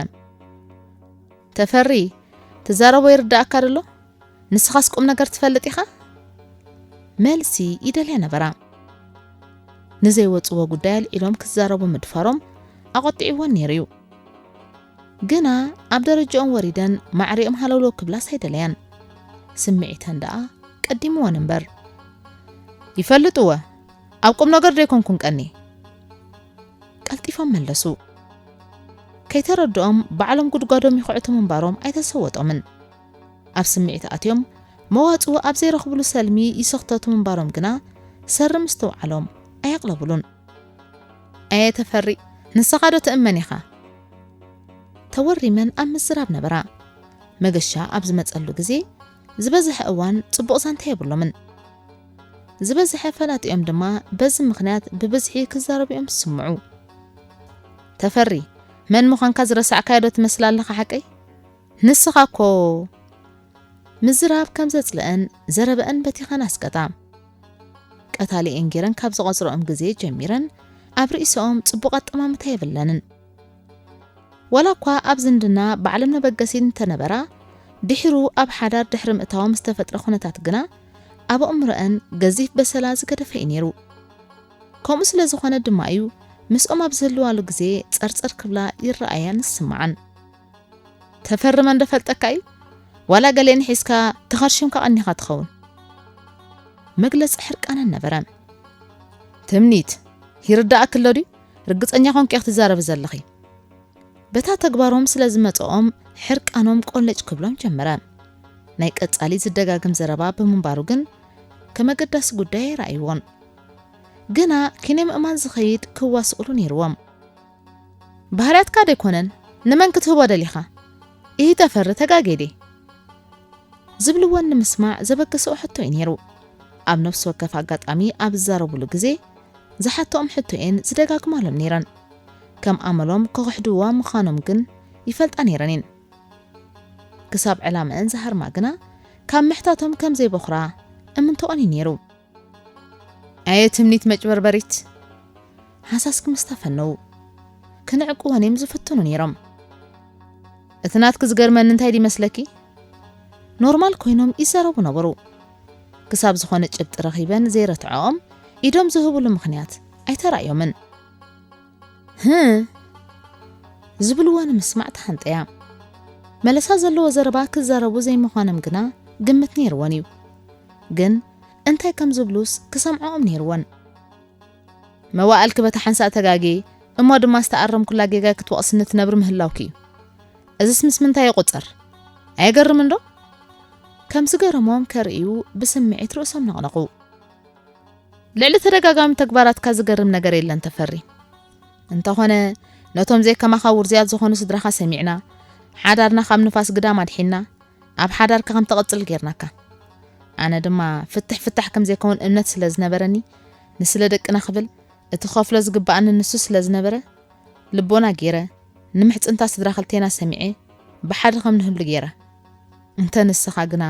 ተፈሪ፣ ትዛረቦ ይርድኣካ ደሎ? ንስኻስ ቁም ነገር ትፈልጥ ኢኻ? መልሲ ይደልያ ነበራ። ንዘይወጽዎ ጉዳይ ኣልዒሎም ክዛረቡ ምድፋሮም ኣቖጢዕወን ነይሩ እዩ። ግና ኣብ ደረጃኦም ወሪደን ማዕሪኦም ሃለውለው ክብላስ ኣይደለያን። ስምዒተን ደኣ ቀዲምወን እምበር። ይፈልጥወ፣ ኣብ ቁም ነገር ዶ ኣይኮንኩን ቀኒ? ቀልጢፎም መለሱ። ከይተረድኦም ባዕሎም ጉድጓዶም ይኹዕቱ ምንባሮም ኣይተሰወጦምን። ኣብ ስምዒት ኣትዮም መዋጽኡ ኣብ ዘይረኽብሉ ሰልሚ ይስኽተቱ ምንባሮም ግና ሰሪ ምስትውዓሎም ኣየቕለቡሉን። ኣየ ተፈሪ፣ ንስኻ ዶ ትእመን ኢኻ? ተወሪመን ኣብ ምዝራብ ነበራ። መገሻ ኣብ ዝመጸሉ ግዜ ዝበዝሐ እዋን ጽቡቕ ዛንታ የብሎምን። ዝበዝሐ ፈላጢኦም ድማ በዚ ምኽንያት ብብዝሒ ክዛረቡ እዮም ዝስምዑ። ተፈሪ፣ መን ምዃንካ ዝረሳዕካዮ ዶ ትመስል ኣለኻ ሓቀይ? ንስኻ እኮ ምዝራብ ከም ዘጽልአን ዘረበአን በቲኸን ኣስቀጣ። ቀታሊኤን ጌረን ካብ ዝቐጽረኦም ግዜ ጀሚረን ኣብ ርእሰኦም ጽቡቕ ኣጠማምታ የብለንን። ዋላ እኳ ኣብ ዝምድና ባዕለን መበገሲ እንተነበራ፣ ድሒሩ ኣብ ሓዳር ድሕሪ ምእታዎም ዝተፈጥረ ኩነታት ግና ኣብ ኣእምሮአን ገዚፍ በሰላ ዝገደፈ እዩ ነይሩ። ከምኡ ስለ ዝኾነ ድማ እዩ ምስኦም ኣብ ዝህልዋሉ ግዜ ጸርጸር ክብላ ይረኣያን ዝስምዓን። ተፈሪ መን ዶ ፈልጠካ እዩ? ዋላ ገሌን ሒዝካ ተኸርሺምካ ቀኒኻ ትኸውን። መግለጺ ሕርቃነን ነበረ። ትምኒት፣ ይርዳእኪ ኣሎ ድዩ? ርግጸኛ ኮንኪ ኢኺ ትዛረቢ ዘለኺ። በታ ተግባሮም ስለ ዝመጽኦም ሕርቃኖም ቆለጭ ክብሎም ጀመረ። ናይ ቀጻሊ ዝደጋግም ዘረባ ብምንባሩ ግን ከም ኣገዳሲ ጉዳይ ኣይረኣይዎን። ግና ኪነ ምእማን ዝኸይድ ክዋስኡሉ ነይርዎም። ባህርያትካ ደይኮነን፣ ንመን ክትህቦ ደሊኻ? ኢሂ ተፈሪ፣ ተጋጌ ድየ? ዝብልወን ንምስማዕ ዘበገስኦ ሕቶ እዩ ነይሩ። ኣብ ነፍሲ ወከፍ ኣጋጣሚ ኣብ ዝዛረቡሉ ግዜ ዝሓትኦም ሕቶ እየን ዝደጋግማሎም ነይረን። ከም ኣመሎም ክኽሕድዋ ምዃኖም ግን ይፈልጣ ነይረን እየን። ክሳብ ዕላመአን ዝሃርማ ግና ካብ ምሕታቶም ከም ዘይበኹራ እምንትኦን እዩ ነይሩ። ኣየ ትምኒት መጭበርበሪት! ሃሳስ ክምስታ ፈነው። ክንዕቅወን እዮም ዝፍትኑ ነይሮም። እቲ ናትኪ ዝገርመኒ እንታይ ድዩ መስለኪ? ኖርማል ኮይኖም ይዛረቡ ነበሩ። ክሳብ ዝኾነ ጭብጢ ረኺበን ዘይረትዐኦም ኢዶም ዝህብሉ ምኽንያት ኣይተራእዮምን። ህእ! ዝብልዎ ንምስማዕ ተሃንጠያ። መለሳ ዘለዎ ዘረባ ክዛረቡ ዘይምዃኖም ግና ግምት ነይርወን እዩ። ግን እንታይ ከም ዝብሉስ ክሰምዐኦም ነይርወን። መዋእልኪ በታ ሓንሳእ ተጋጌ እሞ ድማ ዝተኣረምኩላ ጌጋ ክትወቕስኒ ትነብሪ ምህላውኪ እዩ። እዝስ ምስ ምንታይ ይቑጸር? ኣየገርምን ዶ? ከም ዝገረሞም ከርእዩ ብስምዒት ርእሶም ነቕነቑ። ልዕሊ ተደጋጋሚ ተግባራትካ ዝገርም ነገር የለን ተፈሪ። እንተኾነ ነቶም ዘይከማኻ ውርዝያት ዝኾኑ ስድራኻ ሰሚዕና፣ ሓዳርና ካብ ንፋስ ግዳም ኣድሒንና፣ ኣብ ሓዳርካ ከም ትቕጽል ጌርናካ። ኣነ ድማ ፍትሕ ፍታሕ ከም ዘይከውን እምነት ስለ ዝነበረኒ፣ ንስለ ደቅና ክብል እቲ ክኸፍሎ ዝግብኣኒ ንሱ ስለ ዝነበረ፣ ልቦና ገይረ፣ ንምሕጽንታ ስድራ ክልቴና ሰሚዐ ብሓደ ከም ንህሉ ገይረ። እንተ ንስኻ ግና።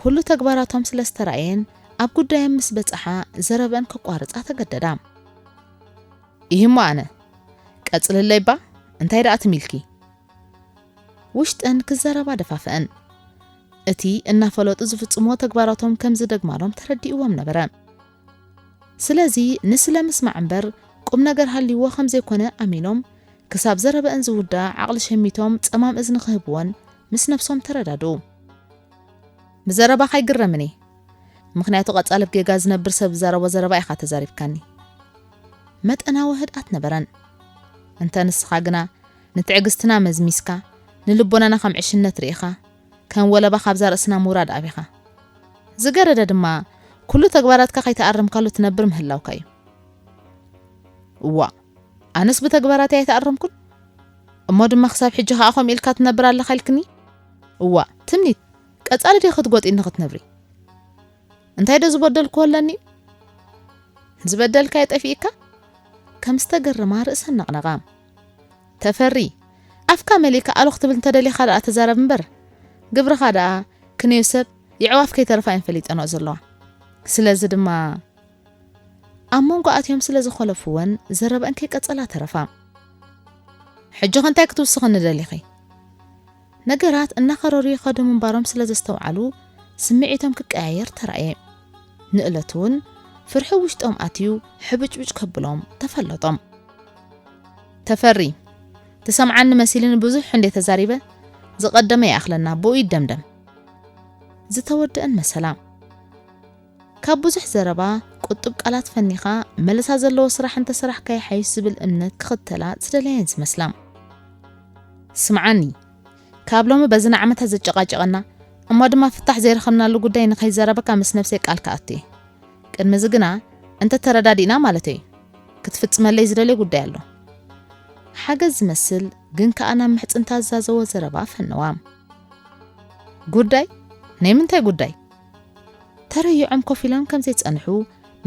ኩሉ ተግባራቶም ስለ ዝተራእየን ኣብ ጉዳዮም ምስ በጽሓ ዘረበን ከቋርጻ ተገደዳ። ይህሞ ኣነ፣ ቀጽልለይ እባ፣ እንታይ ደኣ ትሚልኪ? ውሽጠን ክዘረባ ደፋፍአን። እቲ እናፈለጡ ዝፍጽሞ ተግባራቶም ከም ዝደግማሎም ተረዲእዎም ነበረ። ስለዚ ንስለ ምስማዕ እምበር ቁም ነገር ሃልይዎ ከም ዘይኮነ ኣሚኖም፣ ክሳብ ዘረበአን ዝውዳእ ዓቕሊ ሸሚቶም ጸማም እዝኒ ክህብወን ምስ ነብሶም ተረዳድኡ። ብዘረባኻ ኣይግረምን እየ። ምኽንያቱ ቀጻሊ ኣብ ጌጋ ዝነብር ሰብ ዝዛረቦ ዘረባ ኢኻ ተዛሪብካኒ። መጠናዊ ህድኣት ነበረን። እንተ ንስኻ ግና ንትዕግስትና መዝሚዝካ፣ ንልቦናና ከም ዕሽነት ርኢኻ፣ ከም ወለባ ካብዛ ርእስና ምውራድ ኣቢኻ። ዝገደደ ድማ፣ ኩሉ ተግባራትካ ከይተኣረምካሉ ትነብር ምህላውካ እዩ። እዋ፣ ኣነስ ብተግባራተይ ኣይተኣረምኩን። እሞ ድማ ክሳብ ሕጂ ከኣ ከምኡ ኢልካ ትነብር ኣለኻ ኢልክኒ? እዋ፣ ትምኒት፣ ቀጻሊ ድየ ክትጎጢኒ ክትነብሪ? እንታይ ዶ ዝበደልክዎ ኣለኒ? ዝበደልካዮ ጠፊእካ? ከም ዝተገረማ ርእሰን ነቕነቓ። ተፈሪ፣ ኣፍካ መሊእካ ኣሎኽ ትብል እንተደሊኻ ደኣ ተዛረብ እምበር፣ ግብርኻ ደኣ ክንዮ ሰብ የዕዋፍ ከይተረፋ እየን ፈሊጠንኦ ዘለዋ። ስለዚ ድማ ኣብ መንጎ ኣትዮም ስለ ዝኾለፍወን ዘረበአን ከይቀጸላ ተረፋ። ሕጂ ኸ እንታይ ክትውስኽኒ ደሊኺ? ነገራት እናኸረሩ ይኸዱ ምንባሮም ስለ ዘስተውዓሉ ስምዒቶም ክቀያየር ተራእየ። ንእለት እውን ፍርሒ ውሽጦም ኣትዩ ሕብጭብጭ ከብሎም ተፈለጦም። ተፈሪ፣ ትሰምዓኒ መሲልኒ ብዙሕ እንዴ ተዛሪበ፣ ዝቐደመ ይኣኽለና፣ ብኡ ይደምደም። ዝተወደአን መሰላ። ካብ ብዙሕ ዘረባ ቁጡብ ቃላት ፈኒኻ፣ መልሳ ዘለዎ ስራሕ እንተሰራሕካ ይሓይሽ ዝብል እምነት ክኽተላ ዝደለየን ዝመስላ። ስምዓኒ፣ ካብ ሎሚ በዚ ንዓመታት ዘጨቃጨቀና፣ እሞ ድማ ፍታሕ ዘይረኸብናሉ ጉዳይ ንኸይዘረበካ ምስ ነብሰይ ቃል ክኣቱ እየ። ቅድሚ እዚ ግና፣ እንተ ተረዳዲእና ማለተይ እዩ። ክትፍጽመለይ ዝደልዮ ጉዳይ ኣሎ። ሓገዝ ዝመስል ግን ከኣ ናብ ምሕጽንታ ዝዛዘወ ዘረባ ፈነዋ። ጉዳይ? ናይ ምንታይ ጉዳይ? ተረይዖም ኮፍ ኢሎም ከም ዘይጸንሑ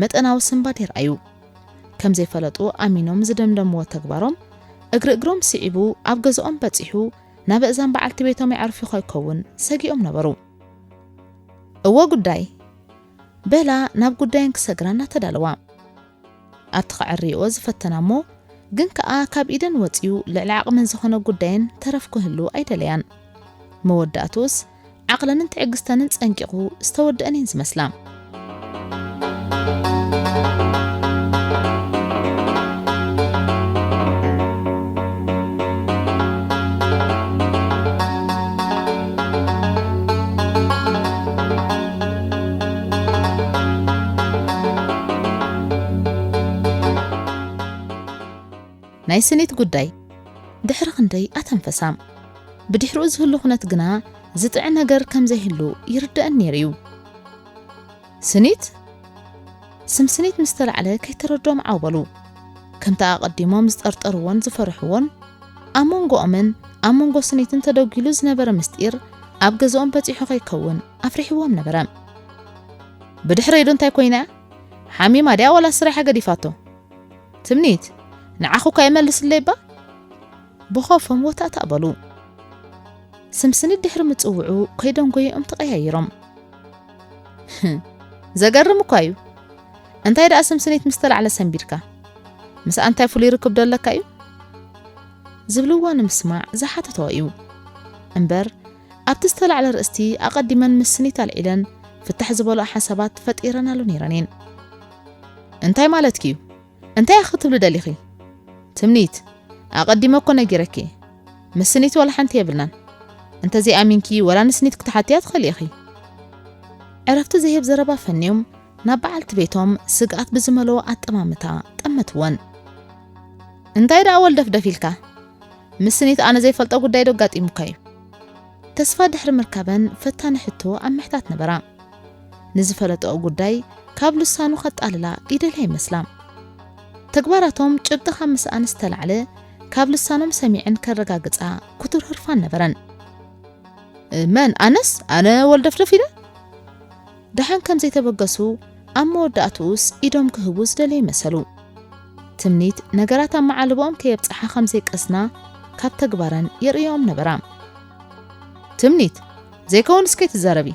መጠናዊ ስንባድ የርኣዩ። ከም ዘይፈለጡ ኣሚኖም ዝደምደምዎ ተግባሮም እግሪ እግሮም ስዒቡ ኣብ ገዝኦም በጺሑ ናብ እዛን በዓልቲ ቤቶም የዕርፍ ከይከውን ሰጊኦም ነበሩ። እወ ጉዳይ፣ በላ ናብ ጉዳየን ክሰግራ እናተዳለዋ። ኣብቲ ከዕርይኦ ዝፈተና እሞ ግን ከኣ ካብ ኢደን ወጺኡ ልዕሊ ዓቕመን ዝኾነ ጉዳየን ተረፍ ክህሉ ኣይደለያን። መወዳእትኡስ ዓቕለንን ትዕግስተንን ጸንቂቑ ዝተወደአን እየን ዝመስላ። ናይ ስኒት ጉዳይ ድሕሪ ክንደይ ኣተንፈሳ። ብድሕሪኡ ዝህሉ ኩነት ግና ዝጥዕን ነገር ከም ዘይህሉ ይርደአን ነይሩ እዩ። ስኒት? ስም ስኒት ምስ ተላዕለ ከይተረድኦም ዓው በሉ። ከምቲ ኣቐዲሞም ዝጠርጠርዎን ዝፈርሕዎን፣ ኣብ መንጎኦምን ኣብ መንጎ ስኒትን ተደጒሉ ዝነበረ ምስጢር ኣብ ገዝኦም በጺሑ ከይከውን ኣፍሪሕዎም ነበረ። ብድሕረይ ዶ እንታይ ኮይና እያ? ሓሚማ ድያ ዋላ ስራሓ ገዲፋቶ? ትምኒት፣ ንዓኹ እኳ ይመልስለይ እባ? ብኾፎም ወታእታእ በሉ። ስም ስኒት ድሕሪ ምጽውዑ ከይደንጎየኦም ተቐያይሮም። ዘገርም እኳ እዩ። እንታይ ደኣ ስም ስኒት ምስ ተላዕለ ሰንቢድካ? ምስኣ እንታይ ፍሉይ ርክብ ዶ ኣለካ እዩ? ዝብልዋ ንምስማዕ ዝሓተትዋ እዩ። እምበር ኣብቲ ዝተላዕለ ርእስቲ ኣቐዲመን ምስ ስኒት ኣልዒለን ፍታሕ ዝበልኦ ሓሳባት ፈጢረናሉ ነይረን እየን። እንታይ ማለትኪ እዩ? እንታይ ኢኺ ክትብሊ ደሊኺ? ትምኒት፣ ኣቐዲመ እኮ ነጊረኪ። ምስ ስኒት ዋላ ሓንቲ የብልናን። እንተዘይኣሚንኪ ዋላ ንስኒት ክትሓትያ ትኽእሊ ኢኺ። ዕረፍቲ ዘይህብ ዘረባ ፈንዮም ናብ በዓልቲ ቤቶም ስግኣት ብዝመልኦ ኣጠማምታ ጠመትወን። እንታይ ደኣ ወልደፍደፍ ኢልካ? ምስ ስኒት ኣነ ዘይፈልጦ ጉዳይ ዶ ኣጋጢሙካ እዩ? ተስፋ ድሕሪ ምርካበን ፈታኒ ሕቶ ኣብ ምሕታት ነበራ። ንዝፈለጠኦ ጉዳይ ካብ ልሳኑ ከጣልላ ይደልያ ይመስላ። ተግባራቶም ጭብጢ ካብ ምስኣን ዝተላዕለ ካብ ልሳኖም ሰሚዐን ከረጋግጻ ክቱር ህርፋን ነበረን። መን? ኣነስ? ኣነ ወልደፍደፍ ኢለ? ደሓን ከም ዘይተበገሱ ኣብ መወዳእትኡስ ኢዶም ክህቡ ዝደለዩ መሰሉ። ትምኒት ነገራት ኣብ መዓልቦኦም ከየብጽሓ ከም ዘይቀስና ካብ ተግባረን የርእዮም ነበራ። ትምኒት፣ ዘይከውን እስከ ትዛረቢ፣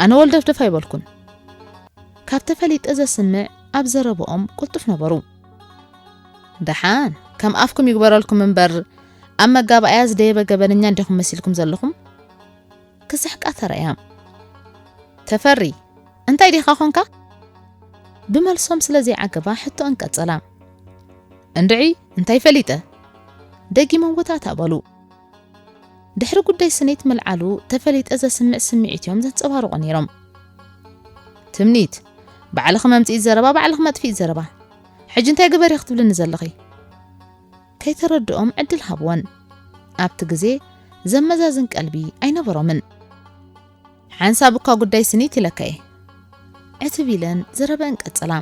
ኣነ ወልደፍደፍ ኣይበልኩን። ካብ ተፈሊጠ ዘስምዕ ኣብ ዘረብኦም ቅልጡፍ ነበሩ። ደሓን፣ ከም ኣፍኩም ይግበረልኩም እምበር፣ ኣብ መጋባእያ ዝደየበ ገበነኛ እንዲኹም መሲልኩም ዘለኹም። ክስሕቃ ተራእያ። ተፈሪ፣ እንታይ ዲኻ ኾንካ? ብመልሶም ስለ ዘይዓገባ ሕቶኣን ቀጸላ። እንድዒ፣ እንታይ ፈሊጠ? ደጊሞም ወታታ በሉ። ድሕሪ ጉዳይ ስኒት ምልዓሉ ተፈሊጠ ዘስምዕ ስምዒት እዮም ዘንጸባርቑ ነይሮም። ትምኒት፣ ባዕልኺ መምጽኢት ዘረባ፣ ባዕልኺ መጥፍኢት ዘረባ። ሕጂ እንታይ ግበሪ ክትብልኒ ዘለኺ? ከይተረድኦም ዕድል ሃብወን። ኣብቲ ግዜ ዘመዛዝን ቀልቢ ኣይነበሮምን። ሓንሳብ እኳ ጉዳይ ስኒት ኢለካየ። ዕትብ ኢለን ዘረበን ቀጸላ።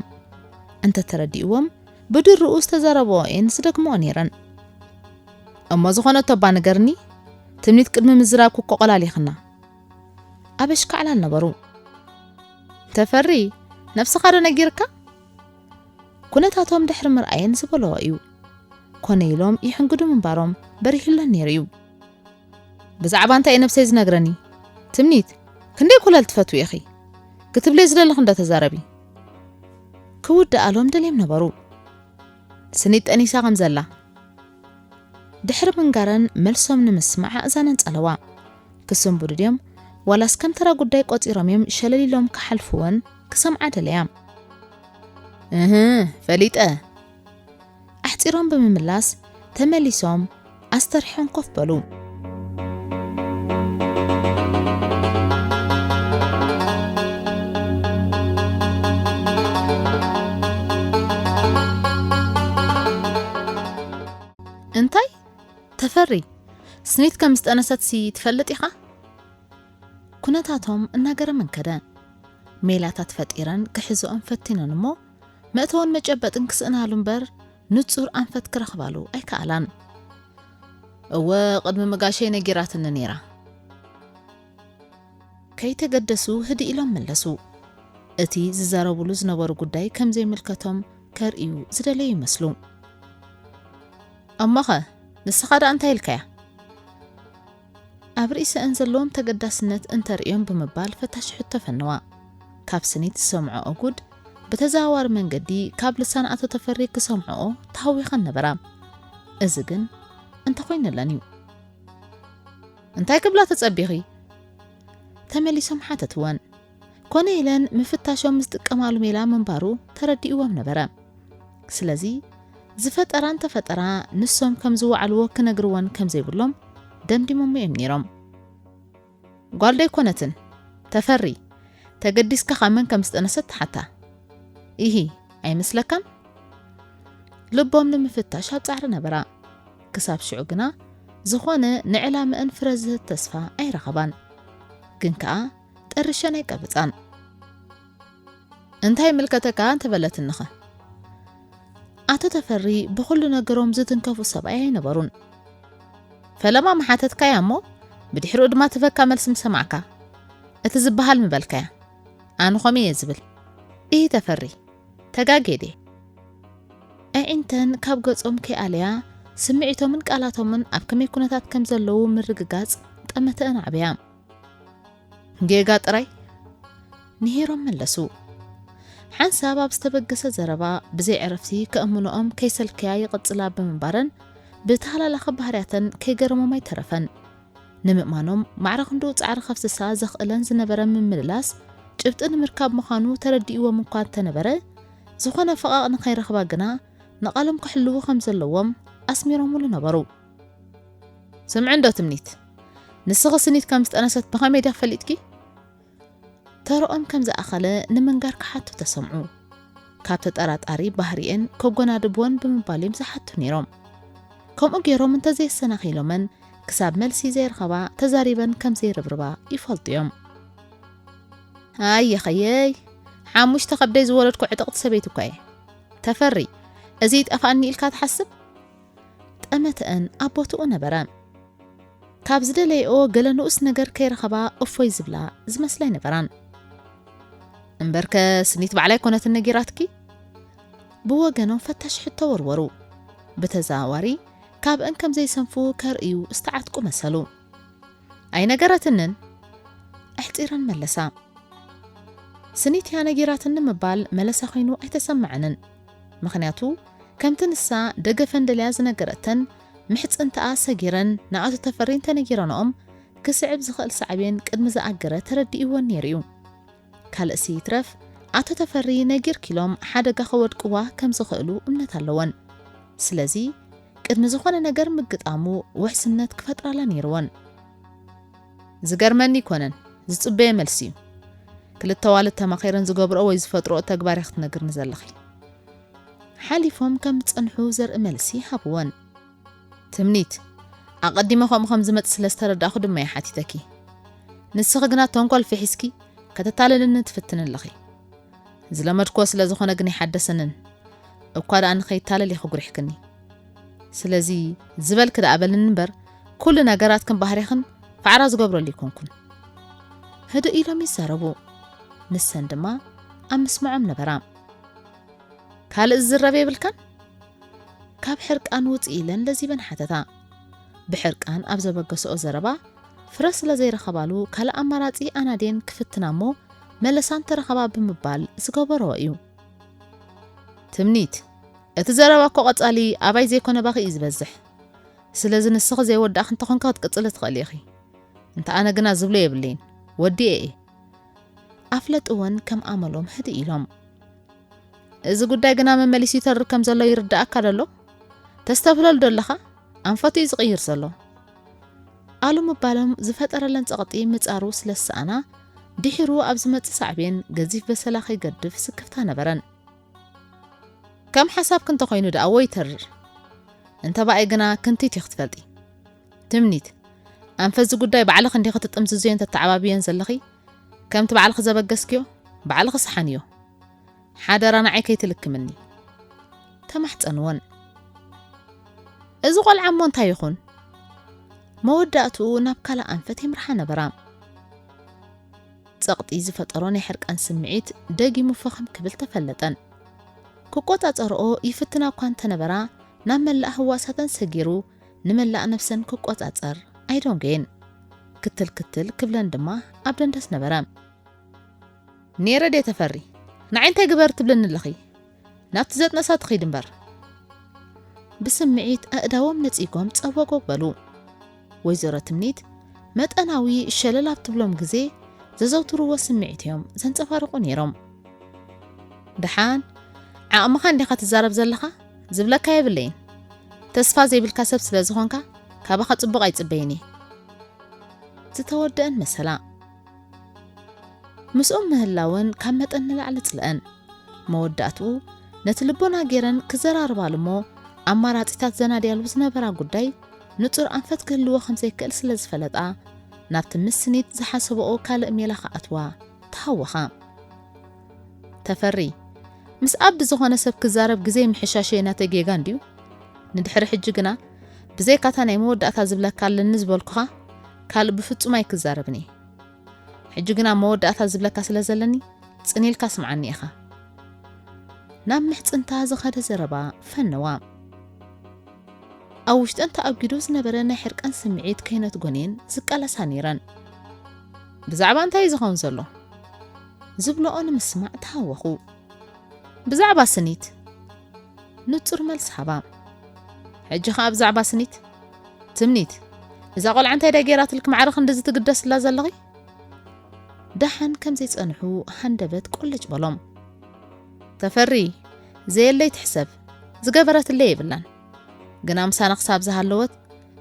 እንተተረዲእዎም ብድርኡ ዝተዛረበኦ እየን ዝደግመኦ ነይረን። እሞ ዝኾነቶ እባ ንገርኒ፣ ትምኒት ቅድሚ ምዝራብኩ እኮ ቆላሊኽና። ኣበሽካዕላል ነበሩ። ተፈሪ፣ ነብስኻ ዶ ነጊርካ? ኩነታቶም ድሕሪ ምርኣየን ዝበለዎ እዩ። ኮነ ኢሎም ይሕንግዱ ምንባሮም በሪህለን ነይሩ እዩ። ብዛዕባ እንታይ እዩ ነብሰይ ዝነግረኒ? ትምኒት፣ ክንደይ ኮለል ትፈትዊ ኢኺ? ክትብለይ ዝደለኹ እንዳ ተዛረቢ። ክውድኣሎም ደልዮም ነበሩ። ስኒት ጠኒሳ ከም ዘላ። ድሕሪ ምንጋረን መልሶም ንምስማዕ ኣእዛነን ጸለዋ። ክስንብዱ ድዮም? ዋላስ ከም ተራ ጉዳይ ቆጺሮም እዮም ሸለል ኢሎም ክሓልፍወን ክሰምዓ ደለያ። እህ፣ ፈሊጠ። ኣሕጺሮም ብምምላስ ተመሊሶም ኣስተርሖም ኮፍ በሉ። እንታይ? ተፈሪ፣ ስኒት ከም ዝጠነሰትሲ ትፈልጥ ኢኻ? ኩነታቶም እናገረመን ከደ። ሜላታት ፈጢረን ክሕዝኦም ፈቲነን እሞ፣ መእተውን መጨበጥን ክስእናሉ እምበር፣ ንጹር ኣንፈት ክረኽባሉ ኣይከኣላን። እወ፣ ቅድሚ ምጋሸይ ነጊራትኒ ነይራ። ከይተገደሱ ህድእ ኢሎም መለሱ። እቲ ዝዛረቡሉ ዝነበሩ ጉዳይ ከም ዘይምልከቶም ከርእዩ ዝደለዩ ይመስሉ። እሞኸ፣ ንስኻ ደኣ እንታይ ኢልካያ? ኣብ ርእሰአን ዘለዎም ተገዳስነት እንተርእዮም ብምባል ፈታሽ ሕቶ ፈነዋ። ካብ ስኒት ዝሰምዖኦ ጉድ ብተዘዋዋሪ መንገዲ ካብ ልሳን ኣቶ ተፈሪ ክሰምዖኦ ተሃዊኸን ነበራ። እዚ ግን እንተኾይነለን እዩ። እንታይ ክብላ ተጸቢኺ? ተመሊሶም ሓተትወን። ኮነ ኢለን ምፍታሾም ዝጥቀማሉ ሜላ ምንባሩ ተረዲእዎም ነበረ። ስለዚ ዝፈጠራ እንተፈጠራ ንሶም ከም ዝወዓልዎ ክነግርወን ከም ዘይብሎም ደምዲሞም እዮም ነይሮም። ጓል ዶ ኣይኮነትን? ተፈሪ፣ ተገዲስካ ካብ መን ከም ዝጠነሰት ትሓታ። ኢሂ፣ ኣይመስለካን? ልቦም ንምፍታሽ ኣብ ጻዕሪ ነበራ። ክሳብ ሽዑ ግና ዝኾነ ንዕላምአን ፍረ ዝህብ ተስፋ ኣይረኸባን። ግን ከኣ ጠርሸን ኣይቀበጻን። እንታይ ይምልከተካ እንተበለትንኸ? ኣቶ ተፈሪ ብኹሉ ነገሮም ዝትንከፉ ሰብኣይ ኣይነበሩን። ፈለማ ምሓተትካያ እሞ ብድሕሪኡ ድማ ትበካ መልሲ ምሰማዕካ። እቲ ዝበሃል ምበልካያ። ኣነ ኸምኡ እየ ዝብል። ኢሂ ተፈሪ፣ ተጋግየ ድየ? ኣዒንተን ካብ ገጾም ከይኣለያ ስምዒቶምን ቃላቶምን ኣብ ከመይ ኩነታት ከም ዘለዉ ምርግጋጽ ጠመተአን ኣዕበያ። ጌጋ ጥራይ? ንሄሮም መለሱ። ሓንሳብ ኣብ ዝተበገሰ ዘረባ ብዘይ ዕረፍቲ ከእምንኦም ከይሰልከያ ይቕጽላ ብምንባረን ብተሃላላኸ ባህርያተን ከይገረሞም ኣይተረፈን። ንምእማኖም ማዕረ ክንድኡ ጻዕሪ ከፍስሳ ዘኽእለን ዝነበረ ምምልላስ ጭብጢ ንምርካብ ምዃኑ ተረዲእዎም እኳ እንተነበረ፣ ዝኾነ ፈቓቕ ንኸይረኽባ ግና ንቓሎም ክሕልዉ ከም ዘለዎም ኣስሚሮምሉ ነበሩ። ስምዒ እንዶ ትምኒት፣ ንስኺ ስኒት ከም ዝጠነሰት ብኸመይ ዲኺ ፈሊጥኪ? ተረኦም ከም ዝኣኸለ ንምንጋር ክሓቱ ተሰምዑ። ካብ ተጠራጣሪ ባህሪኤን ከጎናድብወን ብምባል እዮም ዝሓቱ ነይሮም። ከምኡ ገይሮም እንተዘየሰናኺሎመን ክሳብ መልሲ ዘይረኸባ ተዛሪበን ከም ዘይርብርባ ይፈልጡ እዮም። ኣየኸየይ፣ ሓሙሽተ ከብደይ ዝወለድኩ ዕጥቕቲ ሰበይቲ እኳ እየ። ተፈሪ፣ እዚ ይጠፍኣኒ ኢልካ ትሓስብ? ጠመተአን ኣብ ቦትኡ ነበረ። ካብ ዝደለየኦ ገለ ንኡስ ነገር ከይረኸባ እፎይ ዝብላ ዝመስላ ኣይነበራን። እምበርከ ስኒት ባዕላ ኣይኮነትን ነጊራትኪ? ብወገኖም ፈታሽ ሕቶ ወርወሩ። ብተዘዋዋሪ ካብአን ከም ዘይሰንፉ ከርእዩ ዝተዓትቁ መሰሉ። "ኣይነገረትንን?" ኣሕጺረን መለሳ። ስኒት እያ ነጊራትኒ ምባል መለሳ ኮይኑ ኣይተሰምዐንን። ምኽንያቱ ከምቲ ንሳ ደገፈን ደልያ ዝነገረተን፣ ምሕጽንተኣ ሰጊረን ንኣቶ ተፈሪ እንተነጊረንኦም ክስዕብ ዝኽእል ሳዕቤን ቅድሚ ዝኣገረ ተረዲእወን ነይሩ እዩ። ካልእሲ ይትረፍ ኣቶ ተፈሪ ነጊርኪ ኢሎም ሓደጋ ከወድቅዋ ከም ዝኽእሉ እምነት ኣለወን። ስለዚ ቅድሚ ዝኾነ ነገር ምግጣሙ ውሕስነት ክፈጥራላ ነይርወን። "ዝገርመኒ ኣይኮነን፣ ዝጽበየ መልሲ እዩ። ክልተ ኣዋልድ ተማኺረን ዝገብርኦ ወይ ዝፈጥርኦ ተግባር ኢኺ ክትነግርኒ ዘለኺ?" ሓሊፎም ከም ዝጸንሑ ዘርኢ መልሲ ሃብወን። "ትምኒት፣ ኣቐዲመ ከምኡ ከም ዝመጽእ ስለ ዝተረዳእኹ ድማ እየ ሓቲተኪ። ንስኺ ግና ተንኮል ፍሒስኪ ከተታልልኒ ትፍትኒ ኣለኺ። ዝለመድክዎ ስለ ዝኾነ ግን ኣይሓደሰንን። እኳ ደኣ ንኸይታለል ኢኺ ጉሪሕክኒ። ስለዚ ዝበልኪ ደኣ በልኒ እምበር፣ ኩሉ ነገራትክን ባህሪኽን ፋዕራ ዝገብረሉ ኣይኮንኩን።" ህድእ ኢሎም ይዛረቡ። ንሰን ድማ ኣብ ምስማዖም ነበራ። "ካልእ ዝዝረብ የብልካን?" ካብ ሕርቃን ውጽእ ኢለን ለዚበን ሓተታ። ብሕርቃን ኣብ ዘበገስኦ ዘረባ ፍረ ስለ ዘይረኸባሉ ካልእ ኣማራጺ ኣናድየን ክፍትና እሞ መለሳ እንተረኸባ ብምባል ዝገበረኦ እዩ። "ትምኒት፣ እቲ ዘረባ እኮ ቀጻሊ ኣባይ ዘይኮነ ባኺ እዩ ዝበዝሕ። ስለዚ ንስኺ ዘይወዳእኺ እንተኾንካ ክትቅጽሊ ትኽእሊ ኢኺ። እንተ ኣነ ግና ዝብሎ የብለይን፣ ወዲኤ እየ።" ኣፍለጥወን ከም ኣመሎም ህድእ ኢሎም። "እዚ ጉዳይ ግና መመሊሱ ይተርር ከም ዘሎ ይርድኣካ ዶ ኣሎ? ተስተብህለሉ ዶ ኣለኻ? ኣንፈቱ እዩ ዝቕይር ዘሎ።" ኣሉ ምባሎም ዝፈጠረለን ጸቕጢ ምጻሩ ስለ ዝሰኣና፣ ድሒሩ ኣብ ዝመጽእ ሳዕቤን ገዚፍ በሰላ ከይገድፍ ስክፍታ ነበረን። "ከም ሓሳብኪ እንተኾይኑ ደኣ እወ ይተርር። እንተ ብኣይ ግና ክንቲት ኢኺ ትፈልጢ። ትምኒት፣ ኣንፈት እዚ ጉዳይ ባዕልኺ እንዲኺ ትጥምዝዝዮን ተተዓባብዮን ዘለኺ። ከምቲ ባዕልኺ ዘበገስክዮ፣ ባዕልኺ ሰሓንዮ። ሓደራ ንዓይ ከይትልክምኒ።" ተማሕጸንወን። "እዚ ቆልዓ እሞ እንታይ ይኹን?" መወዳእትኡ ናብ ካልእ ኣንፈት የምርሓ ነበራ። ጸቕጢ ዝፈጠሮ ናይ ሕርቃን ስምዒት ደጊሙ ፈኸም ክብል ተፈለጠን። ክቆጻጸርኦ ይፍትና እኳ እንተነበራ፣ ናብ መላእ ህዋሳተን ሰጊሩ ንመላእ ነፍሰን ክቆጻጸር ኣይደንጎየን። ክትል ክትል ክብለን ድማ ኣብ ደንደስ ነበረ። "ነይረ ድየ ተፈሪ? ንዓይ እንታይ ግበር ትብልኒ ኣለኺ? ናብቲ ዘጥነሳ ትኺድ እምበር።" ብስምዒት ኣእዳዎም ነጺጎም ጸወጎግ በሉ። ወይዘሮ ትምኒት መጠናዊ ሸለል ኣብ ትብሎም ግዜ ዘዘውትርዎ ስምዒት እዮም ዘንጸባርቑ ነይሮም። "ደሓን ዓቕምኻ እንዲኻ ትዛረብ ዘለኻ? ዝብለካ የብለይን። ተስፋ ዘይብልካ ሰብ ስለ ዝኾንካ ካባኻ ጽቡቕ ኣይጽበይን እየ።" ዝተወደአን መሰላ። ምስኦም ምህላወን ካብ መጠን ንላዕሊ ጽልአን። መወዳእትኡ ነቲ ልቦና ገይረን ክዘራርባሉ እሞ ኣማራጺታት ዘናድያሉ ዝነበራ ጉዳይ ንጹር ኣንፈት ክህልዎ ከም ዘይክእል ስለ ዝፈለጣ፣ ናብቲ ምስ ስኒት ዝሓሰበኦ ካልእ ሜላ ክኣትዋ ተሃወኻ። "ተፈሪ፣ ምስ ኣቢ ዝኾነ ሰብ ክዛረብ ግዜ ምሕሻሸይ ናተይ ጌጋ እንድዩ። ንድሕሪ ሕጂ ግና ብዘይካታ ናይ መወዳእታ ዝብለካ ኣለኒ ዝበልኩኻ ካልእ ብፍጹም ኣይክዛረብን እየ። ሕጂ ግና መወዳእታ ዝብለካ ስለ ዘለኒ ጽን ኢልካ ስምዓኒ ኢኻ።" ናብ ምሕጽንታ ዝኸደ ዘረባ ፈነዋ። ኣብ ውሽጠን ተኣጒዱ ዝነበረ ናይ ሕርቃን ስምዒት ከይነትጎን እየን ዝቃለሳ ነይረን። "ብዛዕባ እንታይ እዩ ዝኸውን ዘሎ?" ዝብልኦ ንምስማዕ ተሃወኹ። "ብዛዕባ ስኒት።" ንጹር መልሲ ሃባ። "ሕጂ ኸኣ ብዛዕባ ስኒት? ትምኒት፣ እዛ ቖልዓ እንታይ ድያ ገይራትልኪ ማዕረ ክንድዚ ትግደስላ ዘለኺ?" ደሓን ከም ዘይጸንሑ ሃንደበት ቆለጭ በሎም። "ተፈሪ፣ ዘየለይ ትሕሰብ፣ ዝገበረትለይ የብላን። ግና ምሳና ክሳብ ዝሃለወት፣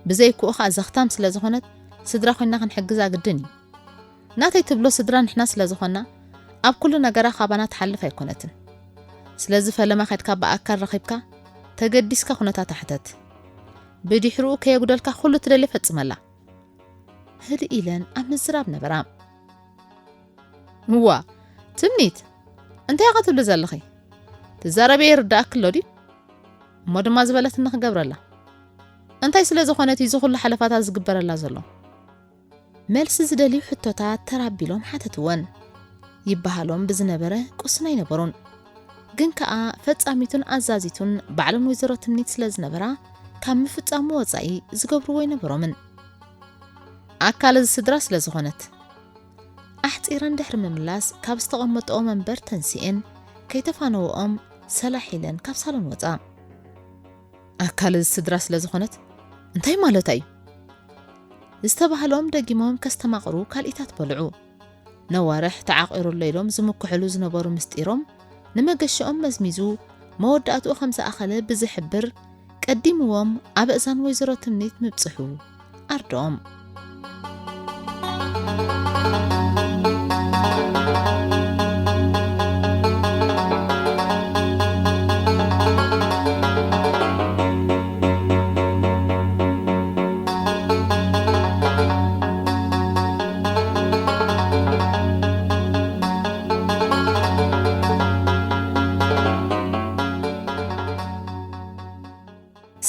ብዘይክኡ ኸኣ ዘኽታም ስለ ዝኾነት፣ ስድራ ኮይንና ክንሕግዛ ግድን እዩ። ናተይ ትብሎ ስድራ ንሕና ስለ ዝኾንና፣ ኣብ ኩሉ ነገራ ካባና ትሓልፍ ኣይኮነትን። ስለዚ ፈለማ ከድካ ብኣካል ረኺብካ፣ ተገዲስካ ኩነታታ ሕተት። ብድሕሪኡ ከየጉደልካ ኩሉ ትደልዮ ፈጽመላ።" ህድእ ኢለን ኣብ ምዝራብ ነበራ። "እዋ፣ ትምኒት፣ እንታይ ኢኻ ትብሊ ዘለኺ? ትዛረብዮ ይርድኣኪ ኣሎ ድዩ? እሞ ድማ ዝበለትኒ ክገብረላ። እንታይ ስለ ዝኾነት እዩ እዚ ኩሉ ሓለፋታት ዝግበረላ ዘሎ?" መልሲ ዝደልዩ ሕቶታት ተራቢሎም ሓተትወን። ይበሃሎም ብዝነበረ ቁስን ኣይነበሩን። ግን ከኣ ፈጻሚቱን ኣዛዚቱን ባዕለን ወይዘሮ ትምኒት ስለ ዝነበራ፣ ካብ ምፍጻሙ ወጻኢ ዝገብርዎ ኣይነበሮምን። ኣካል እዚ ስድራ ስለ ዝኾነት፣ ኣሕጺረን ድሕሪ ምምላስ፣ ካብ ዝተቐመጠኦ መንበር ተንሲኤን፣ ከይተፋነወኦም ሰላሕ ኢለን ካብ ሳሎን ወጻ። ኣካል እዚ ስድራ ስለ ዝኾነት እንታይ ማለታ እዩ? ዝተባህሎም ደጊሞም ከስተማቕሩ ካልኢታት በልዑ። ነዋርሕ ተዓቒሩ ኣሎ ኢሎም ዝምክሕሉ ዝነበሩ ምስጢሮም ንመገሽኦም መዝሚዙ መወዳእትኡ ከም ዝኣኸለ ብዝሕብር ቀዲምዎም ኣብ እዛን ወይዘሮ ትምኒት ምብጽሑ ኣርድኦም።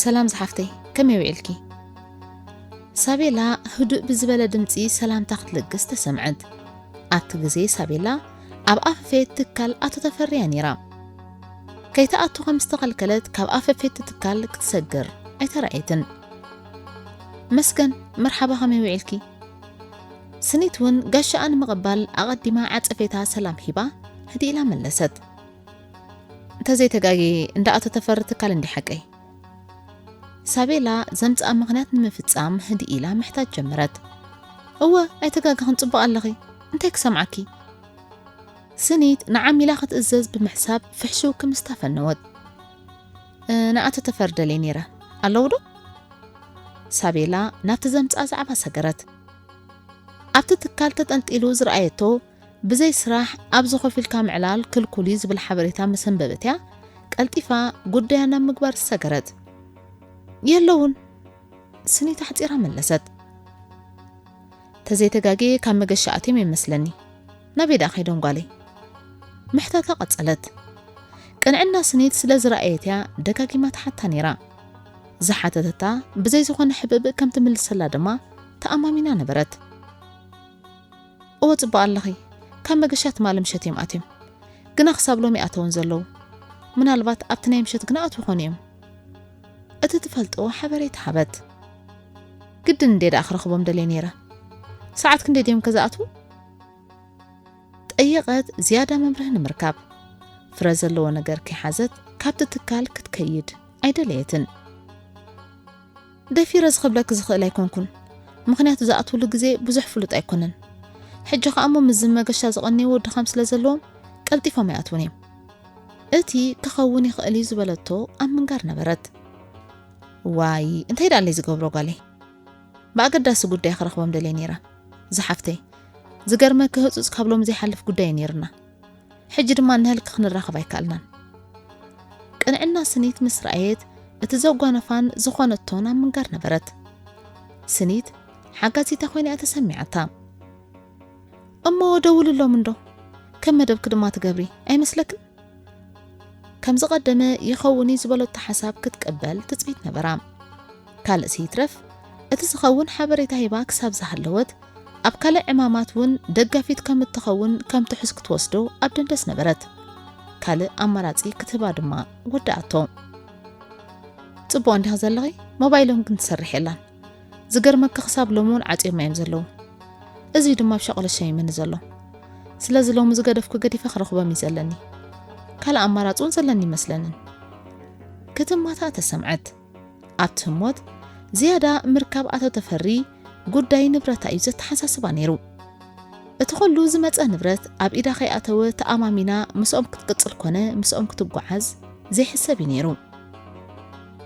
ሰላም ዝሓፍተይ፣ ከመይ ውዒልኪ? ሳቤላ ህዱእ ብዝበለ ድምጺ ሰላምታ ክትልግስ ተሰምዐት። ኣብቲ ግዜ ሳቤላ ኣብ ኣፈፌት ትካል ኣቶ ተፈሪ እያ ነይራ። ከይትኣቱ ከም ዝተኸልከለት ካብ ኣፈፌት ትካል ክትሰግር ኣይተራእየትን። መስገን፣ መርሓባ፣ ከመይ ውዒልኪ? ስኒት እውን ጋሻኣ ንምቕባል ኣቐዲማ ዓጸፌታ ሰላም ሂባ ህድእ ኢላ መለሰት። እንተዘይተጋግየ እንዳ ኣቶ ተፈሪ ትካል እንዲ ሓቀይ? ሳቤላ ዘምጽኣ ምኽንያት ንምፍጻም ህድእ ኢላ ምሕታት ጀመረት። እወ፣ ኣይተጋገኽን፣ ጽቡቕ ኣለኺ። እንታይ ክሰምዓኪ? ስኒት ንዓሚላ ክትእዘዝ ብምሕሳብ ፍሕሽው ክምስታ ፈነወት። እ፣ ንኣቶ ተፈሪ ደልየ ነይረ። ኣለዉ ዶ? ሳቤላ ናብቲ ዘምጽኣ ዛዕባ ሰገረት። ኣብቲ ትካል ተጠንጢሉ ዝረኣየቶ ብዘይ ስራሕ ኣብዚ ኮፍ ኢልካ ምዕላል ክልኩል እዩ ዝብል ሓበሬታ ምስ ኣንበበት እያ ቀልጢፋ ጉዳያ ናብ ምግባር ዝሰገረት። የለውን፣ ስኒት ኣሕጺራ መለሰት። ተዘይተጋግየ ካብ መገሻ ኣትዮም ይመስለኒ። ናበይ ደኣ ከይዶም ጓለይ? ምሕታታ ቀጸለት። ቅንዕና ስኒት ስለ ዝረኣየት እያ ደጋጊማ ትሓታ ነይራ። ዝሓተተታ ብዘይ ዝኾነ ሕብእብእ ከም ትምልሰላ ድማ ተኣማሚና ነበረት። እወ፣ ጽቡቕ ኣለኺ። ካብ መገሻ ትማሊ ምሸት እዮም ኣትዮም። ግና ክሳብ ሎሚ ኣተውን ዘለዉ። ምናልባት ኣብቲ ናይ ምሸት ግና ኣትዉ ይኾኑ እዮም። እቲ ትፈልጦ ሓበሬታ ሃበት። ግድን እንዴ ደኣ ክረኽቦም ደልየ ነይረ። ሰዓት ክንደይ ድዮም ከ ዝኣትዉ? ጠየቐት ዝያዳ መምርሒ ንምርካብ። ፍረ ዘለዎ ነገር ከይሓዘት ካብቲ ትካል ክትከይድ ኣይደለየትን። ደፊረ ዝኽብለኪ ዝኽእል ኣይኮንኩን። ምኽንያቱ ዝኣትውሉ ግዜ ብዙሕ ፍሉጥ ኣይኮነን። ሕጂ ኸኣ እሞ ምስዚ መገሻ ዝቐንይዎ ድኻም ስለ ዘለዎም ቀልጢፎም ኣይኣትዉን እዮም። እቲ ክኸውን ይኽእል እዩ ዝበለቶ ኣብ ምንጋር ነበረት። ዋይ፣ እንታይ ደኣለይ ዝገብሮ ጓለይ? ብኣገዳሲ ጉዳይ ክረኽቦም ደልየ ነይረ። ዝሓፍተይ፣ ዝገርመኪ ህጹጽ ካብ ሎሚ ዘይሓልፍ ጉዳይ እዩ ነይሩና። ሕጂ ድማ ንህልክ ክንራኸብ ኣይከኣልናን። ቅንዕና ስኒት ምስ ረኣየት እቲ ዘጓነፋን ዝኾነቶን ኣብ ምንጋር ነበረት። ስኒት ሓጋዚታ ኮይና እያ ተሰሚዓታ። እሞ ደውልሎም እንዶ፣ ከም መደብኪ ድማ ትገብሪ ኣይመስለክን? ከም ዝቐደመ ይኸውን እዩ ዝበለቶ ሓሳብ ክትቅበል ትጽቢት ነበራ። ካልእሲ ይትረፍ፣ እቲ ዝኸውን ሓበሬታ ሂባ ክሳብ ዝሃለወት፣ ኣብ ካልእ ዕማማት እውን ደጋፊት ከም እትኸውን ከም ትሑዝ ክትወስዶ ኣብ ደንደስ ነበረት። ካልእ ኣማራጺ ክትህባ ድማ ወደኣቶ። ጽቡቕ እንዲኺ ዘለኺ፣ ሞባይሎም ግን ትሰርሕ የላን። ዝገርመኪ ክሳብ ሎሚ እውን ዓጽዮማ እዮም ዘለዉ። እዚ ድማ ኣብ ሸቕሎ ሸሚመኒ ዘሎ። ስለዚ ሎሚ ዝገደፍኩ ገዲፈ ክረኽቦም እዩ ዘለኒ። ካልእ ኣማራጺ እውን ዘለኒ ይመስለንን። ክትማታእ ተሰምዐት። ኣብቲ ህሞት ዝያዳ ምርካብ ኣቶ ተፈሪ ጉዳይ ንብረታ እዩ ዘተሓሳስባ ነይሩ። እቲ ኹሉ ዝመጸ ንብረት ኣብ ኢዳ ከይኣተወ ተኣማሚና ምስኦም ክትቅጽል ኮነ ምስኦም ክትጓዓዝ ዘይሕሰብ እዩ ነይሩ።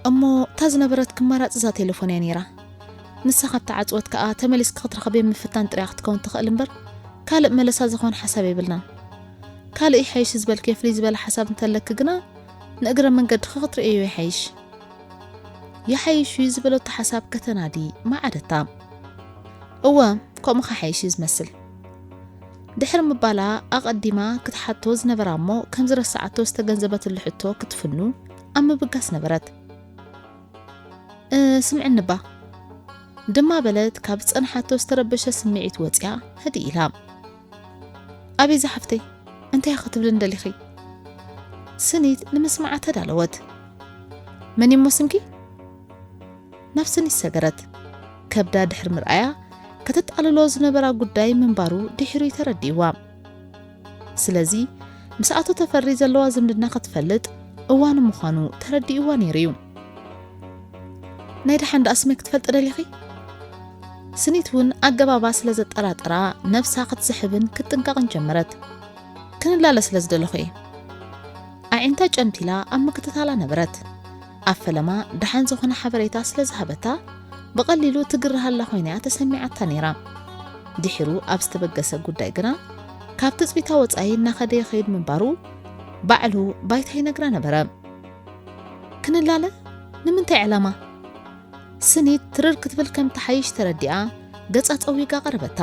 እሞ እታ ዝነበረትኪ ኣማራጺ እዛ ቴሌፎን እያ ነይራ። ንሳ ካብ ተዓጽወት ከኣ ተመሊስኪ ክትረኽብያ ምፍታን ጥራይ ክትከውን ትኽእል እምበር ካልእ መለሳ ዝኾን ሓሳብ የብልናን። ካልእ ይሓይሽ ዝበልክዮ ፍልይ ዝበለ ሓሳብ እንተለኪ ግና ንእግረ መንገድኺ ክትርእዮ ይሓይሽ። ይሓይሽ እዩ ዝበለቶ ሓሳብ ከተናዲ መዓደታ። እወ፣ ከምኡ ክሓይሽ እዩ ዝመስል። ድሕሪ ምባላ ኣቐዲማ ክትሓቶ ዝነበራ እሞ ከም ዝረስዓቶ ዝተገንዘበትሉ ሕቶ ክትፍኑ ኣብ ምብጋስ ነበረት። እ፣ ስምዕኒ እባ፣ ድማ በለት ካብ ዝጸንሓቶ ዝተረበሸ ስምዒት ወጺኣ ህድእ ኢላ። ኣቤዛ ሓፍተይ፣ እንታይ ክትብልኒ ደሊኺ? ስኒት ንምስማዓ ተዳለወት። መን እሞ ስምኪ? ናብ ስኒት ሰገረት። ከብዳ ድሕሪ ምርኣያ ከተጣልሎ ዝነበራ ጉዳይ ምንባሩ ድሒሩ እዩ ተረዲእዋ። ስለዚ ምስ ኣቶ ተፈሪ ዘለዋ ዝምድና ክትፈልጥ እዋኑ ምዃኑ ተረዲእዋ ነይሩ እዩ። ናይ ደሓን ደኣ ስመይ ክትፈልጢ ደሊኺ? ስኒት እውን ኣገባባ ስለ ዘጠራጠራ ነብሳ ክትስሕብን ክትጥንቀቕን ጀመረት። ክንላለ ስለ ዝደለኹ እየ። ኣዒንታ ጨምቲላ ኣብ ምክትታላ ነበረት። ኣብ ፈለማ ደሓን ዝኾነ ሓበሬታ ስለ ዝሃበታ ብቐሊሉ ትግርሃላ ኮይና እያ ተሰሚዓታ ነይራ። ድሒሩ ኣብ ዝተበገሰ ጉዳይ ግና ካብ ትጽቢታ ወጻኢ እናኸደ ይኸይድ ምንባሩ ባዕሉ ባይታ ይነግራ ነበረ። ክንላለ? ንምንታይ ዕላማ? ስኒት ትርር ክትብል ከም ትሓይሽ ተረዲኣ ገጻ ጸዊጋ ቀረበታ።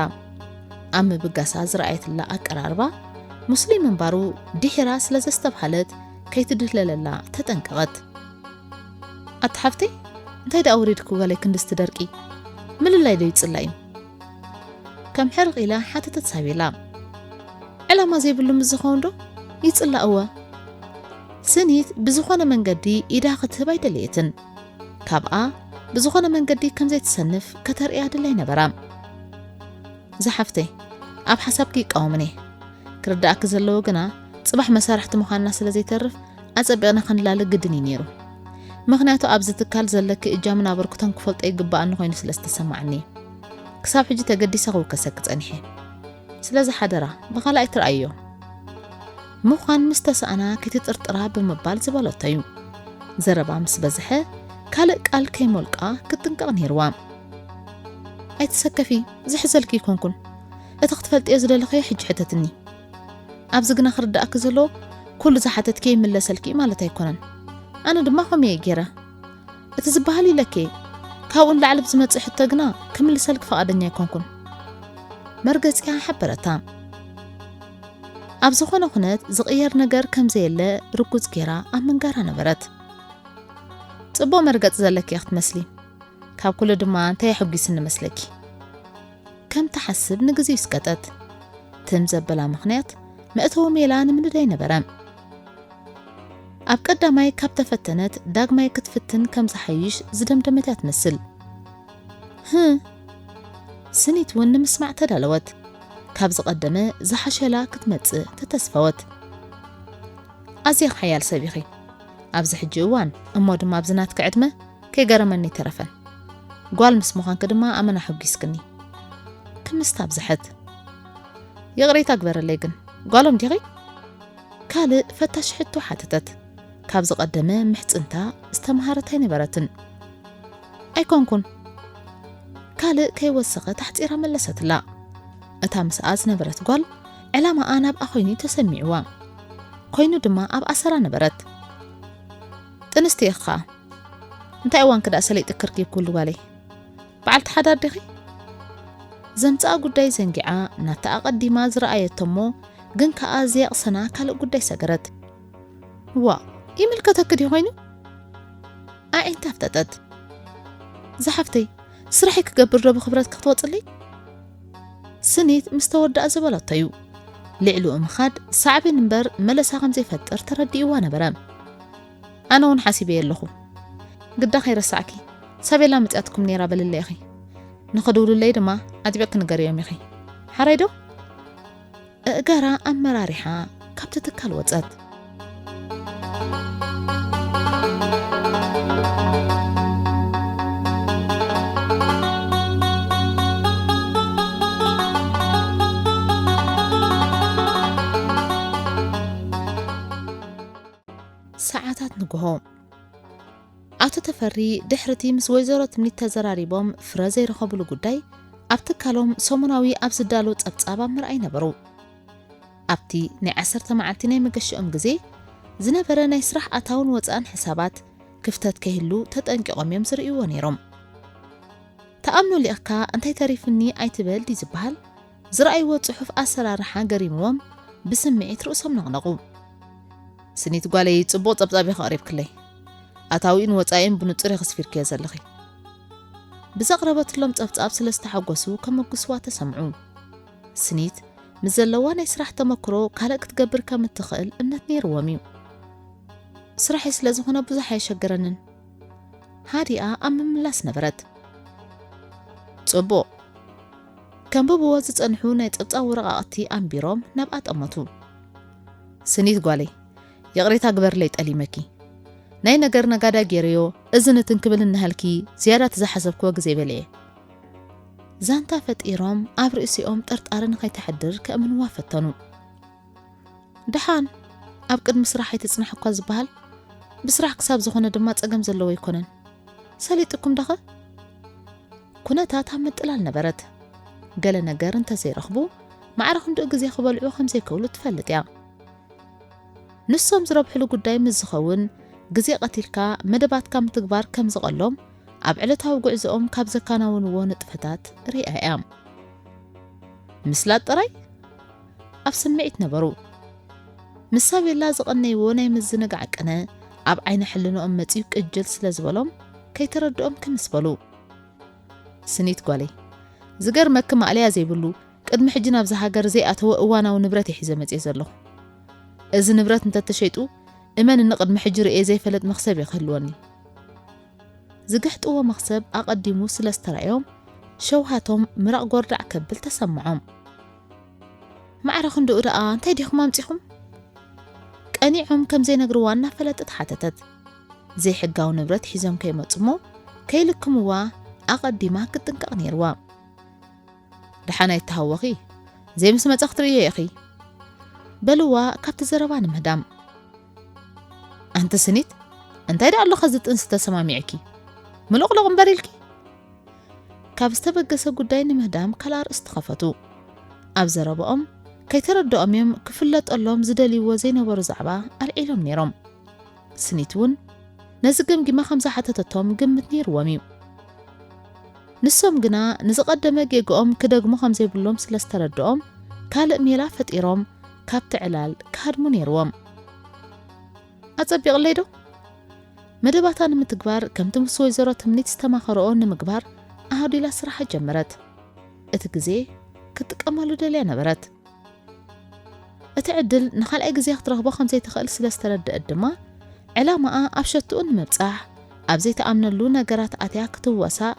ኣብ ምብጋሳ ዝረኣየትላ ኣቀራርባ ሙስሊም ምንባሩ ድሒራ ስለ ዘስተብሃለት ከይትድህለለላ ተጠንቀቐት። ኣቲ ሓፍተይ፣ እንታይ ደኣ ወሪድኪ ጓለይ ክንድስቲ ደርቂ? ምልላይ ዶ ይጽላ እዩ? ከም ሕርቕ ኢላ ሓተተት ሳቤላ። ዕላማ ዘይብሉ ምስ ዝኸውን ዶ ይጽላእ? እወ። ስኒት ብዝኾነ መንገዲ ኢዳ ክትህብ ኣይደለየትን። ካብኣ ብዝኾነ መንገዲ ከም ዘይትሰንፍ ከተርእያ ድላይ ነበራ። ዝሓፍተይ፣ ኣብ ሓሳብኪ ይቃወምን እየ። ክርዳእኪ ዘለዎ ግና፣ ጽባሕ መሳርሕቲ ምዃንና ስለ ዘይተርፍ፣ ኣጸቢቕና ክንላለ ግድን እዩ ነይሩ። ምኽንያቱ ኣብዚ ትካል ዘለኪ እጃምን ኣበርክቶን ክፈልጦ ይግባኣኒ ኮይኑ ስለ ዝተሰማዓኒ። ክሳብ ሕጂ ተገዲሰ ክውከሰኪ ጸኒሐ። ስለዚ ሓደራ፣ ብኻልእ ኣይትርኣዮ። ምዃን ምስ ተሳእና ከይትጥርጥራ ብምባል ዝበለቶ እዩ። ዘረባ ምስ በዝሐ፣ ካልእ ቃል ከይሞልቃ ክትጥንቀቕ ነይርዋ። ኣይትሰከፊ፣ ዝሕዘልኪ ኣይኮንኩን። እቲ ክትፈልጥዮ ዝደለኽዮ ሕጂ ሕተትኒ። ኣብዚ ግና ክርዳእኪ ዘለዎ፣ ኩሉ ዝሓተትኪ ይምለሰልኪ ማለት ኣይኮነን። ኣነ ድማ ከምኡ እየ ገይረ። እቲ ዝበሃል ኢለኪ፣ ካብኡ ንላዕሊ ብዝመጽእ ሕቶ ግና ክምልሰልኪ ፍቓደኛ ኣይኮንኩን። መርገጺኣ ሓበረታ። ኣብ ዝኾነ ኩነት ዝቕየር ነገር ከም ዘየለ ርጉጽ ገይራ ኣብ ምንጋራ ነበረት። ጽቡቕ መርገጺ ዘለኪ እያ ክትመስሊ። ካብ ኩሉ ድማ እንታይ ኣሐጒስኒ መስለኪ? ከም ትሓስብ ንግዜኡ ስቀጠት። ትም ዘበላ ምኽንያት መእተዊ ሜላ ንምንዳይ ነበረ። ኣብ ቀዳማይ ካብ ተፈተነት ዳግማይ ክትፍትን ከም ዝሓይሽ ዝደምደመት እያ ትመስል። ህም። ስኒት እውን ንምስማዕ ተዳለወት። ካብ ዝቐደመ ዝሓሸላ ክትመጽእ ተተስፈወት። ኣዝኺ ሓያል ሰብ ኢኺ። ኣብዚ ሕጂ እዋን፣ እሞ ድማ ኣብዚ ናትኪ ዕድመ፣ ከይገረመኒ ኣይተረፈን። ጓል ምስ ምዃንኪ ድማ ኣመና ኣሐጒስክኒ። ክምስታ ኣብዝሐት። ይቕሬታ ግበረለይ ግን፣ ጓሎም ዲኺ? ካልእ ፈታሽ ሕቶ ሓተተት። ካብ ዝቐደመ ምሕጽንታ ዝተምሃረት ኣይነበረትን። ኣይኮንኩን። ካልእ ከይወሰኸት ኣሕጺራ መለሰትላ። እታ ምስኣ ዝነበረት ጓል ዕላማኣ ናብኣ ኮይኑ ተሰሚዕዋ። ኮይኑ ድማ ኣብ ኣሰራ ነበረት። ጥንስቲ ኢኺ ኸኣ። እንታይ እዋንኪ ደኣ ሰሊጥኪ ክርኪብ ኩሉ ጓለይ? በዓልቲ ሓዳር ዲኺ? ዘምጽኣ ጉዳይ ዘንጊዓ ናታ ኣቐዲማ ዝረኣየቶ እሞ ግን ከኣ ዘየቕሰና ካልእ ጉዳይ ሰገረት። ዋእ፣ ይምልከተኪ ድዩ ኮይኑ? ኣዒንታ ኣፍጠጠት። ዝሓፍተይ፣ ስራሐይ ክገብር ዶ ብኽብረት ክትወጽለይ? ስኒት ምስ ተወድኣ ዝበለቶ እዩ። ልዕሊኡ ምኻድ ሳዕቤን እምበር መለሳ ከም ዘይፈጥር ተረዲእዋ ነበረ። ኣነ እውን ሓሲበዮ ኣለኹ። ግዳ ከይረሳዕኪ፣ ሳቤላ መጺኣትኩም ነይራ በልለይ ኢኺ። ንኽድውሉለይ ድማ ኣጥቢቕኪ ንገርዮም ኢኺ። ሓራይ ዶ? ኣእጋራ ኣመራሪሓ ካብቲ ትካል ወጸት። ሰዓታት ንግሆ። ኣቶ ተፈሪ ድሕርቲ ምስ ወይዘሮ ትምኒት ተዘራሪቦም ፍረ ዘይረኸብሉ ጉዳይ፣ ኣብ ትካሎም ሰሙናዊ ኣብ ዝዳሎ ጸብጻብ ኣብ ምርኣይ ነበሩ። ኣብቲ ናይ ዓሰርተ መዓልቲ ናይ መገሽኦም ግዜ ዝነበረ ናይ ስራሕ ኣታውን ወጻእን ሕሳባት ክፍተት ከይህሉ ተጠንቂቖም እዮም ዝርእይዎ ነይሮም። ተኣምኖ ሊእኽካ እንታይ ተሪፍኒ ኣይትበል ድዩ ዝበሃል? ዝረኣይዎ ጽሑፍ ኣሰራርሓ ገሪምዎም ብስምዒት ርእሶም ነቕነቑ። ስኒት ጓለይ፣ ጽቡቕ ጸብጻብ ኢኺ ኣቕሪብክለይ። ኣታዊኡን ወጻኢኡን ብንጹር ኢኺ ስፊርክዮ ዘለኺ። ብዘቕረበትሎም ጸብጻብ ስለ ዝተሓጎሱ ከመጉስዋ ተሰምዑ። ስኒት ምስ ዘለዋ ናይ ስራሕ ተመክሮ ካልእ ክትገብር ከም እትኽእል እምነት ነይርዎም እዩ። ስራሐይ ስለ ዝኾነ ብዙሕ ኣየሸገረንን። ሃዲኣ ኣብ ምምላስ ነበረት። ጽቡቕ። ከንብብዎ ዝጸንሑ ናይ ጸብጻብ ወረቓቕቲ ኣንቢሮም ናብኣ ጠመቱ። ስኒት ጓለይ፣ ይቕሬታ ግበርለይ ጠሊመኪ። ናይ ነገር ነጋዳ ገይረዮ፣ እዚ ንትን ክብል እናሃልኪ ዝያዳ እቲ ዝሓሰብክዎ ግዜ በሊዐ። ዛንታ ፈጢሮም ኣብ ርእሲኦም ጥርጣረ ንኸይተሕድር ከእምንዋ ፈተኑ። ደሓን፣ ኣብ ቅድሚ ስራሕ ኣይትጽናሕ እኳ ዝበሃል፣ ብስራሕ ክሳብ ዝኾነ ድማ ጸገም ዘለዎ ኣይኮነን። ሰሊጥኩም ደኸ? ኩነታት ኣብ ምጥላል ነበረት። ገለ ነገር እንተዘይረኽቡ፣ ማዕረ ክንድኡ ግዜ ክበልዑ ከም ዘይክእሉ ትፈልጥ እያ። ንሶም ዝረብሕሉ ጉዳይ ምስ ዝኸውን፣ ግዜ ቀቲልካ መደባትካ ምትግባር ከም ዝቐሎም፣ ኣብ ዕለታዊ ጉዕዞኦም ካብ ዘከናውንዎ ንጥፈታት ርኢያ እያ። ምስላጥ ጥራይ ኣብ ስምዒት ነበሩ። ምስ ሳቤላ ዝቐነይዎ ናይ ምዝንጋዕ ቅነ ኣብ ዓይነ ሕልንኦም መጺኡ ቅጅል ስለ ዝበሎም፣ ከይተረድኦም ክምስ በሉ። ስኒት ጓለይ፣ ዝገርመኪ ማእለያ ዘይብሉ፣ ቅድሚ ሕጂ ናብዛ ሃገር ዘይኣተወ እዋናዊ ንብረት እየ ሒዘ መጽየ ዘለኹ። እዚ ንብረት እንተተሸይጡ፣ እመንኒ ቅድሚ ሕጂ ርእየ ዘይፈልጥ መኽሰብ እየ ክህልወኒ። ዝግሕጥዎ መኽሰብ ኣቐዲሙ ስለ ዝተራእዮም፣ ሸውሃቶም ምራቕ ጎርዳዕ ከብል ተሰምዖም። ማዕረ ክንድኡ ደኣ እንታይ ዲኹም ኣምጺኹም? ቀኒዖም ከም ዘይነግርዋ እናፈለጠት ሓተተት። ዘይሕጋዊ ንብረት ሒዞም ከይመጹ እሞ ከይልክምዋ ኣቐዲማ ክትጥንቀቕ ነይርዋ። ደሓን ኣይተሃወኺ፣ ዘይምስ መጻ ክትርእዮ ኢኺ። በልዋ ካብቲ ዘረባ ንምህዳም። ኣንቲ ስኒት፣ እንታይ ደኣ ኣሎ ኸዚ ጥንሲ ተሰማሚዕኪ? ምሉቕሉቕ እምበር ኢልኪ። ካብ ዝተበገሰ ጉዳይ ንምህዳም ካልእ ኣርእስቲ ኸፈቱ። ኣብ ዘረባኦም ከይተረድኦም እዮም ክፍለጠሎም ዝደልይዎ ዘይነበሩ ዛዕባ ኣልዒሎም ነይሮም። ስኒት እውን ነዚ ገምጊማ ከም ዝሓተተቶም ግምት ነይርዎም እዩ። ንሶም ግና ንዝቐደመ ጌግኦም ክደግሙ ከም ዘይብሎም ስለ ዝተረድኦም ካልእ ሜላ ፈጢሮም ካብቲ ዕላል ክሃድሙ ነይርዎም። ኣጸቢቕለይ ዶ? መደባታ ንምትግባር ከምቲ ምስ ወይዘሮ ትምኒት ዝተማኸረኦ ንምግባር ኣሃዱ ኢላ ስራሓ ጀመረት። እቲ ግዜ ክትጥቀመሉ ደልያ ነበረት። እቲ ዕድል ንኻልኣይ ግዜ ክትረኽቦ ከም ዘይትኽእል ስለ ዝተረድአት ድማ ዕላማኣ ኣብ ሸትኡ ንምብጻሕ ኣብ ዘይተኣምነሉ ነገራት ኣትያ ክትዋሳእ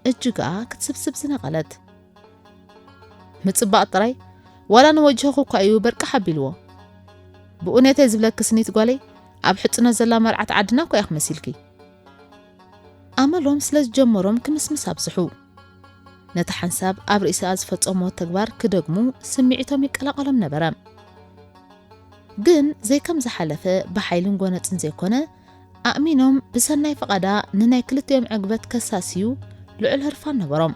እጅጋኣ ክትስብስብ ዝነቐለት። ምጽባቕ ጥራይ ዋላ ንወጅህኹ እኳ እዩ በርቅሕ ኣቢልዎ። ብኡኔተይ ዝብለኪ ስኒት ጓለይ፣ ኣብ ሕጽኖት ዘላ መርዓት ዓድና እኮ ኢኺ መሲልኪ። ኣመሎም ስለ ዝጀመሮም ክምስምስ ኣብዝሑ። ነቲ ሓንሳብ ኣብ ርእሲኣ ዝፈጸምዎ ተግባር ክደግሙ ስምዒቶም ይቀላቐሎም ነበረ። ግን ዘይከም ዝሓለፈ ብሓይልን ጎነጽን ዘይኮነ፣ ኣእሚኖም ብሰናይ ፍቓዳ ንናይ ክልቲኦም ዕግበት ከሳስዩ ልዑል ህርፋን ነበሮም።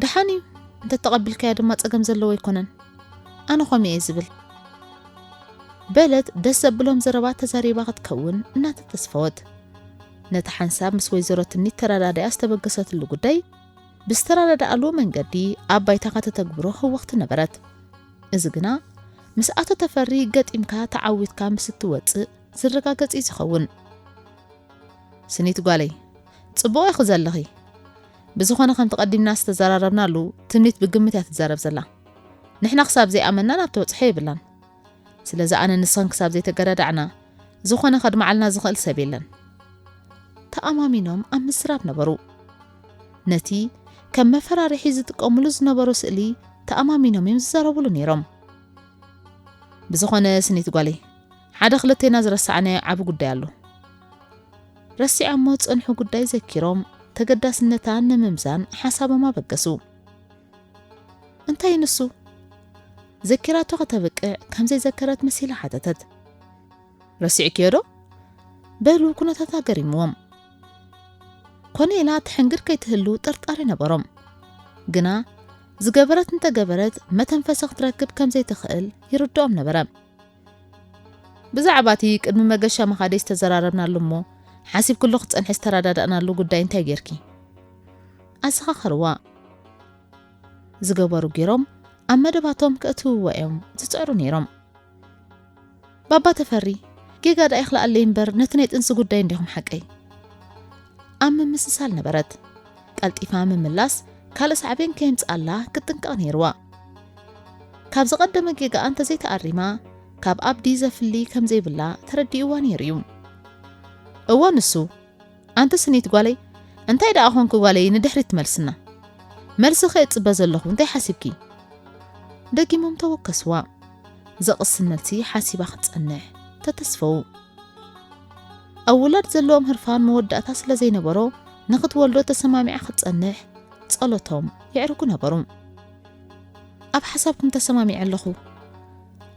ደሓን እዩ፣ እንተተቐቢልካዮ ድማ ጸገም ዘለዎ ኣይኮነን። ኣነ ኸምኡ እየ ዝብል። በለት ደስ ዘብሎም ዘረባ ተዛሪባ ክትከውን እናተተስፈወት። ነቲ ሓንሳብ ምስ ወይዘሮ ትምኒት ተረዳዲኣ ዝተበገሰትሉ ጉዳይ ብዝተረዳድኣሉ መንገዲ ኣብ ባይታ ከተተግብሮ ህወኽቲ ነበረት። እዚ ግና ምስ ኣቶ ተፈሪ ገጢምካ ተዓዊትካ ምስ እትወጽእ ዝረጋገጽ እዩ ዝኸውን። ስኒት ጓለይ፣ ጽቡቕ ኢኺ ዘለኺ። ብዝኾነ ከምቲ ቀዲምና ዝተዘራረብናሉ ትምኒት ብግምት እያ ትዛረብ ዘላ። ንሕና ክሳብ ዘይኣመና ናብ ተበጽሖ የብላን። ስለዚ ኣነ ንስኽን ክሳብ ዘይተገዳዳዕና ዝኾነ ከድምዓልና ዝኽእል ሰብ የለን። ተኣማሚኖም ኣብ ምዝራብ ነበሩ። ነቲ ከም መፈራርሒ ዝጥቀሙሉ ዝነበሩ ስእሊ ተኣማሚኖም እዮም ዝዛረቡሉ ነይሮም። ብዝኾነ ስኒት ጓለይ፣ ሓደ ክልቴና ዝረሳዕናዮ ዓቢ ጉዳይ ኣሎ። ረሲዖሞ ዝጸንሑ ጉዳይ ዘኪሮም ተገዳስነታ ንምምዛን ሓሳቦም ኣበገሱ። እንታይ ንሱ? ዘኪራቶ ከተብቅዕ ከም ዘይዘከረት መሲላ ሓተተት። ረሲዕክዮ ዶ? በሉ ኩነታታ ገሪምዎም። ኮነ ኢላ ትሕንግድ ከይትህሉ ጥርጣሬ ነበሮም። ግና ዝገበረት እንተገበረት መተንፈሲ ክትረክብ ከም ዘይትኽእል ይርድኦም ነበረ። ብዛዕባ እቲ ቅድሚ መገሻ ምኻደይ ዝተዘራረብናሉ እሞ ሓሲብክሉ ክትጸንሒ ዝተረዳዳእናሉ ጉዳይ እንታይ ጌርኪ? ኣዘኻኸርዋ። ዝገበሩ ጌሮም ኣብ መደባቶም ከእትውዋ እዮም ዝጽዕሩ ነይሮም። ባባ ተፈሪ፣ ጌጋ ደኣ ይኽልኣለይ እምበር ነቲ ናይ ጥንሲ ጉዳይ እንዲኹም ሓቀይ። ኣብ ምምስሳል ነበረት። ቀልጢፋ ምምላስ ካልእ ሳዕቤን ከየምጽኣላ ክትጥንቀቕ ነይርዋ። ካብ ዝቐደመ ጌጋኣ እንተዘይተኣሪማ፣ ካብ ኣብዲ ዘፍሊ ከም ዘይብላ ተረዲእዋ ነይሩ እዩ። እወ ንሱ፣ ኣንቲ ስኒት ጓለይ፣ እንታይ ደኣ ኾንኪ ጓለይ ንድሕሪት ትመልስና? መልስኺ እጽበ ዘለኹ፣ እንታይ ሓሲብኪ? ደጊሞም ተወከስዋ። ዘቕስን መልሲ ሓሲባ ክትጸንሕ ተተስፈው። ኣብ ውላድ ዘለዎም ህርፋን መወዳእታ ስለ ዘይነበሮ፣ ንኽትወልዶ ተሰማሚዓ ክትጸንሕ ጸሎቶም የዕርጉ ነበሩ። ኣብ ሓሳብኩም ተሰማሚዐ ኣለኹ፣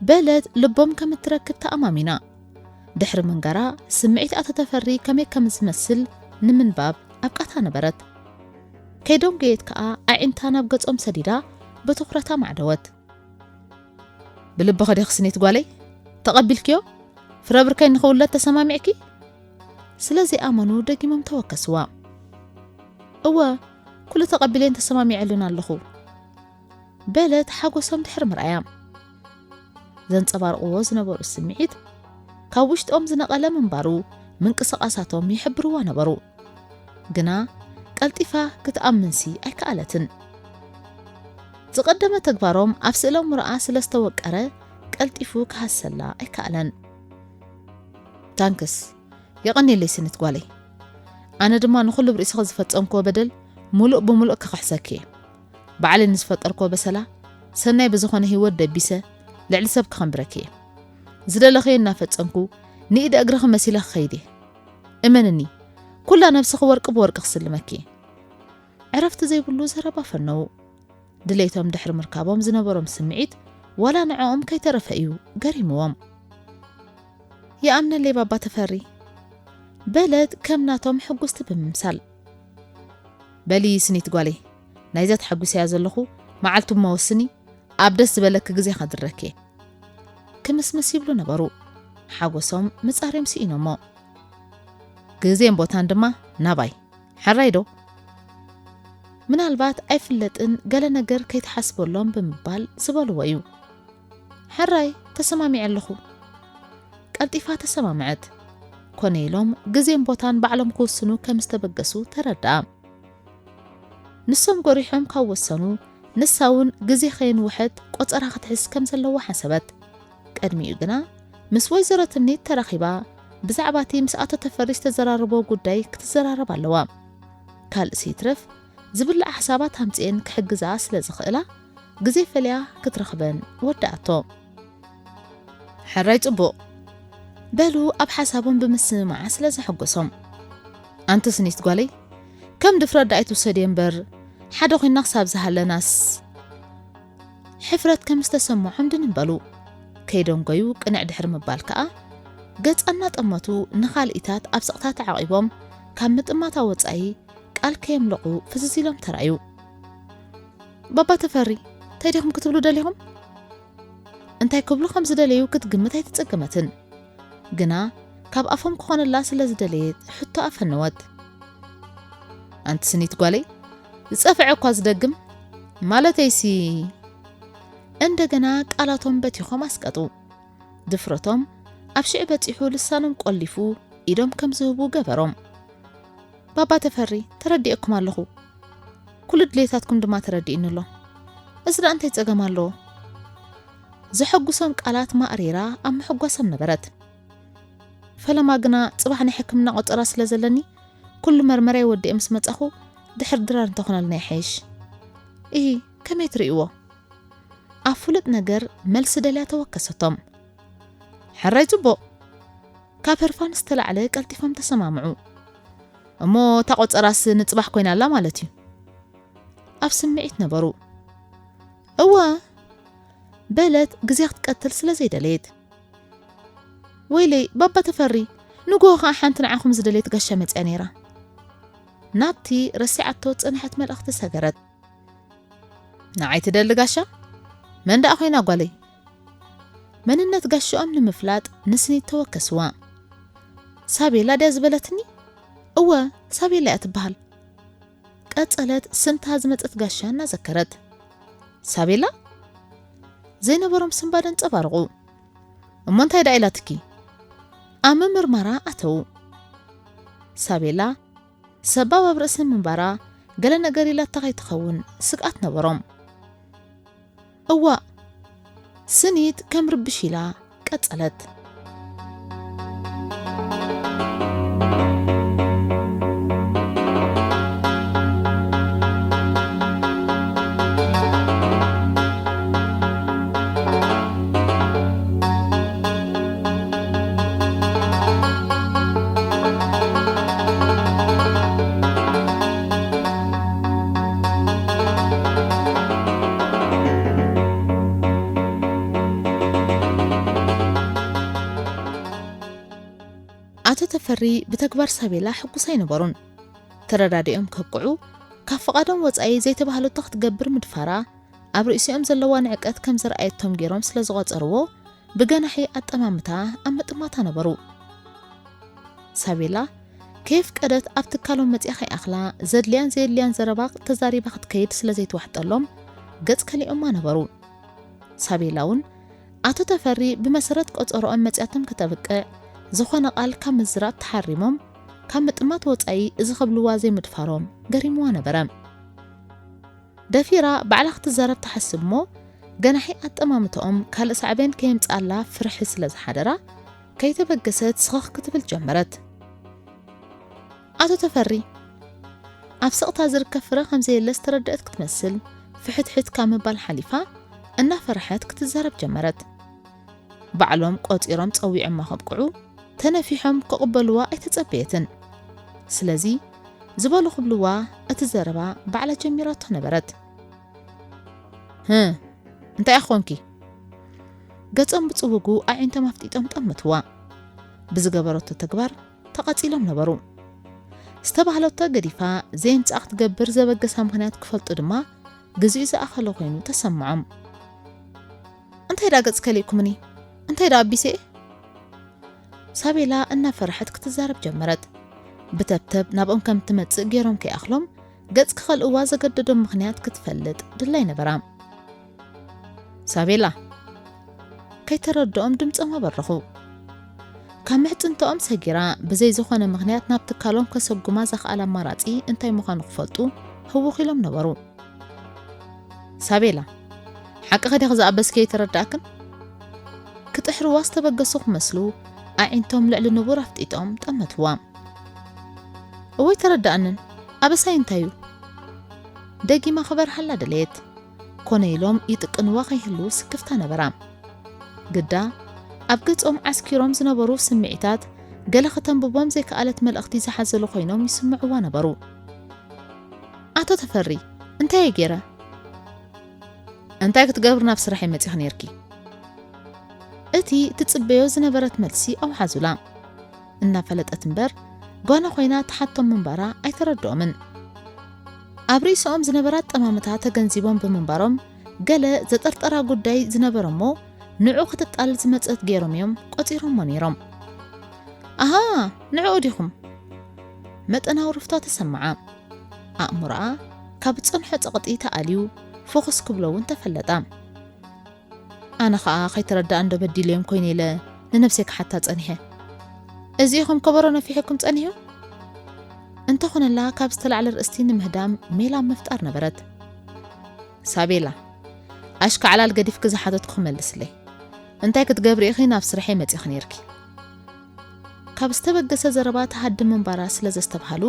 በለት ልቦም ከም እትረክብ ተኣማሚና። ድሕሪ ምንጋራ ስምዒት ኣቶ ተፈሪ ከመይ ከም ዝመስል ንምንባብ ኣብቃታ ነበረት። ከይዶም ገየት ከኣ ኣዒንታ ናብ ገጾም ሰዲዳ ብትኹረት ኣማዕደወት። ብልብኺ ዲኺ ስኒት ጓለይ? ተቐቢልክዮ? ፍረ ብርከይ ንኽውለድ ተሰማሚዕኪ? ስለ ዘይኣመኑ ደጊሞም ተወከስዋ። እወ፣ ኩሉ ተቐቢለዮን ተሰማሚዐሉን ኣለኹ። በለት ሓጎሶም ድሕሪ ምርኣያ። ዘንጸባርቕዎ ዝነበሩ ስምዒት ካብ ውሽጦም ዝነቐለ ምንባሩ ምንቅስቓሳቶም ይሕብርዋ ነበሩ። ግና ቀልጢፋ ክትኣምንሲ ኣይከኣለትን። ዝቐደመ ተግባሮም ኣብ ስእለ ኣእምሮኣ ስለ ዝተወቀረ ቀልጢፉ ክሃሰላ ኣይከኣለን። ታንክስ፣ የቐንየለይ ስኒት ጓለይ። ኣነ ድማ ንኹሉ ብርእስኺ ዝፈጸምክዎ በደል ምሉእ ብምሉእ ክኽሕሰኪ እየ። ባዕለይ ንዝፈጠርክዎ በሰላ ሰናይ ብዝኾነ ህይወት ደቢሰ ልዕሊ ሰብ ክኸንብረኪ እየ። ዝደለኽዮ እናፈጸምኩ ንኢደ እግርኺ መሲለ ክኸይድ እየ። እመንኒ፣ ኩላ ነብስኺ ወርቂ ብወርቂ ክስልመኪ እየ። ዕረፍቲ ዘይብሉ ዘረባ ፈነዉ። ድሌቶም ድሕሪ ምርካቦም ዝነበሮም ስምዒት ዋላ ንዕኦም ከይተረፈ እዩ ገሪምዎም። ይኣምነለይ ባባ ተፈሪ፣ በለት ከም ናቶም ሕጉስቲ ብምምሳል። በሊ ስኒት ጓለይ፣ ናይዛ ተሓጒሰያ ዘለኹ መዓልቲ እሞ ወስኒ፣ ኣብ ደስ ዝበለኪ ግዜ ከድረኪ እየ። ክምስምስ ይብሉ ነበሩ። ሓጎሶም ምጻርዮም ስኢኖሞ። ግዜን ቦታን ድማ ናባይ። ሕራይ ዶ? ምናልባት ኣይፍለጥን፣ ገለ ነገር ከይትሓስበሎም ብምባል ዝበልዎ እዩ። ሕራይ፣ ተሰማሚዐ ኣለኹ። ቀልጢፋ ተሰማምዐት። ኮነ ኢሎም ግዜን ቦታን ባዕሎም ክውስኑ ከም ዝተበገሱ ተረድኣ። ንሶም ጎሪሖም ካብ ወሰኑ፣ ንሳ እውን ግዜ ከየንውሐት ቆጸራ ክትሕዝ ከም ዘለዋ ሓሰበት። ቅድሚኡ ግና ምስ ወይዘሮ ትምኒት ተራኺባ ብዛዕባ እቲ ምስ ኣቶ ተፈሪ ዝተዘራረቦ ጉዳይ ክትዘራረብ ኣለዋ። ካልእሲ ይትረፍ ዝብላዕ ሓሳባት ኣምጺኤን ክሕግዛ ስለ ዝኽእላ ግዜ ፈልያ ክትረኽበን ወደኣቶ። ሕራይ ጽቡቕ በሉ ኣብ ሓሳቦም ብምስምማዓ ስለ ዘሐጎሶም። ኣንቲ ስኒት ጓለይ ከም ድፍረት ደኣ ኣይትውሰድዮ እምበር ሓደ ኮይንና ክሳብ ዝሃለናስ ሕፍረት ከም ዝተሰምዖም ድንን በሉ። ከይደንጎዩ ቅንዕ ድሕሪ ምባል ከኣ ገጻ እናጠመቱ ንኻልኢታት ኣብ ስቕታ ተዓቒቦም ካብ ምጥማታ ወጻኢ ቃል ከየምለቑ ፍዝዝ ኢሎም ተራእዩ። ባባ ተፈሪ እንታይ ዲኹም ክትብሉ ደሊኹም? እንታይ ክብሉ ከም ዝደለዩ ክትግምት ኣይተጸገመትን። ግና ካብ ኣፎም ክኾነላ ስለ ዝደለየት ሕቶ ኣፈነወት። ኣንቲ ስኒት ጓለይ ዝጸፍዐ እኳ ዝደግም ማለተይሲ። እንደገና ቃላቶም በቲኾም ኣስቀጡ። ድፍረቶም ኣብ ሽዕ በጺሑ ልሳኖም ቆሊፉ ኢዶም ከም ዝህቡ ገበሮም። ባባ ተፈሪ ተረዲኤኩም ኣለኹ። ኩሉ ድሌታትኩም ድማ ተረዲእኒ ኣሎ። እዚ ደኣ እንታይ ጸገም ኣለዎ? ዘሐጉሶም ቃላት ማእሪራ ኣብ ምሕጓሶም ነበረት። ፈለማ ግና ጽባሕ ናይ ሕክምና ቆጸራ ስለ ዘለኒ ኩሉ መርመራይ ወዲኤ ምስ መጻኹ ድሕር ድራር እንተኾነልና ይሓይሽ። እሂ ከመይ ትርእይዎ? ኣብ ፍሉጥ ነገር መልሲ ደልያ ተወከሰቶም። ሕራይ ጽቡቕ። ካብ ህርፋን ዝተላዕለ ቀልጢፎም ተሰማምዑ። እሞ እታ ቆጸራስ ንጽባሕ ኮይና ኣላ ማለት እዩ። ኣብ ስምዒት ነበሩ። እወ በለት ግዜ ክትቀትል ስለ ዘይደለየት። ወይለይ ባባ ተፈሪ ንግሆ ኸዓ ሓንቲ ንዓኹም ዝደለየት ጋሻ መጽያ ነይራ። ናብቲ ረሲዓቶ ዝጸንሐት መልእኽቲ ሰገረት። ንዓይ ትደሊ ጋሻ? መን ደኣ ኮይና ጓለይ? መንነት ጋሽኦም ንምፍላጥ ንስኒት ተወከስዋ። ሳቤላ ድያ ዝበለትኒ? እወ ሳቤላ እያ ትበሃል። ቀጸለት ስምታ ዝመጸት ጋሻ እናዘከረት። ሳቤላ? ዘይነበሮም ስንባደ ኣንጸባረቑ። እሞ እንታይ ደኣ ኢላትኪ? ኣብ ምምርማራ ኣተዉ። ሳቤላ ሰባብ ኣብ ርእሲ ምንባራ ገለ ነገር ኢላታ ከይትኸውን ስግኣት ነበሮም። እዋእ ስኒት ከም ርብሽ ኢላ ቀጸለት። ኣቶ ተፈሪ ብተግባር ሳቤላ ሕጉስ ኣይነበሩን። ተረዳዲኦም ከብቅዑ፣ ካብ ፍቓዶም ወጻኢ ዘይተባህለቶ ክትገብር ምድፋራ፣ ኣብ ርእሲኦም ዘለዋ ንዕቀት ከም ዘርኣየቶም ገይሮም ስለ ዝቖጸርዎ፣ ብገናሒ ኣጠማምታ ኣብ ምጥማታ ነበሩ። ሳቤላ ከየፍቀደት ኣብ ትካሎም መጺኣ ከይኣኽላ፣ ዘድልያን ዘየድልያን ዘረባ ተዛሪባ ክትከይድ ስለ ዘይትዋሕጠሎም፣ ገጽ ከሊኦማ ነበሩ። ሳቤላ እውን፣ ኣቶ ተፈሪ ብመሰረት ቆጸሮኦም መጺኣቶም ከተብቅዕ፣ ዝኾነ ቃል ካብ ምዝራብ ተሓሪሞም፣ ካብ ምጥማት ወጻኢ እዚ ክብልዋ ዘይምድፋሮም ገሪምዋ ነበረ። ደፊራ ባዕላ ክትዛረብ ትሓስብ እሞ፣ ገናሒ ኣጠማምትኦም ካልእ ሳዕቤን ከየምጽኣላ ፍርሒ ስለ ዝሓደራ፣ ከይተበገሰት ስኽኽ ክትብል ጀመረት። ኣቶ ተፈሪ፣ ኣብ ስቕታ ዝርከብ ፍረ ከም ዘየለ ዝተረድአት ክትመስል፣ ፍሕትሕት ካብ ምባል ሓሊፋ፣ እናፈርሐት ክትዛረብ ጀመረት። ባዕሎም ቆጺሮም ጸዊዖማ ከብቅዑ፣ ተነፊሖም ክቕበልዋ ኣይተጸበየትን። ስለዚ፣ ዝበሉ ክብልዋ፣ እቲ ዘረባ ባዕላ ጀሚራቶ ነበረት። "ህህ፣ እንታይ ኢኺ ኮንኪ?" ገጾም ብጽውጉ ኣዒንቶም ኣፍጢጦም ጠመትዋ። ብዝገበረቶ ተግባር ተቓጺሎም ነበሩ። ዝተባህለቶ ገዲፋ፣ ዘየምጽኣ ክትገብር ዘበገሳ ምኽንያት ክፈልጡ ድማ፣ ግዜኡ ዝኣኸለ ኮይኑ ተሰምዖም። "እንታይ ደኣ ገጽ ከሊእኩምኒ? እንታይ ደኣ ኣቢሰ?" ሳቤላ እናፈርሐት ክትዛረብ ጀመረት። ብተብተብ ናብኦም ከም ትመጽእ ገይሮም ከይኣኽሎም፣ ገጽ ክኸልእዋ ዘገደዶም ምኽንያት ክትፈልጥ ድላይ ነበራ። "ሳቤላ!" ከይተረድኦም ድምጾም ኣበረኹ። ካብ ምሕጽንትኦም ሰጊራ፣ ብዘይ ዝኾነ ምኽንያት ናብ ትካሎም ከሰጉማ ዘኽኣለ ኣማራጺ እንታይ ምዃኑ ክፈልጡ ህውኽ ኢሎም ነበሩ። "ሳቤላ፣ ሓቅኺ ዲኺ ዝኣበስኪ ኣይተረድኣክን?" ክጥሕርዋ ዝተበገሱ ክመስሉ፣ ኣዒንቶም ልዕሊ ንቡር ኣፍጢጦም ጠመትዋ። "እወ ኣይተረድኣንን፣ ኣበሳይ እንታይ እዩ?" ደጊማ ክበርሃላ ደለየት። ኮነ ኢሎም ይጥቅንዋ ከይህልዉ ስክፍታ ነበራ። ግዳ፣ ኣብ ገጾም ዓስኪሮም ዝነበሩ ስምዒታት፣ ገለ ከተንብቦም ዘይከኣለት መልእኽቲ ዝሓዘሉ ኮይኖም ይስምዕዋ ነበሩ። "ኣቶ ተፈሪ፣ እንታይ እየ ገይረ?" "እንታይ ክትገብሪ ናብ ስራሐይ መጺኺ ኔርኪ?" እቲ ትጽበዮ ዝነበረት መልሲ ኣውሓዙላ። እናፈለጠት እምበር፣ ጓና ኮይና ትሓቶም ምንባራ ኣይተረድኦምን። ኣብ ርእሶም ዝነበረ ኣጠማምታ ተገንዚቦም ብምንባሮም፣ ገለ ዘጠርጠራ ጉዳይ ዝነበረ እሞ፣ ንዑ ክትጣል ዝመጸት ገይሮም እዮም ቆጺሮሞ ነይሮም። "ኣሃ፣ ንዕኡ ዲኹም?" መጠናዊ ርፍታ ተሰምዓ። ኣእምሮኣ ካብ ዝጸንሖ ጸቕጢ ተኣልዩ፣ ፍኹስ ክብሎ እውን ተፈለጣ። ኣነ ኸኣ ከይተረድኣ እንዶ በዲለዮም ኮይነ ኢለ ንነብሰይ ክሓታ ጸኒሐ። እዚኢኹም ከበሮ ነፊሕኩም ጸኒሑ? እንተኾነላ ካብ ዝተላዕለ ርእስቲ ንምህዳም ሜላ ምፍጣር ነበረት። ሳቤላ፣ ኣሽካዕላል ገዲፍኪ ዝሓተትኩ ክመልስለይ። እንታይ ክትገብሪ ኢኺ ናብ ስርሐይ መጺኺ ኔርኪ? ካብ ዝተበገሰ ዘረባ ትሃድም ምንባራ ስለ ዘስተብሃሉ፣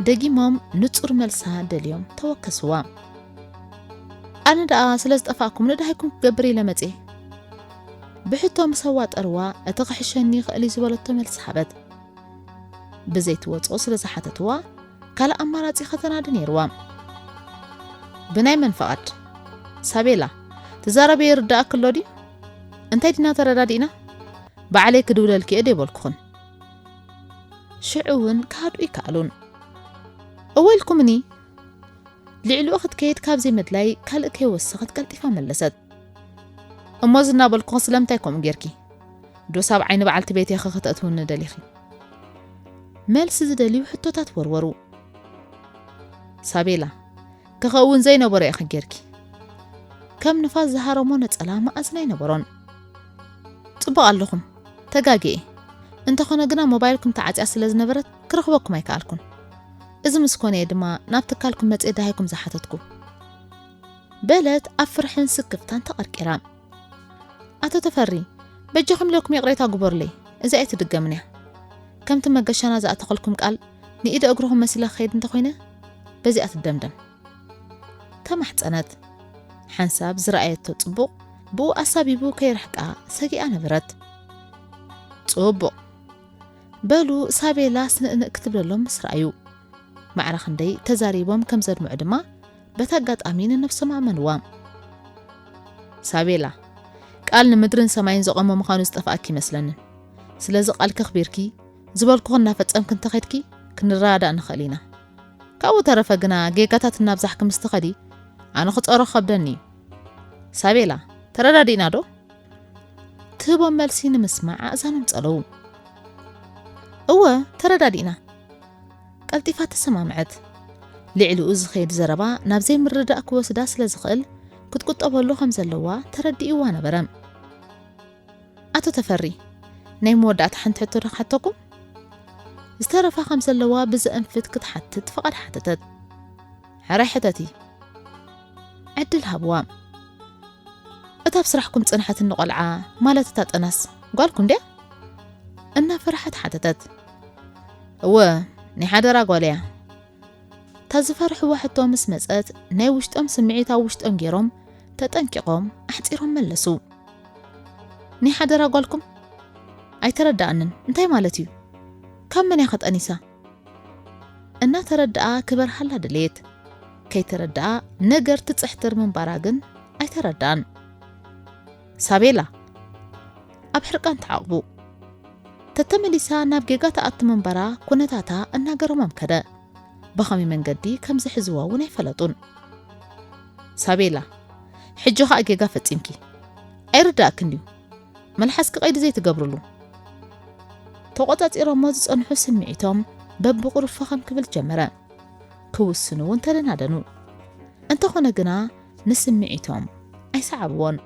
ደጊሞም ንጹር መልሳ ደልዮም ተወከስዋ። ኣነ ደኣ ስለ ዝጠፋእኩም ንድሃይኩም ክገብር ኢለ መጽየ። ብሕቶ ምስ ኣዋጠርዋ፣ እቲ ክሕሸኒ ይኽእል እዩ ዝበለቶ መልሲ ሃበት። ብዘይ ትወጽኦ ስለ ዝሓተትዋ፣ ካልእ ኣማራጺ ከተናዲ ነይርዋ። ብናይ መን ፍቓድ? ሳቤላ፣ ትዛረብዮ ይርድኣኪ ኣሎ ድዩ? እንታይ ዲና ተረዳዲእና? ባዕለይ ክድውለልኪ እየ ዶ ኣይበልኩኽን? ሽዑ እውን ክሃድኡ ኣይከኣሉን። እወ ኢልኩምኒ። ልዕሊኡ ክትከይድ ካብ ዘይምድላይ ካልእ ከይወሰኸት ቀልጢፋ መለሰት። እሞ እዚ እናበልኩኺ ስለምንታይ ከምኡ ጌርኪ? ዶስ ኣብ ዓይኒ በዓልቲ ቤተይ ኢኺ ከተእትውኒ ደሊኺ? መልሲ ዝደልዩ ሕቶታት ወርወሩ። ሳቤላ፣ ክኸውን ዘይነበሮ ኢኺ ጌርኪ። ከም ንፋስ ዝሃረሞ ነጸላ መኣዝን ኣይነበሮን። ጽቡቕ ኣለኹም፣ ተጋግየ። እንተኾነ ግና ሞባይልኩም ተዓጽያ ስለ ዝነበረት ክረኽበኩም ኣይከኣልኩን። እዚ ምስ ኮነ እየ ድማ ናብ ትካልኩም መጽየ ደሃይኩም ዝሓተትኩ። በለት ኣብ ፍርሕን ስክፍታን ተቐርቂራ። ኣቶ ተፈሪ፣ በጃኹም ኢለኩም ይቕሬታ ግበሩለይ፣ እዚኣ ኣይትድገምን እያ። ከምቲ መገሻና ዝኣተኸልኩም ቃል ንኢደ እግርኹም መሲለ ክኸይድ እንተኾይነ በዚኣ ትደምደም። ተማሕጸነት። ሓንሳብ ዝረኣየቶ ጽቡቕ ብኡ ኣሳቢቡ ከይርሕቃ ሰጊኣ ነበረት። ጽቡቕ በሉ ሳቤላ ስንእንእ ክትብለሎም ምስ ረኣዩ ማዕረ ክንደይ ተዛሪቦም ከም ዘድምዑ ድማ በቲ ኣጋጣሚ ንነብሶም ኣእመንዋ። ሳቤላ፣ ቃል ንምድርን ሰማይን ዘቐሞ ምዃኑ ዝጠፍኣኪ ይመስለንን። ስለዚ ቃልኪ ኣኽቢርኪ ዝበልኩኺ እናፈጸምኪ እንተኸድኪ ክንረዳዳእ ንኽእል ኢና። ካብኡ ተረፈ ግና ጌጋታት እናብዛሕኪ ምስ ትኸዲ ኣነ ክጸሮ ክኸብደኒ እዩ። ሳቤላ፣ ተረዳዲእና ዶ? ትህቦም መልሲ ንምስማዕ ኣእዛኖም ጸለዉ። እወ፣ ተረዳዲእና። ቀልጢፋ ተሰማምዐት። ልዕሊኡ ዝኸይድ ዘረባ ናብ ዘይምርድዳእ ክወስዳ ስለ ዝኽእል ክትቁጠበሉ ከም ዘለዋ ተረዲእዋ ነበረ። ኣቶ ተፈሪ፣ ናይ መወዳእታ ሓንቲ ሕቶ ዶ ክሓተኩም? ዝተረፋ ከም ዘለዋ ብዘእንፍት ክትሓትት ፍቓድ ሓተተት። ሕራይ ሕተቲ። ዕድል ሃብዋ። እታ ኣብ ስራሕኩም ጽንሓትኒ ቆልዓ፣ ማለት እታ ጠናስ፣ ጓልኩም ድያ? እናፈርሓት ሓተተት። እወ፣ ናይ ሓደራ ጓል እያ። እታ ዝፈርሕዋ ሕቶ ምስ መጸት፣ ናይ ውሽጦም ስምዒት ኣብ ውሽጦም ገይሮም፣ ተጠንቂቖም፣ ኣሕጺሮም መለሱ። ናይ ሓደራ ጓልኩም? ኣይተረድኣንን። እንታይ ማለት እዩ? ካብ መን እያ ኸጠኒሳ? እናተረድኣ ክበርሃላ ደለየት። ከይተረድኣ ነገር ትጽሕትር ምንባራ ግን ኣይተረድኣን። ሳቤላ፣ ኣብ ሕርቃን ተዓቕቡ። ተተመሊሳ ናብ ጌጋ ትኣቱ ምንባራ ኩነታታ እናገረሞም ከደ። ብኸመይ መንገዲ ከም ዝሕዝዋ እውን ኣይፈለጡን። ሳቤላ፣ ሕጂ ኸኣ ጌጋ ፈጺምኪ። ኣይርዳእክን ድዩ? መልሓስኪ ቀይዲ ዘይትገብርሉ። ተቖጻጺሮሞ ዝጸንሑ ስምዒቶም በብቑሩብ ፈኸም ክብል ጀመረ። ክውስኑ እውን ተደናደኑ። እንተኾነ ግና ንስምዒቶም ኣይሰዓብዎን።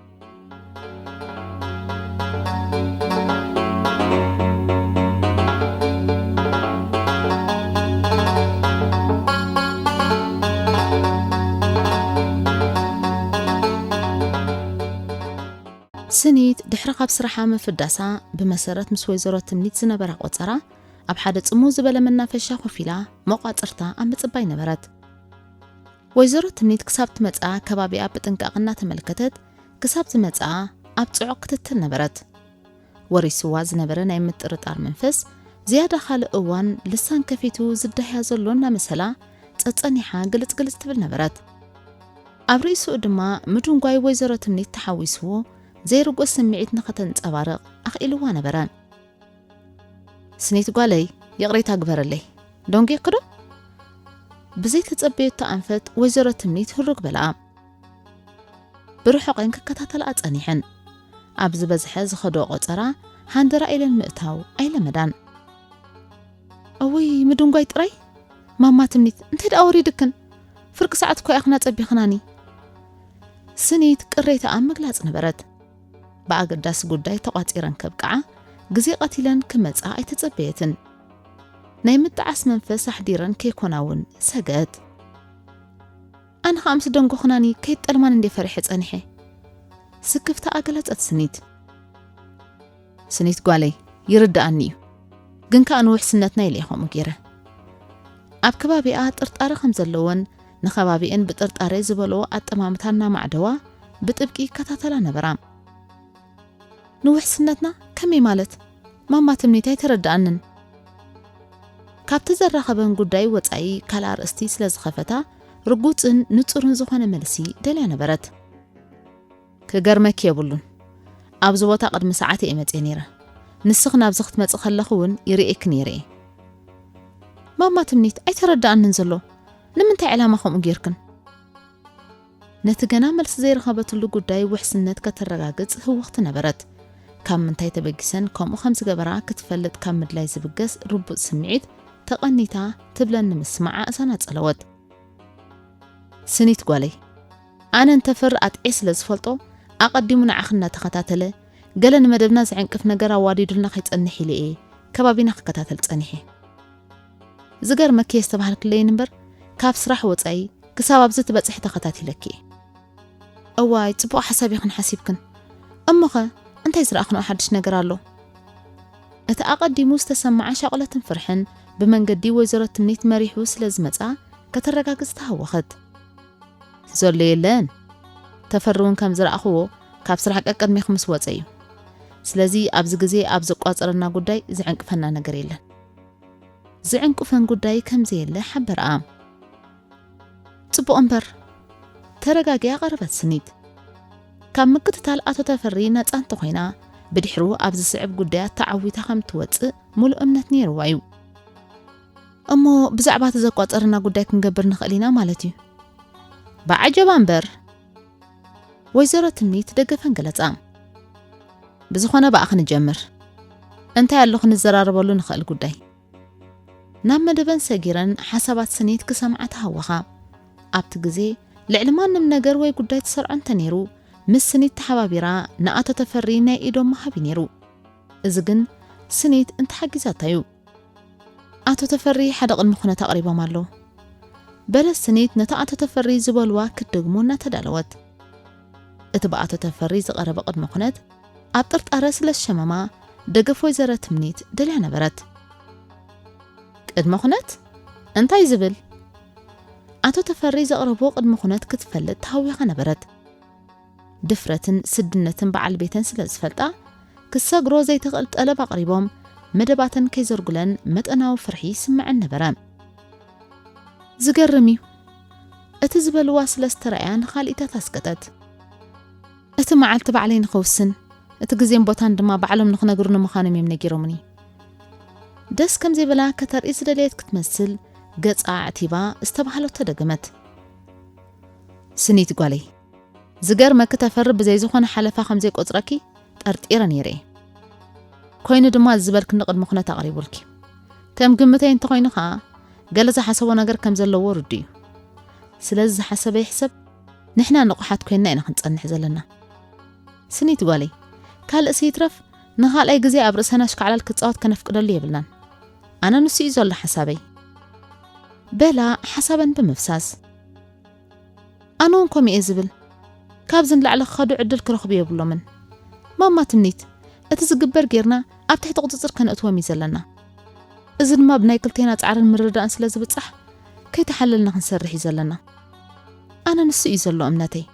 ስኒት ድሕሪ ካብ ስራሓ ምፍዳሳ፣ ብመሰረት ምስ ወይዘሮ ትምኒት ዝነበራ ቆጸራ፣ ኣብ ሓደ ጽምው ዝበለ መናፈሻ ኮፍ ኢላ መቋጽርታ ኣብ ምጽባይ ነበረት። ወይዘሮ ትምኒት ክሳብ ትመጽኣ ከባቢኣ ብጥንቃቕ እናተመልከተት፣ ክሳብ ዝመጽኣ ኣብ ጽዑቕ ክትትል ነበረት። ወሪስዋ ዝነበረ ናይ ምጥርጣር መንፈስ ዝያዳ ካልእ እዋን ልሳን ከፊቱ ዝዳህያ ዘሎ እናመሰላ ጸጸኒሓ ግልጽ ግልጽ ትብል ነበረት። ኣብ ርእስኡ ድማ ምድንጓይ ወይዘሮ ትምኒት ተሓዊስዎ ዘይርጉእ ስምዒት ንኸተንጸባርቕ ኣኽኢልዋ ነበረ። ስኒት ጓለይ፣ ይቕሬታ ግበረለይ። ደንጒኽኪ ዶ? ብዘይተጸበየቶ ኣንፈት ወይዘሮ ትምኒት ህሩግ በልኣ። ብርሑቕ እየን ክከታተልኣ ጸኒሐን። ኣብ ዝበዝሐ ዝኸድኦ ቆጸራ ሃንደራ ኢለን ምእታው ኣይለመዳን። እውይ፣ ምድንጓይ ጥራይ? ማማ ትምኒት፣ እንታይ ደኣ ወሪድክን? ፍርቂ ሰዓት እኮ ኢኽና ጸቢኽናኒ። ስኒት ቅሬታኣ ኣብ ምግላጽ ነበረት። ብኣገዳሲ ጉዳይ ተቋጺረን ከብቅዓ፣ ግዜ ቀቲለን ክመጻ ኣይተጸበየትን። ናይ ምጥዓስ መንፈስ ኣሕዲረን ከይኮና እውን ሰገት። ኣነ ኸኣ ምስ ደንጎኽናኒ ከይጠልማን እንዴ ፈሪሐ ጸኒሐ። ስክፍታ ኣገለጸት ስኒት። ስኒት ጓለይ፣ ይርድኣኒ እዩ። ግን ከኣ ንውሕስነትና ኢለ እየ ከምኡ ገይረ። ኣብ ከባቢኣ ጥርጣረ ከም ዘለወን ንኸባቢኤን ብጥርጣረ ዝበልኦ ኣጠማምታ እናማዕደዋ ብጥብቂ ይከታተላ ነበራ። ንውሕስነትና ከመይ ማለት? ማማ ትምኒት ኣይተረድኣንን። ካብቲ ዘራኸበን ጉዳይ ወጻኢ ካልእ ኣርእስቲ ስለ ዝኸፈታ ርጉጽን ንጹርን ዝኾነ መልሲ ደልያ ነበረት። ክገርመኪ የብሉን። ኣብዚ ቦታ ቅድሚ ሰዓት እየ መጽየ ነይረ። ንስኺ ናብዚ ክትመጺ ከለኺ እውን ይርእየኪ ነይረ እየ። ማማ ትምኒት ኣይተረድኣንን ዘሎ። ንምንታይ ዕላማ ከምኡ ጌርክን? ነቲ ገና መልሲ ዘይረኸበትሉ ጉዳይ ውሕስነት ከተረጋግጽ ህውኽቲ ነበረት። ካብ ምንታይ ተበጊሰን ከምኡ ከም ዝገበራ ክትፈልጥ ካብ ምድላይ ዝብገስ ርቡጽ ስምዒት ተቐኒታ ትብለን ንምስማዕ ኣእዛና ጸለወት። ስኒት ጓለይ፣ ኣነ እንተፍር ኣጥዕየ ስለ ዝፈልጦ ኣቐዲሙ ንዓኺ እናተኸታተለ ገለ ንመደብና ዝዕንቅፍ ነገር ኣዋዲዱልና ከይጸንሕ ኢለ እየ ከባቢና ክከታተል ጸኒሐ። ዝገርመኪ እየ ዝተባህልክለይን እምበር ካብ ስራሕ ወጻኢ ክሳብ ኣብዚ ትበጽሒ ተኸታቲለኪ እየ። እዋይ፣ ጽቡቕ ሓሳብ ኢኽን ሓሲብክን። እሞኸ እንታይ ዝረኣኽንኦ ሓድሽ ነገር ኣሎ? እቲ ኣቐዲሙ ዝተሰምዓ ሻቕለትን ፍርሕን ብመንገዲ ወይዘሮ ትምኒት መሪሑ ስለ ዝመጻ ከተረጋግጽ ተሃወኸት። ዘሎ የለን። ተፈሪ እውን ከም ዝረኣኽዎ ካብ ስራሕ ቀቅድሚኹ ምስ ወጸ እዩ። ስለዚ ኣብዚ ግዜ ኣብ ዘቋጸረና ጉዳይ ዝዕንቅፈና ነገር የለን። ዝዕንቅፈን ጉዳይ ከም ዘየለ ሓበርኣ። ጽቡቕ እምበር፣ ተረጋጊኣ ቀረበት ስኒት። ካብ ምክትታል ኣቶ ተፈሪ ነጻ እንተኾይና፣ ብድሕሩ ኣብ ዝስዕብ ጉዳያት ተዓዊታ ከም ትወጽእ ሙሉእ እምነት ነይርዋ እዩ። እሞ ብዛዕባ እቲ ዘቋጸረና ጉዳይ ክንገብር ንኽእል ኢና ማለት እዩ። ብዓጀባ እምበር። ወይዘሮ ትምኒት ደገፈን ገለጻ። ብዝኾነ ብኣ ክንጀምር። እንታይ ኣሎ ክንዘራረበሉ ንኽእል ጉዳይ? ናብ መደበን ሰጊረን ሓሳባት ስኒት ክሰምዓ ተሃወኻ። ኣብቲ ግዜ ልዕሊ ማንም ነገር ወይ ጉዳይ ትሰርዖ እንተነይሩ፣ ምስ ስኒት ተሓባቢራ ንኣቶ ተፈሪ ናይ ኢዶም ምሃብ እዩ ነይሩ። እዚ ግን ስኒት እንተሓጊዛታ እዩ። ኣቶ ተፈሪ ሓደ ቅድመ ኩነት ኣቕሪቦም ኣለዉ። በለት ስኒት ነቲ ኣቶ ተፈሪ ዝበልዋ ክትደግሞ እናተዳለወት። እቲ ብኣቶ ተፈሪ ዝቐረበ ቅድመ ኩነት ኣብ ጥርጣረ ስለ ዝሸመማ ደገፍ ወይዘሮ ትምኒት ደልያ ነበረት። ቅድመ ኩነት? እንታይ ዝብል? ኣቶ ተፈሪ ዘቕረብዎ ቅድመ ኩነት ክትፈልጥ ተሃዊኻ ነበረት። ድፍረትን ስድነትን በዓል ቤተን ስለ ዝፈልጣ፣ ክሰግሮ ዘይትኽእል ጠለብ ኣቕሪቦም መደባተን ከይዘርጉለን መጠናዊ ፍርሒ ይስምዐን ነበረ። ዝገርም እዩ። እቲ ዝበልዋ ስለ ዝተረኣያ ንኻልኢታት ኣስቀጠት። እቲ መዓልቲ ባዕለይ ንኽውስን፣ እቲ ግዜን ቦታን ድማ ባዕሎም ንኽነግሩኒ ምዃኖም እዮም ነጊሮምኒ። ደስ ከም ዘይበላ ከተርኢ ዝደለየት ክትመስል ገጻ ኣዕቲባ ዝተባህለቶ ደገመት። ስኒት ጓለይ፣ ዝገርመኪ ተፈሪ ብዘይ ዝኾነ ሓለፋ ከም ዘይቆጽረኪ ጠርጢረ ነይረ እየ። ኮይኑ ድማ እዚ ዝበልክኒ ቅድመ ኩነት ኣቕሪቡልኪ። ከም ግምተይ እንተኾይኑ ኸኣ ገለ ዝሓሰቦ ነገር ከም ዘለዎ ርዱእ እዩ። ስለዚ ዝሓሰበ ይሕሰብ፣ ንሕና ንቑሓት ኮይንና ኢና ክንጸንሕ ዘለና። ስኒት ጓለይ፣ ካልእሲ ይትረፍ ንኻልኣይ ግዜ ኣብ ርእሰና ኣሽካዕላል ክጻወት ከነፍቅደሉ የብልናን። ኣነ ንሱ እዩ ዘሎ ሓሳበይ። በላ ሓሳበን ብምፍሳስ። ኣነ እውን ከምኡ እየ ዝብል። ካብዚ ንላዕሊ ክኸዱ ዕድል ክረኽቡ የብሎምን። ማማ ትምኒት፣ እቲ ዝግበር ጌርና ኣብ ትሕቲ ቁጽጽር ከነእትዎም እዩ ዘለና። እዚ ድማ ብናይ ክልቴና ጻዕርን ምርድዳእን ስለ ዝብጻሕ ከይተሓለልና ክንሰርሕ እዩ ዘለና። ኣነ ንሱ እዩ ዘሎ እምነተይ።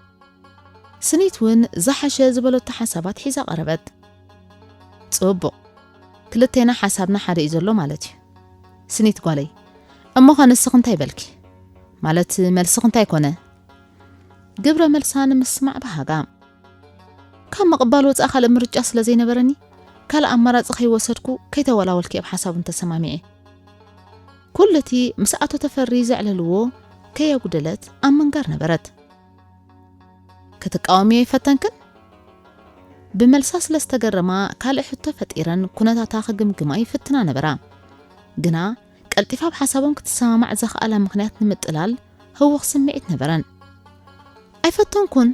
ስኒት እውን ዝሓሸ ዝበለቶ ሓሳባት ሒዛ ቀረበት። ጽቡቕ፣ ክልቴና ሓሳብና ሓደ እዩ ዘሎ ማለት እዩ። ስኒት ጓለይ፣ እሞኸ ንስኺ እንታይ በልኪ? ማለት መልስኺ እንታይ ኮነ? ግብረ መልሳ ንምስማዕ ብሃጋ። ካብ ምቕባል ወጻኢ ካልእ ምርጫ ስለ ዘይነበረኒ፣ ካልእ ኣማራጺ ከይወሰድኩ ከይተወላወልኪ ኣብ ሓሳቡ እንተሰማሚዐ። ኩሉ እቲ ምስ ኣቶ ተፈሪ ዘዕለልዎ ከየጉደለት ኣብ ምንጋር ነበረት። ክትቃወምዮ ይፈተንክን? ብመልሳ ስለ ዝተገረማ ካልእ ሕቶ ፈጢረን ኩነታታ ክግምግማ ይፍትና ነበራ። ግና ቀልጢፋ ኣብ ሓሳቦም ክትሰማማዕ ዘኽኣላ ምኽንያት ንምጥላል ህውኽ ስምዒት ነበረን። ኣይፈተንኩን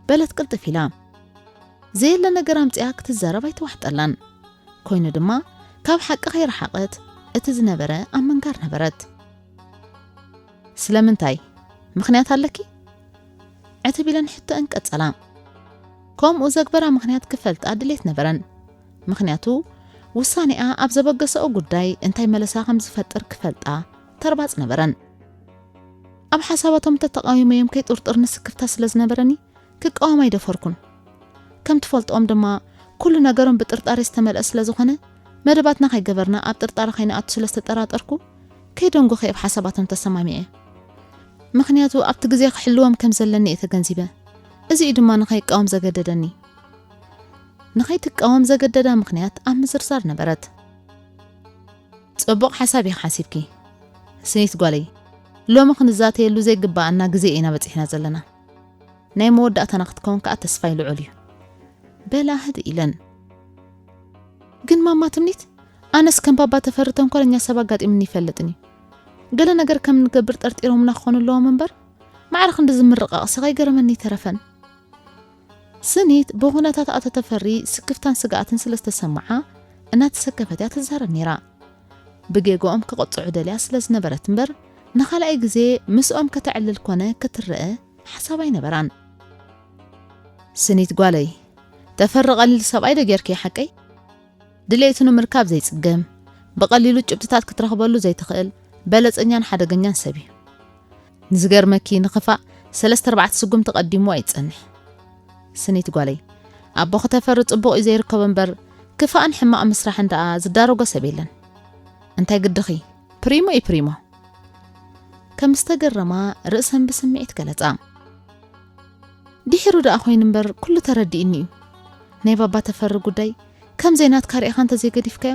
በለት ቅልጥፍ ኢላ። ዘየለ ነገር ኣምጺኣ ክትዛረብ ኣይተዋሕጠላን። ኮይኑ ድማ ካብ ሓቂ ከይረሓቐት እቲ ዝነበረ ኣብ ምንጋር ነበረት። ስለምንታይ? ምኽንያት ኣለኪ? ዕትብ ኢለን ሕቶአን ቀጸላ። ከምኡ ዘግበራ ምኽንያት ክፈልጣ ድሌት ነበረን። ምኽንያቱ ውሳኔኣ ኣብ ዘበገሰኦ ጉዳይ እንታይ መለሳ ከም ዝፈጥር ክፈልጣ ተርባጽ ነበረን። ኣብ ሓሳባቶም ተተቃዊመዮም ከይጥርጥር ንስክፍታ ስለ ዝነበረኒ ክቃወም ኣይደፈርኩን። ከም ትፈልጥኦም ድማ ኩሉ ነገሮም ብጥርጣሬ ዝተመልአ ስለ ዝኾነ መደባትና ከይገበርና ኣብ ጥርጣረ ከይንኣቱ ስለ ዝተጠራጠርኩ ከይደንጎኸ ኣብ ሓሳባቶም ተሰማሚዐ። ምኽንያቱ ኣብቲ ግዜ ክሕልዎም ከም ዘለኒ እየ ተገንዚበ። እዚ እዩ ድማ ንኸይቃወም ዘገደደኒ። ንኸይትቃወም ዘገደዳ ምኽንያት ኣብ ምዝርዛር ነበረት። ጽቡቕ ሓሳብ ኢኺ ሓሲብኪ ስኒት ጓለይ። ሎሚ ክንዛተየሉ ዘይግባኣና ግዜ ኢና በጺሕና ዘለና። ናይ መወዳእታና ክትከውን ከኣ ተስፋይ ልዑል እዩ። በላ ህድእ ኢለን። ግን ማማ ትምኒት፣ ኣነስ ከም ባባ ተፈሪ ተንኮለኛ ሰብ ኣጋጢሙኒ ይፈልጥን እዩ። ገለ ነገር ከም ንገብር ጠርጢሮምና ክኾኑ ኣለዎም እምበር፣ ማዕረ ክንዲ ዝምርቓቕሲ ከይገረመኒ ኣይተረፈን። ስኒት ብኹነታት ኣቶ ተፈሪ ስክፍታን ስግኣትን ስለ ዝተሰምዓ እናተሰከፈት እያ ትዛረብ ነይራ። ብጌግኦም ክቕጽዑ ደልያ ስለ ዝነበረት እምበር፣ ንኻልኣይ ግዜ ምስኦም ከተዕልል ኮነ ክትረአ ሓሳብ ኣይነበራን። ስኒት ጓለይ፣ ተፈሪ ቀሊል ሰብኣይ ዶ ጌርክዮ ሓቀይ? ድሌቱ ንምርካብ ዘይጽገም፣ ብቐሊሉ ጭብጥታት ክትረኽበሉ ዘይትኽእል በለጸኛን ሓደገኛን ሰብ እዩ። ንዝገርመኪ ንኽፋእ ሰለስተ ኣርባዕተ ስጉምቲ ቀዲምዎ ኣይጸንሕ። ስኒት ጓለይ፣ ኣቦ ከተፈሪ ጽቡቕ እዩ ዘይርከቦ እምበር ክፋእን ሕማቕ ምስራሕን ደኣ ዝዳረጎ ሰብ የለን። እንታይ ግድኺ? ፕሪሞ እዩ ፕሪሞ። ከም ዝተገረማ ርእሰን ብስምዒት ገለጻ። ድሒሩ ደኣ ኮይኑ እምበር ኩሉ ተረዲእኒ እዩ። ናይ ባባ ተፈሪ ጉዳይ ከም ዘይናትካ ርኢኻ እንተዘይገዲፍካዮ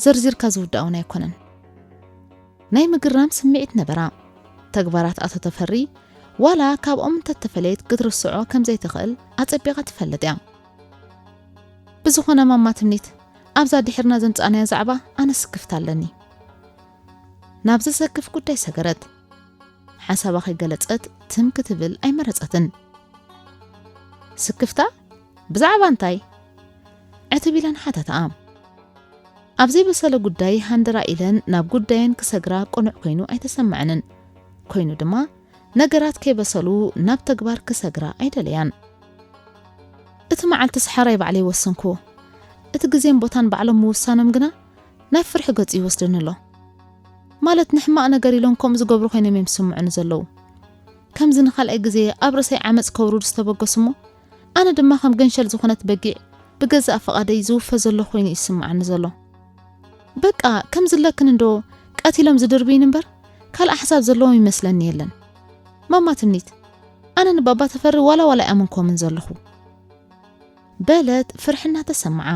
ዘርዚርካ ዝውዳእ እውን ኣይኮነን። ናይ ምግራም ስምዒት ነበራ። ተግባራት ኣቶ ተፈሪ ዋላ ካብኦም እንተተፈለየት ክትርስዖ ከም ዘይትኽእል ኣጸቢቓ ትፈልጥ እያ። ብዝኾነ ማማ ትምኒት ኣብዛ ድሒርና ዘምጻእናያ ዛዕባ ኣነ ስክፍታ ኣለኒ። ናብ ዘሰክፍ ጉዳይ ሰገረት። ሓሳባ ከይገለጸት ትም ክትብል ኣይመረጸትን። ስክፍታ? ብዛዕባ እንታይ? ዕትብ ኢለን ሓተታኣ። ኣብ ዘይበሰለ ጉዳይ ሃንደራ ኢለን ናብ ጉዳየን ክሰግራ ቅኑዕ ኮይኑ ኣይተሰምዐንን። ኮይኑ ድማ ነገራት ከይበሰሉ ናብ ተግባር ክሰግራ ኣይደለያን። እቲ መዓልቲ ሰሓራይ ባዕለይ ወሰንኩዎ። እቲ ግዜን ቦታን ባዕሎም ምውሳኖም ግና ናይ ፍርሒ ገጹ ይወስደኒ ኣሎ። ማለት ንሕማቕ ነገር ኢሎም ከምኡ ዝገብሩ ኮይኖም እዮም ዝስምዑኒ ዘለዉ። ከምዚ ንኻልኣይ ግዜ ኣብ ርእሰይ ዓመጽ ከውርዱ ዝተበገሱ እሞ ኣነ ድማ ከም ገንሸል ዝኾነት በጊዕ ብገዛእ ፍቓደይ ዝውፈ ዘሎ ኮይኑ ይስምዓኒ ዘሎ። በቃ ከም ዝለክን እንዶ ቀቲሎም ዝድርብይን እምበር ካልእ ሓሳብ ዘለዎም ይመስለኒ የለን። ማማ ትምኒት፣ ኣነ ንባባ ተፈሪ ዋላ ዋላ ኣይኣመንኮምን ዘለኹ። በለት ፍርሒ እናተሰምዓ።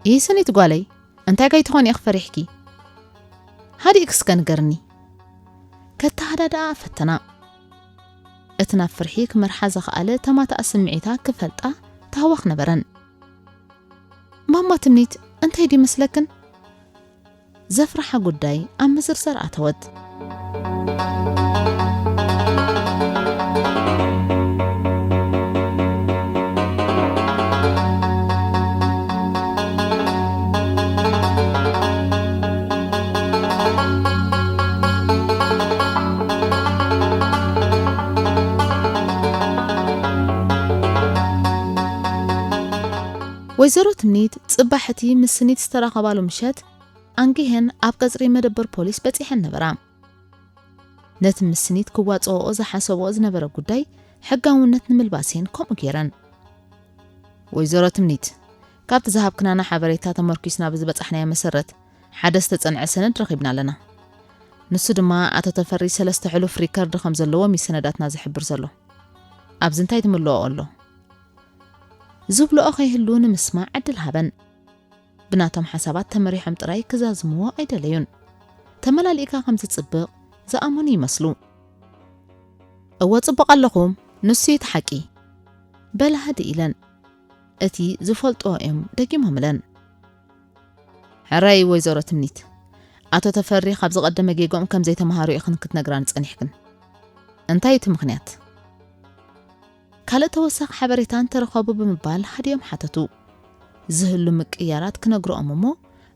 ይህ ስኒት ጓለይ፣ እንታይ ከይትኾኒ ኢኺ ፈሪሕኪ? ሃዲእኪ እስከ ንገርኒ። ከተሃዳድኣ ፈተና። እቲ ናብ ፍርሒ ክመርሓ ዝኸኣለ ተማታኣ ስምዒታ ክፈልጣ ታህዋኽ ነበረን። ማማ ትምኒት እንታይ ድዩ መስለክን? ዘፍርሓ ጉዳይ ኣብ ምዝርዛር ኣተወት። ወይዘሮ ትምኒት ጽባሕ እቲ ምስ ስኒት ዝተራኸባሉ ምሸት ኣንጊሀን ኣብ ቀጽሪ መደበር ፖሊስ በጺሐን ነበራ። ነቲ ምስ ስኒት ክዋጽኦኦ ዝሓሰብኦ ዝነበረ ጉዳይ ሕጋውነት ንምልባስ እየን ከምኡ ገይረን። ወይዘሮ ትምኒት፣ ካብቲ ዝሃብክናና ሓበሬታ ተመርኪስና ብዝበጻሕናዮ መሰረት ሓደ ዝተጸንዐ ሰነድ ረኺብና ኣለና። ንሱ ድማ ኣቶ ተፈሪ ሰለስተ ሕሉፍ ሪከርድ ከም ዘለዎም እዩ ሰነዳትና ዝሕብር ዘሎ። ኣብዚ እንታይ ትምልኦ ኣሎ? ዝብልኦ ከይህሉ ንምስማዕ ዕድል ሃበን። ብናቶም ሓሳባት ተመሪሖም ጥራይ ክዛዝምዎ ኣይደለዩን። ተመላሊእካ ከም ዝጽብቕ ዝኣመኑ ይመስሉ። እወ ጽቡቕ ኣለኹ፣ ንሱ እዩ እቲ ሓቂ። በላ ህድእ ኢለን። እቲ ዝፈልጥኦ እዮም ደጊሞምለን። ሕራይ ወይዘሮ ትምኒት፣ ኣቶ ተፈሪ ካብ ዝቐደመ ጌግኦም ከም ዘይተምሃሩ ኢኽን ክትነግራኒ ጸኒሕክን። እንታይ እቲ ምኽንያት? ካልእ ተወሳኺ ሓበሬታ እንተረኸቡ ብምባል ሃዲኦም ሓተቱ። ዝህሉ ምቅያራት ክነግርኦም እሞ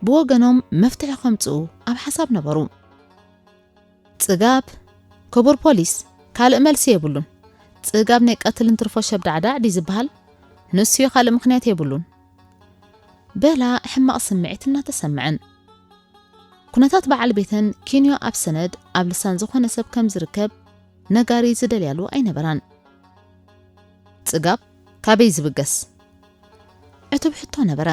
ብወገኖም መፍትሒ ከምጽኡ ኣብ ሓሳብ ነበሩ። ጽጋብ፣ ክቡር ፖሊስ፣ ካልእ መልሲ የብሉን። ጽጋብ ናይ ቀትልን ትርፎ ሸብዳዕዳዕ ድዩ ዝበሃል? ንሱ እዩ፣ ካልእ ምኽንያት የብሉን። በላ ሕማቕ ስምዒት እናተሰምዐን። ኩነታት በዓል ቤተን ኪንዮ ኣብ ሰነድ ኣብ ልሳን ዝኾነ ሰብ ከም ዝርከብ ነጋሪ ዝደልያሉ ኣይነበራን። ጽጋብ ካበይ ዝብገስ? ዕቱብ ሕቶ ነበረ።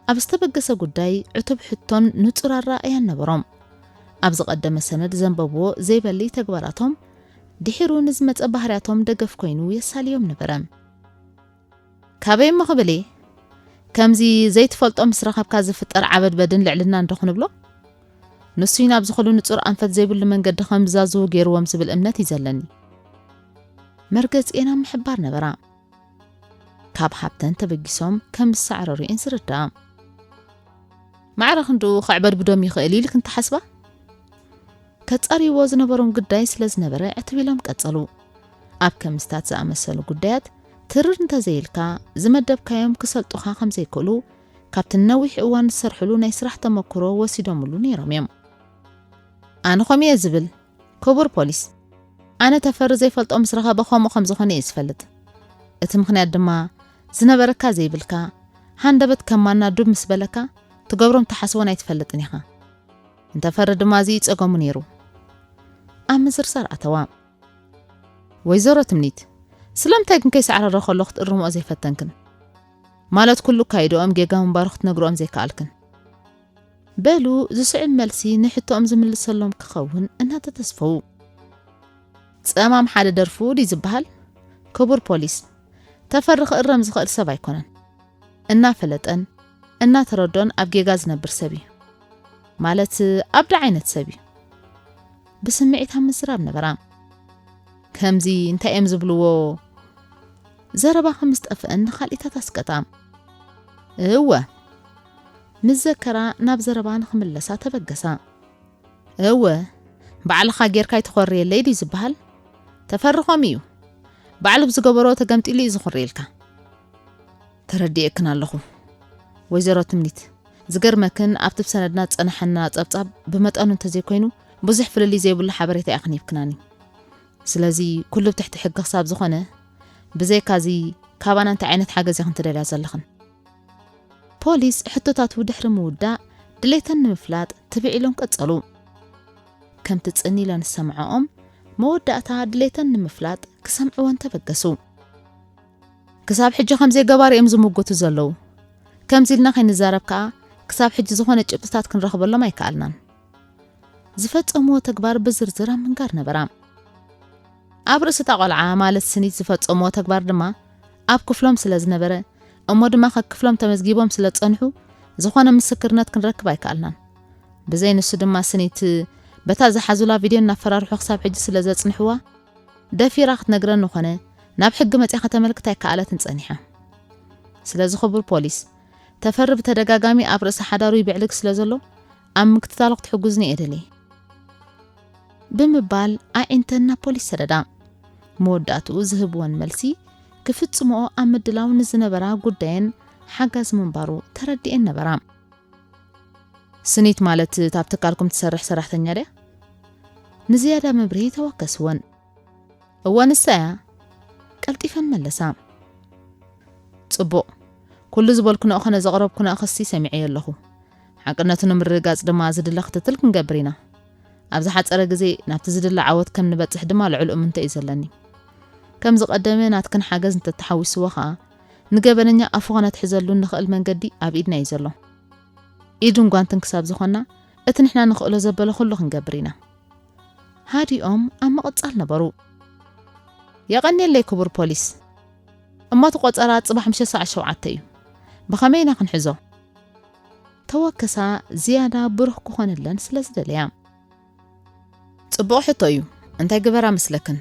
ኣብ ዝተበገሰ ጉዳይ ዕቱብ ሕቶን ንጹር ኣረኣእያን ነበሮም። ኣብ ዝቐደመ ሰነድ ዘንበብዎ ዘይበሊ ተግባራቶም ድሒሩ ንዝመጸ ባህርያቶም ደገፍ ኮይኑ የሳልዮም ነበረ። ካበይ እሞ ክብል እየ? ከምዚ ዘይትፈልጦ ምስ ረኸብካ ዝፍጠር ዓበድበድን ልዕልናን ዶ ክንብሎ? ንሱ እዩ ናብዚ ኩሉ ንጹር ኣንፈት ዘይብሉ መንገዲ ከም ዝዛዝዉ ገይርዎም ዝብል እምነት እዩ ዘለኒ። መርገጺኤን ኣብ ምሕባር ነበራ። ካብ ሃብተን ተበጊሶም ከም ዝሰዕረሩ እየን ዝርዳኣ። ማዕረ ክንድኡ ከዕበድብዶም ይኽእል እዩ ኢልክን ትሓስባ? ከጻርይዎ ዝነበሮም ግዳይ ስለ ዝነበረ ዕትብ ኢሎም ቀጸሉ። ኣብ ከምስታት ዝኣመሰሉ ጉዳያት ትርር እንተዘይልካ ዝመደብካዮም ክሰልጡኻ ከም ዘይክእሉ ካብቲ ነዊሕ እዋን ዝሰርሕሉ ናይ ስራሕ ተመክሮ ወሲዶምሉ ነይሮም እዮም። ኣነ ከምኡ እየ ዝብል፣ ክቡር ፖሊስ። ኣነ ተፈሪ ዘይፈልጦ ምስ ረኸበ ከምኡ ከም ዝኾነ እየ ዝፈልጥ። እቲ ምኽንያት ድማ ዝነበረካ ዘይብልካ፣ ሃንደበት ከማና ዱብ ምስ በለካ፣ ትገብሮም ትሓስቦን ኣይትፈልጥን ኢኻ። እንተፈሪ ድማ እዚ ጸገሙ ነይሩ። ኣብ ምዝርዛር ኣተዋ። "ወይዘሮ ትምኒት፣ ስለምንታይ ግን ከይሰዕረረ ከሎ ክትእርምኦ ዘይፈተንክን? ማለት ኩሉ ኣካይድኦም ጌጋ ምንባሩ ክትነግርኦም ዘይከኣልክን?" በሉ፣ ዝስዕብ መልሲ ንሕቶኦም ዝምልሰሎም ክኸውን እናተተስፈው። ጸማም ሓደ ደርፉ ድዩ ዝበሃል? ክቡር ፖሊስ፣ ተፈሪ ክእረም ዝኽእል ሰብ ኣይኮነን። እናፈለጠን እናተረዶን ኣብ ጌጋ ዝነብር ሰብ እዩ። ማለት ኣብዳ ዓይነት ሰብ እዩ። ብስምዒት ኣብ ምዝራብ ነበራ። ከምዚ እንታይ እዮም ዝብልዎ? ዘረባ ከም ዝጠፍአን ንኻልኢታት ኣስቀጣ። እወ፣ ምስ ዘከራ ናብ ዘረባ ንኽምለሳ ተበገሳ። እወ፣ ባዕልኻ ጌርካ ኣይትኾርየለይ ድዩ ዝበሃል? ተፈሪ ከምኡ እዩ። ባዕሉ ብዝገበሮ ተገምጢሉ እዩ ዝኹርየልካ። ተረዲኤክን ኣለኹ ወይዘሮ ትምኒት። ዝገርመክን ኣብቲ ብሰነድና ዝጸናሓና ጸብጻብ ብመጠኑ እንተዘይኮይኑ ብዙሕ ፍልልይ ዘይብሉ ሓበሬታ ኢኽን ሂብክናኒ። ስለዚ ኩሉ ብትሕቲ ሕጊ ክሳብ ዝኾነ፣ ብዘይካዚ ካባና እንታይ ዓይነት ሓገዝ ኢኽን ትደልያ ዘለኽን? ፖሊስ ሕቶታቱ ድሕሪ ምውዳእ ድሌተን ንምፍላጥ ትብዕ ኢሎም ቀጸሉ። ከምቲ ጽን ኢለን ዝሰምዐኦም መወዳእታ ድሌተን ንምፍላጥ ክሰምዕወን ተበገሱ። ክሳብ ሕጂ ከምዘይ ገባር እዮም ዝምጉቱ ዘለዉ። ከምዚ ኢልና ከይንዛረብ ከኣ ክሳብ ሕጂ ዝኾነ ጭብጥታት ክንረኽበሎም ኣይከኣልናን። ዝፈጸምዎ ተግባር ብዝርዝር ኣብ ምንጋር ነበራ። ኣብ ርእሲ እታ ቆልዓ ማለት ስኒት ዝፈጸምዎ ተግባር ድማ ኣብ ክፍሎም ስለ ዝነበረ፣ እሞ ድማ ከክፍሎም ተመዝጊቦም ስለ ዝጸንሑ፣ ዝኾነ ምስክርነት ክንረክብ ኣይከኣልናን። ብዘይ ንሱ ድማ ስኒት በታ ዝሓዙላ ቪድዮ እናፈራርሑ ክሳብ ሕጂ ስለ ዘጽንሕዋ፣ ደፊራ ክትነግረኒ ኾነ ናብ ሕጊ መጺኣ ከተመልክት ኣይከኣለትን ጸኒሓ። ስለዚ ክቡር ፖሊስ፣ ተፈሪ ብተደጋጋሚ ኣብ ርእሲ ሓዳሩ ይብዕልግ ስለ ዘሎ፣ ኣብ ምክትታሉ ክትሕጉዝኒ እየ ደልየ። ብምባል ኣዒንተን ናብ ፖሊስ ሰደዳ። መወዳእትኡ ዝህብወን መልሲ ክፍጽምኦ ኣብ ምድላው ንዝነበራ ጉዳየን ሓጋዚ ምንባሩ ተረዲኤን ነበራ። ስኒት ማለት እታ ኣብ ትካልኩም ትሰርሕ ሰራሕተኛ ድያ? ንዝያዳ መብርሂ ተወከስወን። እወ፣ ንሳ እያ። ቀልጢፈን መለሳ። ጽቡቕ። ኩሉ ዝበልኩንኦ ኾነ ዘቕረብኩንኦ ክሲ ሰሚዐዮ ኣለኹ። ሓቅነቱ ንምርግጋጽ ድማ ዝድለ ክትትል ክንገብር ኢና። ኣብ ዝሓጸረ ግዜ ናብቲ ዝድለ ዓወት ከም ንበጽሕ ድማ ልዑል እምንቶ እዩ ዘለኒ። ከም ዝቐደመ ናትክን ሓገዝ እንተተሓዊስዎ ኸኣ፣ ንገበነኛ ኣፉ ኸነትሕዘሉ እንኽእል መንገዲ ኣብ ኢድና እዩ ዘሎ። ኢድን ጓንትን ክሳብ ዝኾንና፣ እቲ ንሕና ንኽእሎ ዘበለ ኩሉ ክንገብር ኢና። ሃዲኦም ኣብ ምቕጻል ነበሩ። የቐንየለይ ክቡር ፖሊስ። እሞ እቲ ቆጸራ ጽባሕ ምሸት ሰዓት ሸውዓተ እዩ። ብኸመይ ኢና ክንሕዞ? ተወከሳ ዝያዳ ብሩህ ክኾነለን ስለ ዝደለያ። ጽቡቕ ሕቶ እዩ። እንታይ ግበራ መስለክን?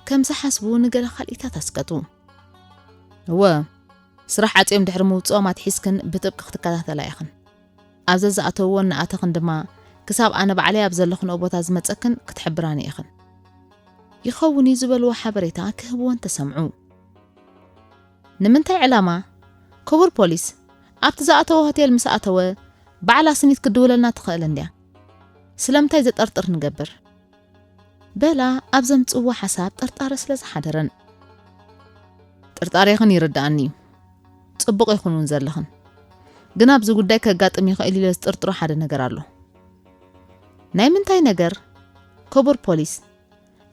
ከም ዝሓስቡ ንገለ ካልኢታት ኣስቀጡ። እወ፣ ስራሕ ዓጽዮም ድሕሪ ምውጽኦም ኣትሒዝክን ብጥብቂ ክትከታተላ ኢኽን። ኣብ ዘዝኣተውዎ እናኣተኽን ድማ ክሳብ ኣነ ባዕለይ ኣብ ዘለኽንኦ ቦታ ዝመጸክን ክትሕብራኒ ኢኽን። ይኸውን እዩ ዝበልዎ ሓበሬታ ክህብወን ተሰምዑ። ንምንታይ ዕላማ? ክቡር ፖሊስ፣ ኣብቲ ዝኣተወ ሆቴል ምስ ኣተወ ባዕላ ስኒት ክድውለልና ትኽእል እንድያ። ስለምንታይ ዘጠርጥር ንገብር? በላ ኣብ ዘምጽእዎ ሓሳብ ጥርጣረ ስለ ዝሓደረን። ጥርጣሬኽን ይርድኣኒ እዩ። ጽቡቕ ኢኹን እውን ዘለኽን። ግን ኣብዚ ጉዳይ ከጋጥም ይኽእል ኢለ ዝጥርጥሮ ሓደ ነገር ኣሎ። ናይ ምንታይ ነገር? ክቡር ፖሊስ፣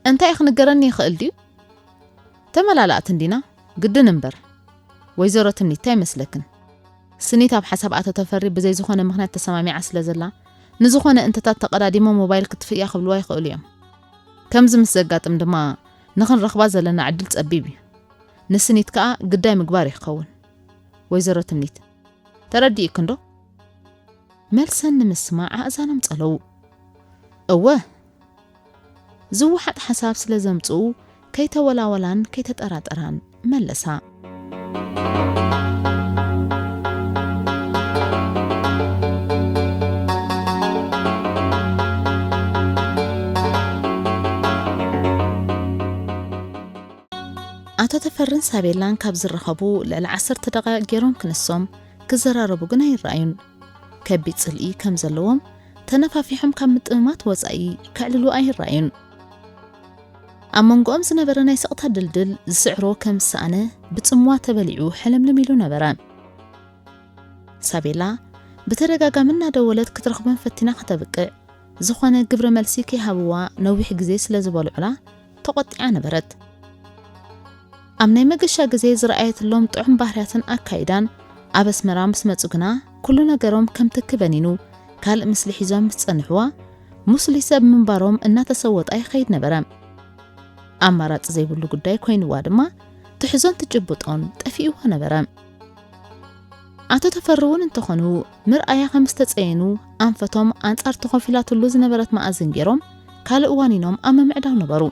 እንታይ ክንገረኒ ይኽእል ድዩ? ተመላላእቲ እንዲና፣ ግድን እምበር። ወይዘሮ ትምኒት፣ እንታይ ይመስለክን? ስኒት ኣብ ሓሳብ ኣቶ ተፈሪ ብዘይ ዝኾነ ምኽንያት ተሰማሚዓ ስለ ዘላ፣ ንዝኾነ እንተታት ተቐዳዲሞ ሞባይል ክትፍእያ ክብልዋ ይኽእሉ እዮም። ከምዚ ምስ ዘጋጥም ድማ፣ ንኽንረኽባ ዘለና ዕድል ጸቢብ እዩ። ንስኒት ከኣ ግዳይ ምግባር እዩ ክኸውን። ወይዘሮ ትምኒት፣ ተረዲእክን ዶ? መልሰን ንምስማዕ ኣእዛኖም ጸለዉ። እወ፣ ዝወሓጥ ሓሳብ ስለ ዘምጽኡ ከይተወላወላን ከይተጠራጠራን መለሳ። ኣቶ ተፈርን ሳቤላን ካብ ዝራኸቡ ልዕሊ ዓሰርተ ደቓይቕ ገይሮም ክንሶም ክዘራረቡ ግን ኣይረኣዩን። ከቢድ ጽልኢ ከም ዘለዎም ተነፋፊሖም ካብ ምጥምማት ወጻኢ ከዕልሉ ኣይረኣዩን። ኣብ መንጎኦም ዝነበረ ናይ ስቕታ ድልድል ዝስዕሮ ከም ዝሰኣነ ብጽምዋ ተበሊዑ ሕልምልም ኢሉ ነበረ። ሳቤላ ብተደጋጋሚ እናደወለት ክትረኽቦም ፈቲና ከተብቅዕ፣ ዝኾነ ግብረ መልሲ ከይሃብዋ ነዊሕ ግዜ ስለ ዝበልዑላ ተቖጢዓ ነበረት። ኣብ ናይ መገሻ ግዜ ዝረኣየትሎም ጥዑም ባህርያትን ኣካይዳን ኣብ ኣስመራ ምስ መጹ ግና ኩሉ ነገሮም ከም ትኪ በኒኑ ካልእ ምስሊ ሒዞም ምስ ጸንሕዋ፣ ሙስሊ ሰብ ምንባሮም እናተሰወጣ ይኸይድ ነበረ። ኣማራጺ ዘይብሉ ጉዳይ ኮይንዋ ድማ ትሕዞን ትጭብጦን ጠፊእዋ ነበረ። ኣቶ ተፈሪ እውን እንተኾኑ ምርኣያ ከም ዝተጸየኑ ኣንፈቶም ኣንጻር ተኾፊላትሉ ዝነበረት መኣዝን ገይሮም ካልእ ዋኒኖም ኣብ ምምዕዳው ነበሩ።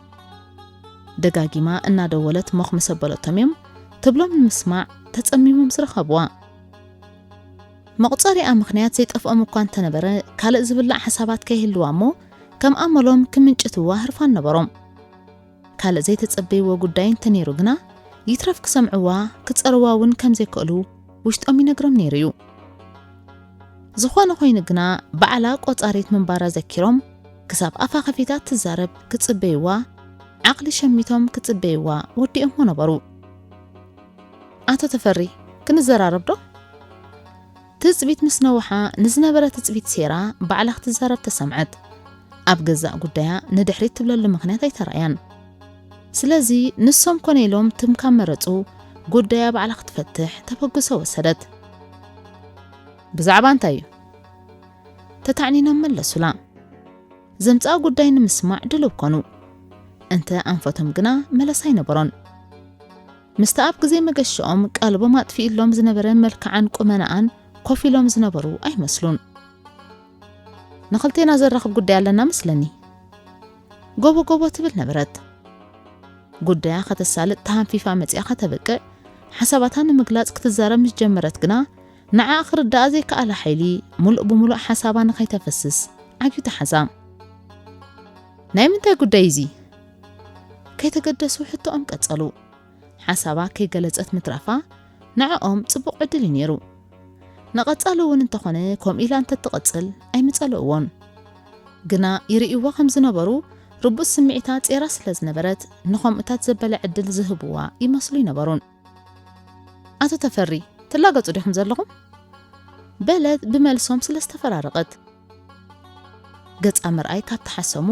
ደጋጊማ እናደወለት ሞኽ ምስ ኣበለቶም እዮም ትብሎም ንምስማዕ ተጸሚሞም ዝረኸብዋ። መቑጸሪኣ ምኽንያት ዘይጠፍኦም እኳ እንተነበረ ካልእ ዝብላዕ ሓሳባት ከይህልዋ እሞ ከም ኣመሎም ክምንጭትዋ ህርፋን ነበሮም። ካልእ ዘይተጸበይዎ ጉዳይ እንተነይሩ ግና ይትረፍ ክሰምዕዋ ክጸርዋ እውን ከም ዘይክእሉ ውሽጦም ይነግሮም ነይሩ እዩ። ዝኾነ ኮይኑ ግና ባዕላ ቆጻሪት ምንባራ ዘኪሮም ክሳብ ኣፋ ከፊታ ትዛረብ ክጽበይዋ ዓቕሊ ሸሚቶም ክጽበይዋ ወዲኦሞ ነበሩ። ኣቶ ተፈሪ ክንዘራረብ ዶ? ትጽቢት ምስ ነውሓ ንዝነበረ ትጽቢት ሴራ ባዕላ ክትዛረብ ተሰምዐት። ኣብ ገዛእ ጉዳያ ንድሕሪት ትብለሉ ምኽንያት ኣይተራእያን። ስለዚ ንሶም ኮነ ኢሎም ትምካም መረጹ ጉዳያ ባዕላ ክትፈትሕ ተበግሶ ወሰደት። ብዛዕባ እንታይ እዩ? ተታዕኒኖም መለሱላ። ዘምጽኣ ጉዳይ ንምስማዕ ድሉው ኮኑ። እንተ ኣንፈቶም ግና መለሳ ኣይነበሮን። ምስቲ ኣብ ግዜ መገሻኦም ቀልቦም ኣጥፊእሎም ዝነበረ መልክዓን ቁመናኣን ኮፍ ኢሎም ዝነበሩ ኣይመስሉን። ንኽልቴና ዘራኽብ ጉዳይ ኣለና መስለኒ። ጎቦ ጎቦ ትብል ነበረት። ጉዳያ ከተሳልጥ ተሃንፊፋ መጺኣ ከተብቅዕ ሓሳባታ ንምግላጽ ክትዛረብ ምስ ጀመረት ግና ንዓኣ ክርዳኣ ዘይከኣለ ሓይሊ ሙሉእ ብሙሉእ ሓሳባ ንኸይተፈስስ ዓብዩ ተሓዛ። ናይ ምንታይ ጉዳይ እዚ? ከይተገደሱ ሕቶኦም ቀጸሉ። ሓሳባ ከይገለጸት ምትራፋ ንዕኦም ጽቡቕ ዕድል እዩ ነይሩ። ንቐጻሊ እውን እንተኾነ ከምኡ ኢላ እንተትቕጽል ኣይምጸልእዎን። ግና ይርእይዋ ከም ዝነበሩ ርቡጽ ስምዒታ ጼራ ስለ ዝነበረት ንኸምኡታት ዘበለ ዕድል ዝህብዋ ይመስሉ ይነበሩን። ኣቶ ተፈሪ ትላገጹ ዲኹም ዘለኹም? በለት ብመልሶም ስለ ዝተፈራረቐት። ገጻ ምርኣይ ካብ ተሓሰሙ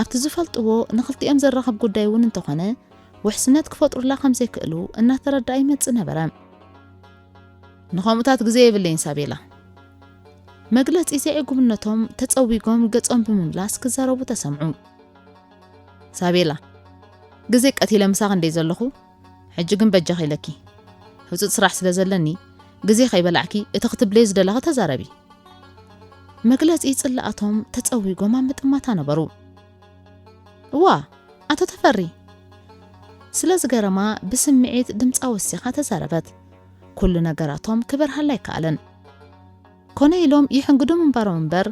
ኣብቲ ዝፈልጥዎ ንኽልቲኦም ዘራኽብ ጉዳይ እውን እንተኾነ ውሕስነት ክፈጥሩላ ከም ዘይክእሉ እናተረድኣ ይመጽእ ነበረ። ንኸምኡታት ግዜ የብለይን ሳቤላ። መግለጺ ዘይዕጉብነቶም ተጸዊጎም ገጾም ብምምላስ ክዛረቡ ተሰምዑ። ሳቤላ ግዜ ቀቲለ ምሳኽ እንደ ዘለኹ ሕጂ ግን በጃኺ ኢለኪ። ህጹጽ ስራሕ ስለ ዘለኒ ግዜ ከይበላዕኪ እቲ ክትብለዮ ዝደለኺ ተዛረቢ። መግለጺ ጽላኣቶም ተጸዊጎም ኣብ ምጥማታ ነበሩ። እዋ ኣቶ ተፈሪ ስለ ዝገረማ ብስምዒት ድምጻ ወሲኻ ተዛረበት። ኩሉ ነገራቶም ክበርሃላ ኣይከኣለን። ኮነ ኢሎም ይሕንግዱ ምንባሮም እምበር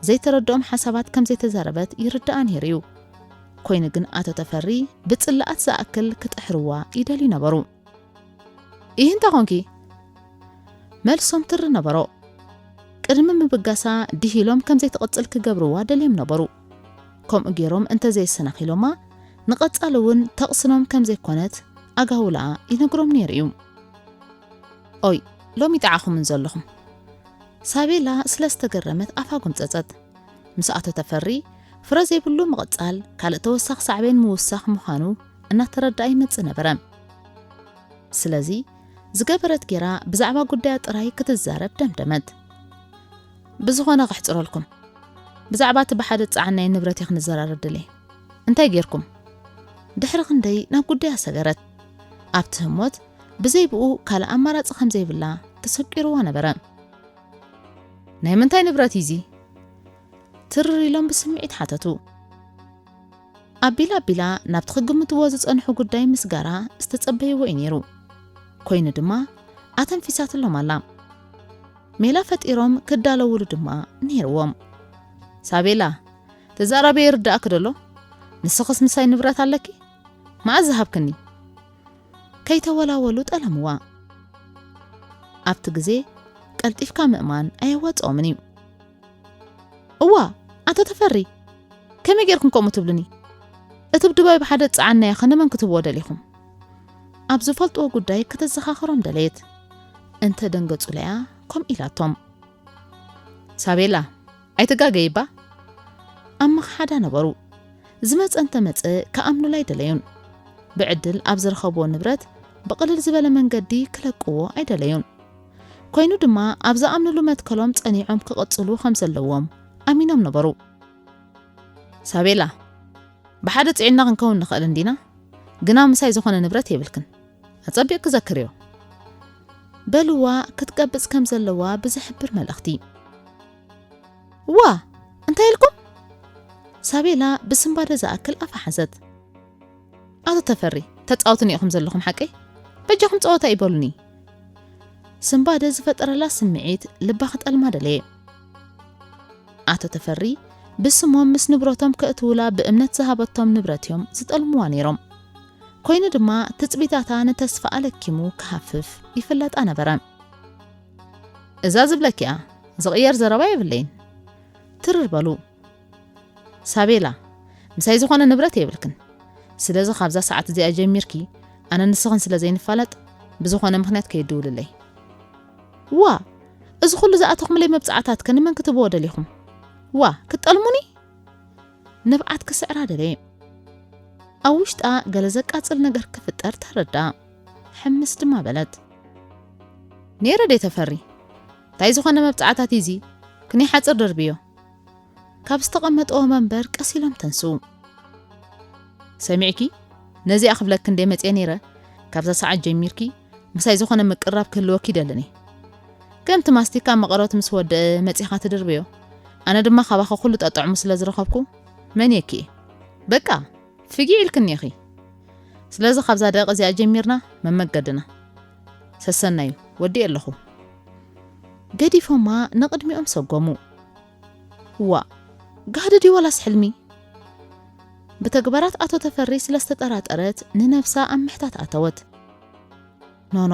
ዘይተረድኦም ሓሳባት ከም ዘይተዛረበት ይርዳኣ ነይሩ እዩ። ኮይኑ ግን ኣቶ ተፈሪ ብጽላኣት ዝኣክል ክጥሕርዋ ይደልዩ ነበሩ። ይህ እንተ ኾንኪ መልሶም ትሪ ነበሮ። ቅድሚ ምብጋሳ ድሂሎም ከም ዘይትቕጽል ክገብርዋ ደልዮም ነበሩ። ከምኡ ገይሮም እንተ ዘየሰናኺሎማ ንቐጻሊ እውን ተቕስኖም ከም ዘይኮነት ኣጋውላኣ ይነግሮም ነይሩ እዩ። ኦይ ሎሚ ጠዓኹምን ዘለኹም። ሳቤላ ስለ ዝተገረመት ኣፋ ጎምጸጸት። ምስ ኣቶ ተፈሪ ፍረ ዘይብሉ ምቕጻል ካልእ ተወሳኺ ሳዕቤን ምውሳኽ ምዃኑ እናተረድኣ ይመጽእ ነበረ። ስለዚ ዝገበረት ጌራ ብዛዕባ ጉዳያ ጥራይ ክትዛረብ ደምደመት። ብዝኾነ ክሕጽረልኩም። ብዛዕባ እቲ ብሓደ ዝጸዓናዮ ንብረት እየ ክንዘራረብ ደልየ። እንታይ ጌርኩም? ድሕሪ ክንደይ ናብ ጉዳያ ሰገረት። ኣብቲ ህሞት ብዘይ ብኡ ካልእ ኣማራጺ ከም ዘይብላ ተሰቂርዋ ነበረ። ናይ ምንታይ ንብረት እዩ እዚ? ትርር ኢሎም ብስምዒት ሓተቱ። ኣቢላ ኣቢላ ናብቲ ክግምትዎ ዝጸንሑ ጉዳይ ምስጋራ ዝተጸበይዎ እዩ ነይሩ። ኮይኑ ድማ ኣተንፊሳትሎም ኣላ። ሜላ ፈጢሮም ክዳለውሉ ድማ ነይርዎም። ሳቤላ፣ ትዛረበ ይርዳእኪ ደሎ? ንስኽስ ምሳይ ንብረት ኣለኪ? መዓዝ ዝሃብክኒ? ከይተወላወሉ ጠለምዋ። ኣብቲ ግዜ ቀልጢፍካ ምእማን ኣየዋጽኦምን እዩ። እዋ ኣቶ ተፈሪ፣ ከመይ ጌርኩም ከምኡ ትብሉኒ? እቲ ብዱባይ ብሓደ ጸዓናያ ከነመን ክትብዎ ደሊኹም? ኣብ ዝፈልጥዎ ጉዳይ ከተዘኻኽሮም ደለየት። እንተ ደንገጹለያ ከምኡ ኢላቶም። ሳቤላ፣ ኣይትጋገይባ። ኣብ ምኽሓዳ ነበሩ። ዝመጸ እንተመጸ ክኣምኑላ ኣይደለዩን። ብዕድል ኣብ ዝረኸብዎ ንብረት ብቕልል ዝበለ መንገዲ ክለቅዎ ኣይደለዩን። ኮይኑ ድማ ኣብ ዝኣምንሉ መትከሎም ጸኒዖም ክቕጽሉ ከም ዘለዎም ኣሚኖም ነበሩ። ሳቤላ፣ ብሓደ ጽዒና ክንከውን ንኽእል እንዲና፣ ግና ምሳይ ዝኾነ ንብረት የብልክን። ኣጸቢቕ ክዘክርዮ። በልዋ ክትቀብጽ ከም ዘለዋ ብዝሕብር መልእኽቲ። ዋ፣ እንታይ ኢልኩም? ሳቤላ ብስንባደ ዝኣክል ኣፋ ሓዘት። ኣቶ ተፈሪ፣ ተጻወቱኒ ኢኹም ዘለኹም ሓቀይ? በጃኹም ጸወታ ይበሉኒ። ስንባደ ዝፈጠረላ ስምዒት ልባ ክጠልማ ደለየ። ኣቶ ተፈሪ ብስሞም ምስ ንብረቶም ከእትውላ ብእምነት ዝሃበቶም ንብረት እዮም ዝጠልምዋ ነይሮም። ኮይኑ ድማ ትጽቢታታ ንተስፋ ኣለኪሙ ክሃፍፍ ይፍለጣ ነበረ። እዛ ዝብለኪያ ዝቕየር ዘረባ የብለይን። ትርር በሉ። ሳቤላ፣ ምሳይ ዝኾነ ንብረት የብልክን። ስለዚ ካብዛ ሰዓት እዚኣ ጀሚርኪ ኣነ ንስኽን ስለ ዘይንፋለጥ ብዝኾነ ምኽንያት ከይድውልለይ። ዋ፣ እዚ ኩሉ ዝኣተኹምለይ መብጻዕታት ከ ንመን ክትብዎ ደሊኹም? ዋ፣ ክትጠልሙኒ? ንብዓት ክስዕራ ደለየ። ኣብ ውሽጣ ገለ ዘቃጽል ነገር ክፍጠር ተረዳ። ሕምስ ድማ በለት። ነይረ ደ ተፈሪ? እንታይ ዝኾነ መብጻዕታት እዚ ክንይ ሓጽር ደርብዮ። ካብ ዝተቐመጠዎ መንበር ቀስ ኢሎም ተንስኡ። ሰሚዕኪ? ነዚኣ ክብለኪ እንደ መጽየ ነይረ፣ ካብዛ ሰዓት ጀሚርኪ ምሳይ ዝኾነ ምቅርራብ ክህልወኪ ይደልን እየ። ከምቲ ማስቲካ መቐረት ምስ ወደአ መጺኻ ትድርብዮ፣ ኣነ ድማ ካባኺ ኩሉ ጠጠዕሙ ስለ ዝረኸብኩ መን የኪ እየ። በቃ፣ ፍጊዕ ኢልክኒ ኢኺ። ስለዚ ካብዛ ደቂቕ እዚኣ ጀሚርና መመገድና። ሰሰናዩ፣ ወዲኤ ኣለኹ። ገዲፎማ ንቕድሚኦም ሰጎሙ። ዋ፣ ጋህዲ ድዩ ዋላስ ሕልሚ? ብተግባራት ኣቶ ተፈሪ ስለ ዝተጠራጠረት ንነብሳ ኣብ ምሕታት ኣተወት። ኖኖ፣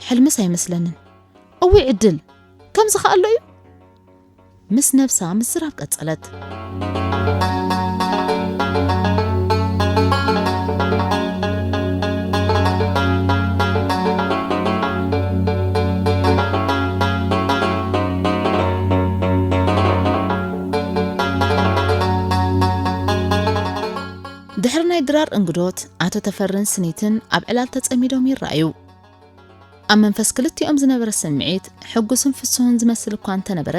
ሕልምስ ኣይመስለንን። እውይ ዕድል፣ ከምዚ ከ ኣሎ እዩ? ምስ ነብሳ ምዝራብ ቀጸለት። ድሕሪ ናይ ድራር እንግዶት፣ ኣቶ ተፈርን ስኒትን ኣብ ዕላል ተጸሚዶም ይረኣዩ። ኣብ መንፈስ ክልቲኦም ዝነበረ ስምዒት ሕጉስን ፍሱህን ዝመስል እኳ እንተነበረ፣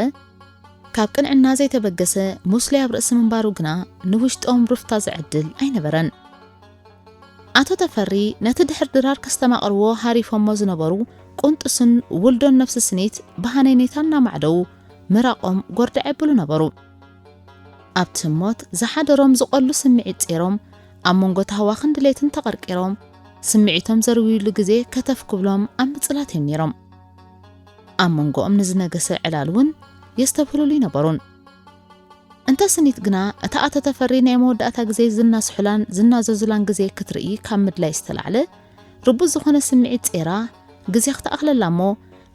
ካብ ቅንዕና ዘይተበገሰ ሙስሊ ኣብ ርእሲ ምንባሩ ግና ንውሽጦም ሩፍታ ዘዕድል ኣይነበረን። ኣቶ ተፈሪ ነቲ ድሕር ድራር ከስተማቕርዎ ሃሪፎሞ ዝነበሩ ቁንጥስን ውልዶን ነብሲ ስኒት ብሃነይነይታ እናማዕደዉ ምራቖም ጎርደዕ የብሉ ነበሩ። ኣብቲ ህሞት ዝሓደሮም ዝቐሉ ስምዒት ጼሮም፣ ኣብ መንጎ ታህዋኽን ድሌትን ተቐርቂሮም፣ ስምዒቶም ዘርውዩሉ ግዜ ከተፍ ክብሎም ኣብ ምጽላት እዮም ነይሮም። ኣብ መንጎኦም ንዝነገሰ ዕላል እውን የስተብህሉሉ ይነበሩን። እንተ ስኒት ግና፣ እታ ኣቶ ተፈሪ ናይ መወዳእታ ግዜ ዝናስሑላን ዝናዘዙላን ግዜ ክትርኢ ካብ ምድላይ ዝተላዕለ፣ ርቡጽ ዝኾነ ስምዒት ጼራ፣ ግዜ ክትኣኽለላ እሞ፣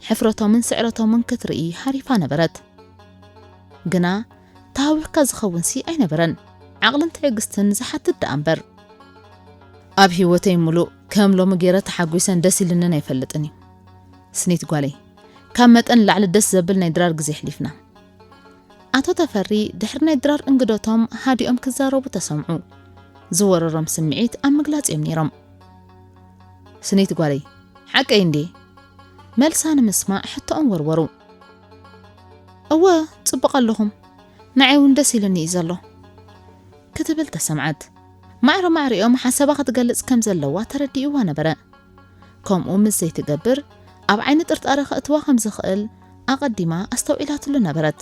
ሕፍረቶምን ስዕረቶምን ክትርኢ ሃሪፋ ነበረት። ግና፣ ተሃዊኽካ ዝኸውንሲ ኣይነበረን። ዓቕልን ትዕግስትን ዝሓትት ደኣ እምበር። ኣብ ህይወተይ ምሉእ ከም ሎሚ ገይረ ተሓጒሰን ደስ ኢልንን ኣይፈልጥን እዩ። ስኒት ጓለይ፣ ካብ መጠን ንላዕሊ ደስ ዘብል ናይ ድራር ግዜ ኣሕሊፍና። ኣቶ ተፈሪ ድሕሪ ናይ ድራር እንግዶቶም ሃዲኦም ክዛረቡ ተሰምዑ። ዝወረሮም ስምዒት ኣብ ምግላጽ እዮም ነይሮም። ስኒት ጓለይ፣ ሓቀይ እንድየ? መልሳ ንምስማዕ ሕቶኦም ወርወሩ። እወ፣ ጽቡቕ ኣለኹም። ንዓይ እውን ደስ ኢሉኒ እዩ ዘሎ። ክትብል ተሰምዓት። ማዕረ ማዕሪኦም ሓሳባ ክትገልጽ ከም ዘለዋ ተረዲእዋ ነበረ። ከምኡ ምስ ዘይትገብር፣ ኣብ ዓይኒ ጥርጣረ ከእትዋ ከም ዝኽእል ኣቐዲማ ኣስተውዒላትሉ ነበረት።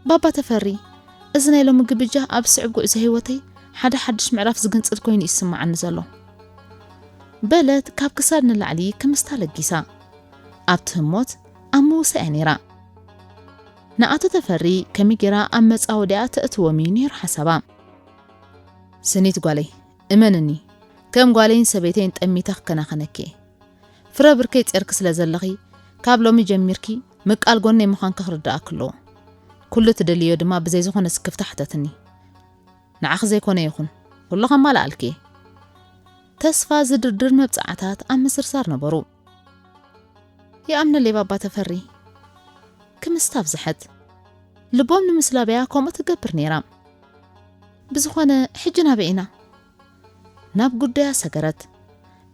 ባባ ተፈሪ፣ እዚ ናይ ሎሚ ግብጃ ኣብ ስዕብ ጉዕዞ ህይወተይ ሓደ ሓድሽ ምዕራፍ ዝግንጽል ኮይኑ ይስምዓኒ ዘሎ። በለት ካብ ክሳድ ንላዕሊ ክምስታ ለጊሳ። ኣብቲ ህሞት ኣብ ምውሳእ እያ ነይራ። ንኣቶ ተፈሪ ከመይ ገይራ ኣብ መጻወድያ ተእትዎም እዩ ነይሩ ሓሳባ። ስኒት ጓለይ፣ እመንኒ፣ ከም ጓለይን ሰበይተይን ጠሚተ ክከናኸነኪ እየ። ፍረ ብርከይ ጼርኪ ስለ ዘለኺ፣ ካብ ሎሚ ጀሚርኪ ምቃል ጎነይ ምዃንኪ ክርድኣኪ ኣለዎ። ኩሉ ትደልዮ ድማ ብዘይ ዝኾነ ስክፍታ ሕተትኒ። ንዓኺ ዘይኮነ ይኹን፣ ኩሉ ከማልኣልኪ። ተስፋ ዝድርድር መብጽዓታት ኣብ ምዝርዛር ነበሩ። ይኣምነለይ ባባ ተፈሪ፣ ክምስታ ኣብዝሐት። ልቦም ንምስላብያ ከምኡ ትገብር ነይራ። ብዝኾነ፣ ሕጂ ናበይ ኢና? ናብ ጉዳያ ሰገረት።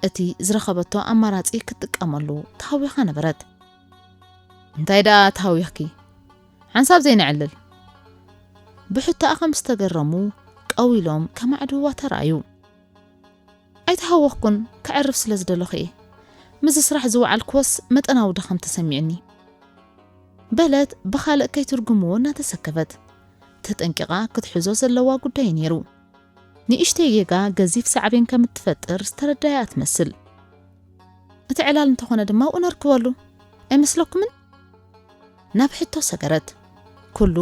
እቲ ዝረኸበቶ ኣማራጺ ክትጥቀመሉ ተሃዊኻ ነበረት። እንታይ ደኣ ተሃዊኽኪ? ሓንሳብ ዘይነዕልል። ብሕቶኣ ከም ዝተገረሙ ቀው ኢሎም ከማዕድዋ ተራእዩ። ኣይተሃወኽኩን፣ ከዕርፍ ስለ ዝደለኹ እየ። ምስዚ ስራሕ ዝወዓልክዎስ መጠናዊ ድኻም ተሰሚዕኒ። በለት ብኻልእ ከይትርጉምዎ እናተሰከፈት። ተጠንቂቓ ክትሕዞ ዘለዋ ጉዳይ ነይሩ። ንእሽተይ ጌጋ ገዚፍ ሳዕቤን ከም እትፈጥር ዝተረዳያ ትመስል። እቲ ዕላል እንተኾነ ድማ ኣብኡ ነርክበሉ ኣይመስለኩምን? ናብ ሕቶ ሰገረት። ኩሉ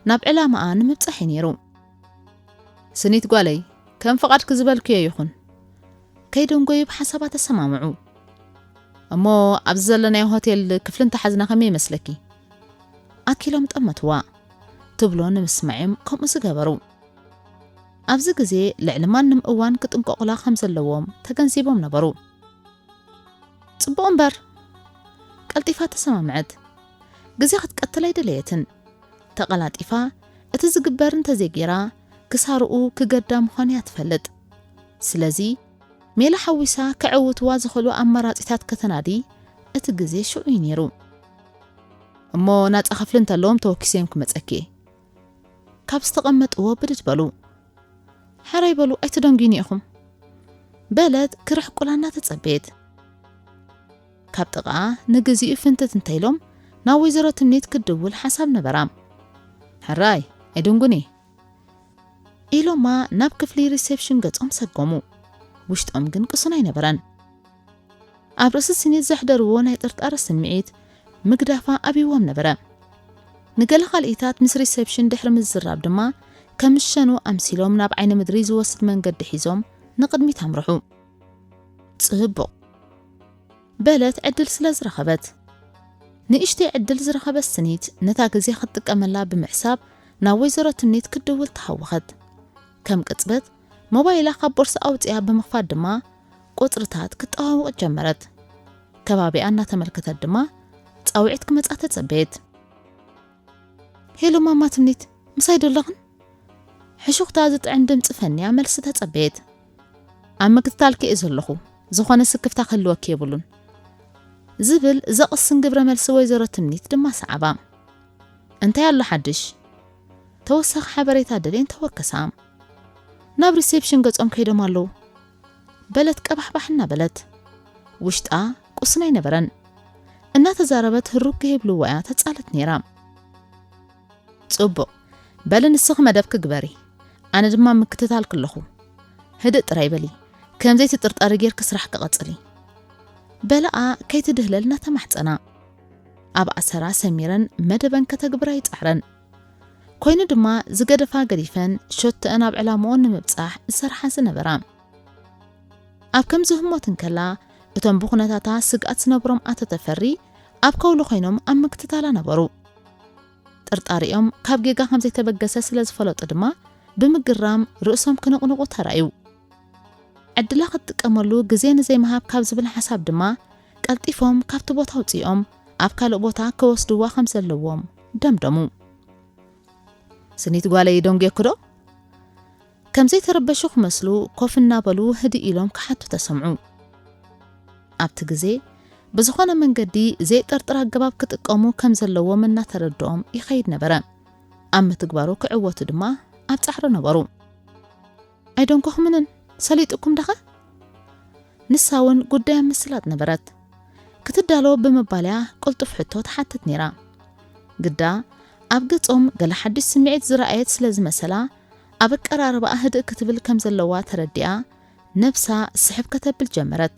ናብ ዕላማኣ ንምብጻሕ እዩ ነይሩ። ስኒት ጓለይ፣ ከም ፍቓድኪ ዝበልክዮ ይኹን። ከይደንጎዩ ብሓሳባ ተሰማምዑ። እሞ ኣብዚ ዘለናዮ ሆቴል ክፍሊ እንተሓዝና ከመይ ይመስለኪ? ኣኪሎም ጠመትዋ። ትብሎ ንምስማዕም ከምኡ ዝገበሩ። ኣብዚ ግዜ ልዕሊ ማንም እዋን ክጥንቀቑላ ከም ዘለዎም ተገንዚቦም ነበሩ። ጽቡቕ እምበር፣ ቀልጢፋ ተሰማምዐት። ግዜ ክትቀትል ኣይደለየትን። ተቐላጢፋ እቲ ዝግበር እንተዘይጌራ ክሳርኡ ክገዳ ምዃኑ እያ ትፈልጥ። ስለዚ ሜላ ሓዊሳ ከዕውትዋ ዝኽእሉ ኣማራጺታት ከተናዲ እቲ ግዜ ሽዑ እዩ ነይሩ። እሞ ናጻ ክፍሊ እንተለዎም ተወኪሰዮም ክመጸኪ እየ። ካብ ዝተቐመጥዎ ብድድ በሉ። ሕራይ በሉ ኣይትደንጉዩኒ ኢኹም። በለት ክርሕቁላ እናተጸበየት። ካብ ጥቓ ንግዚኡ ፍንትት እንተኢሎም ናብ ወይዘሮ ትምኒት ክድውል ሓሳብ ነበራ። ሕራይ ኣይደንጉኒ ኢሎማ ናብ ክፍሊ ሪሴፕሽን ገጾም ሰጎሙ። ውሽጦም ግን ቅሱን ኣይነበረን። ኣብ ርእሲ ስኒት ዘሕደርዎ ናይ ጥርጣረ ስምዒት ምግዳፋ ኣብይዎም ነበረ። ንገለ ካልኢታት ምስ ሪሴፕሽን ድሕሪ ምዝራብ ድማ ከም ሸኑ ኣምሲሎም ናብ ዓይኒ ምድሪ ዝወስድ መንገዲ ሒዞም ንቕድሚት ኣምርሑ። ጽቡቕ በለት ዕድል ስለ ዝረኸበት። ንእሽተይ ዕድል ዝረኸበት ስኒት ነታ ግዜ ክትጥቀመላ ብምሕሳብ ናብ ወይዘሮ ትምኒት ክድውል ተሃወኸት። ከም ቅጽበት ሞባይላ ካብ ቦርሳ ኣውጺኣ ብምኽፋት ድማ ቁጽርታት ክትጠዋውቕ ጀመረት። ከባቢኣ እናተመልከተት ድማ ጻውዒት ክመጻ ተጸበየት። ሄሎ ማማ ትምኒት፣ ምሳይ ዶ ኣለኽን? ሕሹኽታ ዝጥዕም ድምጺ ፈንያ መልሲ ተጸበየት። ኣብ ምክትታልኪ እየ ዘለኹ፣ ዝኾነ ስክፍታ ክህልወኪ የብሉን። ዝብል ዘቕስን ግብረ መልሲ ወይዘሮ ትምኒት ድማ ሰዓባ። እንታይ ኣሎ ሓድሽ? ተወሳኺ ሓበሬታ ደልየን ተወከሳ። ናብ ሪሴፕሽን ገጾም ከይዶም ኣለዉ። በለት ቀባሕባሕ እናበለት። ውሽጣ ቁስን ኣይነበረን። እናተዛረበት ህሩግ ከይብልዋ እያ ተጻለት ነይራ። ጽቡቕ። በሊ ንስኺ መደብኪ ግበሪ። ኣነ ድማ ምክትታል ክለኹ። ህድእ ጥራይ በሊ። ከምዘይ ትጥርጠሪ ጌርኪ ስራሕኪ ቀጽሊ። በለኣ ከይትድህለል እናተማሕጸና። ኣብ ኣሰራ ሰሚረን መደበን ከተግብራ ይጻዕረን። ኮይኑ ድማ ዝገደፋ ገዲፈን ሸቶአን ኣብ ዕላምኦን ንምብጻሕ ዝሰርሓ ዝነበራ። ኣብ ከምዚ ህሞት እንከላ እቶም ብኹነታታ ስግኣት ዝነብሮም ኣቶ ተፈሪ ኣብ ከውሊ ኮይኖም ኣብ ምክትታላ ነበሩ። ጥርጣሪኦም ካብ ጌጋ ከም ዘይተበገሰ ስለ ዝፈለጡ ድማ ብምግራም ርእሶም ክንቕንቑ ተራእዩ። ዕድላ ክትጥቀመሉ ግዜ ንዘይምሃብ ካብ ዝብል ሓሳብ ድማ ቀልጢፎም ካብቲ ቦታ ኣውጺኦም ኣብ ካልእ ቦታ ክወስድዋ ከም ዘለዎም ደምደሙ። ስኒት ጓለይ ደንጉየኪ ዶ? ከም ዘይተረበሹ ክመስሉ ኮፍ እናበሉ ህድእ ኢሎም ክሓቱ ተሰምዑ። ኣብቲ ግዜ ብዝኾነ መንገዲ ዘይጠርጥር ኣገባብ ክጥቀሙ ከም ዘለዎም እናተረድኦም ይኸይድ ነበረ። ኣብ ምትግባሩ ክዕወቱ ድማ ኣብ ጻዕሪ ነበሩ። ኣይደንጎኹምንን ሰሊጥኩም ደኸ? ንሳ እውን ጉዳይ ኣብ ምስላጥ ነበረት። ክትዳሎ ብምባልያ ቅልጡፍ ሕቶ ትሓትት ነይራ። ግዳ ኣብ ገጾም ገለ ሓድሽ ስምዒት ዝረኣየት ስለ ዝመሰላ ኣብ ኣቀራርባኣ ህድእ ክትብል ከም ዘለዋ ተረዲኣ ነብሳ ስሕብ ከተብል ጀመረት።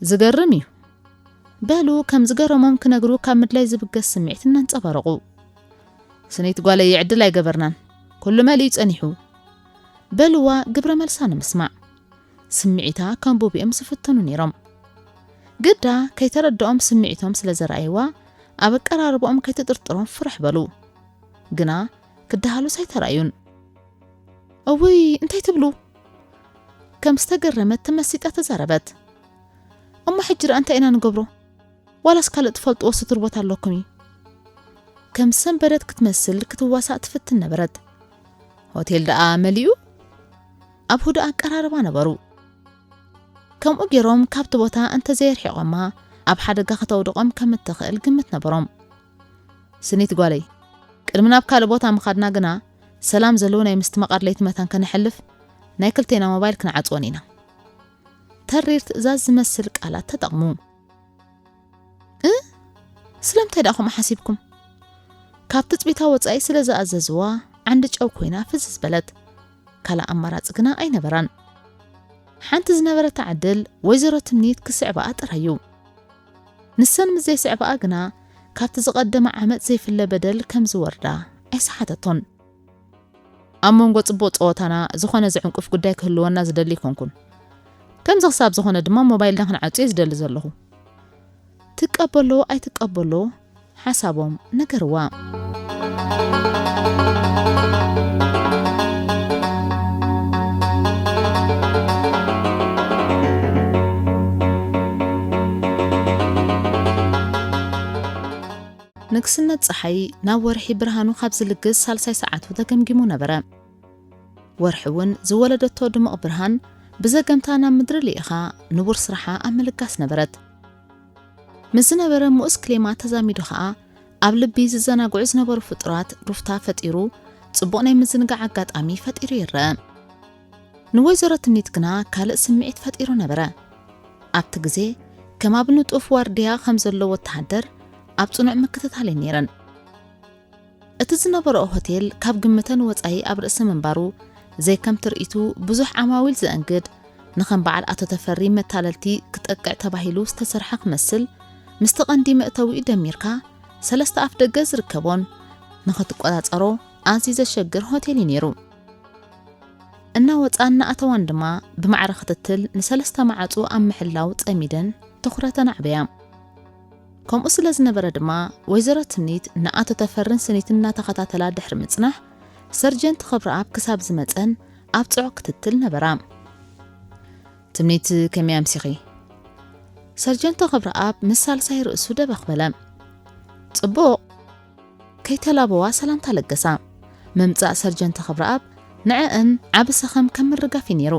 ዝገርም እዩ። በሉ ከም ዝገረሞም ክነግሩ ካብ ምድላይ ዝብገስ ስምዒት እናንጸባረቑ። ስኒት ጓለይ ዕድል ኣይገበርናን። ኩሉ መሊኡ ጸኒሑ። በልዋ ግብረ መልሳ ንምስማዕ። ስምዒታ ከም ቡብኦም ዝፍተኑ ነይሮም። ግዳ ከይተረድኦም ስምዒቶም ስለ ዘረኣይዋ ኣብ ኣቀራርባኦም ከይትጥርጥሮም ፍርሕ በሉ። ግና ክደሃሉስ ኣይተራእዩን። እውይ፣ እንታይ ትብሉ? ከም ዝተገረመት ተመሲጣ ተዛረበት። እሞ ሕጂ ደኣ እንታይ ኢና ንገብሮ? ዋላስ ካልእ ትፈልጥዎ ስቱር ቦታ ኣለኩም እዩ? ከም ሰንበደት ክትመስል ክትዋሳእ ትፍትን ነበረት። ሆቴል ደኣ መሊኡ? ኣብ ህዱእ ኣቀራርባ ነበሩ። ከምኡ ገይሮም ካብቲ ቦታ እንተዘየርሒቖማ፣ ኣብ ሓደጋ ከተውድቖም ከም እትኽእል ግምት ነበሮም። ስኒት ጓለይ፣ ቅድሚ ናብ ካልእ ቦታ ምኻድና ግና፣ ሰላም ዘለዎ ናይ ምስትምቓር ለይቲ መታን ከነሕልፍ፣ ናይ ክልቴና ሞባይል ክንዓጽወን ኢና። ተሪር ትእዛዝ ዝመስል ቃላት ተጠቕሙ። እ? ስለምንታይ ደኣ ከምኡ ሓሲብኩም? ካብ ትጽቢታ ወጻኢ ስለ ዝኣዘዝዋ፣ ዓንዲ ጨው ኮይና ፍዝዝ በለት። ካልእ ኣማራጺ ግና ኣይነበራን። ሓንቲ ዝነበረታ ዕድል ወይዘሮ ትምኒት ክስዕባኣ ጥራይ እዩ። ንሰን ምስ ዘይስዕባኣ ግና፣ ካብቲ ዝቐደመ ዓመጽ ዘይፍለ በደል ከም ዝወርዳ ኣይሰሓተቶን። ኣብ መንጎ ጽቡቕ ጸወታና ዝኾነ ዝዕንቁፍ ጉዳይ ክህልወና ዝደሊ ኣይኮንኩን። ከምዚ ክሳብ ዝኾነ ድማ ሞባይልና ክንዓጹ እየ ዝደሊ ዘለኹ። ትቀበሎ ኣይትቀበሎ ሓሳቦም ነገርዋ። ንግስነት ጸሓይ ናብ ወርሒ ብርሃኑ ካብ ዝልግስ ሳልሳይ ሰዓቱ ተገምጊሙ ነበረ። ወርሒ እውን ዝወለደቶ ድሙቕ ብርሃን ብዘገምታ ናብ ምድሪ ልኢኻ ንቡር ስራሓ ኣብ ምልጋስ ነበረት። ምስ ዝነበረ ምኡስ ክሌማ ተዛሚዱ ኸኣ ኣብ ልቢ ዝዘናግዑ ዝነበሩ ፍጡራት ሩፍታ ፈጢሩ ጽቡቕ ናይ ምዝንጋዕ ኣጋጣሚ ፈጢሩ ይረአ። ንወይዘሮ ትምኒት ግና ካልእ ስምዒት ፈጢሩ ነበረ። ኣብቲ ግዜ ከም ኣብ ንጡፍ ዋርድያ ከም ዘሎ ወተሃደር ኣብ ጽኑዕ ምክትታል እየን ነይረን። እቲ ዝነበረኦ ሆቴል ካብ ግምተን ወጻኢ ኣብ ርእሲ ምንባሩ፣ ዘይከም ትርኢቱ ብዙሕ ዓማዊል ዘእንግድ፣ ንኸም በዓል ኣቶ ተፈሪ መታለልቲ ክጠቅዕ ተባሂሉ ዝተሰርሐ ክመስል፣ ምስቲ ቀንዲ መእተዊኡ ደሚርካ ሰለስተ ኣፍ ደገ ዝርከቦን ንኽትቆጻጸሮ ኣዝዩ ዘሸግር ሆቴል እዩ ነይሩ። እናወጻን እናኣተዋን ድማ ብማዕረ ክትትል ንሰለስተ ማዕጹ ኣብ ምሕላው ጸሚደን ትኹረተን ኣዕበያ። ከምኡ ስለ ዝነበረ ድማ ወይዘሮ ትምኒት ንኣቶ ተፈርን ስኒትን እናተኸታተላ ድሕሪ ምጽናሕ ሰርጀንት ክብረኣብ ክሳብ ዝመጸን ኣብ ጽዑቕ ክትትል ነበራ። ትምኒት ከመይ ኣምሲኺ? ሰርጀንት ክብረኣብ ምስ ሳልሳይ ርእሱ ደበኽ በለ። ጽቡቕ። ከይተላበዋ ሰላምታ ለገሳ። ምምጻእ ሰርጀንት ክብረኣብ ንዕአን ዓቢ ሰኸም ከም ምርጋፍ እዩ ነይሩ።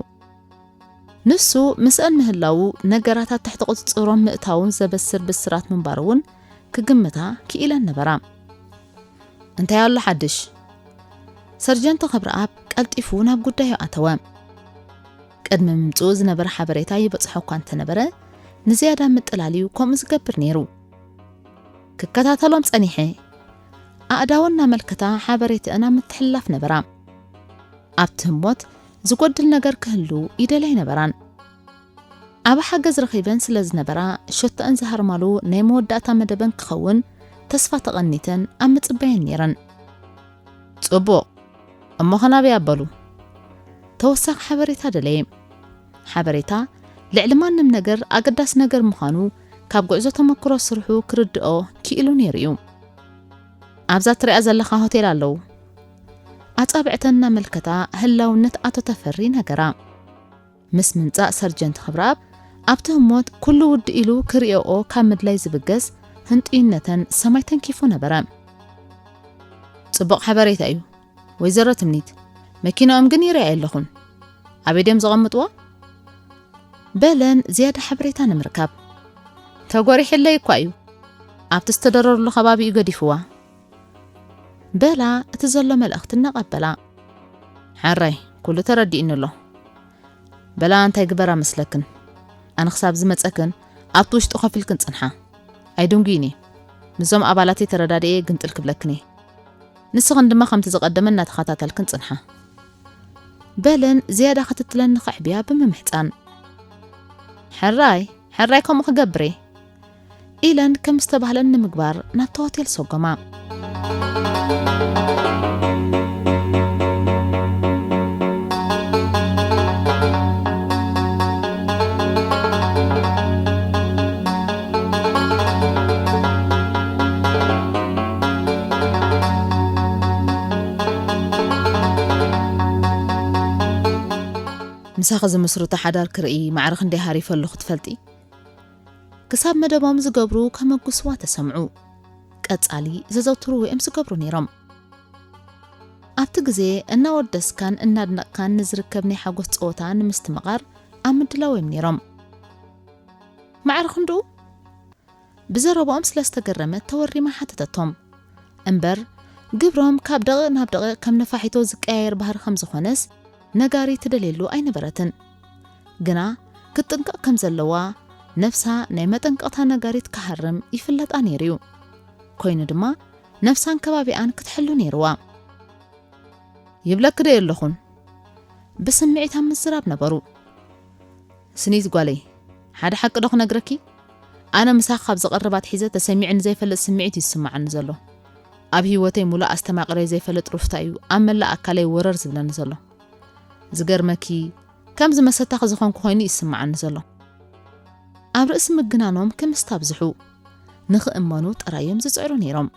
ንሱ ምስአን ምህላዉ ነገራት ኣብ ትሕቲ ቁጽጽሮም ምእታዎም ዘበስር ብስራት ምንባሩ እውን ክግምታ ክኢለን ነበራ። እንታይ ኣሎ ሓድሽ? ሰርጀንት ክብረኣብ ቀልጢፉ ናብ ጉዳዩ ኣተወ። ቅድሚ ምምጽኡ ዝነበረ ሓበሬታ ይበጽሖ እኳ እንተነበረ፣ ንዝያዳ ምጥላል እዩ ከምኡ ዝገብር ነይሩ። ክከታተሎም ጸኒሐ። ኣእዳወን እናመልከታ ሓበሬተአን ኣብ ምትሕልላፍ ነበራ። ኣብቲ ህሞት ዝጎድል ነገር ክህሉ ይደልያ ኣይነበራን። ዓቢ ሓገዝ ረኺበን ስለ ዝነበራ፣ ሸቶአን ዝሃርማሉ ናይ መወዳእታ መደበን ክኸውን ተስፋ ተቐኒተን ኣብ ምጽባየን ነይረን። ጽቡቕ፣ እሞ ኸ ናበይ ኣበሉ? ተወሳኺ ሓበሬታ ደለየ። ሓበሬታ ልዕሊ ማንም ነገር ኣገዳሲ ነገር ምዃኑ ካብ ጉዕዞ ተመክሮ ስርሑ ክርድኦ ክኢሉ ነይሩ እዩ። ኣብዛ ትሪኣ ዘለኻ ሆቴል ኣለዉ። ኣጻብዕተን እናመልከታ ህላውነት ኣቶ ተፈሪ ነገራ። ምስ ምምጻእ ሰርጀንት ክብረኣብ ኣብቲ ህሞት ኩሉ ውድእ ኢሉ ክርእዮኦ ካብ ምድላይ ዝብገስ ህንጡይነተን ሰማይ ተንኪፉ ነበረ። ጽቡቕ ሓበሬታ እዩ። ወይዘሮ ትምኒት፣ መኪናኦም ግን ይርኣየ ኣለኹን። ኣበይ ድዮም ዘቐምጥዋ? በለን ዝያዳ ሓበሬታ ንምርካብ። ተጎሪሕለይ እኳ እዩ። ኣብቲ ዝተደረሩሉ ከባቢ እዩ ገዲፍዋ። በላ እቲ ዘሎ መልእኽቲ እናቐበላ። ሓራይ፣ ኩሉ ተረዲእኒ ኣሎ። በላ እንታይ ግበራ መስለክን? ኣነ ክሳብ ዝመጸክን ኣብቲ ውሽጢ ኮፍ ኢልክን ጽንሓ። ኣይድንጉይን እየ። ምስዞም ኣባላተይ ተረዳድኤ ግምጥል ክብለክን እየ። ንስኽን ድማ ከምቲ ዝቐደመ እናተኸታተልክን ጽንሓ። በለን ዝያዳ ክትትለን ንኸዕብያ ብምምሕጻን። ሕራይ፣ ሕራይ ከምኡ ክገብር እየ። ኢለን ከም ዝተባህለን ንምግባር ናብቲ ሆቴል ሰጎማ። ምሳኺ ዝምስርቶ ሓዳር ክርኢ ማዕረ ክንደይ ሃሪፈ ኣለኹ ትፈልጢ? ክሳብ መደቦም ዝገብሩ ከመጉስዋ ተሰምዑ። ቀጻሊ ዘዘውትርዎ እዮም ዝገብሩ ነይሮም። ኣብቲ ግዜ እናወደስካን እናድነቕካን ንዝርከብ ናይ ሓጎስ ጸወታ ንምስትምቓር ኣብ ምድላው እዮም ነይሮም። ማዕረ ክንድኡ? ብዘረባኦም ስለ ዝተገረመት ተወሪማ ሓተተቶም። እምበር ግብሮም ካብ ደቂቕ ናብ ደቂቕ ከም ነፋሒቶ ዝቀያየር ባህሪ ከም ዝኾነስ ነጋሪ ትደልየሉ ኣይነበረትን። ግና ክትጥንቀቕ ከም ዘለዋ ነፍሳ ናይ መጠንቀቕታ ነጋሪት ክሃርም ይፍለጣ ነይሩ እዩ። ኮይኑ ድማ ነፍሳን ከባቢኣን ክትሕሉ ነይርዋ። ይብለኪ ዶ የለኹን? ብስምዒት ኣብ ምዝራብ ነበሩ። ስኒት ጓለይ፣ ሓደ ሓቂ ዶ ክነግረኪ? ኣነ ምሳኺ ካብ ዝቐርብ ኣትሒዘ ተሰሚዑኒ ዘይፈልጥ ስምዒት እዩ ዝስምዓኒ ዘሎ። ኣብ ህይወተይ ሙሉእ ኣስተማቒረዮ ዘይፈልጥ ሩፍታ እዩ ኣብ መላእ ኣካለይ ወረር ዝብለኒ ዘሎ። ዝገርመኪ፣ ከም ዝመሰታኺ ዝኾንኩ ኮይኑ እዩ ዝስምዓኒ ዘሎ። ኣብ ርእሲ ምግናኖም ክምስታ ኣብዝሑ። ንኽእመኑ ጥራይ እዮም ዝጽዕሩ ነይሮም።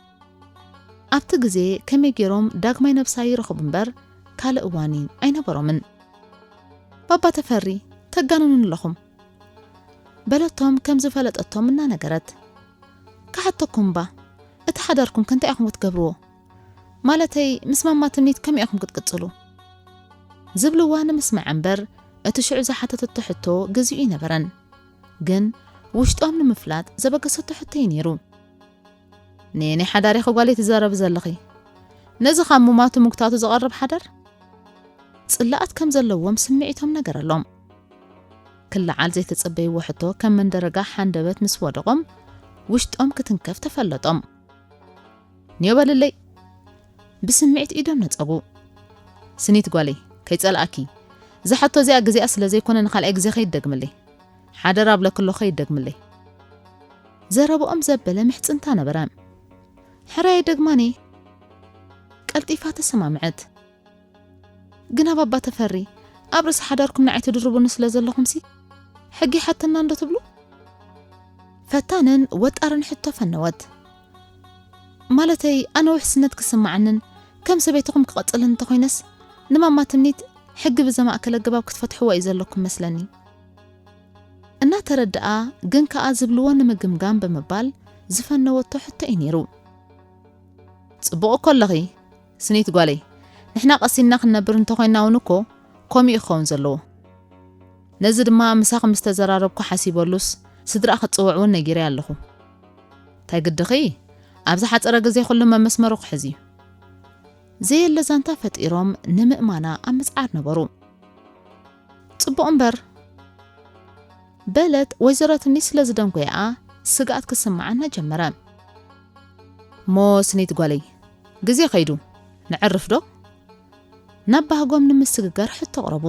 ኣብቲ ግዜ ከመይ ገይሮም ዳግማይ ነብሳ ይረኽቡ እምበር ካልእ እዋን ኣይነበሮምን። ባባ ተፈሪ፣ ተጋንኑ ኣለኹም፣ በለቶም ከም ዝፈለጠቶም እናነገረት። ክሓተኩም እባ፣ እቲ ሓዳርኩም ከ እንታይ ኢኹም ክትገብርዎ? ማለተይ ምስ ማማ ትምኒት ከመይ ኢኹም ክትቅጽሉ? ዝብልዋ ንምስማዕ እምበር እቲ ሽዑ ዝሓተተቶ ሕቶ ግዚኡ ኣይነበረን። ግን ውሽጦም ንምፍላጥ ዘበገሰቶ ሕቶ እዩ ነይሩ። ንየናይ ሓዳር ኢኺ ጓለይ ትዛረቢ ዘለኺ? ነዚ ካብ ሙማቱ ምግታቱ ዝቐርብ ሓዳር? ጽላኣት ከም ዘለዎም ስምዒቶም ነገረሎም። ክለዓል ዘይተጸበይዎ ሕቶ ከም መንደረጋ ሓንደበት ምስ ወደቖም ውሽጦም ክትንከፍ ተፈለጦም። ንዮ በልለይ። ብስምዒት ኢዶም ነጸጉ። ስኒት ጓለይ፣ ከይጸልኣኪ፣ እዛ ሕቶ እዚኣ ግዜኣ ስለ ዘይኮነ ንኻልኣይ ግዜ ከይትደግምለይ። ሓደራ እብለኪ ኣለኹ ከይትደግምለይ። ዘረባኦም ዘበለ ምሕጽንታ ነበረ። ሕራይ ኣይደግማን እየ። ቀልጢፋ ተሰማምዐት። ግና ባባ ተፈሪ፣ ኣብ ርእሲ ሓዳርኩም ንዓይ ትድርቡኒ ስለ ዘለኹምሲ ሕጊ ይሓተና እንዶ ትብሉ? ፈታንን ወጣርን ሕቶ ፈነወት። ማለተይ፣ ኣነ ውሕስነት ክስምዓንን ከም ሰበይትኹም ክቐጽልን እንተኾይነስ፣ ንማማ ትምኒት ሕጊ ብዘማእከለ ኣገባብ ክትፈትሕዎ እዩ ዘለኩም መስለኒ። እናተረድኣ ግን ከኣ ዝብልዎ ንምግምጋም ብምባል ዝፈነወቶ ሕቶ እዩ ነይሩ። ጽቡቕ እኮ ኣለኺ ስኒት ጓለይ፣ ንሕና ቀሲንና ክንነብር እንተኾይንና እውን እኮ ከምኡ እዩ ክኸውን ዘለዎ። ነዚ ድማ ምሳኺ ምስ ተዘራረብኩ ሓሲበሉስ ስድራኣ ክትጽውዕ እውን ነጊረያ ኣለኹ። እንታይ ግድኺ፣ ኣብ ዝሓጸረ ግዜ ኩሉ መመስመሩ ክሕዝ እዩ። ዘየለ ዛንታ ፈጢሮም ንምእማና ኣብ ምጽዓር ነበሩ። ጽቡቕ እምበር፣ በለት ወይዘሮ ትምኒት ስለ ዝደንጎያኣ ስግኣት ክስምዓና ጀመረ። እሞ ስኒት ጓለይ፣ ግዜ ከይዱ፣ ነዕርፍ ዶ? ናብ ባህጎም ንምስግጋር ሕቶ ኣቕረቡ።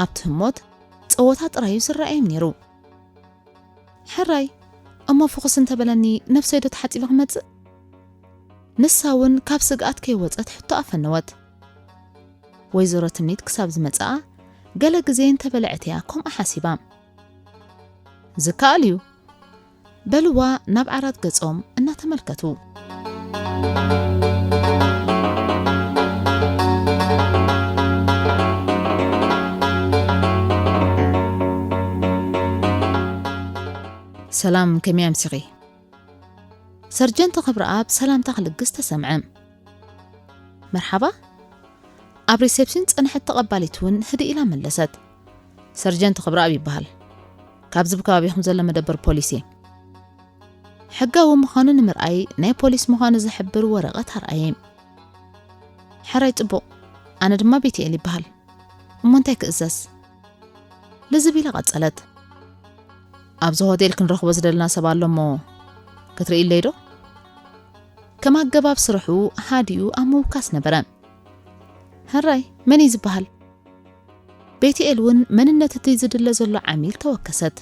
ኣብቲ ህሞት ጸወታ ጥራዩ ዝረኣዮም ነይሩ። ሕራይ፣ እሞ ፍኹስ እንተበለኒ ነብሰይ ዶ ተሓጺበ ክመጽእ? ንሳ እውን ካብ ስግኣት ከይወጸት ሕቶ ኣፈነወት። ወይዘሮ ትምኒት ክሳብ ዝመጽኣ ገለ ግዜ እንተበለዐትያ ከምኣ ሓሲባ። ዝከኣል እዩ፣ በልዋ ናብ ዓራት ገጾም እናተመልከቱ። ሰላም፣ ከመይ ኣምሲኺ? ሰርጀንት ክብረኣብ ሰላምታ ክልግስ ተሰምዐ። መርሓባ። ኣብ ሪሴፕሽን ጸንሐት ተቐባሊት እውን ህድእ ኢላ መለሰት። ሰርጀንት ክብረኣብ ይበሃል። ካብዚ ብከባቢኹም ዘሎ መደበር ፖሊስ እየ። ሕጋዊ ምዃኑ ንምርኣይ ናይ ፖሊስ ምዃኑ ዝሕብር ወረቐት ኣርኣየ። ሕራይ ጽቡቕ። ኣነ ድማ ቤትኤል ይበሃል። እሞ እንታይ ክእዘዝ? ልዝብ ኢላ ቀጸለት። ኣብዚ ሆቴል ክንረኽቦ ዝደለና ሰብ ኣሎ እሞ ክትርእይለይ ዶ? ከም ኣገባብ ስርሑ ሃዲኡ ኣብ ምውካስ ነበረ። ሕራይ፣ መን እዩ ዝበሃል? ቤትኤል እውን መንነት እቲ ዝድለ ዘሎ ዓሚል ተወከሰት።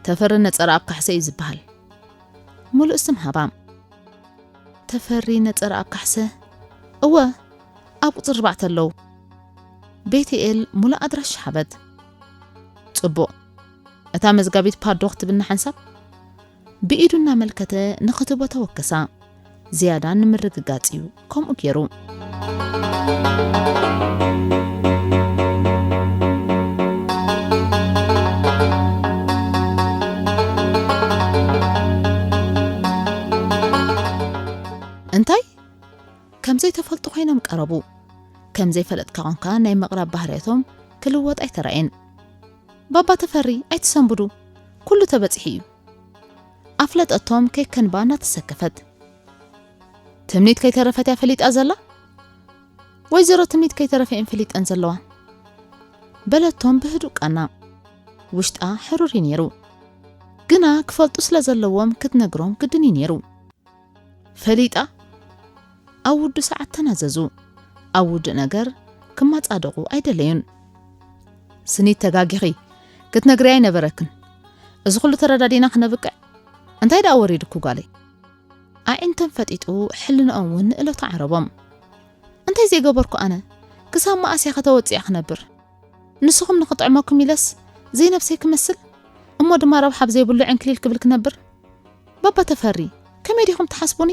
ተፈሪ ነጸረኣብ ካሕሰ እዩ ዝበሃል። ምሉእ ስም ሃባ። ተፈሪ ነጸረኣብ ካሕሰ? እወ፣ ኣብ ቁጽሪ ኣርባዕተ ኣለዉ። ቤትኤል ሙሉእ ኣድራሻ ሃበት። ጽቡቕ። እታ መዝጋቢት ፓዶ ክትብልና ሓንሳብ? ብኢዱ እናመልከተ ንኽትቦ ተወከሳ። ዝያዳ ንምርግጋጽ እዩ ከምኡ ገይሩ። ኣይተዛረቡ። ከም ዘይፈለጥካ ኾንካ ናይ ምቕራብ ባህርያቶም ክልወጥ ኣይተራእየን። ባባ ተፈሪ ኣይትሰንብዱ፣ ኩሉ ተበጺሑ እዩ። ኣፍለጠቶም ከይከንባ እናተሰከፈት። ትምኒት ከይተረፈት እያ ፈሊጣ ዘላ? ወይዘሮ ትምኒት ከይተረፈ እየን ፈሊጠን ዘለዋ። በለቶም ብህዱእ ቃና። ውሽጣ ሕሩር እዩ ነይሩ። ግና ክፈልጡ ስለ ዘለዎም ክትነግሮም ግድን እዩ ነይሩ። ፈሊጣ? ኣብ ውዱ ሰዓት ተናዘዙ። ኣብ ውዱእ ነገር ክመጻደቑ ኣይደለዩን። ስኒት ተጋጊኺ፣ ክትነግሪ ኣይነበረክን። እዚ ኩሉ ተረዳዲና ክነብቅዕ እንታይ ደኣ ወሪድኩ ጓለይ? ኣዒንተን ፈጢጡ ሕልንኦም እውን ንእለቱ ዓረቦም። እንታይ ዘይገበርኩ ኣነ? ክሳብ መኣስ እየ ከተወጽያ ክነብር? ንስኹም ንኽጥዕመኩም ኢለስ ዘይነብሰይ ክመስል? እሞ ድማ ረብሓ ብዘይብሉ ዕንክሊል ክብል ክነብር? ባባ ተፈሪ፣ ከመይ ዲኹም ትሓስቡኒ?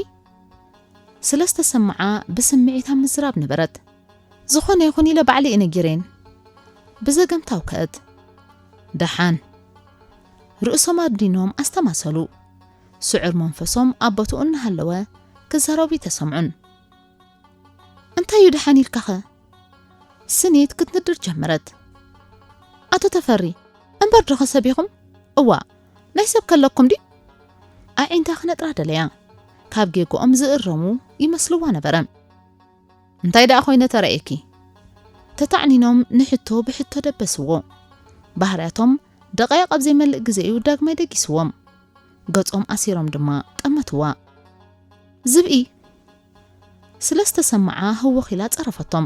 ስለ ዝተሰምዓ ብስምዒት ኣብ ምዝራብ ነበረት። ዝኾነ ይኹን ኢለ ባዕሊ እየ ነጊረን። ብዘገምታ ኣውከአት። ደሓን። ርእሶም ኣድኒኖም ኣስተማሰሉ። ስዑር መንፈሶም ኣብ ቦትኡ እናሃለወ ክዛረቡ ይተሰምዑን። እንታይ እዩ ደሓን ኢልካኸ? ስኒት ክትንድር ጀመረት። ኣቶ ተፈሪ፣ እምበር ዶ ከሰብ ኢኹም? እዋ፣ ናይ ሰብ ከለኩም ድዩ? ኣዒንታ ክነጥራ ደለያ። ካብ ጌግኦም ዝእረሙ ይመስልዋ ነበረ። እንታይ ደኣ ኮይነ ተራእየኪ? ተታዕኒኖም ንሕቶ ብሕቶ ደበስዎ። ባህርያቶም ደቃይቕ ኣብ ዘይመልእ ግዜ እዩ ዳግማይ ደጊስዎም። ገጾም ኣሲሮም ድማ ጠመትዋ። ዝብኢ ስለ ዝተሰምዓ ህወኽ ኢላ ጸረፈቶም።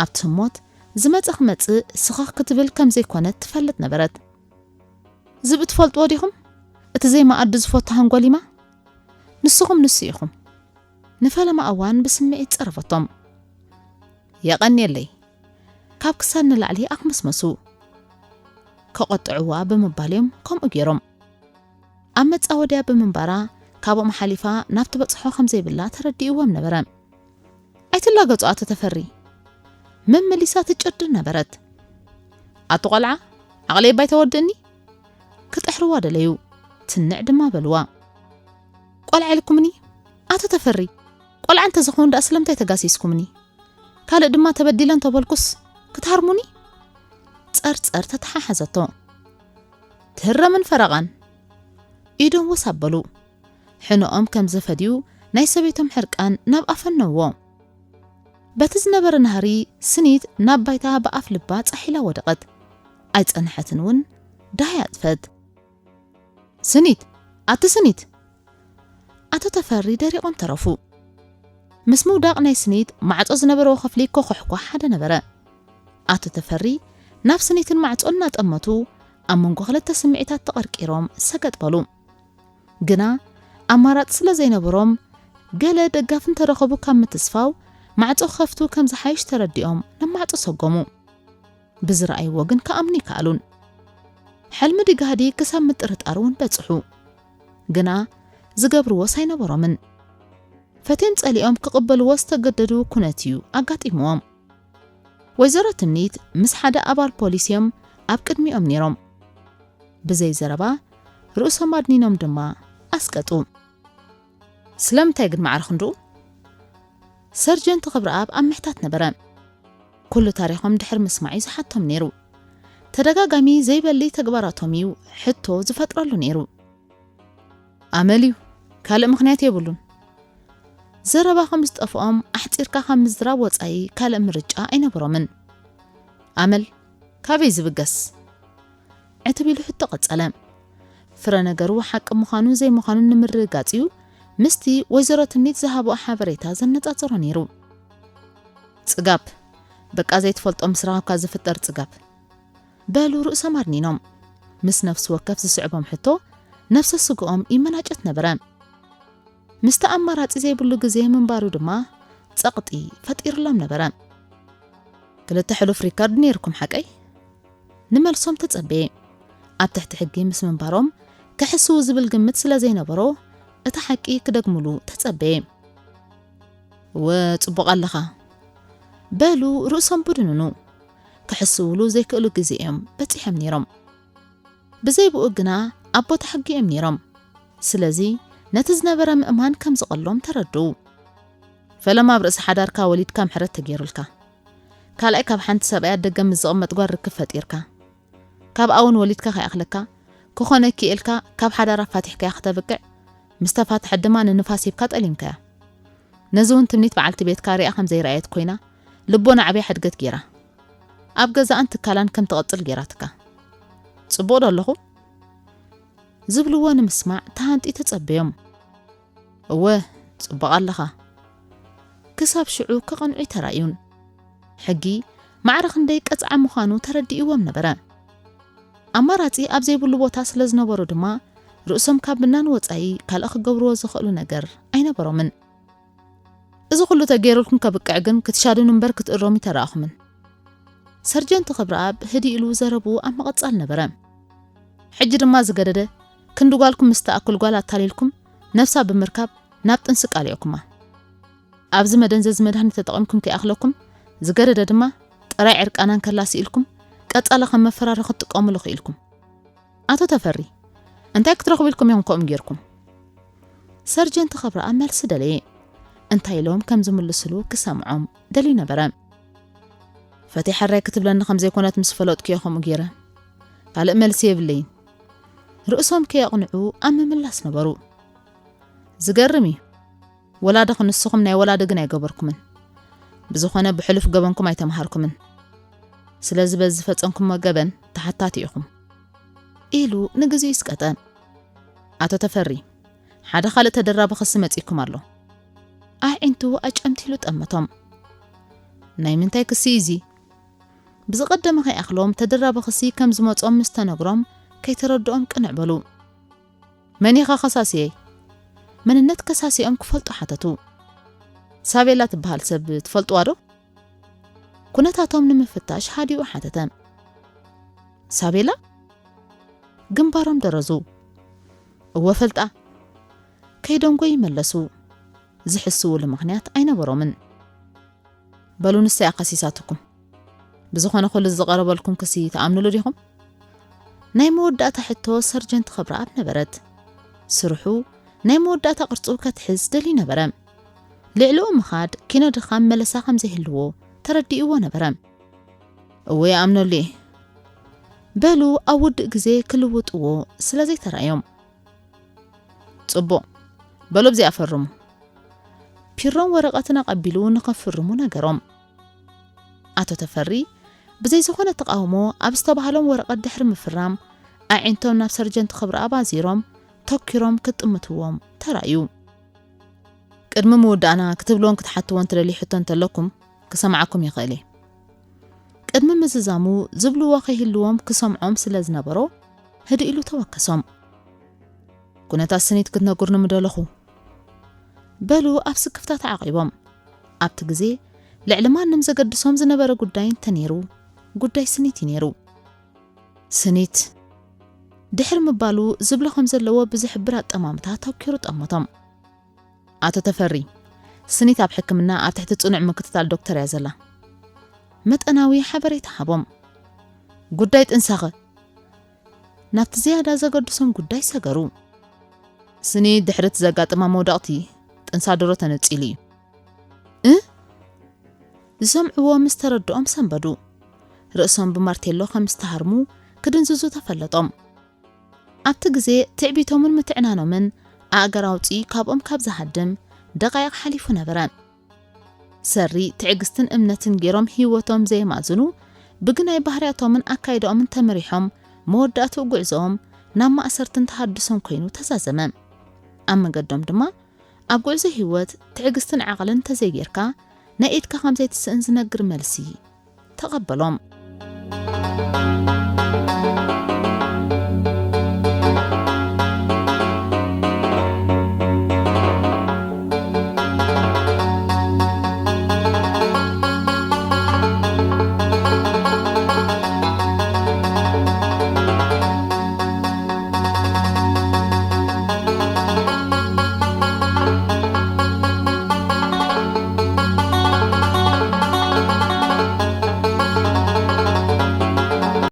ኣብቲ ህሞት ዝመጸ ክመጽእ ስኸኽ ክትብል ከም ዘይኮነት ትፈልጥ ነበረት። ዝብኢ ትፈልጥዎ ዲኹም? እቲ ዘይመኣዲ ዝፈቱ ሃንጎሊማ? ንስኹም ንሱ ኢኹም። ንፈለማ እዋን ብስምዒት ጸረፈቶም። የቐንየለይ። ካብ ክሳድ ንላዕሊ ኣኽመስመሱ። ከቐጥዕዋ ብምባል እዮም ከምኡ ገይሮም። ኣብ መጻወድያ ብምንባራ ካብኦም ሓሊፋ ናብ ትበጽሖ ከም ዘይብላ ተረዲእዎም ነበረ። ኣይትላገጹ ኣቶ ተፈሪ። መመሊሳ ትጭርድር ነበረት። ኣቶ ቆልዓ፣ ዓቕሊ እባ ኣይተወድእኒ። ክጥሕርዋ ደለዩ። ትንዕ ድማ በልዋ። ቆልዓ ኢልኩምኒ? ኣቶ ተፈሪ፣ ቆልዓ እንተዝኸውን ደኣ ስለምንታይ ተጋሲስኩምኒ? ካልእ ድማ ተበዲለ እንተበልኩስ ክትሃርሙኒ? ጸርጸር ተተሓሓዘቶ። ትህረምን ፈረቓን። ኢዶም ወስ ኣበሉ። ሕኖኦም ከም ዘፈድዩ ናይ ሰበይቶም ሕርቃን ናብ ኣፈነዎ። በቲ ዝነበረ ናህሪ ስኒት ናብ ባይታ ብኣፍ ልባ ጻሒላ ወደቐት። ኣይጸንሐትን እውን ዳህያ ኣጥፈት። ስኒት! ኣቲ ስኒት! ኣቶ ተፈሪ ደሪቖም ተረፉ። ምስ ምውዳቕ ናይ ስኒት ማዕጾ ዝነበረዎ ክፍሊ ኮኾሕኳሕ ሓደ ነበረ። ኣቶ ተፈሪ ናብ ስኒትን ማዕጾን እናጠመቱ ኣብ መንጎ ክልተ ስምዒታት ተቐርቂሮም ሰገጥ በሉ። ግና ኣማራጺ ስለ ዘይነበሮም ገለ ደጋፊ እንተረኸቡ ካብ ምትስፋው ማዕጾ ክኸፍቱ ከም ዝሓይሽ ተረዲኦም ናብ ማዕጾ ሰጎሙ። ብዝረኣይዎ ግን ክኣምኑ ኣይከኣሉን። ሕልሚ ድጋህዲ ክሳብ ምጥርጣር እውን በጽሑ። ግና ዝገብርዎስ ኣይነበሮምን። ፈትዮም ጸሊኦም ክቕበልዎ ዝተገደዱ ኩነት እዩ ኣጋጢምዎም። ወይዘሮ ትምኒት ምስ ሓደ ኣባል ፖሊስ እዮም ኣብ ቅድሚኦም ነይሮም። ብዘይ ዘረባ ርእሶም ኣድኒኖም ድማ ኣስቀጡ። ስለምንታይ ግን ማዕረ ክንድኡ? ሰርጀንት ክብረኣብ ኣብ ምሕታት ነበረ። ኩሉ ታሪኾም ድሕሪ ምስማዕ እዩ ዝሓቶም ነይሩ። ተደጋጋሚ ዘይበሊ ተግባራቶም እዩ ሕቶ ዝፈጥረሉ ነይሩ። ኣመል እዩ፣ ካልእ ምኽንያት የብሉን። ዘረባ ከም ዝጠፍኦም ኣሕጺርካ ካብ ምዝራብ ወጻኢ ካልእ ምርጫ ኣይነበሮምን። ኣመል ካበይ ዝብገስ? ዕትብ ኢሉ ሕቶ ቀጸለ። ፍረ ነገሩ ሓቂ ምዃኑን ዘይምዃኑን ንምርግጋጽ እዩ ምስቲ ወይዘሮ ትምኒት ዝሃብኦ ሓበሬታ ዘነጻጽሮ ነይሩ። ጽጋብ፣ በቃ ዘይትፈልጦ ምስ ረኸብካ ዝፍጠር ጽጋብ። በሉ ርእሶም ኣድኒኖም። ምስ ነፍሲ ወከፍ ዝስዕቦም ሕቶ ነፍሰ ስግኦም ይመናጨት ነበረ። ምስቲ ኣማራጺ ዘይብሉ ግዜ ምንባሩ ድማ ጸቕጢ ፈጢርሎም ነበረ። ክልተ ሕሉፍ ሪከርድ ነይርኩም ሓቀይ? ንመልሶም ተጸበየ። ኣብ ትሕቲ ሕጊ ምስ ምንባሮም ክሕስዉ ዝብል ግምት ስለ ዘይነበሮ እቲ ሓቂ ክደግምሉ ተጸበየ። እወ ጽቡቕ ኣለኻ በሉ ርእሶም ብድንኑ። ክሕስውሉ ዘይክእሉ ግዜ እዮም በጺሖም ነይሮም። ብዘይ ብኡ ግና ኣብ ቦታ ሕጊ እዮም ነይሮም። ስለዚ ነቲ ዝነበረ ምእማን ከም ዝቐሎም ተረድኡ። ፈለማ ኣብ ርእሲ ሓዳርካ ወሊድካ ምሕረት ተገይሩልካ። ካልኣይ ካብ ሓንቲ ሰብኣይ ኣደገ ምስ ዝቕመጥ ጓል ርክብ ፈጢርካ። ካብኣ እውን ወሊድካ ከይኣኽለካ፣ ክኾነኪ ኢልካ ካብ ሓዳራ ፋቲሕካያ ክተብቅዕ፣ ምስ ተፋትሐት ድማ ንንፋስ ሂብካ ጠሊምካያ። ነዚ እውን ትምኒት በዓልቲ ቤትካ ሪኣ ከም ዘይረኣየት ኮይና፣ ልቦና ዓብያ ሕድገት ገይራ። ኣብ ገዛኣን ትካላን ከም ትቐጽል ገይራትካ። ጽቡቕ ዶ ኣለኹ? ዝብልዎ ንምስማዕ ተሃንጢ ተጸበዮም። እወ፣ ጽቡቕ ኣለኻ። ክሳብ ሽዑ ክቐንዑ ተራእዩን። ሕጊ ማዕረ ክንደይ ቀጽዓ ምዃኑ ተረዲእዎም ነበረ። ኣማራጺ ኣብ ዘይብሉ ቦታ ስለ ዝነበሩ ድማ፣ ርእሶም ካብ ምናን ወጻኢ ካልእ ክገብርዎ ዝኽእሉ ነገር ኣይነበሮምን። እዚ ኩሉ ተገይሩልኩም ከብቅዕ ግን ክትሻዱን እምበር ክትእረሙ ይተራእኹምን። ሰርጀንት ክብረኣብ ህድእ ኢሉ ዘረብኡ ኣብ ምቕጻል ነበረ። ሕጂ ድማ ዝገደደ ክንዲ ጓልኩም ምስ ተኣክል ጓል ኣታሊልኩም ነብሳ ብምርካብ ናብ ጥንሲ ቃሊዕኩማ። ኣብዚ መደንዘዚ መድሃኒት ተጠቒምኩም ከይኣኽለኩም ዝገደደ ድማ ጥራይ ዕርቃና እንከላ ስኢልኩም ቀጻሊ ከም መፈራሪ ክትጥቀሙሉ ክኢልኩም። ኣቶ ተፈሪ፣ እንታይ ክትረኽቡ ኢልኩም ኢኹም ከምኡ ጌርኩም? ሰርጀንት ክብረኣብ መልሲ ደለየ። እንታይ ኢሎም ከም ዝምልስሉ ክሰምዖም ደልዩ ነበረ። ፈትያ ሕራይ ክትብለኒ ከም ዘይኮነት ምስ ፈለጥኩ እየ ከምኡ ገይረ። ካልእ መልሲ የብለይን። ርእሶም ከየቕንዑ ኣብ ምምላስ ነበሩ። ዝገርም እዩ። ወላዲ ክንስኹም ናይ ወላዲ ግን ኣይገበርኩምን። ብዝኾነ ብሕሉፍ ገበንኩም ኣይተምሃርኩምን። ስለዚ በዚ ዝፈጸምኩሞ ገበን ተሓታቲ ኢኹም። ኢሉ ንግዚኡ ይስቀጠ። ኣቶ ተፈሪ፣ ሓደ ካልእ ተደራቢ ክሲ መጺእኩም ኣሎ። ኣዒንቱ ኣጨምቲሉ ጠመቶም። ናይ ምንታይ ክሲ እዩ እዚ? ብዝቐደመ ከይኣኽሎም ተደራቢ ክሲ ከም ዝመጾም ምስ ተነግሮም ከይተረድኦም ቅንዕ በሉ። መን ኢኻ ከሳስየይ? መንነት ከሳሲኦም ክፈልጡ ሓተቱ። ሳቤላ ትበሃል ሰብ ትፈልጥዋ ዶ? ኩነታቶም ንምፍታሽ ሃዲኡ ሓተተ። ሳቤላ? ግንባሮም ደረዙ። እወ ፈልጣ። ከይደንጎዩ መለሱ። ዝሕስውሉ ምኽንያት ኣይነበሮምን። በሉ ንሳ እያ ከሲሳትኩም። ብዝኾነ ኩሉ ዝቐረበልኩም ክሲ ትኣምኑሉ ዲኹም? ናይ መወዳእታ ሕቶ ሰርጀንት ክብረኣብ ነበረት። ስርሑ ናይ መወዳእታ ቅርጹ ከትሕዝ ደልዩ ነበረ። ልዕሊኡ ምኻድ ኪኖ ድኻም መለሳ ከም ዘይህልዎ ተረዲእዎ ነበረ። እወ ይኣምነሉ እየ። በሉ ኣብ ውድእ ግዜ ክልውጥዎ ስለ ዘይተራእዮም። ጽቡቕ። በሉ ኣብዚኣ ፈርሙ። ፒሮን ወረቐትን ኣቐቢሉ ንኸፍርሙ ነገሮም። ኣቶ ተፈሪ ብዘይ ዝኾነ ተቓውሞ ኣብ ዝተባህሎም ወረቐት ድሕሪ ምፍራም ኣዒንቶም ናብ ሰርጀንት ክብረኣብ ኣዚሮም ተኪሮም ክጥምትዎም ተራእዩ። ቅድሚ ምውዳእና ክትብልዎን ክትሓትዎን ትደልዩ ሕቶ እንተለኩም ክሰምዓኩም ይኽእል እየ። ቅድሚ ምዝዛሙ ዝብልዎ ከይህልዎም ክሰምዖም ስለ ዝነበሮ ህድእ ኢሉ ተወከሶም። ኩነታት ስኒት ክትነግሩኒ ምደለኹ። በሉ ኣብ ስክፍታ ተዓቒቦም። ኣብቲ ግዜ ልዕሊ ማንም ዘገድሶም ዝነበረ ጉዳይ እንተነይሩ ጉዳይ ስኒት እዩ ነይሩ። ስኒት ድሕሪ ምባሉ ዝብሎ ከም ዘለዎ ብዝሕብር ኣጠማምታ ተኪሩ ጠመቶም። ኣቶ ተፈሪ፣ ስኒት ኣብ ሕክምና ኣብ ትሕቲ ጽኑዕ ምክትታል ዶክተር እያ ዘላ። መጠናዊ ሓበሬታ ሃቦም። ጉዳይ ጥንሳኸ? ናብቲ ዝያዳ ዘገድሶም ጉዳይ ሰገሩ። ስኒት ድሕሪ እቲ ዘጋጥማ መውደቕቲ ጥንሳ ድሮ ተነጺሉ እዩ። እ? ዝሰምዕዎ ምስ ተረድኦም ሰንበዱ። ርእሶም ብማርቴሎ ከም ዝተሃርሙ ክድንዝዙ ተፈለጦም። ኣብቲ ግዜ ትዕቢቶምን ምትዕናኖምን ኣእጋር ኣውጺኡ ካብኦም ካብ ዝሃድም ደቃይቕ ሓሊፉ ነበረ። ሰሪ ትዕግስትን እምነትን ገይሮም ህይወቶም ዘየማዝኑ ብግናይ ባህርያቶምን ኣካይዳኦምን ተመሪሖም መወዳእትኡ ጉዕዞኦም ናብ ማእሰርትን ተሃድሶን ኮይኑ ተዛዘመ። ኣብ መገዶም ድማ ኣብ ጉዕዞ ህይወት ትዕግስትን ዓቕልን እንተዘይጌርካ ናይ ኢድካ ከም ዘይትስእን ዝነግር መልሲ ተቐበሎም።